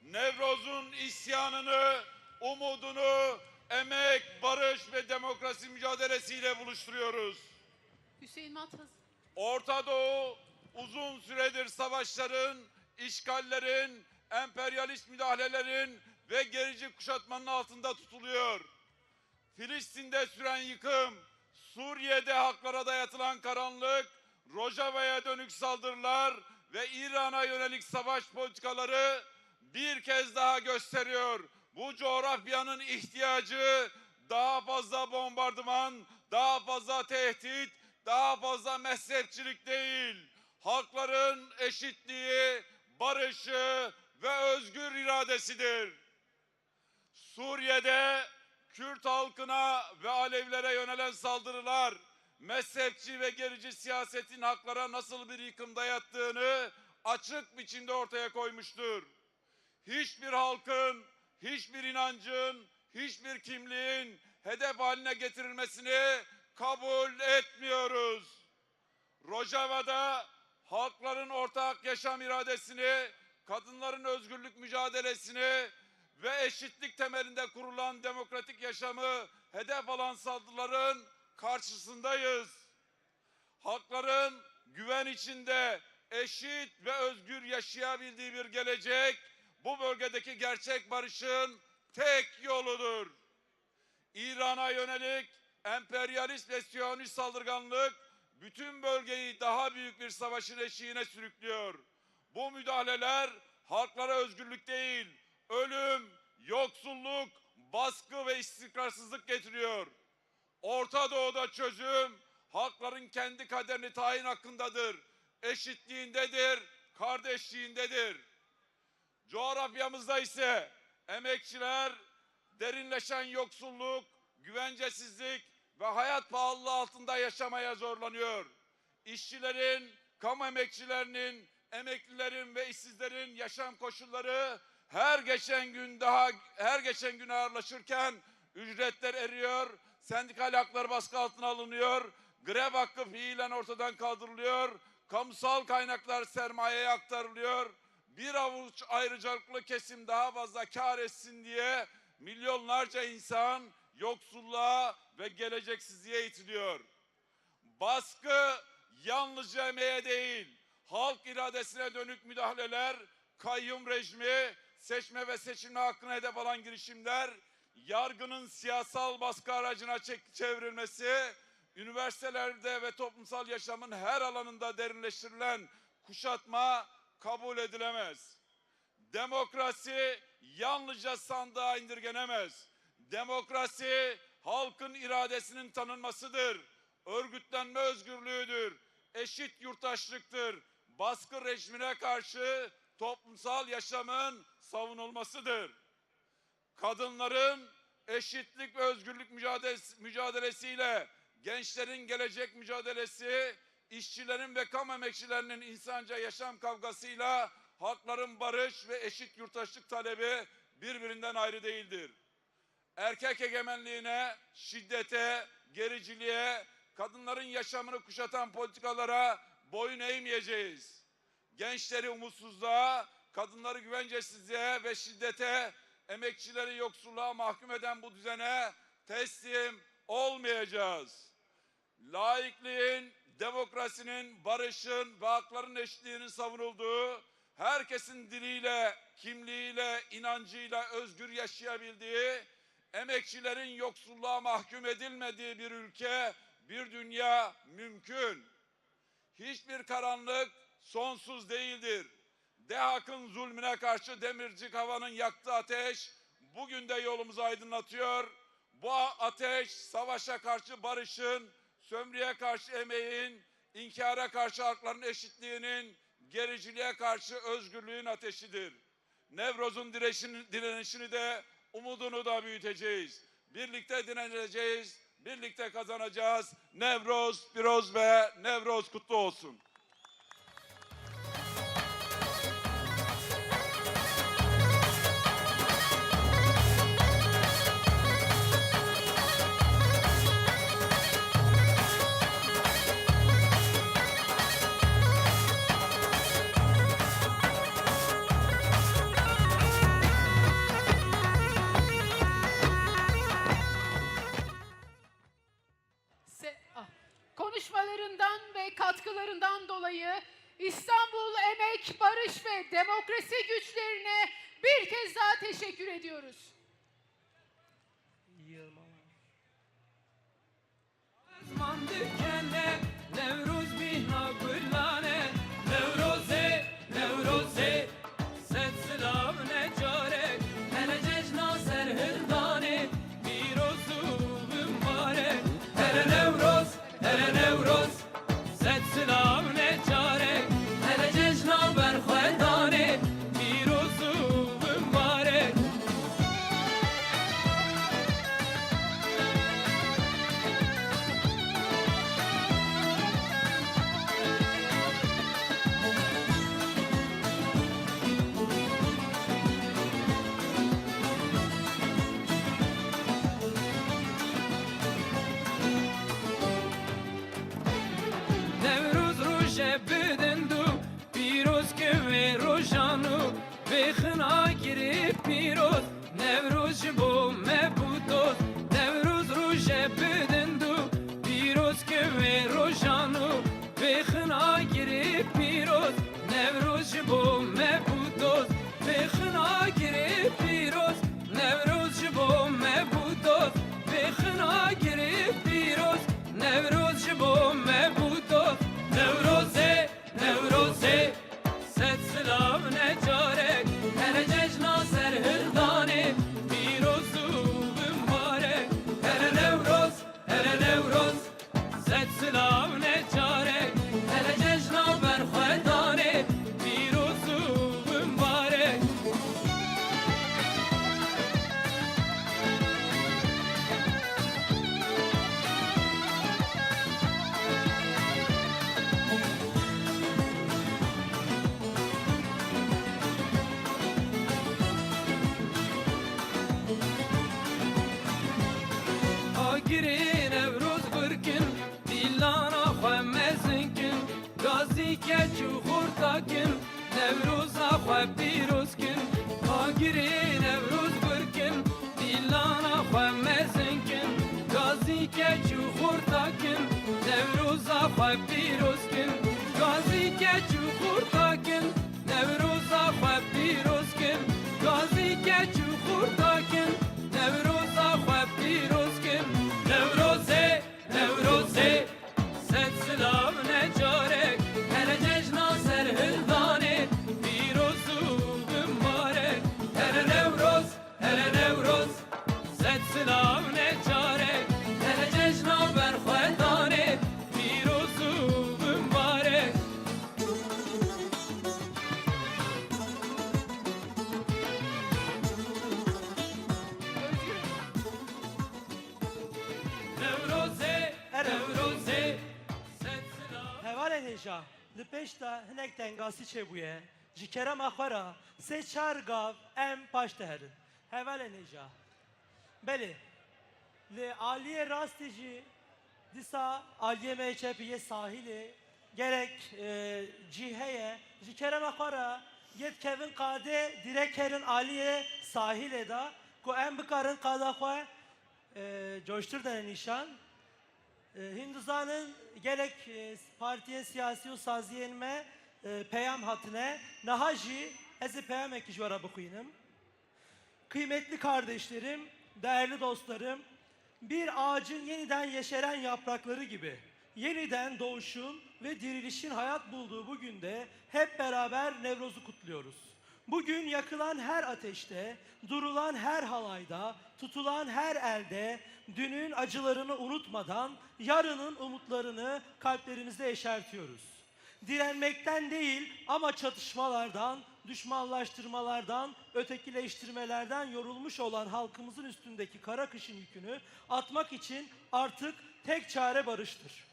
Nevroz'un isyanını, umudunu emek, barış ve demokrasi mücadelesiyle buluşturuyoruz. Hüseyin Mat hazır. Orta Doğu uzun süredir savaşların, işgallerin, emperyalist müdahalelerin ve gerici kuşatmanın altında tutuluyor. Filistin'de süren yıkım, Suriye'de haklara dayatılan karanlık, Rojava'ya dönük saldırılar ve İran'a yönelik savaş politikaları bir kez daha gösteriyor. Bu coğrafyanın ihtiyacı daha fazla bombardıman, daha fazla tehdit, daha fazla mezhepçilik değil. Halkların eşitliği, barışı ve özgür iradesidir. Suriye'de Kürt halkına ve Alevilere yönelen saldırılar, mezhepçi ve gerici siyasetin halklara nasıl bir yıkım dayattığını açık biçimde ortaya koymuştur. Hiçbir halkın, hiçbir inancın, hiçbir kimliğin hedef haline getirilmesini kabul etmiyoruz. Rojava'da halkların ortak yaşam iradesini, kadınların özgürlük mücadelesini ve eşitlik temelinde kurulan demokratik yaşamı hedef alan saldırıların karşısındayız. Halkların güven içinde eşit ve özgür yaşayabildiği bir gelecek, bu bölgedeki gerçek barışın tek yoludur. İran'a yönelik emperyalist ve siyonist saldırganlık bütün bölgeyi daha büyük bir savaşın eşiğine sürüklüyor. Bu müdahaleler halklara özgürlük değil, ölüm, yoksulluk, baskı ve istikrarsızlık getiriyor. Orta Doğu'da çözüm halkların kendi kaderini tayin hakkındadır, eşitliğindedir, kardeşliğindedir. Coğrafyamızda ise emekçiler derinleşen yoksulluk, güvencesizlik ve hayat pahalılığı altında yaşamaya zorlanıyor. İşçilerin, kamu emekçilerinin, emeklilerin ve işsizlerin yaşam koşulları her geçen gün daha her geçen gün ağırlaşırken ücretler eriyor, sendikal haklar baskı altına alınıyor, grev hakkı fiilen ortadan kaldırılıyor, kamusal kaynaklar sermayeye aktarılıyor, Bir avuç ayrıcalıklı kesim daha fazla kar etsin diye milyonlarca insan yoksulluğa ve geleceksizliğe itiliyor. Baskı yalnızca emeğe değil, halk iradesine dönük müdahaleler, kayyum rejimi, seçme ve seçilme hakkına hedef alan girişimler, yargının siyasal baskı aracına çek-, çevrilmesi, üniversitelerde ve toplumsal yaşamın her alanında derinleştirilen kuşatma kabul edilemez. Demokrasi yalnızca sandığa indirgenemez. Demokrasi halkın iradesinin tanınmasıdır. Örgütlenme özgürlüğüdür. Eşit yurttaşlıktır. Baskı rejimine karşı toplumsal yaşamın savunulmasıdır. Kadınların eşitlik ve özgürlük mücadelesi, mücadelesiyle gençlerin gelecek mücadelesi, işçilerin ve kamu emekçilerinin insanca yaşam kavgasıyla halkların barış ve eşit yurttaşlık talebi birbirinden ayrı değildir. Erkek egemenliğine, şiddete, gericiliğe, kadınların yaşamını kuşatan politikalara boyun eğmeyeceğiz. Gençleri umutsuzluğa, kadınları güvencesizliğe ve şiddete, emekçileri yoksulluğa mahkum eden bu düzene teslim olmayacağız. Laikliğin, demokrasinin, barışın ve hakların eşitliğinin savunulduğu, herkesin diliyle, kimliğiyle, inancıyla özgür yaşayabildiği, emekçilerin yoksulluğa mahkum edilmediği bir ülke, bir dünya mümkün. Hiçbir karanlık sonsuz değildir. DEHAK'ın zulmüne karşı Demirci Kava'nın yaktığı ateş bugün de yolumuzu aydınlatıyor. Bu a-, ateş savaşa karşı barışın, sömürüye karşı emeğin, inkara karşı hakların eşitliğinin, gericiliğe karşı özgürlüğün ateşidir. Nevroz'un direşini-, direnişini de, umudunu da büyüteceğiz. Birlikte direneceğiz, birlikte kazanacağız. Nevroz, Piroz ve Nevroz kutlu olsun. Se-, ah. Konuşmalarından ve katkılarından dolayı İstanbul Emek, Barış ve Demokrasi Güçlerine bir kez daha teşekkür ediyoruz. Ziman dikene, Newroz mîna gulan e. Newroz e, Newroz e, sed silav ne carek. Hele cejna serhildanê, pîroz û mibarek. Hele Newroz, hele Newroz, sed silav ne carek. Hele cejna berxwedanê, pîroz û mibarek. Newroz roje bi dind û pîroz ke wê rojan û vê xina girê pîroz. Newroz ji bo me bû dost. Newroz roje bi dind û pîroz ke wê rojan û vê xina girê pîroz. Newroz ji bo me bû dost. Vê xina girê pîroz. Newroz ji bo me bû dost. Vê xina girê pîroz. Newroz ji bo me bû dost. Newroz e, Newroz e, sed silav ne Pîroz kin, agirê Newroz gur kin, dîlana xwe mezin kin, gazî keç û xurta kin, Newroza xwe pîroz kin, gazî keç û xurta kin, Newroza xwe pîroz kin, gazî keç û xurta kin, Newroza xwe pîroz kin. Newrozê, Newrozê, sed silav ne carek, here cejna serhildanê, pîroz û bimbarek. Here Newroz, here Newroz, sed silav ne carek, here cejna berxwedanê, pîroz û bimbarek. Newrozê, Newrozê, sed silav. Hevalên hêja, li pêş de hinek tengasî çêbûye. Ji kerema xwe re sê çar gav em paş de herin. Hevalên hêja. Belê, li aliyê rastî jî dîsa aliyê me yê çepî yê sahîlê gelek, e, cî heye. Ji kerema xwe re yê dikevin qadê direk herin aliyê sahîlê de ku em bikarin qada xwe, e, coştir dene nîşan. E, hîn dizanin gelek, e, partiyên siyasî û saziyên me, e, peyam hatine. Niha jî ez ê peyamekî ji we re bixwînim. Kıymetli kardeşlerim, değerli dostlarım, bir ağacın yeniden yeşeren yaprakları gibi yeniden doğuşun ve dirilişin hayat bulduğu bu günde hep beraber Nevroz'u kutluyoruz. Bugün yakılan her ateşte, durulan her halayda, tutulan her elde dünün acılarını unutmadan yarının umutlarını kalplerimizde yeşertiyoruz. Direnmekten değil ama çatışmalardan, düşmanlaştırmalardan, ötekileştirmelerden yorulmuş olan halkımızın üstündeki kara kışın yükünü atmak için artık tek çare barıştır.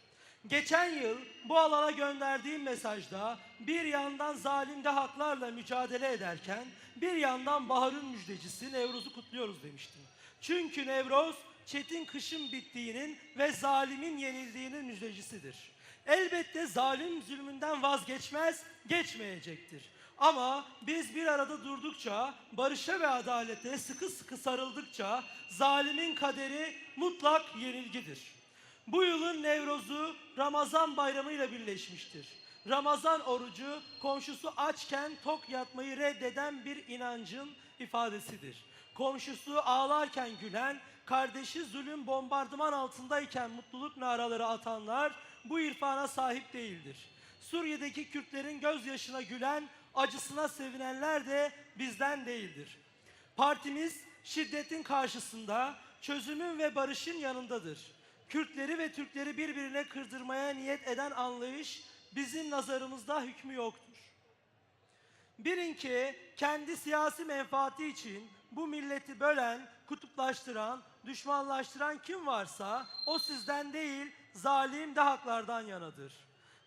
Geçen yıl bu alana gönderdiğim mesajda bir yandan zalim dahaklarla mücadele ederken bir yandan baharın müjdecisi Nevruz'u kutluyoruz demiştim. Çünkü Nevruz çetin kışın bittiğinin ve zalimin yenildiğinin müjdecisidir. Elbette zalim zulmünden vazgeçmez, geçmeyecektir. Ama biz bir arada durdukça, barışa ve adalete sıkı sıkı sarıldıkça zalimin kaderi mutlak yenilgidir. Bu yılın Nevroz'u Ramazan bayramıyla birleşmiştir. Ramazan orucu komşusu açken tok yatmayı reddeden bir inancın ifadesidir. Komşusu ağlarken gülen, kardeşi zulüm bombardıman altındayken mutluluk naraları atanlar bu irfana sahip değildir. Suriye'deki Kürtlerin gözyaşına gülen, acısına sevinenler de bizden değildir. Partimiz şiddetin karşısında çözümün ve barışın yanındadır. Kürtleri ve Türkleri birbirine kırdırmaya niyet eden anlayış bizim nazarımızda hükmü yoktur. Bilin ki kendi siyasi menfaati için bu milleti bölen, kutuplaştıran, düşmanlaştıran kim varsa o sizden değil, zalim dahaklardan yanadır.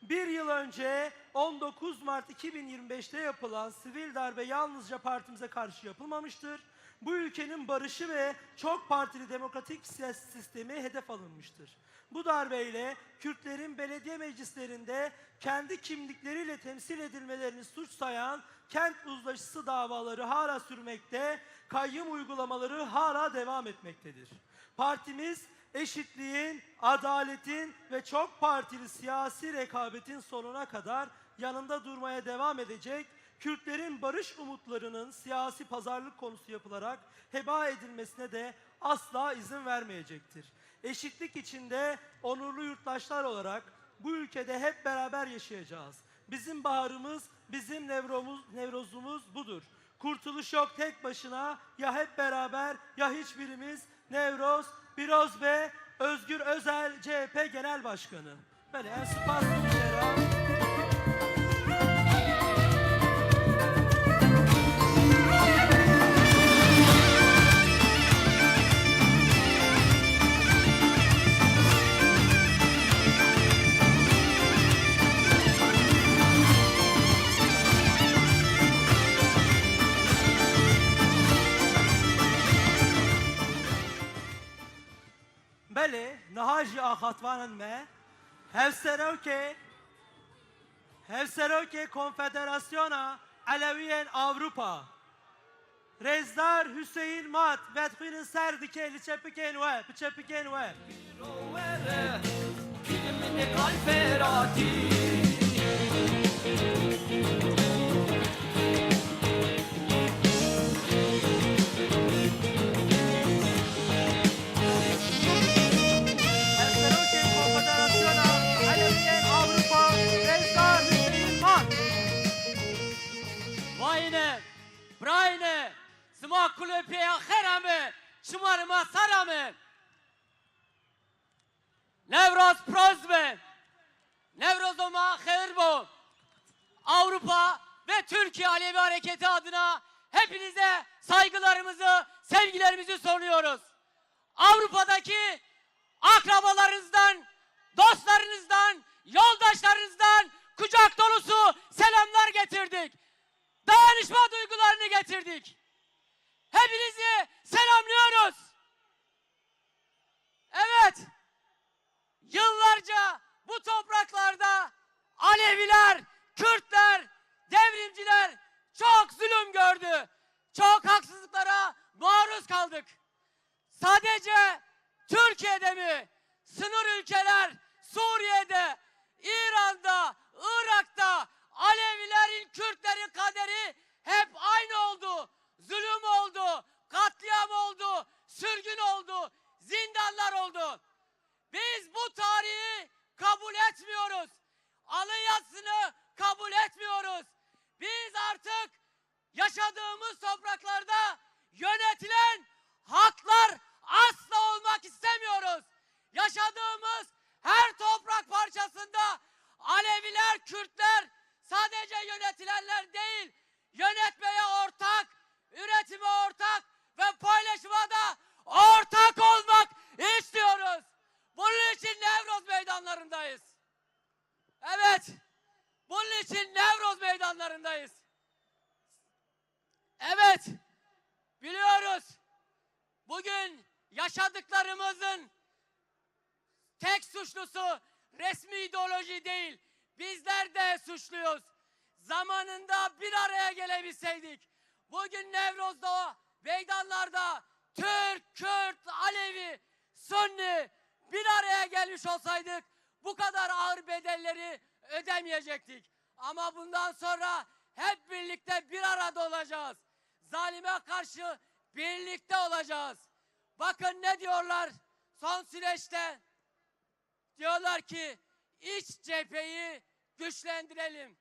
Bir yıl önce on dokuz Mart iki bin yirmi beşte yapılan sivil darbe yalnızca partimize karşı yapılmamıştır. Bu ülkenin barışı ve çok partili demokratik siyasi sistemi hedef alınmıştır. Bu darbeyle Kürtlerin belediye meclislerinde kendi kimlikleriyle temsil edilmelerini suç sayan kent uzlaşısı davaları hala sürmekte, kayyum uygulamaları hala devam etmektedir. Partimiz eşitliğin, adaletin ve çok partili siyasi rekabetin sonuna kadar yanında durmaya devam edecek, Kürtlerin barış umutlarının siyasi pazarlık konusu yapılarak heba edilmesine de asla izin vermeyecektir. Eşitlik içinde onurlu yurttaşlar olarak bu ülkede hep beraber yaşayacağız. Bizim baharımız, bizim Nevromuz-, Nevrozumuz budur. Kurtuluş yok tek başına, ya hep beraber ya hiçbirimiz. Nevroz, Piroz be, Özgür Özel, C H P Genel Başkanı. Belê, em spas dikin jê re. Belê, niha jî axaftinên me, Hevserokê, Hevserokê Konfederasyona Elewiyên Ewropa. Rêzdar Huseyîn Mat, vedixwînin ser dike li çepikên we, bi çepikên we. Serokên Konfederasyona Elewiyên Ewropa, Rêzdar Huseyîn Mat. Vayine, brayine, sima kulê pêya xera me, şima rima sara me. Newroz proz be. Newrozo ma xeyir bo. Avrupa ve Türkiye Alevi Hareketi adına hepinize saygılarımızı, sevgilerimizi sunuyoruz. Avrupa'daki akrabalarınızdan, dostlarınızdan, yoldaşlarınızdan kucak dolusu selamlar getirdik. Dayanışma duygularını getirdik. Hepinizi selamlıyoruz. Evet, yıllarca bu topraklarda Aleviler, Kürtler, devrimciler çok zulüm gördü. Çok haksızlıklara maruz kaldık. Sadece Türkiye'de mi? Sınır ülkeler, Suriye'de, İran'da, Irak'ta Alevilerin, Kürtlerin kaderi hep aynı oldu. Zulüm oldu, katliam oldu, sürgün oldu, zindanlar oldu. Biz bu tarihi kabul etmiyoruz. Alın yazısını kabul etmiyoruz. Biz artık yaşadığımız topraklarda yönetilen halklar asla olmak istemiyoruz. Yaşadığımız her toprak parçasında Aleviler, Kürtler sadece yönetilenler değil, yönetmeye ortak, üretime ortak ve paylaşıma da ortak olmak istiyoruz. Bunun için Newroz meydanlarındayız. Evet, bunun için Newroz meydanlarındayız. Evet, biliyoruz. Bugün yaşadıklarımızın tek suçlusu resmi ideoloji değil, bizler de suçluyuz. Zamanında bir araya gelebilseydik, bugün Nevroz'da, meydanlarda Türk, Kürt, Alevi, Sunni bir araya gelmiş olsaydık, bu kadar ağır bedelleri ödemeyecektik. Ama bundan sonra hep birlikte bir arada olacağız. Zalime karşı birlikte olacağız. Bakın ne diyorlar son süreçte. Diyorlar ki iç cepheyi güçlendirelim.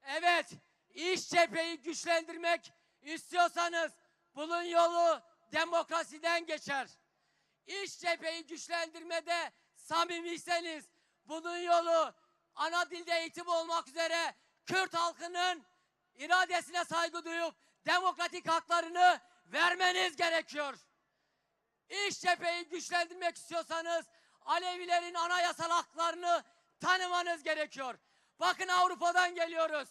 Evet, iç cepheyi güçlendirmek istiyorsanız bunun yolu demokrasiden geçer. İç cepheyi güçlendirmede samimiyseniz bunun yolu ana dilde eğitim olmak üzere Kürt halkının iradesine saygı duyup demokratik haklarını vermeniz gerekiyor. İç cepheyi güçlendirmek istiyorsanız Alevilerin anayasal haklarını tanımanız gerekiyor. Bakın Avrupa'dan geliyoruz.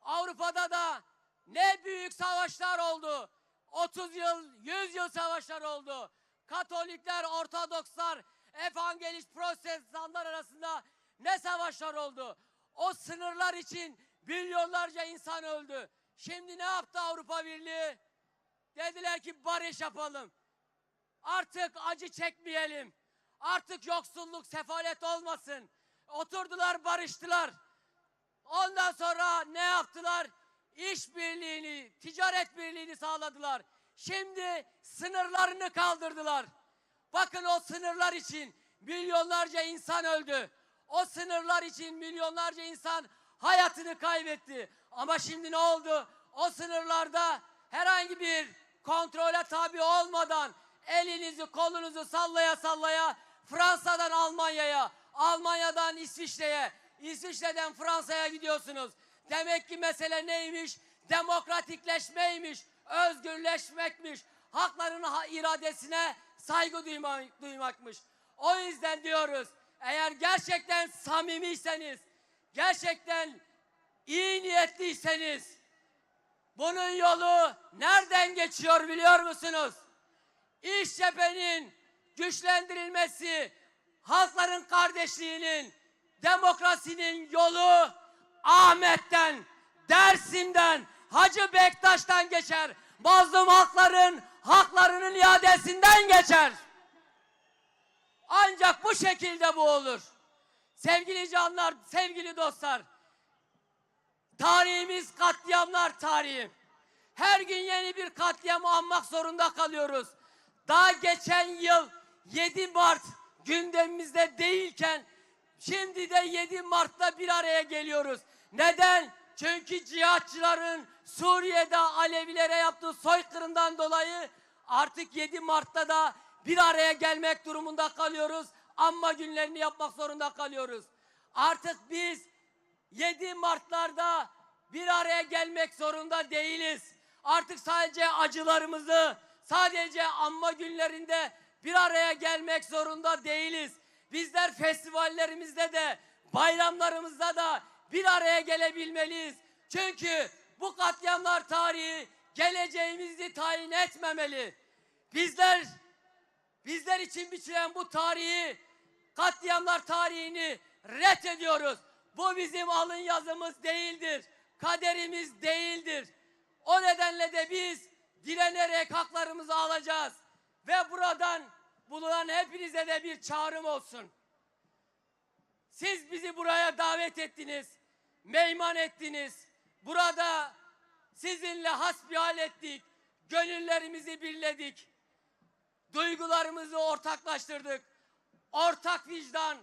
Avrupa'da da ne büyük savaşlar oldu. otuz yıl, yüz yıl savaşlar oldu. Katolikler, Ortodokslar, Evangelist, Protestanlar arasında ne savaşlar oldu. O sınırlar için milyonlarca insan öldü. Şimdi ne yaptı Avrupa Birliği? Dediler ki barış yapalım. Artık acı çekmeyelim. Artık yoksulluk, sefalet olmasın. Oturdular, barıştılar. Ondan sonra ne yaptılar? İşbirliğini, ticaret birliğini sağladılar. Şimdi sınırlarını kaldırdılar. Bakın o sınırlar için milyonlarca insan öldü. O sınırlar için milyonlarca insan hayatını kaybetti. Ama şimdi ne oldu? O sınırlarda herhangi bir kontrole tabi olmadan elinizi kolunuzu sallaya sallaya Fransa'dan Almanya'ya, Almanya'dan İsviçre'ye, İsviçre'den Fransa'ya gidiyorsunuz. Demek ki mesele neymiş? Demokratikleşmeymiş, özgürleşmekmiş, hakların ha- iradesine saygı duyma- duymakmış. O yüzden diyoruz, eğer gerçekten samimiyseniz, gerçekten iyi niyetliyseniz, bunun yolu nereden geçiyor biliyor musunuz? İş cephenin güçlendirilmesi, halkların kardeşliğinin, demokrasinin yolu Ahmet'ten, Dersim'den, Hacı Bektaş'tan geçer. Mazlum halkların haklarının iadesinden geçer. Ancak bu şekilde bu olur. Sevgili canlar, sevgili dostlar, tarihimiz katliamlar tarihi. Her gün yeni bir katliamı anmak zorunda kalıyoruz. Daha geçen yıl yedi Mart gündemimizde değilken şimdi de yedi Mart'ta bir araya geliyoruz. Neden? Çünkü cihatçıların Suriye'de Alevilere yaptığı soykırımdan dolayı artık yedi Mart'ta da bir araya gelmek durumunda kalıyoruz. Anma günlerini yapmak zorunda kalıyoruz. Artık biz yedi Mart'larda bir araya gelmek zorunda değiliz. Artık sadece acılarımızı, sadece anma günlerinde bir araya gelmek zorunda değiliz. Bizler festivallerimizde de, bayramlarımızda da bir araya gelebilmeliyiz. Çünkü bu katliamlar tarihi geleceğimizi tayin etmemeli. Bizler, bizler için biçilen bu tarihi, katliamlar tarihini reddediyoruz. Bu bizim alın yazımız değildir, kaderimiz değildir. O nedenle de biz direnerek haklarımızı alacağız. Ve buradan bulunan hepinize de bir çağrım olsun. Siz bizi buraya davet ettiniz, meyman ettiniz. Burada sizinle hasbihal ettik, gönüllerimizi birledik, duygularımızı ortaklaştırdık. Ortak vicdan,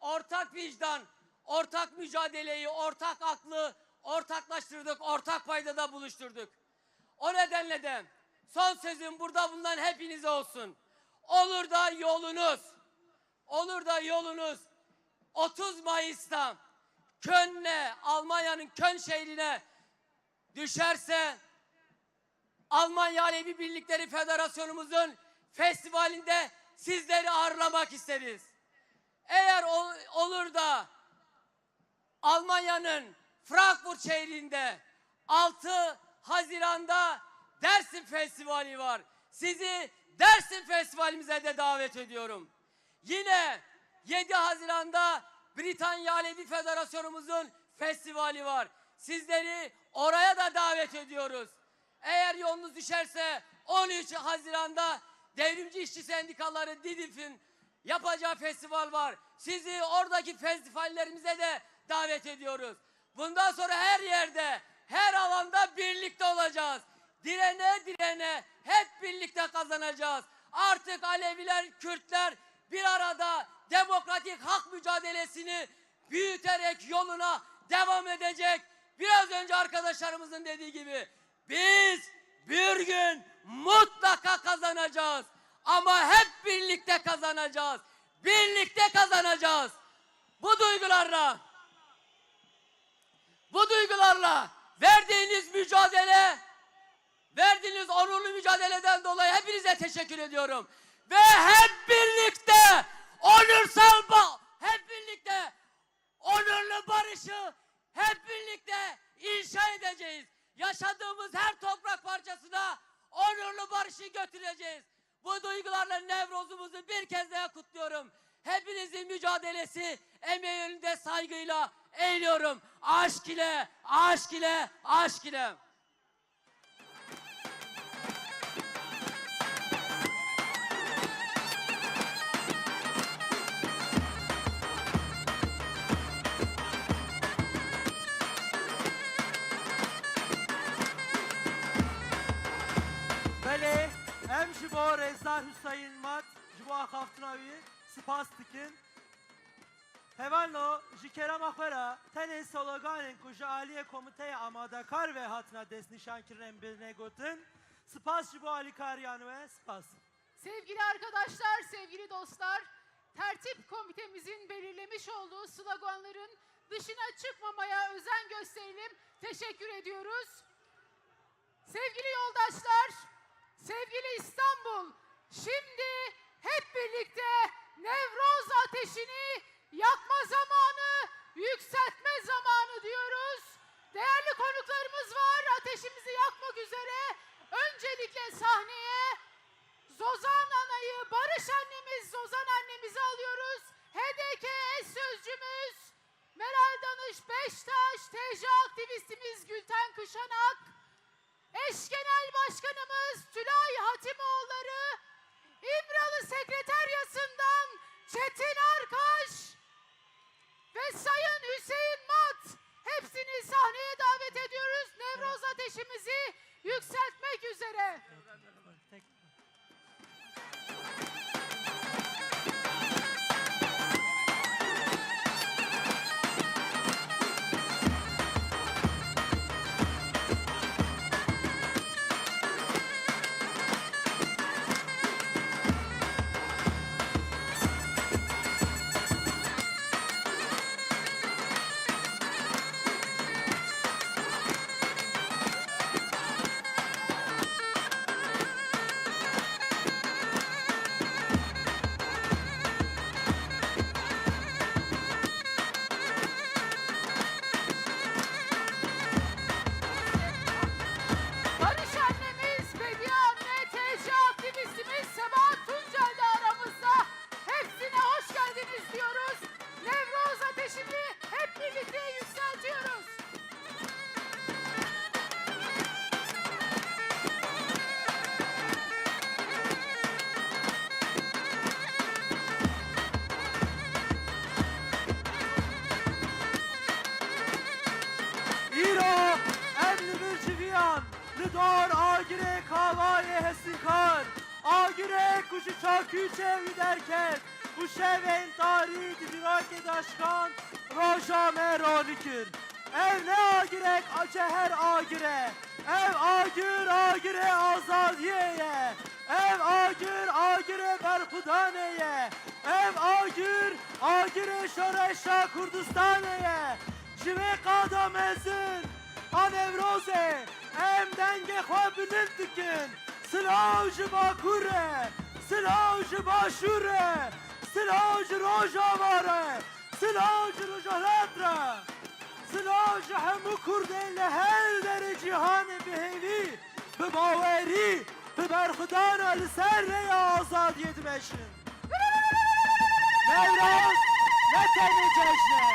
ortak vicdan, ortak mücadeleyi, ortak aklı ortaklaştırdık, ortak paydada buluşturduk. O nedenle de son sözüm burada bulunan hepinize olsun. Olur da yolunuz, olur da yolunuz otuz Mayıs'ta Köln'e, Almanya'nın Köln şehrine düşerse, Almanya Alevi Birlikleri Federasyonumuzun festivalinde sizleri ağırlamak isteriz. Eğer ol-, olur da Almanya'nın Frankfurt şehrinde altı Haziran'da Dersim Festivali var. Sizi Dersim Festivalimize de davet ediyorum. Yine yedi Haziran'da Britanya Alevi Federasyonumuzun festivali var. Sizleri oraya da davet ediyoruz. Eğer yolunuz düşerse on üç Haziran'da Devrimci İşçi Sendikaları Didif'in yapacağı festival var. Sizi oradaki festivallerimize de davet ediyoruz. Bundan sonra her yerde, her alanda birlikte olacağız. Direne direne hep birlikte kazanacağız. Artık Aleviler, Kürtler bir arada demokratik hak mücadelesini büyüterek yoluna devam edecek. Biraz önce arkadaşlarımızın dediği gibi biz bir gün mutlaka kazanacağız. Ama hep birlikte kazanacağız. Birlikte kazanacağız. Bu duygularla, bu duygularla verdiğiniz mücadele, verdiğiniz onurlu mücadeleden dolayı hepinize teşekkür ediyorum. Ve hep birlikte onursal ba-, hep birlikte onurlu barışı hep birlikte inşa edeceğiz. Yaşadığımız her toprak parçasına onurlu barışı götüreceğiz. Bu duygularla Nevroz'umuzu bir kez daha kutluyorum. Hepinizin mücadelesi, emeği önünde saygıyla eğiliyorum. Aşk ile, aşk ile, aşk ile. Belê, em ji bo Rêzdar Huseyîn Mat, ji bo axaftina wî spas dikin. Hevalno, ji kerema xwe re tenê sloganên ku ji aliyê Komîteya Amadekar ve hatine destnîşankirin em bêne gotin. Spas ji bo alîkariyan we, spas. Sevgili arkadaşlar, sevgili dostlar, tertip komitemizin belirlemiş olduğu sloganların dışına çıkmamaya özen gösterelim. Teşekkür ediyoruz. Sevgili yoldaşlar, sevgili İstanbul, şimdi hep birlikte Nevroz ateşini yakma zamanı, yükseltme zamanı diyoruz. Değerli konuklarımız var ateşimizi yakmak üzere. Öncelikle sahneye Zozan Ana'yı, Barış annemiz, Zozan annemizi alıyoruz. H D K eş sözcümüz Meral Danış Beştaş, T J aktivistimiz Gülten Kışanak, Hüseyin Arkaş ve Sayın Hüseyin Mat, hepsini sahneye davet ediyoruz. Nevroz ateşimizi yükseltmek üzere. Barış annemiz, Bediye anne, T C aktivistimiz Sebahat Tuncel de aramızda. Hepsine hoş geldiniz diyoruz. Nevroz ateşini hep birlikte yükseltiyoruz. Îro em li vir civiyan, li dor agirê Kavayê Hesînkar, agirê ku ji çakûçê wî derket û şevên tarî di dîrokê de şikand, roja me ronî kir. Ev ne agirek a ceher agir e. Ev agir, agirê azadiyê ye. Ev agir, agirê berxwedanê ye. Ev agir, agirê şoreşa Kurdistanê ye. Ji vê qada mezin a Newrozê em dengê xwe bilind dikin. Silav ji Bakur re, silav ji Başûr re, silav ji Rojava re, silav ji Rojhilat re. Silav ji hemû Kurdên li her derê cîhanê bi hêvî, bi bawerî, bi berxwedana li ser rêya azadiyê dimeşin. Newroz ne tenê cejn e.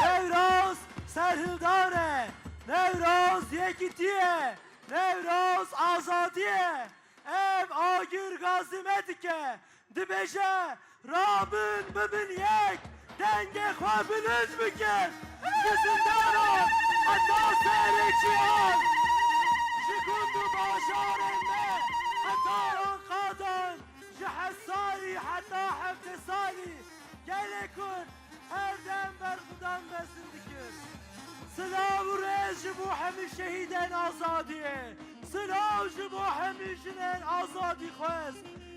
Newroz serhildan e. Newroz yekîtî ye. Newroz azadî ye. Ev agir gazî me dike. Dibêje, rabin bibin yek, dengê xwe bilind bikin. Ji zindanan heta serê çiyan, ji gund û bajarên me heta Anqadan, ji Hesarî heta Hevdêsalî, gelê Kurd her dem berxwedan mezin dikir. Silav û rêz ji bo hemî şehîdên azadiyê. Silav ji bo hemî jinên azadîxwez,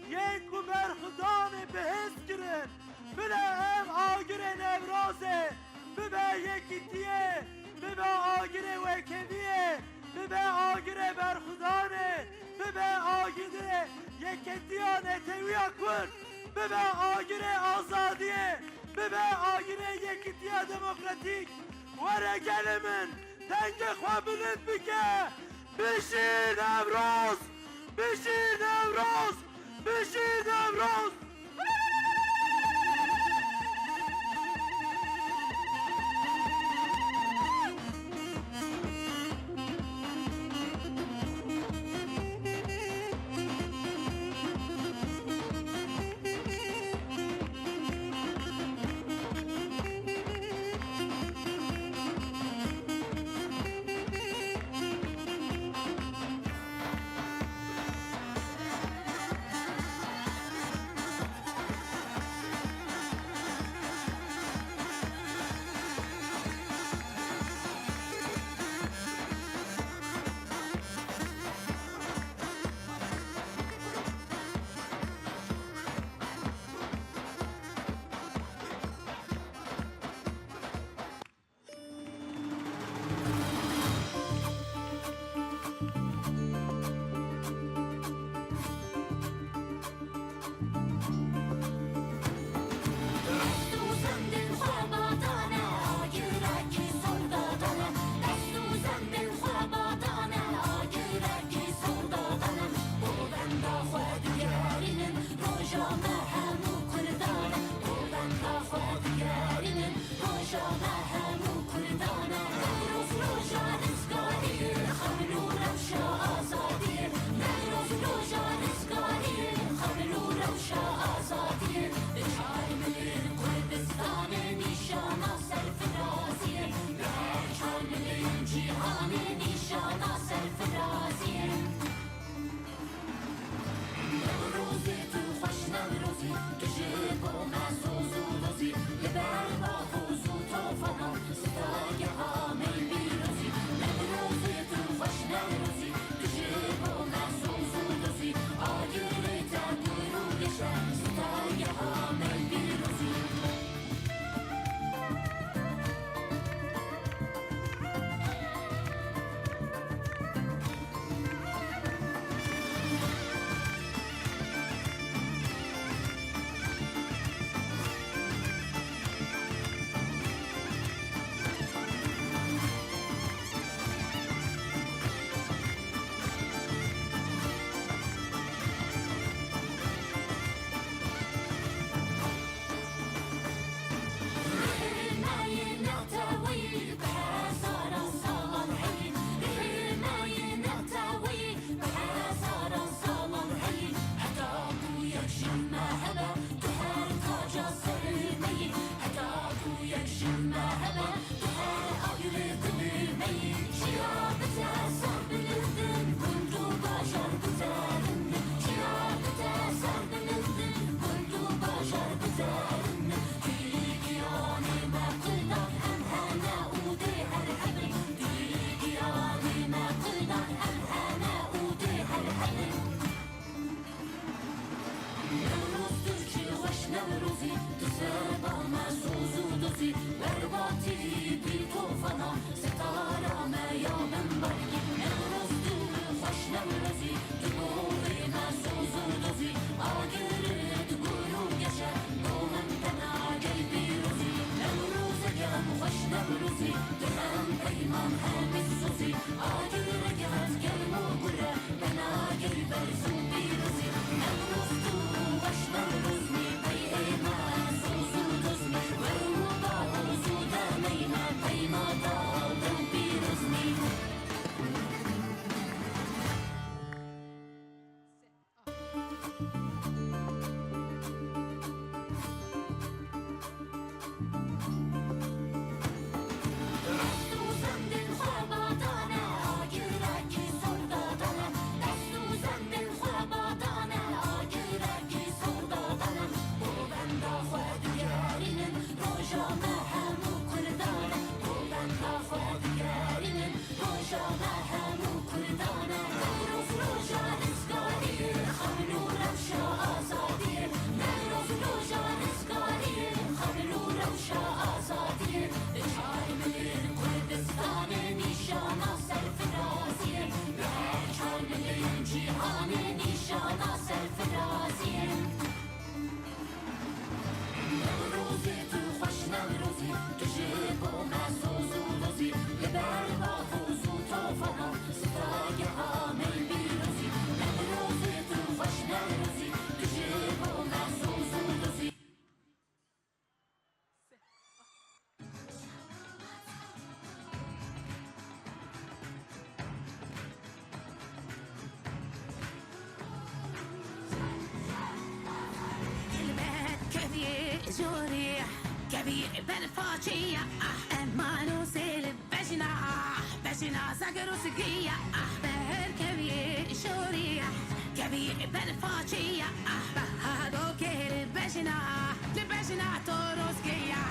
yên ku berxwedanê bihêz kirin. Bila ev agirê Newrozê bibe yekîtiyê, bibe agirê wekheviyê, bibe agirê berxwedanê, bibe agirê yekîtiya netewiya Kurd, bibe agirê azadiyê, bibe agirê yekîtiya demokratîk. Were gelê min, dengê xwe bilind bike. Bijî Newroz! Bijî Newroz! Bijî Newroz! Cîhanê nîşana serfiraziyê. Newrozê tu xweş Newrozî, tu ji bo me soz û dozî, li ber bavoz û tofana, sitageha me yî pîrozî. Newrozê tu xweş Newrozî, tu ji bo me soz û dozî. Dilbet keviyê jorê, keviyê berfaçiya, ah, emanosê li bejna, ah, bejna zager û sigiya, ah, beher keviyê jorê, ah, keviyê berfaçiya, ah, bahado kê li bejna, li bejna torozgiya.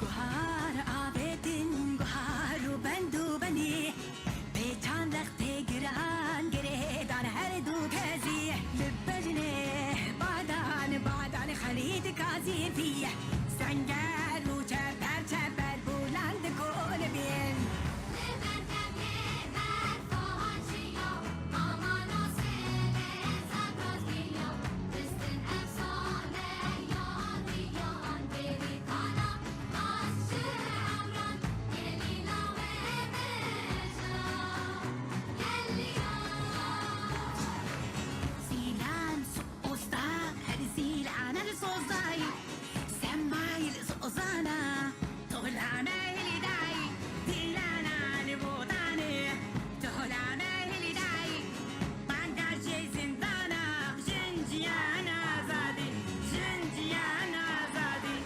Guhar avêtin, guhar û bend û benî. Pêçan rextê giran girêdan her du kezî. Li bejnê badan, badan Xelîd Kazî vî. Senger û çeper çeper bûlan dikolibîn. Li ber keviyê berfa çiya, amano sêlê zagrot giya. Distin efsane ya diyan bêrî kana, az ji emran gelîla wê bêja. Gelîla. Zîlan su-, usta, her zîlan el sozayî. Semayî li sozana. Tohla me hilî dayî, dîlana li botanê. Tohla me hilî dayî, banga jê zindana. Jin jiyan azadî, jin jiyan azadî.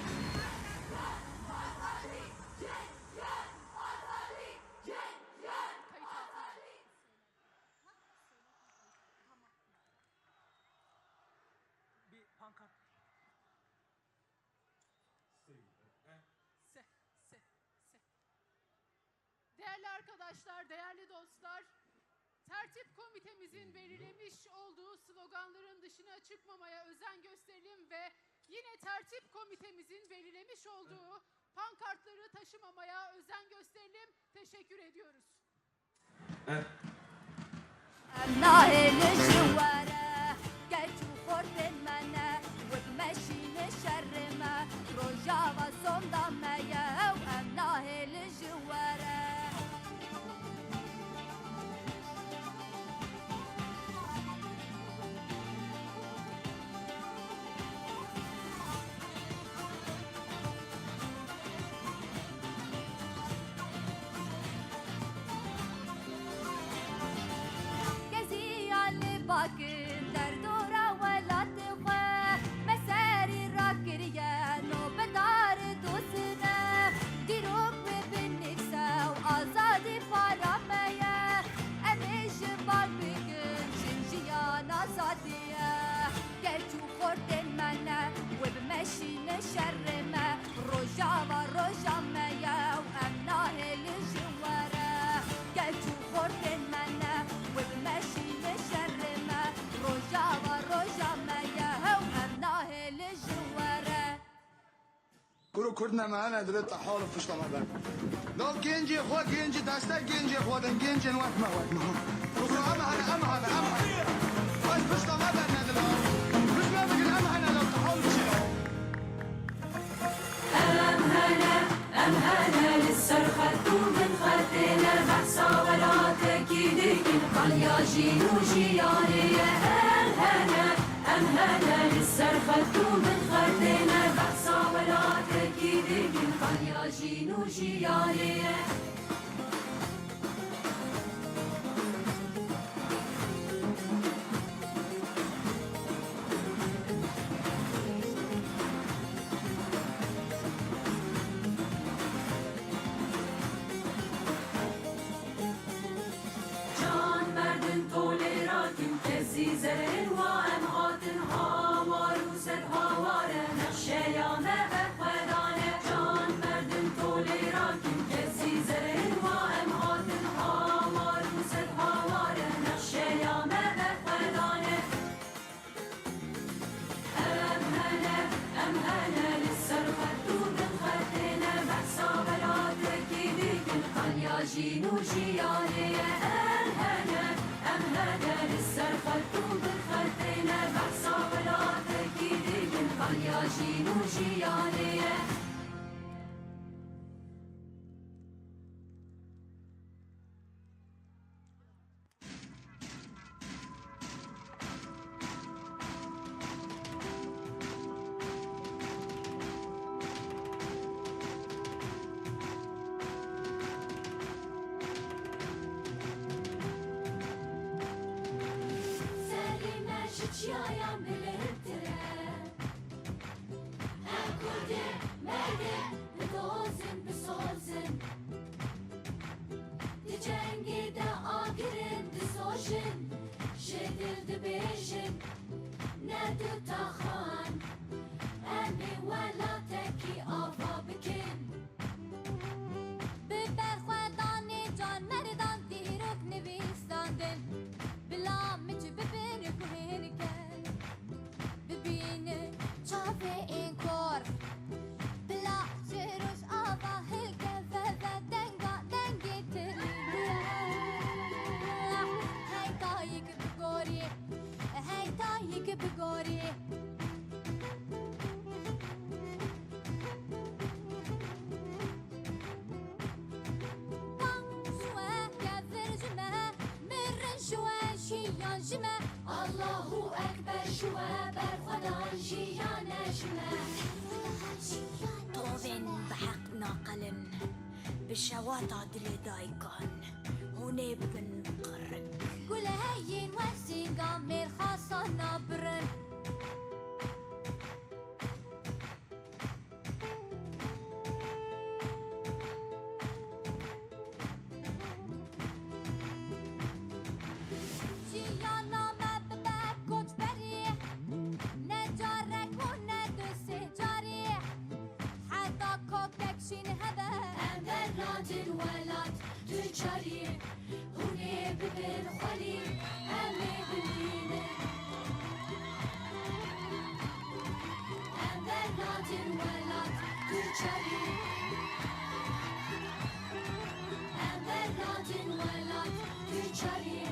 Bir pankart. Se, se, se. Değerli arkadaşlar, değerli dostlar, tertip komitemizin belirlemiş olduğu sloganların dışına çıkmamaya özen gösterelim ve yine tertip komitemizin belirlemiş olduğu pankartları taşımamaya özen gösterelim. Teşekkür ediyoruz. Em nahêlin ji we re, keç û xortên me ne, we bimeşîne şerê me, rojava sonda me ye, ew em nahêlin ji we re. Keziya li bakin derdora welatê xwe, me serî rakiriye nobedar dostine. Dîrok wê binivîse û azadî para me ye. Em ê ji bang bikin, jin jiyan azadî ye. Keç û xortên me ne, wê bimeşîne şerê me. Rojava roja me ye û em nahêlin ji we re. Keç û xortên me ne, wê bimeşîne şerê me. Rojava roja me ye û em nahêlin ji we re. Kuro Kurd ne me hene, dilê te hal û pişta me ber. Law gencê xwe, gencê destek gencê xwe din, gencên wek me, wek me. Kuro em hene, em hene, em hene. Bes pişta me ber ne dila. Pişt me bigin, em hene, law te hal û çî. Em hene, em hene, li ser xet û bin xetê ne, behsa welatekî dikin, xaliya jîn û jiyanê ye. Em hene, em hene, li ser xet û bin xetê ne, behsa welatekî dikin, xaliya jîn û jiyanê ye. Can merdin tolê rakin, kezî zerên wa em hatin hawar û sed hawar e. Nexşeya me berxwedane, can merdin tolê rakin, kezî Jîn û jiyanê ye, em hene, em hene li ser xet û bi xetê ne behsa welatekî dikin, aliya jîn û jiyanê ye. Serî me ji çiyayan bilindtir e. Em kurdê merdê bidozin, bisozin. Di cengê de agirin, disojin. Ji dil dibêjin, ne du taxan. Em ê welatekî ava bikin. Bi berxwedanê can meridan dîrok nivîsandin. Bila mic bibin guhênike. Bibînin çavê ên kor. Bila ji roj ava hilke veve denga dengê tilî. Hey dayik bigorî, hey dayik bigorî. Bang ji we kevir ji me, mirin ji we jiyan ji me. Allahu Ekber ji we berxwedan jiyane ji me. Tovên bi heq naqelin, bi şewata dilê dayikan, hûn ê bibin qirrik. Guleyên we sînga mêrxasa nabirin. Jiyana me bibe koçberî, ne carek û ne du sê carî. Heta kokek şîn hebe. Em bernadin welat du carî. Hûn ê bibin xwelî, em ê bimînin. Em bernadin welat du carî. Em bernadin welat du carî.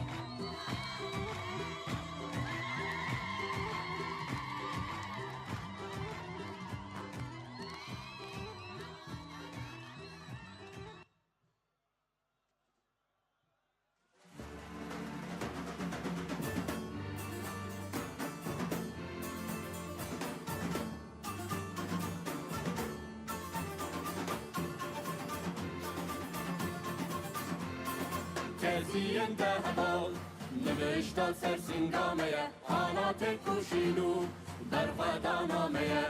Keziyên te heval, nivişta ser singa me ye, halatê koşîn û berxwedana me ye.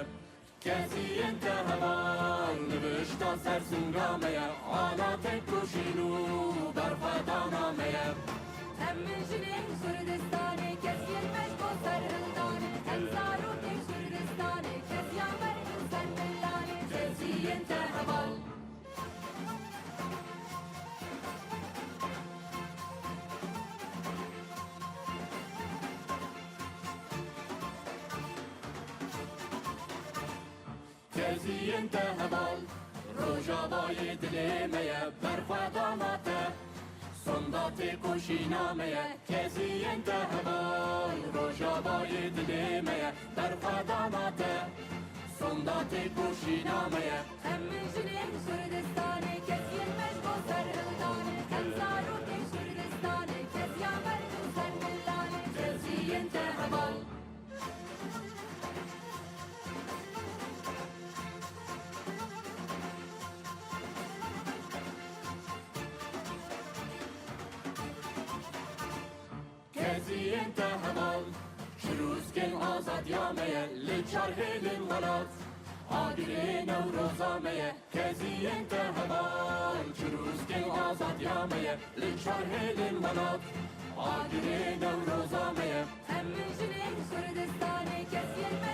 Keziyên te heval, nivişta ser singa me ye, halatê koşîn û berxwedana me ye. Em jinên Kurdistanê, keziyên me ji bo serhildanê, em zarokên Kurdistanê, keziya me ji bo serhildanê, keziyên te heval. Keziyên te heval, rojavayê dilê me ye, berxwedana te, sonda têkoşîna me ye. Keziyên te heval, rojavayê dilê me ye, berxwedana te, sonda têkoşîna me ye. Em jinên Kurdistanê, keziyên me ji bo serhildanê, em zarokên Kurdistanê, keziya me ji bo serhildanê, keziyên te heval. Keziyên te heval, çirûskên azadiya me ye, li çar hêlên welat, agirê Newroza me ye. Keziyên te heval, çirûskên azadiya me ye, li çar hêlên welat, agirê Newroza me ye. Em jinên Kurdistanê, keziyên me